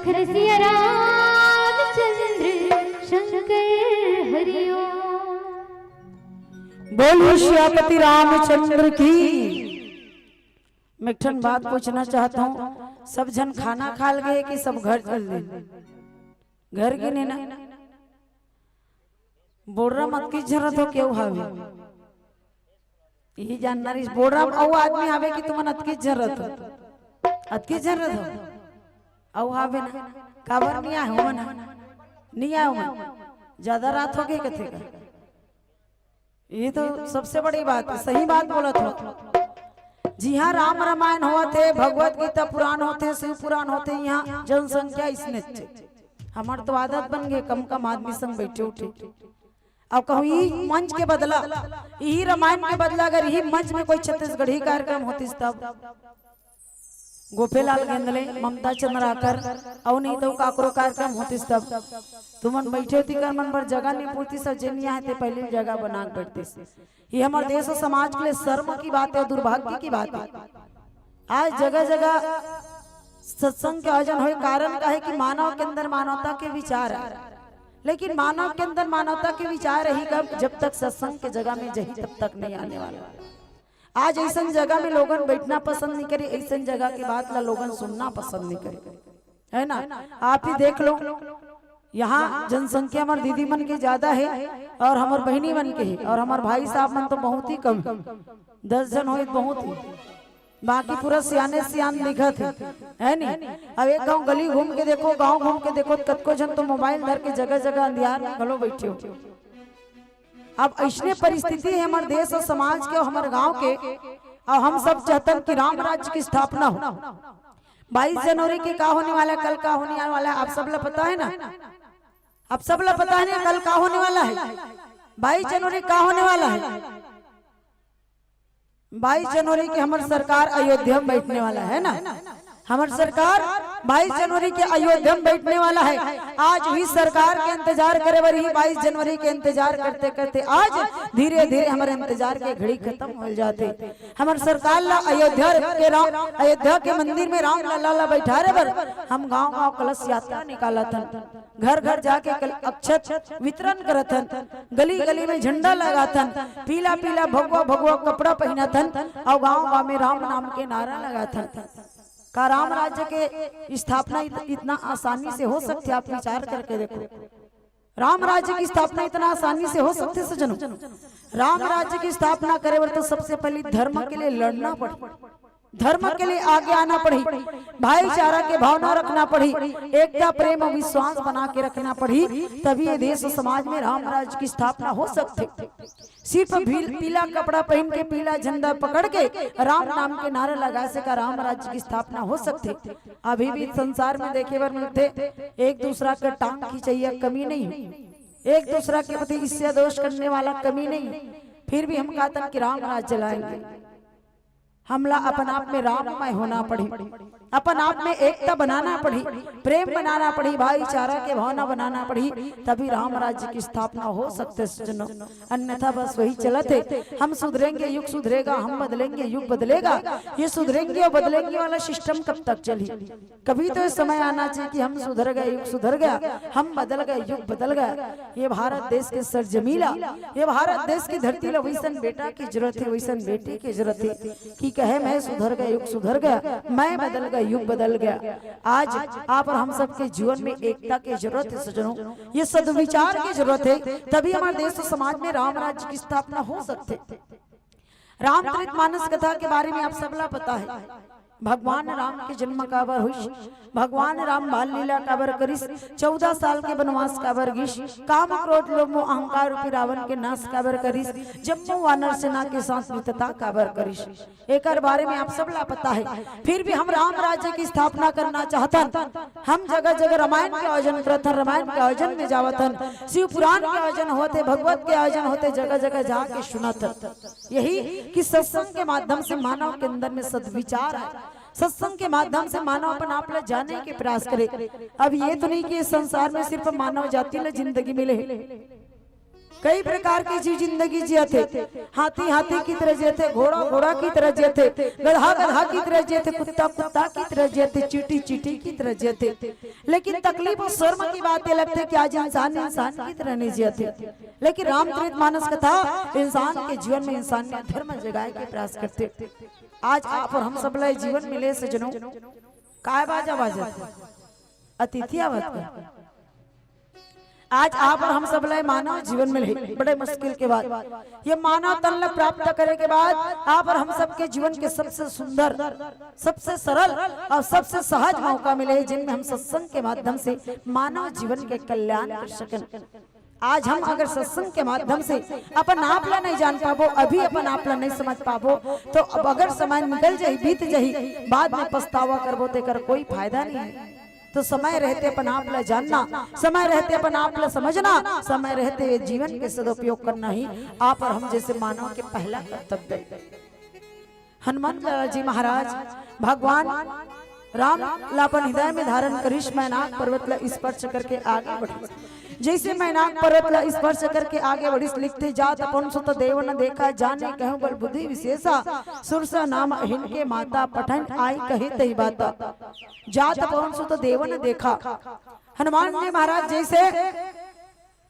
सिया रामचंद्र शंकर हरिओम। बोलिए सियापति रामचंद्र की। मैं एक ठन बात पूछना चाहत हूँ, सब झन खाना खा ल गे कि सब घर चल दे? घर गे नहीं ना? बोल रहा मत की जरूरत हो, केहू हावे? यही जानना रहिस, बोल रहा अउ आदमी हावे कि तुमन अतकी जरूरत हो? अतकी जरूरत हो? अउ हावे ना? काबर नहीं आए हो मन? नहीं आए हो मन? ज्यादा रात हो गई कथे का? ये तो सबसे बड़ी बात है, सही बात बोलत हो। जिहाँ राम रामायण होवत हे, भगवत गीता पुराण होथे, शिव पुराण होथे, यहाँ जनसंख्या इसने चे। हमार तो आदत बन गई कम कम आदमी संग बैठे उठे। अब कहूँ यही मंच के बदला, यही रामायण के बदला अगर यही मंच में कोई छत्तीसगढ़ी कार्यक्रम होतिस तब, गोपेलाल गेंदले, ममता चंद्राकर, अउ नहीं तो काकरो कार्यक्रम होतिस तब, तुमन बैठे होती कर मन बर जगह नहीं पूरतिस, सब जेन यहाँ ते पहले जगह बना के बैठतिस। ये हमारे देश और समाज के लिए शर्म की बात है, दुर्भाग्य की बात है। आज जगह जगह सत्संग के आयोजन होए, कारण का है कि मानव के अंदर मानवता के विचार है, लेकिन मानव के अंदर मानवता के विचार रही कब? जब तक सत्संग के जगह में जही तब तक नहीं आने वाला। आज ऐसन जगह में लोगन बैठना पसंद नहीं करे, ऐसन जगह के बात ला लोगन सुनना पसंद नहीं करे, है ना? आप ही देख लो, यहाँ जनसंख्या हमार दीदी मन के ज्यादा है और हमार बहिनी मन के है और हमार भाई साहब मन तो बहुत ही कम है, दस झन होए बहुत ही, बाकी पूरा सियाने सियान दिखत है, है नी? अब एक गांव गली घूम के देखो, गांव घूम के देखो, कतको झन तो मोबाइल धर के जगह जगह अंधियार में घलो बैठे हो। अब ऐसने परिस्थिति है हमारे देश और समाज के, हमारे गांव के, और हम सब चाहतन कि राम राज्य की स्थापना हो। बाईस जनवरी के का होने वाला है, कल का होने वाला है, आप सब ला पता है ना? आप सब ला पता है ना कल का होने वाला है? बाईस जनवरी का होने वाला है? बाईस जनवरी के हमार सरकार अयोध्या में बैठने वाला है ना? हमार सरकार बाईस जनवरी के अयोध्या में बैठने वाला है। आज ही सरकार के इंतजार करे बर ही, बाईस जनवरी के इंतजार करते करते आज धीरे धीरे हमारे इंतजार के घड़ी खत्म हो जाते। हमार सरकार ला अयोध्या के राम, अयोध्या के मंदिर में राम लला ला बैठारे बर हम गांव गांव कलश यात्रा निकालत हन, घर घर जाके कल-, अक्षत वितरण करत हन, गली गली में झंडा लगाथन, पीला पीला भगवा भगवा कपड़ा पहनथन, और गांव गांव में राम नाम के नारा लगाथन। का राम राज्य के स्थापना इत-, इतना आसानी से हो सकती है? आप विचार करके देखो, राम राज्य की स्थापना इतना आसानी से हो सकती है सज्जनों? राम राज्य की स्थापना करे बर तो सबसे पहले धर्म के लिए लड़ना पड़े, धर्म के लिए आगे आना पड़ही, भाईचारा के भावना रखना पड़ही, एकता प्रेम और विश्वास बना के रखना पड़ही, तभी ये देश और समाज में राम राज्य की स्थापना हो सकथे। सिर्फ भील-, पीला कपड़ा पहन के, पीला झंडा पकड़ के राम नाम के नारा लगाए से का राम राज्य की स्थापना हो सकथे? अभी भी संसार में देखे बर मिलथे, एक दूसरा के टांग खिंचैया कमी नहीं है, एक दूसरा के प्रति ईर्ष्या दोष करने वाला कमी नहीं है, फिर भी हम कहतन कि राम राज्य लाएंगे। हमला अपन आप में राममय होना पड़ही, अपन आप में एकता बनाना पड़ही, प्रेम बनाना पड़ही, भाईचारा के भावना बनाना पड़ही, तभी राम राज्य की स्थापना हो सकथे सज्जनों। अन्यथा बस वही चलत हे, हम सुधरेंगे युग सुधरेगा, हम बदलेंगे युग बदलेगा। ये सुधरेंगे और बदलेंगे वाला सिस्टम कब तक चलही? कभी तो ये समय आना चाहिए कि हम सुधर गए, युग सुधर गया, हम बदल गए, युग बदल गया। ये भारत देश के सरजमीला, ये भारत देश की धरती ला वैसन बेटा की जरूरत हे, वैसन बेटी की जरूरत हे कि कहे, "मैं सुधर गया, युग सुधर गया, मैं बदल गया, युग बदल गया।" आज आप और हम सबके जीवन में एकता की जरूरत हे सज्जनों, ये सद्विचार की जरूरत हे, तभी हमारे देश और समाज में राम राज्य की स्थापना हो सकथे। रामचरित मानस कथा के बारे में आप सबला पता है। भगवान राम के जन्म काबर हुई, भगवान राम बाल लीला काबर करिस, चौदह साल के वनवास काबर गिस, काम क्रोध लोभ मोह अहंकार रूपी रावण के नाश काबर करिस, जम्मो वानर सेना के साथ मित्रता काबर करिस, एकर बारे में आप सबला पता है। फिर भी हम राम राज्य की स्थापना करना चाहतन। हम जगह जगह रामायण के आयोजन करत हन, रामायण के आयोजन में जावत हन, शिव पुराण के आयोजन होत हे, भगवत के आयोजन होत हे, जगह जगह जाके सुनत हन। यही कि सत्संग के माध्यम से मानव के अंदर में सद्विचार आए, सत्संग के माध्यम से मानव अपन आप ला जाने के प्रयास करे। अब ये तो नहीं कि इस संसार में सिर्फ मानव जाति ला जिंदगी मिले हे, कई प्रकार के जीव जिंदगी जियत हे। हाथी हाथी की तरह जियत हे, घोड़ा घोड़ा की तरह जियत हे, गधा गधा की तरह जियत हे, कुत्ता कुत्ता की तरह जियत हे, चींटी चींटी की तरह जियत हे। लेकिन तकलीफ अउ शर्म की बात ये लगथे कि आज इंसान इंसान की तरह नहीं जियत हे। लेकिन रामचरित मानस कथा इंसान के जीवन में इंसान में धर्म जगाए के प्रयास करथे। आज आप अउ हम सब ला जीवन मिले सजनो, काय बाजा बाजत हे? अतिथि आवत हे। आज आप अउ हम सब ला मानव जीवन मिले, बड़े मुश्किल के बाद ये मानव तन ला प्राप्त करे के बाद आप अउ हम सबके जीवन के सबसे सुंदर, सबसे सरल अउ सबसे सहज मौका मिले, जिनमें हम सत्संग के माध्यम से मानव जीवन के कल्याण कर सकें। आज हम अगर सत्संग के माध्यम से अपन आप ला नहीं जान पाबो, अभी अपन आप ला नहीं समझ पाबो, तो अब अगर समय निकल जाही, बीत जाही, बाद में पछतावा करबो, तेकर कोई फायदा नहीं हे। तो समय रहते अपन आप ला जानना, समय रहते अपन आप ला समझना, समय रहते ये जीवन के सदुपयोग करना ही आप अउ हम जैसे मानव के पहला कर्तव्य हे। हनुमान लाल जी महाराज भगवान राम ला अपन हृदय में धारण करिस, मैनाक पर्वत ला स्पर्श करके आगे बढ़िस। जैसे मैनाक पर्वत ला स्पर्श करके आगे बढ़िस, लिखथे, "जात पवन सुत देवन देखा, जाने कहूँ बल बुद्धि विशेषा। सुरसा नाम अहिन के माता, पठन आई कही तही बाता।" जात पवन सुत देवन देखा। हनुमान जी महाराज जैसे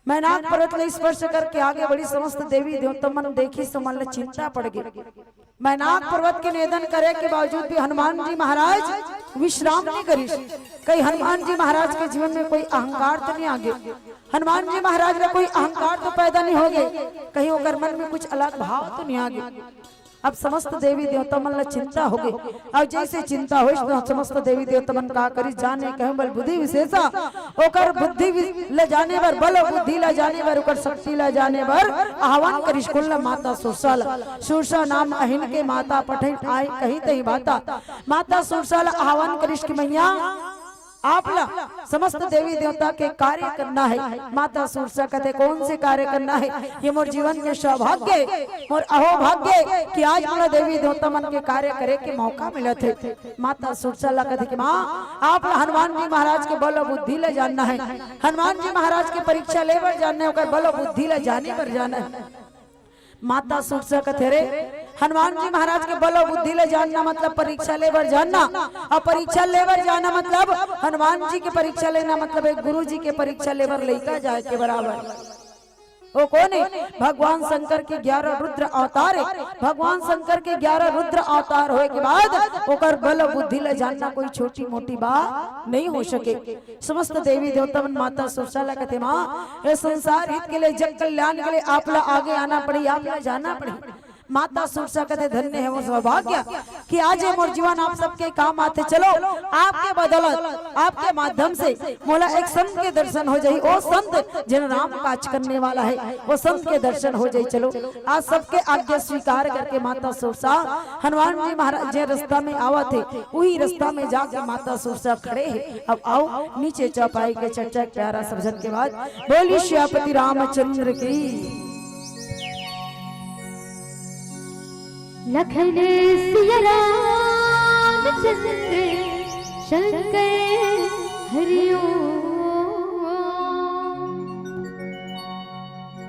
मैनाक पर्वत ला स्पर्श करके आगे बढ़िस, समस्त देवी देवता मन देखिस, तो मन ला चिंता पड़ गे। मैनाक पर्वत के नेदन करे के बावजूद भी हनुमान जी महाराज विश्राम नहीं करिस। कहीं हनुमान जी महाराज के जीवन में कोई अहंकार तो नहीं आ गे? हनुमान जी महाराज ला कोई अहंकार तो पैदा नहीं हो गे? कहीं ओकर मन में कुछ अलग भाव तो नहीं आ गे? अब समस्त देवी देवता मन ला चिंता हो गे। अब जैसे चिंता होइस, तो समस्त देवी देवता मन का करिस, जाने कहूँ बल बुद्धि विशेषा, ओकर बुद्धि वि-, ला जाने बर, बल अउ बुद्धि ला जाने बर, ओकर शक्ति ला जाने बर आह्वान करिस। कोन ला? माता सुरसा ला। सुरसा नाम अहिन के माता, पठन आई कही तही बाता। माता सुरसा ला आह्वान करिस कि मैया, आप ला समस्त देवी देवता के कार्य करना हे। माता सुरसा कथे, "कौन से कार्य करना हे? ये मोर जीवन के सौभाग्य, मोर अहोभाग्य कि आज मोला देवी देवता मन के कार्य करे के मौका मिलत हे।" माता सुरसा ला कथे कि, "माँ, आप ला हनुमान जी महाराज के बल अउ बुद्धि ला जानना हे, हनुमान जी महाराज के परीक्षा ले बर जानना हे, ओकर बल अउ बुद्धि ला जाने बर जानना हे।" माता सुरसा कथे, "रे, हनुमान जी महाराज के बल अउ बुद्धि ला जानना मतलब परीक्षा ले बर जानना, अउ परीक्षा ले बर जानना मतलब हनुमान जी के परीक्षा लेना मतलब एक गुरु जी के परीक्षा ले बर लइका जाए के बराबर।" ओ कोन हे? भगवान शंकर के ग्यारह रुद्र अवतार हे। भगवान शंकर के ग्यारह रुद्र अवतार होए के बाद ओकर बल अउ बुद्धि ला जानना कोई छोटी मोटी बात नहीं हो सके। समस्त देवी देवता मन माता सुरसा ला कथे, "माँ, ये संसार हित के लिए, जग कल्याण के लिए आप ला आगे आना पड़ी, आप ला जाना पड़ी।" माता सुरसा कथे, "धन्य हे वो सौभाग्य कि आज ये मोर जीवन आप सबके काम आथे। चलो, आपके बदौलत, आपके माध्यम से मोला एक संत के दर्शन हो जाही, वो संत जिन राम काज करने वाला हे, वो संत के दर्शन हो जाही। चलो।" आज सबके आज्ञा स्वीकार करके माता सुरसा हनुमान जी महाराज जे रास्ता में आवत हे, उही रास्ता में जाके माता सुरसा खड़े हे। अब आओ नीचे चौपाई के चर्चा के प्यारा सब झन के बाद बोली सियापति रामचंद्र की। लखन सिया रामचंद्र शंकर हरिओम।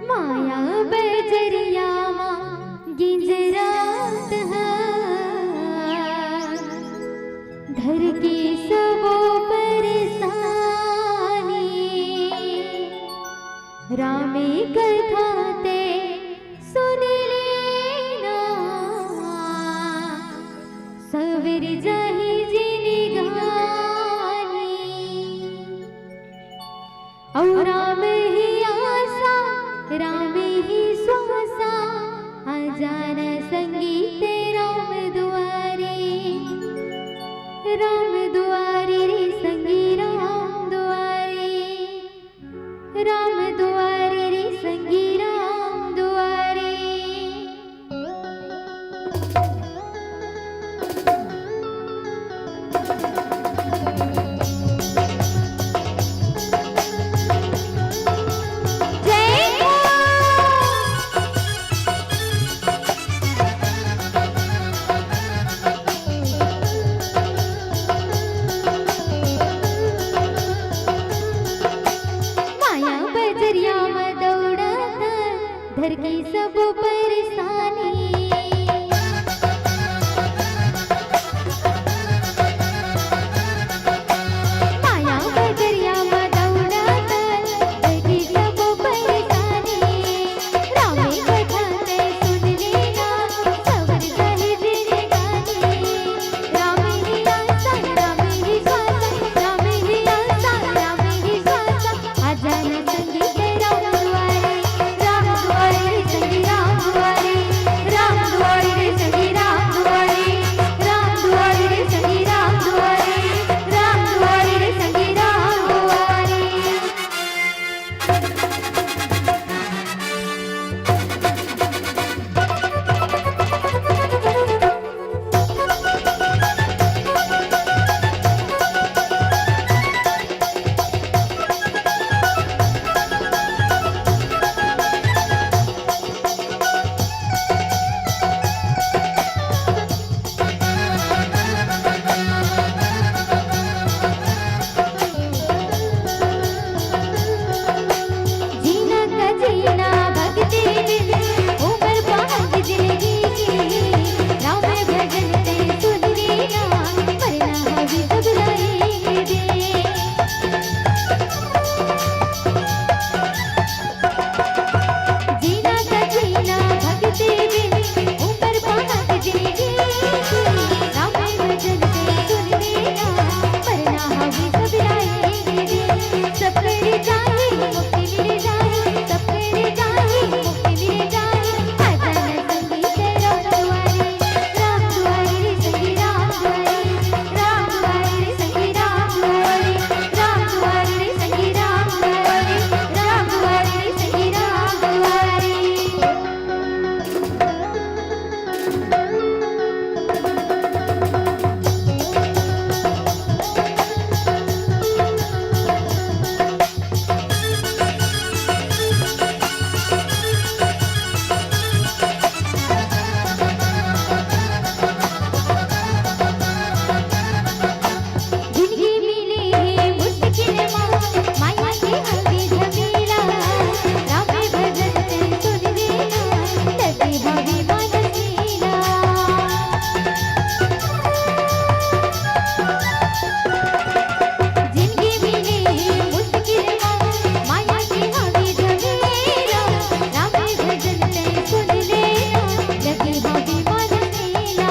माया बजरिया मा गिंजरात हा, धर के सबो परेशानी। रामे कथा ते सुन लेना, सवर जाही जिनगानी। अउ राम ही आसा, राम ही श्वासा, आ जाना संगी ते राम दुआरे। राम दुआरे रे संगी, राम दुआरे। राम दुआरे रे संगी, राम दुआरे। जय हो। माया घबराएंगे दे। जीना का जीना भक्ति बिन ऊपर पहुँच जाएगी। राम भजन से सुन लेना, वरना हमें घबराएंगे दे। सब मिल जाए, मुक्ति मिल जाए, सब मिल जाए, मुक्ति मिल जाए। आजा न संगी तेरा दुआरे, राम दुआरे रे संगी राम दुआरे, राम दुआरे रे संगी राम दुआरे, राम दुआरे रे संगी राम दुआरे, राम दुआरे रे संगी राम दुआरे। जिनगी मिले हे मुश्किल मा, माया के हवे झमेला। राम भजन तैं सुन लेना, लगे हवे मानस मेला। जिनगी मिले हे मुश्किल मा, माया के हवे झमेला। राम भजन तैं सुन लेना, लगे हवे मानस मेला।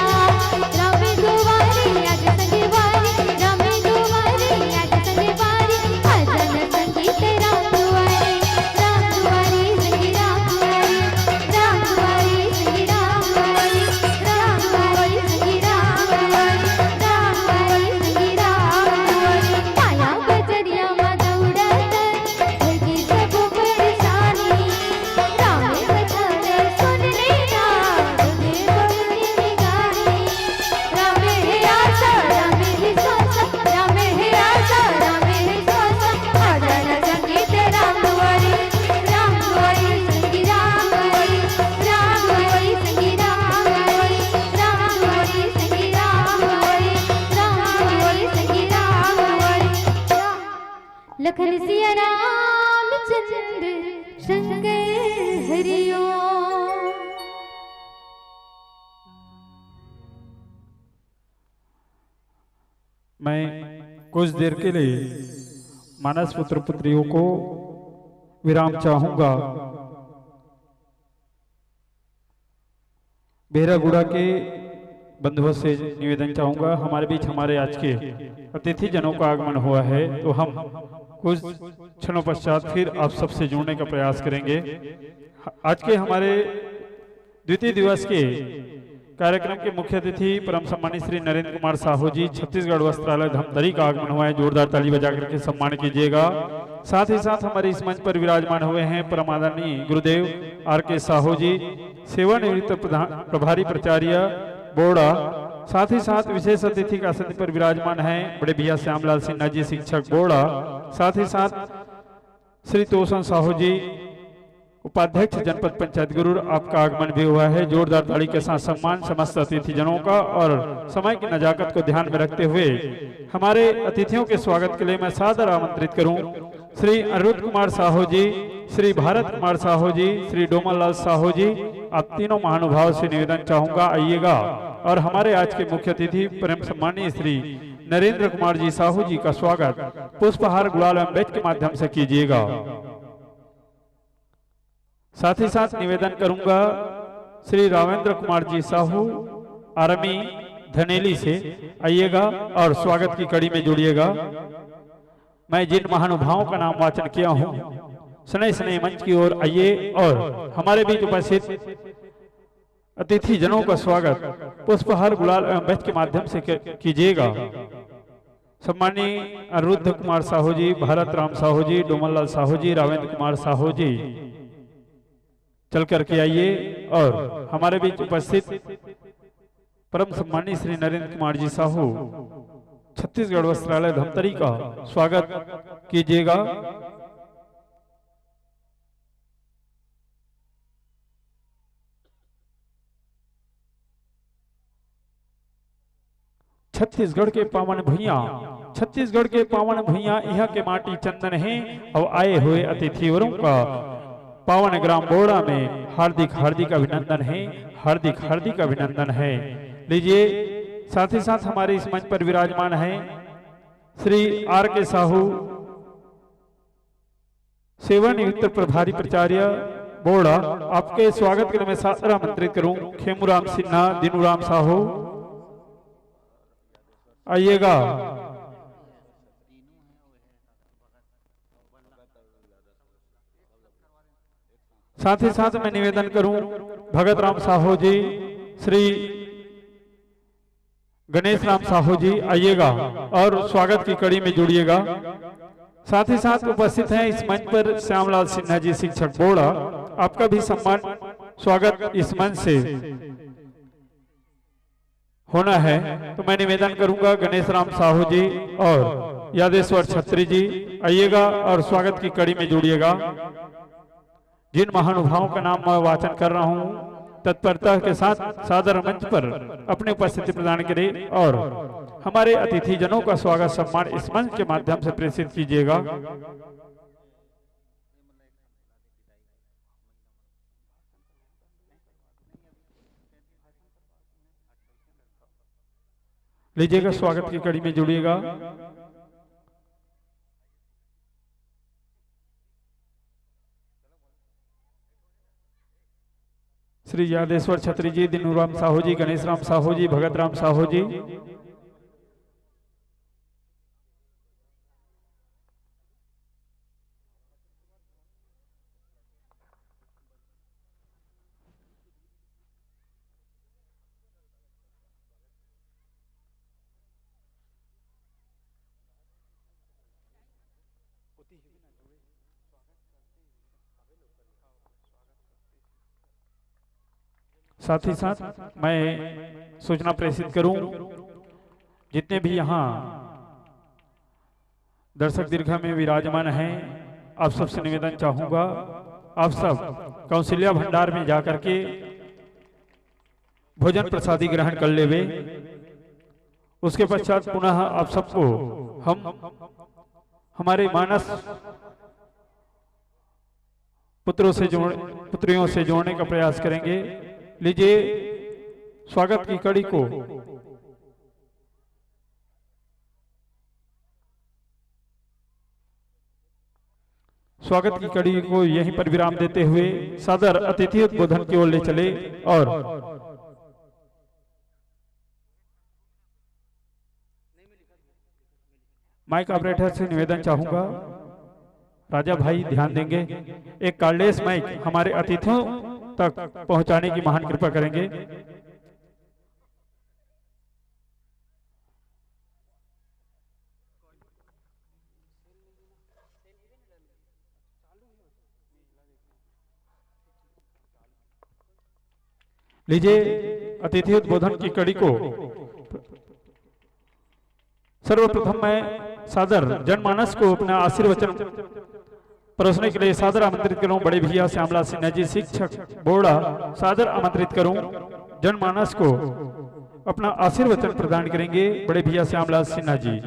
राम दुआरे आज संगवारी, राम दुआरे आज संगवारी। आजा न संगी तेरा दुआरे, राम दुआरे संगी राम दुआरे, राम दुआरे संगी राम दुआरे, राम दुआरे संगी राम दुआरे, राम दुआरे संगी राम दुआरे। माया बजरिया मा दौड़त भगी सब परेशानी। राम भजन सुन लेना, तुझे बबली गानी। राम हे आशा, राम हे विश्वास, राम हे आशा, राम हे विश्वास। आजा न संगी तेरा राम दुआरे, राम दुआरे संगी राम दुआरे, राम दुआरे संगी राम दुआरे, राम दुआरे संगी राम दुआरे, राम दुआरे संगी राम दुआरे। लखन सिया रामचंद्र शंकर हरिओम। मैं कुछ देर के लिए मानस पुत्र पुत्रियों को विराम चाहूंगा। बेहरागुड़ा के बंधुओं से निवेदन चाहूंगा, हमारे बीच हमारे आज के अतिथि जनों का आगमन हुआ है, तो हम कुछ क्षणों पश्चात फिर आप सबसे जुड़ने का प्रयास करेंगे। आज के हमारे द्वितीय दिवस के कार्यक्रम के मुख्य अतिथि परम सम्मानित श्री नरेंद्र कुमार साहू जी, छत्तीसगढ़ वस्त्रालय धमतरी का आगमन हुआ है, जोरदार ताली बजा करके सम्मान कीजिएगा। साथ ही साथ हमारे इस मंच पर विराजमान हुए हैं परम आदरणीय गुरुदेव आर के साहू जी, सेवानिवृत्त प्रधान, प्रभारी प्राचार्य बोड़ा। साथ ही साथ विशेष अतिथि के आसन पर विराजमान हैं बड़े भैया श्यामलाल सिन्हा जी, शिक्षक बोड़ा। साथ ही साथ श्री तोसन साहू जी, उपाध्यक्ष जनपद पंचायत गुरूर, आपका आगमन भी हुआ है। जोरदार ताली के साथ सम्मान समस्त अतिथि जनों का और समय की नजाकत को ध्यान में रखते हुए हमारे अतिथियों के स्वागत के लिए मैं सादर आमंत्रित करूं श्री अनिरुद्ध कुमार साहू जी, श्री भारत कुमार साहू जी, श्री डोमन लाल साहू जी, आप तीनों महानुभाव से निवेदन चाहूंगा, आइएगा और हमारे आज के मुख्य अतिथि परम सम्मानीय श्री नरेंद्र कुमार जी साहू जी का स्वागत पुष्पहार गुलाल एवं बेच के माध्यम से कीजिएगा। साथ ही साथ निवेदन करूंगा श्री रावेंद्र कुमार जी साहू आर्मी धनेली से आइएगा और स्वागत की कड़ी में जुड़िएगा। मैं जिन महानुभावों का नाम वाचन किया हूं, स्नेह स्नेह मंच की ओर आइए और हमारे बीच उपस्थित अतिथि जनों का स्वागत पुष्पहार गुलाल एवं बेच के माध्यम से क-, कीजिएगा। सम्मानी अनिरुद्ध कुमार साहू जी, भारत राम साहू जी, डोमन लाल साहू जी, रावेंद्र कुमार साहू जी, चल करके आइए और हमारे बीच उपस्थित परम सम्मानी श्री नरेंद्र कुमार जी साहू, छत्तीसगढ़ वस्त्रालय धमतरी का स्वागत कीजिएगा। छत्तीसगढ़ के पावन भुइयां, छत्तीसगढ़ के पावन भुइयां, इहां के माटी चंदन हे अउ आए हुए अतिथिवरों का पावन ग्राम बोड़ा में हार्दिक हार्दिक अभिनंदन हे, हार्दिक हार्दिक अभिनंदन हे। लीजिए, साथ ही साथ हमारे इस मंच पर विराजमान हैं श्री आर के साहू, सेवानिवृत्त प्रभारी प्राचार्य बोड़ा, आपके स्वागत के लिए मैं सादर आमंत्रित करूं। खेमूराम सिन्हा, दीनूराम साहू, आइएगा। साथ ही साथ मैं निवेदन करूं, भगत राम साहू जी, श्री गणेश राम साहू जी, आइएगा और स्वागत की कड़ी में जुड़िएगा। साथ ही साथ उपस्थित हैं इस मंच पर श्यामलाल सिन्हा जी, शिक्षक बोड़ा, आपका भी सम्मान, स्वागत इस मंच से होना है। तो मैं निवेदन करूंगा, गणेश राम साहू जी और यादेश्वर छत्री जी, आइएगा और स्वागत की कड़ी में जुड़िएगा। जिन महानुभावों का नाम मैं वाचन कर रहा हूं, तत्परता के साथ सादर मंच पर अपनी उपस्थिति प्रदान करें और हमारे अतिथि जनों का स्वागत सम्मान इस मंच के माध्यम से प्रेषित कीजिएगा। लीजिएगा, स्वागत की कड़ी में जुड़िएगा। श्री यादेश्वर छत्री जी, दीनूराम साहू जी, गणेश राम साहू जी, भगत राम साहू जी। साथ ही साथ मैं सूचना प्रेषित करूं, जितने भी यहां दर्शक दीर्घा में विराजमान हैं, आप सबसे निवेदन चाहूंगा, आप सब कौशल्या भंडार में जाकर के भोजन प्रसादी ग्रहण कर लेवे। उसके पश्चात पुनः आप सबको हम हमारे मानस पुत्रों से जोड़ पुत्रियों से जोड़ने का प्रयास करेंगे। लीजिए, स्वागत की कड़ी को स्वागत की कड़ी को यहीं पर विराम देते हुए सादर अतिथि उद्बोधन की ओर ले चले और माइक ऑपरेटर से निवेदन चाहूंगा, राजा भाई ध्यान देंगे, एक कार्डलेस माइक हमारे अतिथियों तक पहुंचाने की महान कृपा करेंगे। लीजिए, अतिथि उद्बोधन की कड़ी को सर्वप्रथम मैं सादर जनमानस को अपना आशीर्वचन परोसने के लिए सादर आमंत्रित करूं बड़े भैया श्यामलाल सिन्हा जी, शिक्षक बोड़ा। सादर आमंत्रित करूं जनमानस को अपना आशीर्वचन प्रदान करेंगे बड़े भैया श्यामलाल सिन्हा जी।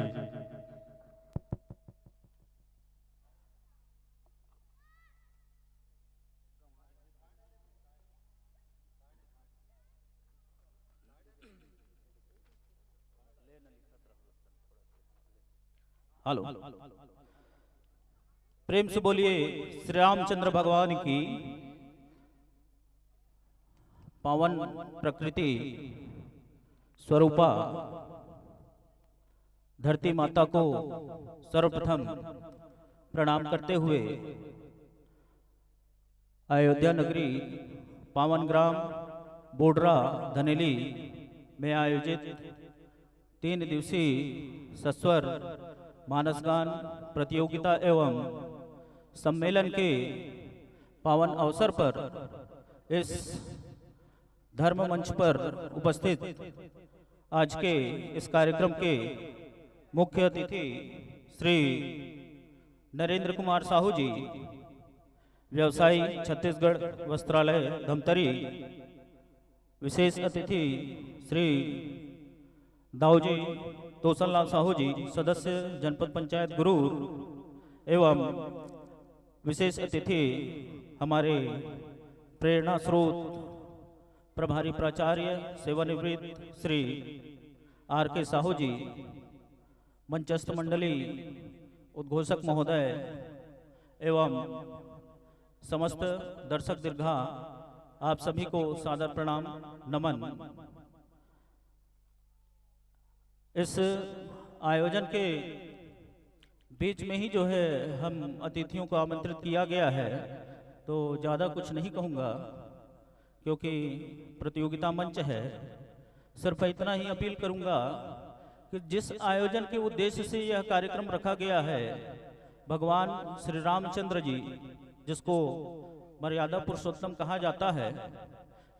हेलो, प्रेम से बोलिए श्री रामचंद्र भगवान की। पावन प्रकृति स्वरूपा धरती माता को सर्वप्रथम प्रणाम करते हुए अयोध्या नगरी पावन ग्राम बोडरा धनेली में आयोजित तीन दिवसीय सस्वर मानसगान प्रतियोगिता एवं सम्मेलन के पावन अवसर पर इस धर्म मंच पर उपस्थित आज के इस कार्यक्रम के मुख्य अतिथि श्री नरेंद्र कुमार साहू जी, व्यवसायी, छत्तीसगढ़ वस्त्रालय धमतरी, विशेष अतिथि श्री दाऊजी तोसनलाल साहू जी, सदस्य जनपद पंचायत गुरूर, एवं विशेष अतिथि हमारे प्रेरणा स्रोत प्रभारी प्राचार्य सेवानिवृत्त श्री आर के साहू जी, मंचस्थ मंडली, उद्घोषक महोदय एवं समस्त दर्शक दीर्घा, आप सभी को सादर प्रणाम, नमन। इस आयोजन के बीच में ही जो है हम अतिथियों को आमंत्रित किया गया है, तो ज़्यादा कुछ नहीं कहूँगा क्योंकि प्रतियोगिता मंच है। सिर्फ इतना ही अपील करूँगा कि जिस आयोजन के उद्देश्य से यह कार्यक्रम रखा गया है, भगवान श्री रामचंद्र जी, जिसको मर्यादा पुरुषोत्तम कहा जाता है,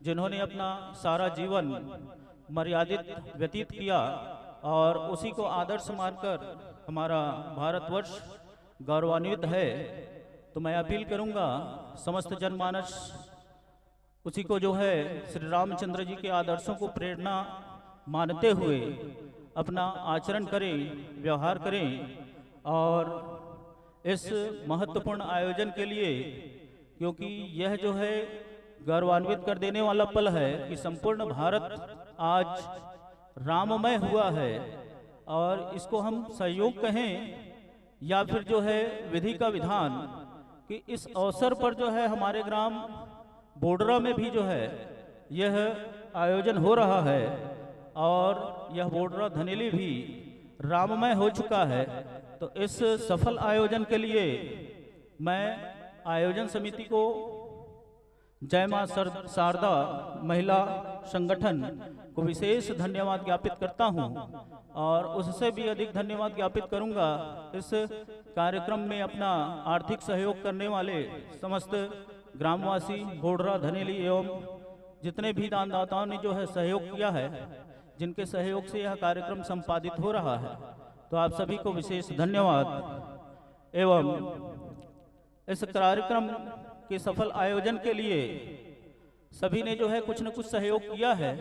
जिन्होंने अपना सारा जीवन मर्यादित व्यतीत किया और उसी को आदर्श मानकर हमारा भारतवर्ष गौरवान्वित है। तो मैं अपील करूंगा समस्त जनमानस उसी को जो है श्री रामचंद्र जी के आदर्शों को प्रेरणा मानते हुए अपना आचरण करें, व्यवहार करें और इस महत्वपूर्ण आयोजन के लिए, क्योंकि यह जो है गौरवान्वित कर देने वाला पल है कि संपूर्ण भारत आज राममय हुआ है और इसको हम सहयोग कहें या फिर जो है विधि का विधान, कि इस अवसर पर जो है हमारे ग्राम बोडरा में भी जो है यह आयोजन हो रहा है और यह बोडरा धनेली भी राममय हो चुका है। तो इस सफल आयोजन के लिए मैं आयोजन समिति को, जय मां सर-, शारदा महिला संगठन को विशेष धन्यवाद ज्ञापित करता हूं और उससे भी अधिक धन्यवाद ज्ञापित करूंगा इस कार्यक्रम में अपना आर्थिक सहयोग करने वाले समस्त ग्रामवासी, बोडरा धनेली एवं जितने भी दानदाताओं ने जो है सहयोग किया है, जिनके सहयोग से यह कार्यक्रम संपादित हो रहा है, तो आप सभी को विशेष धन्यवाद। एवं इस कार्यक्रम के सफल आयोजन के लिए सभी ने जो है कुछ न कुछ सहयोग किया है।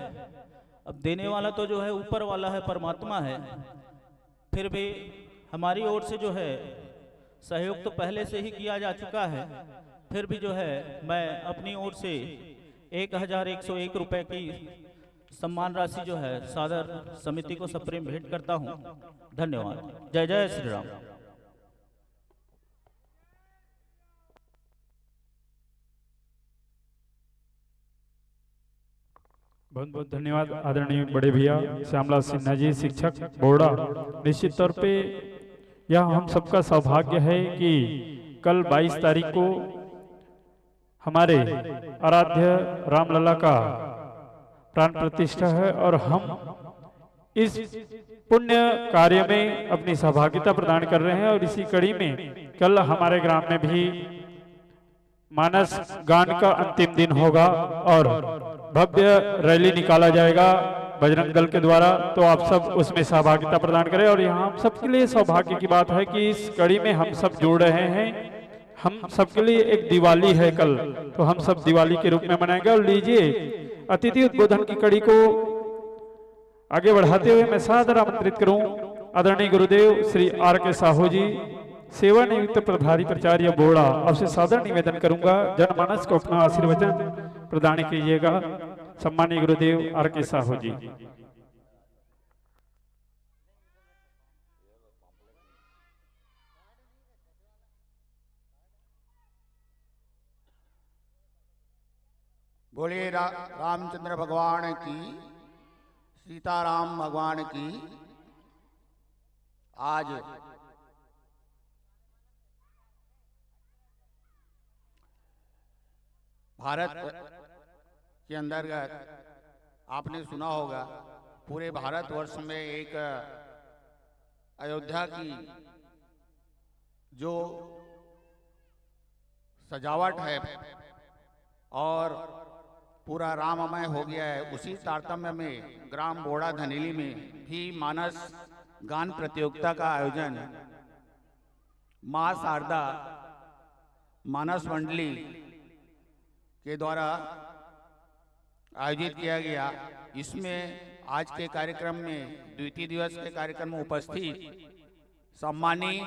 अब देने वाला तो जो है ऊपर वाला है, परमात्मा है, फिर भी हमारी ओर से जो है सहयोग तो पहले से ही किया जा चुका है, फिर भी जो है मैं अपनी ओर से एक हज़ार एक सौ एक रुपये की सम्मान राशि जो है सादर समिति को सप्रेम भेंट करता हूँ। धन्यवाद। जय जय श्री राम। बहुत बहुत धन्यवाद आदरणीय बड़े भैया श्यामला सिन्हा जी, शिक्षक बोडरा। निश्चित तौर पे यह हम सबका सौभाग्य है कि कल बाईस तारीख को हमारे आराध्य रामलला का प्राण प्रतिष्ठा है और हम इस पुण्य कार्य में अपनी सहभागिता प्रदान कर रहे हैं। और इसी कड़ी में कल हमारे ग्राम में भी मानस गान का अंतिम दिन होगा और भव्य रैली निकाला जाएगा बजरंग दल के द्वारा। तो आप सब उसमें सहभागिता प्रदान करें। और यहाँ हम सबके लिए सौभाग्य की बात है कि इस कड़ी में हम सब जुड़ रहे हैं। हम सबके लिए एक दिवाली है कल, तो हम सब दिवाली के रूप में मनाएंगे। और लीजिए, अतिथि उद्बोधन की कड़ी को आगे बढ़ाते हुए मैं सादर आमंत्रित करूं आदरणीय गुरुदेव श्री आर के साहू जी, सेवानिवृत्त प्रभारी प्राचार्य बोडरा। आपसे सादर निवेदन करूंगा, जनमानस को अपना आशीर्वचन प्रदान कीजिएगा। सम्माननीय गुरुदेव आर के साहू जी। बोलिए रा-, रामचंद्र भगवान की, सीताराम भगवान की। आज भारत के अंतर्गत आपने सुना होगा, पूरे भारतवर्ष में एक अयोध्या की जो सजावट है और पूरा राममय हो गया है, उसी तारतम्य में ग्राम बोडरा धनेली में भी मानस गान प्रतियोगिता का आयोजन माँ शारदा मानस मंडली के द्वारा आयोजित किया गया। इसमें आज के कार्यक्रम में, द्वितीय दिवस के कार्यक्रम में उपस्थित सम्मानी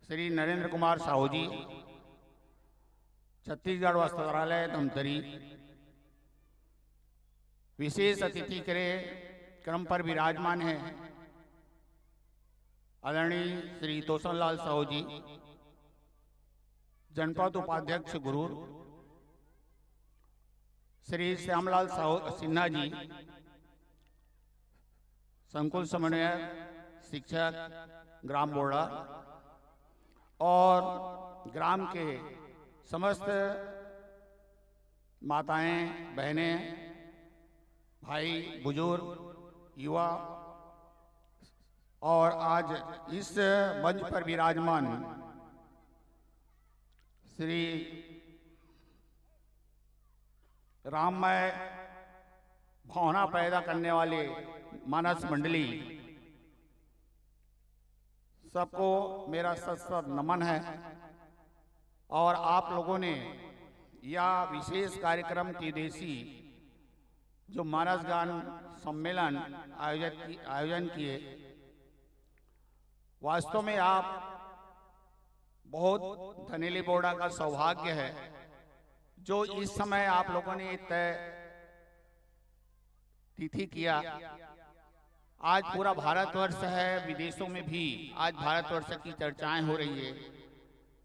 श्री नरेंद्र कुमार साहू जी, छत्तीसगढ़ वस्त्रालय धमतरी, विशेष अतिथि के क्रम पर विराजमान हैं। आदरणीय श्री तोसनलाल साहू जी, जनपद उपाध्यक्ष गुरूर, श्री श्यामलाल साहू सिन्हा जी, संकुल समन्वयक, शिक्षक, ग्राम बोड़ा और ग्राम के समस्त माताएं, बहनें, भाई, बुजुर्ग, युवा और आज इस मंच पर विराजमान श्री राममय भावना पैदा करने वाले मानस मंडली, सबको मेरा सत सत नमन है। और आप लोगों ने यह विशेष कार्यक्रम की देसी जो मानस गान सम्मेलन आयोजित की, आयोजन किए, वास्तव में आप बहुत धनेली बोड़ा का सौभाग्य है जो इस समय आप लोगों ने तय तिथि किया। आज पूरा भारतवर्ष है, विदेशों में भी आज भारतवर्ष की चर्चाएं हो रही है।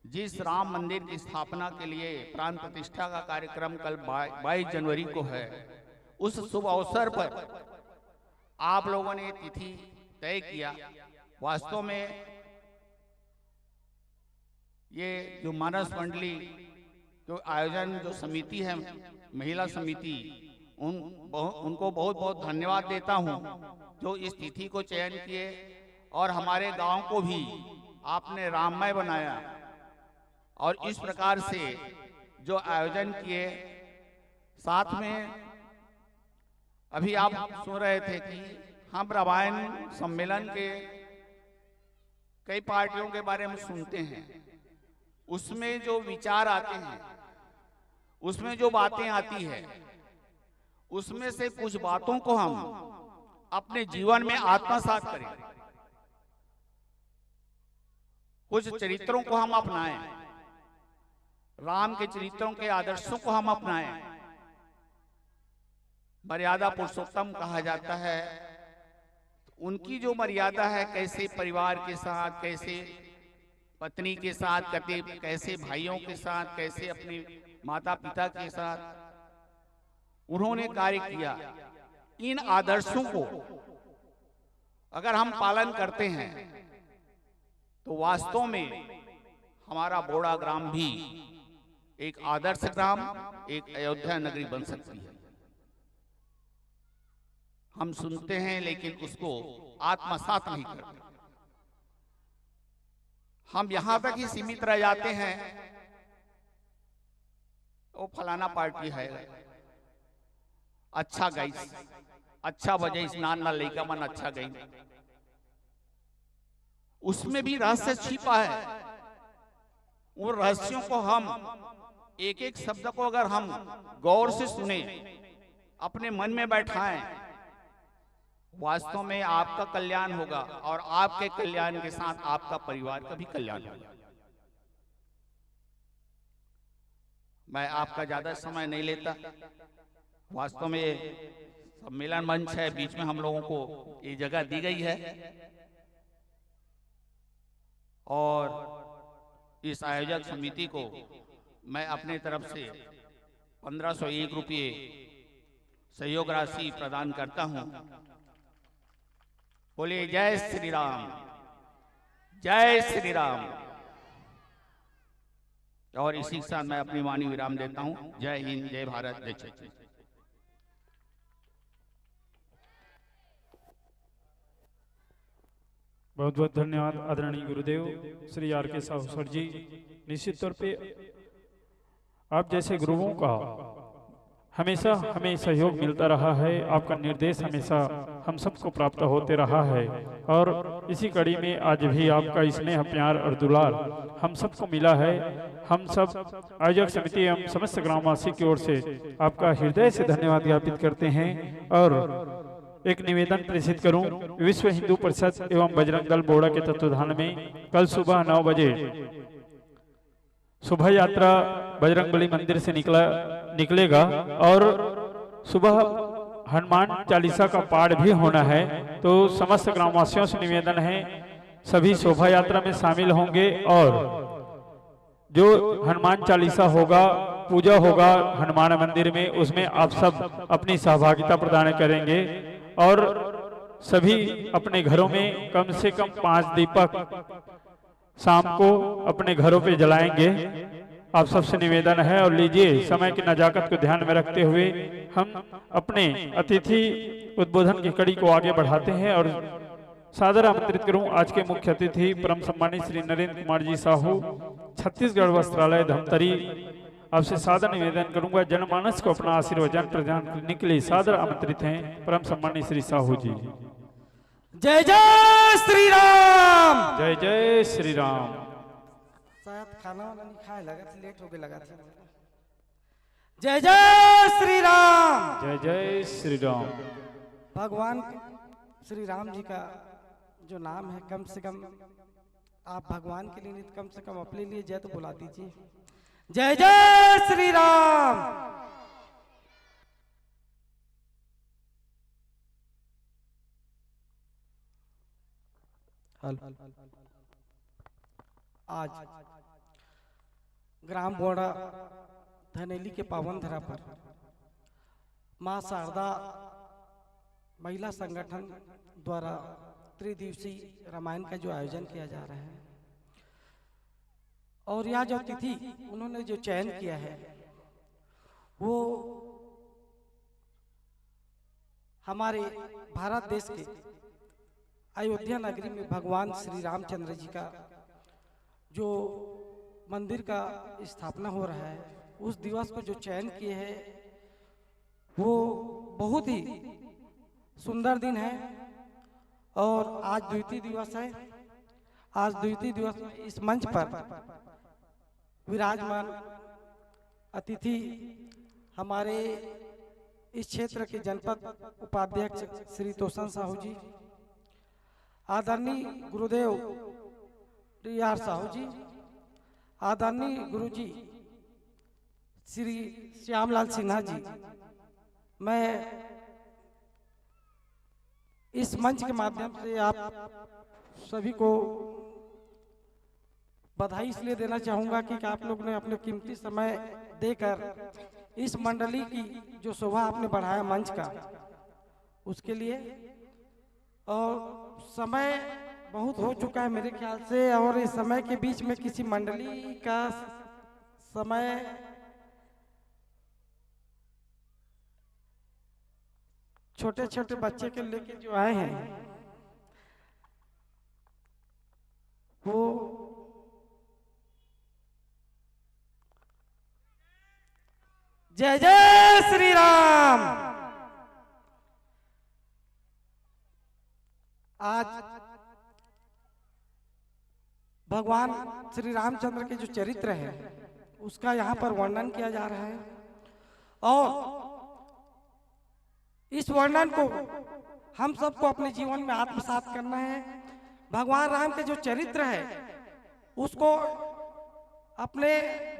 जिस राम मंदिर की स्थापना के लिए प्राण प्रतिष्ठा का कार्यक्रम कल बाईस जनवरी को है, उस शुभ अवसर पर आप लोगों ने तिथि तय किया। वास्तव में ये जो मानस मंडली जो आयोजन जो समिति है, महिला समिति, उन बहु, उनको बहुत बहुत धन्यवाद देता हूँ जो इस तिथि को चयन किए और हमारे गांव को भी आपने राममय बनाया। और इस प्रकार से जो आयोजन किए, साथ में अभी आप सुन रहे थे कि हम रामायण सम्मेलन के कई पार्टियों के बारे में सुनते हैं, उसमें जो विचार आते हैं, उसमें जो बातें आती है, उसमें से कुछ बातों को हम अपने जीवन में आत्मसात करें, कुछ चरित्रों को हम अपनाएं, राम के चरित्रों के आदर्शों को हम अपनाएं। मर्यादा पुरुषोत्तम कहा जाता है, तो उनकी जो मर्यादा है, कैसे परिवार के साथ, कैसे पत्नी के साथ, कैसे, कैसे भाइयों के साथ, कैसे अपने माता पिता के साथ उन्होंने कार्य किया, इन आदर्शों को अगर हम पालन करते हैं तो वास्तव में हमारा बोड़ा ग्राम भी एक आदर्श ग्राम, एक अयोध्या नगरी बन सकती है। हम सुनते हैं लेकिन उसको आत्मसात नहीं करते। हम यहां तक ही सीमित रह जाते हैं, वो फलाना पार्टी है, अच्छा गाइस, अच्छा बजाइस, नान ना लइका मन अच्छा गई। उसमें भी रहस्य छिपा है। उन रहस्यों को हम एक एक शब्द को अगर हम गौर से सुने, अपने मन में बैठाएं, वास्तव में आपका कल्याण होगा और आपके कल्याण के साथ आपका परिवार का भी कल्याण होगा। मैं आपका ज्यादा समय नहीं लेता। वास्तव में ये सम्मेलन मंच है, बीच में हम लोगों को ये जगह दी गई है और इस आयोजक समिति को मैं अपने तरफ से पन्द्रह सौ एक रुपये सहयोग राशि प्रदान करता हूं। बोलिए जय श्री राम, जय श्री राम। और इसी के साथ मैं अपनी वाणी विराम देता हूं। जय हिंद, जय भारत, जय छत्तीसगढ़। बहुत बहुत धन्यवाद आदरणीय गुरुदेव श्री आर के साहू सर जी। निश्चित तौर पे आप जैसे गुरुओं का हमेशा हमें सहयोग मिलता रहा है, आपका निर्देश हमेशा हम सबको प्राप्त होते रहा है। और इसी कड़ी में आज भी आपका स्नेह, प्यार और दुलार हम सबको मिला है। हम सब आयोजक समिति एवं समस्त ग्रामवासी की ओर से आपका हृदय से धन्यवाद ज्ञापित करते हैं और एक निवेदन प्रेषित करूं, विश्व हिंदू परिषद एवं बजरंग दल बोड़ा के तत्वाधान में कल सुबह नौ बजे शोभा यात्रा बजरंगबली मंदिर से निकला निकलेगा और सुबह हनुमान चालीसा का पाठ भी होना है। तो समस्त ग्रामवासियों से निवेदन है, सभी शोभा यात्रा में शामिल होंगे और जो हनुमान चालीसा होगा, पूजा होगा हनुमान मंदिर में, उसमें आप सब अपनी सहभागिता प्रदान करेंगे और सभी अपने घरों में कम से कम पांच दीपक शाम को अपने घरों पे जलाएंगे। आप सबसे निवेदन है। और लीजिए, समय की नजाकत को ध्यान में रखते हुए हम अपने अतिथि उद्बोधन की कड़ी को आगे बढ़ाते हैं और सादर आमंत्रित करूं आज के मुख्य अतिथि परम सम्मानित श्री नरेंद्र कुमार जी साहू, छत्तीसगढ़ वस्त्रालय धमतरी। आपसे सादर निवेदन करूंगा, जनमानस को अपना आशीर्वचन प्रदान करने के लिए सादर आमंत्रित हैं परम सम्मानित श्री साहू जी। जय जय श्री राम। जय जय श्री राम। शायद खाना वाना नहीं खाए, लगा था, लेट हो गया, लगा था। जय जय श्री राम। जय जय श्री राम। भगवान श्री राम जी का जो नाम है, कम से कम आप भगवान के लिए नहीं तो कम से कम अपने लिए जय तो बुला दीजिए। जय जय श्री राम। हेलो। आज ग्राम बोड़ा धनेली के पावन धरा पर माँ शारदा महिला संगठन द्वारा त्रिदिवसीय रामायण का जो आयोजन किया जा रहा है और यह जो तिथि उन्होंने जो चयन किया है, वो हमारे भारत देश के अयोध्या नगरी में भगवान श्री रामचंद्र जी का जो मंदिर का स्थापना हो रहा है, उस दिवस को जो चयन किए हैं, वो बहुत ही सुंदर दिन है। और आज द्वितीय दिवस है। आज द्वितीय दिवस में इस मंच पर विराजमान अतिथि हमारे इस क्षेत्र के जनपद उपाध्यक्ष श्री तोसन साहू जी, आदरणीय गुरुदेव डी आर साहू जी, आदरणीय गुरुजी श्री श्यामलाल सिन्हा जी, मैं इस मंच के माध्यम से आप सभी को बधाई इसलिए देना चाहूँगा कि आप लोग ने अपने कीमती समय देकर इस मंडली की जो शोभा आपने बढ़ाया मंच का, उसके लिए। और समय बहुत हो चुका है मेरे ख्याल से, और इस समय के बीच में किसी मंडली का समय छोटे छोटे बच्चे के लेके जो आए हैं वो जय जय श्री राम। आज भगवान श्री रामचंद्र के जो चरित्र है उसका यहाँ पर वर्णन किया जा रहा है और इस वर्णन को हम सबको अपने जीवन में आत्मसात करना है। भगवान राम के जो चरित्र है उसको अपने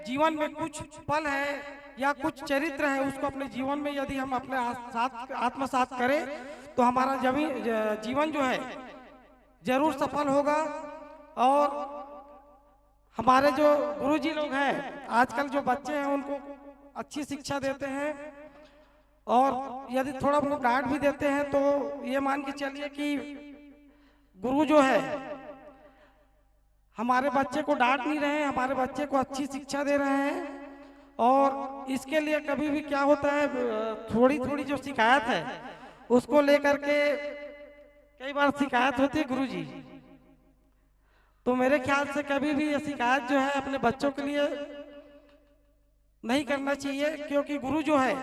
जीवन में कुछ पल है या कुछ चरित्र है उसको अपने जीवन में यदि हम अपने आ- साथ आत्मसात करें तो हमारा जमी ज- जीवन जो है जरूर सफल होगा। और हमारे जो गुरुजी लोग हैं, आजकल जो बच्चे हैं उनको अच्छी शिक्षा देते हैं और यदि थोड़ा बहुत डांट भी देते हैं तो ये मान के चलिए कि गुरु जो है हमारे बच्चे को डांट नहीं रहे हैं, हमारे बच्चे को अच्छी शिक्षा दे रहे हैं। और इसके लिए कभी भी क्या होता है, थोड़ी थोड़ी जो शिकायत है उसको लेकर के कई बार शिकायत होती है गुरुजी। तो मेरे ख्याल से कभी भी ये शिकायत जो है अपने बच्चों के लिए नहीं करना चाहिए, क्योंकि गुरु जो है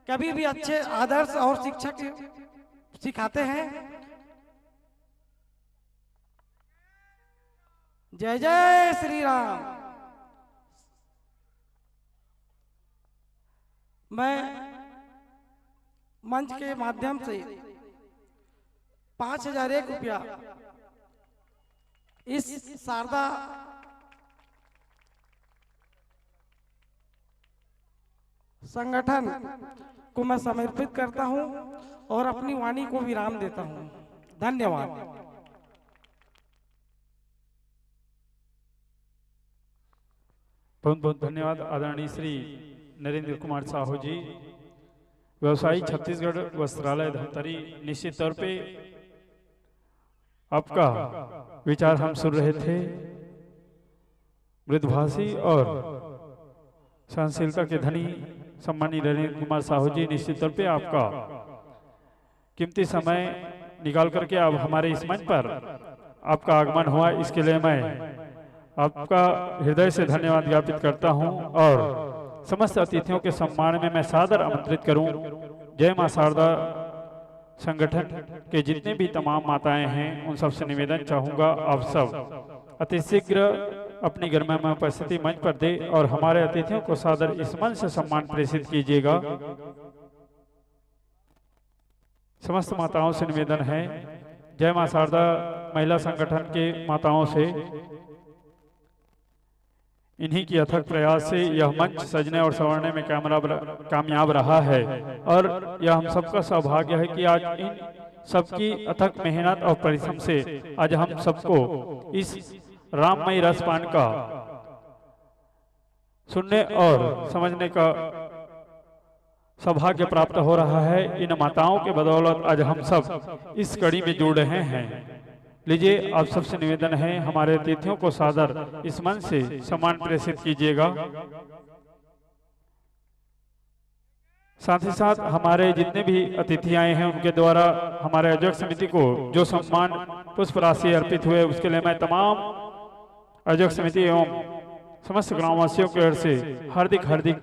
कभी भी अच्छे आदर्श और शिक्षक सिखाते हैं। जय जय श्री राम। मैं मंच के माध्यम से पाँच हजार एक रुपया इस शारदा संगठन को मैं समर्पित करता हूं और अपनी वाणी को विराम देता हूं। धन्यवाद। बहुत बहुत धन्यवाद आदरणीय श्री नरेंद्र कुमार साहू जी, व्यवसायी छत्तीसगढ़ वस्त्रालय धमतरी। निश्चित तौर पे आपका विचार हम सुन रहे थे। मृदुभाषी और सहनशीलता के धनी सम्माननीय नरेंद्र कुमार साहू जी, निश्चित तौर पे आपका कीमती समय निकाल करके आप हमारे इस मंच पर आपका आगमन हुआ, इसके लिए मैं आपका हृदय से धन्यवाद ज्ञापित करता हूं और समस्त अतिथियों के सम्मान में मैं सादर आमंत्रित करूं। जय मां शारदा संगठन के जितने भी तमाम माताएं हैं, उन सबसे निवेदन चाहूंगा, आप सब अति शीघ्र अपनी गरिमा में उपस्थिति मंच पर दे और हमारे अतिथियों को सादर इस मंच से सम्मान प्रेषित कीजिएगा। समस्त माताओं से निवेदन है, जय मां शारदा महिला संगठन के माताओं से, इन्हीं की अथक प्रयास से यह मंच सजने और संवरने में कामयाब र-, कामयाब रहा है और यह हम सबका सौभाग्य है कि आज इन सबकी अथक मेहनत और परिश्रम से आज हम सबको इस राममय रसपान का सुनने और समझने का सौभाग्य प्राप्त हो रहा है। इन माताओं के बदौलत आज हम सब इस कड़ी में जुड़ रहे हैं। लीजिए, आप सबसे निवेदन है, हमारे अतिथियों को सादर इस मंच से सम्मान प्रेषित कीजिएगा। साथ ही साथ हमारे जितने भी अतिथि आए हैं, उनके द्वारा हमारे आयोजक समिति को जो सम्मान पुष्प राशि अर्पित हुए, उसके लिए मैं तमाम आयोजक समिति एवं समस्त ग्रामवासियों की ओर से हार्दिक हार्दिक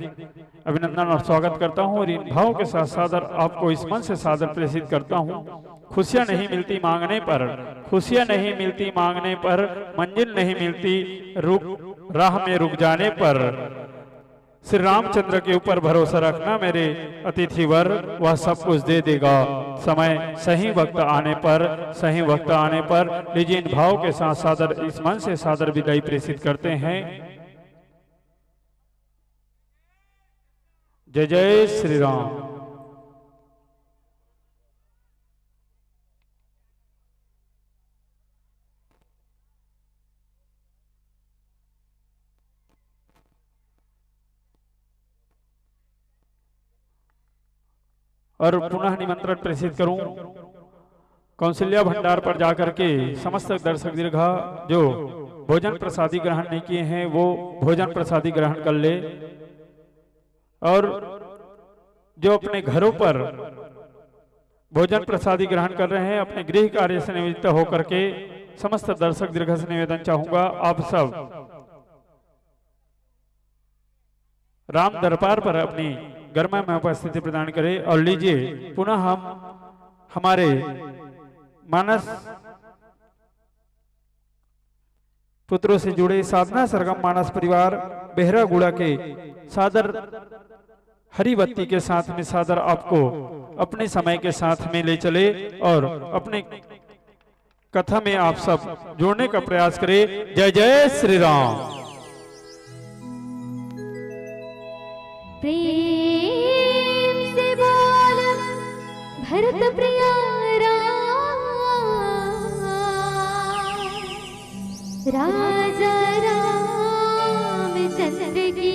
अभिनंदन और स्वागत करता हूं और इन भावों के साथ सादर आपको इस मंच से सादर प्रेषित करता हूं। खुशियां नहीं मिलती मांगने पर, खुशियां नहीं मिलती मांगने पर, मंजिल नहीं मिलती रुक, राह में रुक जाने पर। श्री रामचंद्र के ऊपर भरोसा रखना मेरे अतिथिवर, वह सब कुछ दे देगा। समय सही वक्त आने पर, सही वक्त आने पर। लीजिए, इन भाव के साथ सादर, इस मंच से सादर विदाई प्रेषित करते हैं। जय जय श्री राम। और पुनः निमंत्रण प्रेषित करूं कौशल्या भंडार पर जाकर के समस्त दर्शक दीर्घा जो भोजन प्रसादी ग्रहण नहीं किए हैं, वो भोजन प्रसादी ग्रहण कर ले। और जो अपने घरों पर भोजन प्रसादी ग्रहण कर रहे हैं, अपने गृह कार्य से निवृत्त होकर के समस्त दर्शक दीर्घा से निवेदन चाहूंगा, आप सब राम दरबार पर अपनी गरिमा में उपस्थिति प्रदान करें। और लीजिए, पुनः हम हमारे मानस पुत्रों से जुड़े साधना सरगम मानस परिवार बेहरागुड़ा के सादर हरी बत्ती के साथ में सादर आपको अपने समय के साथ में ले चले और अपने कथा में आप सब जोड़ने का प्रयास करें। जय जय श्री राम। प्रेम से बोल भरत प्रिया राम, राजा रामचंद्र की जय।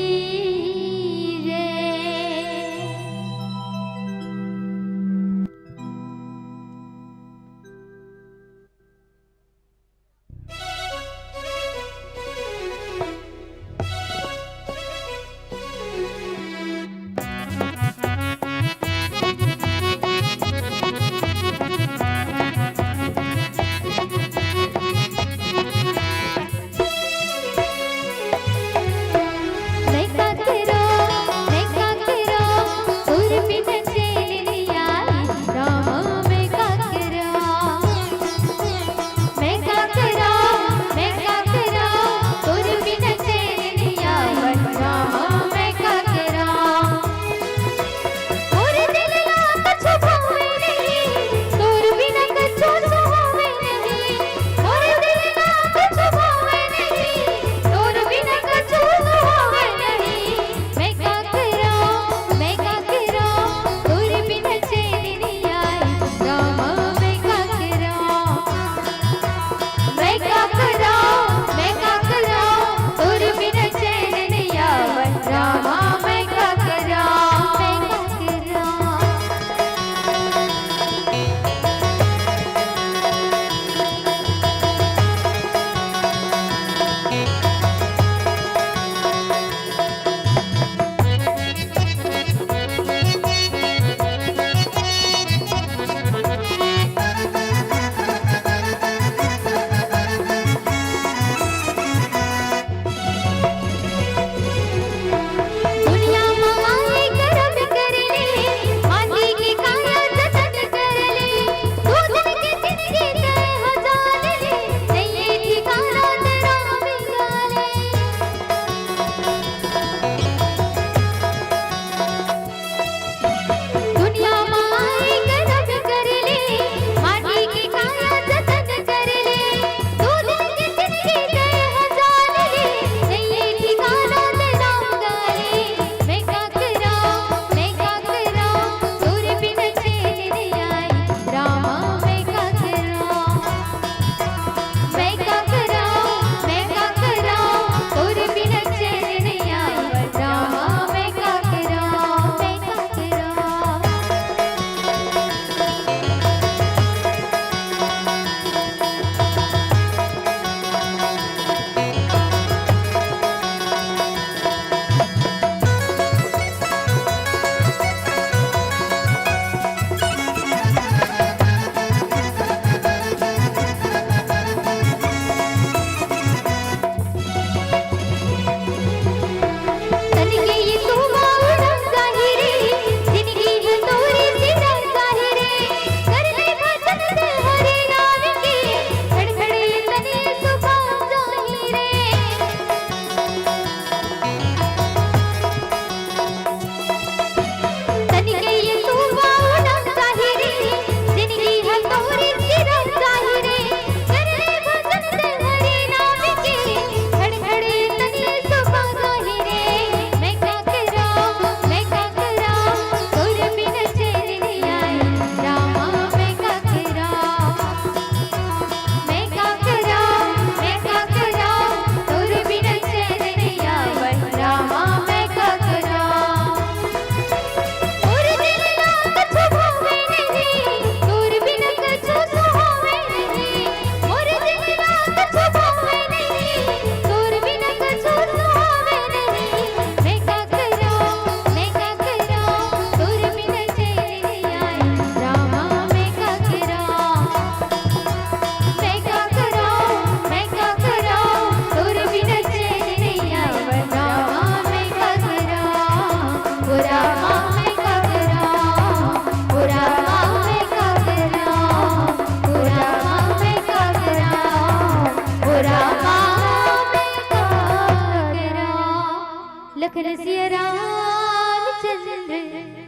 कर सिया रामचंद्र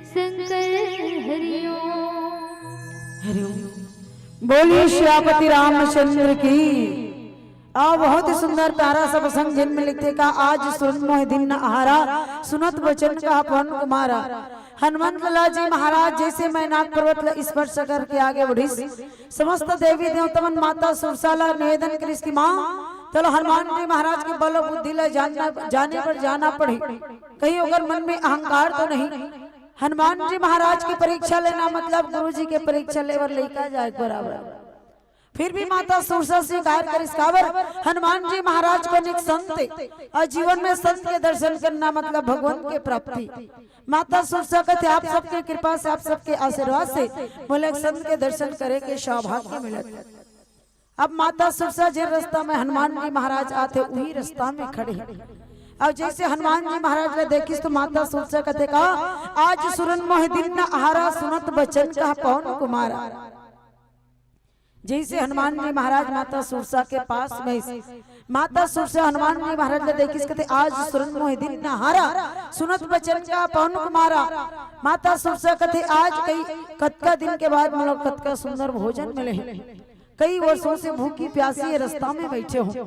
शंकर हरिओम। हरिओम। बोलिए सियापति रामचंद्र की। आ, बहुत ही सुंदर प्यारा सा प्रसंग, जिनमें लिखथे का, आज सुरन मोहे दीन न आहारा, सुनत बचन कहा पवन कुमारा। हनुमंत लाल जी महाराज जैसे मैनाक पर्वत ला स्पर्श करके आगे बढ़िस, समस्त देवी देवता मन माता सुरसा ला निवेदन करिस कि माँ, चलो हनुमान जी महाराज के बल बुद्धि ला जानना, जाने बर जाना पड़ही, कहीं ओकर मन में अहंकार तो नहीं। हनुमान जी महाराज की परीक्षा लेना मतलब गुरु जी के परीक्षा लेबर लइका जाए के बराबर। फिर भी माता सुरसा स्वीकार करिस, काबर? हनुमान जी महाराज कोन एक संत हे, अउ जीवन में संत के दर्शन करना मतलब भगवान के प्राप्ति। माता सुरसा कथे, आप सबके कृपा से, आप सबके आशीर्वाद से मोला एक संत के दर्शन करे के सौभाग्य मिलत। अब माता सुरसा जे रास्ता में हनुमान जी महाराज आथे, उही रास्ता में खड़े हे। अउ जैसे हनुमान जी महाराज ला देखिस तो माता सुरसा कथे का, आज सुरन मोहे दीन न आहारा, सुनत बचन कहा पवन कुमारा। जैसे हनुमान जी महाराज माता सुरसा के पास में, माता सुरसा हनुमान जी महाराज ला देखिस, कथे, आज सुरन मोहे दीन न आहारा, सुनत बचन कहा पवन कुमारा। माता सुरसा कथे, आज कई कतका दिन के बाद मोला कतका सुंदर भोजन मिले हे। कई वर्षों से भूखी प्यासी ये रास्ता में बैठे हों।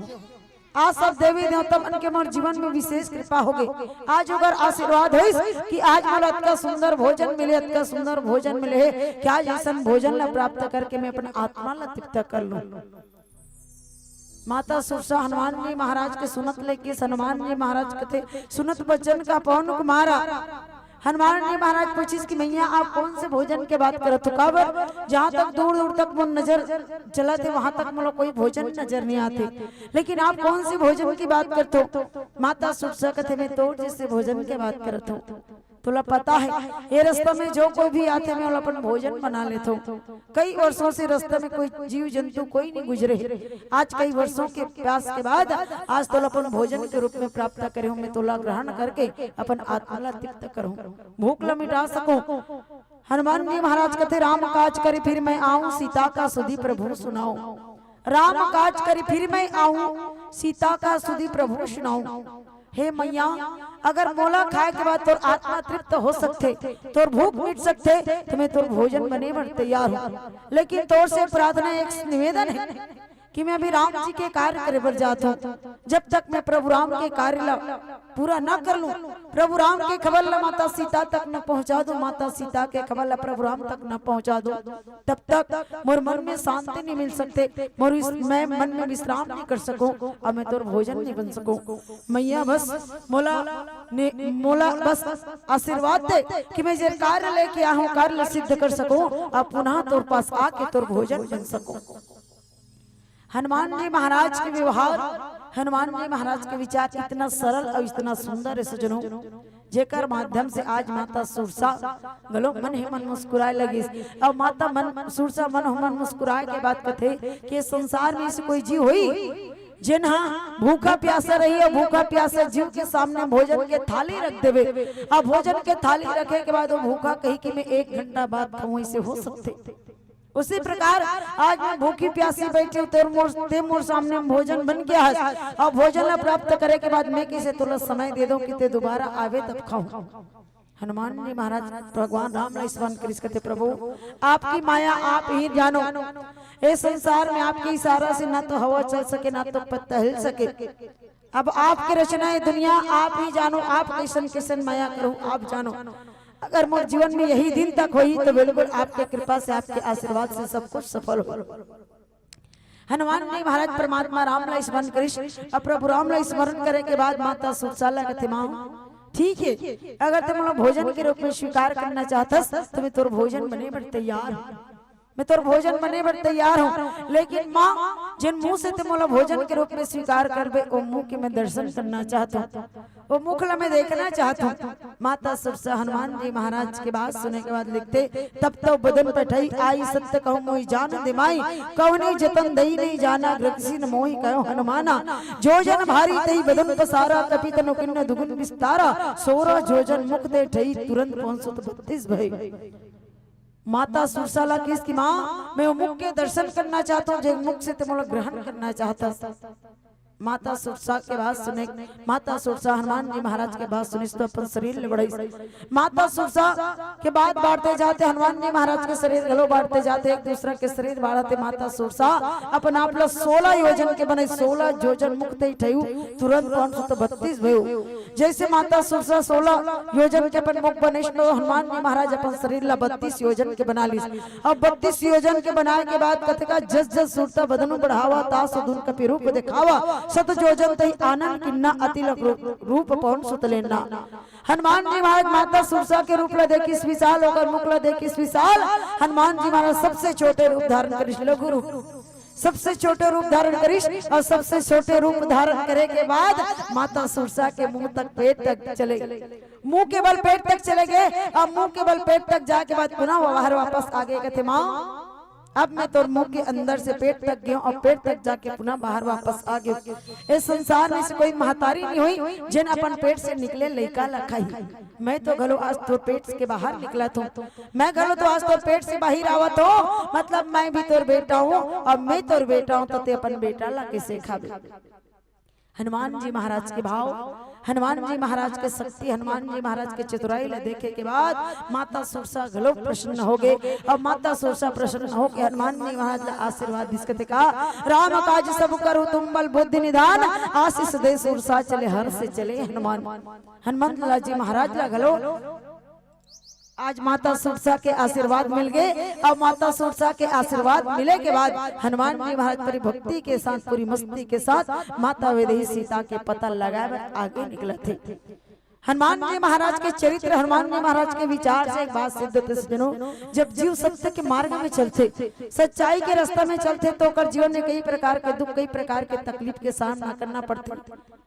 आज सब देवी देवता मन के मोर जीवन में विशेष कृपा हो गई। आज ओकर आशीर्वाद होइस कि आज मोला अतका सुंदर भोजन मिले, अतका सुंदर भोजन मिले हे कि आज अइसन भोजन ला प्राप्त करके मैं अपन आत्मा ला तृप्त कर लूं। माता सुरसा हनुमान जी महाराज के सुनत लेकिस, हनुमान जी महाराज कथे, सुनत बचन कहा पवन कुमारा। हनुमान जी महाराज पूछिस कि मैया, आप कौन से भोजन के बात करत हो? काबर जहाँ तक दूर दूर तक मोर नजर चलत हे, वहां तक मोला कोई भोजन नजर नहीं आते, लेकिन आप कौन से भोजन की बात करत हो? माता सुरसा कथे, मैं तोर जैसे भोजन के बात करत हूँ। तोला पता हे, ये रास्ता में जो कोई भी आथे, मैं ओला अपन भोजन बना लेथों। कई वर्षों से रास्ता में कोई जीव जंतु कोई नहीं गुजरे हे। आज कई वर्षों के प्यास के बाद आज तोला अपन भोजन के रूप में प्राप्त करे हूँ। मैं तोला ग्रहण करके अपन आत्मा ला तृप्त करूँ, भूख ला मिटा सकूं। हनुमान जी महाराज कथे, राम काज करी फिर मैं आऊं, सीता का सुधि प्रभु सुनाऊं। राम काज करी फिर मैं आऊं, सीता का सुधि प्रभु सुनाऊं। हे मैया, अगर मोला खाए के बाद तोर आत्मा तृप्त हो सकथे, तोर भूख मिट सकथे, तो मैं तोर भोजन बने बर तैयार हूँ। लेकिन तोर से प्रार्थना, एक निवेदन हे कि मैं अभी राम जी के कार्य करे बर जात हूँ। जब तक मैं प्रभु राम के कार्य ला पूरा न कर लूं, प्रभु राम के खबर ला माता सीता तक न पहुंचा दूं, माता सीता के खबर ला प्रभु राम तक न पहुंचा दूं, तब तक मोर मन में शांति नहीं मिल सकथे, मोर विस-, मैं मन में विश्राम नहीं कर सकूं, अउ मैं तोर भोजन नहीं बन सकूं। मैया बस मोला ने, मोला बस आशीर्वाद दे कि मैं जे कार्य लेके आया हूँ, कार्य सिद्ध कर सकूं, अउ पुनः तोर पास आके तोर भोजन बन सकूं। हनुमान जी महाराज के व्यवहार, हनुमान जी महाराज के विचार इतना सरल अउ इतना सुंदर हे सज्जनों, जेकर माध्यम से आज माता सुरसा घलो मन ही मन मुस्कुराए लगिस। अउ माता मन, सुरसा मन ही मन मुस्कुराए के बाद कथे कि संसार में अइसे कोई जीव होही, जेन हा भूखा प्यासा रही अउ भूखा प्यासा जीव के सामने भोजन के थाली रख देवे, अउ भोजन के थाली रखे के बाद वो भूखा कही कि मैं एक घंटा बाद खाऊं, अइसे हो सकथे? उसी प्रकार आज मैं भूखी प्यासी बैठी हूँ, तेरे मोर, ते मोर सामने में भोजन बन गया है, अउ भोजन ला प्राप्त करे के बाद मैं कइसे तोला समय दे दूं कि ते दोबारा आवे तब खाऊं? हनुमान जी महाराज भगवान राम ला स्मरण करिस, कथे, प्रभु, आपकी माया आप ही जानो, ए संसार में आपके इशारा से ना तो हवा चल सके, ना तो पत्ता हिल सके। अब आपके रचना हे दुनिया, आप ही जानो, आप कइसन कइसन माया करो, आप जानो। अगर मोर जीवन में यही दिन तक होही, तो बिल्कुल आपके कृपा से, आपके आशीर्वाद से सब कुछ सफल हो। हनुमान जी महाराज परमात्मा राम ला स्मरण करिस, अउ प्रभु राम ला स्मरण करे के बाद माता सुरसा ला कथे, माँ, ठीक हे, अगर ते मोला भोजन के रूप में स्वीकार करना चाहथस, तो मैं तोर भोजन बने बर तैयार हूँ। मैं तोर भोजन बने बर तैयार हूँ, लेकिन माँ, जेन मुंह से ते मोला भोजन के रूप में स्वीकार करबे, ओ मुंह के मैं दर्शन करना चाहत हूँ, ओ मुख ला मैं देखना चाहत हूँ। माता सुरसा हनुमान जी महाराज के बात सुने के बाद लिखथे, तब तो बदन पठई आई, सत्य कहूँ मोहि जान दे माई, कवनी जतन दई नहीं जाना, ग्रगसी न मोहि कहो हनुमाना, जो जन भारी तई बदन पसारा, कपि तनु कीन्ह दुगुन बिस्तारा, सोरह जो जन मुख दे ठई, तुरंत पहुँचत बत्तीस भई। माता सुरसा ला किहिस कि माँ, मैं वो मुख के दर्शन करना चाहत हूँ, जे मुख से ते मोला ग्रहण करना चाहत हस। माता सुरसा के बात सुने, माता सुरसा हनुमान जी महाराज के बात सुनिस तो अपन शरीर ल बढ़ाइस। माता सुरसा के बात बांटते जाते हनुमान जी महाराज के शरीर घलो बांटते जाते, एक दूसरा के शरीर बांटते। माता सुरसा अपन आप ल सोलह योजन के बने, सोलह योजन मुख ते ठयू, तुरंत पहुंच तो बत्तीस भयो। जैसे माता सुरसा सोलह योजन के अपन मुख बनिस तो हनुमान जी महाराज अपन शरीर ला बत्तीस योजन के बना लिस। अब बत्तीस योजन के बनाए के बाद कथे का, जस जस सुरता बदनु बढ़ावा, तास धुन कपि रूप देखावा, सत योजन तही आनंद किन्ना, अति लख रूप, रूप पवन सुत लेना। हनुमान जी महाराज माता सुरसा के रूप ला देखिस विशाल, ओकर मुख ला देखिस विशाल। हनुमान जी महाराज सबसे छोटे रूप धारण करिस, लघु रूप, सबसे छोटे रूप धारण करिस। और सबसे छोटे रूप धारण करे के बाद माता सुरसा के मुंह तक, पेट तक चले, मुंह के बल पेट तक चले गए। अब मुंह के बल पेट तक जाए के बाद पुनः वो बाहर वापस आ गए, कथे, माँ, अब मैं तोर मुंह के अंदर से पेट तक गयो और पेट तक जाके पुनः बाहर वापस आ गयो। इस संसार में से कोई महतारी नहीं हुई जेन अपन पेट से निकले लइका ला खाही। मैं तो घलो आज तोर पेट के बाहर निकलत हूँ, मैं घलो तो आज तोर पेट से बाहर आवत हूँ, मतलब मैं भी तोर बेटा हूँ। अब मैं तोर बेटा हूँ तो ते अपन बेटा ला कैसे खाबे? हनुमान जी महाराज के भाव, हनुमान जी महाराज के शक्ति, हनुमान जी महाराज के चतुराई ला देखे के बाद माता सुरसा घलो प्रसन्न हो गए। और माता सुरसा प्रसन्न होके हनुमान जी महाराज ला आशीर्वाद दिस, कथे का, राम काज सब करो तुम बल बुद्धि निधान, आशीष दे सुरसा चले हर्ष चले हनुमान। हनुमंत लाल जी महाराज ला घलो आज माता सुरसा के आशीर्वाद मिल गए। और माता सुरसा के आशीर्वाद मिले के बाद हनुमान जी महाराज पूरी भक्ति के साथ, पूरी मस्ती के साथ माता वैदेही सीता के पता लगाए बर आगे निकलत हे। हनुमान जी महाराज के चरित्र, हनुमान जी महाराज के विचार से एक बात सिद्ध होथे सज्जनों, जब जीव सत्य के मार्ग में चलथे, सच्चाई के रास्ता में चलथे, तो ओकर जीवन में कई प्रकार के दुख, कई प्रकार के तकलीफ के सामना करना पड़थे।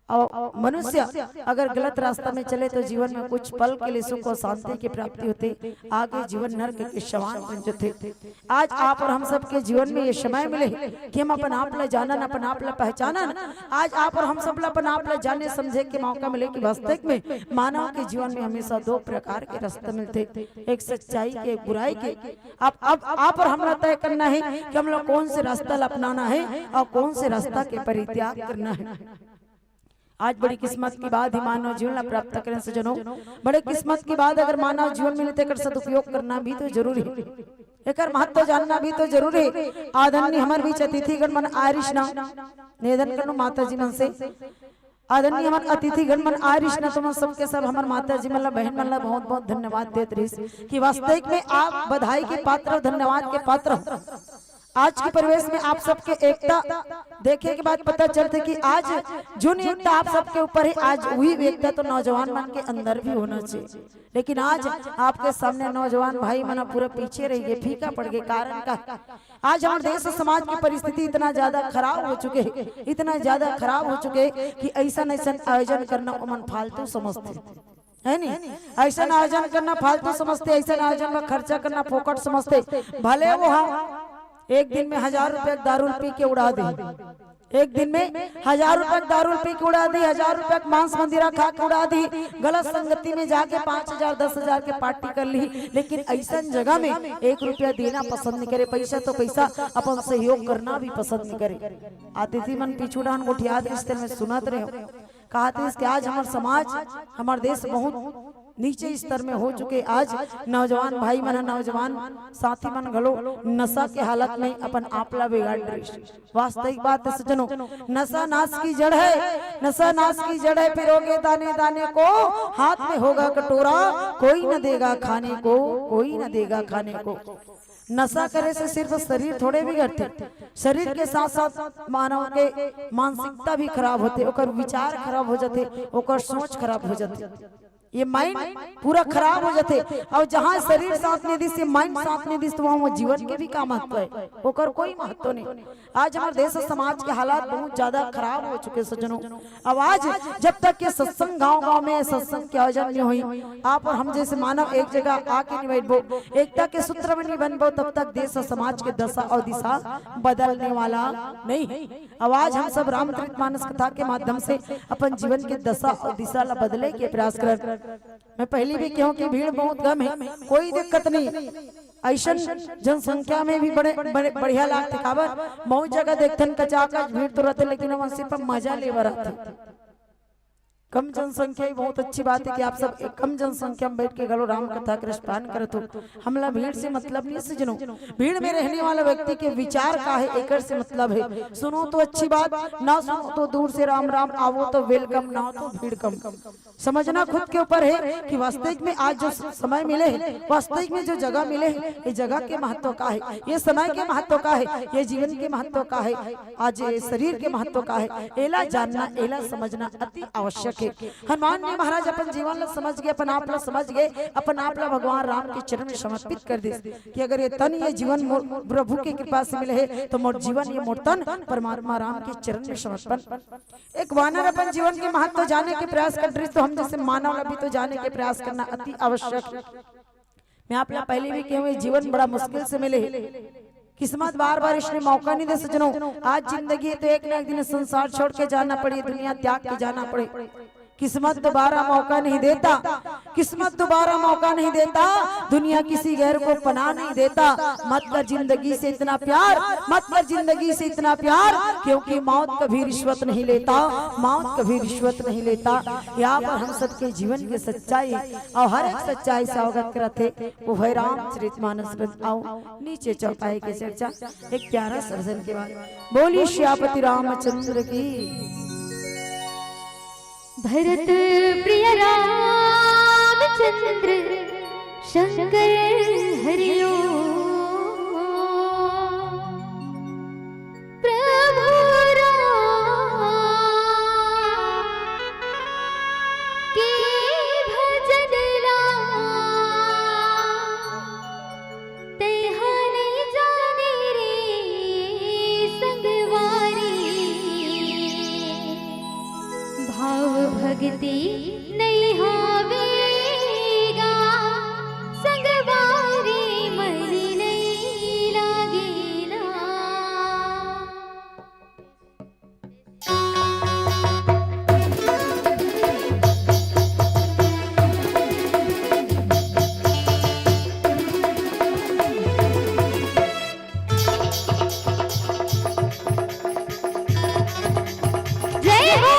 और मनुष्य अगर गलत रास्ता में चले तो जीवन में कुछ पल के लिए सुख और शांति की प्राप्ति होथे, आगे जीवन नरक के समान बन जाथे। आज आप और हम सबके जीवन में ये समय मिले कि हम अपन आप ला जानन, अपन आप ला पहचानन। आज आप और हम सब ला अपन आप ला जाने समझे के मौका मिले कि वास्तविक में मानव के जीवन में हमेशा दो प्रकार के रास्ता मिलथे, एक सच्चाई के, एक बुराई के। आप, अब आप और हमरा तय करना है कि हम लोग कौन से रास्ता ला अपनाना है और कौन से रास्ता के परित्याग करना है। आज बड़ी किस्मत के बाद ही मानव जीवन ला प्राप्त करें सज्जनों। बड़े किस्मत के बाद अगर मानव जीवन मिले तो एकर सदुपयोग करना भी तो जरूरी है, एकर महत्व जानना भी तो जरूरी है। आदरणीय हमर बीच अतिथिगण मन आए रिहिस ना, निवेदन करनो माता जी मन से, आदरणीय हमर अतिथिगण मन आए रिहिस ना, तुमन सबके सब हमर माता जी मन ला, बहन मन ला बहुत बहुत धन्यवाद देत रहिस कि वास्तविक में आप बधाई के पात्र हो, धन्यवाद के पात्र हो। आज के परिवेश में आप सबके एकता देखे के बाद पता चलथे कि आज जोन एकता आप सबके ऊपर है, आज वही एकता तो नौजवान मन के अंदर भी होना चाहिए। लेकिन आज आपके सामने नौजवान भाई मन पूरा पीछे रह गए, फीका पड़ गए। कारण का? आज हमारे देश और समाज की परिस्थिति इतना ज्यादा खराब हो चुके है, इतना ज्यादा खराब हो चुके है कि ऐसा ऐसा आयोजन करना ओमन फालतू समझते, है नी? ऐसा आयोजन करना फालतू समझते, ऐसा आयोजन में खर्चा करना फोकट समझते। भले वो हाँ एक दिन में हजार रुपया दारू पी के उड़ा दे, एक दिन में हजार रुपया दारू पी के उड़ा दी, हजार रुपया के मांस मंदिरा खा के उड़ा दी, गलत संगति में जाके पाँच हजार, दस हजार के पार्टी कर ली, लेकिन ऐसा जगह में एक रुपया देना पसंद नहीं करे। पैसा तो पैसा, अपन सहयोग करना भी पसंद नहीं करे। अतिथि मन पीछू डाहन गोठियात रिहिस तेन में सुनत रहे हो। कहत रिहिस कि आज हमार समाज, हमार देश बहुत नीचे स्तर में हो चुके। आज नौजवान भाई मन, नौजवान साथी मन घलो नशा के हालत में अपन आप ला बिगाड़ रहिस। वास्तविक बात है सज्जनों, नशा नाश की जड़ है, नशा नाश की जड़ है। पिरोगे दाने दाने को, हाथ में होगा कटोरा, कोई न देगा खाने को, कोई न देगा खाने को। नशा करे से सिर्फ शरीर थोड़े बिगड़थे, शरीर के साथ साथ मानव के मानसिकता भी खराब होथे, ओकर विचार खराब हो जाथे, ओकर सोच खराब हो जाथे। ये माइंड पूरा खराब हो जाथे। और जहाँ शरीर साथ नहीं दिस, ये माइंड साथ नहीं दिस, तो वहाँ वो जीवन के भी का महत्व है? ओकर कोई महत्व नहीं। आज हमारे देश और समाज के हालात बहुत ज्यादा खराब हो चुके सज्जनों। अब आज जब तक ये सत्संग गांव गांव में सत्संग के आयोजन नहीं हुई, आप और हम जैसे मानव एक जगह आके नहीं बैठबो, एकता के सूत्र में नहीं बनबो, तब तक देश और समाज के दशा और दिशा बदलने वाला नहीं है। अब आज हम सब रामचरित मानस कथा के माध्यम से अपन जीवन के दशा और दिशा ला बदले के प्रयास करत। मैं पहली भी कहूँ कि भीड़ बहुत कम है, कोई दिक्कत नहीं। अइसन जनसंख्या में भी बड़े, बड़े बढ़िया लागथे। काबर, बहुत जगह देखथन, कचाकच भीड़ तो रहथे, लेकिन हमन सिर्फ मजा लेबर आथे। कम जनसंख्या ही बहुत अच्छी बात है कि आप सब एक कम जनसंख्या में बैठ के घलो राम कथा के रसपान करत हो। हमला भीड़ से मतलब नहीं, सजनो। भीड़ में रहने वाला व्यक्ति के विचार का है, एकर से मतलब है। सुनो तो अच्छी बात, ना सुनो तो दूर से राम राम, आवो तो वेलकम, ना हो तो भीड़ कम। समझना खुद के ऊपर है कि वास्तविक में आज जो समय मिले है, वास्तविक में जो जगह मिले है, ये जगह के महत्व का है, ये समय के महत्व का है, ये जीवन के महत्व का है, आज ये शरीर के महत्व का है, एला जानना, एला समझना अति आवश्यक है। हनुमान जी महाराज अपन जीवन ला समझ गए, अपन आप ला समझ गए, अपन आप ला भगवान राम के चरण में समर्पित कर दिस कि अगर ये तन, ये जीवन मोर प्रभु के कृपा से मिले है, तो मोर जीवन, ये मोर तन परमात्मा राम के चरण में समर्पण। एक वानर अपन जीवन के महत्व जाने के प्रयास कर रही, तो हम जैसे मानव ला भी तो जाने के प्रयास करना अति आवश्यक है। मैं आप ला पहले भी कहूँ, ये जीवन बड़ा मुश्किल से मिले है। किस्मत बार बार इसने मौका नहीं दे, सजनो। आज जिंदगी है तो एक ना एक दिन संसार छोड़ के जाना पड़े, दुनिया त्याग के जाना पड़े। किस्मत दोबारा मौका नहीं देता, किस्मत दोबारा मौका नहीं देता, दुनिया किसी गैर को पनाह नहीं देता। मत कर जिंदगी से इतना प्यार, मत कर जिंदगी से इतना प्यार, क्योंकि मौत कभी रिश्वत नहीं लेता, मौत कभी रिश्वत नहीं लेता। यहाँ पर हम सबके जीवन के सच्चाई और हर एक सच्चाई से अवगत करत हे, वो है रामचरित मानस ग्रंथ। आओ, नीचे चौपाई की चर्चा, एक प्यारा सा भजन के बाद। बोली सियापति रामचंद्र की। भरत प्रिय रामचंद्र शंकर हरिओ। प्रभु राम के भजन ला तेहा नइ जाने रे संगवारी, भाव भक्ति नइ हावे गा संगवारी, मन नइ लागे ना। जय हो।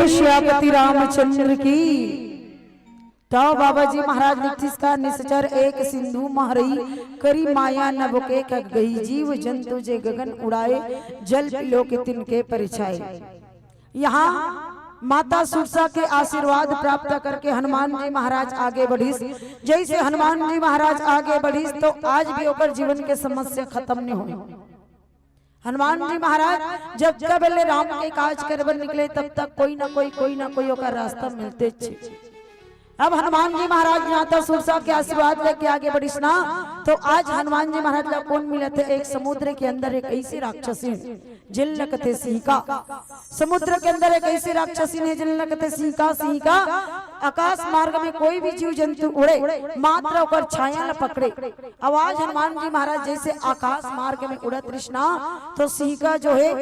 सियापति रामचंद्र की। तो बाबा जी महाराज लिखिस का निसचर एक सिंधु महरई, करी माया नभ के खग गई, जीव जंतु जे गगन उड़ाए, जल पिलो के तिनके परिछाए। यहाँ माता सुरसा के आशीर्वाद प्राप्त करके हनुमान जी महाराज आगे बढ़िस। जैसे हनुमान जी महाराज आगे बढ़िस तो आज भी ओकर जीवन के समस्या खत्म नहीं होय। हनुमान जी महाराज जब कब ले राम के काज करे बर निकले, तब तक कोई ना कोई, कोई ना कोई ओकर रास्ता मिलते छे। अब हनुमान जी महाराज माता सुरसा के आशीर्वाद लेके आगे बढ़िस ना, तो आज हनुमान जी महाराज ला कौन मिलत हे? एक समुद्र के अंदर एक ऐसी राक्षसी हे, जिन ला कथे सिंहिका। समुद्र के अंदर एक ऐसी राक्षसी हे, जिन ला कथे सिंहिका। सिंहिका आकाश मार्ग में कोई भी जीव जंतु उड़े, मात्र ओकर छाया ला पकड़े। अब आज हनुमान जी महाराज जैसे आकाश मार्ग में उड़त रिस ना, तो सिंहिका जो हे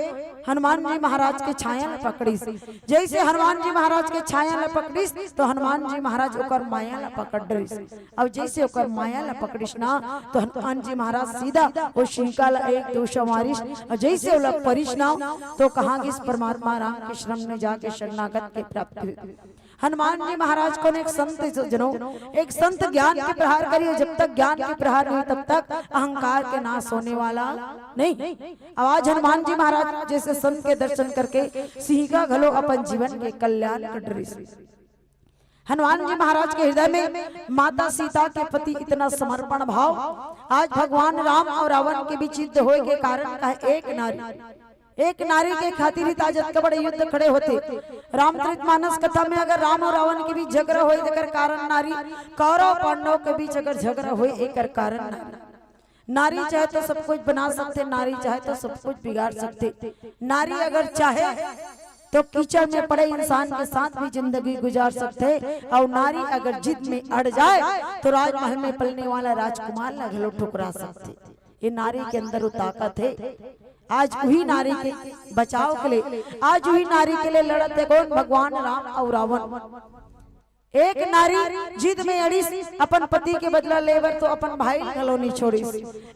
हनुमान जी महाराज के छाया ला पकड़िस। जैसे हनुमान जी महाराज के छाया ला पकड़िस, तो हनुमान जी महाराज ओकर माया ला पकड़ डरिस। अब जैसे ओकर माया ला पकड़िस ना, तो हनुमान जी महाराज सीधा वो सिंहिका ला एक दो सौ मारिस। और जैसे ओला परिस ना, तो कहाँ गिस? परमात्मा राम के शरण में जाके शरणागत के प्राप्त हुई। हनुमान जी महाराज कौन? एक संत, जनो, एक संत ज्ञान के प्रहार करियो। जब तक ज्ञान के प्रहार नहीं, तब तक अहंकार के नाश होने वाला नहीं। अब आज हनुमान जी महाराज जैसे संत के दर्शन करके सिंहिका घलो अपन जीवन के कल्याण कर डरिस। हनुमान जी महाराज के हृदय में माता सीता के प्रति इतना समर्पण भाव। आज भगवान राम और रावण के बीच युद्ध होए के कारण का है एक नारी, एक नारी के खातिर ही तो आज अतका बड़े युद्ध खड़े होते। रामचरित मानस कथा में अगर राम और रावण के बीच झगड़ा होए, तेकर कारण नारी, कौरव पांडव के बीच अगर झगड़ा होए, एकर कारण नारी। नारी चाहे तो सब कुछ बना सकते, नारी चाहे तो सब कुछ बिगाड़ सकते। नारी अगर चाहे तो कीचड़ में पड़े इंसान के साथ भी जिंदगी गुजार सकते, और नारी अगर जिद में अड़ जाए तो राजमहल में पलने वाला राजकुमार ला घलो ठुकरा सकते। ये नारी के अंदर वो ताकत हे। आज वही नारी के बचाव के लिए, आज वही नारी के लिए लड़त हे कौन? भगवान राम और रावण। एक नारी जिद में अड़िस, अपन पति के बदला लेबर तो अपन भाई घलो नहीं छोड़िस।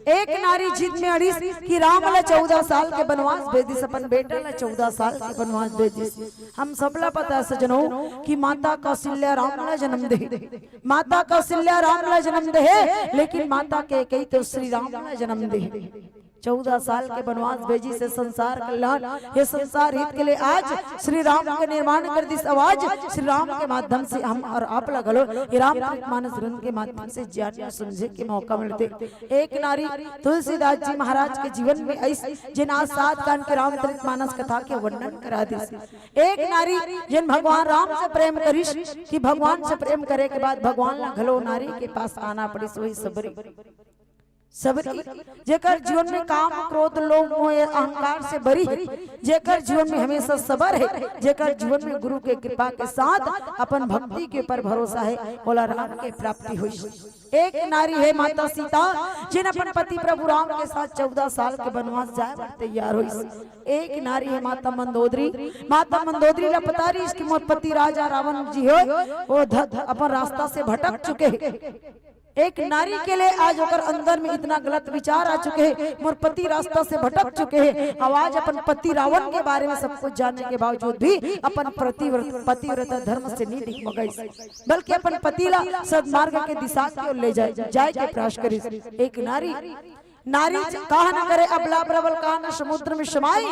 एक नारी जिद में अड़िस कि राम ला चौदह साल के बनवास भेजिस, अपन बेटा ला चौदह साल के बनवास भेजिस। हम सबला पता सजनो कि माता कौशल्या राम ला जन्म दे, माता कौशल्या राम ला जन्म दे, लेकिन माता कैकेयी तो श्री राम ला जन्म दे। चौदह साल के बनवास भेजिस हे संसार कल्याण, ये संसार हित के लिए आज श्री राम के निर्माण कर दिस। अब आज श्री राम के माध्यम से हम और आप ला घलो ये रामचरित मानस ग्रंथ के माध्यम से ज्ञान समझे के मौका मिलते। एक नारी तुलसीदास जी महाराज के जीवन में अइस, जिन आज सात कांड के रामचरित मानस कथा के वर्णन करा दिस। एक नारी जिन भगवान राम से प्रेम करिस कि भगवान से प्रेम करे के बाद भगवान ला घलो नारी के पास आना पड़िस, वही सबरी। सबरी, जेकर जीवन में काम, क्रोध, लोभ, मोह, अहंकार से बरी हे, जेकर जीवन में हमेशा सबर हे, जेकर जीवन में गुरु के कृपा के साथ अपन भक्ति के ऊपर भरोसा हे, ओला राम के प्राप्ति होइस। एक नारी हे माता सीता, जिन अपन पति प्रभु राम के साथ चौदह साल के बनवास जाए बर तैयार होइस। एक नारी हे माता मंदोदरी। माता मंदोदरी ला पता रहिस कि मोर पति राजा रावण जी हे, वो ध-, अपन रास्ता से भटक चुके हे। एक नारी के लिए आज ओकर अंदर में इतना गलत विचार आ चुके हे, मोर पति रास्ता से भटक चुके हे। अब आज अपन पति रावण के बारे में सब कुछ जानने के बावजूद भी अपन पतिव्रत-, पतिव्रता धर्म से नहीं डिगमगाइस, बल्कि अपन पति ला सदमार्ग के दिशा की ओर ले जाए, जाए के प्रयास करिस। एक नारी, नारी च-, कहा न करे अबला प्रबल, कहा न समुद्र में समाई।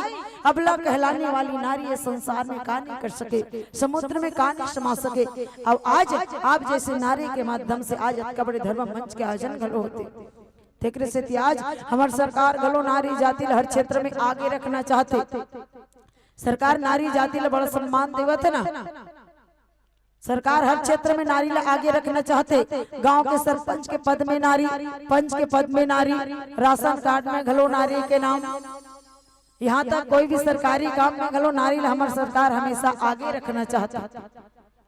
अबला कहलाने वाली नारी ये संसार में का नहीं कर सके, समुद्र में का नहीं समा सके। अब आज आप जैसे नारी के माध्यम से आज अतका बड़े धर्म मंच के आयोजन घलो होते। तेकरे सेती आज हमर सरकार घलो नारी जाति ल हर क्षेत्र में आगे रखना चाहते। सरकार नारी जाति ल बड़ा सम्मान देवत हे ना। सरकार हर क्षेत्र में नारी ला आगे रखना चाहते। गांव के सरपंच के पद में नारी, पंच के पद में नारी, राशन कार्ड में घलो नारी के नाम, यहाँ तक कोई भी सरकारी काम में घलो नारी ला हमर सरकार हमेशा आगे रखना चाहते।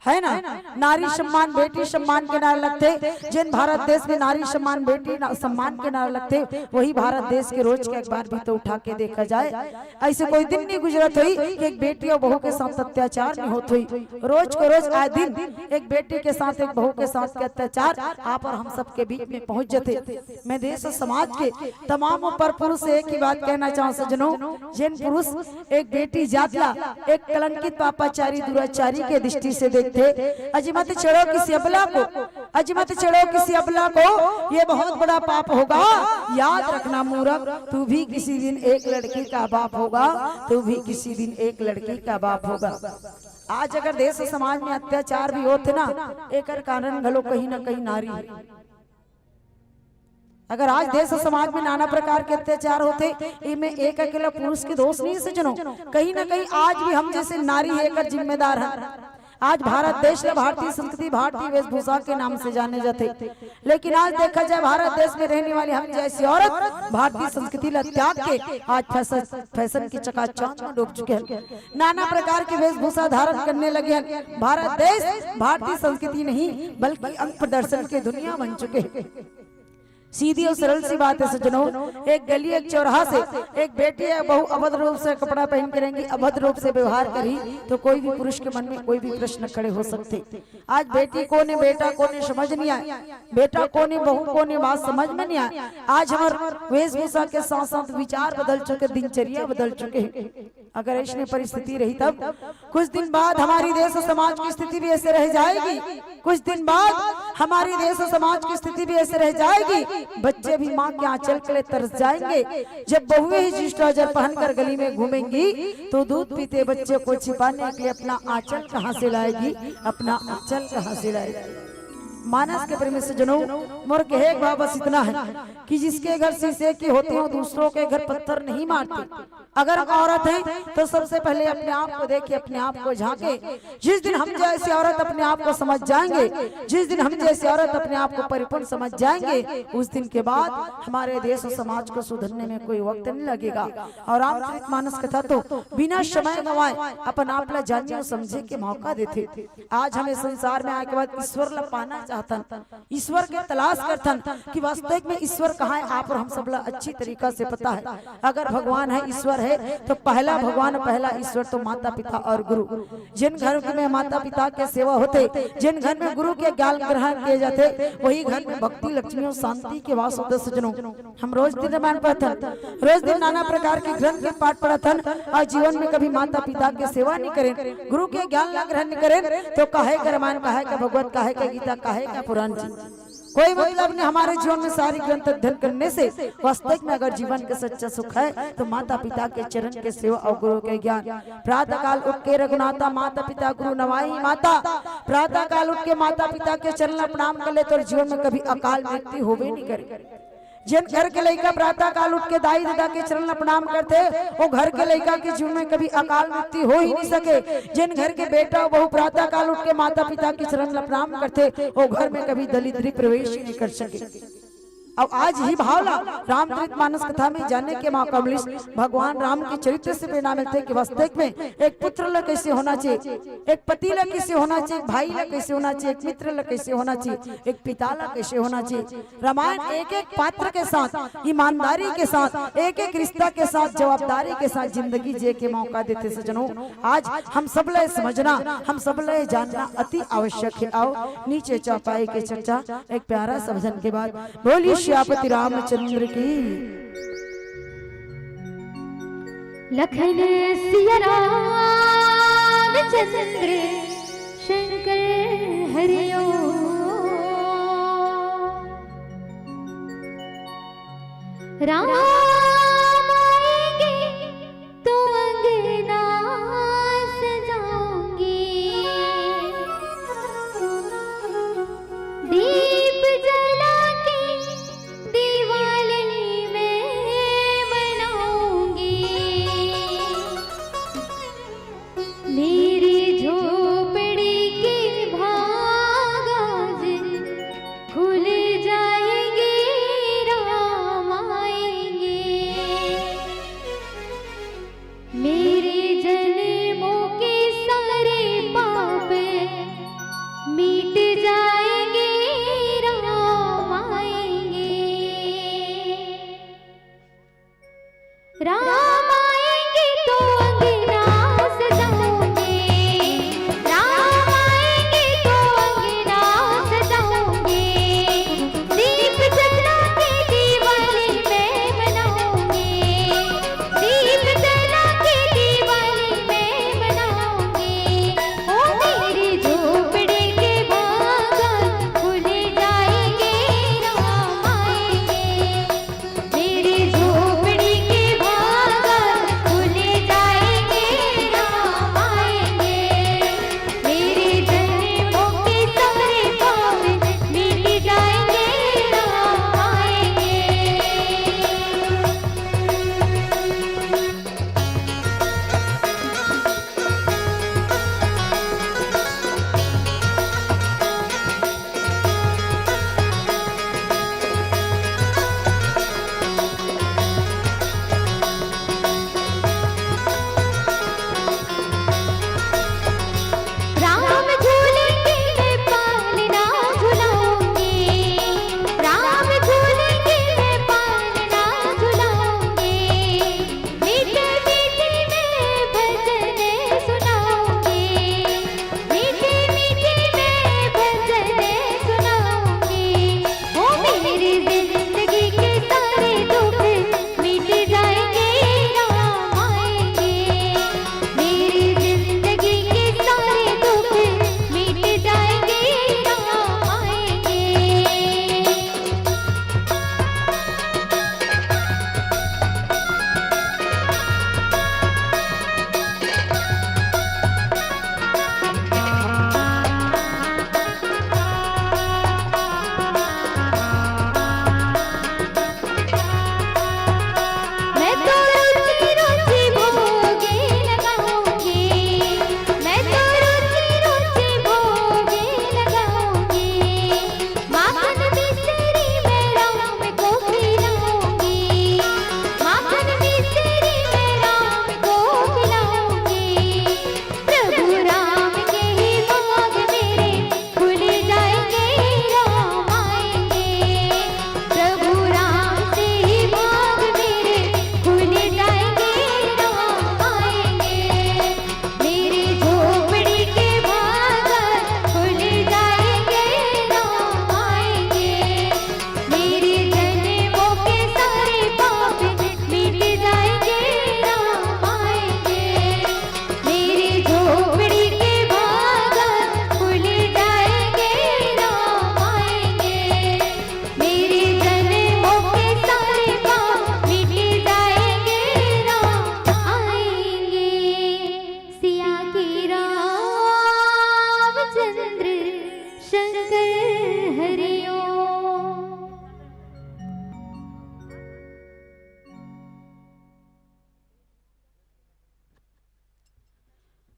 है ना? नारी सम्मान, बेटी सम्मान के नारा लगथे। जेन भारत देश में नारी सम्मान, बेटी ना-, सम्मान के नारा लगथे, वही भारत देश के रोज के अखबार भी तो उठा के देखा जाए। ऐसे कोई दिन नहीं गुजरत होई कि एक बेटी और बहू के साथ अत्याचार नहीं होत होई। रोज को रोज, आए दिन एक बेटी के साथ, एक बहू के साथ के अत्याचार आप और हम सबके बीच में पहुंच जथे। मैं देश और समाज के तमाम पर पुरुष से एक ही बात कहना चाहूं सज्जनों, जेन पुरुष एक बेटी जात ला एक कलंकित, पापाचारी, दुराचारी के दृष्टि से देखथे, अजी मत छेड़ो किसी अबला को, अजी मत छेड़ो किसी अबला को, ये बहुत बड़ा पाप होगा। याद रखना मूर्ख, तू भी किसी दिन एक लड़की का बाप होगा, तू भी किसी दिन एक लड़की का बाप होगा। आज अगर देश और समाज में अत्याचार भी होत हे ना, एकर कारण घलो कहीं ना कहीं नारी हे। अगर आज देश और समाज में नाना प्रकार के अत्याचार होथे, इमे एक अकेला पुरुष के दोष नहीं हे सज्जनों। कहीं ना कहीं आज भी हम जैसे नारी हे एकर जिम्मेदार हे। आज भारत देश ला भारतीय संस्कृति, भारतीय वेशभूषा के नाम से जाने जाथे, लेकिन आज देखा जाए, भारत देश में रहने वाली हम जैसी औरत भारतीय संस्कृति ला त्याग के आज फैशन, फैशन की चकाचौंध में डूब चुके हैं। नाना प्रकार की वेशभूषा धारण करने लगे हैं। भारत देश भारतीय संस्कृति नहीं, बल्कि अंग प्रदर्शन की दुनिया बन चुके हैं। सीधी और सरल सी बात है सज्जनों, एक गली, एक चौराहा से एक बेटी या बहू अभद्र रूप से कपड़ा पहन के रहेंगी, अभद्र रूप से व्यवहार करी, तो कोई भी पुरुष के मन में कोई भी प्रश्न खड़े हो सकथे। आज बेटी कोन हे, बेटा कोन हे, समझ नहीं आए, बेटा कोन हे, बहू कोन हे, बात समझ में नहीं आए। आज हमर वेशभूषा के साथ साथ विचार बदल चुके, दिनचर्या बदल चुके हैं। अगर ऐसने परिस्थिति रही, तब कुछ दिन बाद हमारी देश और समाज की स्थिति भी ऐसे रह जाएगी। कुछ दिन बाद हमारी देश और समाज की स्थिति भी ऐसे रह जाएगी, बच्चे भी माँ के आंचल के लिए तरस जाएंगे। जब बहुएं ही जींस ट्राउजर पहनकर गली में घूमेंगी, तो दूध पीते बच्चे को छिपाने के लिए अपना आंचल कहाँ से लाएगी, अपना आंचल कहाँ से लाएगी? मानस के प्रेमी सज्जनों, मोर कहे के भाव बस इतना है कि जिसके घर शीशे की होती हो, दूसरों के घर पत्थर नहीं मारते। अगर हम औरत हैं, तो सबसे पहले अपने आप को देखें, अपने आप को झांकें। जिस दिन हम जैसी औरत अपने आप को समझ जाएंगे, जिस दिन हम जैसी औरत अपने आप को परिपूर्ण समझ जाएंगे, उस दिन के बाद हमारे देश और समाज को सुधरने में कोई वक्त नहीं लगेगा। और रामचरित मानस कथा तो बिना समय गंवाए अपन आप ला जाने और समझे के मौका देथे। आज हम इस संसार में आए के बाद ईश्वर ला पाना चाहथन, ईश्वर के तलाश करथन कि वास्तविक में ईश्वर कहाँ है। आप और हम सबला अच्छी तरीका से पता है, अगर भगवान है, ईश्वर है, तो पहला भगवान, पहला ईश्वर तो माता पिता और गुरु। जिन घर में माता पिता के सेवा होथे, जिन घर में गुरु के ज्ञान ग्रहण किए जाथे, वही घर में भक्ति, लक्ष्मी और शांति के वास होथे सज्जनों। हम रोज दिन रामायण पढ़थन, रोज दिन नाना प्रकार के ग्रंथ के पाठ पढ़थन, और जीवन में कभी माता पिता के सेवा नहीं करें, गुरु के ज्ञान ला ग्रहण नहीं करें, तो काहे का रामायण, काहे का भगवत, काहे का गीता, काहे का पुराण जी? कोई मतलब नहीं। हमारे जीवन में सारी ग्रंथ अध्ययन करने से वास्तविक में अगर जीवन का सच्चा सुख है, तो माता पिता के चरण के सेवा और गुरु के ज्ञान। प्रातः काल उठ के रघुनाथा, माता पिता गुरु नवाई माता। प्रातः काल उठ के माता पिता के चरण ला प्रणाम कर ले, तो जीवन में कभी अकाल मृत्यु होवे नहीं करे। जिन घर के लइका प्रातः काल उठ के दाई ददा के चरण ला प्रणाम करथे, वो घर के लइका के जीवन में कभी अकाल मृत्यु हो ही नहीं सके। जिन घर के बेटा बहू प्रातः काल उठ के माता पिता के चरण ला प्रणाम करथे, वो घर में कभी दलिद्री प्रवेश ही नहीं कर सके। अब आज ही भाव ला रामचरित मानस कथा में जाने के मौका मिलिस। भगवान राम के चरित्र से प्रेरणा मिलथे कि वास्तविक में एक पुत्र ला कैसे होना चाहिए, एक पति ला कैसे होना चाहिए, एक भाई ला कैसे होना चाहिए, एक मित्र ला कैसे होना चाहिए, एक पिता ला कैसे होना चाहिए। रामायण एक एक पात्र के साथ, ईमानदारी के साथ, एक एक रिश्ता के साथ, जवाबदारी के साथ जिंदगी जिए के मौका देथे सज्जनों। आज हम सब ला समझना, हम सब ला जानना अति आवश्यक है। आओ नीचे चौपाई के चर्चा एक प्यारा सा भजन के बाद। बोलिए सियापति रामचंद्र की। लखन सिया रामचंद्र शंकर हरिओ। राम आएंगे तो अंगना सजाऊंगी। दीप जला के दिवाली मैं मनाऊंगी। मेरी झोपड़ी के भाग आज खुल जाएंगे, राम आएंगे।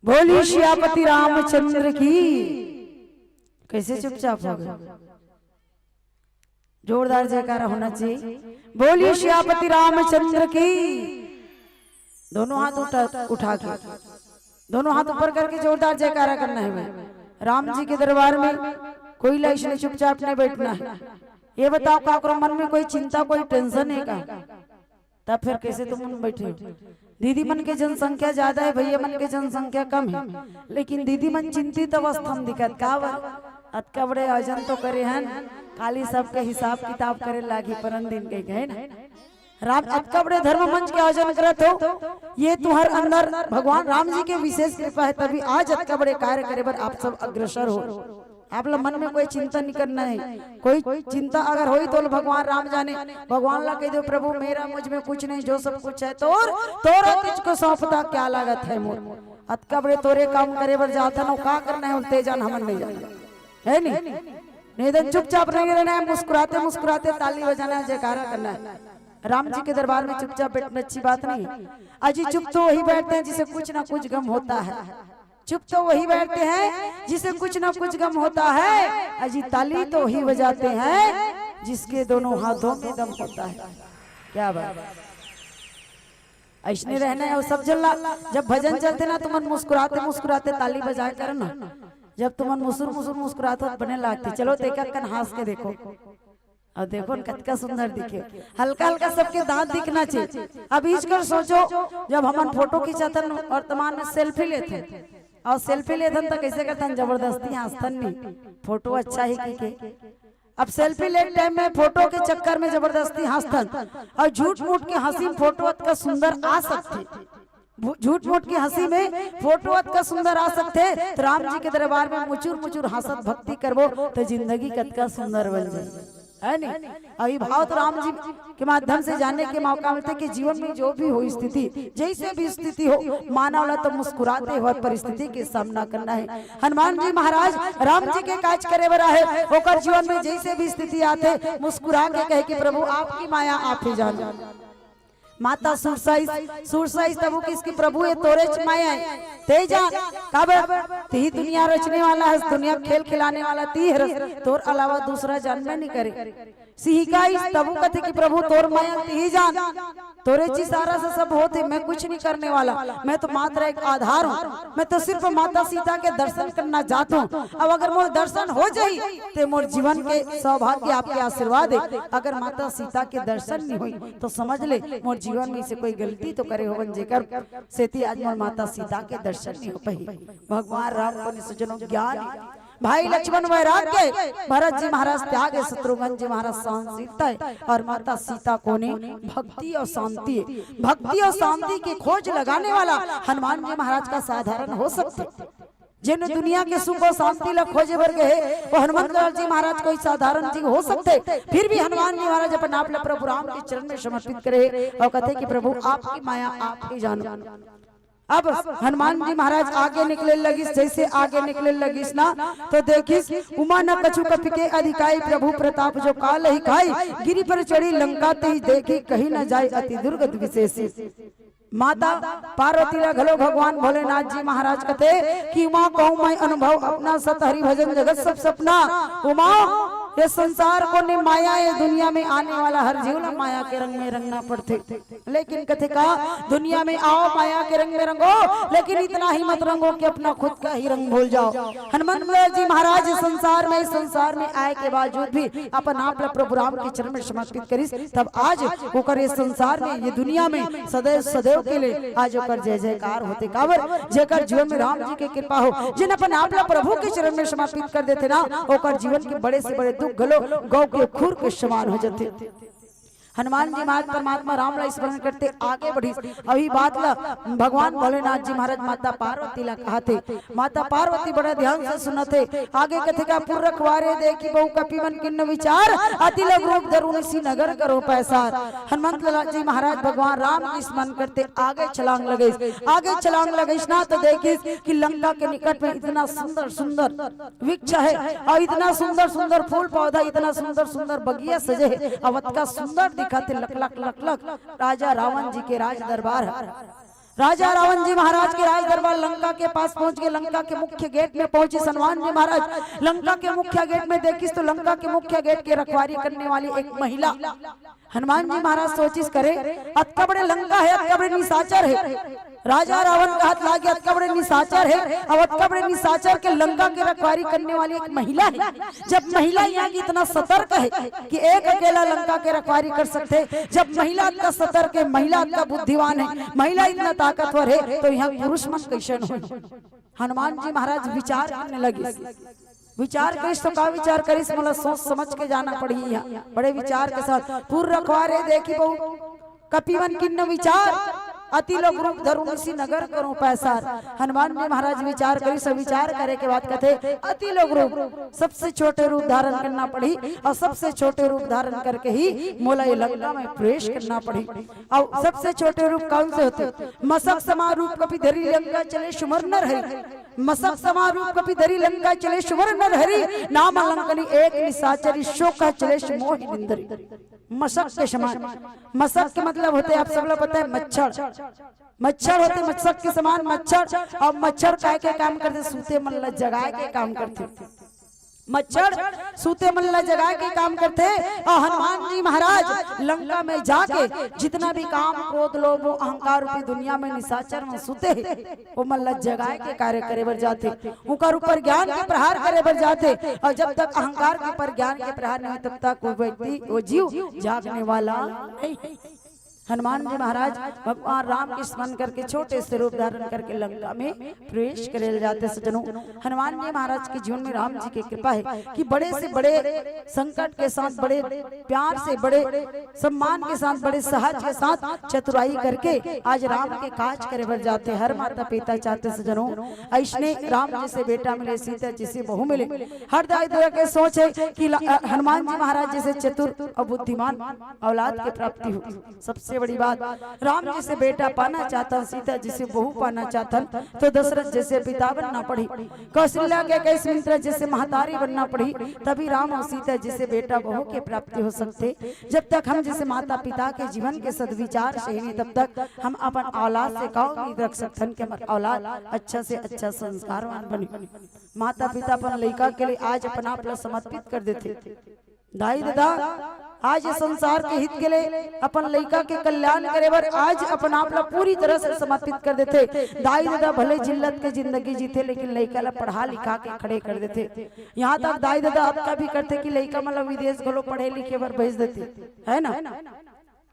बोली सियापति रामचंद्र की। कैसे चुपचाप हो गए? जोरदार जयकारा होना चाहिए। बोली सियापति रामचंद्र की। दोनों हाथ उठा, उठा के, दोनों हाथ ऊपर करके जोरदार जयकारा करना है। मैं राम जी के दरबार में कोई ला इसने चुपचाप नहीं बैठना है। ये बताओ, का ओकरो मन में कोई चिंता, कोई टेंशन है का? तब फिर कैसे तुम मन बैठे हो? दीदी मन के जनसंख्या ज्यादा है, भैया मन के जनसंख्या कम है, लेकिन दीदी मन चिंतित अवस्था में दिखत। का बर? अतका बड़े आयोजन तो करे हन, काली सबके हिसाब किताब करे लागी, परन दिन के गए ना। राम अतका बड़े धर्म मंच के आयोजन करत हो, ये तुम्हार अंदर भगवान राम जी के विशेष कृपा है, तभी आज अतका बड़े कार्य करे बर आप सब अग्रसर हो। आप ला मन में कोई चिंता नहीं करना है। कोई चिंता अगर होई तो भगवान राम जाने। भगवान ला कह दो, "प्रभु, मेरा मुझ में कुछ नहीं, जो सब कुछ है तोर, तोरा तुझको सौंपता क्या लागत है मोर।" अतका बड़े तोरे काम करे बर जात हन, का करना है, उल्टे जान हमन नहीं जाना है, नहीं? नहीं तो चुपचाप नहीं रहना है, मुस्कुराते मुस्कुराते ताली बजाना है, जयकारा करना है। राम जी के दरबार में चुपचाप बैठना अच्छी बात नहीं है। अजी, चुप तो वही बैठते हैं जिसे कुछ ना कुछ गम होता है। चुप तो वही बैठते हैं जिसे कुछ ना कुछ गम होता है। अजी, ताली तो वही बजाते हैं जिसके दोनों हाथों में दम होता है। क्या बात। ऐसने रहना है। और सब जन ला, जब भजन चलते ना, तो मन मुस्कुराते मुस्कुराते ताली बजाए कर ना। जब तुमन मुसुर मुसुर मुस्कुरात हो, बने लागते। चलो, देखा कन हंस के देखो। अब देखो न, कतका सुंदर दिखे। हल्का हल्का सबके दांत दिखना चाहिए। अब इच कर सोचो, जब हमन फोटो खिंचाथन, वर्तमान में सेल्फी लेथन, और सेल्फी लेथन तो कैसे करथन? जबरदस्ती हंसथन नहीं, फोटो अच्छा है कि के। अब सेल्फी लेत टाइम में फोटो के चक्कर में जबरदस्ती हंसथन, और झूठ मूठ के हंसी में फोटो अतका सुंदर आ सकथे। भू-, झूठ मूठ के हंसी में फोटो अतका सुंदर आ सकथे, तो राम जी के दरबार में मुचुर मुचुर हंसत भक्ति करबो, तो जिंदगी कतका सुंदर बन जाए, है नी? अभी भाव तो राम जी के माध्यम से जाने के मौका मिलथे कि जीवन में जो भी हो स्थिति, जैसे भी स्थिति हो, मानव ला तो मुस्कुराते हुए परिस्थिति के सामना करना है। हनुमान जी महाराज राम जी के काज करे बर आहे, ओकर जीवन में जैसे भी स्थिति आथे, मुस्कुरा के कहे कि "प्रभु, आपकी माया आप ही जानो।" माता सुरसाइस, सुरसाइस तब वो किहिस कि "प्रभु, ये तोरेच माया है, ते जान, काबर तिही दुनिया रचने वाला हस, दुनिया खेल खिलाने वाला तिही हरस, तोर अलावा दूसरा जानबे नहीं करे।" सिहिकाइस तब वो कथे कि "प्रभु, तोर माया तिही जान, तोरेच इशारा से सब होथे, मैं कुछ नहीं करने वाला, मैं तो मात्र एक आधार हूँ, मैं तो सिर्फ माता सीता के दर्शन करना चाहता हूँ। अब अगर मोर दर्शन हो जाही, ते मोर जीवन के सौभाग्य आपके आशीर्वाद है, अगर माता सीता के दर्शन नहीं होई, तो समझ ले, मोर जीवन में से कोई गलती तो करे होवन, जेकर सेती आज मोर माता सीता के दर्शन नहीं हो पाही।" भगवान राम को निसजनो ज्ञान, भाई लक्ष्मण वैराग्य, भरत जी महाराज त्याग है, शत्रुघ्न जी महाराज सहनशीलता है, और माता सीता कोने भक्ति और शांति है। भक्ति और शांति की खोज लगाने वाला हनुमान जी महाराज का साधारण हो सकते? जेन दुनिया के सुख और शांति ला खोजे बर गए, वो हनुमंत लाल जी महाराज कोई साधारण जी हो सकते, फिर भी हनुमान जी महाराज अपन आप ला प्रभु राम के चरण में समर्पित करे और कहते कि "प्रभु, आपकी माया आप ही जानो।" अब हनुमान जी महाराज आगे निकले लगिस, जैसे आगे निकले लगिस ना, तो देखिस, "उमा न कछु कपि के अधिकाई, प्रभु प्रताप जो काल ही खाई, गिरि पर चढ़ी लंका तेहि देखि, कही न जाय अति दुर्गति विशेषी।" माता पार्वती ला घलो भगवान भोलेनाथ जी महाराज कथे कि "उमा कहूँ मैं अनुभव अपना, सत हरि भजन जगत सब सपना।" उमा, ये संसार कोने माया, ये दुनिया में आने वाला हर जीव ला माया के रंग में रंगना पड़थे। लेकिन कथे का, दुनिया में आओ, माया के रंग में रंगो, लेकिन इतना ही मत रंगो कि अपना खुद का ही रंग भूल जाओ। हनुमंत जी महाराज इस संसार में, इस संसार में आए के बावजूद भी अपन आप ला प्रभु राम के चरण में समर्पित करिस, तब आज ओकर इस संसार में, ये दुनिया में सदैव, सदैव के लिए आज ओकर जय जयकार होथे। काबर? जेकर जीवन में राम जी के कृपा हो, जेन अपन आप ला प्रभु के चरण में समर्पित कर देथे ना, ओकर जीवन के बड़े से बड़े दुख घलो गौ के खुर के समान हो जाथे। हनुमान जी महाराज परमात्मा राम ला स्मरण करते आगे बढ़िस। अभी बात ला भगवान भोलेनाथ जी महाराज माता पार्वती ला कहाथे। माता पार्वती बड़ा ध्यान से सुनथे। आगे कथे का, "पुर रखवारे देखि बहु कपि मन कीन्ह विचार, अति लघु रूप धरु निसि नगर करो पैसार।" हनुमंत लाल जी महाराज भगवान राम के स्मरण करते आगे छलांग लगइस। आगे छलांग लगइस ना तो देखिस कि लंका के निकट में इतना सुंदर सुंदर वृक्ष है और इतना सुंदर सुंदर फूल पौधा, इतना सुंदर सुंदर बगिया सजे है, अउ अतका सुंदर दिखत हे, लक लक लक लक। राजा रावण जी के राज दरबार है। राजा रावण जी महाराज के राज दरबार लंका के पास पहुंच गए। लंका के मुख्य गेट में पहुंचिस हनुमान जी महाराज। लंका के मुख्य गेट में देखिस तो लंका के मुख्य गेट के रखवारी करने वाली एक महिला। हनुमान जी महाराज सोचिस, करे, अतका बड़े लंका हे, अतका बड़े निशाचर हे, राजा रावण के हाथ लागे, अतका बड़े निशाचर हे, अउ अतका बड़े निशाचर के लंका के रखवारी करने वाली एक महिला हे। जब महिला यहाँ की इतना सतर्क हे कि एक अकेला लंका के रखवारी कर सकथे, जब महिला अतका सतर्क हे, महिला अतका बुद्धिमान हे, महिला इतना ताकतवर हे, तो यहाँ पुरुष मन कइसन होही? हनुमान जी महाराज विचार करने लगिस। विचार करिस तो का विचार करिस, मोला सोच समझ के जाना पड़ही। यहाँ बड़े विचार के साथ पुर रखवारे देखी बहू, कपि मन कीन्ह विचार, अति लोक रूप धरूं निसि नगर करूं पैसार। हनुमान जी महाराज विचार करिस, विचार करे के बाद कथे, अति लोक रूप, सबसे छोटे रूप धारण करना पड़ही अउ सबसे छोटे रूप धारण करके ही मोला ये लंका में प्रवेश करना पड़ही। अउ सबसे छोटे रूप कौन से होथे? मसक समान रूप कपि धरि लंका चले सुमर नर हरि। मसक समान रूप कपि धरि लंका चले सुमर नर हरि। नाम लंकनी एक निशाचरी सो कह चले मोहि निंदरी। मसक के समान, मसक के मतलब होथे, आप सब ला पता हे, मच्छर। मच्छर होथे मसक के समान। मच्छर, अउ मच्छर काय के काम करथे? सूते मन ला जगाए के काम करथे। मच्छर सूते मन ला जगाए के काम करथे। अउ हनुमान जी महाराज लंका में जाके जितना भी काम, क्रोध, लोभ, अहंकार रूपी दुनिया में निशाचर मन सूते हे, वो मन ला जगाए के कार्य करे बर जाथे, उनकर ऊपर ज्ञान के प्रहार करे बर जाथे। अउ जब तक अहंकार के ऊपर ज्ञान के प्रहार नहीं होय, तब तक वो व्यक्ति, वो जीव जागने वाला नहीं। हनुमान जी महाराज भगवान राम के स्मरण करके छोटे से रूप धारण करके लंका में प्रवेश करे जाथे। सज्जनों, हनुमान जी महाराज के जीवन में राम जी की कृपा हे कि बड़े से बड़े संकट के साथ, बड़े प्यार से, बड़े सम्मान के साथ, बड़े सहज के साथ चतुराई करके आज राम के काज करे बर जाथे। हर माता पिता चाहथे सज्जनों, अइसने राम जैसे बेटा मिले, सीता जैसे बहू मिले। हर दाई ददा के सोच हे कि ला-, हनुमान जी महाराज जैसे चतुर अउ बुद्धिमान औलाद के प्राप्ति हो। सबसे बड़ी बात, राम जैसे बेटा पाना चाहथन, सीता जैसे बहू पाना चाहथन, तो दशरथ जैसे पिता बनना पड़ही, कौशल्या के कई सुमित्रा जैसे महतारी बनना पड़ही, तभी राम अउ सीता जैसे बेटा बहू के प्राप्ति हो सकथे। जब तक हम जैसे माता पिता के जीवन के सद्विचार से ही नहीं, तब तक हम अपन औलाद से का उम्मीद रख सकथन कि हमर औलाद अच्छा से अच्छा संस्कारवान बने? माता पिता अपन लइका के लिए आज अपन आप ला समर्पित कर देथे। दाई ददा, आज ये संसार के हित के लिए, अपन लइका के कल्याण करे बर आज अपन आप ला पूरी तरह से समर्पित कर देथे। दाई ददा भले जिल्लत के जिंदगी जीथे, लेकिन लइका ला पढ़ा लिखा के खड़े कर देथे। यहाँ तक दाई ददा अतका भी करथे कि लइका मन ला विदेश घलो पढ़े लिखे बर भेज देथे, है ना?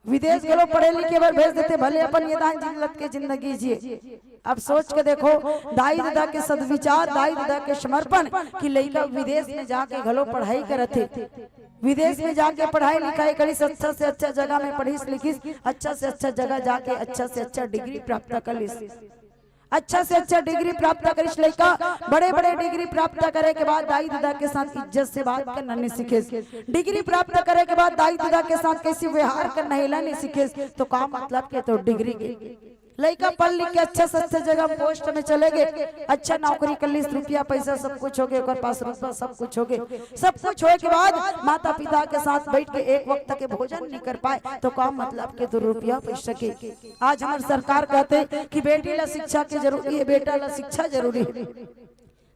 विदेश घलो पढ़े लिखे बर भेज देथे, भले अपन ये दान जिल्लत के जिंदगी जिए। अब सोच के देखो, दाई ददा के सद्विचार, दाई ददा के समर्पण कि लइका विदेश में जाके घलो पढ़ाई करत हे। विदेश में जाके पढ़ाई लिखाई करिस, अच्छा से अच्छा जगह में पढ़िस लिखिस, अच्छा से अच्छा जगह जाके अच्छा से अच्छा डिग्री प्राप्त कर लिस। अच्छा से अच्छा डिग्री प्राप्त करिस लइका, बड़े-बड़े डिग्री प्राप्त करे के बाद दाई ददा के साथ इज्जत से बात करना नहीं सीखेस। डिग्री प्राप्त करे के बाद दाई ददा के साथ कैसे व्यवहार करना, एला नहीं सीखेस, तो का मतलब के तो डिग्री के? लइका पढ़ लिख के अच्छा से अच्छा जगह पोस्ट में चले गे, अच्छा नौकरी कर लिस, रुपया पैसा सब कुछ हो गे, ओकर पास रुतबा सब कुछ हो गे। सब कुछ होए के बाद माता पिता के साथ बैठ के एक वक्त के भोजन नहीं कर पाए, तो का मतलब के तो रुपया पैसा के? आज हमर सरकार कहथे कि बेटी ला शिक्षा के जरूरी हे, बेटा ला शिक्षा जरूरी हे।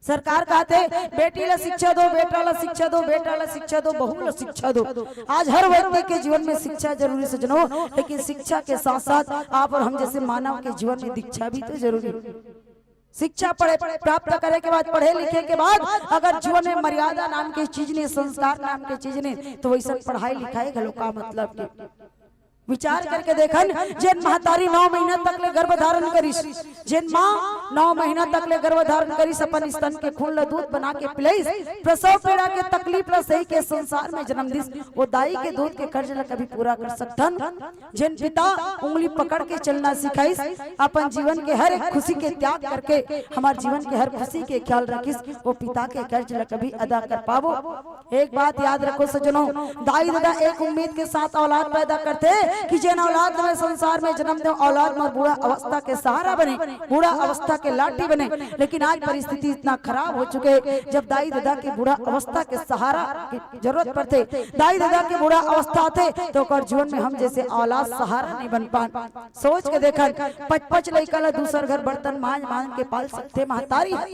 सरकार कहथे, बेटी ला शिक्षा दो, बेटा ला शिक्षा दो, बेटा ला शिक्षा दो, बहू ला शिक्षा दो। आज हर व्यक्ति के जीवन में शिक्षा जरूरी सज्जनों, लेकिन शिक्षा के साथ साथ आप और हम जैसे मानव के जीवन में दीक्षा भी तो जरूरी हे। शिक्षा पढ़े, प्राप्त करे के बाद, पढ़े लिखे के बाद अगर जीवन में मर्यादा नाम के चीज नहीं, संस्कार नाम के चीज नहीं, तो वैसे पढ़ाई लिखाई घलो का मतलब के? विचार करके देखन, जेन महतारी नौ महीना तक ले गर्भ धारण करिस, जेन माँ नौ महीना तक ले गर्भ धारण करिस, अपन स्तन के खून ल दूध बना के पिलाइस, प्रसव पीड़ा के तकलीफ ल सही के संसार में जन्म दिस, वो दाई के दूध के कर्ज ल कभी पूरा कर सकथन? जेन पिता उंगली पकड़ के चलना सिखाइस, अपन जीवन के हर एक खुशी के त्याग करके हमार जीवन के हर खुशी के ख्याल रखिस, वो पिता के कर्ज ल कभी अदा कर पाबो? एक बात याद रखो सज्जनों, दाई ददा एक उम्मीद के साथ औलाद पैदा करथे, कि जेन औलाद ल मैं संसार में जन्म देव, औलाद मोर बूढ़ा अवस्था के सहारा बने, बूढ़ा अवस्था के लाठी बने। लेकिन आज परिस्थिति इतना खराब हो चुके हे, जब दाई ददा के बूढ़ा अवस्था के सहारा के जरूरत पड़थे, दाई ददा के बूढ़ा अवस्था आथे, तो ओकर जीवन में हम जैसे औलाद सहारा नहीं बन पान। सोच के देखन, पच पच लइका ल दूसर घर बर्तन मांज मांज के पाल सकथे महतारी ह।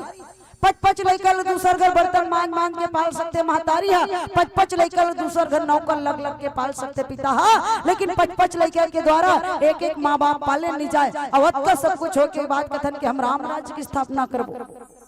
पच पच लइका ल दूसर घर बर्तन मांज मांज के पाल सकथे महतारी ह। पच पच लइका ल दूसर घर नौकर लग लग के पाल सकथे पिता ह। लेकिन पच पच लइका के द्वारा एक एक माँ बाप पाले नहीं जाए। अउ अतका सब कुछ होके बाद कथन कि हम राम राज्य की स्थापना करबो,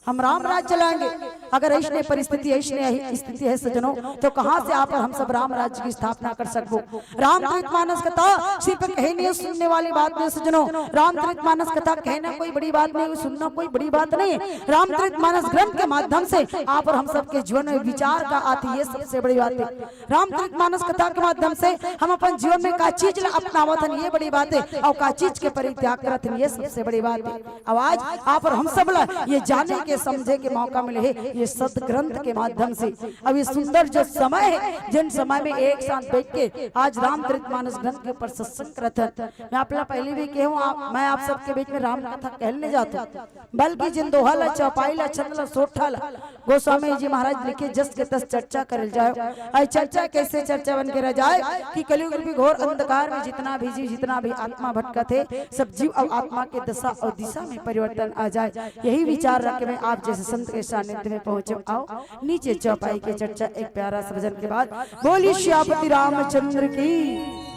हम राम राज्य चलाएंगे। अगर ऐसने परिस्थिति, ऐसने स्थिति है सज्जनों, तो कहाँ से आप और हम सब राम राज्य की स्थापना कर सकबो? रामचरित मानस कथा सिर्फ कहने सुनने वाली बात नहीं सज्जनों। रामचरित मानस कथा कहना कोई बड़ी बात नहीं, सुनना कोई बड़ी बात नहीं। रामचरित मानस ग्रंथ के माध्यम से आप और हम सबके जीवन में विचार का आती, ये सबसे बड़ी बात है। रामचरित मानस कथा के माध्यम से हम अपन जीवन में का चीज ला अपनावत हन, ये बड़ी बात है, और का चीज के परित्याग करत हन, ये सबसे बड़ी बात है। अब आज आप और हम सब ला ये जाने के, समझे के मौका मिले हे ये सत ग्रंथ के माध्यम से। अब ये सुंदर जो समय है, जिन समय में एक साथ बैठ के आज रामचरित मानस ग्रंथ के ऊपर सत्संग करत हन, मैं आप ला पहले भी कहूँ, आप, मैं आप सबके बीच में राम कथा कहने जाता हूँ, बल्कि जिन दोहा ला, चौपाई ला, छंद ला, सोरठा ला गोस्वामी जी महाराज लिखे, जस के तस चर्चा करल जाए। आई चर्चा कैसे चर्चा बन के रह जाए कि कलयुग रूपी घोर अंधकार में जितना भी जीव, जितना भी आत्मा भटकत है, सब जीव और आत्मा के दशा और दिशा में परिवर्तन आ जाए। यही विचार रख के मैं आप जैसे संत के सानिध्य में पहुंचो। आओ नीचे चौपाई की चर्चा एक प्यारा सा भजन के बाद। बोली सियापति रामचंद्र की।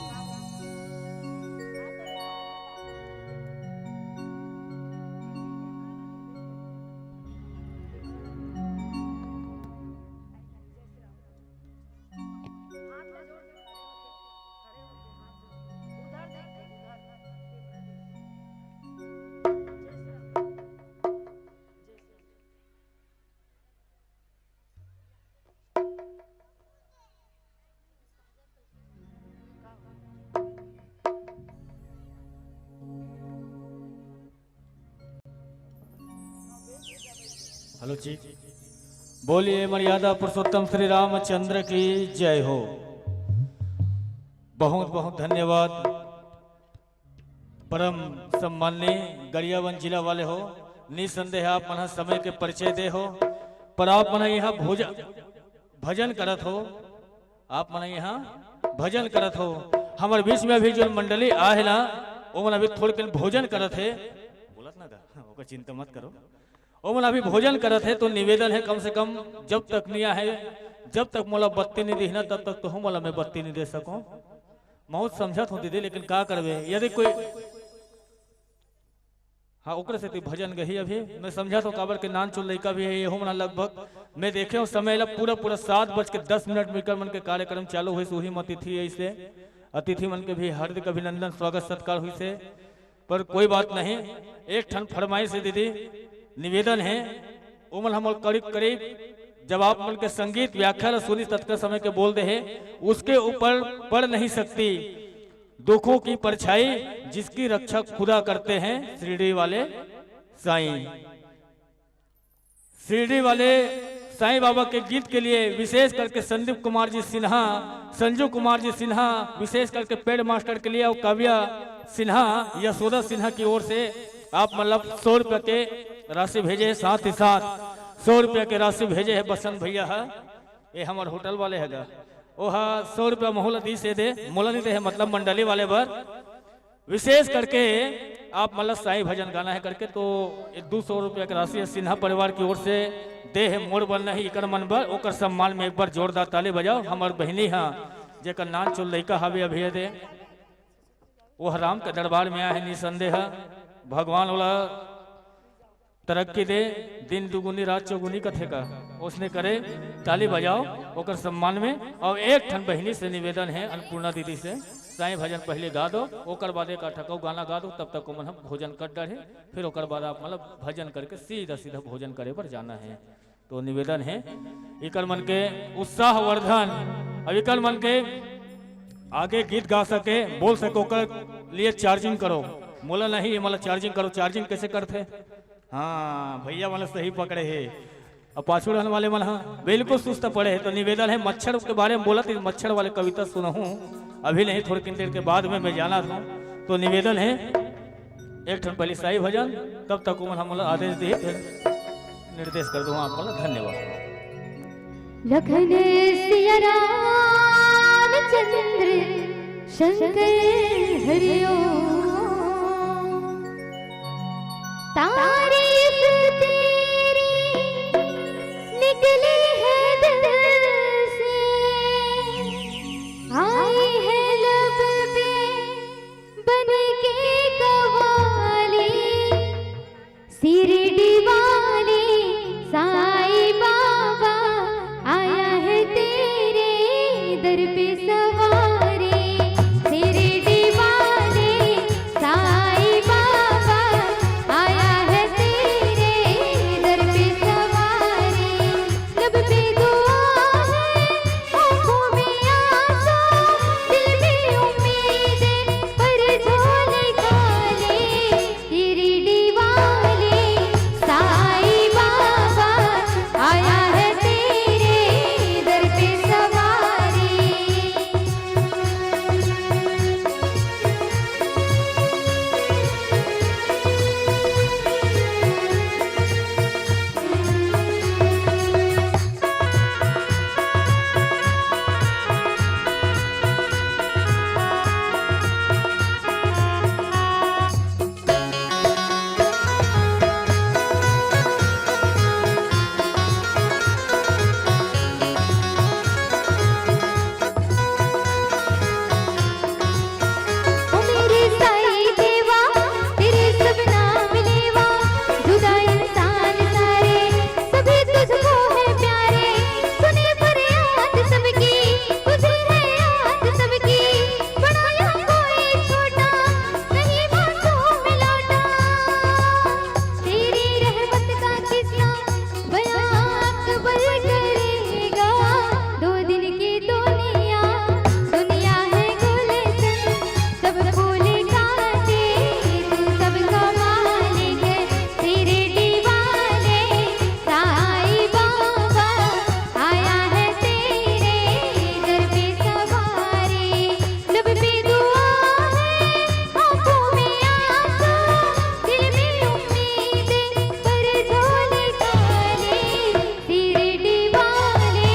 हेलो जी, बोलिए मर्यादा पुरुषोत्तम श्री रामचंद्र की जय हो। बहुत बहुत धन्यवाद। परम सम्माननीय गरियाबंद जिला वाले हो, निसंदेह आप मन ह समय के परिचय दे हो, पर आप मन ह यहाँ भोजन, भजन करत हो, आप मन ह यहाँ भजन करत हो। हमर बीच में अभी जो मंडली आहे ना, ओमन अभी थोड़कन भोजन करत हे, बोलत ना दा, ओकर चिंता मत करो। ओमन अभी भोजन करत हे, तो निवेदन है, कम से कम जब तक नहीं आहे, जब तक मोला बत्ती नहीं दिही ना, तब तक तो हम मोला मैं बत्ती नहीं दे सकूं। बहुत समझत हूँ दीदी, लेकिन का करबे, यदि कोई, हाँ, ओकरे सेती भजन गही अभी। मैं समझत हूँ, काबर के नान चुन लइका भी है, ये हमन लगभग, मैं देखे हूँ समय ला पूरा पूरा सात बज के दस मिनट में इकर मन के कार्यक्रम चालू हुई, उही में अतिथि ऐसे, अतिथि मन के भी हार्दिक अभिनंदन, स्वागत सत्कार हुई से। पर कोई बात नहीं, एक ठन फरमाइश है दीदी, निवेदन है, ओमन हमर करीब करीब जब आप मन के संगीत व्याख्या ला सुनी, ततका समय के बोल दे है, उसके ऊपर पड़ नहीं सकती। दुखों की परछाई जिसकी रक्षा खुदा करते हैं शिरडी वाले साईं। शिरडी वाले साईं बाबा के गीत के लिए विशेष करके संदीप कुमार जी सिन्हा, संजू कुमार जी सिन्हा, विशेष करके पेड मास्टर के लिए और काव्या सिन्हा, यशोदा सिन्हा की ओर से आप मतलब सौ रुपया के राशि भेजे हैं, साथ ही साथ सौ रुपया के राशि भेजे हैं बसंत भैया है, ये हमर होटल वाले है गा, ओहा सौ रुपया महू ला दी से दे, मोला नहीं दे है, मतलब मंडली वाले बर। विशेष करके आप मतलब साईं भजन गाना है करके, तो ये दो सौ रुपया के राशि सिन्हा परिवार की ओर से दे है मोर बर नहीं, इकर मन बर, ओकर सम्मान में एक बार जोरदार ताली बजाओ। हमर बहिनी हा, जेकर नान चुन लइका हावे अभी दे, वो राम के दरबार में आए है, निसंदेह भगवान वाला तरक्की दे, दिन दुगुनी रात चौगुनी कथे का, उसने करे, ताली बजाओ ओकर सम्मान में। और एक ठन बहिनी से निवेदन है, अन्नपूर्णा दीदी से, साईं भजन पहले गा दो, ओकर बाद एक ठकऊ गाना गा दो, तब तक ओमन हम भोजन कर डरे, फिर ओकर बाद आप मतलब भजन करके सीधा सीधा भोजन करे बर जाना है। तो निवेदन है, इकर मन के उत्साह वर्धन, अब इकर मन के आगे गीत गा सके, बोल सके, ओकर लिए चार्जिंग करो। मोला नहीं, ये मोला चार्जिंग करो, चार्जिंग कैसे करथे? हाँ, भैया मन सही पकड़े हे। अब पाछू रहन वाले मन ह बिल्कुल सुस्त पड़े हे। तो निवेदन हे, मच्छर के बारे में बोलत हे, मच्छर वाले कविता सुनहूँ। अभी नहीं, थोड़ी देर के बाद में मैं जाना था, तो निवेदन है एक ठन पहली साई भजन, तब तक उमन हमला आदेश दे, फिर निर्देश कर दूंगा आप मन ला। धन्यवाद। लखन सिया रामचंद्र शंकर हरिओम। तारीफ तेरी निकली है दिल से, आई है लब पे बन के कवाली। शिरडी वाले साईं बाबा, आया है तेरे दर पे सवारी। शिरडी वाले साईं बाबा, आया है तेरे दर पे सवारी। लब पे दुआ है, आंखों में आंसू, दिल में उम्मीदें, पर झोले खाली। शिरडी वाले साईं बाबा, आया है तेरे दर पे सवारी। ओ मेरे साईं देवा, तेरे सब नाम लेवा, जुदा इंसान सारे, सभी तुझको है प्यारे। सुने फरियाद सबकी, तुझे है याद सबकी, बड़ा या कोई छोटा, नहीं मासूम लौटा। तेरी रहमत का किस्सा बयां अकबर करेगा। दो दिन की दुनिया, दुनिया है गुलशन, सब फूल काटे, तू सबका मालिक है। तेरे दीवाने साईं बाबा, आया है तेरे दर पे सवारी। लब पे दुआ है, आंखों में आंसू, दिल में उम्मीदें, पर झोले खाली। शिरडी वाले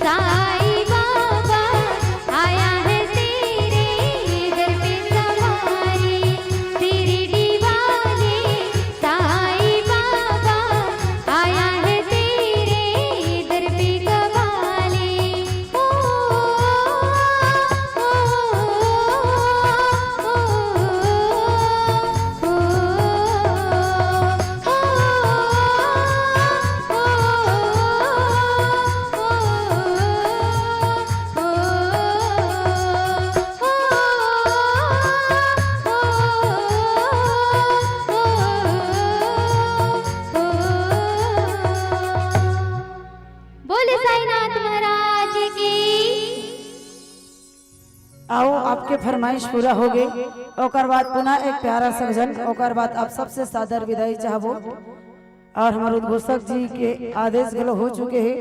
साईं बाबा, आया है तेरे दर पे सवारी। शिरडी वाले साईं बाबा, आया है तेरे दर पे सवारी। ओ, ओ, ओ, ओ, ओ, ओ, ओ, ओ, ओ, बोले साईनाथ महाराज की। आओ, आपके फरमाइश पूरा हो गए। ओकर बाद पुनः एक प्यारा सा भजन, ओकर बाद आप सबसे सादर विदाई चाहबो। और हमारे उद्घोषक जी के आदेश घलो हो चुके हैं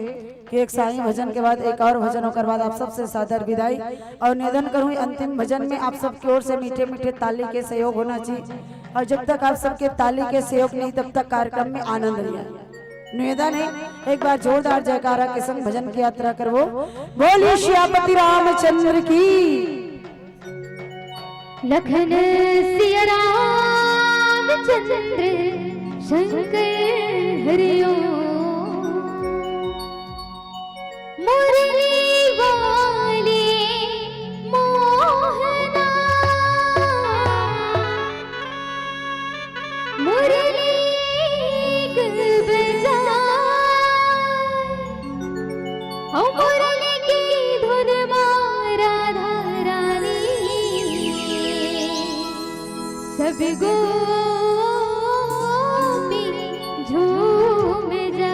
कि एक साईं भजन के बाद एक और भजन, ओकर बाद आप सबसे सादर विदाई। और निवेदन करूँ, अंतिम भजन में आप सबके ओर से मीठे मीठे ताली के सहयोग होना चाहिए। और जब तक आप सबके ताली के सहयोग नहीं, तब तक कार्यक्रम में आनंद नहीं आए। निवेदन है, एक बार जोरदार जयकारा के संग भजन की यात्रा करबो। बोलिए सियापति रामचंद्र की। लखन सिया रामचंद्र शंकर हरिओम। मुरली वाले मोहना, मुरली एक बजा, ओ मुरली की धुन मा राधा रानी, सब गोपी झूम जा।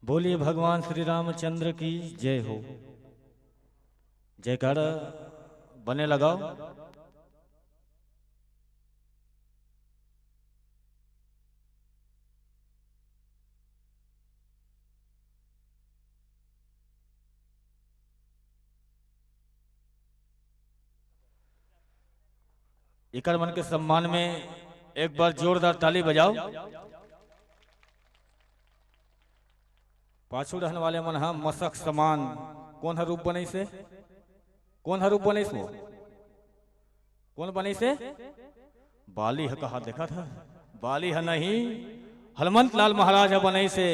बोलिए भगवान श्री रामचंद्र की जय हो। जयकारा बने लगाओ। एकर मन के सम्मान में एक बार जोरदार ताली बजाओ। पाछू रहन वाले मन ह मसक समान। कोन ह रूप बनइसे? कोन ह रूप बनइस वो? कोन बनइसे? बाली ह कहा देखत ह? बाली ह नहीं, हनुमंत लाल महाराज ह बनइसे।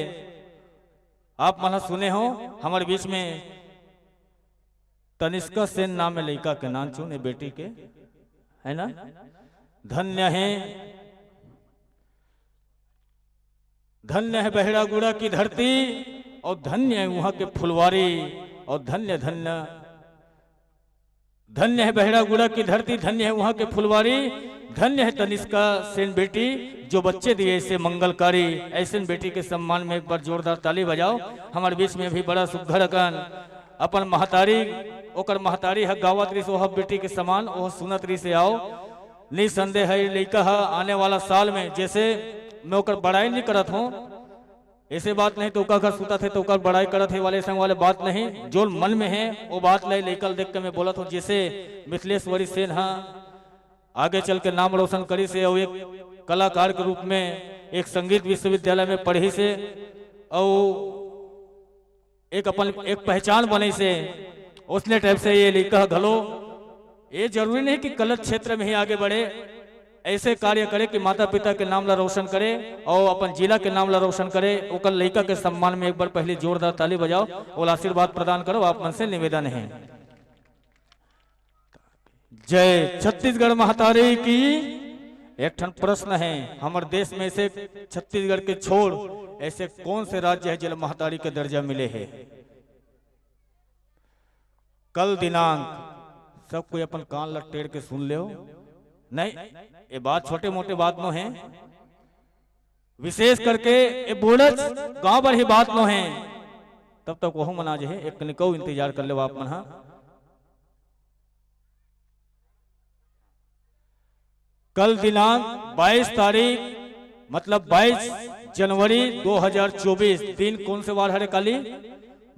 आप मन ह सुने हो, हमर बीच में तनिष्का सेन नाम में लइका के नानचुन ए बेटी के, है ना? धन्य है, धन्य है बहेड़ागुड़ा की धरती, और धन्य है वहाँ के फुलवारी, और धन्य, धन्य, धन्य है बहेड़ागुड़ा की धरती, धन्य है वहाँ के फुलवारी, धन्य है तनिष्का सेन बेटी, जो बच्चे दिए ऐसे मंगलकारी। ऐसे बेटी के सम्मान में एक बार जोरदार ताली बजाओ। हमारे बीच में भी बड़ा सुघर अकन अपन महतारी, ओकर महतारी ह गावत रहिस, ओह बेटी के समान, ओह सुनत रहिस हे। आओ, निसंदेह है लइका ह आने वाला साल में, जैसे मैं ओकर बड़ाई नहीं करत हूँ, ऐसे बात नहीं तो ओकर घर सुतत हे तो ओकर बड़ाई करत हे वाले संग वाले बात नहीं, जो मन में है वो बात ले लइका ल देख के मैं बोलत हूँ। जैसे मिथिलेश्वरी सेन ह आगे चल के नाम रोशन करिस हे और एक कलाकार के रूप में एक संगीत विश्वविद्यालय में पढ़िस हे और एक अपन एक पहचान बनइस हे, उसने टाइप से ये लइका घलो, ये जरूरी नहीं कि गलत क्षेत्र में ही आगे बढ़े, ऐसे कार्य करे कि माता पिता के नाम ला रोशन करे और अपन जिला के नाम ला रोशन करे। ओकर लइका के सम्मान में एक बार पहले जोरदार ताली बजाओ और आशीर्वाद प्रदान करो, आप मन से निवेदन है। जय छत्तीसगढ़ महतारी की। एक ठन प्रश्न है, हमर देश में से छत्तीसगढ़ के छोड़ ऐसे कौन से राज्य है जेला महतारी के दर्जा मिले है? कल दिनांक, सब कोई अपन कान ला टेढ़ के सुन लेव। नहीं, ये बात छोटे मोटे बात नो है, विशेष करके ये बोड़च गांव बर ही बात नो है। तब तक वहू मना जे है, एक कनिकऊ इंतजार कर लेव आप मन हा। कल दिनांक बाईस तारीख, मतलब बाईस जनवरी दो हज़ार चउबीस, दिन कौन से वार हरे काली?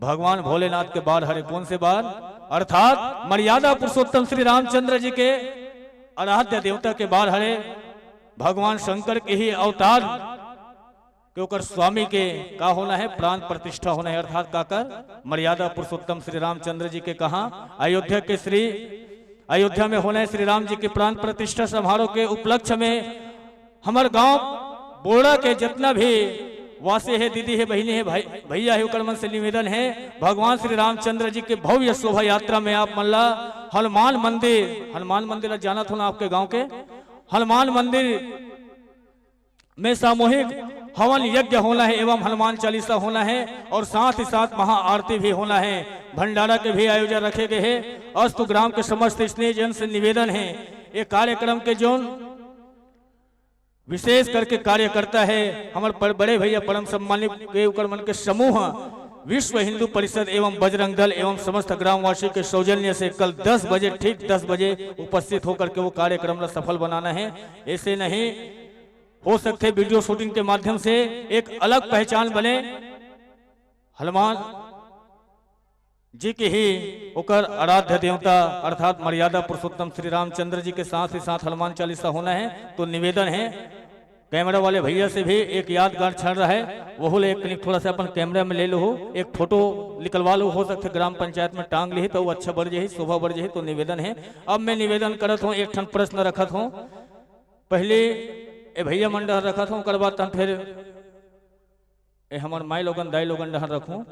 भगवान भोलेनाथ के बार हरे। कौन से बार? अर्थात मर्यादा पुरुषोत्तम श्री रामचंद्र जी के आराध्य देवता के बार हरे। भगवान शंकर के ही अवतार के ओकर स्वामी के का होना है? प्राण प्रतिष्ठा होना है। अर्थात काकर? मर्यादा पुरुषोत्तम श्री रामचंद्र जी के कहा अयोध्या के श्री अयोध्या में होना है श्री राम जी के प्राण प्रतिष्ठा समारोह के उपलक्ष्य में हमर गांव बोड़ा के जितना भी वासी है, दीदी है, बहिनी है, भाई, भैया है, ओकर मन से निवेदन है, भगवान श्री रामचंद्र जी के भव्य शोभा यात्रा में आप मन ला हनुमान मंदिर, हनुमान मंदिर ला जानत हो ना आपके गांव के, हनुमान मंदिर में सामूहिक हवन यज्ञ होना है एवं हनुमान चालीसा होना है और साथ ही साथ महाआरती भी होना है। भंडारा के भी आयोजन रखे गए हैं। अस्तु ग्राम के समस्त स्नेहीजन से निवेदन है, ये कार्यक्रम के जोन विशेष करके कार्यकर्ता है हमर पर-, बड़े भैया परम सम्मानित के ओकर मन के समूह विश्व हिंदू परिषद एवं बजरंग दल एवं समस्त ग्रामवासी के सौजन्य से कल दस बजे, ठीक दस बजे उपस्थित होकर के वो कार्यक्रम ला सफल बनाना है। ऐसे नहीं हो सकथे वीडियो शूटिंग के माध्यम से एक अलग पहचान बने। हनुमान जी के ही ओकर आराध्य देवता अर्थात मर्यादा पुरुषोत्तम श्री रामचंद्र जी के साथ ही साथ हनुमान चालीसा होना है। तो निवेदन है कैमरा वाले भैया से भी एक यादगार क्षण रहे, वहू ले एक क्लिक थोड़ा सा अपन कैमरा में ले लो, एक फोटो निकलवा लो, हो सकथे ग्राम पंचायत में टांग ली तो वो अच्छा बढ़ जाही, शोभा बढ़ जाही। तो निवेदन है, अब मैं निवेदन करत हूँ, एक ठन प्रश्न रखत हूँ, पहले ए भैया मन डहर रखत हूँ, ओकर बाद तहन फिर ए हमर माई लोगन, दाई लोगन डहर रखूँ।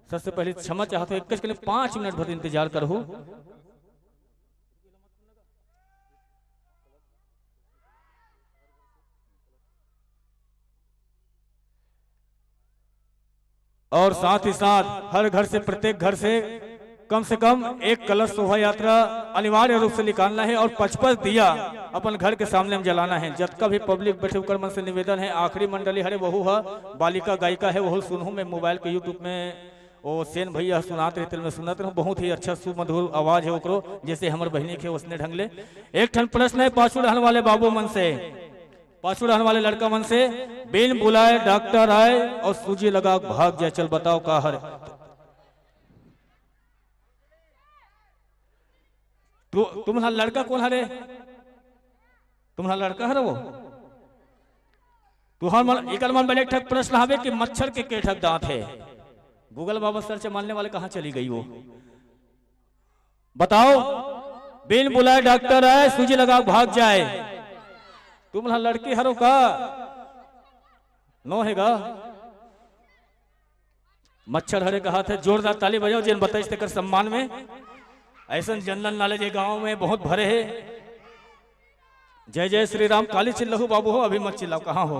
सबसे पहले क्षमा चाहत हूँ, एक के लिए पाँच मिनट भर इंतजार करहू। और साथ ही साथ हर घर से, प्रत्येक घर से कम से कम एक कलश शोभा यात्रा अनिवार्य रूप से निकालना है और पचपच दिया अपन घर के सामने में जलाना है। जतका भी पब्लिक बैठे ओकर मन से निवेदन है, आखिरी मंडली हरे वहू ह बालिका गायिका है, वहू सुनहू में मोबाइल के यूट्यूब में वो सेन भैया सुनात रहे, तेल में सुनत रहूं, बहुत ही अच्छा सुमधुर आवाज है ओकरो, जैसे हमर बहिनी के उसने ढंग ले। एक ठन प्रश्न है पाछू रहन वाले बाबू मन से, पाछू रहन वाले लड़का मन से, बिन बुलाए डॉक्टर आए और सूजी लगा के भाग जाए, चल बताओ का हर। तू, तुम्हारा लड़का कौन हरे? तुम्हारा लड़का हरे वो? तुहर मन, इकर मन में एक ठक प्रश्न हवे कि मच्छर के के ठक दांत है? Google बाबा सर्च मारने वाले कहाँ चली गई वो? बताओ, बिन बुलाए डॉक्टर आए, सूजी लगा के भाग जाए। तुमला लड़की हरो का? नो है गा? मच्छर हरे कहा थे, जोरदार ताली बजाओ, जेन बताइस तेकर सम्मान में। ऐसन जनरल नॉलेज ये गांव में बहुत भरे है। जय जय श्री राम, काली चिल्लहू बाबू हो, अभी मत चिल्लाओ, कहाँ हो?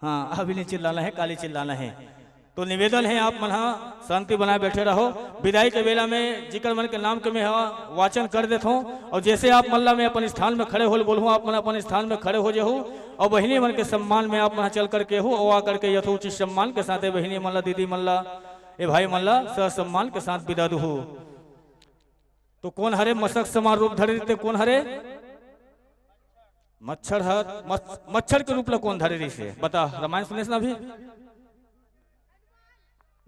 हाँ, अभी नहीं चिल्लाना है, काली चिल्लाना है। तो निवेदन है, आप मन हा शांति बनाए बैठे रहो। विदाई के बेला में जिकर मन के नाम के मैं हा वाचन कर देत हूँ, और जैसे आप मन ला मैं अपन स्थान में खड़े हो बोलहूँ, आप मन अपन स्थान में खड़े हो जाहू, और बहिनी मन के सम्मान में आप मन चल करके हो, और आ करके यथोचित सम्मान के साथ बहिनी मन ला, दीदी मन ला, ए भाई मन ला ससम्मान के साथ विदा दुहू। तो कौन हरे मसक समान रूप धरे रहिते, कौन हरे? मच्छर हर, मच-, मच्छर के रूप ला कौन धरे रहिसे? बता, रामायण सुनेस ना अभी?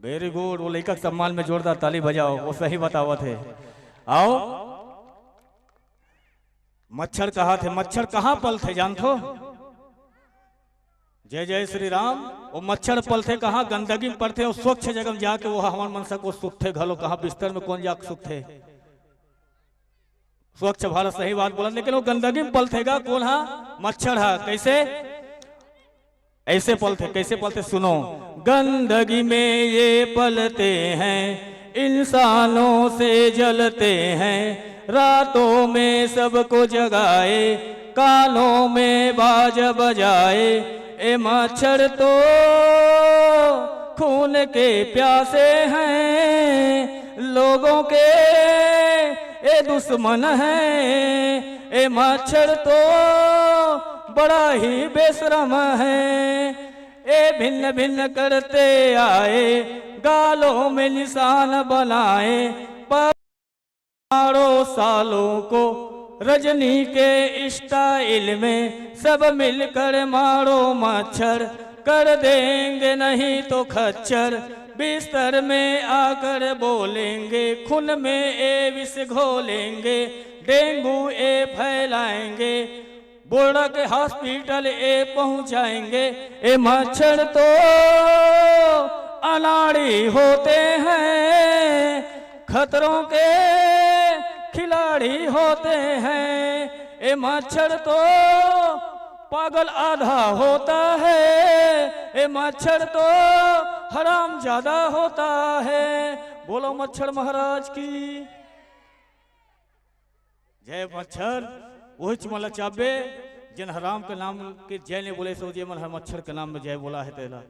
Very good, वो लइका के सम्मान में जोरदार ताली बजाओ, वो सही बतावत है। आओ, मच्छर कहा थे, मच्छर कहाँ पलथे जानथो? जय जय श्री राम। वो मच्छर पलथे कहाँ? गंदगी में पड़थे, और स्वच्छ जगह में जाके वो हवन मनसा को सुतथे घलो। कहाँ? बिस्तर में कौन जाके सुतथे? स्वच्छ भारत, सही बात बोला, लेकिन वो गंदगी में पलथे गा। कौन हा? मच्छर हा। कैसे? ऐसे पलथे, कैसे पलथे? सुनो, गंदगी में ये पलते हैं, इंसानों से जलते हैं, रातों में सबको जगाए, कानों में बाजा बजाए। ए मच्छर तो खून के प्यासे हैं, लोगों के ए दुश्मन हैं। ए मच्छर तो बड़ा ही बेशरम है, ए भिन्न भिन्न करते आए, गालों में निशान बनाए। पर मारो सालों को रजनी के स्टाइल में, सब मिलकर मारो मच्छर, कर देंगे नहीं तो खच्चर। बिस्तर में आकर बोलेंगे, खून में ए विष घोलेंगे, डेंगू ए फैलाएंगे, बोर्डा के हॉस्पिटल ए पहुंचाएंगे। ए मच्छर तो अनाड़ी होते हैं, खतरों के खिलाड़ी होते हैं। ए मच्छर तो पागल आधा होता है, ए मच्छर तो हराम ज्यादा होता है। बोलो मच्छर महाराज की। जय मच्छर, वही चुमला चाबे, जिन हराम के नाम के जय नहीं बोले सो, जे मन हर मच्छर के नाम में जय बोला है तेला।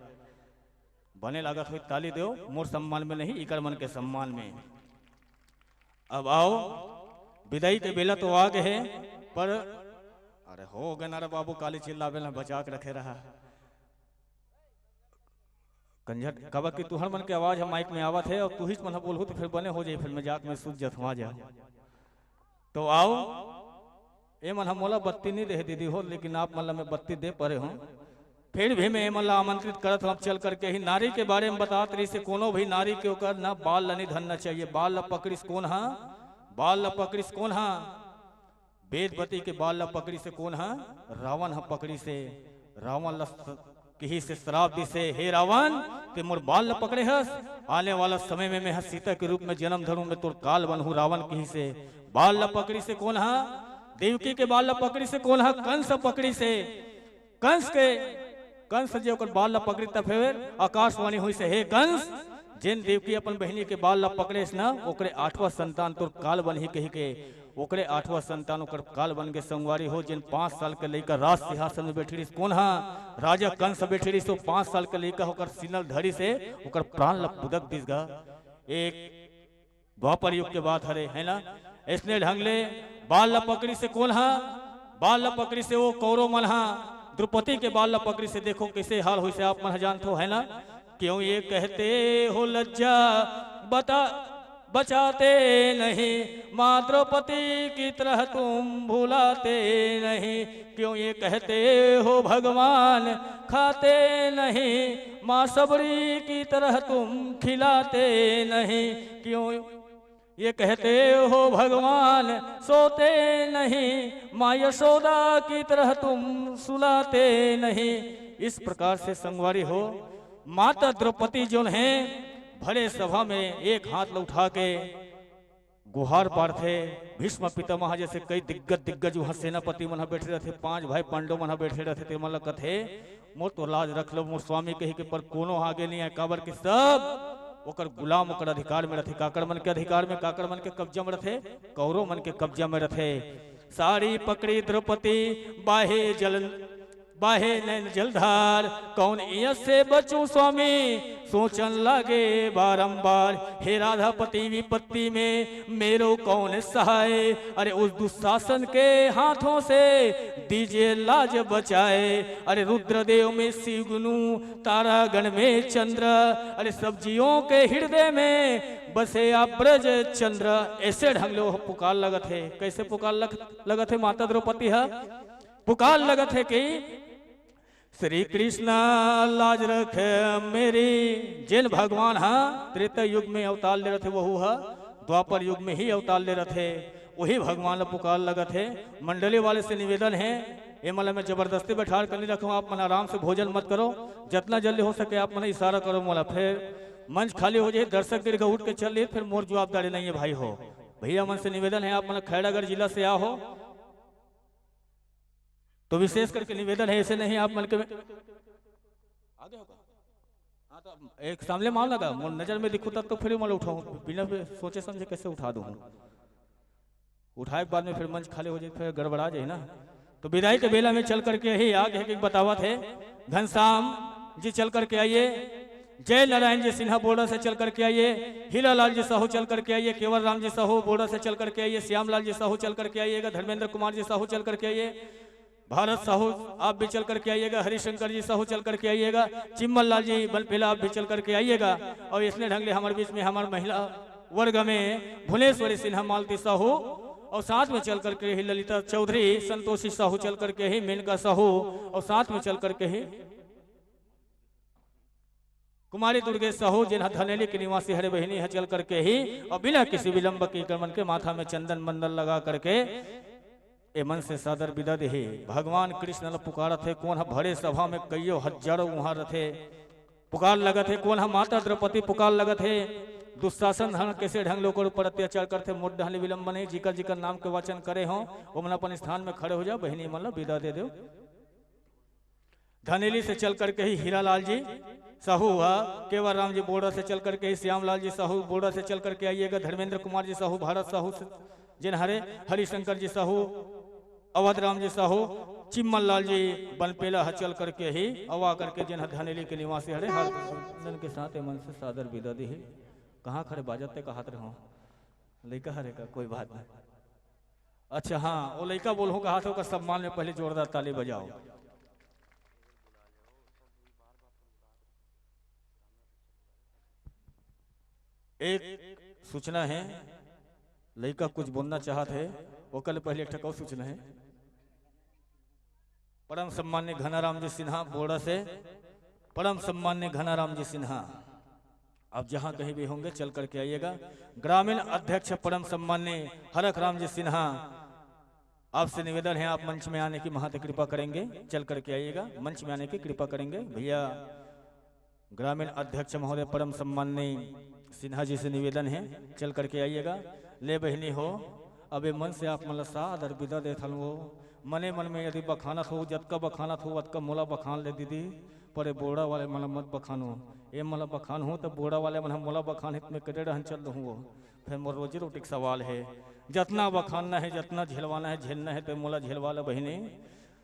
बने लागत हुई ताली दो, मोर सम्मान में नहीं, इकर मन के सम्मान में। अब आओ, विदाई के बेला तो आ गए हैं, पर अरे हो गए ना रे बाबू, काली चिल्लावे ना, बचा के रखे रहा। कंझट, काबर कि तुहर मन के आवाज ह माइक में आवत हे अउ तुहिच मन ह बोलहू त फिर बने हो जाही, फिर मजाक में सूझ जथवा जा। तो आओ, ए मन ह मोला बत्ती नहीं दे हे दीदी हो, लेकिन आप मन ला मैं बत्ती दे परे हूँ। फिर भी मैं ए मन ला आमंत्रित करत हूँ, अब चल करके ही नारी के बारे में बतात रही से, कोनो भी नारी के ओकर ना बाल ला नहीं धरना चाहिए। बाल ला पकड़िस कोन हा? बाल ला पकड़िस कोन हा? वेदवती के बाल ला पकड़िस कोन हा? रावण हा पकड़िस हे। रावण ला स-, किहिस हे, श्राप दिस हे, "हे रावण, ते मोर बाल ला पकड़े हस, आने वाला समय में मैं हा सीता के रूप में जन्म धरूं, मैं तोर काल बनहूं।" रावण किहिस हे। बाल ला पकड़िस कोन हा? देवकी के बाल ला पकड़िस कोन हा? कंस पकड़िस हे। कंस के, कंस जे ओकर बाल ला पकड़ी त फेर आकाशवाणी होइस हे, "हे कंस, जेन देवकी अपन बहिनी के बाल ला पकड़ेस ना, ओकरे आठवां संतान तोर काल बनही," कहि के ओकरे आठवां संतान ओकर काल बन के संगवारी हो। जेन पांच साल के लइका राज सिंहासन में बैठी रहिस, कोन हा? राजा कंस बैठी रहिस, तो पांच साल के लइका ओकर सीना ल धरिस हे, ओकर प्राण ला पुदक दिस गा। एक द्वापर युग के बात हरे, है ना? इसने ढंग ले बाल ल पकड़ी से कोन हा, बाल ल पकड़ी से वो कौरव मन हा, द्रौपदी के बाल ल पकड़ी से। देखो कैसे हाल होइसे, आप मन जानत हो, है ना? क्यों ये कहते हो लज्जा बता बचाते नहीं, माँ द्रौपदी की तरह तुम भुलाते नहीं। क्यों ये कहते हो भगवान खाते नहीं, माँ सबरी की तरह तुम खिलाते नहीं। क्यों ये कहते हो भगवान सोते नहीं, माँ यशोदा की तरह तुम सुलाते नहीं। इस प्रकार से संगवारी हो, माता द्रौपदी जोन है, भरे सभा में एक हाथ ल उठा के गुहार पारथे। भीष्म पितामह जैसे कई दिग्गज दिग्गज वहाँ सेनापति मन ह बैठे रहथे, पांच भाई पांडव मन ह बैठे रहथे, ते मन ल कथे, "मोर तो लाज रख लो, मोर स्वामी कही के, पर कोनो आगे नहीं आए, काबर के सब ओकर गुलाम, ओकर अधिकार में रहथे।" काकड़ मन के अधिकार में, काकड़ मन के कब्जा में रहथे, कौरव मन के कब्जा में रहथे। साड़ी पकड़ी द्रौपदी, बाहे जल बाहे नैन जलधार, कौन इयस से बचूं स्वामी, सोचन लागे बारंबार। हे राधापति विपत्ति में मेरो कौन सहाय, अरे उस दुशासन के हाथों से दीजिए लाज बचाए। अरे रुद्रदेव में शिवगुनु, तारागण में चंद्र, अरे सब जीवों के हृदय में बसे आप ब्रज चंद्र। ऐसे ढंग ले वो पुकार लगत हे। कैसे पुकार लग, लगत हे माता द्रौपदी ह? पुकार लगत हे कि श्री कृष्ण लाज रख मेरी। जेन भगवान ह त्रेता युग में अवतार ले रथे, वहू ह द्वापर युग में ही अवतार ले रथे, वही भगवान ल पुकार लगत हे। मंडली वाले से निवेदन हे, ये मन ल मैं जबरदस्ती बैठार कर नहीं रखूँ, आप मन आराम से भोजन मत करो, जितना जल्दी हो सके आप मन इशारा करो मोला, फिर मंच खाली हो जाए, दर्शक दीर्घ उठ के चल लिए, फिर मोर जवाबदारी नहीं है भाई हो। भैया मन से निवेदन है, आप मन खैरागढ़ जिला से आ हो, तो विशेष करके निवेदन है, ऐसे नहीं आप मन के आगे होगा। हाँ, तो एक सामने मान लगा, मोर नजर में दिखू तब तो फिर मैं उठाऊं, बिना सोचे समझे कैसे उठा दूं? उठाए के बाद में फिर मंच खाली हो जाए, फिर गड़बड़ा जाए ना। तो विदाई के बेला में चल करके ही आगे एक बतावत है, घनश्याम जी चल करके आइए, जय नारायण जी सिन्हा बोर्डर से चल करके आइए, हीरालाल जी साहू चल करके आइए, केवल राम जी साहू बोर्डर से चल करके आइए, श्यामलाल जी साहू चल करके आइएगा, धर्मेंद्र कुमार जी साहू चल करके आइए, भारत साहू आप भी चल करके आइएगा, हरिशंकर जी साहू चल करके आइएगा, चिम्मल लाल जी बनपेला आप भी चल करके आइएगा। और इसने ढंग ले हमारे बीच में हमारे महिला वर्ग में भुवनेश्वरी सिन्हा मालती साहू और साथ में चल करके ही ललिता चौधरी, संतोषी साहू चल करके ही मेनका साहू और साथ में चल करके ही कुमारी दुर्गेश साहू, जिन ह धनेली के निवासी हरे बहिनी ह, चल करके ही और बिना किसी विलंब के एकर मन के माथा में चंदन मंदन लगा करके एमन से सादर बिदा देही। भगवान कृष्ण ल पुकारत हे, कोन ह भरे सभा में कइयो हजारों उहाँ रथे, पुकार लगत हे, कोन ह माता द्रौपदी पुकार लगत हे, दुशासन ह कैसे ढंग ले ओकर ऊपर अत्याचार करथे, मोर डहन ले विलंब नहीं, जिकर जिकर नाम के वाचन करे हो, ओमन अपन स्थान में खड़े हो जाओ, बहिनी मन ल बिदा दे दो। धनेली से चल करके ही हीरालाल जी साहू हुआ, केवल राम जी बोर्डर से चल करके ही, श्यामलाल जी साहू बोर्डर से चल करके आइएगा, धर्मेंद्र कुमार जी साहू, भारत साहू से, जिन हरे हरिशंकर जी साहू, अवध राम जी साहू, चिम्मल लाल जी बनपेला ह चल करके ही, अवा करके जिन ह धनेली के निवासी हरे, हर नंदन के साथ एमन से सादर बिदा देही। कहाँ खड़े बाजत ते कहत रहो, लइका हरे का, कोई बात नहीं। अच्छा हाँ, वो लइका बोलहूँ कहा था, ओकर सम्मान में पहले जोरदार ताली बजाओ। एक सूचना है, लइका कुछ बोलना चाहत है, ओकर ले पहले एक ठक अउ सूचना है। परम सम्मान्य घनाराम जी सिन्हा बोर्डर से, परम सम्मान्य घनाराम जी सिन्हा, आप जहां कहीं भी होंगे चल करके आइएगा। ग्रामीण अध्यक्ष परम सम्मान्य हरख राम जी सिन्हा, आपसे निवेदन है आप मंच में आने की महत कृपा करेंगे, चल करके आइएगा, मंच में आने की कृपा करेंगे। भैया ग्रामीण अध्यक्ष महोदय परम सम्मान्य सिन्हा जी से निवेदन है, चल करके आइएगा। ले बहिनी हो, अब ए मन से आप मन ल सादर बिदा देथन वो। मने मन में यदि बखानत हो, जतका बखानत हो, अतका मोला बखान ले दीदी, पर ए बोर्डर वाले मन ल मत बखानो। ए मन ल बखानहूँ त बोर्डर वाले मन ह मोला बखानही त मैं कटे डहन चल दूहूँ वो। फेर मोर रोजी रोटी के सवाल हे। जतना बखानना हे, जतना झेलवाना हे, झेलना हे त मोला झेलवा ल बहिनी।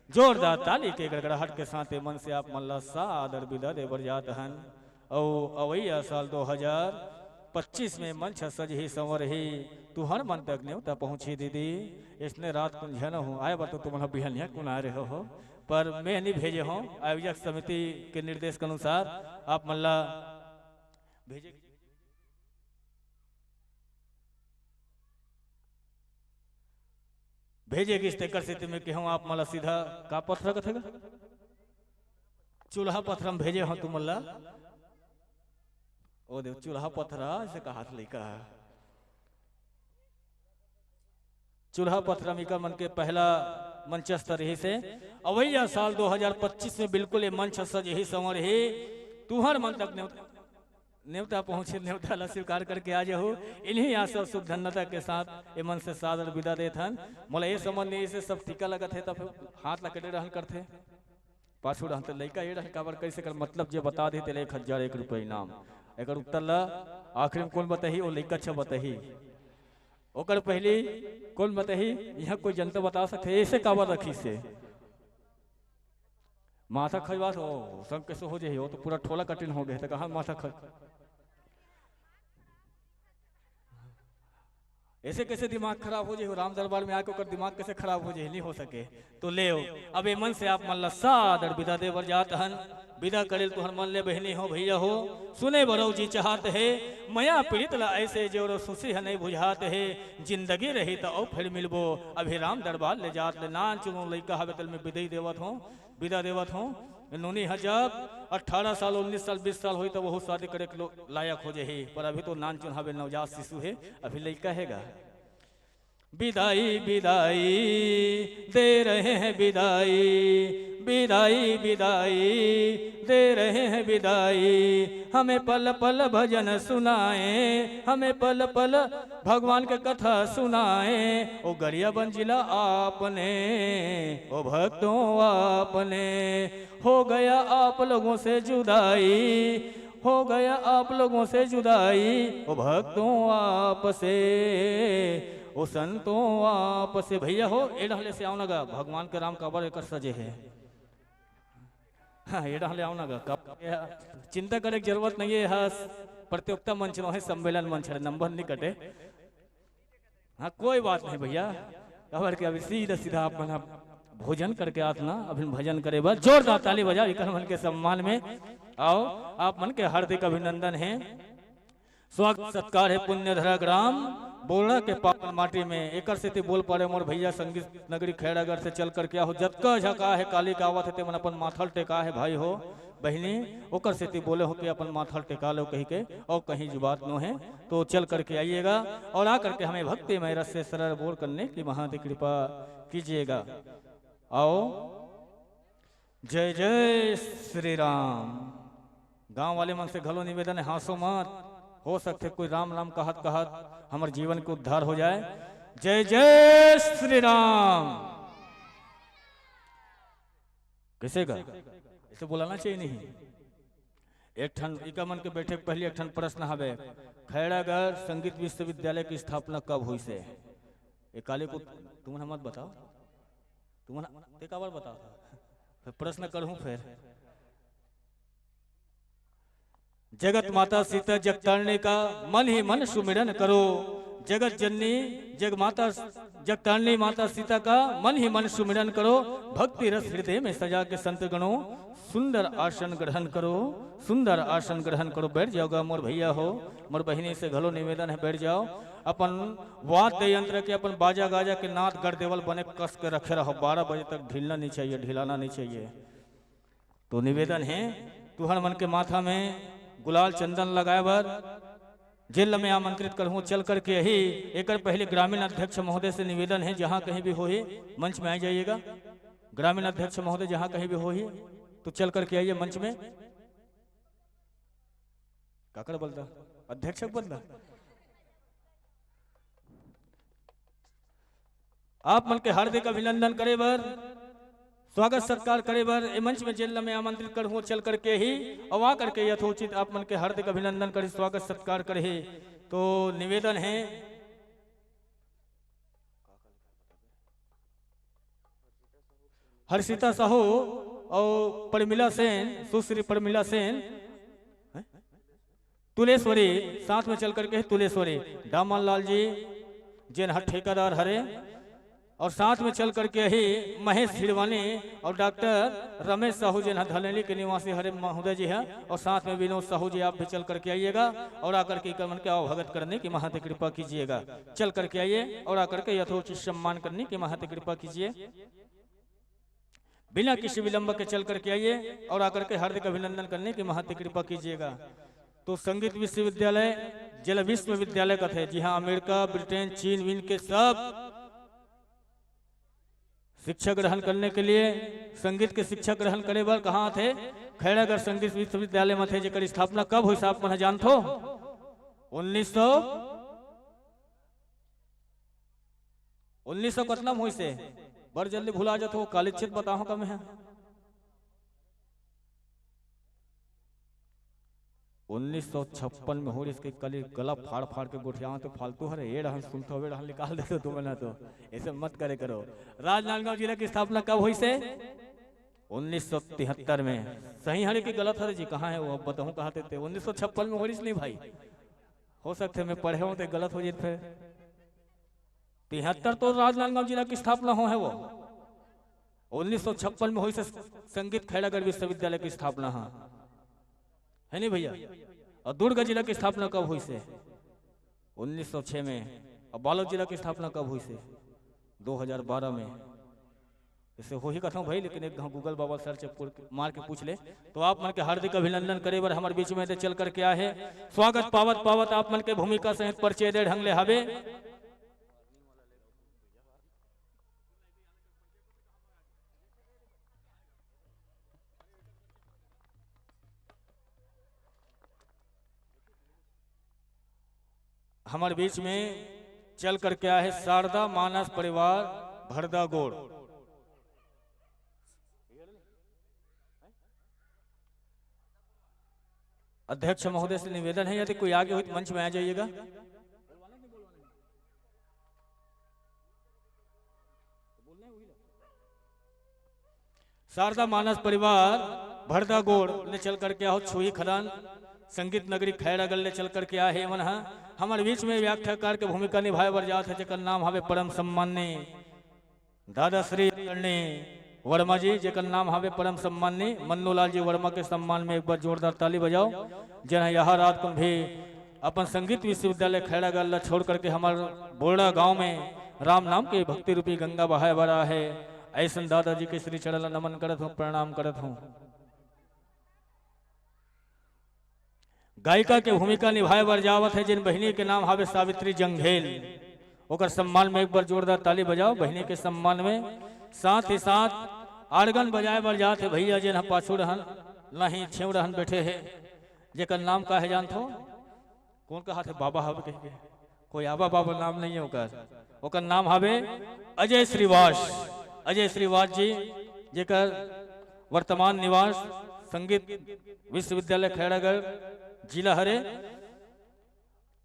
जोरदार ताली के गड़गड़ाहट के साथ ए मन से आप मन ल सादर बिदा दे बर जात हन। अउ अवइया साल दो हजार पच्चीस में मंच सजही संवरही, तुहर मन तक नेवता पहुँची दीदी। इसने रात कुन झन हो, आए बर तो तुमन बिहनिया कुन आ रहे हो, पर मैं नहीं भेजे हूँ। आयोजक समिति के निर्देश के अनुसार आप मन ला भेजे, भेजे गिस, तेकर सेती मैं कहूँ आप मन ला सीधा का पथरा कथे गा? चूल्हा पथरा में भेजे हूँ तुमन ला। ओ देव, चूल्हा पथरा से कहा था लइका। चूल्हा पथरा में इकर मन के पहला मंचस्थ रहिस हे। अवइया साल दो हज़ार पच्चीस में बिल्कुल ये मंच सजही संवरही, तुहर मन तक नेवता, नेवता पहुँचे, नेवता ला स्वीकार करके आ जाहू। इन्हीं आशा शुभ धन्यता के साथ ये मन से सादर विदा देत हन। मोला ये समझ नहीं, इसे सब टीका लगत हे, तब हाथ ला कटे रहन करथे। पाछू रहन त लइका ये रहन काबर, कैसे कर मतलब जे बता दे तेला एक हजार एक रुपया इनाम। एकर उत्तर ला आखिरी में कौन बताही? वो लइका अच्छा बताही। ओकर पहली कौन बताही? यहाँ कोई जनता बता सकथे, ऐसे काबर रखिस हे? माथा खजवात हो, संग कैसे हो जाही? वो तो पूरा ठोला कटिन हो गए, तो कहाँ माथा खज ऐसे कैसे दिमाग खराब हो जाही? राम दरबार में आके ओकर दिमाग कैसे खराब हो जाही? नहीं हो सके। तो लेव, अब ये मन से आप मन ला सादर विदा दे बर जात हन। विदा करेल तुहर मन ले बहिनी हो, भैया हो, सुने बरऊ जी चाहत हे, मया पीड़ित ला ऐसे जोरो सुसी ह नहीं बुझात हे, जिंदगी रही त अउ फिर मिलबो। अभी राम दरबार ले जात ले नान चुनो लइका हवे तल में विदाई देवत हो, विदा देवत हो। नोनी ह जब अठारह साल, उन्नीस साल, बीस साल होई, तब वहू शादी करे के लो-, लायक हो जाही, पर अभी तो नान चुन हवे, नवजात शिशु हे, अभी लइका हे गा। विदाई, विदाई, दे रहे हैं विदाई, विदाई, विदाई, दे रहे हैं विदाई। हमें पल पल भजन सुनाए, हमें पल पल भगवान के कथा सुनाए। ओ गरियाबंद जिला आपने, ओ भक्तों आपने, हो गया आप लोगों से जुदाई, हो गया आप लोगों से जुदाई, ओ भक्तों आपसे, ओ संतों आपसे। भैया हो, ए डहले से आव ना गा, भगवान के राम काबर एकर सजे हे। हाँ, ए डहले आव ना गा, काबर चिंता करे के जरूरत नहीं हे। हाँ, प्रतियोगिता मंच नो हे, सम्मेलन मंच हे, नंबर नहीं कटे। हाँ, कोई बात नहीं भैया, काबर के अभी सीधा सीधा आप मन ह भोजन करके आत ना, अभी भजन करे बर जोरदार ताली बजाओ, इकर मन के सम्मान में। आओ, आप मन के हार्दिक अभिनंदन हे, स्वागत सत्कार हे पुण्य धरा ग्राम बोलड़ा के पावन माटी में। एकर सेती बोल पड़े मोर भैया संगीत नगरी खैरागढ़ से चल करके आहो, जतका झका हे काली का आवत हे, ते मन अपन माथल टेका हे भाई हो। बहिनी, ओकर सेती बोले हो कि अपन माथा ल टेका लो कहि के, अउ कहीं जुबात नो हे, तो चल करके आइएगा और आ करके हमें भक्तिमय रस से सरल बोल करने की महांत कृपा कीजिएगा। आओ, जय जय श्री राम। गांव वाले मन से घलो निवेदन हे, हाँसो मत, हो सकथे कोई राम राम कहत कहत हमर जीवन के उद्धार हो जाए। जय जय श्री राम। कैसे गा? ऐसे बोलाना चाहिए नहीं? एक ठन इका मन के बैठे के पहले एक ठन प्रश्न हवे, खैरागढ़ संगीत विश्वविद्यालय की स्थापना कब हुई से? ए काली को तुमन मत बताओ, तुमन ते काबर बताओ? फिर प्रश्न करूं फिर। जगत माता सीता जगतारणी का मन ही मन सुमिरन करो। जगत जननी जग माता जगतारणी माता सीता का मन ही मन सुमिरन करो। भक्ति रस हृदय में सजा के संत गणों सुंदर आसन ग्रहण करो, सुंदर आसन ग्रहण करो। बैठ जाओगा मोर भैया हो, मोर बहिनी से घलो निवेदन हे, बैठ जाओ। अपन वाद्य यंत्र के, अपन बाजा गाजा के नाद गढ़ देवल बने कस के रखे रहो। बारह बजे तक ढीलना नहीं चाहिए, ढिलाना नहीं चाहिए। तो निवेदन हे, तुहर मन के माथा में गुलाल चंदन लगाए बर जेन ल मैं आमंत्रित करहूं, चल करके यही। एकर पहले ग्रामीण अध्यक्ष महोदय से निवेदन हे, जहां कहीं भी होही, मंच में आ जाइएगा। ग्रामीण अध्यक्ष महोदय जहां कहीं भी होही, तो चल करके आइए मंच में। काकर बलदा? अध्यक्ष बलदा। आप मन के हार्दिक अभिनंदन करे बर, स्वागत सत्कार करे बर ए मंच में जेन ल मैं आमंत्रित करहूं, चल करके ही अउ आ करके यथोचित आप मन के हार्दिक अभिनंदन करे, स्वागत सत्कार करे हे। तो निवेदन हे, हर्षिता साहू अउ प्रमिला सेन, सुश्री प्रमिला सेन, हैं? तुलेश्वरी, साथ में चल करके तुलेश्वरी, दामन लाल जी, जेन ह ठेकेदार हरे, और साथ में चल करके ही महेश हिड़वानी और डॉक्टर रमेश साहू, जेन ह धलेली के निवासी हरे महोदय जी हैं, और साथ में विनोद साहू जी, आप भी चल करके आइएगा और आकर के इकर मन के आवभगत करने की महती कृपा कीजिएगा। चल करके आइए और आकर के यथोचित सम्मान करने की महती कृपा कीजिए। बिना किसी विलंब के चल करके आइए और आकर के हार्दिक अभिनंदन करने की महती कृपा कीजिएगा। तो संगीत विश्वविद्यालय, जेला विश्वविद्यालय कथे, जी हाँ, अमेरिका, ब्रिटेन, चीन, वीन के सब शिक्षा ग्रहण करने के लिए, संगीत के शिक्षा ग्रहण करे बर कहाँ थे? खैरागढ़ संगीत विश्वविद्यालय में थे, जेकर स्थापना कब हुई, आप मन जानथो? उन्नीस सौ उन्नीस सौ कतना में होइस हे? बड़ जल्दी भुला जाथो, काली छेद बताहूं का मैं? उन्नीस सौ छप्पन में होइस के, काली गला फाड़ फाड़ के गोठियावत हे, फालतू हरे, ए डहन सुनथो, ए डहन निकाल देथो तुमन ह तो, ऐसे मत करे करो। राजनांदगांव जिला की स्थापना कब होइस हे? उन्नीस सौ तिहत्तर में। सही हरे कि गलत हरे जी, कहाँ हे वो, अब बताहूं कहाँ ते, ते उन्नीस सौ छप्पन में होइस नहीं भाई, हो सकथे मैं पढ़े हों ते गलत हो जाए फिर। तिहत्तर तो राजनांदगांव जिला की स्थापना हो है वो। उन्नीस सौ छप्पन में होइस हे संगीत खैरागढ़ विश्वविद्यालय की स्थापना, हाँ, है नहीं भैया? और दुर्ग जिला की स्थापना कब होइस हे? उन्नीस सौ छह में। और बालोद जिला की स्थापना कब होइस हे? दो हज़ार बारह में। ऐसे हो ही कथों भाई, लेकिन एक घाव Google बाबा search मार के पूछ ले, तो आप मन के हार्दिक अभिनंदन करे बर हमर बीच में दे चल करके आए हे। स्वागत पावत पावत आप मन के भूमिका सहित परिचय दे ढंग ले हावे। हमर बीच में चल करके आए हे शारदा मानस परिवार भरदा गोड़। अध्यक्ष महोदय से निवेदन है, यदि कोई आगे हो तो मंच में आ जाइएगा। शारदा मानस परिवार भरदा गोड़ ले चल करके आए हे छुही खदान संगीत नगरी खैरागढ़ ले चल करके आए हे। एमन ह हमर बीच में व्याख्याकार के भूमिका निभाए बर जात हे, जेकर नाम हवे परम सम्माननीय दादा श्री आदरणीय वर्मा जी, जेकर नाम हवे परम सम्माननीय मन्नूलाल जी वर्मा के सम्मान में एक बार जोरदार ताली बजाओ, जेन ह यह रात कुन भी अपन संगीत विश्वविद्यालय खैरागढ़ ला छोड़ करके हमर बोरडा गांव में राम नाम के भक्ति रूपी गंगा बहाए बर आए हे। अइसन दादाजी के श्री चरण ला नमन करत हूँ, प्रणाम करत हूँ। गायिका के भूमिका निभाए बर जावत हे, जेन बहिनी के नाम हवे सावित्री जंघेल, ओकर सम्मान में एक बार जोरदार ताली बजाओ बहिनी के सम्मान में। साथ ही साथ आर्गन बजाए बर जात हे भैया, जेन ह पाछू रहन, नहीं, छेव रहन बैठे हे, जेकर नाम का हे जानथो? कोन कहाथे बाबा हवे कहिके? कोई आबा बाबा नाम नहीं है ओकर। ओकर नाम हवे अजय श्रीवास। अजय श्रीवास जी, जेकर वर्तमान निवास संगीत विश्वविद्यालय खैरागढ़ जिला हरे।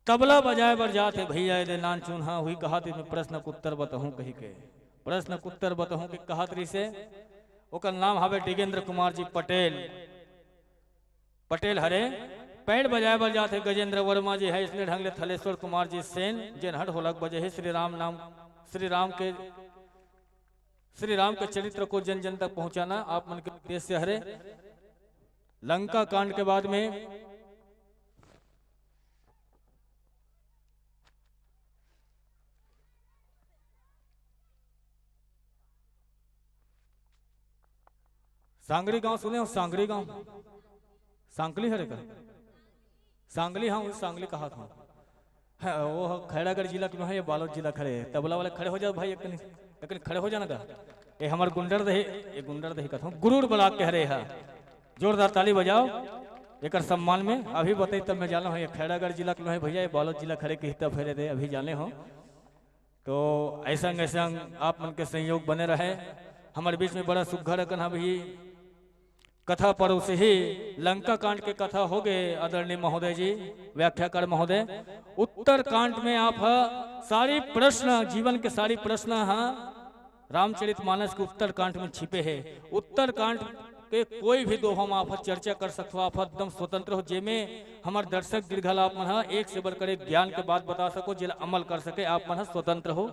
तबला बजाए बर जात हे भैया, एदे नानचुन हा हुई कहात, मैं प्रश्न के उत्तर बताहूं कहिके। प्रश्न के उत्तर बताहूं के कहात रहिसे। ओकर नाम हवे डिगेंद्र कुमार जी पटेल। पटेल हरे। पैड बजाए बर जात हे गजेंद्र वर्मा जी हे, इसने ढंग ले थलेश्वर कुमार जी सेन, जेन ह ढोलक बजे हे, श्री राम नाम, श्री राम के, श्री राम के चरित्र को जन जन तक पहुंचाना आप मन के उद्देश्य हरे। लंका कांड के बाद में सांगरी गांव सुने हो? सांगरी गांव, सांकली हरे का? सांगली, हाँ, सांगली कहात हूँ। हाँ, वो खैरागढ़ जिला के में हे, ये बालोद जिला खड़े हे। तबला वाले खड़े हो जाओ भाई, एक कनी, एक कनी खड़े हो जाना का। ये हमर गुंडर दही, ये गुंडर दही कथों, गुरूर ब्लॉक के हरे हा। जोरदार ताली बजाओ एकर सम्मान में। अभी बताई तब मैं जाना हूँ, ये खैरागढ़ जिला के में हे भैया, ये बालोद जिला खड़े के हिता फेरे दे, अभी जाने हो। तो ऐसा ऐसा आप मन के सहयोग बने रहे। हमर बीच में बड़ा सुघर अकन हा भी कथा परोसे हे, लंका कांड के कथा हो गए आदरणीय महोदय जी, व्याख्याकार महोदय। उत्तर कांड में आप ह सारी प्रश्न, जीवन के सारी प्रश्न ह रामचरित मानस के उत्तर कांड में छिपे हे। उत्तर कांड के कोई भी दोहा म आप ह चर्चा कर सकथो, आप ह एकदम स्वतंत्र हो। जेमे हमर दर्शक दीर्घा ल आप मन ह एक से बढ़कर एक ज्ञान के बात बता सको, जेला अमल कर सके, आप मन ह स्वतंत्र हो।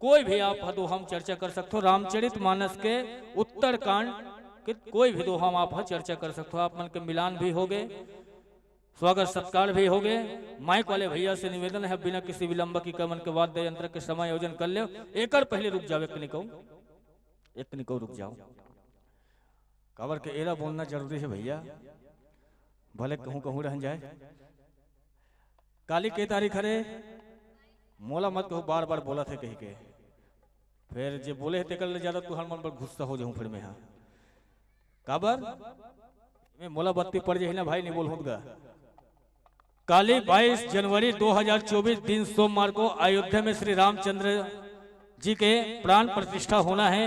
कोई भी आप ह दोहा म चर्चा कर सकथो। रामचरित मानस के उत्तरकांड के कोई भी दोहा म आप ह चर्चा कर सकथो। आप मन के मिलान भी होगे, स्वागत सत्कार भी होगे। माइक वाले भैया से निवेदन है, बिना किसी विलंब की कर मन के वाद्य यंत्र के समायोजन कर लेव। एकर पहले रुक जाओ, एक निको, एक निको रुक जाओ। काबर के एला बोलना जरूरी है भैया, भले कहूँ कहूँ रहन जाए। काली के तारीख हरे, मोला मत कहू बार बार बोलत हे कहिके। फेर जे बोले हे तेकर ले ज्यादा तुहर मन बर गुस्सा हो जाहूँ फेर मैं हा। काबर? मैं मोला बत्ती पड़ जाही ना भाई, नहीं बोलहूँ गा। काली बाईस जनवरी दो हज़ार चउबीस, दिन सोमवार को अयोध्या में श्री रामचंद्र जी के प्राण प्रतिष्ठा होना है।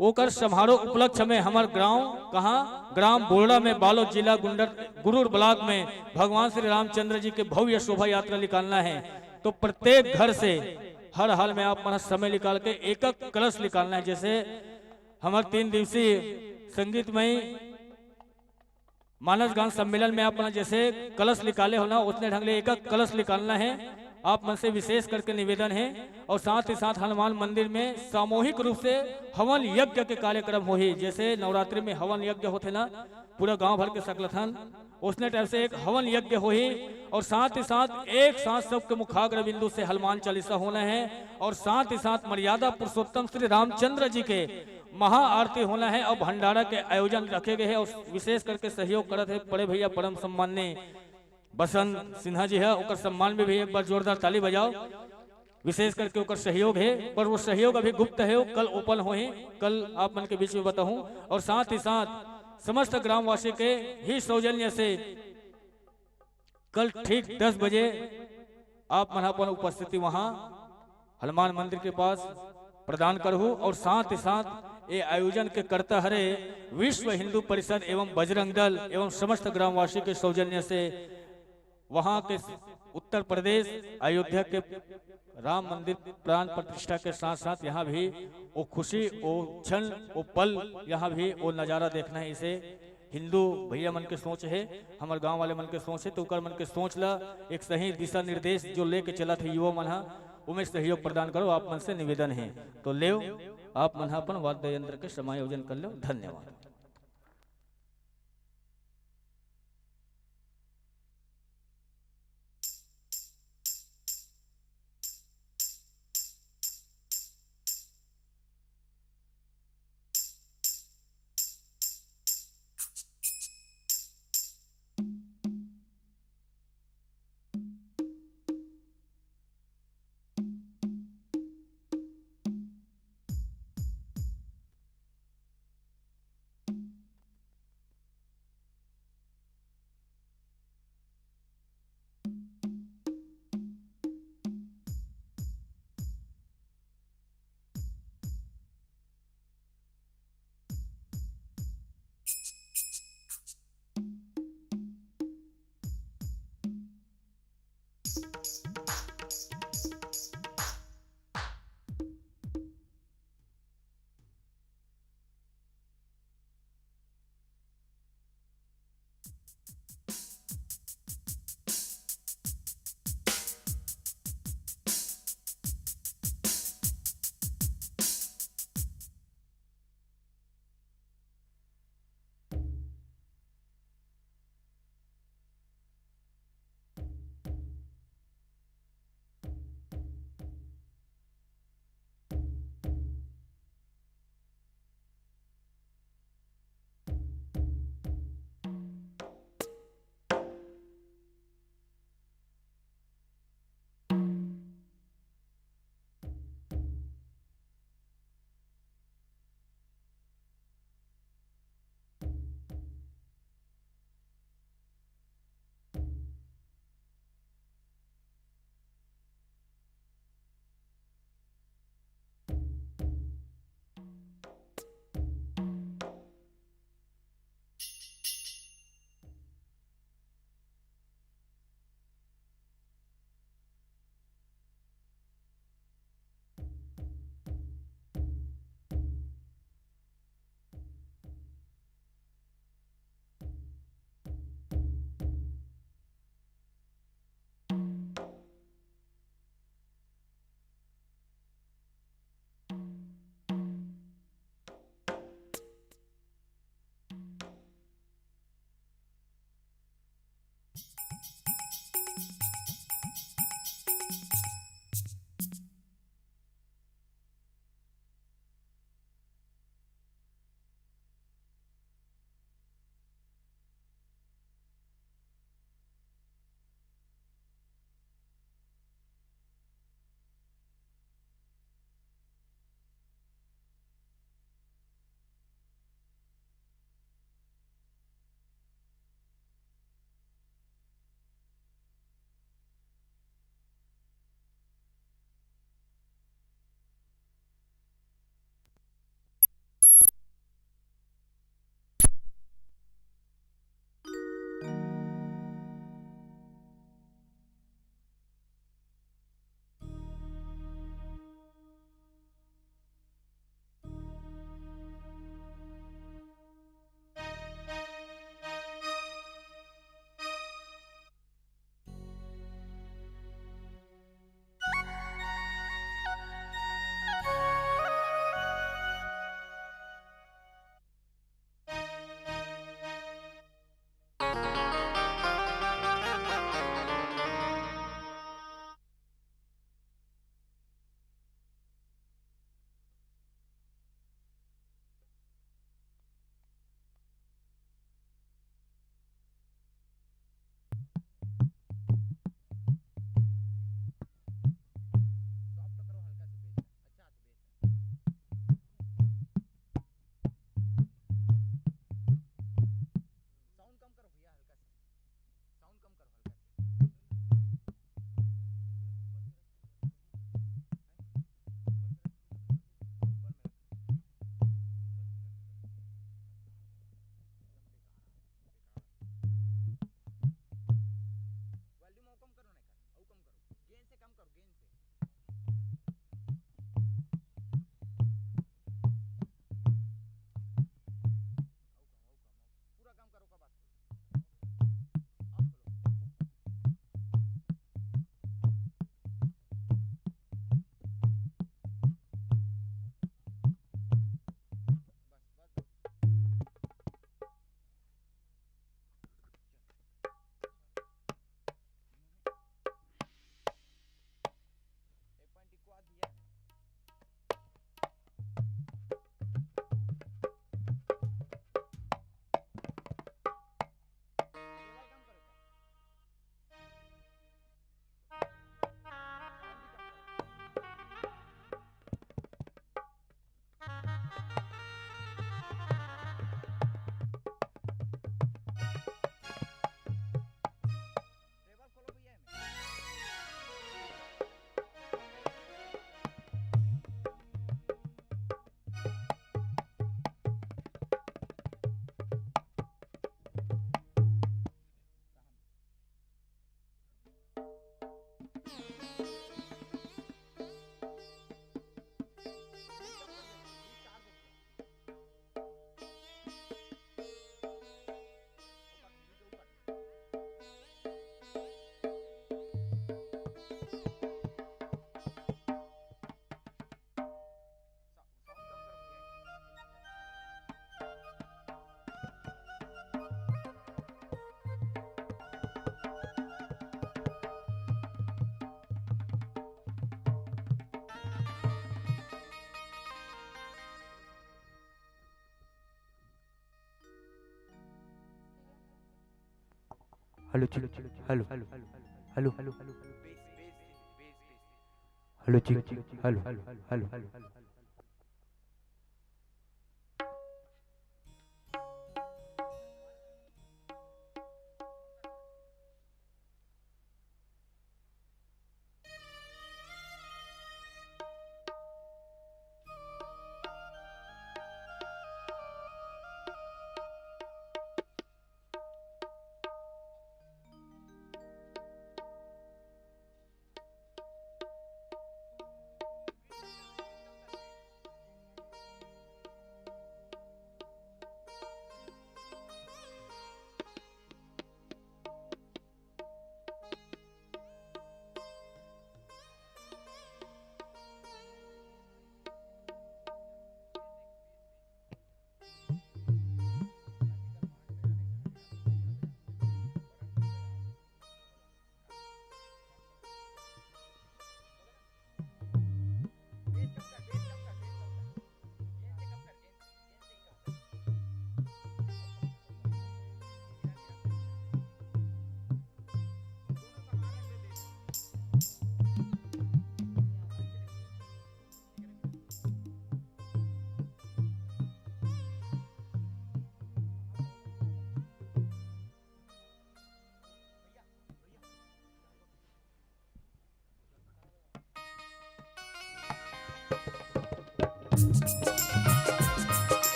ओकर समारोह उपलक्ष्य में हमर गांव, कहाँ, ग्राम बोरड़ा में बालोद, जिला गुंडर, गुरूर ब्लॉक में भगवान श्री रामचंद्र जी के भव्य शोभा यात्रा निकालना है। तो प्रत्येक घर से हर हाल में आप मन समय निकाल के एक एक कलश निकालना है। जैसे हमर तीन दिवसीय संगीतमय मानस गान सम्मेलन में आप मन जैसे कलश निकाले हो ना, उतने ढंग ले एक एक कलश निकालना है। आप मन से विशेष करके निवेदन है। और साथ ही साथ हनुमान मंदिर में सामूहिक रूप से हवन यज्ञ के कार्यक्रम होही। जैसे नवरात्रि में हवन यज्ञ होथे ना, पूरा गांव भर के सकलथन, उसने टाइप से एक हवन यज्ञ होही। और साथ ही साथ एक साथ सबके मुखाग्र बिंदु से हनुमान चालीसा होना है। और साथ ही साथ मर्यादा पुरुषोत्तम श्री रामचंद्र जी के महाआरती होना है और भंडारा के आयोजन रखे गए हैं। और विशेष करके सहयोग करत है बड़े भैया परम सम्माननीय बसंत सिन्हा जी है, ओकर सम्मान में भी एक बार जोरदार ताली बजाओ। विशेष करके ओकर सहयोग है, पर वो सहयोग अभी गुप्त है, वो कल ओपन होही, कल आप मन के बीच में बताहूँ। और साथ ही साथ समस्त ग्रामवासी के ही सौजन्य से कल ठीक दस बजे आप मन अपन उपस्थिति वहाँ हनुमान मंदिर के पास प्रदान करहु। और साथ ही साथ ये आयोजन के कर्ता हरे विश्व हिंदू परिषद एवं बजरंग दल एवं समस्त ग्रामवासी के सौजन्य से वहाँ के उत्तर प्रदेश अयोध्या के राम मंदिर प्राण प्रतिष्ठा के साथ साथ यहाँ भी वो खुशी, वो क्षण, वो पल, यहाँ भी वो नज़ारा देखना है। इसे हिंदू भैया मन के सोच है, हमर गांव वाले मन के सोच है, तो ओकर मन के सोच ला एक सही दिशा निर्देश जो लेके चलत है युवा मन हा, ओमे सहयोग प्रदान करो, आप मन से निवेदन है। तो लेव, आप मन हा अपन वाद्य यंत्र के समायोजन कर लो। धन्यवाद। Hello, check. Hello, hello, hello, hello, hello, check. Hello, hello, hello.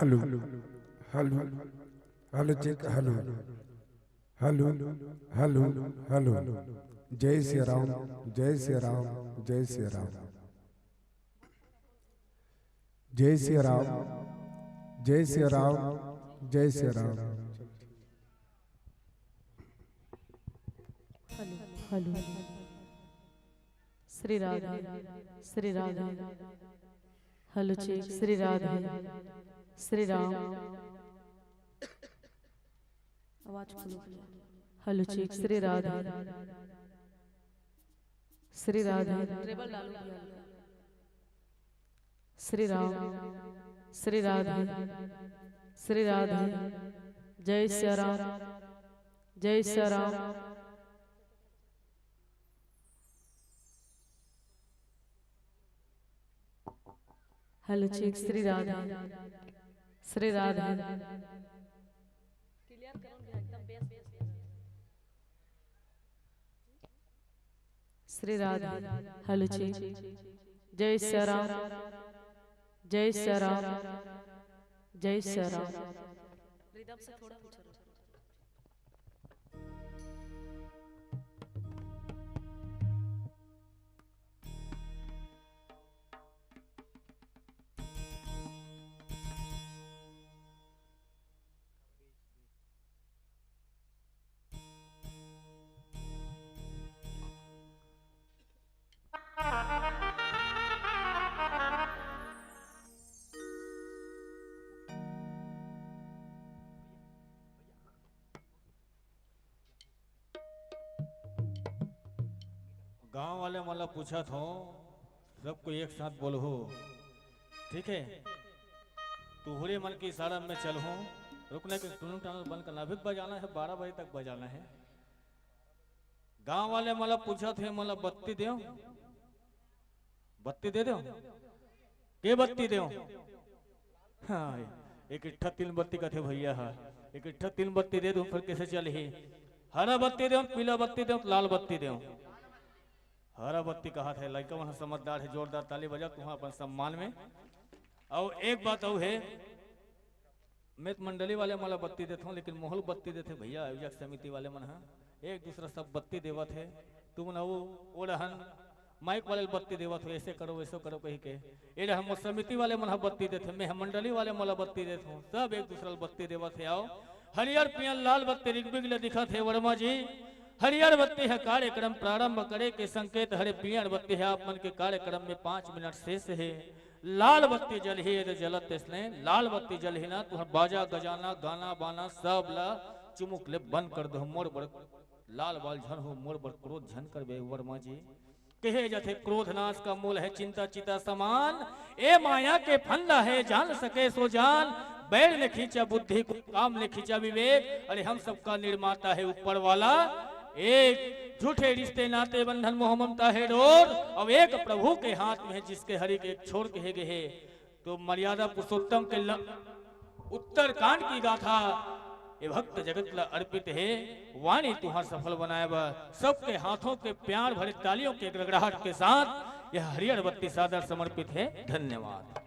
Hello, hello, hello, check, hello, hello, hello, hello. जय श्री राम, जय श्री राम, जय श्री राम, जय श्री राम, जय श्री राम, जय श्री राम। Hello, hello. श्री राधे, श्री राधे। Hello, check, Shri Radhe, Shri Ram. आवाज खोलो। Hello, check, श्री राधे, श्री राधे। Treble डालो भैया। श्री राम, श्री राधे, श्री राधे। जय सिया राम, जय सिया राम। Hello, check, श्री राधे, श्री राधे। Clear करो भैया, एकदम bass, bass, bass। Shri Radhe. Hello, check। जय सिया राम, जय सिया राम, जय सिया राम। Rhythm से थोड़ा ऊंचा रखो। गांव वाले मन ला पूछत हों, सबको एक साथ बोलहू, ठीक है? तुहरे मन के इशारा में चलहूं, रुकना कि टुनुक टानुक बंद करना, अभी बजाना है, बारह बजे तक बजाना है। गांव वाले मन ला पूछत हे, मन ला बत्ती देव, बत्ती दे देव, के बत्ती देव? हाँ, एक इट्ठा तीन बत्ती कथे भैया हा, एक इट्ठा तीन बत्ती दे दूं, फिर कैसे चलही? हरा बत्ती देव, पीला बत्ती देव, लाल बत्ती देव। हरा बत्ती कहा थे, लइका मन समझदार है, जोरदार ताली बजा तुहा अपन सम्मान में। अउ एक बात अउ है, मैं तो मंडली वाले मन ला बत्ती देथों, लेकिन मोहल बत्ती देथे भैया, आयोजक समिति वाले मन ह एक दूसरा सब बत्ती देवत हे। तुमन अउ ओ डहन माइक वाले ल बत्ती देवत हो, ऐसे करो, वैसे करो कही के। ए डहन मोर समिति वाले मन ह बत्ती देथे, मैं ह मंडली वाले मन ला बत्ती देथों, सब एक दूसरा ल बत्ती देवत हे। आओ, हरियर पियर लाल बत्ती रिगबिग ले दिखत हे वर्मा जी। हरियर बत्ती ह कार्यक्रम प्रारंभ करे के संकेत हरे, पियर बत्ती ह आप मन के कार्यक्रम में पाँच मिनट शेष हे। लाल बत्ती जलही, ए दे जलत तइसने, लाल बत्ती जलही ना, तुहर बाजा गजाना, गाना बाना, सब ला चुमुक ले बंद कर दो। मोर बर लाल बाल झन हो, मोर बर क्रोध झन करबे वर्मा जी। कहे जाथे, "क्रोध नाश का मूल है चिंता चिता समान।" ए माया के फंदा है, जान सके सो जान। बैर ने खींचा बुद्धि को, काम ने खींचा विवेक। अरे, हम सबका निर्माता है ऊपर वाला। एक झूठे रिश्ते नाते बंधन मोह ममता है डोर, अब एक प्रभु के हाथ में है, जिसके हरि के छोड़ के हे गे हे। तो मर्यादा पुरुषोत्तम के ल-, उत्तरकांड की गाथा ये भक्त जगत ला अर्पित हे। वाणी तुहार सफल बनाए बर, सबके हाथों के प्यार भरे तालियों के गड़गड़ाहट के साथ यह हरियर बत्ती सादर समर्पित हे। धन्यवाद।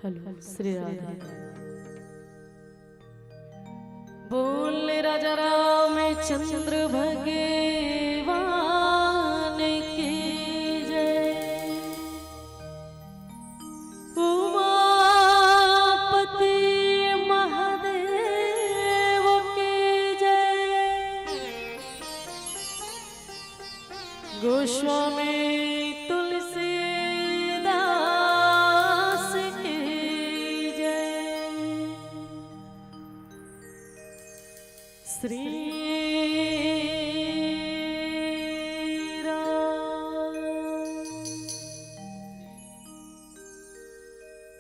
हेलो, श्री राधे। बोल राजा रामचंद्र भगवान की जय, उमापति महादेव की जय, गोस्वामी तुलसीदास की जय। श्री राम,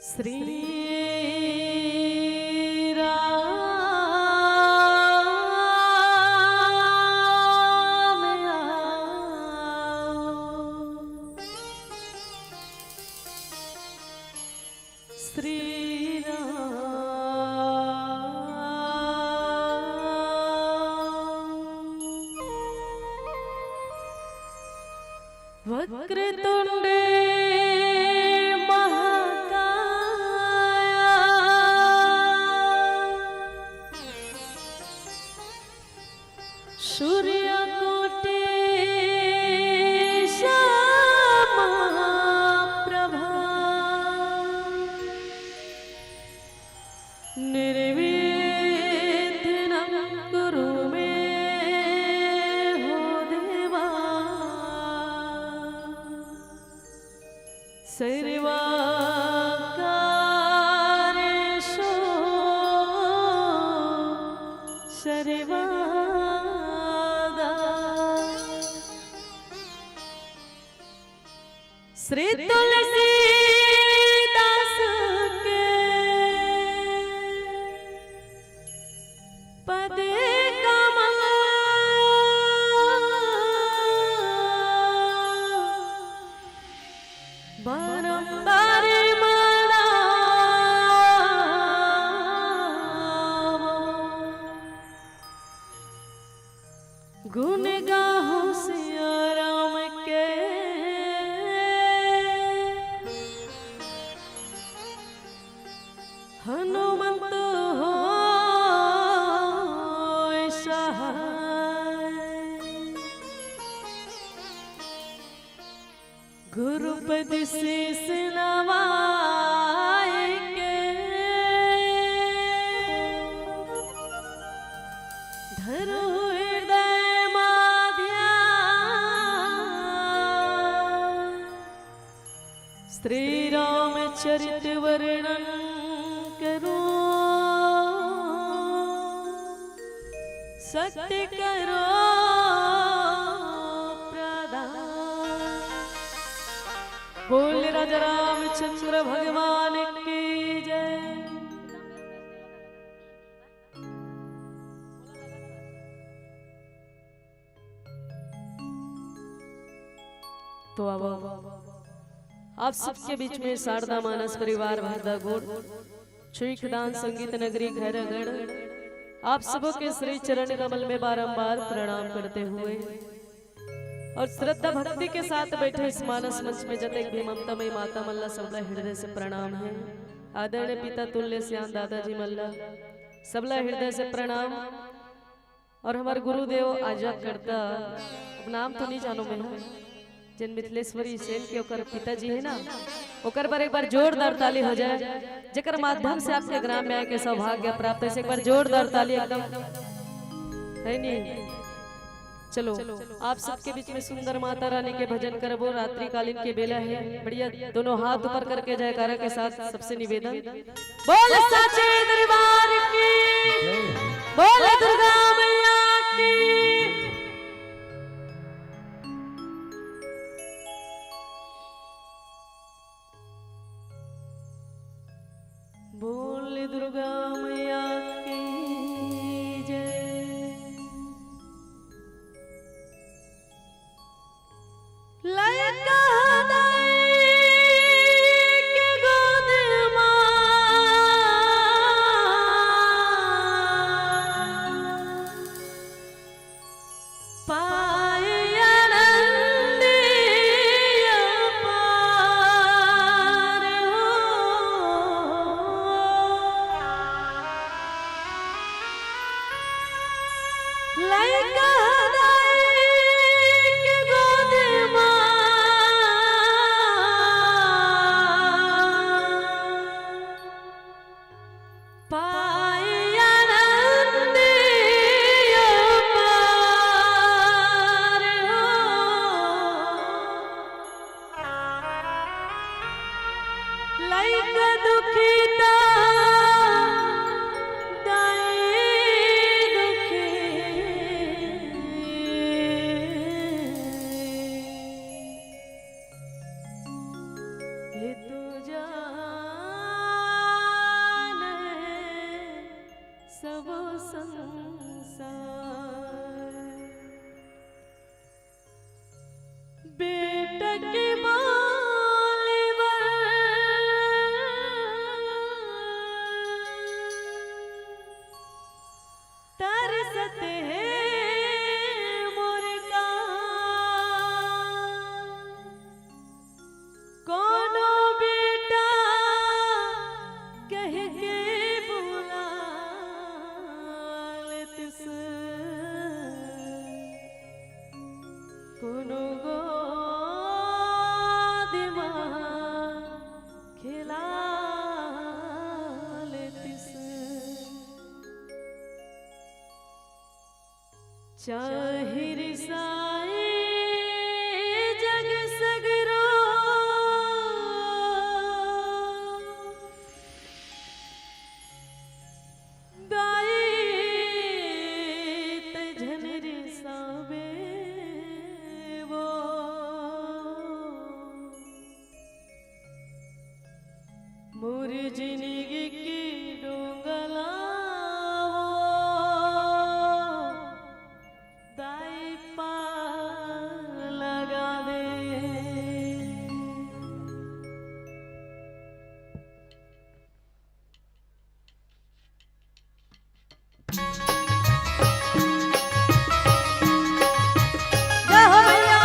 श्री राम। श्री राम। वक्रतुंड महाकाय, सूर्यकोटि समप्रभा। वादा। श्री तुलसीदास के पद कमल बारंबार मनावो। गुण गाहु सिया राम के, हनुमंत होय सहाय। गुरुपद शीश नवाय के, धरु हृदय मा ध्यान। श्री रामचरित वर्णन करो, शक्ति करो प्रदान। बोल राजा रामचंद्र भगवान की जय। तो अब आप सबके बीच में शारदा मानस परिवार भरदा गोड़, छुईख दान संगीत नगरी खैरागढ़, आप सबों के श्री चरण कमल में बारंबार प्रणाम करते हुए और श्रद्धा भक्ति के साथ बैठे इस मानस मंच में जतेक भी ममतामयी माता मन ला सबला हृदय से प्रणाम है। आदरणीय पिता तुल्य सियान दादाजी मन ला सबला हृदय से प्रणाम। और हमारे गुरुदेव आजा करता, अब नाम तो नहीं जानो मैं, जिन मिथिलेश्वरी सेन के ओकर पिताजी है ना, ओकर पर एक बार जोरदार ताली हो जाए, जेकर माध्यम से आपके ग्राम में आए के सौभाग्य प्राप्त है। एक बार जोरदार ताली एकदम, है नहीं? चलो, आप सबके बीच में सुंदर माता रानी के भजन करबो। रात्रिकालीन के बेला है, बढ़िया दोनों हाथ ऊपर करके जयकारा के साथ सबसे निवेदन। बोल साचे दरबार की, बोल दुर्गा मैया की। बोल दुर्गा मैया की जय। लइका दाई के गोद मा पाए आनंद अपार हो। लइका दाई के गोद मा पाए आनंद अपार हो। लइका दुखी त दाई दुखी। ये तो जाने सबो संसार। बेटा के बोले बर तरसत हे मोर का। कोनो बेटा कह के बुला लेतिस, कोनो गोद मा खिला लेतिस। चाहे रिसाए जग सगरो, दाई जिंदगी की डोंगला वो दाई पार लगा दे। जय हो भैया।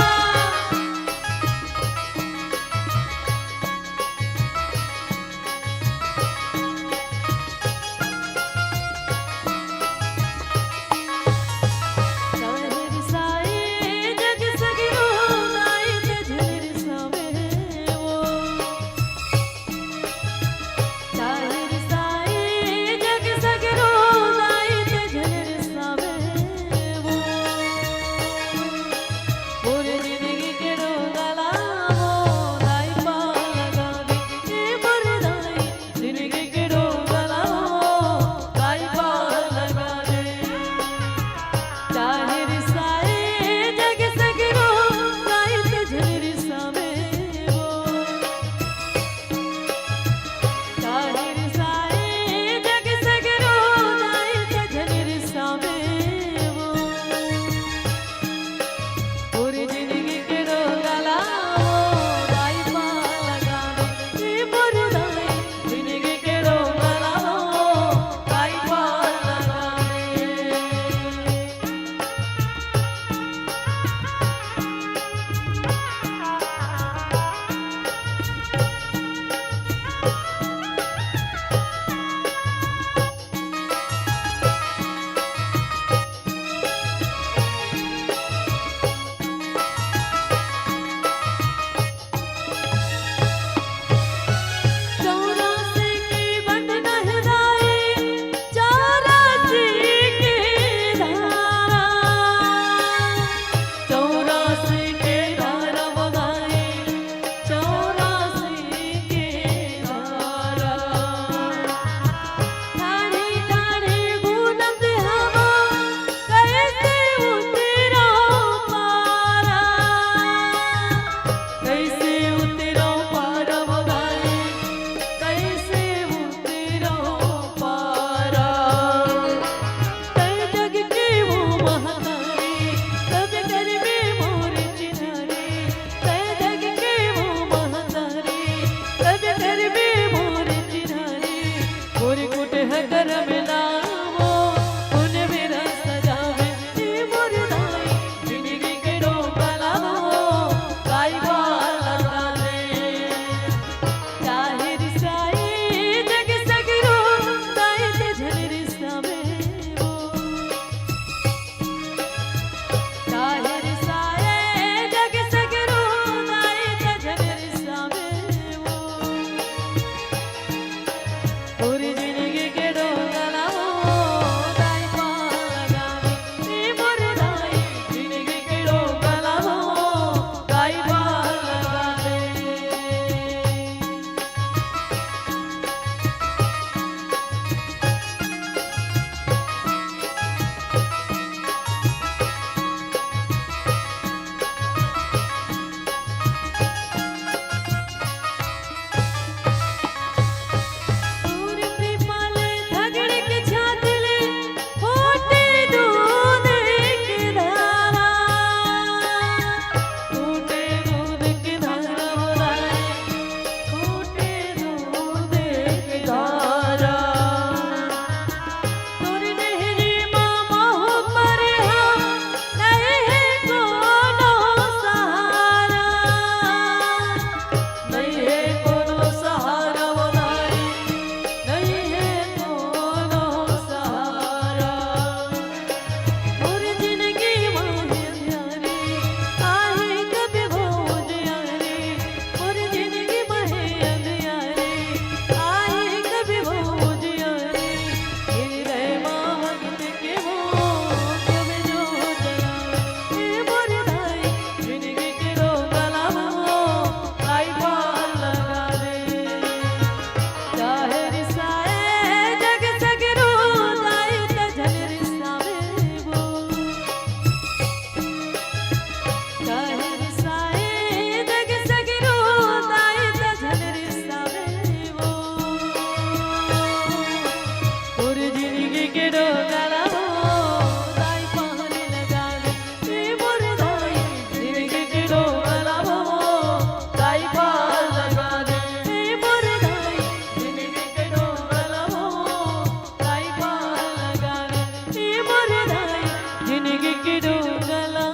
के डोंगला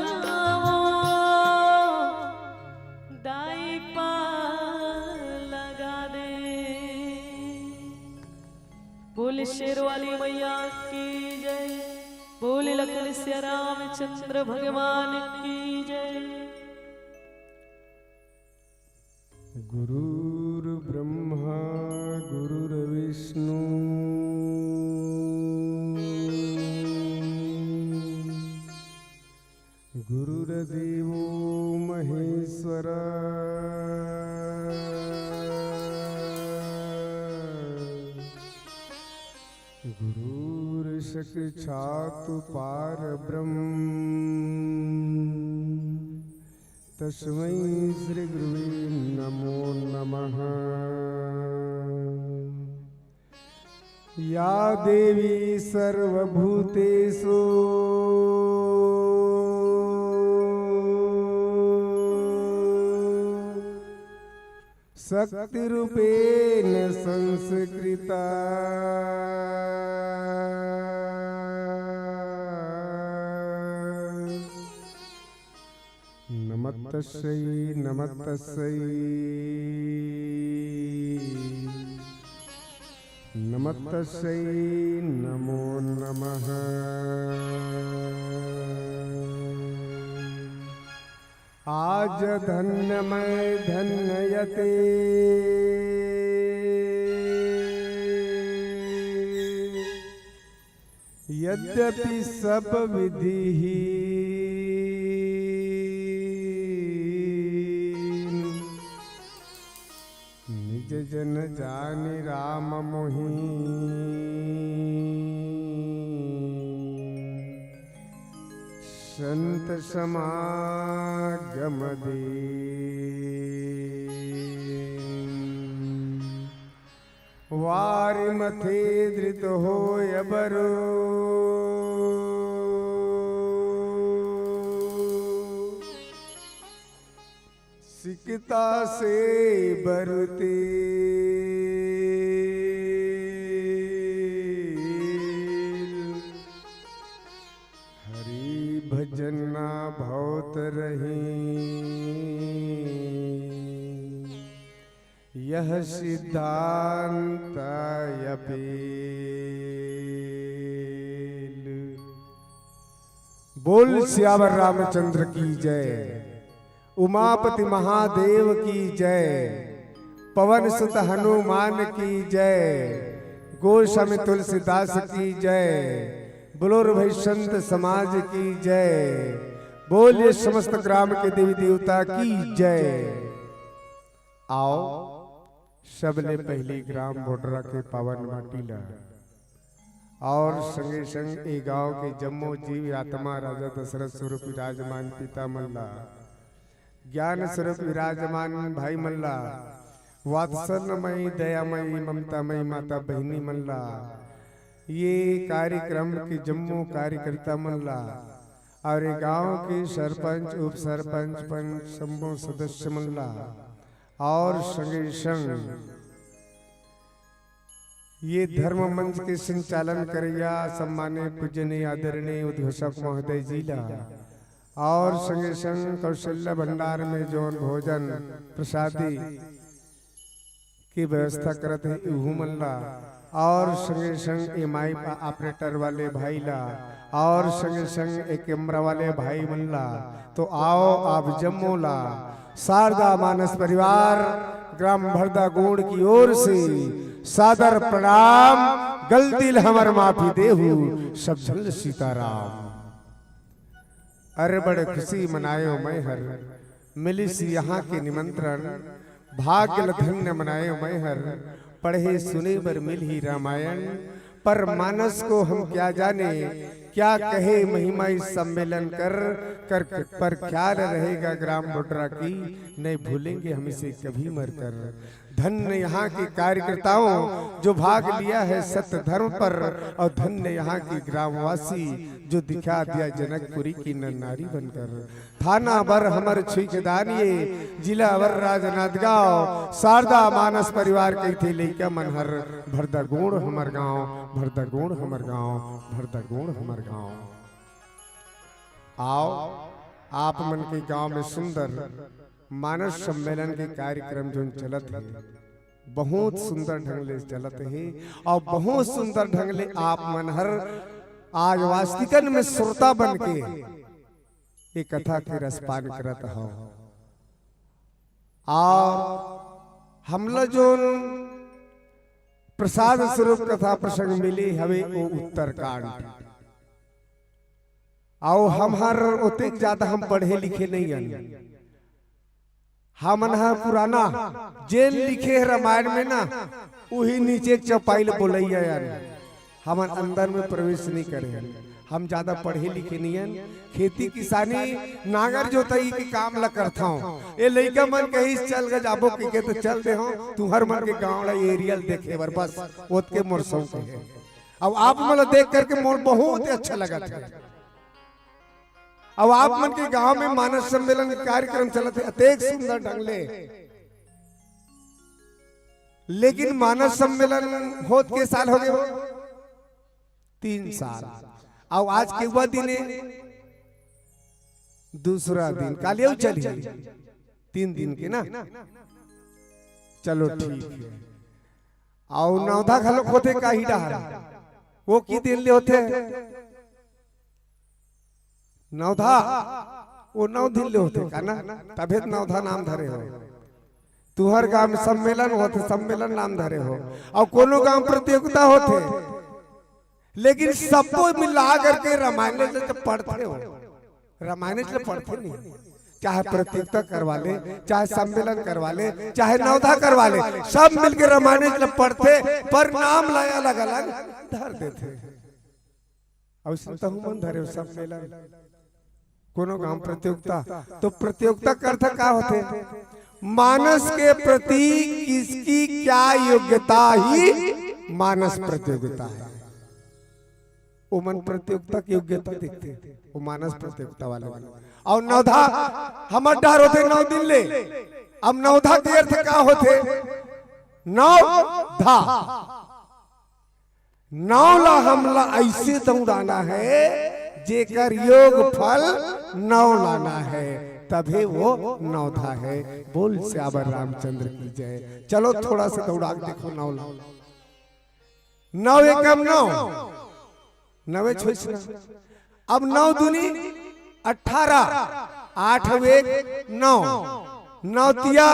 वो दाई पार लगा दे। बोल शेर वाली मैया की जय। बोल लखन सिया रामचंद्र भगवान की जय। गुरुर्ब्रह्मा गुरुर्विष्णु गुरुर्देवो महेश्वर। गुरुर्साक्षात् परब्रह्म तस्मै श्री गुरुवे नमो नमः। या देवी सर्वभूतेषु शक्तिरूपेण संस्कृता। नमस्तस्यै नमस्तस्यै नमस्तस्यै नमो नमः। आज धन्य मैं धन्य यते यद्यपि सब विधिहीन निज जन जानि राम मोहि संत समागम दीन। वारि मथे धृत होय बरु सिकता से बरु तेल। हरि भजन ना भवत रही यह सिद्धांत अपील। बोल सियावर रामचंद्र की जय, उमापति महादेव की जय, पवन सुत हनुमान की जय, गोस्वामी तुलसीदास की जय, बोलो रे भाई संत समाज की जय, बोलिए समस्त ग्राम के देवी देवता की जय। आओ, सबले पहिली ग्राम भोडरा के पावन माटी ला और संगे संग ए गांव के जम्मो जीव आत्मा राजा दशरथ स्वरूप विराजमान पिता मन ला, ज्ञान स्वरूप विराजमान भाई मन ला, वात्सल्यमयी, दयामयी, ममतामयी माता बहिनी मन ला, ये कार्यक्रम के जम्मो कार्यकर्ता मन ला और ये गांव के सरपंच, उप सरपंच, पंच, समूह सदस्य मन ला और संगे संग ये धर्म मंच के संचालन करैया सम्मान्य पूजनीय आदरणीय उद्घोषक महोदय जी ला और संगे संग कौशल्या भंडार में जौन भोजन प्रसादी के व्यवस्था करत हे, उहू मन ला और संगे संग ए माइक ऑपरेटर वाले भाई ला और संगे संग ए कैमरा वाले भाई मन ला। तो आओ, आप जम्मो ला शारदा मानस परिवार ग्राम भरदा गोंड की ओर से सादर प्रणाम। गलती ल हमर माफी देहू, सब झन ल सीताराम। अरे बड़े खुशी मनायो मैं हर, मिलिस यहाँ के निमंत्रण, भाग्य ल धन्य मनायो मैं हर, पढ़े सुने बर मिलही रामायण, पर मानस को हम क्या जाने, क्या कहे महिमा इस सम्मेलन कर, कर, पर ख्याल रहेगा ग्राम भोडरा की, नहीं भूलेंगे हम इसे कभी मर कर। धन्य यहाँ के कार्यकर्ताओं जो भाग लिया है सत्य धर्म पर, और धन्य यहाँ के ग्रामवासी जो दिखा दिया जनकपुरी की नर नारी बनकर। थाना बर हमर छुईखदान ये, जिला बर राजनांदगांव, शारदा मानस परिवार कहिथे लइका मन हर, भरदा गोंड हमर गांव, भरदा गोंड हमर गांव, भरदा गोंड हमर गांव। आओ, आप मन के गांव में सुंदर मानस सम्मेलन के कार्यक्रम जोन चलत हे, बहुत सुंदर ढंग ले चलत हे और बहुत सुंदर ढंग ले आप मन हर आज वास्तिकन में श्रोता बन के ये कथा के रसपान करत हो। और हमला जोन प्रसाद स्वरूप कथा प्रसंग मिले हवे, वो उत्तरकांड। अउ हम हर ओतेक ज्यादा हम पढ़े लिखे नहीं हन। हमन ह पुराना जेन लिखे हे रामायण में ना, उही नीचे के चौपाई ल बोलइया हन। हमन अंदर में प्रवेश नहीं करे हन। हम ज्यादा पढ़े लिखे नहीं हन। खेती किसानी, नांगर जोतई के काम ल करथौं। ए लइका मन कहिस, "चल ग जाबो," कहिके त चल दे हो। तुहर मन के गांव ला एरियल देखे बर, बस ओतके मोर शौक हे। अब आप मन ला देख करके मोर बहुत ही अच्छा लगत हे। अब आप मन के गांव में मानस सम्मेलन के कार्यक्रम चलत हे, अतेक सुंदर ढंग ले। लेकिन मानस सम्मेलन होत के साल हो गए हो? तीन साल। अउ आज के हुआ दिन हे, दूसरा दिन, काली अउ चली, तीन दिन के ना। चलो ठीक हे। अउ नवधा घलोक होथे काही डहर, वो की दिन ले होथे? नवधा, वो नौ दिन ले होथे का ना, तभे त नवधा नाम धरे हो। तुहर गांव में सम्मेलन होथे, सम्मेलन नाम धरे हो, अउ कोनो गांव प्रतियोगिता होथे, लेकिन सबो मिला करके रामायण ले तो पढ़थे हो, रामायण ले पढ़थे नहीं। चाहे प्रतियोगिता करवा ले, चाहे सम्मेलन करवा ले, चाहे नवधा करवा ले, सब मिलके रामायण ले पढ़थे, पर नाम ला अलग-अलग धर देथे। अउ अइसन तहु मन धरे हो, सम्मेलन, कोनो गांव प्रतियोगिता, तो प्रतियोगिता के अर्थ का होथे? मानस के प्रति किसकी क्या योग्यता, ही मानस प्रतियोगिता हे। ओमन प्रतियोगिता के योग्यता देखथे, वो मानस प्रतियोगिता वाले मन। अउ नवधा हमर डहर होथे नौ दिन ले। अब नवधा के अर्थ का होथे? नवधा। नौ ला हमला अइसे दौड़ाना हे, जेकर योग फल नौ लाना हे, तभे वो नवधा हे। बोल सियावर रामचंद्र की जय। चलो थोड़ा सा दौड़ा के देखो नौ ला। नौ एकम नौ, नवे छोइस ना। अब नौ दूनी अठारह, आठ अउ एक नौ, नौ तिया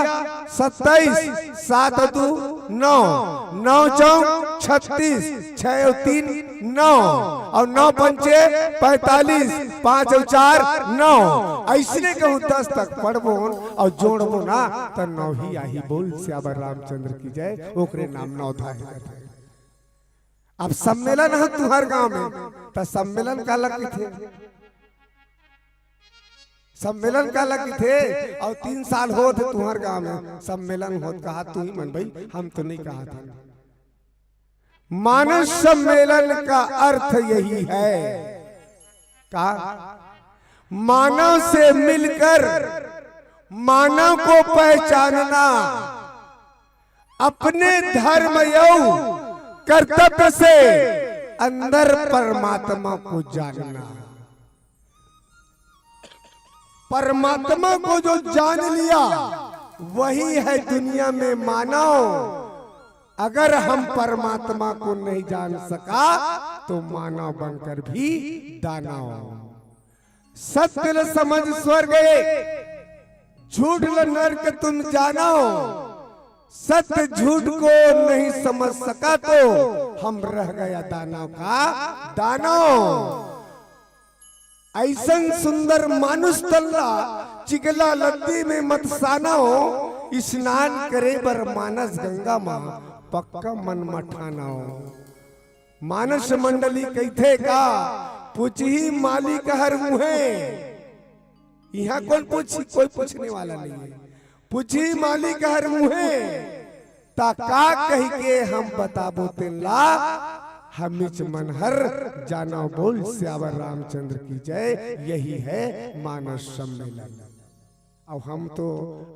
सत्ताईस, सात अउ दू नौ, नौ चौक छत्तीस, छह अउ तीन नौ, अउ नौ पंचे पैंतालीस, पाँच अउ चार नौ। अइसने कहूँ दस तक पढ़बो अउ जोड़बो ना, त नौ ही आही। बोल सियावर रामचंद्र की जय। ओकरे नाम नवधा हे। अब सम्मेलन हे तुहर गांव में, त सम्मेलन काला कथे? सम्मेलन काला कथे? अउ तीन साल होत हे तुहर गांव में सम्मेलन होत, कहा तुही मन भाई, हम तो नहीं कहा था। मानस सम्मेलन का अर्थ यही है। का? मानव से मिलकर मानव को पहचानना, अपने धर्म एवं कर्तव्य से अंदर परमात्मा को जानना। परमात्मा को जो जान लिया, वही है दुनिया में मानव। अगर हम परमात्मा को नहीं जान सका, तो मानव बनकर भी दानव। सत्य ल समझ स्वर्ग ए, झूठ ल नरक तुम जानो। सत्य झूठ को नहीं समझ सका तो हम रह गया दानव का दानव। अइसन सुंदर मानुष तन ला चिकला लद्दी में मत सानो, स्नान करे बर मानस गंगा मा पक्का मन म ठानो। मानस मंडली कहिथे का, पूछही मालिक हर मुहे। इहाँ कोन पूछही, कोई पूछने वाला नहीं है। पूछही मालिक हर मुहे, त का कहिके हम बताबो तेन ला। हमीच मन हर जानो। बोल सियावर रामचंद्र की जय। यही है मानस सम्मेलन। अब हम तो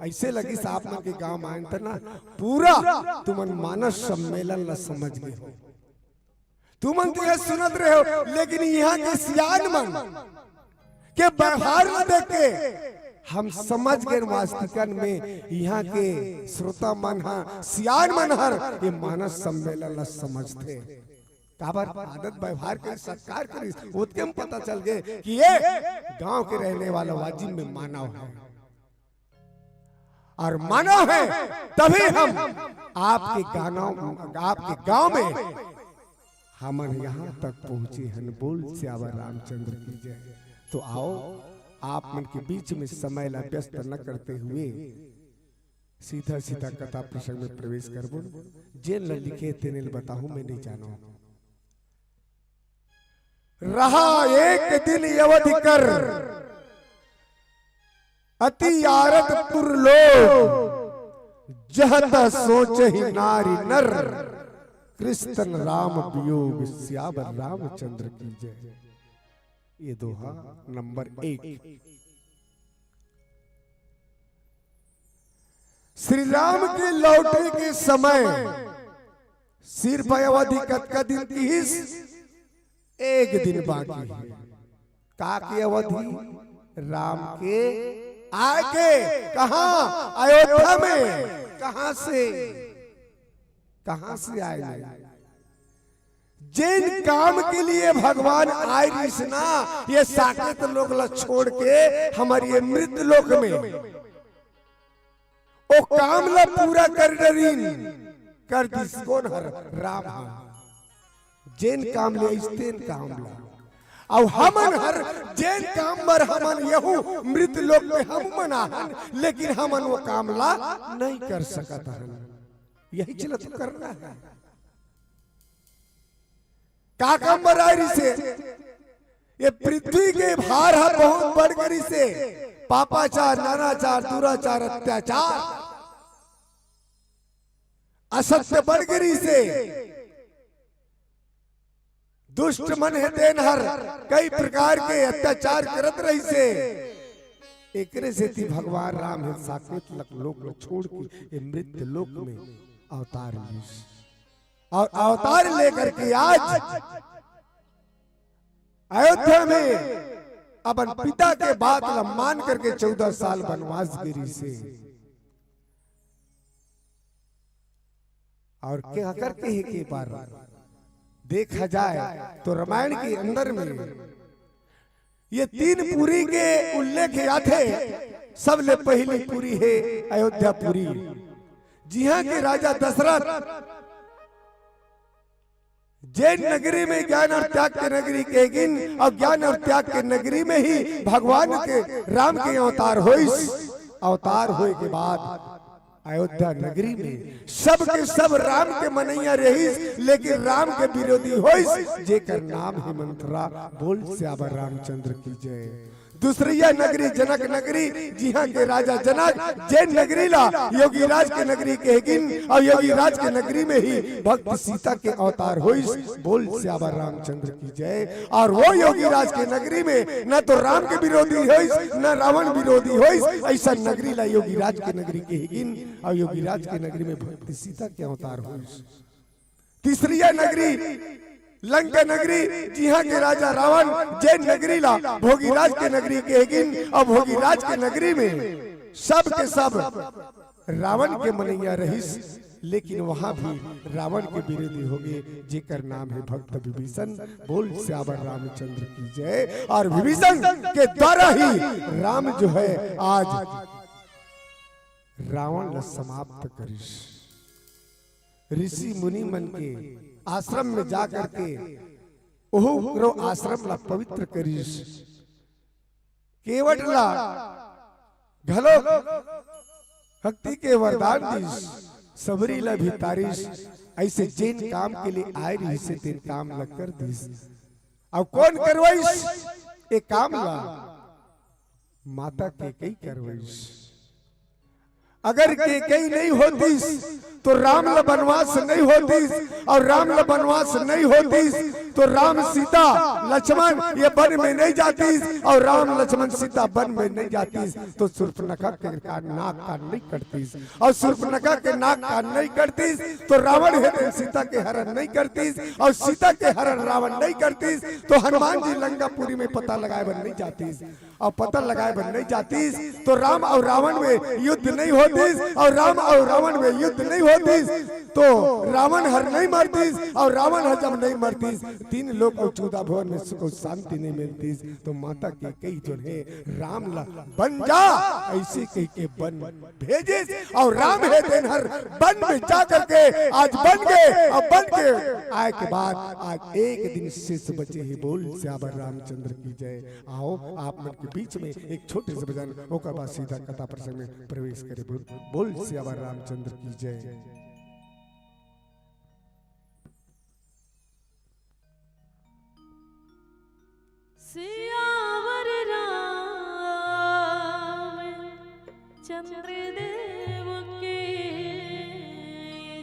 अइसे लगिस आप मन के गांव म आएन त ना, पूरा तुमन मानस सम्मेलन ला समझ गे हो। तुमन तो ये सुनत रहे हो, लेकिन इहाँ के सियान मन के व्यवहार ला देख के हम समझ गए, वास्तविकन में यहाँ के श्रोता मन ह, सियान मन हर ये मानस सम्मेलन ला समझथे। काबर आदत व्यवहार के सत्कार करिस, ओतके म पता चल गए कि ये गांव के रहने वाला वाजिब में मानव है। और मानव है तभी हम आपके गानव, आपके गांव में हमन यहाँ तक पहुंचे हन। बोल सियावर रामचंद्र की जय। तो आओ, आप मन के बीच में समय ला व्यस्त न करते हुए सीधा सीधा कथा प्रसंग में प्रवेश करबो। जेन ला लिखे तेने ला बताहूं, मैं नहीं जानो। रहा एक दिन अवधि कर अति आरत पुर लोग, जहत सोचहि नारी नर। कृष्ण राम वियोग सियावर रामचंद्र की जय। ये दोहा नंबर एक। श्री राम के लौटे के समय सिर्फ अवधि कतका दिन किहिस? एक दिन बाकी है। का के अवधि? राम के आए के। कहाँ? अयोध्या में। कहाँ से? कहाँ से आए? जेन काम के लिए भगवान आए रिहिस ना, ये साकेत लोक ला छोड़ के हमर ये मृत लोक में ओ काम ला पूरा कर डरिन, कर दिस। कोन हर? राम ह। जेन काम ले आइस तेन काम ला। अउ हमन हर जेन काम बर हमन यहू मृत लोक में हम मन आहन, लेकिन हमन वो काम ला नहीं कर सकत हन। यही चलत करना है। का काम बर आए रिहिसे? ये पृथ्वी के भार ह बहुत बढ़ गे रिहिसे। पापाचार, नानाचार, दुराचार, अत्याचार, असत्य बढ़ गे रिहिसे। दुष्ट मन हे तेन हर कई प्रकार के अत्याचार करत रहिसे। एकरे सेती भगवान राम हे साकेत लक लोक ल छोड़ के ये मृत लोक में अवतार लिस। और अवतार लेकर के आज अयोध्या में अपन पिता के बात ला मान करके चौदह साल वनवास गे रिहिसे। और क्या करके है के बार देखा जाए तो रामायण के अंदर में ये तीन पुरी के उल्लेख आथे। सबले पहली पुरी है अयोध्यापुरी, जिहाँ के राजा दशरथ जेन नगरी में ज्ञान और त्याग के नगरी कहे गिन, और ज्ञान और त्याग के नगरी में ही भगवान के, राम के अवतार होइस। अवतार होए के बाद अयोध्या नगरी में सब के सब राम के मनैया रहिस, लेकिन राम के विरोधी होइस, जेकर नाम हे मंथरा। बोल सियावर रामचंद्र की जय। दूसरिया नगरी जनक नगरी, जिहाँ के राजा जनक जेन नगरी ला योगीराज के नगरी कहे गिन, और योगीराज के नगरी में ही भक्त सीता के अवतार होइस। बोल सियावर रामचंद्र की जय। और वो योगीराज के नगरी में न तो राम के विरोधी होइस, न रावण विरोधी होइस, ऐसा नगरी ला योगीराज के नगरी कहे गिन, और योगीराज के नगरी में भक्त सीता के अवतार होइस। तीसरिया नगरी लंका नगरी, जिहाँ के राजा रावण जेन नगरी ला भोगीराज के नगरी कहे गिन, और भोगीराज के नगरी में सब के सब रावण के मनैया रहिस, लेकिन वहाँ भी रावण के विरोधी होगे, जेकर नाम हे भक्त विभीषण। बोल सियावर रामचंद्र की जय। और विभीषण के द्वारा ही राम जो है आज रावण ला समाप्त करिस। ऋषि मुनि मन के आश्रम में जा करके ओहू करो आश्रम ला पवित्र करिस। केवट ला घलो भक्ति के वरदान दिस, सबरी ला भी तारिस। ऐसे जेन काम के लिए आए रिहिसे तेन काम ला कर दिस। अब कौन करवाइस ये काम ला? माता कैकेयी करवाइस। अगर केकई नहीं होतिस, तो राम ल बनवास नहीं होतिस, अउ राम ल बनवास नहीं होतिस, तो राम, सीता, लक्ष्मण ये बन में नहीं जातिस, अउ राम, लक्ष्मण, सीता बन में नहीं जातिस, तो सूर्पनखा के का नाक कान नहीं कटतिस, अउ सूर्पनखा के नाक कान नहीं कटतिस, तो रावण हे तेन सीता के हरण नहीं करतिस, अउ सीता के हरण रावण नहीं करतिस, तो हनुमान जी लंकापुरी में पता लगाए बर नहीं जातिस। अउ पता लगाए बर नहीं जातिस, तो राम अउ रावण में युद्ध नहीं होतिस, अउ राम अउ रावण में युद्ध नहीं होतिस, तो रावण हर नहीं मरतिस, अउ रावण हर जब नहीं मरतिस, तीन लोक अउ चौदह भुवन में सुख अउ शांति नहीं मिलतिस। तो माता केकई जोन हे, राम ला बन जा, अइसे कहिके बन भेजिस, अउ राम हे तेन हर बन में जा करके आज बन गे, अउ बन के आए के बाद आज एक दिन शेष बचे हे। बोल सियावर रामचंद्र की जय। आओ, आप मन के बीच में एक छोटे से भजन, ओकर बाद सीधा कथा प्रसंग में प्रवेश करे। बोल, बोल सियावर रामचंद्र की जय। सियावर राम चंद्र देव के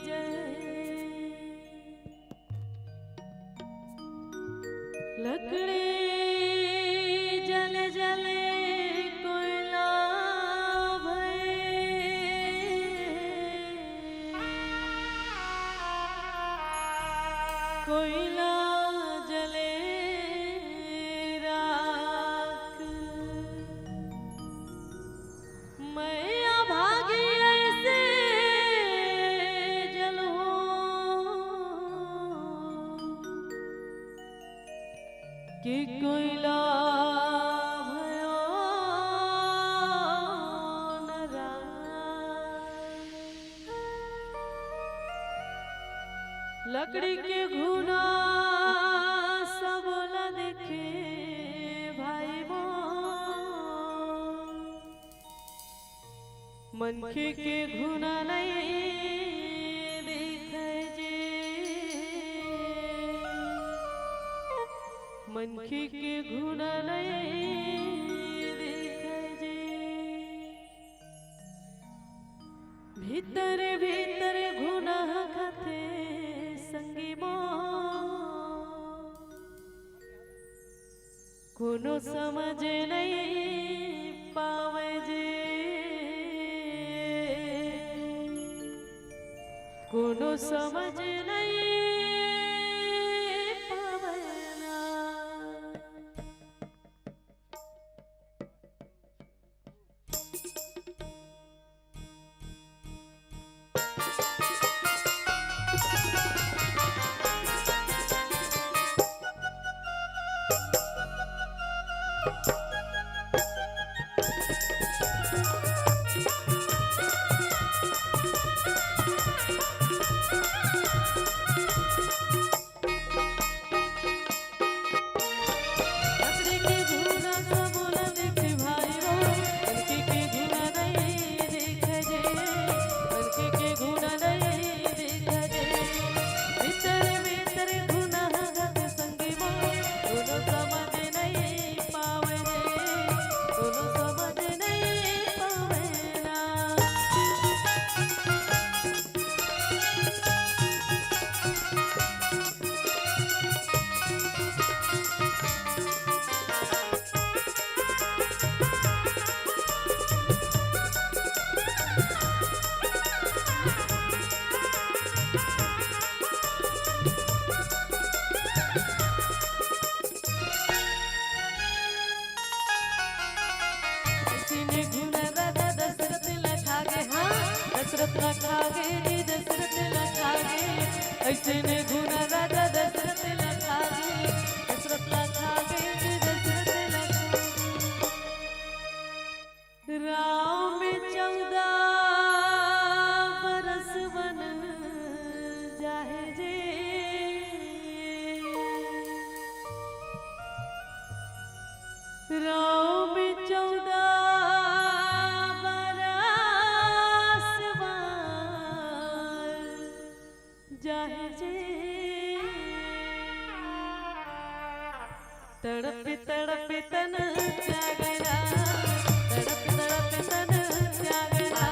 जय। लकड़ी जल जल कोयला भय, कोयला जले राख। मैं अभागी अइसे जलहूँ कि कोयला भयो न राख। लकड़ी के घुना सब ला देखे भाई मोर, मनखे के घुना नहीं दिखे जी, मनखे के घुना नहीं दिखे जी। भीतर भीतर घुना खाथे संगी मोर, कोनो समझ नहीं पावे जी, कोनो समझ नहीं पावे ना। अइसने घुना राजा दशरथ ला खागे, हाँ, दशरथ ला खागे जी, दशरथ ला खागे। अइसने घुना राजा दशरथ ला खागे, दशरथ ला खागे जी, दशरथ ला खागे। राम चौदह बरस वन जाहे जे, राम चौदह बरस वन जाहे जे। तड़प तड़प तन त्यागना, तड़प तड़प तन त्यागना।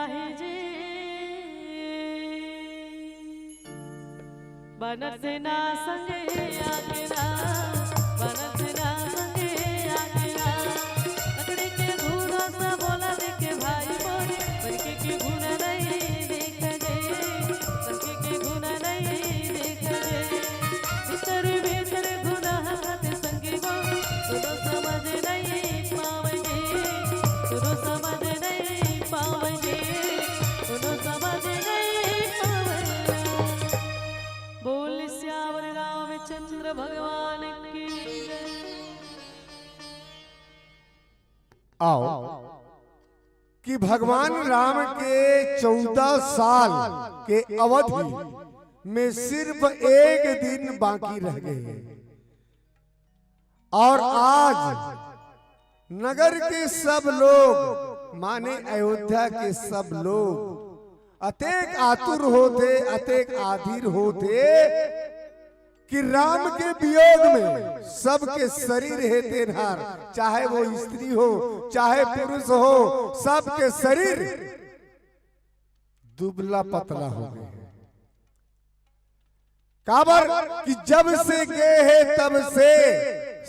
हे जी। बनत ना संगे आके राम, बनत ना संगे आके राम। लकड़ी के घूना सा बोला देखे भाई मोरे, बनके के घूना नहीं देख गे, बनके के घूना नहीं देख गे। भीतर भीतर घूना हकत संगी वो, कोनो समझ नहीं पावगे, कोनो समझ नहीं पावगे, कोनो समझ नहीं पावगे। बोल सियावर रामचंद्र भगवान की जय। आओ कि भगवान राम के चौदह साल के अवधि में सिर्फ एक दिन बाकी रह गए और आज नगर के सब लोग, माने अयोध्या के सब लोग अतेक आतुर होथे, अतेक आधिर होथे कि राम के वियोग में सबके शरीर हे तेन हर, चाहे वो स्त्री हो, चाहे पुरुष हो, सबके शरीर दुबला पतला हो गए हे। काबर कि जब से गे हे तब से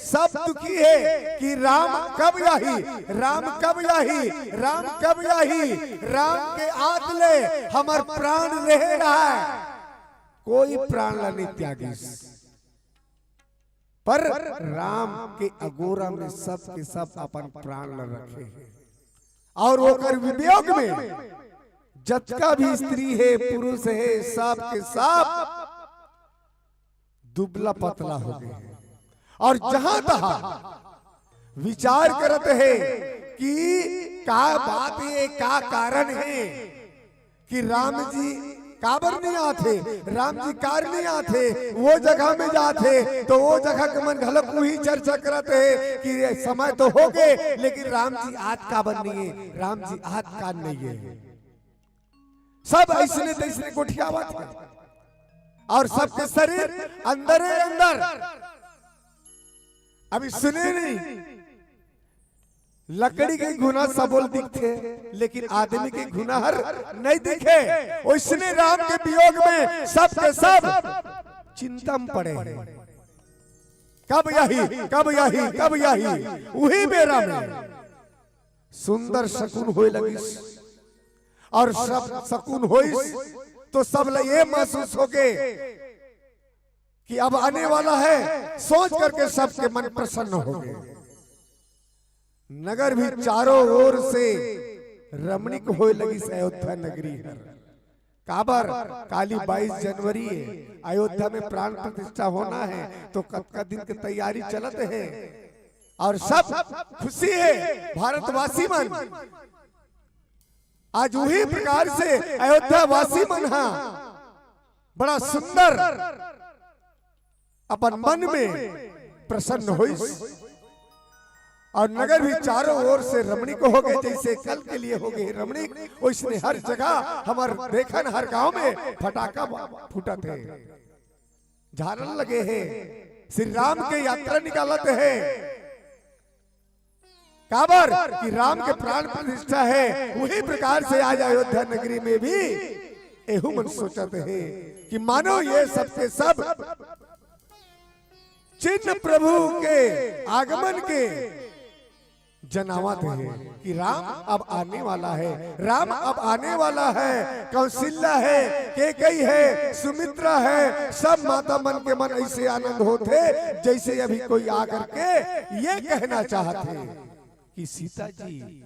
सब दुखी हे कि राम कब आही, राम कब आही, राम कब आही। राम के आत ले हमर प्राण रहे रहा है, कोई प्राण ला नहीं त्यागिस। पर राम के अगोरा में सब के सब अपन प्राण ल रखे हे और ओकर वियोग में जतका भी स्त्री हे, पुरुष हे, सब के सब दुबला पतला हो गए हे। और जहां तहां विचार करत हे कि का बात हे, का कारण हे कि राम जी काबर नहीं आथे, राम जी कार नहीं आथे, वो जगह में जाथे तो वो जगह के मन घलक उही चर्चा करत हे कि ये समय तो हो गए, लेकिन राम जी आत काबर नहीं हे, राम जी आत कार नहीं हे। सब ऐसने तैसने गोठियावत हे और सबके शरीर अंदरे अंदर। अभी सुने नहीं, लकड़ी के घुना सबो ल दिखथे, लेकिन आदमी के घुना हर नहीं दिखे। ओइसने राम के वियोग में सब के सब चिंता में पड़े हे। कब आही, कब आही, कब आही? उही बेरा में सुंदर शकुन होए लगिस और सब शकुन होइस तो सब ल ये महसूस होगे कि अब आने वाला है, सोच करके सबके मन प्रसन्न हो गए। नगर भी चारों ओर से रमणीक होए लगिस अयोध्या नगरी हर। काबर? काली बाईस जनवरी हे, अयोध्या में प्राण प्रतिष्ठा होना हे, तो कतका दिन के तैयारी चलत हे और सब खुशी हे। भारतवासी मन आज उही प्रकार से अयोध्या वासी मन हा बड़ा सुंदर अपन मन में प्रसन्न होइस और नगर भी चारों ओर से रमणीक हो गए, जैसे कल के लिए हो गए रमणीक, वैसने हर जगह हमर देखन हर गांव में फटाका फूटत हे, झारन लगे हे, श्री राम के यात्रा निकालत हे। काबर कि राम के प्राण प्रतिष्ठा हे, उही प्रकार से आज अयोध्या नगरी में भी एहू मन सोचत हे कि मानो ये सब के सब चिन्ह प्रभु के आगमन के जनावत हे कि राम अब आने वाला हे, राम अब आने वाला हे। कौशल्या हे, कैकेयी हे, सुमित्रा हे, सब माता मन के मन ऐसे आनंद होथे जैसे अभी कोई आकर के ये कहना चाहत हे कि सीता जी,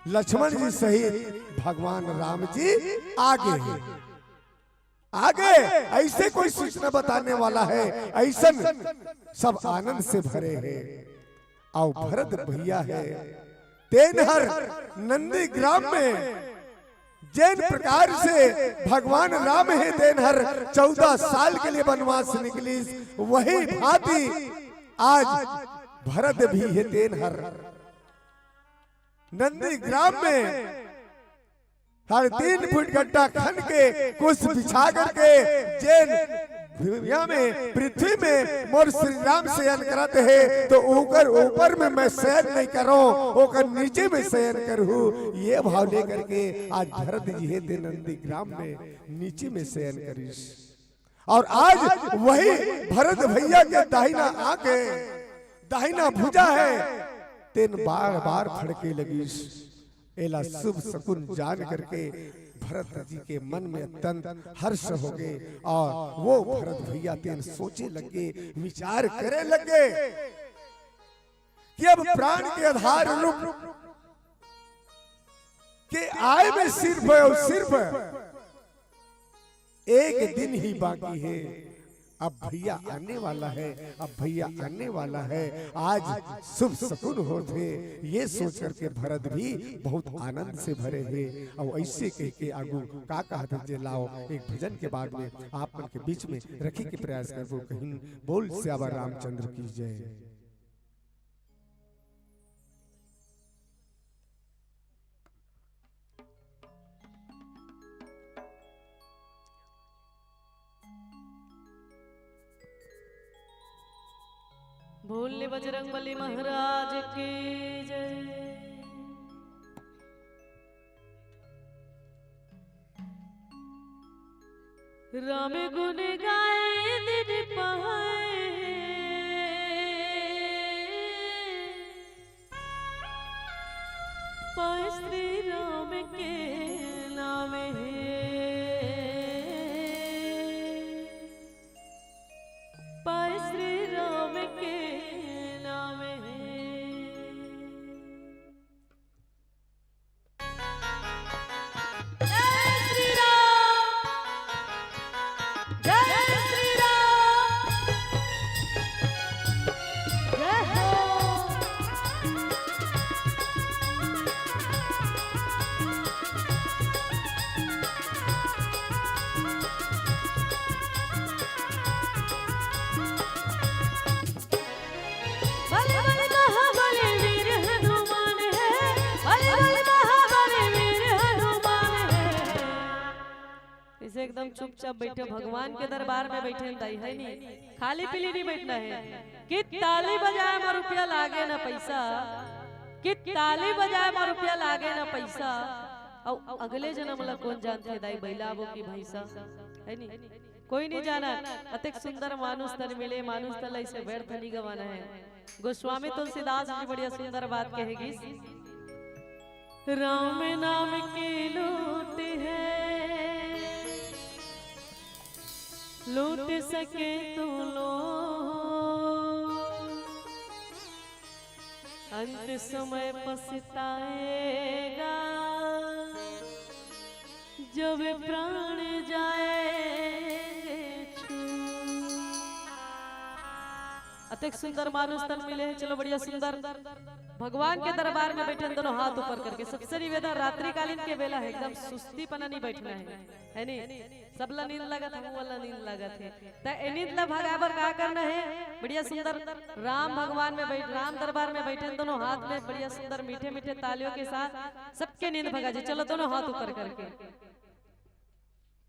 लक्ष्मण जी सहित भगवान राम जी आ गे हे, आ गे, ऐसे कोई सूचना बताने वाला हे, ऐसन सब आनंद से भरे हे। अउ भरत भैया हे, तेन हर नंदीग्राम में जेन प्रकार से भगवान राम हे तेन हर चौदह साल के लिए वनवास निकलिस, वही भांति आज भरत भी हे तेन हर नंदीग्राम में हर तीन फुट गड्ढा खन के कुश बिछा करके जेन भुइयां में, पृथ्वी में मोर श्री राम शयन करत हे, तो ओकर ऊपर में मैं शयन नहीं करूं, ओकर नीचे में शयन करूं। ये भाव लेकर के आज भरत जी हे ते नंदीग्राम में नीचे में शयन करिस। और आज वही भरत भैया के दाहिना आंख हे, दाहिना भुजा हे, तेन बार बार फड़के लगिस। एला शुभ शकुन जान करके भरत जी के मन में अत्यंत हर्ष हो गए और वो भरत भैया तेन सोचे लग गए, विचार करे लग गए कि अब प्राण के आधार रूप के आय में सिर्फ और सिर्फ एक दिन ही बाकी हे। अब भैया आने वाला हे, अब भैया आने वाला हे। आज शुभ शकुन होत हे, ये सोच करके भरत भी बहुत आनंद से भरे हे। और ऐसे कह के आगू का कहत हे, जे लाओ एक भजन के बाद में आप मन के बीच में रखे के प्रयास करबो। कहीं बोल सियावर रामचंद्र की जय। बोल बजरंग बली महाराज की जय। राम गुण गाए दिन पाए, पाए श्री राम के नाम हे, पाए श्री राम के नाम हे। जय श्री राम, जय श्री राम, जय हो। बल बल महाबल वीर हनुमान हे, बल बल महाबल वीर हनुमान हे। इसे एकदम चुपचाप बैठे, भगवान के दरबार में बैठे दाई, हे नी? खाली पीली नहीं बैठना हे। कि ताली बजाए में रुपया लागे ना पैसा, कि ताली बजाए में रुपया लागे ना पैसा। अउ अगले जन्म ला कौन जानथे दाई, बइला आबो की भैंसा, हे नी? कोई नहीं जाना। अतेक सुंदर मानुष तन मिले, मानुष तन ला इसे व्यर्थ नहीं गवाना हे। गोस्वामी तुलसीदास जी बढ़िया सुंदर बात कहे गिस। राम नाम की लूट हे, लूट सके तो लो, अंत समय पछताएगा, जब प्राण जाएंगे छूट। अतेक सुंदर मानुष तन मिले हे। चलो बढ़िया सुंदर भगवान के दरबार में बैठे दोनों हाथ ऊपर करके। सबसे निवेदन, रात्रिकालीन के बेला हे, एकदम सुस्ती पना नहीं बैठना हे, हे नी? सबला नींद लगत हे, हमू ला नींद लगत हे। त ए नींद ला भगाए बर का करना हे? बढ़िया सुंदर राम भगवान में बैठ, राम दरबार में बैठे दोनों हाथ में बढ़िया सुंदर मीठे मीठे तालियों के साथ सबके नींद भगा जी। चलो दोनों हाथ ऊपर करके।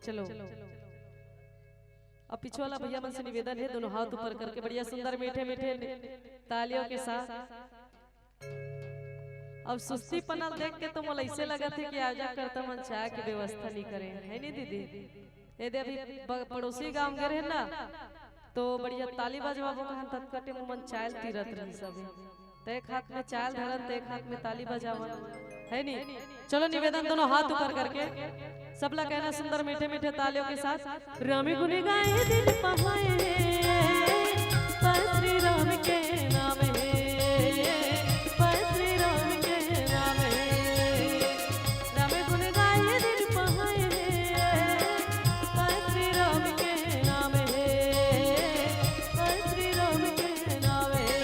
चलो, अब पीछे वाला भैया मन से निवेदन हे, दोनों हाथ ऊपर करके बढ़िया सुंदर मीठे मीठे तालियों के साथ। अब सुस्ती पना ल देख के तो मोला ऐसे लगत हे कि आयोजक करता मन चाय के व्यवस्था नहीं करे, हे नी दीदी? ये दे अभी ब-, पड़ोसी गांव गे रहे ना, तो बढ़िया ताली बजवाबो कहन, ततका टेम मन चाय ल तीरत रही सब। त एक हाथ में चाय ल धरन, त एक हाथ में ताली बजावन, हे नी? चलो निवेदन, दोनों हाथ ऊपर करके सबला कहना सुंदर मीठे मीठे तालियों के साथ। राम गुण गाए दिन पहाए, पाए श्री राम के नाम हे, पाए श्री राम के नाम हे। राम गुण गाए दिन पहाए, पाए श्री राम के नाम हे, पाए श्री राम के नाम हे।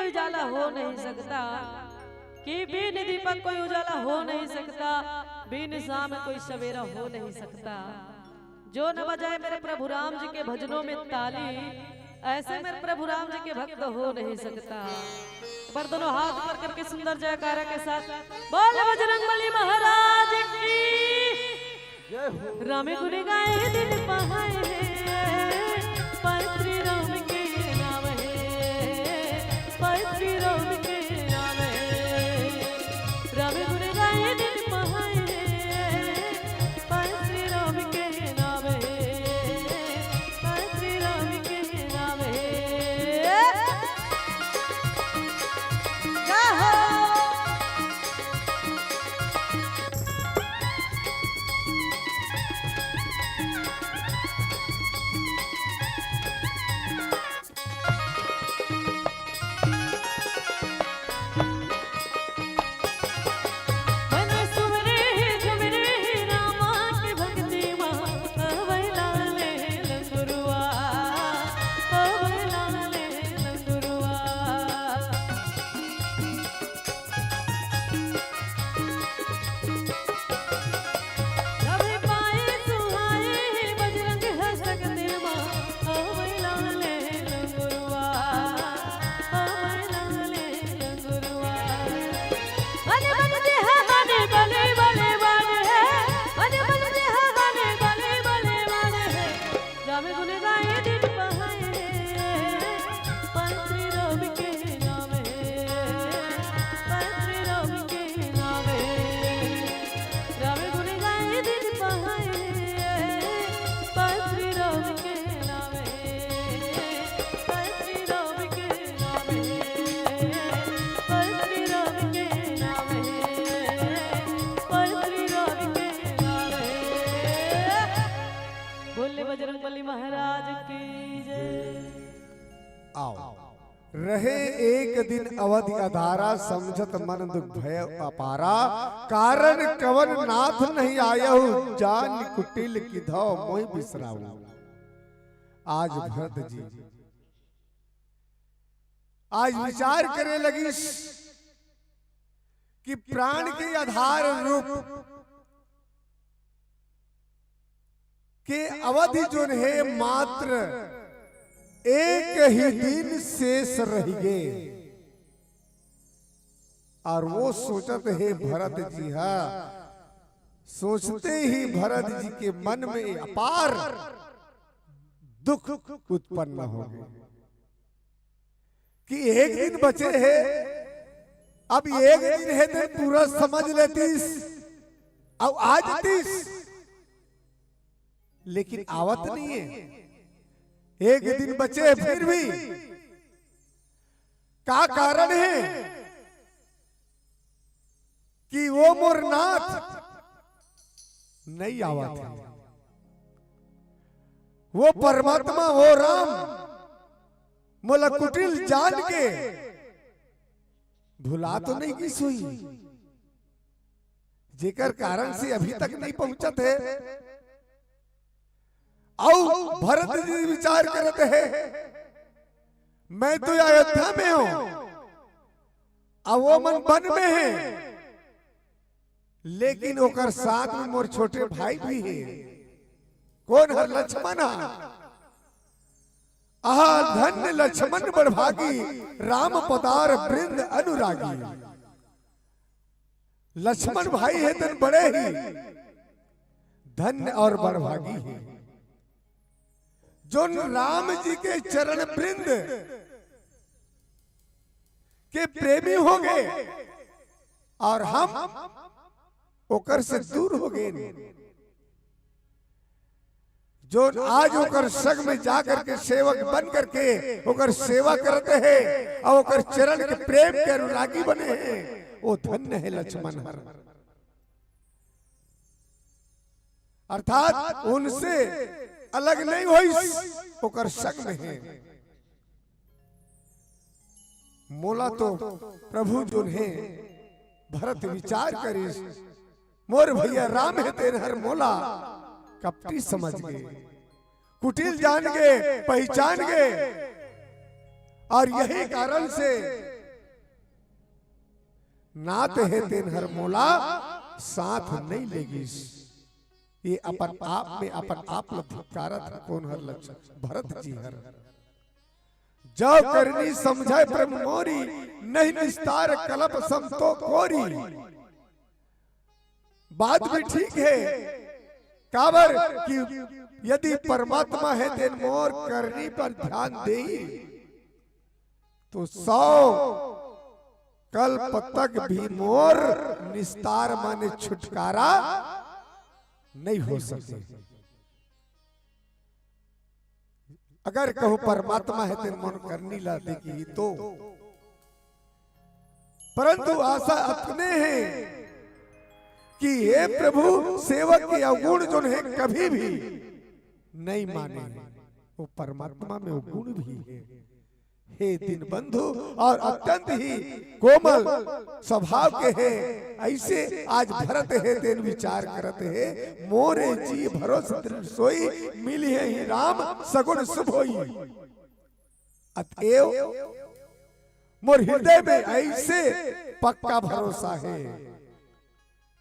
उजाला हो नहीं सकता, कि बिन दीपक कोई उजाला हो नहीं सकता, बिन शाम कोई सवेरा हो नहीं सकता। जो न बजाए मेरे प्रभु राम जी के भजनों में ताली, ऐसे मेरे प्रभु राम जी के भक्त हो नहीं सकता। पर दोनों हाथ ऊपर करके सुंदर जयकारा के साथ बोल बजरंग बली महाराज की। राम गुण गाए दिन पहाए, पवित्र राम के नाम है, पवित्र राम के नाम है। राम गुण गाए दिन पहाए, पवित्र राम के नाम है, पवित्र राम के नाम है। जय हो। मन सुमरे हे झुमरे हे रामा के भक्ति मा, अवैला ले लंगुरुआ, अवैला ले लंगुरुआ। रवि पाए सुहाए हे बजरंग हस्तक देवा, अवैला ले लंगुरुआ, अवैला ले लंगुरुआ। मन मन देहा गाने बले बले बाल है, मन मन देहा गाने बले बले बाल है। राम गुण गाए दिन पहाए, पवित्र राम के नाम है, पवित्र राम के नाम है। राम गुण गाए दिन पहाए, पवित्र राम के नाम है, पवित्र राम के नाम है, पवित्र राम के नाम है, पवित्र राम के नाम है। बोले बजरंग बली महाराज की जय। आओ। रहे एक दिन अवध अधारा, समझत मन दुख भय अपारा। कारण कवन नाथ नहीं आयहु, जान कुटिल किधौ मोहि बिसराऊ। आज भरत जी आज विचार करे लगिस कि प्राण के आधार रूप के अवधि जोन हे मात्र एक ही दिन शेष रहिगे। और वो सोचत हे भरत जी हा, सोचते ही भरत जी के मन में अपार दुख उत्पन्न होगे कि एक दिन बचे हे, अब एक दिन हे ते पूरा समझ लेतिस, अब आ जातिस, लेकिन आवत नहीं है। एक दिन बचे हे फिर भी, का कारण हे कि वो मोर नाथ नहीं आवत हे? वो परमात्मा, वो राम मोला कुटिल जान के भुला तो नहीं गिस होही, जेकर कारण से अभी तक नहीं पहुंचत हे। अउ भरत जी विचार करत हे, मैं तो अयोध्या में हूं, अब वो मन वन में हे, लेकिन ओकर साथ में मोर छोटे भाई भी हे। कोन हर? लक्ष्मण हा। आहा धन्य लक्ष्मण बड़भागी, राम पदार वृंद अनुरागी। लक्ष्मण भाई हे तेन बड़े ही धन्य और बड़भागी हे, जोन राम जी के चरण वृंद के प्रेमी होगे और हम ओकर से दूर होगे। जोन आज ओकर संग में जा करके सेवक बन करके ओकर सेवा करत हे और ओकर चरण के प्रेम के अनुरागी बने हे, वो धन्य हे लक्ष्मण हर। अर्थात उनसे अलग नहीं होइस, ओकर संग में हे। मोला तो प्रभु जोन हे भरत विचार करिस, मोर भैया राम हे तेन हर मोला कपटी समझ गे, कुटिल जान गे, पहचान गे। और यही कारण से नात हे तेन हर मोला साथ नहीं लेगिस। ये अपन आप में अपन आप ल धिक्कारत हे। कोन हर लक्षण? भरत जी हर। जो करनी समझे प्रेम मोरी, नहीं निस्तार कलप सम तो कोरी। बात भी ठीक हे, काबर कि यदि परमात्मा हे तेन मोर करनी पर ध्यान देई, तो सौ कल्प तक भी मोर निस्तार माने छुटकारा नहीं हो सके। अगर कहूं परमात्मा हे तेन मोर करनी ला देखही तो, परंतु आशा अतने हे कि हे प्रभु, सेवक के अवगुण जोन हे कभी भी नहीं माने, वो परमात्मा में वो गुण भी हे। हे दीनबंधु, और अत्यंत ही कोमल स्वभाव के हे, ऐसे आज भरत हे तेन विचार करत हे, मोरे जी भरोस दृढ़ सोई, मिलिहें ही राम सगुण शुभ होई। अतएव मोर हृदय में ऐसे पक्का भरोसा हे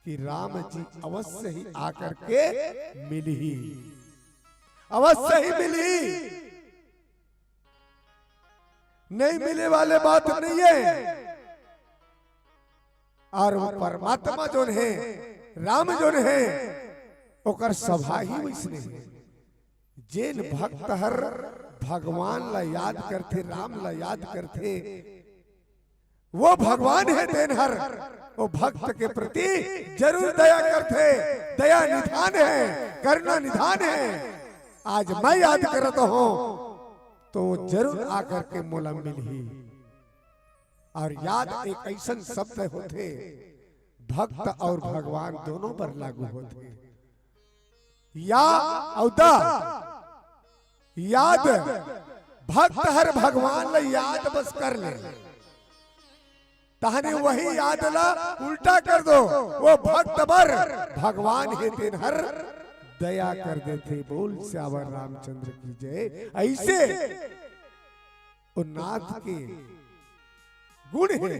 कि राम जी अवश्य ही आकर के मिलही, अवश्य ही मिलही। नहीं मिले वाले बात नहीं हे। और वो परमात्मा जोन हे, राम जोन हे, ओकर सभा ही वैसने हे। जेन भक्त हर भगवान ला याद करथे, राम ला याद करथे, वो भगवान हे तेन हर वो भक्त के प्रति जरूर दया करथे। दया निधान हे, करुणा निधान हे। आज मैं याद करत हों तो वो जरूर आकर के मोला मिलही। और याद एक ऐसन शब्द होथे, भक्त और भगवान दोनों पर लागू होथे। या अउ द, याद भक्त हर भगवान ला याद बस कर ले, तहने वही याद ला उल्टा कर दो, वो भक्त बर भगवान हे तेन हर दया कर देथे। बोल सियावर रामचंद्र की जय। ऐसे वो नाथ के गुण हे।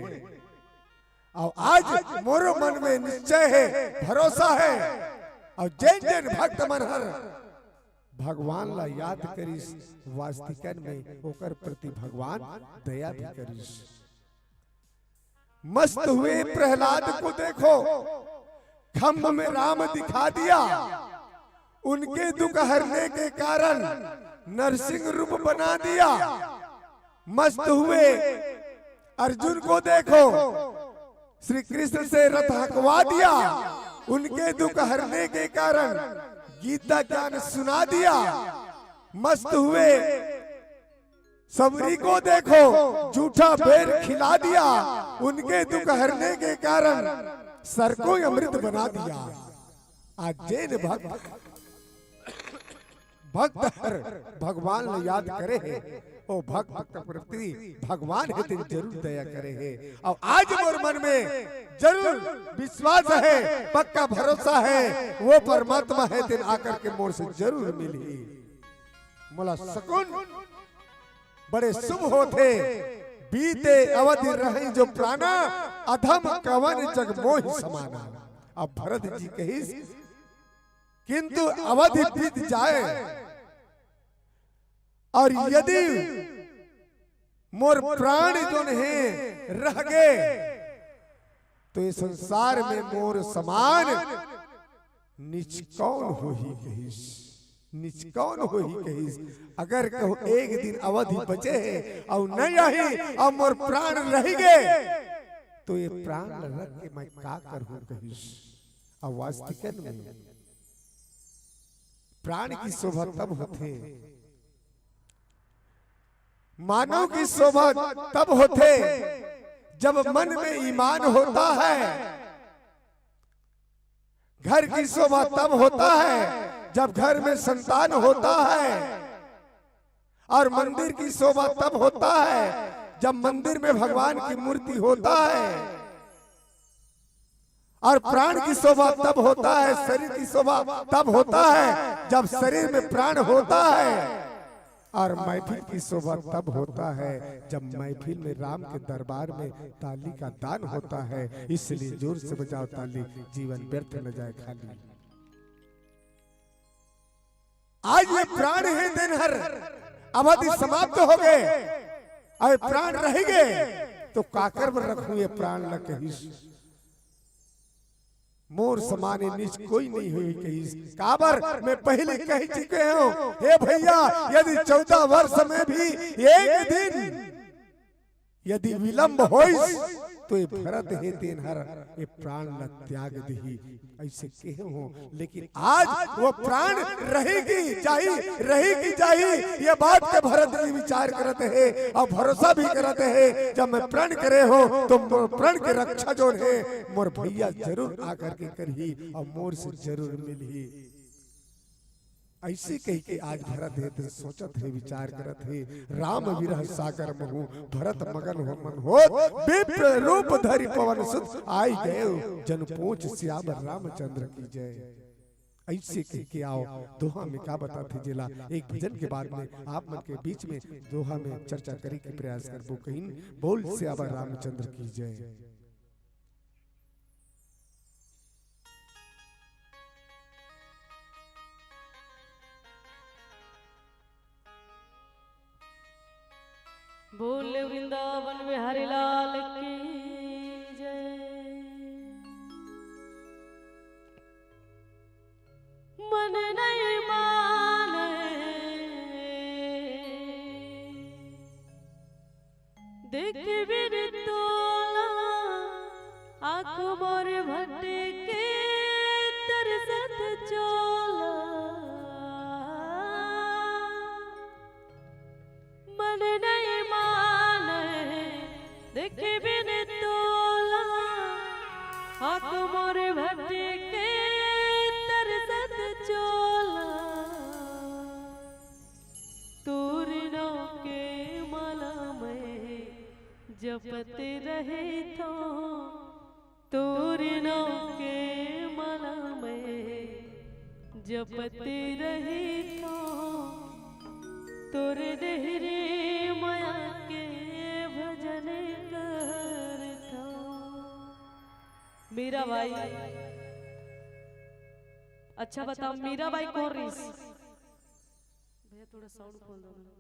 अउ आज मोरो मन में निश्चय हे, भरोसा हे, अउ जेन जेन भक्त मन हर भगवान ला याद करिस, वास्तिकन में ओकर प्रति भगवान दया भी करिस। मस्त हुए प्रहलाद को देखो, खम्भ में राम दिखा दिया, उनके दुख हरने के कारण नरसिंह रूप बना दिया। मस्त हुए अर्जुन को देखो, श्री कृष्ण से रथ हकवा दिया, उनके दुख हरने के कारण गीता ज्ञान सुना दिया। मस्त हुए सबरी को देखो, जूठा बेर खिला दिया, उनके दुख हरने के कारण सर को अमृत बना दिया। आज जेन भक्त, भक्त हर भगवान ला याद करे हे, ओ भक्त के प्रति भगवान हे तेन जरूर दया करे हे। अउ आज मोर मन में जरूर विश्वास हे, पक्का भरोसा हे, वो परमात्मा हे तेन आकर के मोर से जरूर मिलही। मोला सकुन बड़े शुभ होथे। बीते अवधि रही जो प्राणा, अधम कवन जग मोहि समाना। अब भरत जी कहिस, किंतु अवधि बीत जाए और यदि मोर प्राण जोन हे रह गे, तो ये संसार में मोर समान निचकौन होही कहिस, निचकौन होही कहिस। अगर कहूं एक दिन अवधि बचे हे अउ नहीं आही अउ मोर प्राण रहि गे, तो ये प्राण ल रख के मैं का करहूं कहिस। अउ वास्तिकन में प्राण की शोभा तब होथे, मानव की शोभा तब होथे, जब मन में ईमान होता है। घर की शोभा तब होता है, जब घर में संतान होता है, और मंदिर की शोभा तब होता है, जब मंदिर में भगवान की मूर्ति होता है। और प्राण की शोभा तब होता है, शरीर की शोभा तब होता है, जब शरीर में प्राण होता है। और महफिल की शोभा तब होता है जब महफिल में राम के दरबार में ताली का दान होता है। इसलिए जोर से बजाओ ताली, जीवन व्यर्थ न जाए खाली। आज ये प्राण हे तेन हर अवधि समाप्त हो गए, अउ प्राण रहि गे तो काकर बर रखहूं ये प्राण ल कहिस। मोर समान नीच कोई नहीं होही कहिस। काबर मैं पहले कहि चुके हंव, हे भइया, यदि चौदह वर्ष में भी एक दिन यदि विलंब होइस तो ये भरत हे तेन हर ये प्राण ल त्याग दिही, अइसे कहे हंव। लेकिन आज वो प्राण रही कि जाही, रही कि जाही, ये बात के भरत जी विचार करत हे अउ भरोसा भी करत हे। जब मैं प्रण करे हंव तो मोर प्रण के रक्षा जोन हे मोर भइया जरूर आकर के करही अउ मोर से जरूर मिलही। अइसे कहिके आज भरत हे तेन सोचत हे, विचार करत हे। राम विरह सागर महूं भरत मगन हो मन होत, विप्र रूप धरि पवन सुत आइ गए जनु पहुंच सियावर रामचंद्र की जय। अइसे कहिके आओ, दोहा में का बताथे जेला एक भजन के बाद में आप मन के बीच में दोहा में चर्चा करे के प्रयास करबो। कहिन, बोल सियावर रामचंद्र की जय। बोल वृंदावन बिहारी लाल की जय। मन नहीं माने देख बिन तोला, आँख मोर भटके तरसत चोला। मन नहीं माने देख बिन तोला, आँख मोर भटके तरसत चोला। तोर नाव के माला मैं जपत रहिथों, तोर नाव के माला मैं जपत रहिथों, तोर डेहरी मया के भजन करथों। मीरा बाई, अच्छा बताओ, मीरा बाई कोन रिहिस? भैया, थोड़ा साउंड खोल दो ना,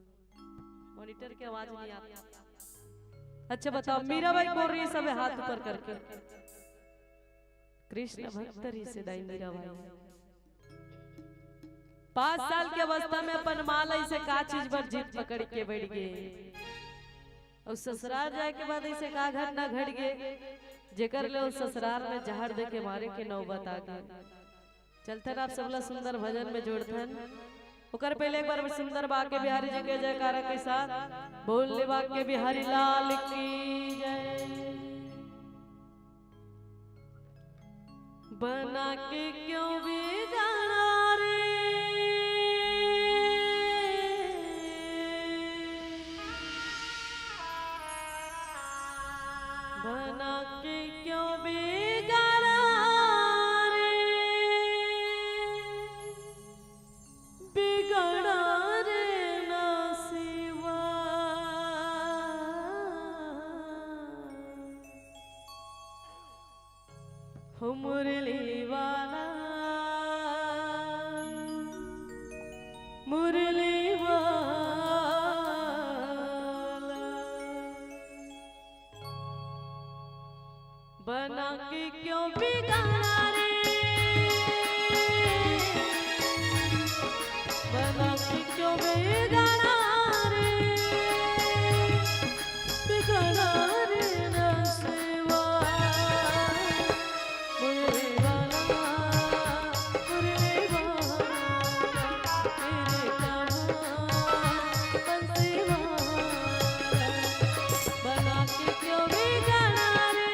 मॉनिटर के आवाज नहीं आता। अच्छा बताओ, मीरा बाई कोन रिहिस? सबे हाथ ऊपर करके। कृष्ण भक्त रिहिस दाई मीरा बाई। पाँच साल के अवस्था में अपन माँ ला अइसे का चीज बर जिद पकड़ के बैठ गे, अउ ससुरार जाए के बाद अइसे का घटना घट गे, जेकर ले ओ ससुरार में जहर दे के मारे के नौबत आ गे। चलथन आप सबला सुंदर भजन में जोड़थन। ओकर पहले एक बार सुंदर बांके बिहारी जी के जयकारा के साथ बोल ले बांके बिहारी लाल की जय। बना के क्यों बिगाड़ा रे, बना के क्यों बिगाड़ा रे, बिगाड़ा रे ना सिवा। हो मुरली वाला, मुरली वाला, बना के क्यों बिगाड़ा रे, बना के क्यों बिगाड़ा रे, बिगाड़ा रे ना सिवा। मुरली वाला, मुरली वाला, तेरे कहाँ बंसी वाला, बना के क्यों बिगाड़ा रे।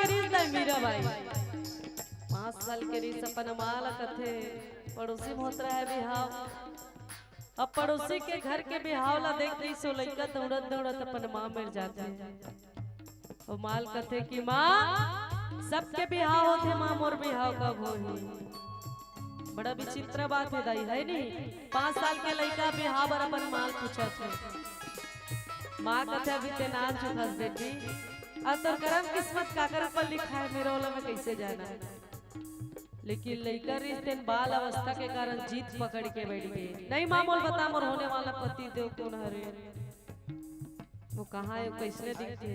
रिहिस दाई मीराबाई। पाँच साल के रिहिस, अपन माँ ला कथे, पड़ोसी में होत रहय बिहाव। अब पड़ोसी के घर के बिहाव ला देख के सो लइका दौड़त दौड़त अपन माँ मेर जाथे। अउ माँ ल कथे कि माँ, सबके बिहाव होथे माँ, मोर बिहाव कब होही? बड़ा विचित्र बात हे दाई, हे नी? पाँच साल के लइका बिहाव बर अपन माँ ल पूछत हे। माँ कथे, अभी ते नानचुक हस बेटी, अउ तोर करम किस्मत काकर ऊपर लिखा हे, मेरा ओला मैं कइसे जानंव? लेकिन लइका रिहिस तेन बाल अवस्था के कारण जिद पकड़ के बइठ गे। नहीं माँ, मोला बता, मोर होने वाला पति देव कोन हरे? वो कहाँ हे, कइसने दिखथे?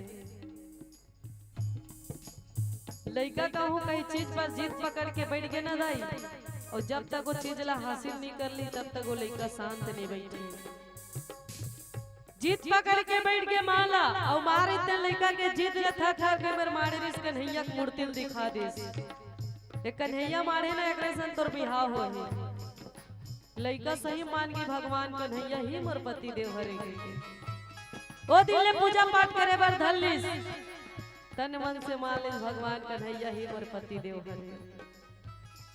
लइका कहूँ कहीं चीज पर जिद पकड़ के बइठ गे ना दाई, अउ जब तक वो चीज ला हासिल नहीं कर लिस, तब तक वो लइका शांत नहीं बइठे। जिद पकड़ के बइठ गे माँ ला, अउ माँ रिहिस तेन लइका के जिद ला थक हार के मेर माड़े रिहिस, कन्हैया के मूर्ति ल दिखा दिस। ए कन्हैया माड़े ना, एकरे संग तोर बिहाव होही। लइका सही मान गे, भगवान कन्हैया ही मोर पति देव हरे कहिके। ओ दिन ले पूजा पाठ करे बर धर लिस। तन मन से मान लिस, भगवान कन्हैया ही मोर पति देव हरे।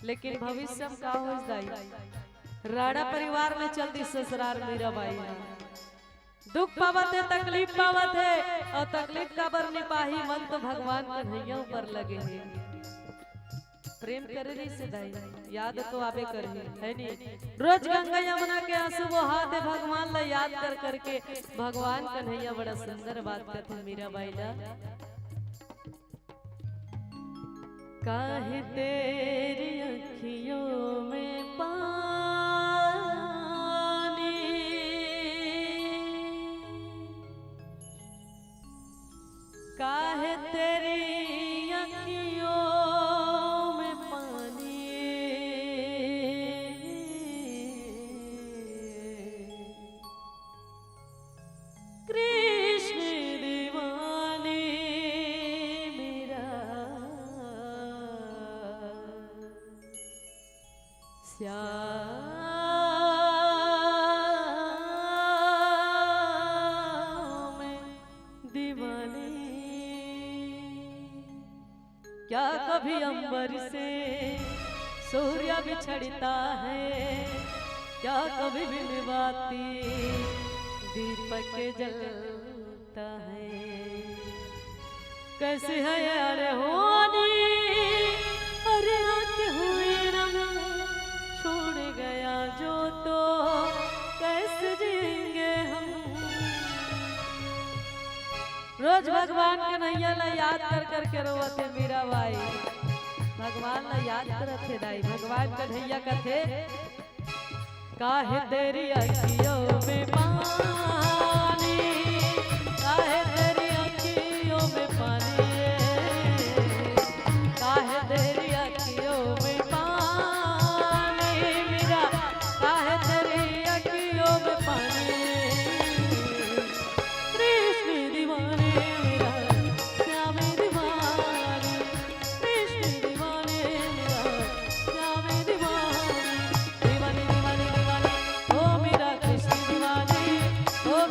लेकिन भविष्य में का होइस दाई? राड़ा परिवार में चल दिस ससुरार मीराबाई ह। दुख पावत हे, तकलीफ पावत हे, अउ तकलीफ काबर नि पाही, मन तो भगवान कन्हैया ऊपर लगे हे। प्रेम करे रिहिस दाई, याद तो आबे करही, हे नी? रोज गंगा यमुना के आंसू बोहाथे, भगवान ला याद कर करके भगवान कन्हैया बड़ा सुंदर बात कथे मीराबाई ला। काहे तेरी अँखियों में पानी, काहे तेरी अँखियों में पानी, कृष्ण दीवाने मेरा श्याम दीवाने। क्या कभी अंबर से सूर्य बिछड़ता है, क्या कभी बिन बाती दीपक जलता है। कैसे है अरे होनी, अरे आँख हुई नम, छोड़ गया जो तो कैसे जिएंगे हम। रोज भगवान कन्हैया ला याद कर करके रोवत हे मीराबाई। भगवान ला याद करत हे दाई। भगवान कन्हैया कथे, काहे तेरी अँखियों में पानी, काहे तेरी अँखियों में पानी, काहे तेरी अँखियों में पानी मेरा, काहे तेरी अँखियों में पानी। कृष्ण दीवाने मेरा, श्याम दीवाने, कृष्ण दीवाने मेरा, श्याम दीवाने, दीवाने, दीवाने, दीवाने, ओ मेरा कृष्ण दीवाने, ओ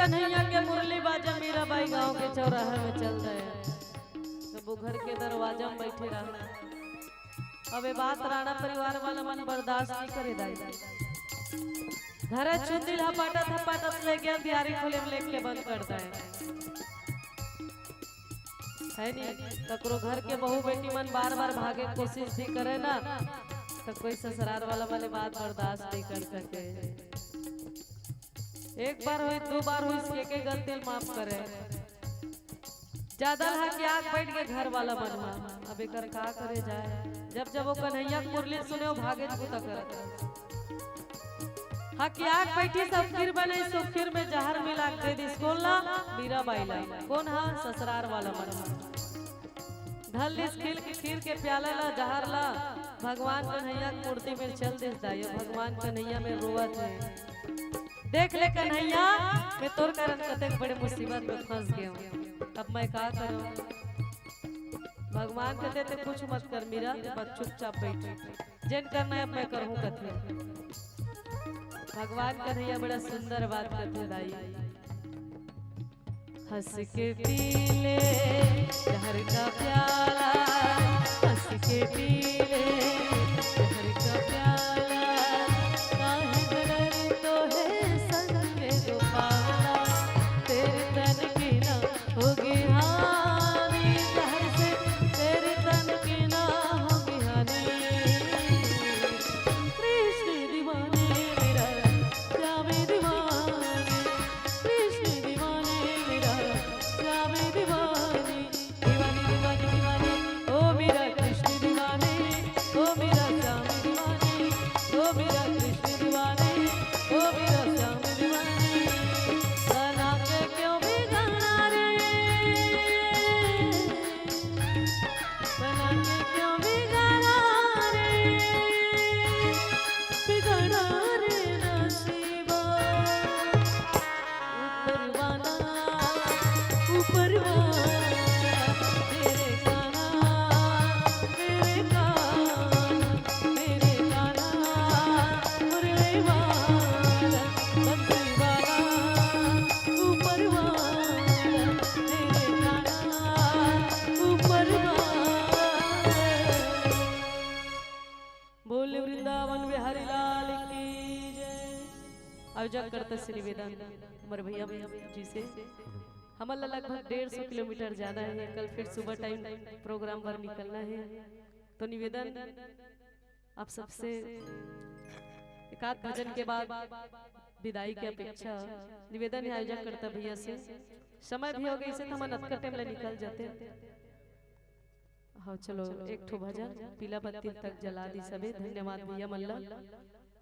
कन्हैया के मुरली बाजा मीराबाई गांव के चौराहे में चल रहे। तब वो घर के दरवाजा में बैठे रहा। अब ये बात राणा परिवार वाला मन बर्दाश्त नहीं करे दाई। घर चुंदी ला पाटत ह पाटत ले गया, दियारी खोले में लेके बंद कर दे। है नी, ककरो घर के बहू बेटी मन बार बार भागे के कोशिश भी करे ना, तो कोई ससुराल वाला वाले बात बर्दाश्त नहीं कर सके। एक बार हुई, दो बार हुई, के के गलती माफ करे। ज्यादा हकियाक बैठ के घर वाला मन ह। अब एकर का करे जाए? जब जब वो कन्हैया के मुरली सुने, वो भागे के बुता करत। हकियाक बैठी सब खीर बने, सब खीर में जहर मिला के दे दिस। कौन ला? मीराबाई ला। कौन हा? ससुरार वाला मन ह। धर लिस खीर के, खीर के प्याला ला, जहर ला, भगवान कन्हैया के मूर्ति में चल दिस दाई। भगवान कन्हैया में रोवत हे। देख ले कन्हैया, मैं तोर कारण कतेक बड़े मुसीबत में फंस गया हूँ। अब मैं का करूँ? भगवान कहते, "ते कुछ मत कर मीरा, बस चुपचाप बैठ। जेन करना है, अब मैं करूँ," कथे। भगवान कन्हैया बड़ा सुंदर बात कथे दाई। हंस के पी ले जहर का प्याला, हंस के पी ले जहर का प्याला, काहे डरत तो है संग गोपाला, तेरे तन की ना होगी हानि, जहर से तेरे तन की ना होगी हानि। कृष्ण दीवाने मेरा, श्याम दीवाने, कृष्ण दीवाने मेरा, श्याम दीवाने, दीवाने, दीवाने, दीवाने, ओ मेरा कृष्ण दीवाने, ओ मेरा श्याम दीवाने, ओ मेरा कृष्ण दीवाने, ओ मेरा श्याम दीवाने। बना के क्यों बिगाड़ा रे, बना के क्यों बिगाड़ा रे, बिगाड़ा रे नसीबा। ऊपर वाला, ऊपर वाला, तेरे गाना, तेरे गाना, तेरे गाना, मुरली वाला, बंसी वाला, ऊपर वाला, तेरे गाना, ऊपर वाला। बोल वृंदावन बिहारी लाल की जय। आयोजक करता से निवेदन, हमर भैया जी से, हमन ला लगभग डेढ़ सौ किलोमीटर जाना है, कल फिर सुबह टाइम प्रोग्राम पर निकलना है, तो निवेदन आप सबसे एक आध भजन के बाद विदाई की अपेक्षा। निवेदन है आयोजक करता भैया से, समय भी हो गई से तो हमन अतका टाइम ले निकल जाते। हाँ, चलो, एक ठो भजन, पीला बत्ती तक जला दी सबे। धन्यवाद भैया मन ला।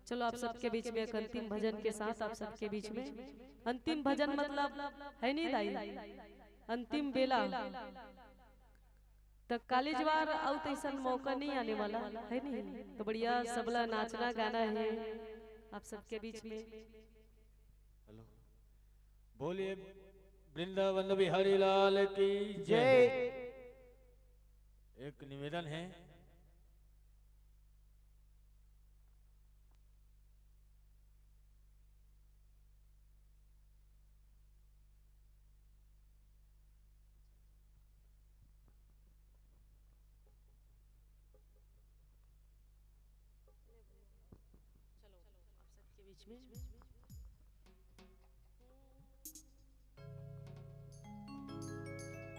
चलो, आप सबके बीच में एक अंतिम भजन के साथ, आप सबके बीच में अंतिम भजन, मतलब, है नहीं दाई, अंतिम बेला, त काली जवार अउ तैसन मौका नहीं आने वाला है, नहीं? तो बढ़िया सबला नाचना गाना है आप सबके बीच में। हेलो, बोलिए वृंदावन बिहारी लाल की जय। जय। एक निवेदन है, चलो, आप सबके बीच में।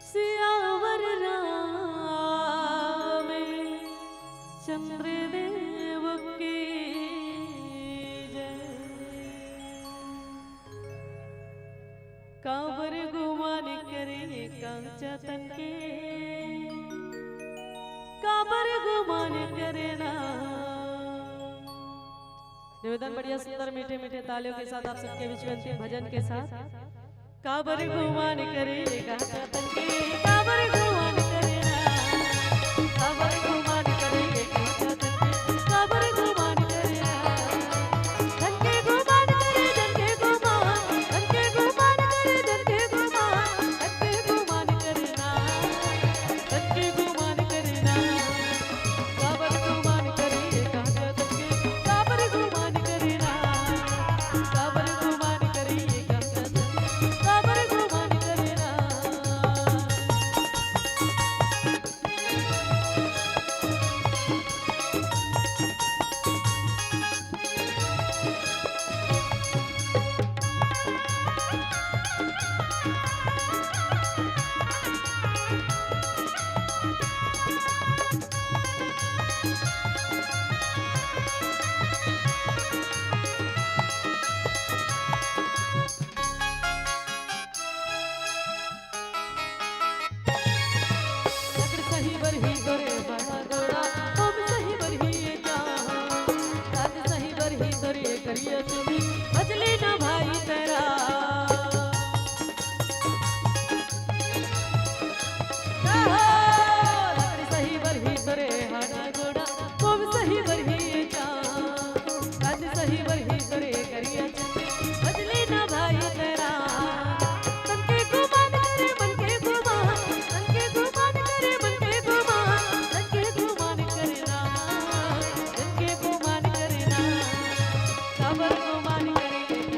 सियावर रामचंद्र देव की जय। काबर गुमान करे कांचा तन के, काबर गुमान करे ना। निवेदन बढ़िया सुंदर मीठे मीठे तालियों के साथ आप सबके बीच में अंतिम भजन के साथ। काबर गुमान करे कांचा तन के, काबर गुमान करे ना, काबर गुमान करे कांचा तन के, काबर गुमान करे ना। धन के गुमान करे, धन के गुमान, धन के गुमान करे, धन के गुमान, धन के गुमान करे ना, धन के गुमान करे ना। काबर गुमान करे कांचा तन के, काबर गुमान करे ना, काबर गुमान करे कांचा तन के, बजले ना भाई तेरा। आहो, लकड़ी सही बरही तोरे हाड़ा गोड़ा, मोम सही बरही ये चाँद, चाँद सही बरही तोरे करिया चंद, बजले ना भाई तेरा। तनके गुमान करे, मनके गुमान, तनके गुमान करे, मनके गुमान, तनके गुमान करे ना, तनके गुमान करे ना। काबर गुमान करे,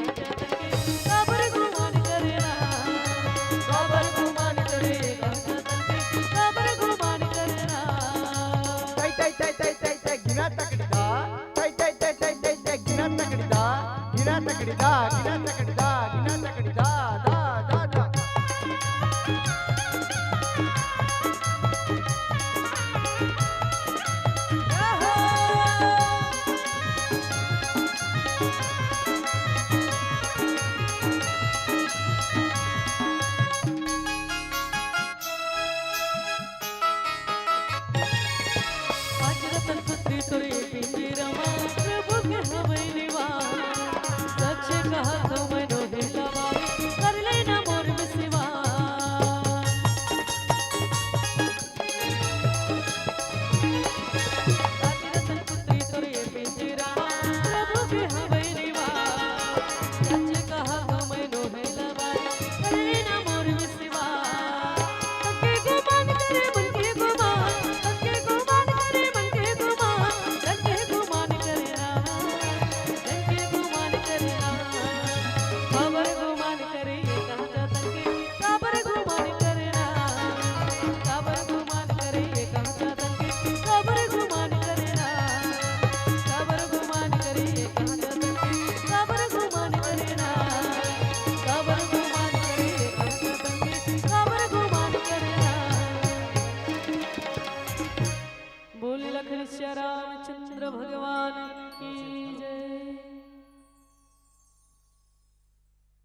काबर गुमान करे ना, काबर गुमान करे, काबर गुमान करे ना। तै, तै, तै, तै, तै, तै, गिना तकड़ी दा, तै, तै, तै, तै, तै, तै, गिना तकड़ी दा, गिना तकड़ी दा, गिना तकड़ी दा, गिना तकड़ी दा, दा, दा, दा। आज रतन पुत्री तोरे पिंजरा मा, प्रभु के हवै निवास। सच कहत हँव मैं नोहे लबारी, कर लेना मोर में सिवा। आज रतन पुत्री तोरे पिंजरा मा, प्रभु के हवै निवास। सच कहत हँव मैं नोहे लबारी, कर लेना मोर में सिवा। तनके गुमान करे, मनके गुमान, तनके गुमान करे, मनके गुमान, तनके गुमान करे ना, तनके गुमान करे ना। काबर गुमान करे ये कहत तनके, काबर गुमान करे ना, काबर गुमान करे ये कहत तनके, काबर गुमान करे ना, काबर गुमान करे ये कहत तनके, काबर गुमान करे ना, काबर गुमान करे ये कहत तनके, काबर गुमान करे ना। बोल लखन सिया रामचंद्र भगवान की जय।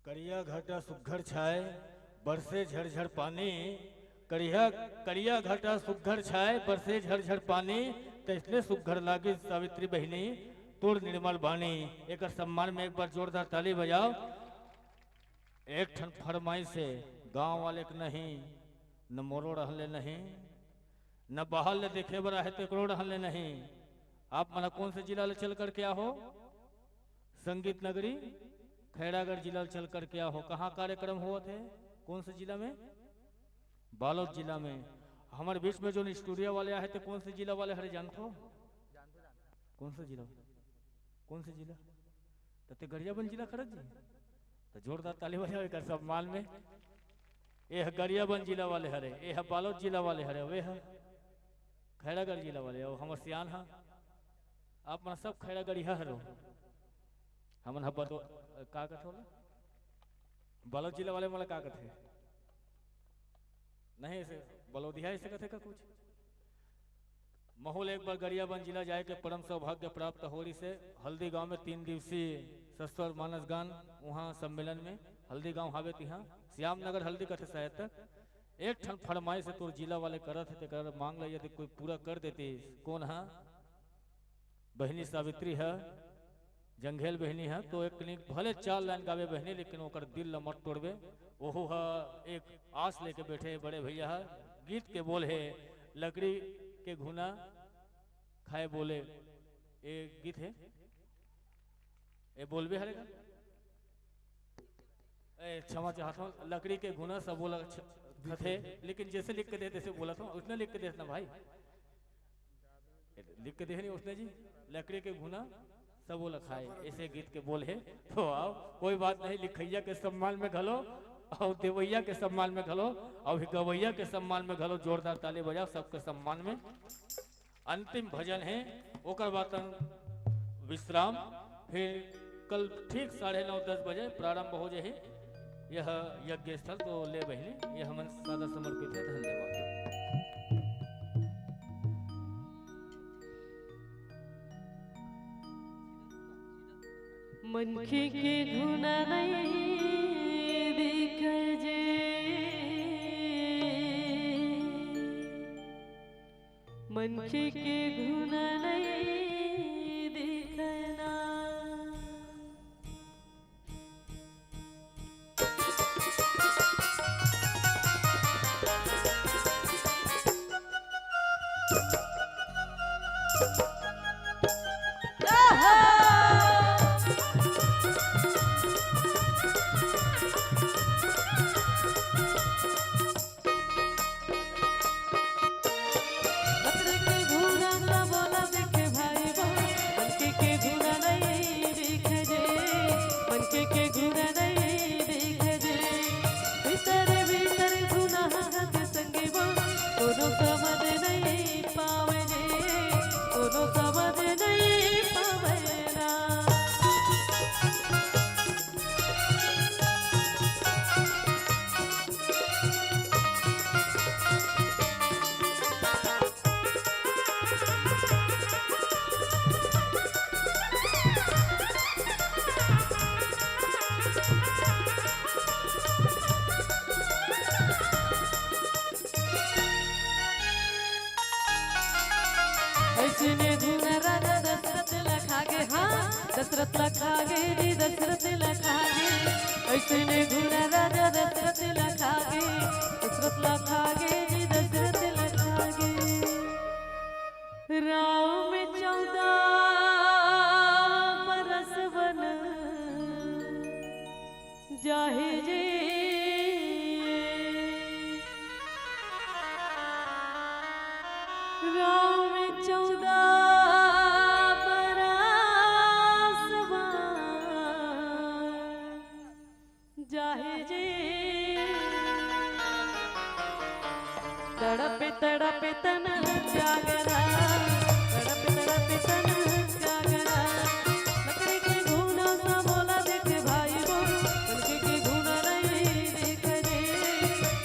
करिया घटा सुघर छाय, बरसे झरझर पानी। करिया, करिया घटा सुघर छाय, बरसे झरझर पानी। तइसने सुघर लागिस सावित्री बहिनी, तोर निर्मल बानी। एकर सम्मान में एक बार जोरदार ताली बजाव। एक ठन फरमाइश हे, गांव वाले के नहीं, न मोरो डहर ले नहीं, न बाहर ले देखे बर आहे तेकरो डहर ले नहीं। आप मन कोन से जिला ले चल करके आहो? संगीत नगरी खैरागढ़ जिला ले चल करके आहो। कहाँ कार्यक्रम होवत हे? कोन से जिला में? बालोद जिला में। हमर बीच में जोन स्टूडियो वाले आहे ते कोन से जिला वाले हरे जानथो? कोन से जिला? कोन से जिला? त ते गरियाबंद जिला खरत जी? त जोरदार ताली बजाव एकर सम्मान में। एह गरियाबंद जिला वाले हरे, एह बालोद जिला वाले हरे, अउ एह खैरागढ़ जिला वाले, अउ हमर सियान ह। आप मन सब खैरागढ़िया हरो। हमन ह बतो-, का कथे ओला? बालोद जिला वाले मन ला का कथे? नहीं, ऐसे बलोदिया ऐसे कथे का कुछ? महू ल एक बार गरियाबंद जिला जाए के परम सौभाग्य प्राप्त होइस हे। हल्दी गांव में तीन दिवसीय सस्वर मानस गान उहाँ सम्मेलन में हल्दी गांव हावे तिहाँ श्याम नगर हल्दी कथे शायद तक। एक ठन फरमाइश हे तोर जिला वाले करत हे, तेकर मांग ला यदि कोई पूरा कर देतिस, कोन हा? बहिनी सावित्री ह, जंघेल बहिनी ह, तो एक कनिक भले चार लाइन गावे बहिनी, लेकिन ओकर दिल ल मत तोड़बे। ओहू ह एक आस लेके बैठे हे बड़े भैया ह। गीत के बोल हे, लकड़ी के घुना खाए बोले, ए गीत हे, ए बोलबे हरे का? ए, क्षमा चाहत हूँ, लकड़ी के घुना सबो ला छ-, खथे, लेकिन जैसे लिख के दे, तैसे बोलत हूँ, उसने लिख के दे ना भाई। लिख के दे नहीं उसने जी, लकड़ी के घुना सबो ला खाए, ऐसे गीत के बोल हे। तो आओ, कोई बात नहीं, लिखैया के सम्मान में घलो, अउ देवैया के सम्मान में घलो, अउ गवैया के सम्मान में घलो जोरदार ताली बजाओ, सबके सम्मान में। अंतिम भजन हे, ओकर बाद तन विश्राम, फिर कल ठीक साढ़े नौ दस बजे प्रारंभ हो जाही यह यज्ञ स्थल। तो ले बहिनी, ये हमन सादर समर्पित हे। धन्यवाद। मनखे के घुना नहीं दिखे जे, मनखे के घुना नहीं दिखना। के जी दशरथ ला खागे, अइसने घुना राजा दशरथ ला खागे, दशरथ ला खागे जी दशरथ ला खागे। राम चौदह बरस वन जाहे जी। राम चौदह बरस वन जाहे जी। तड़प तड़प तन जागरा, तड़प तड़प तन जागरा। लकड़ी के घूना सा बोला देख भाई वो, लकड़ी के घूना नहीं देख जे,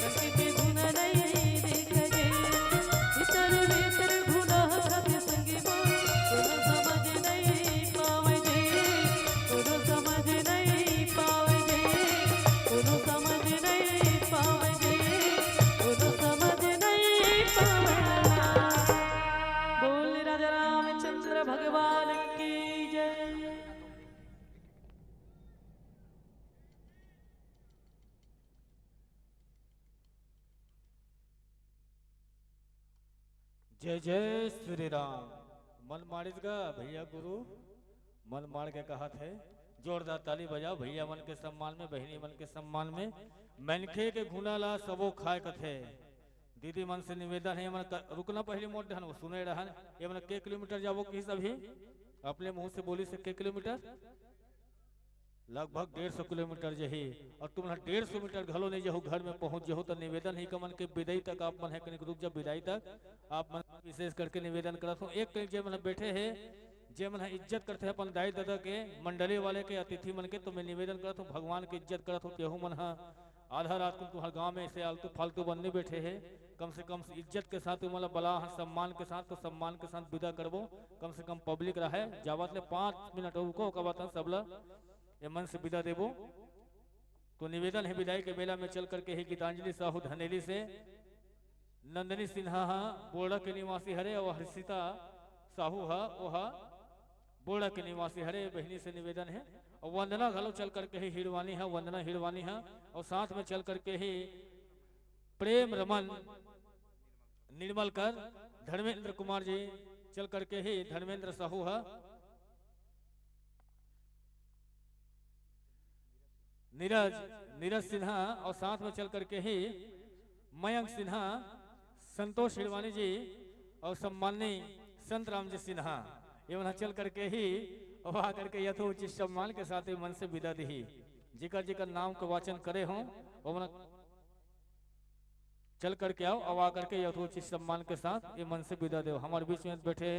लकड़ी के घूना नहीं देख जे। भीतर भीतर घूना खाते संगी वो, कोनो समझ नहीं पावे जे, कोनो समझ नहीं पावे जे, कोनो समझ नहीं पावे जे, कोनो समझ नहीं पावे। बोल राजा रामचंद्र भगवान की जय। जय जय श्री राम। मन माड़िस गा भैया गुरु, मन माड़ के कहत हे। जोरदार ताली बजाओ भैया मन के सम्मान में, बहिनी मन के सम्मान में। मनखे के घुना ला सबो खाए कथे। दीदी मन से निवेदन हे, मन क-, रुकना पहली मोर ध्यान, वो सुने रहन। ये मन के किलोमीटर जाबो किहिस अभी? अपने मुंह से बोलिस के किलोमीटर? लगभग डेढ़ सौ किलोमीटर जही। अउ तुमन डेढ़ सौ मीटर घलो नहीं जहू, घर में पहुंच जहू, तो निवेदन हे कि मन के बिदाई तक आप मन हे कनिक रुक जा, बिदाई तक आप मन विशेष करके निवेदन करत हो। एक कनिक जे मन बैठे हे, जे मन इज्जत करथे अपन दाई ददा के, मंडली वाले के, अतिथि मन के, तो मैं निवेदन करत हूँ, भगवान के इज्जत करत हूँ, केहू मन ह आधा रात को तुम्हार गांव में ऐसे आलतू फालतू बन नहीं बैठे हे। कम से कम इज्जत के साथ तुम्हारा बला ह, सम्मान के साथ, तो सम्मान के साथ विदा करबो। कम से कम पब्लिक रहे, जावत ले पाँच मिनट अउ रुको, ओकर बाद हम सबला ये मन से विदा देबो। तो निवेदन हे, विदाई के बेला में चल करके ही गीतांजलि साहू धनेली से, नंदनी सिन्हा हा बोड़ा के निवासी हरे अउ हर्षिता साहू हा, वो हा बोड़ा के निवासी हरे, बहिनी से निवेदन हे। अउ वंदना घलो चल करके ही हिड़वानी हा, वंदना हिड़वानी हा, अउ साथ में चल करके ही प्रेम रमन निर्मल कर, धर्मेंद्र कुमार जी चल करके ही धर्मेंद्र साहू हा, नीरज, नीरज सिन्हा अउ साथ में चल करके ही मयंक सिन्हा, संतोष हिड़वानी जी अउ सम्माननीय संत राम जी सिन्हा, ये मन चल करके ही अउ आ करके यथोचित सम्मान के साथ ये मन से विदा दिही। जेकर जेकर नाम के वाचन करे हों, वो मन चल करके आओ, अउ आ करके यथोचित सम्मान के साथ ये मन से विदा देव। हमारे बीच में बैठे